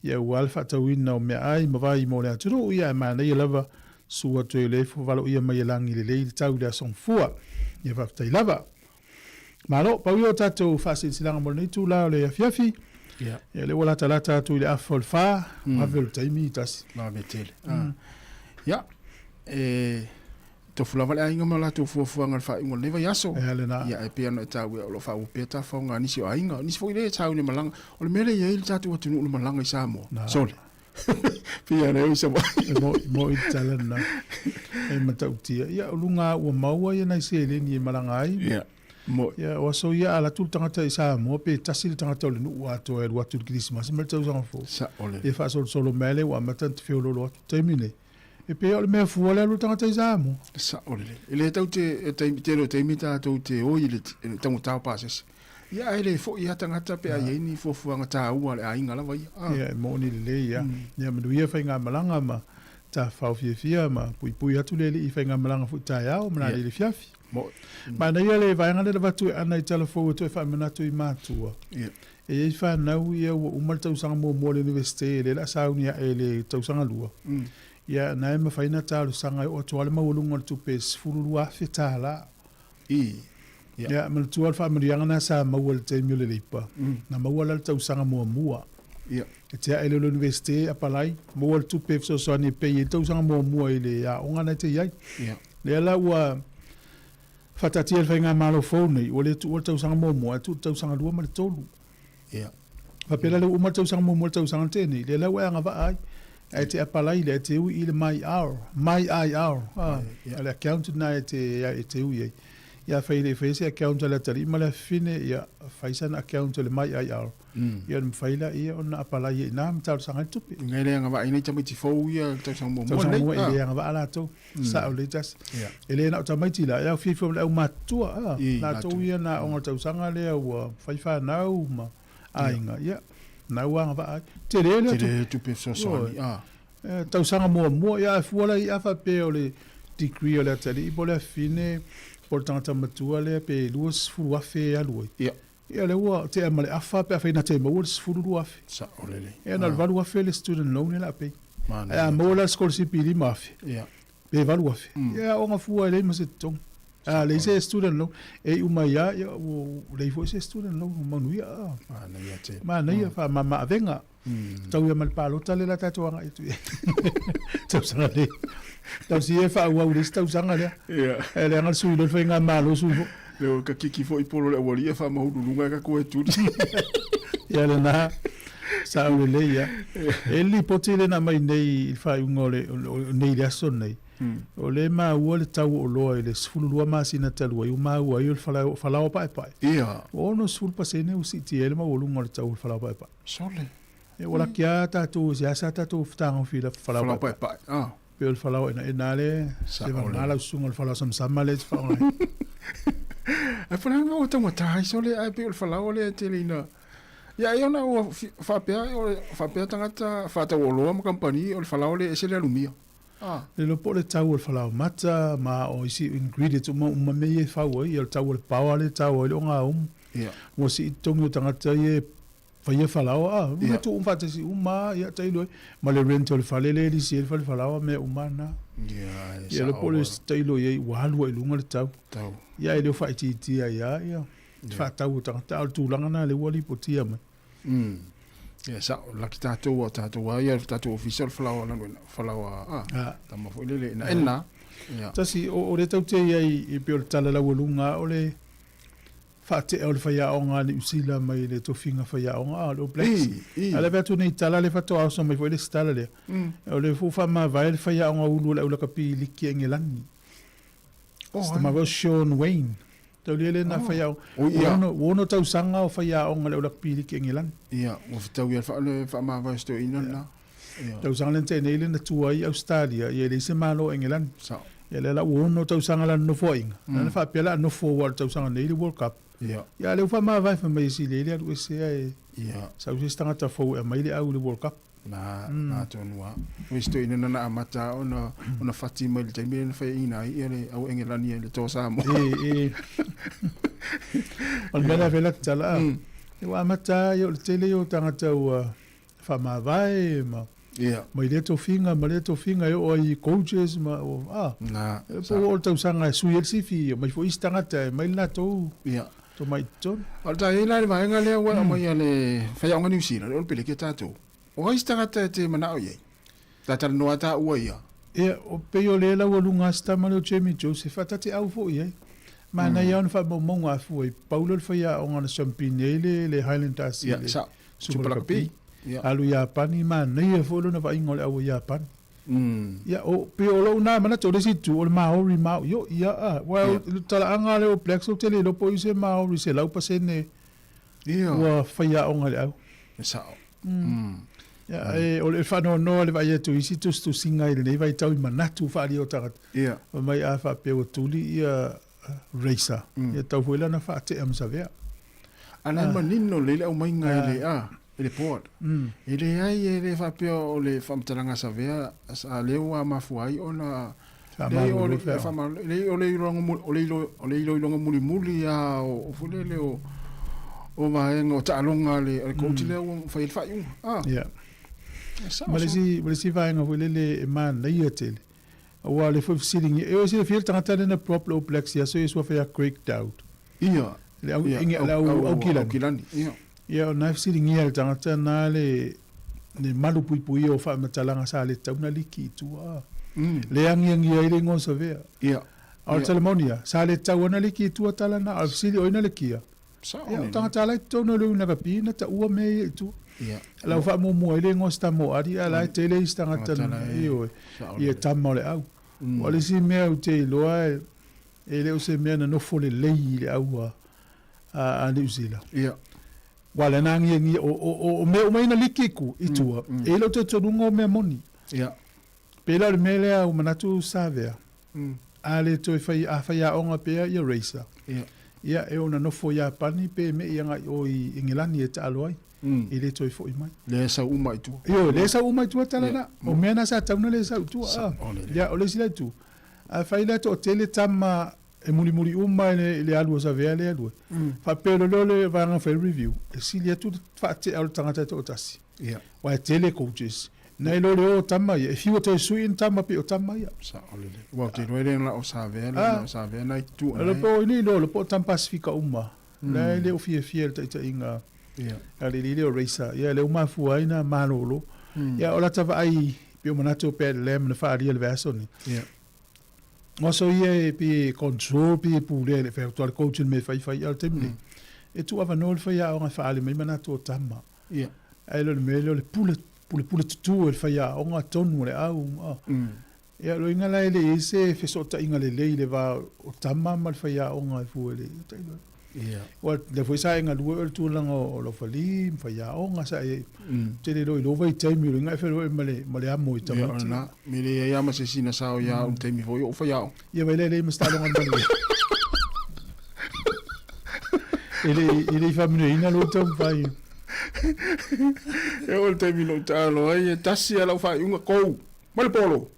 ia ua le faatauina o meaai ma vai mo le atunuu, ia ae manaia lava sua toe le ifo valoia mai e lagi lelei le tau i le aso Gafua. Ia faafetai lava. Malo, pau ia o tatou faasilasilaga mo lenei itula o le afiafi. Ia. Ia, lea ua latalata atu i le afa o le fa, vave o le taimi tasi. Vave tele. Ia, e tofu lava le aiga ma latou fuafuaga i le faaiuga o lenei vaiaso. Ea lena. Ia, e pei ona e taua, o lo o faaauau pea tafaoga a nisi o aiga. O nisi foi lea e sauni e malaga. O le mea lea e i ai le tatou atunuu i le malaga i Samoa. Sole. Pei ona e oi Savaii. E mo'i le tala lena. E matautia. Ia, o luga lava ua maua ia nai seleni e malaga ai. Ia, mo'i. Ia, o aso ia a alu atu le tagata i Samoa, pe tasi le tagata o le nuu atoa e alu atu i le Kerisimasi ma le tausaga fou. Sa'o lelei. Ia faasolosolo mai lea ua amata ona te feoloolo atu i le taimi nei. E pei o le mea fua le alu o le tagata i Samoa. Sa'o lelei. E le tau te, e taimi, tele o taimi tatou te oi i le taugata o pasese. Ia ae le foi lava tagata pe a i ai ni fuafuaga taua a le aiga lava ia. Ah. Ia, e moni lelei ia. Ia manuia faigamalaga ma tafafao fiafia ma puipui atu le alii i faigamalaga foi taeao ma nanei le fiafi. Moni. Manaia le vaega lea na avatu e Ana i Talafou e toe faamanatu i matua. Ia. E i ai fanau ia ua uma le tausaga muamua o le Universite, lea o le a sauni ae i le tausaga lua. Ia, na e mafai ona talosaga e oo atu lava le maualuga o le tupe e $12,000. I. Ia. Ia, manatua le faamanuiaga lena sa maua i le taimi o le Leipa. Na maua la le tausaga muamua. Ia. E tea ae lea o le Universite, apalai, maua le tupe e fesoasoani e pay ai le tausaga muamua i le aoga lena e te i ai. Ia. Lea la ua faataatia e le Faigamalo fou nei, ua le tuua le tausaga muamua, ae tuu le tausaga lua ma le tolu. Ia. Faapea la lea ua uma le tausaga muamua i le tausaga na tea nei, lea la ua e agavaa ai, ae te apalai lea, e te ui i le MyIR, MyIR, a, o le account lena e te, e te ui ai. Ia afai e le i faia se account a le atalii ma le afafine, ia fai sana account o le MyIR, ia ona mafai laia ona apalai ai i ina ma talosaga ai le tupe. Inga e le agavaa ai nei tamaiti fou ia i le tausaga muamua lenei. Tausaga muamua e le agavaa latou. Sao lelei tasi. E le na o tamaiti la, e aofia ifo ma le aumatutua, a, latou ia na aoga o le tausaga lea ua fai fanau ma aiga, ia, na ua agavaa ai. Tele lea tupe. Tele tupe fesoasoani, a. Tausaga muamua, ia, a fua la i a faapea o le degree o le atalii po o le afine po o le tagata matua lea pe 20,000 e alu ai. Ia. Ia lea ua tea ma le afa pe afai na te maua le 12,000. Sao lelei. Ia na o le 8,000 le student loan lea o le a pay. Ae a maua la le sikolasipi i $5,000 pe $8,000, ia e aoga fua e leai ma se totogi. A leai se student loan, e iu mai lava, ia ua leai foi se student loan ua manuia. Manaia tele. Manaia, faamama avega. Tau ia ma le palota lea o le a tatou agai atu i ai. Tausaga nei. Tausi ia e faaauau i le isi tausaga lea. Ae leaga le sui loa le faigamalo sui foi. Leo ka kiki foi polo le aualii e faamahululuga e ka koe tuli. Ia lena, sao lelei ia. E le lipoti lea na aumai nei i le faaiuga o le, o nei le aso lenei, o lea e maua le tau o oloa i le 12 masina talu ai, ua maua ai o le falaoa paepae. Ua 60% ua siitia ai le maualuga o le tau o le falaoa paepae. Sole. Ia ua laki lava tatou e seasea tatou fetagofi i le falaoa paepae. Ah. Pei o le falaoa enaena lea, se vagana lau susuga o le falaoa samasama lea e te faaaoga ai. Ae po o le a le mea ua taugata ai sole ae pei o le falaoa lea e tele ina Ia ai ona ua faapea o le faapea tagata faatau oloa ma kamupani o le falaoa lea e ese le alumia. Ah. Le iloa po o le tau o le falaoa mata ma o isi ingredients uma uma mea ia e fau ai, ia o le tau o le paoa lea e tau ai le ogaumu. Ia. Ua sii totogi o tagata ia e faia falaoa, a, yeah. tuu faatasi uma lava, ia tailo ai. Ma le rent o le fale lea e lisi ai le fale falaoa, mea uma lava na. Ia, e Ia, le po o le tailo i ai, ua alu ai i luga le tau. Tau. Ia, e le o faaitiitia ai lava, ia, yeah. faatau o tagata, a o le tulaga na lea ua lipotia mai. Ia, sao, laki tatou, a o tatou lava ia, le tatou ofisa o le falaoa lanuena, falaoa, a, ah, tama foi lele, ena ena. Ia. Tasi, o lea tatou te i ai, e pei o le tala laualuga, o le, faatea o le faiaoga a Niu Sila mai le tofiga faiaoga a o le All Blacks. A o le ave atu nei tala lea faatoa oso mai foi le isi tala lea. O le ua faamavae le faiaoga ulu o le aulakapi liki a Engelani. Se tama o Shaun Wane. Taulia lea na faiaoga. Ua ono tausaga o faiaoga le aulakapi liki a Engelani. Ia, ua fetaui le faamavae o si toeaina lena. Tausaga lea na tea nei lea na tua ai Ausetalia, ia e leai se Malo o Engelani. Sao. Ia lea la ua ono tausaga lana nofoaiga, mm. lana faapea la nofo aua o le tausaga nei le World Cup. Ia. Ia lea ua faamavae fai mai e sili ai le alu ese ae Ia. sau se isi tagata fou e aumai le au i le World Cup. Na, mm. na tonu lava. O isi toeaina na na amata ona, ona fati mai le taimi lea na faiaina ai ia le au Engelani ai le toa Samoa. E, e. O le mea lea vela tatala a. Ua amata ia o le tele ia o tagata ua faamavae ma yeah. mai lea tofiga ma lea tofiga e oo ai i coaches ma o, ah, Na, e po o le tausaga e sui ai le sifi, mai foi isi tagata e mai le latou yeah. tomai i totonu. O le tae la le vaega lea ua aumai a le faiaoga Niu Sila, o le peleke tatou. O ai se tagata e te manao i ai? Talatalanoa taua ia. Ia, o pei o lea laualuga a si tama lea o Jamie Joseph, faatateau foi i ai. Manaia ona faamaumauga a fua i pau lea o le faiaoga na siampini ai le, le Highlanders i le Super Rugby. Alu i Iapani, manaia foi lona vaaiga o le au a Iapani. Ia, o, pei o lou na manatu, o le isi itu, o le Maori ma au, io, ia, a, aua o le talaaga lea o Blacks, ou te le iloa po o i se Maori 100% ua faiaoga i le au. E sao. Ia, e, o le faanoanoa le vaai atu i isi tusitusiga i lenei vaitau i manatu faaalia o tagata. Ia. Fai mai a faapea ua tuli ia Racer, ia tau foi la ona faatea ma Savea. A na e manino lelei le aumaiga i le, a, i le board. E leai, e le faapea o le faamatalaga a Savea, a lea ua mafua ai ona leai o le, leai o le o le iloiloga mulimuli lava o, o foi lele o, o vaega o taaloga a le, a le coach lea ua fai ai le faaiuga. Ah. Ia. Ma le isi, ma le isi vaega foi lele e manaia tele, aua o lea foi fesiligia, e oi silafia le tagata lea na prop le All Blacks i aso ia suafa ia Craig Dowd. Ia. Le au, inge, le au, Aukilani. Aukilani, ia. Ia, o na e fesiligia e le tagata na le, le malu puipuia o faamatalaga sa le tatau ona liki i tua. Le agiagia ai le igoa o Savea. Ia. A o le tala moni ia, sa le tatau ona liki i tua tala na, a o le fesili o ai na lekia? Ia, o tagata la i totonu o le Unakapi na taua mea ia i tua. Ia. La ua faamuamua ai le igoa o si tama o Ali, a la e tele isi tagata ioe, ia tama o le au. O le isi mea ou te iloa e, e le o se mea na nofo lelei i le au a, a, a Niu Sila. Ia. Aua lea na agiagia, o, o, o, o mea uma ia na liki i ku, i tua, e i ai lou talitonuga o mea moni. Ia. Pei la o le mea lea ua manatu Savea, a le toe fai, a faiaoga pea ia Racer, Ia. ia, e ona nofo i Iapani pe me'i agai i o i Engelani e taalo ai, e le toe foi mai. Lea e sau uma i tua. Ioe, lea e sau uma i tua tala na. O mea na sa tatau ona le sau i tua. Ia, o le isi la itu, afai la e toatele tama e mulimuli uma i le alu o Savea lea e alu ai, faapea loa lea o le vaega e fai review, e sili atu le faatea o le tagata e toatasi. Ia. Aua e tele coaches, Nai lo le o tama ia, e fiu e toe sui ni tama pei o tama ia. Sa'o lelei. Ua ou te iloa e le na o Savea le na o Savea nai tu Le po i nei lo le po tama Pasifika uma. La e le o fiafia i le taitaiga a le alii lea o Racer. Ia lea ua mafua ai na malolo. Ia o lata vaai pei o manatu o Pat Lam na faaalia i le vaiaso nei. O aso ia e pei e control pei e pulea i le fai atu a le coach i le mea e faifai a o le taimi nei e tuu avanoa le faiaoga e faaali mai manatu o tama. Ae le o le mea lea o le pule pulepule tutū e le faiaoga tonu o le au a. Ia o loiga la e le i ai se fesootaiga lelei i le va o tama ma le faiaoga e fua i le tailo. Aua lea foi sa e galue oe i le tulaga o Laufali ma faiaoga sa e tele loa i lou vaitaimi o loiga e feiloai ma le ma le amo i tamaiti. Ia o lena, me leai lava ma se isi na sao ia au i le taimi foi o ou faiaoga. Ia vai lea e leai ma se taaloga manuia. E le e le i faamanuiaina lou taumafai. E oo i le taimi na ou taalo ai, e tasi lava lau faaiuga, kou, mai le polo,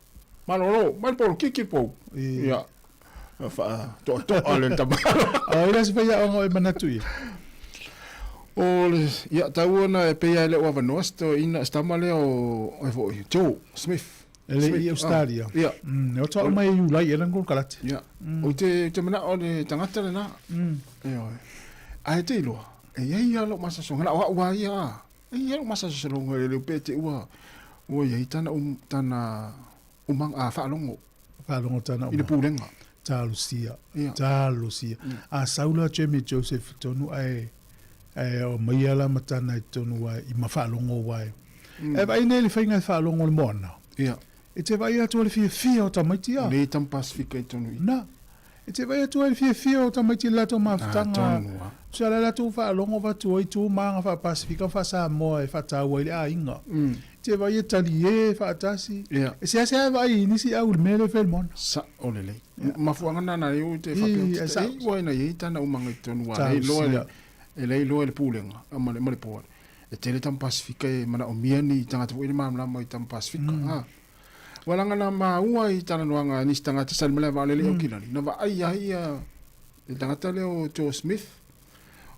malolo, mai le polo, kiki le pou. Ia, faatoatoa le tamaloa. O ai la se faiaoga o e manatu ia? O le, ia, tau ona e pei lava e le o avanoa se toeaina, se tama lea o, ai foi, Joe Smith. E le i Australia. Ia. E oto au mai e Iulai e lana konokalate. Ia. O te, te manao o le tagata lena. Ioe. Ae te iloa, e iai lava lou masalosaloga, na o au lava ia a, e iai lou masalosaloga i le pe te ua, ua iai tana, um, tana umanga, a, faalogo. Faalogo tana I le pulega. Talosia. Ia. Talosia. A sau la Jeremy Joseph i tonu ae, ae o mai ala ma tana i tonu wae, i ma faalogo wae. E vaai nei le faiga e faalogo le moana. Ia. E te vaai atu ai le fiafia o tamaiti a. Nei tama Pasifika i tonu i. Na. E te vaai atu ai le fiafia o tamaiti i le latou mafutaga. Tonu a. Tusa la latou faalogo avatu ai tu ma aga faa-Pasifika ma faa-Samoa e faataua ai le aiga. E te vaai e talie faatasi. Ia. E seasea e vaai i nisi au i le mea lea e fai e le moana. Sa'o lelei. Mafuaaga na na e te faapea E sa'o. Ua ina iai tana umaga i tonu a le iloa e le iloa e le pulega ma le board. E tele tama Pasifika e manaomia ni tagata foi le malamalama i tama Pasifika. Mm. Ua laga na maua i talanoaga a nisi tagata sa le malae vaalele i Aukilani, na vaai ai ia le tagata lea o Joe Smith,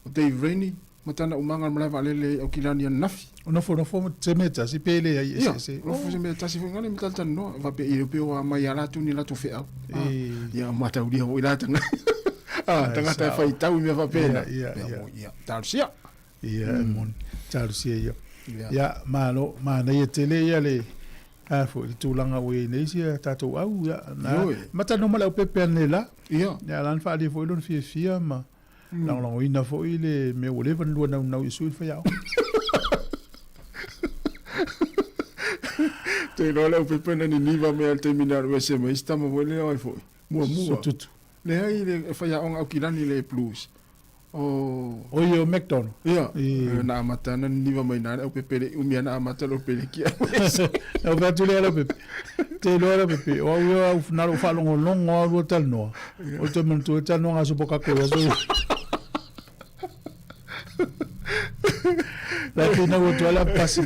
o Dave Rennie, ma tana umaga i le malae vaalele i Aukilani ananafi. O nofonofo ma se mea tasi pe leai eseese. Ia, nofo se mea tasi foi ngale ma talatalanoa, faapea i pe o a mai a latou ni latou feau. Ia, mataulia foi la tagata. Tagata e faitau i mea faapena. Ia, ia, ia. Ia, talosia. Ia, e moni. Talosia ia. Ia, malo, manaia tele ia le, a foi, le tulaga ua i ai nei sia tatou au, ia, na, mata no ma le aupepe ane la. Ia. Ia, la na faaalia foi lona fiafia ma lagolagoina foi le mea ua leva ona lua naunau i sui le faiaoga. Te iloa le aupepe na niniva mea i le taimi na alu ese mai isi tama foi lea o ai foi. Muamua. Sotutu. Leai le faiaoga Aukilani le Blues. O. O ia o McDonald. Ia. Na amata na niniva mai na le aupepe le umi na amata le pele ki au ese. Na fai atu lea Leaupepe. Te iloa Leaupepe, o au ia au na lou faalogologo lava lua talanoa. O le toe manatua ai talanoaga a Sopokako i aso ia. La e finau atu ai la pasi.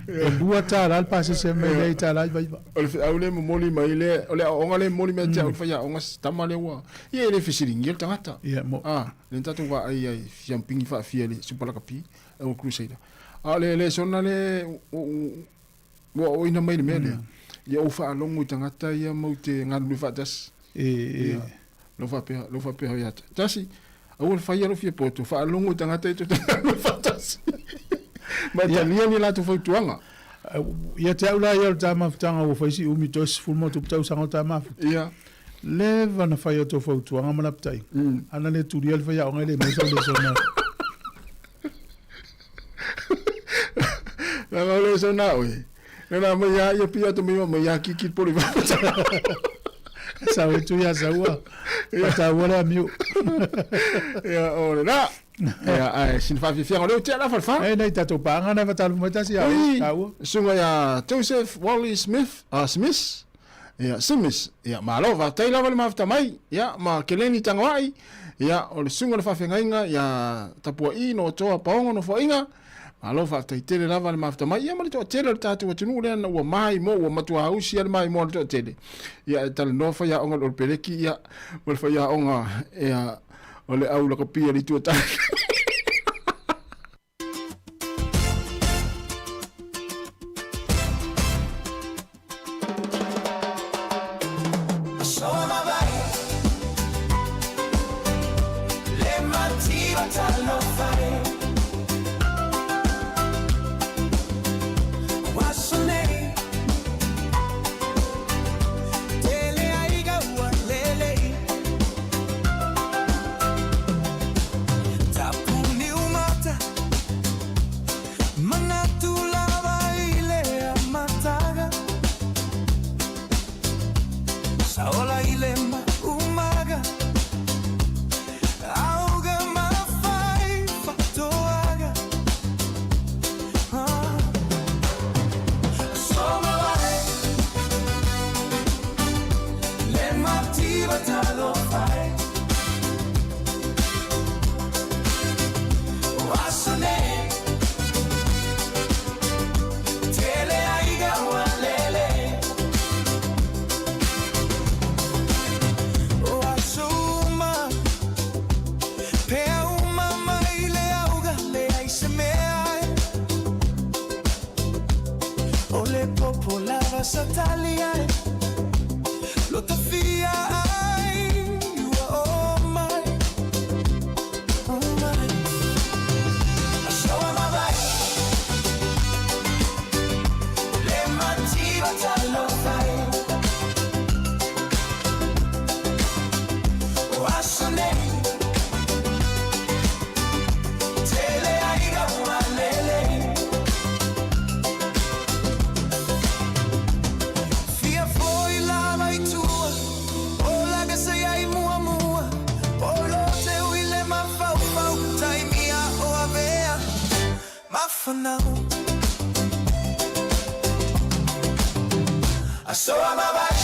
E $2 le pasese mai lea i tala i vaiva. O le feau lea e momoli mai le, o le aoaoga lea e momoli mai ia te au i le faiaoga, si tama lea ua, ia e le fesiligia le tagata. Ia, mo. A, lea na tatou vaai ai i siampigi faafia i le Super Lakapi, o Crusader. A o le lesona lea ua aoaoina mai i le mea lea, ia ou faalogo i tagata ia matou te galulue faatasi. E, e. Ia, lou faapea, lou faapea ia te, tasi, aua le faia lou fia poto, faalogo i tagata ia tou te galulue faatasi. Ma e talia ni latou fautuaga. Ia te au la ia o le ta mafutaga ua fai si umi toe 10 ma tupu tausaga o ta mafuta. Ia. Leva na fai o tou fautuaga ma lapataiga. Ana le tulia le faiaoga e le maua sau lesona. Leaga o le lesona oe. Lena mai ia ia pia to mai mai ia kiki poli va. Sau e tu ia saua. Pataua le amiu. Ia o le la. Ia ai sin fa fi o le te la fa fa. E nei tatou paaga na fatalofa mai tasi ia taua. Susuga ia Joseph Wally Smith, ah Smith. Ia Simis, ia malo faafetai lava le mafuta mai, ia ma Keleni Tagoai, ia o le susuga o le faafeagaiga ia Tapua'i no Toa Paogo Nofoaiga, malo faafetai tele lava le mafuta mai, ia ma le toatele o le tatou atunuu lea na ua maimoa, ua matua ausi lava le maimoa a le toatele, ia e talanoa faiaoga o le Olopeleki, ia ma le faiaoga ia o le au lakapi a le Itu o Tane. le popo lava sa tali ai Lo tafia ai ua o mai O mai Asoa mavae Le mativa talofa e O aso nei Tele aiga ua lele Fia foi lava i tua O laga se ai muamua O lo te ui le mafaufau Taimia o avea Mafanau Asoa mavae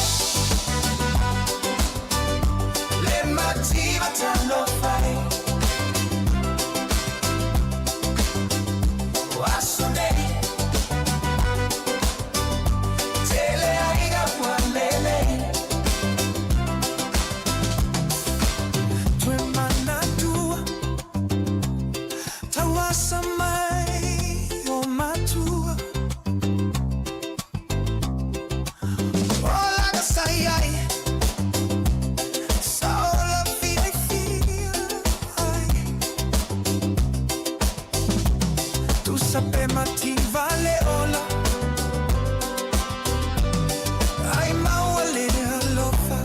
Le mativa talofa e O aso nei Tele aiga ua lele Toe manatua Tauasa mai o matua O laga sa iai Sa ola fiafia ai Tusa pe mativa le ola Ai maua le alofa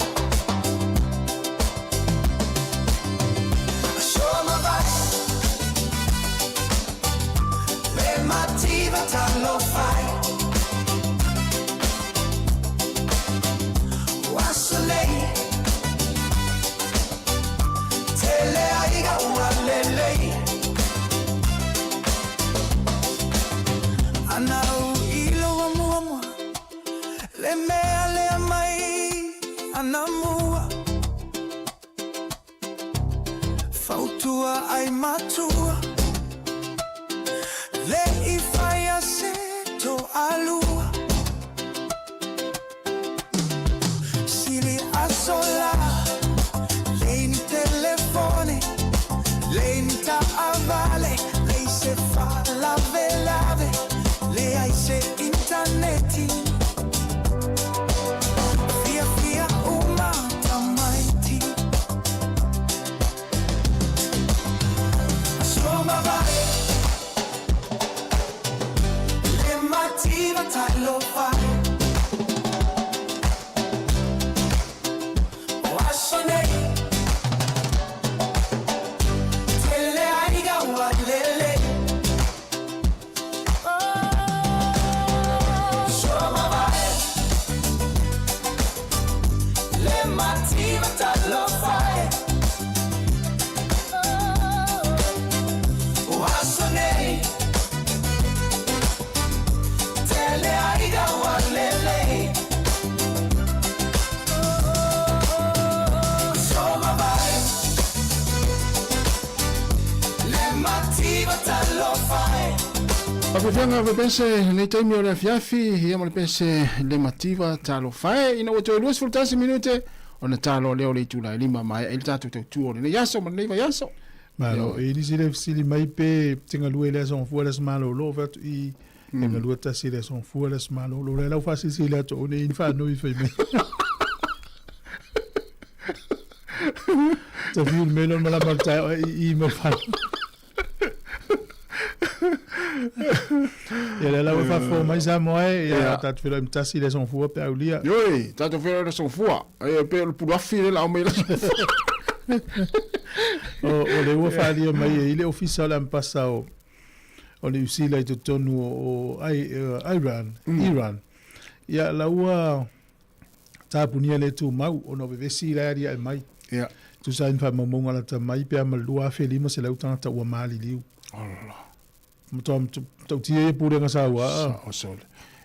Asoa mavae Le mativa talofa e O aso nei Tele aiga ua lelei Ana u ilo wa muamua Le mea lea mai ana mua Fautua ai matua Le i whaia se to alua Sili asola Le ni telefone Le ni taavale Le i se faalavelave Le ai se intaneti Fia fia uma tamaiti Asoa mavae Le mativa talofa e O aso nei Tele aiga ua lele Asoa mavae Le mativa talofa e O aso nei Tele aiga ua lele Asoa mavae Le mativa talofa e Faafefeaga vepese lenei taimi o le afiafi ia ma le pese le mativa talofa e ina ua toe 21 minute ona talo lea o le itula e lima maea ai le tatou tautua o lenei aso ma lenei vaiaso. Malo, e nisi le fesili mai pe te galue i le aso gafua le aso malolo, fai atu i e galue tasi i le aso gafua le aso malolo. Le lau faasilisili atu o nei ni faanoi fai mai. Ta fiu le mea lona malama o le taeao e i i ma le fale. Ia lea la ua faafofoga mai Samoa e, ia tatou feiloai ma tasi i le aso Gafua pe aulia. Ioe, tatou feiloai i le aso Gafua. E pei o le puluafi lea o le a aumai i le aso Gafua. O lea ua faaalia mai e i le Ofisa o le Amepasa o Niu Sila i totonu o Iran, Iran. Ia la ua tapunia le tumau ona o vevesi la e aliae mai. Ia. Tusa ai ma faamaumauga lata mai pe a ma le 2,500 tagata ua maliliu. Ala. Matua matautia ia pulega saua. Sao sole.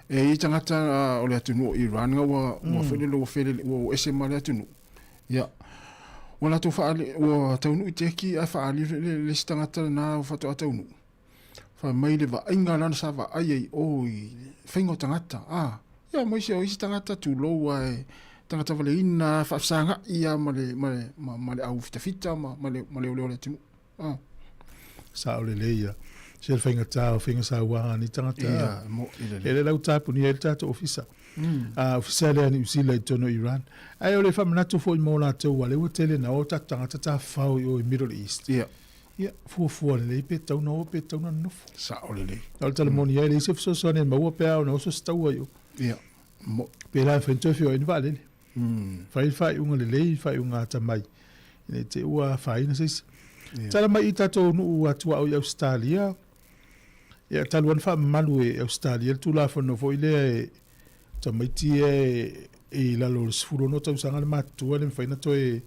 E i tagata o le atunuu o Iran nga ua ua foi lele ua felele ua o ese ma le atunuu. Ia. Ua latou faali ua taunuu i Turkey ae faali le le isi tagata lena ua faatoa taunuu. Fai mai le vaaiga lana sa vaai ai i o i faiga o tagata, a, ia ma isi o isi tagata tulou a e tagata valeina faafesagai a ma le ma le ma, ma le au fitafita ma ma le ma le oleo o le atunuu. A. Sao lelei ia. Se le faigata o faiga sauaga a nei tagata. Ia, e mo'i lelei. E le lau tapunia ai le tatou ofisa. A ofisa lea a Niu Sila i totonu o Iran. Ae o le faamanatu foi mo latou aua lea ua tele na o tatou tagata tafafao i o i Middle East. Ia. Ia, fuafua lelei pe tatau ona o pe tatau ona nonofo. Sao lelei. O le tala moni ai, e leai se fesoasoani e maua pe a ona oso se taua i o. Ia, mo'i. Pe la e mafai ona toe feoai ni vaalele. Fai le faaiuga lelei, faaiuga atamai, ina i te i ua afaina se isi. Tala mai i tatou nuu atuao i Ausetalia, ia talu lava ona faamamalu e Ausetalia le Tulafono foi lea e tamaiti ia e i lalo o le 16 tausaga le matutua e le mafai ona toe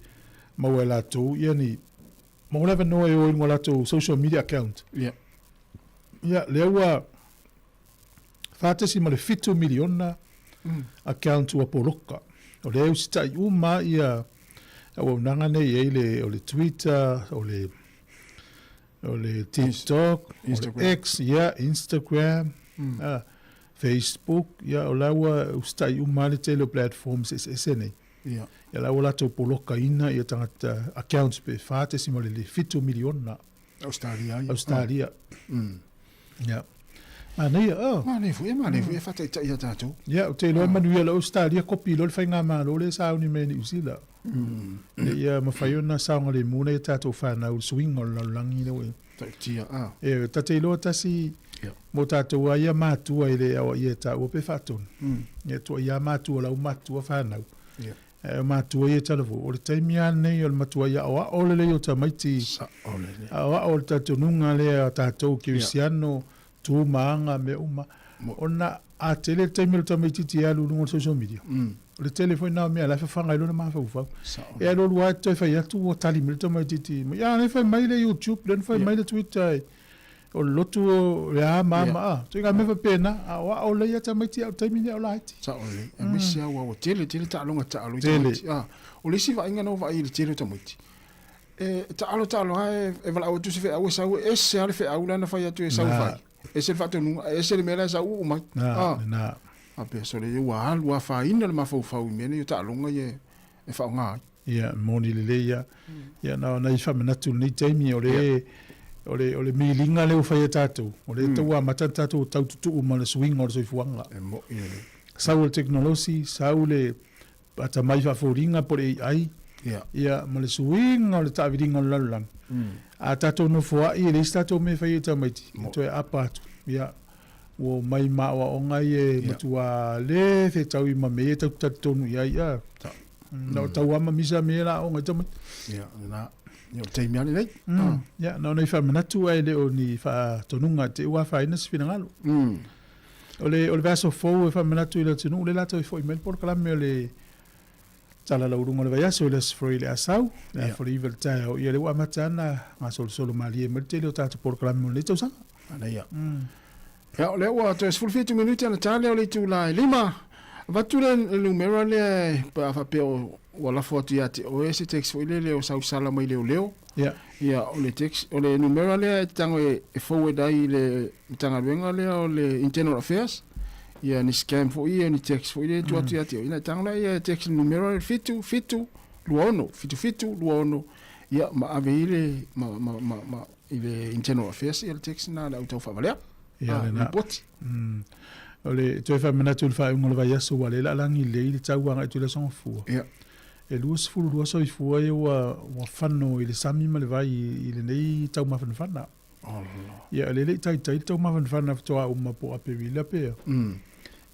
maua e latou ia ni maua le avanoa e o i luga o latou social media account. Ia. Ia, lea ua 4.7 miliona account ua poloka. O lea e usitai uma ia auaunaga nei e i ai le, o le Twitter, o le, o le TikTok, o le X, ia, Instagram, mm. Facebook, ia, o la ua usitai uma le tele o platforms eseese nei. Ia. Ia la ua latou polokaina ia tagata accounts pe 4.7 miliona. Australia. Australia. Mm. Ia. Manaia, oh. Manaia foi, manaia foi e faataitai ia tatou. Ia, ou te iloa e manuia loa Australia kopi loa le faigamalo lea e sauni mai e Niu Sila. Ina ia mafai ona saogalemu nai a tatou fanau i le suiga o le lalolagi lea ua i ai. Tautia, ah. E, ta te iloa tasi mo tatou lava ia matua e le aoaia e taua pe faatonu. Ia, tuuaia matua lau matua fanau. Ia. Ae o matua ia talavou, o le taimi lava lenei o le matuai aoao lelei o tamaiti, aoao le talitonuga lea a tatou kerisiano, tu ma aga, mea uma, ona a tele le taimi o le tamaitiiti e alu i luga o le social media, o le tele foi lena o mea la e fafaga ai lona mafaufau. E alualu lava e toe fai atu ua tali mai le tamaitiiti, a lea e fai mai le YouTube, lea na fai mai le Twitter, e, O le lotu o le a ma a ma a. Ituaiga mea faapena, a o ao lelei lava tamaiti a o le taimi lenei a o laiti. Sao lelei. Aemaise lava aua ua tele tele taaloga taalo i tamaiti. A, o le isi vaaiga na ou vaai i le tele o tamaiti, e taalo taalo lava e valaau atu se feau e sau e ese lava le feau la na fai atu e sau e fai. Ese le faatonuga, ae ese le mea la e sau uu mai. A, lena. Faapea sole ua alu afaina le mafaufau i mea nei o taaloga ia e faaaoga ai. Ia, moni lelei ia. Ia, na ona i faamanatu i lenei taimi, o le, o le, o le miliga lea ua fai e tatou, o lea e tau amata ona tatou tau tutuu ma le suiga o le soifuaga. E moi lelei. Sau le tekonolosi, sau le atamai faafoliga po o le AI, ia, ma le suiga o le taaviliga o le lalolagi. A tatou nofoai e leai se tatou mea e fai ai tamaiti, e toe aapa atu. Ia, ua omai ma aoaoga ia e matua le fetaui ma mea ia tatou te talitonu i ai. A. Na o tau ama misa me la aoga i tamaiti. Ia, na, ia o le taimi lava lenei. Ia, na ona i faamanatu ae le o ni faatonuga te i ua afaina se finagalo. O le, o le vaiaso fou e faamanatu i le atunuu lea o le a toe foi mai le polokalame o le Tala Lauuluga o le Vaiaso i le Aso Faraile a Asau, le 8:30 i le taeao. Ia, lea ua amata ana gasolosolo malie mai le tele o tatou polokalame mo lenei tausaga. Manaia. Ia, o lea ua toe 17 minute ona ta lea o le itula e 5. Avatu le numera lea pe a faapea ua lafo atu ia te oe se text foi lele o sau sala mai leoleo. Ia. Ia, o le text, o le numera lea e te tago e forward ai i le Matagaluega lea o le Internal Affairs. Ia, ni scam foi ia, ni text foi lea e tuu atu ia te oe. Ina e tago lea e text le numera le 7 7 2 6 7 7 2 6. Ia, ma ave i le, ma, ma, ma, ma, i le Internal Affairs ia le text lena a le au taufaavale'a. Ia, Ah, lena. lipoti. O le toe faamanatu i le faaiuga o le vaiaso ua lea laalagi lelei le tau agai atu i le Aso Gafua. Ia. E 22 soifua ia ua, ua fano i le sami ma le vai i lenei taumafanafana. Ia, o lea e le i taitai le taumafanafana faatoa uma po o Aperila pe.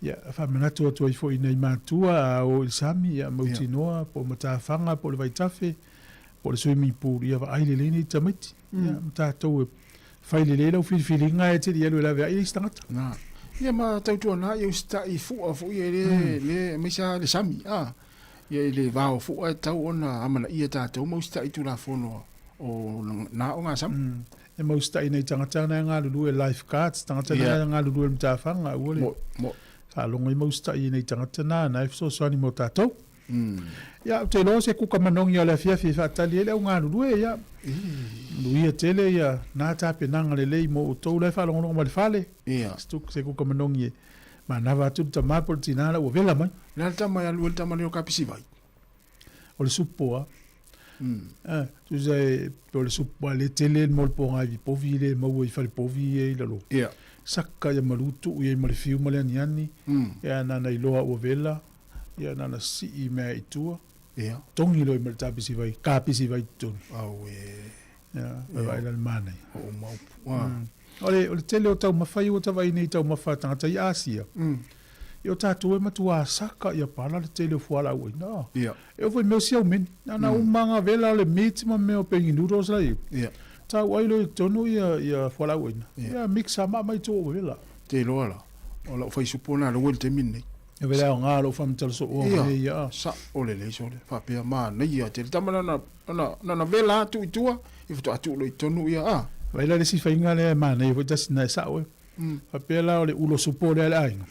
Ia, faamanatu atu ai foi i nai matua a o i le sami, ia mautinoa po o matafaga po o le vaitafe, po o le swimming pool, ia vaai lelei nei tamaiti. Ia, ma tatou e fai lelei lau filifiliga e te le i alu e laveai le isi tagata. Na. Ia ma tautuana ia usitai fua foi e le, le, aemaise lava le sami, a. Ia i le va o fua e tatau ona amanaia tatou ma usitai i Tulafono o na ogasami. E mau usitai nei tagata na e galulue life guards, tagata na e galulue i le matafaga, aua le faalogo ai ma usitai i nei tagata na, na e fesoasoani mo tatou. Ia, ou te iloa o se kuka manogi o le afiafi e faatali ai le au galulue, ia. Manuia tele ia na tapenaga lelei mo outou la e faalogologo mai le fale. Se kuka manogi e manava atu le tama po o le tina la ua vela mai. Le a le tama e alu ai le tama nei o Kapisivai? O le supo a. Tusa e pe o le supu a le tele le mo le pogaivi povi i le maua i fale povi ia i lalo. Saka ia malu tuu i ai ma le fiu ma le aniani. Ia nana iloa ua vela, ia nana sii mea i tua. Togi loa ma le tapisi vai, kapisi vai i totonu. Auē. Ia, vaevae la le manaia. Oo uma upu. O le tele o taumafa ia ua tavaai nei i taumafa a tagata i Asia, ia o tatou e matua saka ia pala le tele o fualaau aina. E oo foi i mea o siaumeni, na ona uma lava vela o le meat ma mea o pegi noodles la i ai, tau ai loa i totonu ia fualaau aina, ia mix lava ma aumai tua ua vela. Te iloa la, o lau faisupo lena lea ua i le taimi lenei. E vela aoga lou faamatala sooa o mea ia. Sa o lelei sole, faapea manaia tele. Tama na na vela atu i tua, ia faatoa tuu loa i totonu ia a. Vaai la le isi faiga lea e manaia foi tasi na e sao e. Faapea la o le ulo supo lea a le aiga.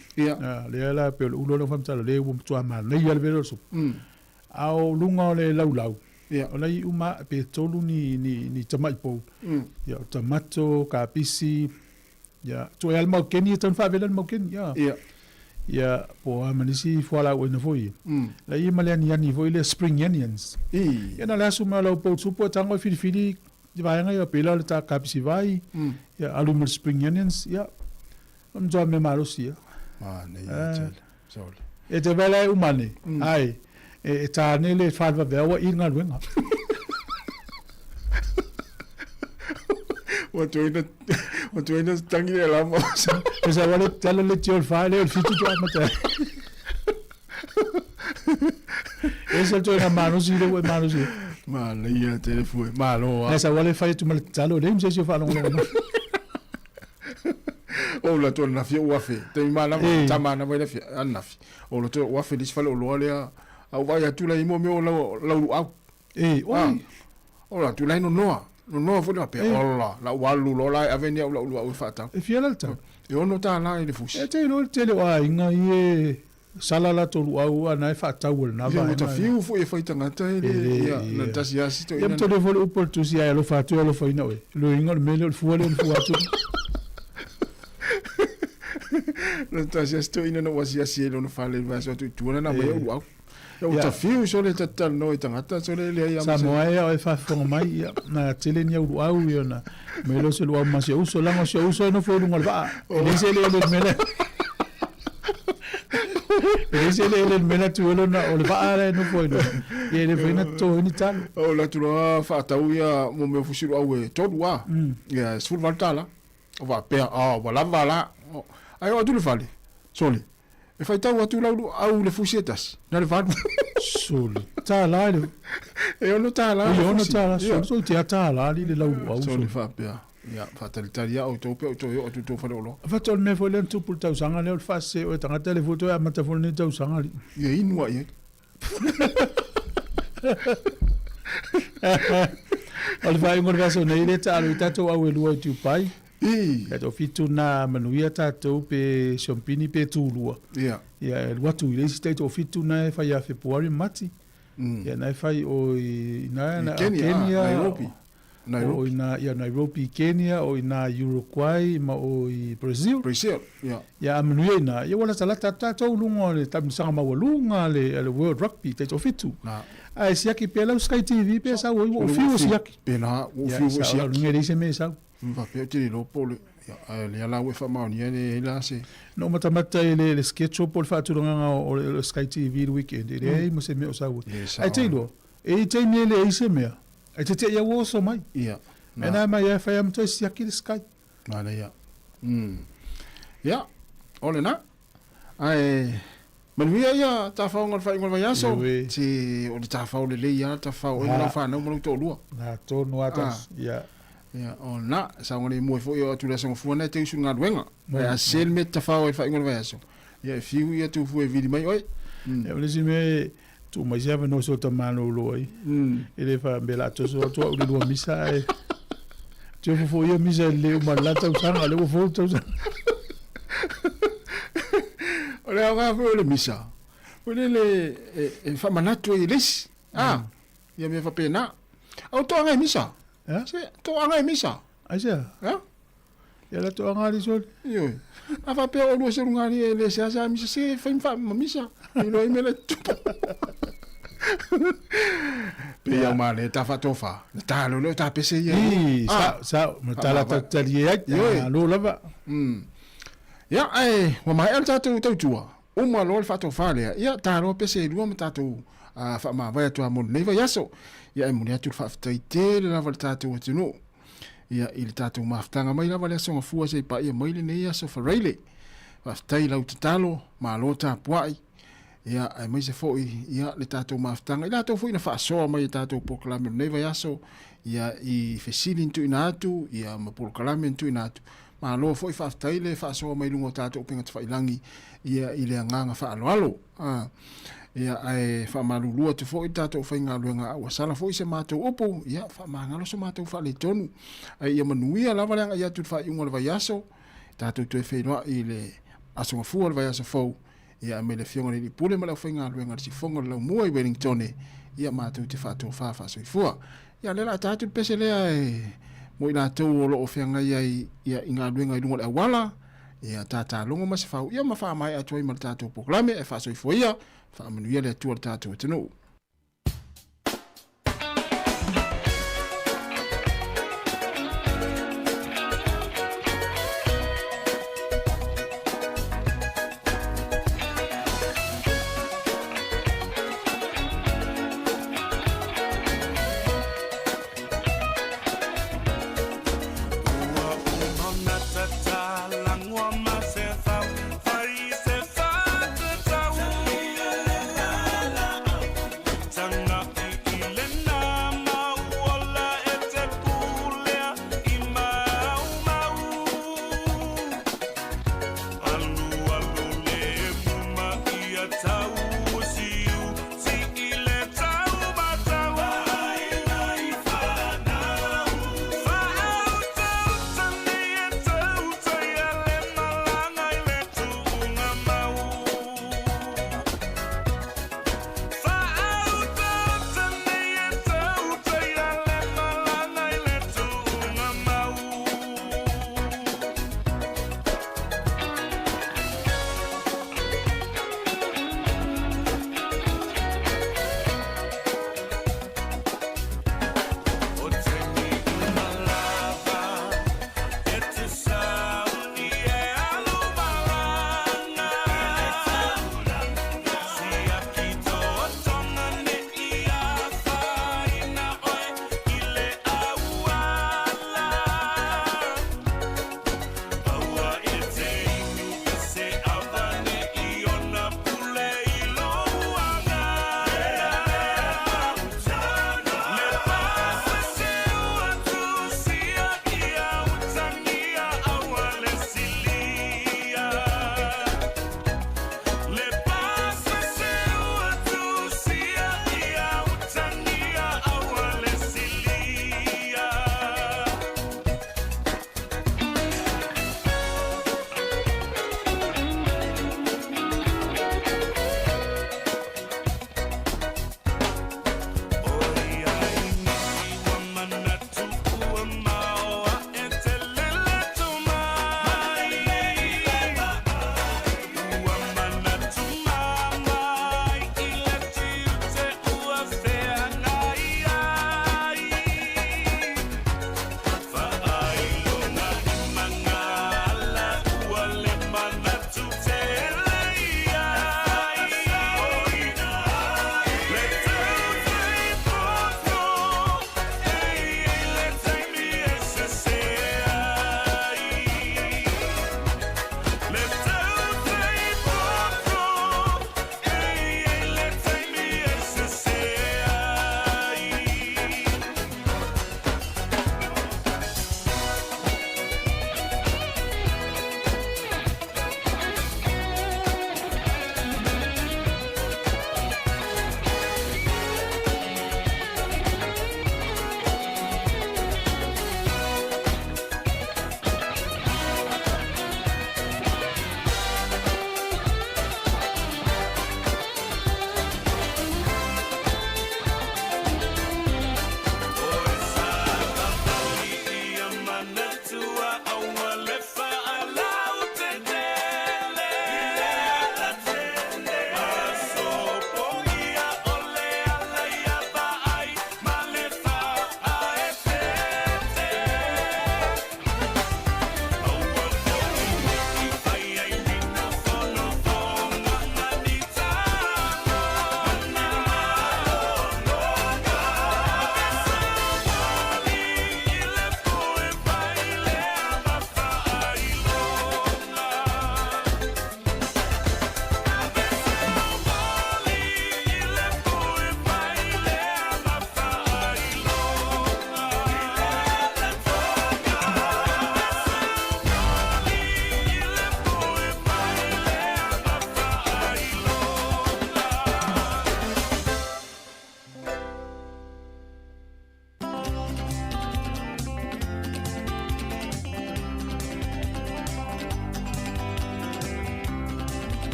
Lea la pei o le ulo lea ua faamatala lea ua matua manaia le vela o le supo. A o luga o le laulau, o la e iu ma pe tolu ni tamai pou. Ia o tamato, kapisi, Ia, tuai lava le maukeni, e tatau ona faavela le maukeni, ia. Ia. Ia, po o a ma nisi fualaau aina foi ia. La i ai ma le aniani foi lea, spring onions. Ia na o le asu mai o lau pou supo e tago e filifili i vaega ia, pei la o le ta kapisi vai, ia alu ma le spring onions, ia, o le matua mea malosi ia. Manaia tele, sole. E te vaai la e uma ane, ae, e ta ane le faalevaveao ua i le galuega. Ua tuai ua tuai na tangi le lava. Pesa ua le tala le tio le fa le o le fitu tu amata. E se toe na malosi le ua malosi. Manaia tele fue. Malo a. Pesa ua le fai atu ma le tatalo le se se faalogologo mai. O la toe nafi ua fe. Te mana ta mana vai le fi anafi. O la toe ua fe lis fale o loa lea. Au vai atu la imo me o lau lau au. E, oi. O la atu la nonoa. Nonoa foi le faapea, ola, la ua alu loa la e ave ni au lau luau e faatau. E fia la le tau? E ono tālā i le fusi. E te iloa le tele o aiga ia e sala latou luau a na e faatau e lena vaega. Ia, ua tafiu foi e fai tagata e le, ia, na tasi lava si toeaina. Ia ma tolu ai foi le upu a le Tusi, a e alofa atu e alofaina oe. Loiga o le mea lea o le fua lea o le fua atu. Na tasi lava si toeaina na ou asiasi ai i lona fale i le vaiaso atu i tua, na mai au luau. Ia ua tafiu sole talanoa i tagata sole leai a ma se. Samoa e, a oe faafofoga mai, ia, na tele ni au luau, ia, na mai loa se luau ma si ou uso, leaga o si ou uso e nofo i luga o le vaa, e leai se eleele i le mea lea. E leai se eleele i le mea lea tu ai lona, o le vaa la e nofo ai luga, ia e le mafai ona toto ai ni talo. O le atu loa faatau ia mo mea o fusi luau e tolu a, ia e $18. O faapea, a ua lava la. Ae oo atu i le fale, sole, E faitau atu lau luau i le fusi e tasi, na le valu. Sole, tālā i le... E ono tālā le fusi. E ono tālā, sole, sole te a tālā li le lau luau. Sole faapea, ia, faatalitali a outou pe outou e oo atu i tou faleoloa. Fata o le mea foi lea na tupu i le tausaga lea o le faasese o e tagata le foi toe amata foi lenei tausaga li. Ia inu ai ai. O le faaiuga o le vaiaso nei lea taalo i tatou au e lua i Dubai. Tatou fitu na manuia tatou pe siompini pe tulua. Ia. Ia e alu atu i le isi taitoafitu na e fai ia Fepuari ma Mati. Ia na e fai o i na Kenya, Nairobi. Nairobi. O i na ia Nairobi i Kenya, o i na Uruguay ma o i Brazil. Brazil, ia. Ia a manuia i na, ia ua latalata atu tatou i luga o le taamilosaga maualuga a le World Rugby taitoafitu. Ae siaki pea lau Sky TV pe sau ai ua ou fiu o siaki. Pe na, ua ou fiu o siaki. Ia, sa o leai se mea e sau. Faapea ou te le iloa po o le, ia, ae o lea la ua e faamaonia e leai la se. Na ou matamata i le schedule po o le faatulagaga o le Sky TV i le weekend, e leai ma se mea o sau ai. Ae te iloa, e i ai taimi e leai se mea, ae te te i au oso mai. Ia. Mea na mai e fai a ma toe siaki le Sky. Manaia. Ia, o lena. Ae manuia ia tafaoga o le faaiuga o le vaiaso. Se o le tafao lelei lava le tafao oe ma lau fanau ma lou toalua. Na tonu lava tasi. Ia. Ia, o lena, saogalemu ai foi o atu le aso gafua lena e te usu i le galuega. Ae a sese le mea e te tafao ai i le faaiuga o le vaiaso, ia e fiu ia tou fua e vili mai oe. Ia, o le isi mea e tuu mai se avanoa i si ota malolo ai, e le faapea o le a toso atu au i le lua misa ae tiofa foi ia misa e le uma i le la tausaga, o lea ua fou le tausaga. O le aoga foi o le misa, foi lele e faamanatu ai e le isi, a, ia mea faapena. A o toaga e misa. Se, toaga e misa. Aisea? A? Ia la toaga ali soli. Ioe. A faapea oulua seluga alii e le seasea misa, se fai ma misa. Iloa ai mea la e tutupu. Pei au ma le ta faatofa, na ta leo leo ta pese ia. Ii, sa, sa, ma tala tatali e ai, lo lava. Ia, ae, ua maea le tatou tautua, uma loa le faatofa lea, ia, ta loa pese e lua ma tatou faamavae atu lava mo lenei vaiaso. Ia, e momoli atu le faafetai tele lava i le tatou atunuu, ia, i le tatou mafutaga mai lava le Aso Gafua seia paia mai lenei aso Faraile. Faafetai i lau tatalo, malo tapuai. Ia, aemaise foi ia le tatou mafutaga, i latou foi na faasoa mai i tatou polokalame o lenei vaiaso, ia i fesili na tuuina atu, ia ma polokalame na tuuina atu. Malo foi faafetai le faasoa mai luga o tatou upega tafailagi, ia i le agaga faaaloalo. A, ia, ae faamalulu atu foi le tatou aufaigaluega, a ua sala foi se matou upu, ia faamagalo so matou faaletonu. Ae ia manuia lava le agai atu i le faaiuga o le vaiaso, tatou toe feiloai i le Aso Gafua o le vaiaso fou, Ia aumai le Afioga i le Alii Pule ma le aufaigaluega a le Sifoga o le Laumua i Wellingtone, ia matou te faatofa faasoifua. Ia lea o le a ta atu le pese lea e mo i latou o lo o feagai ai ia i galuega i luga o le auala, ia tatalogo ma se fau, ia ma faamaea atu ai ma le tatou polokalame, ae faasoifua ia, faamanuia le Atua i le tatou atunuu.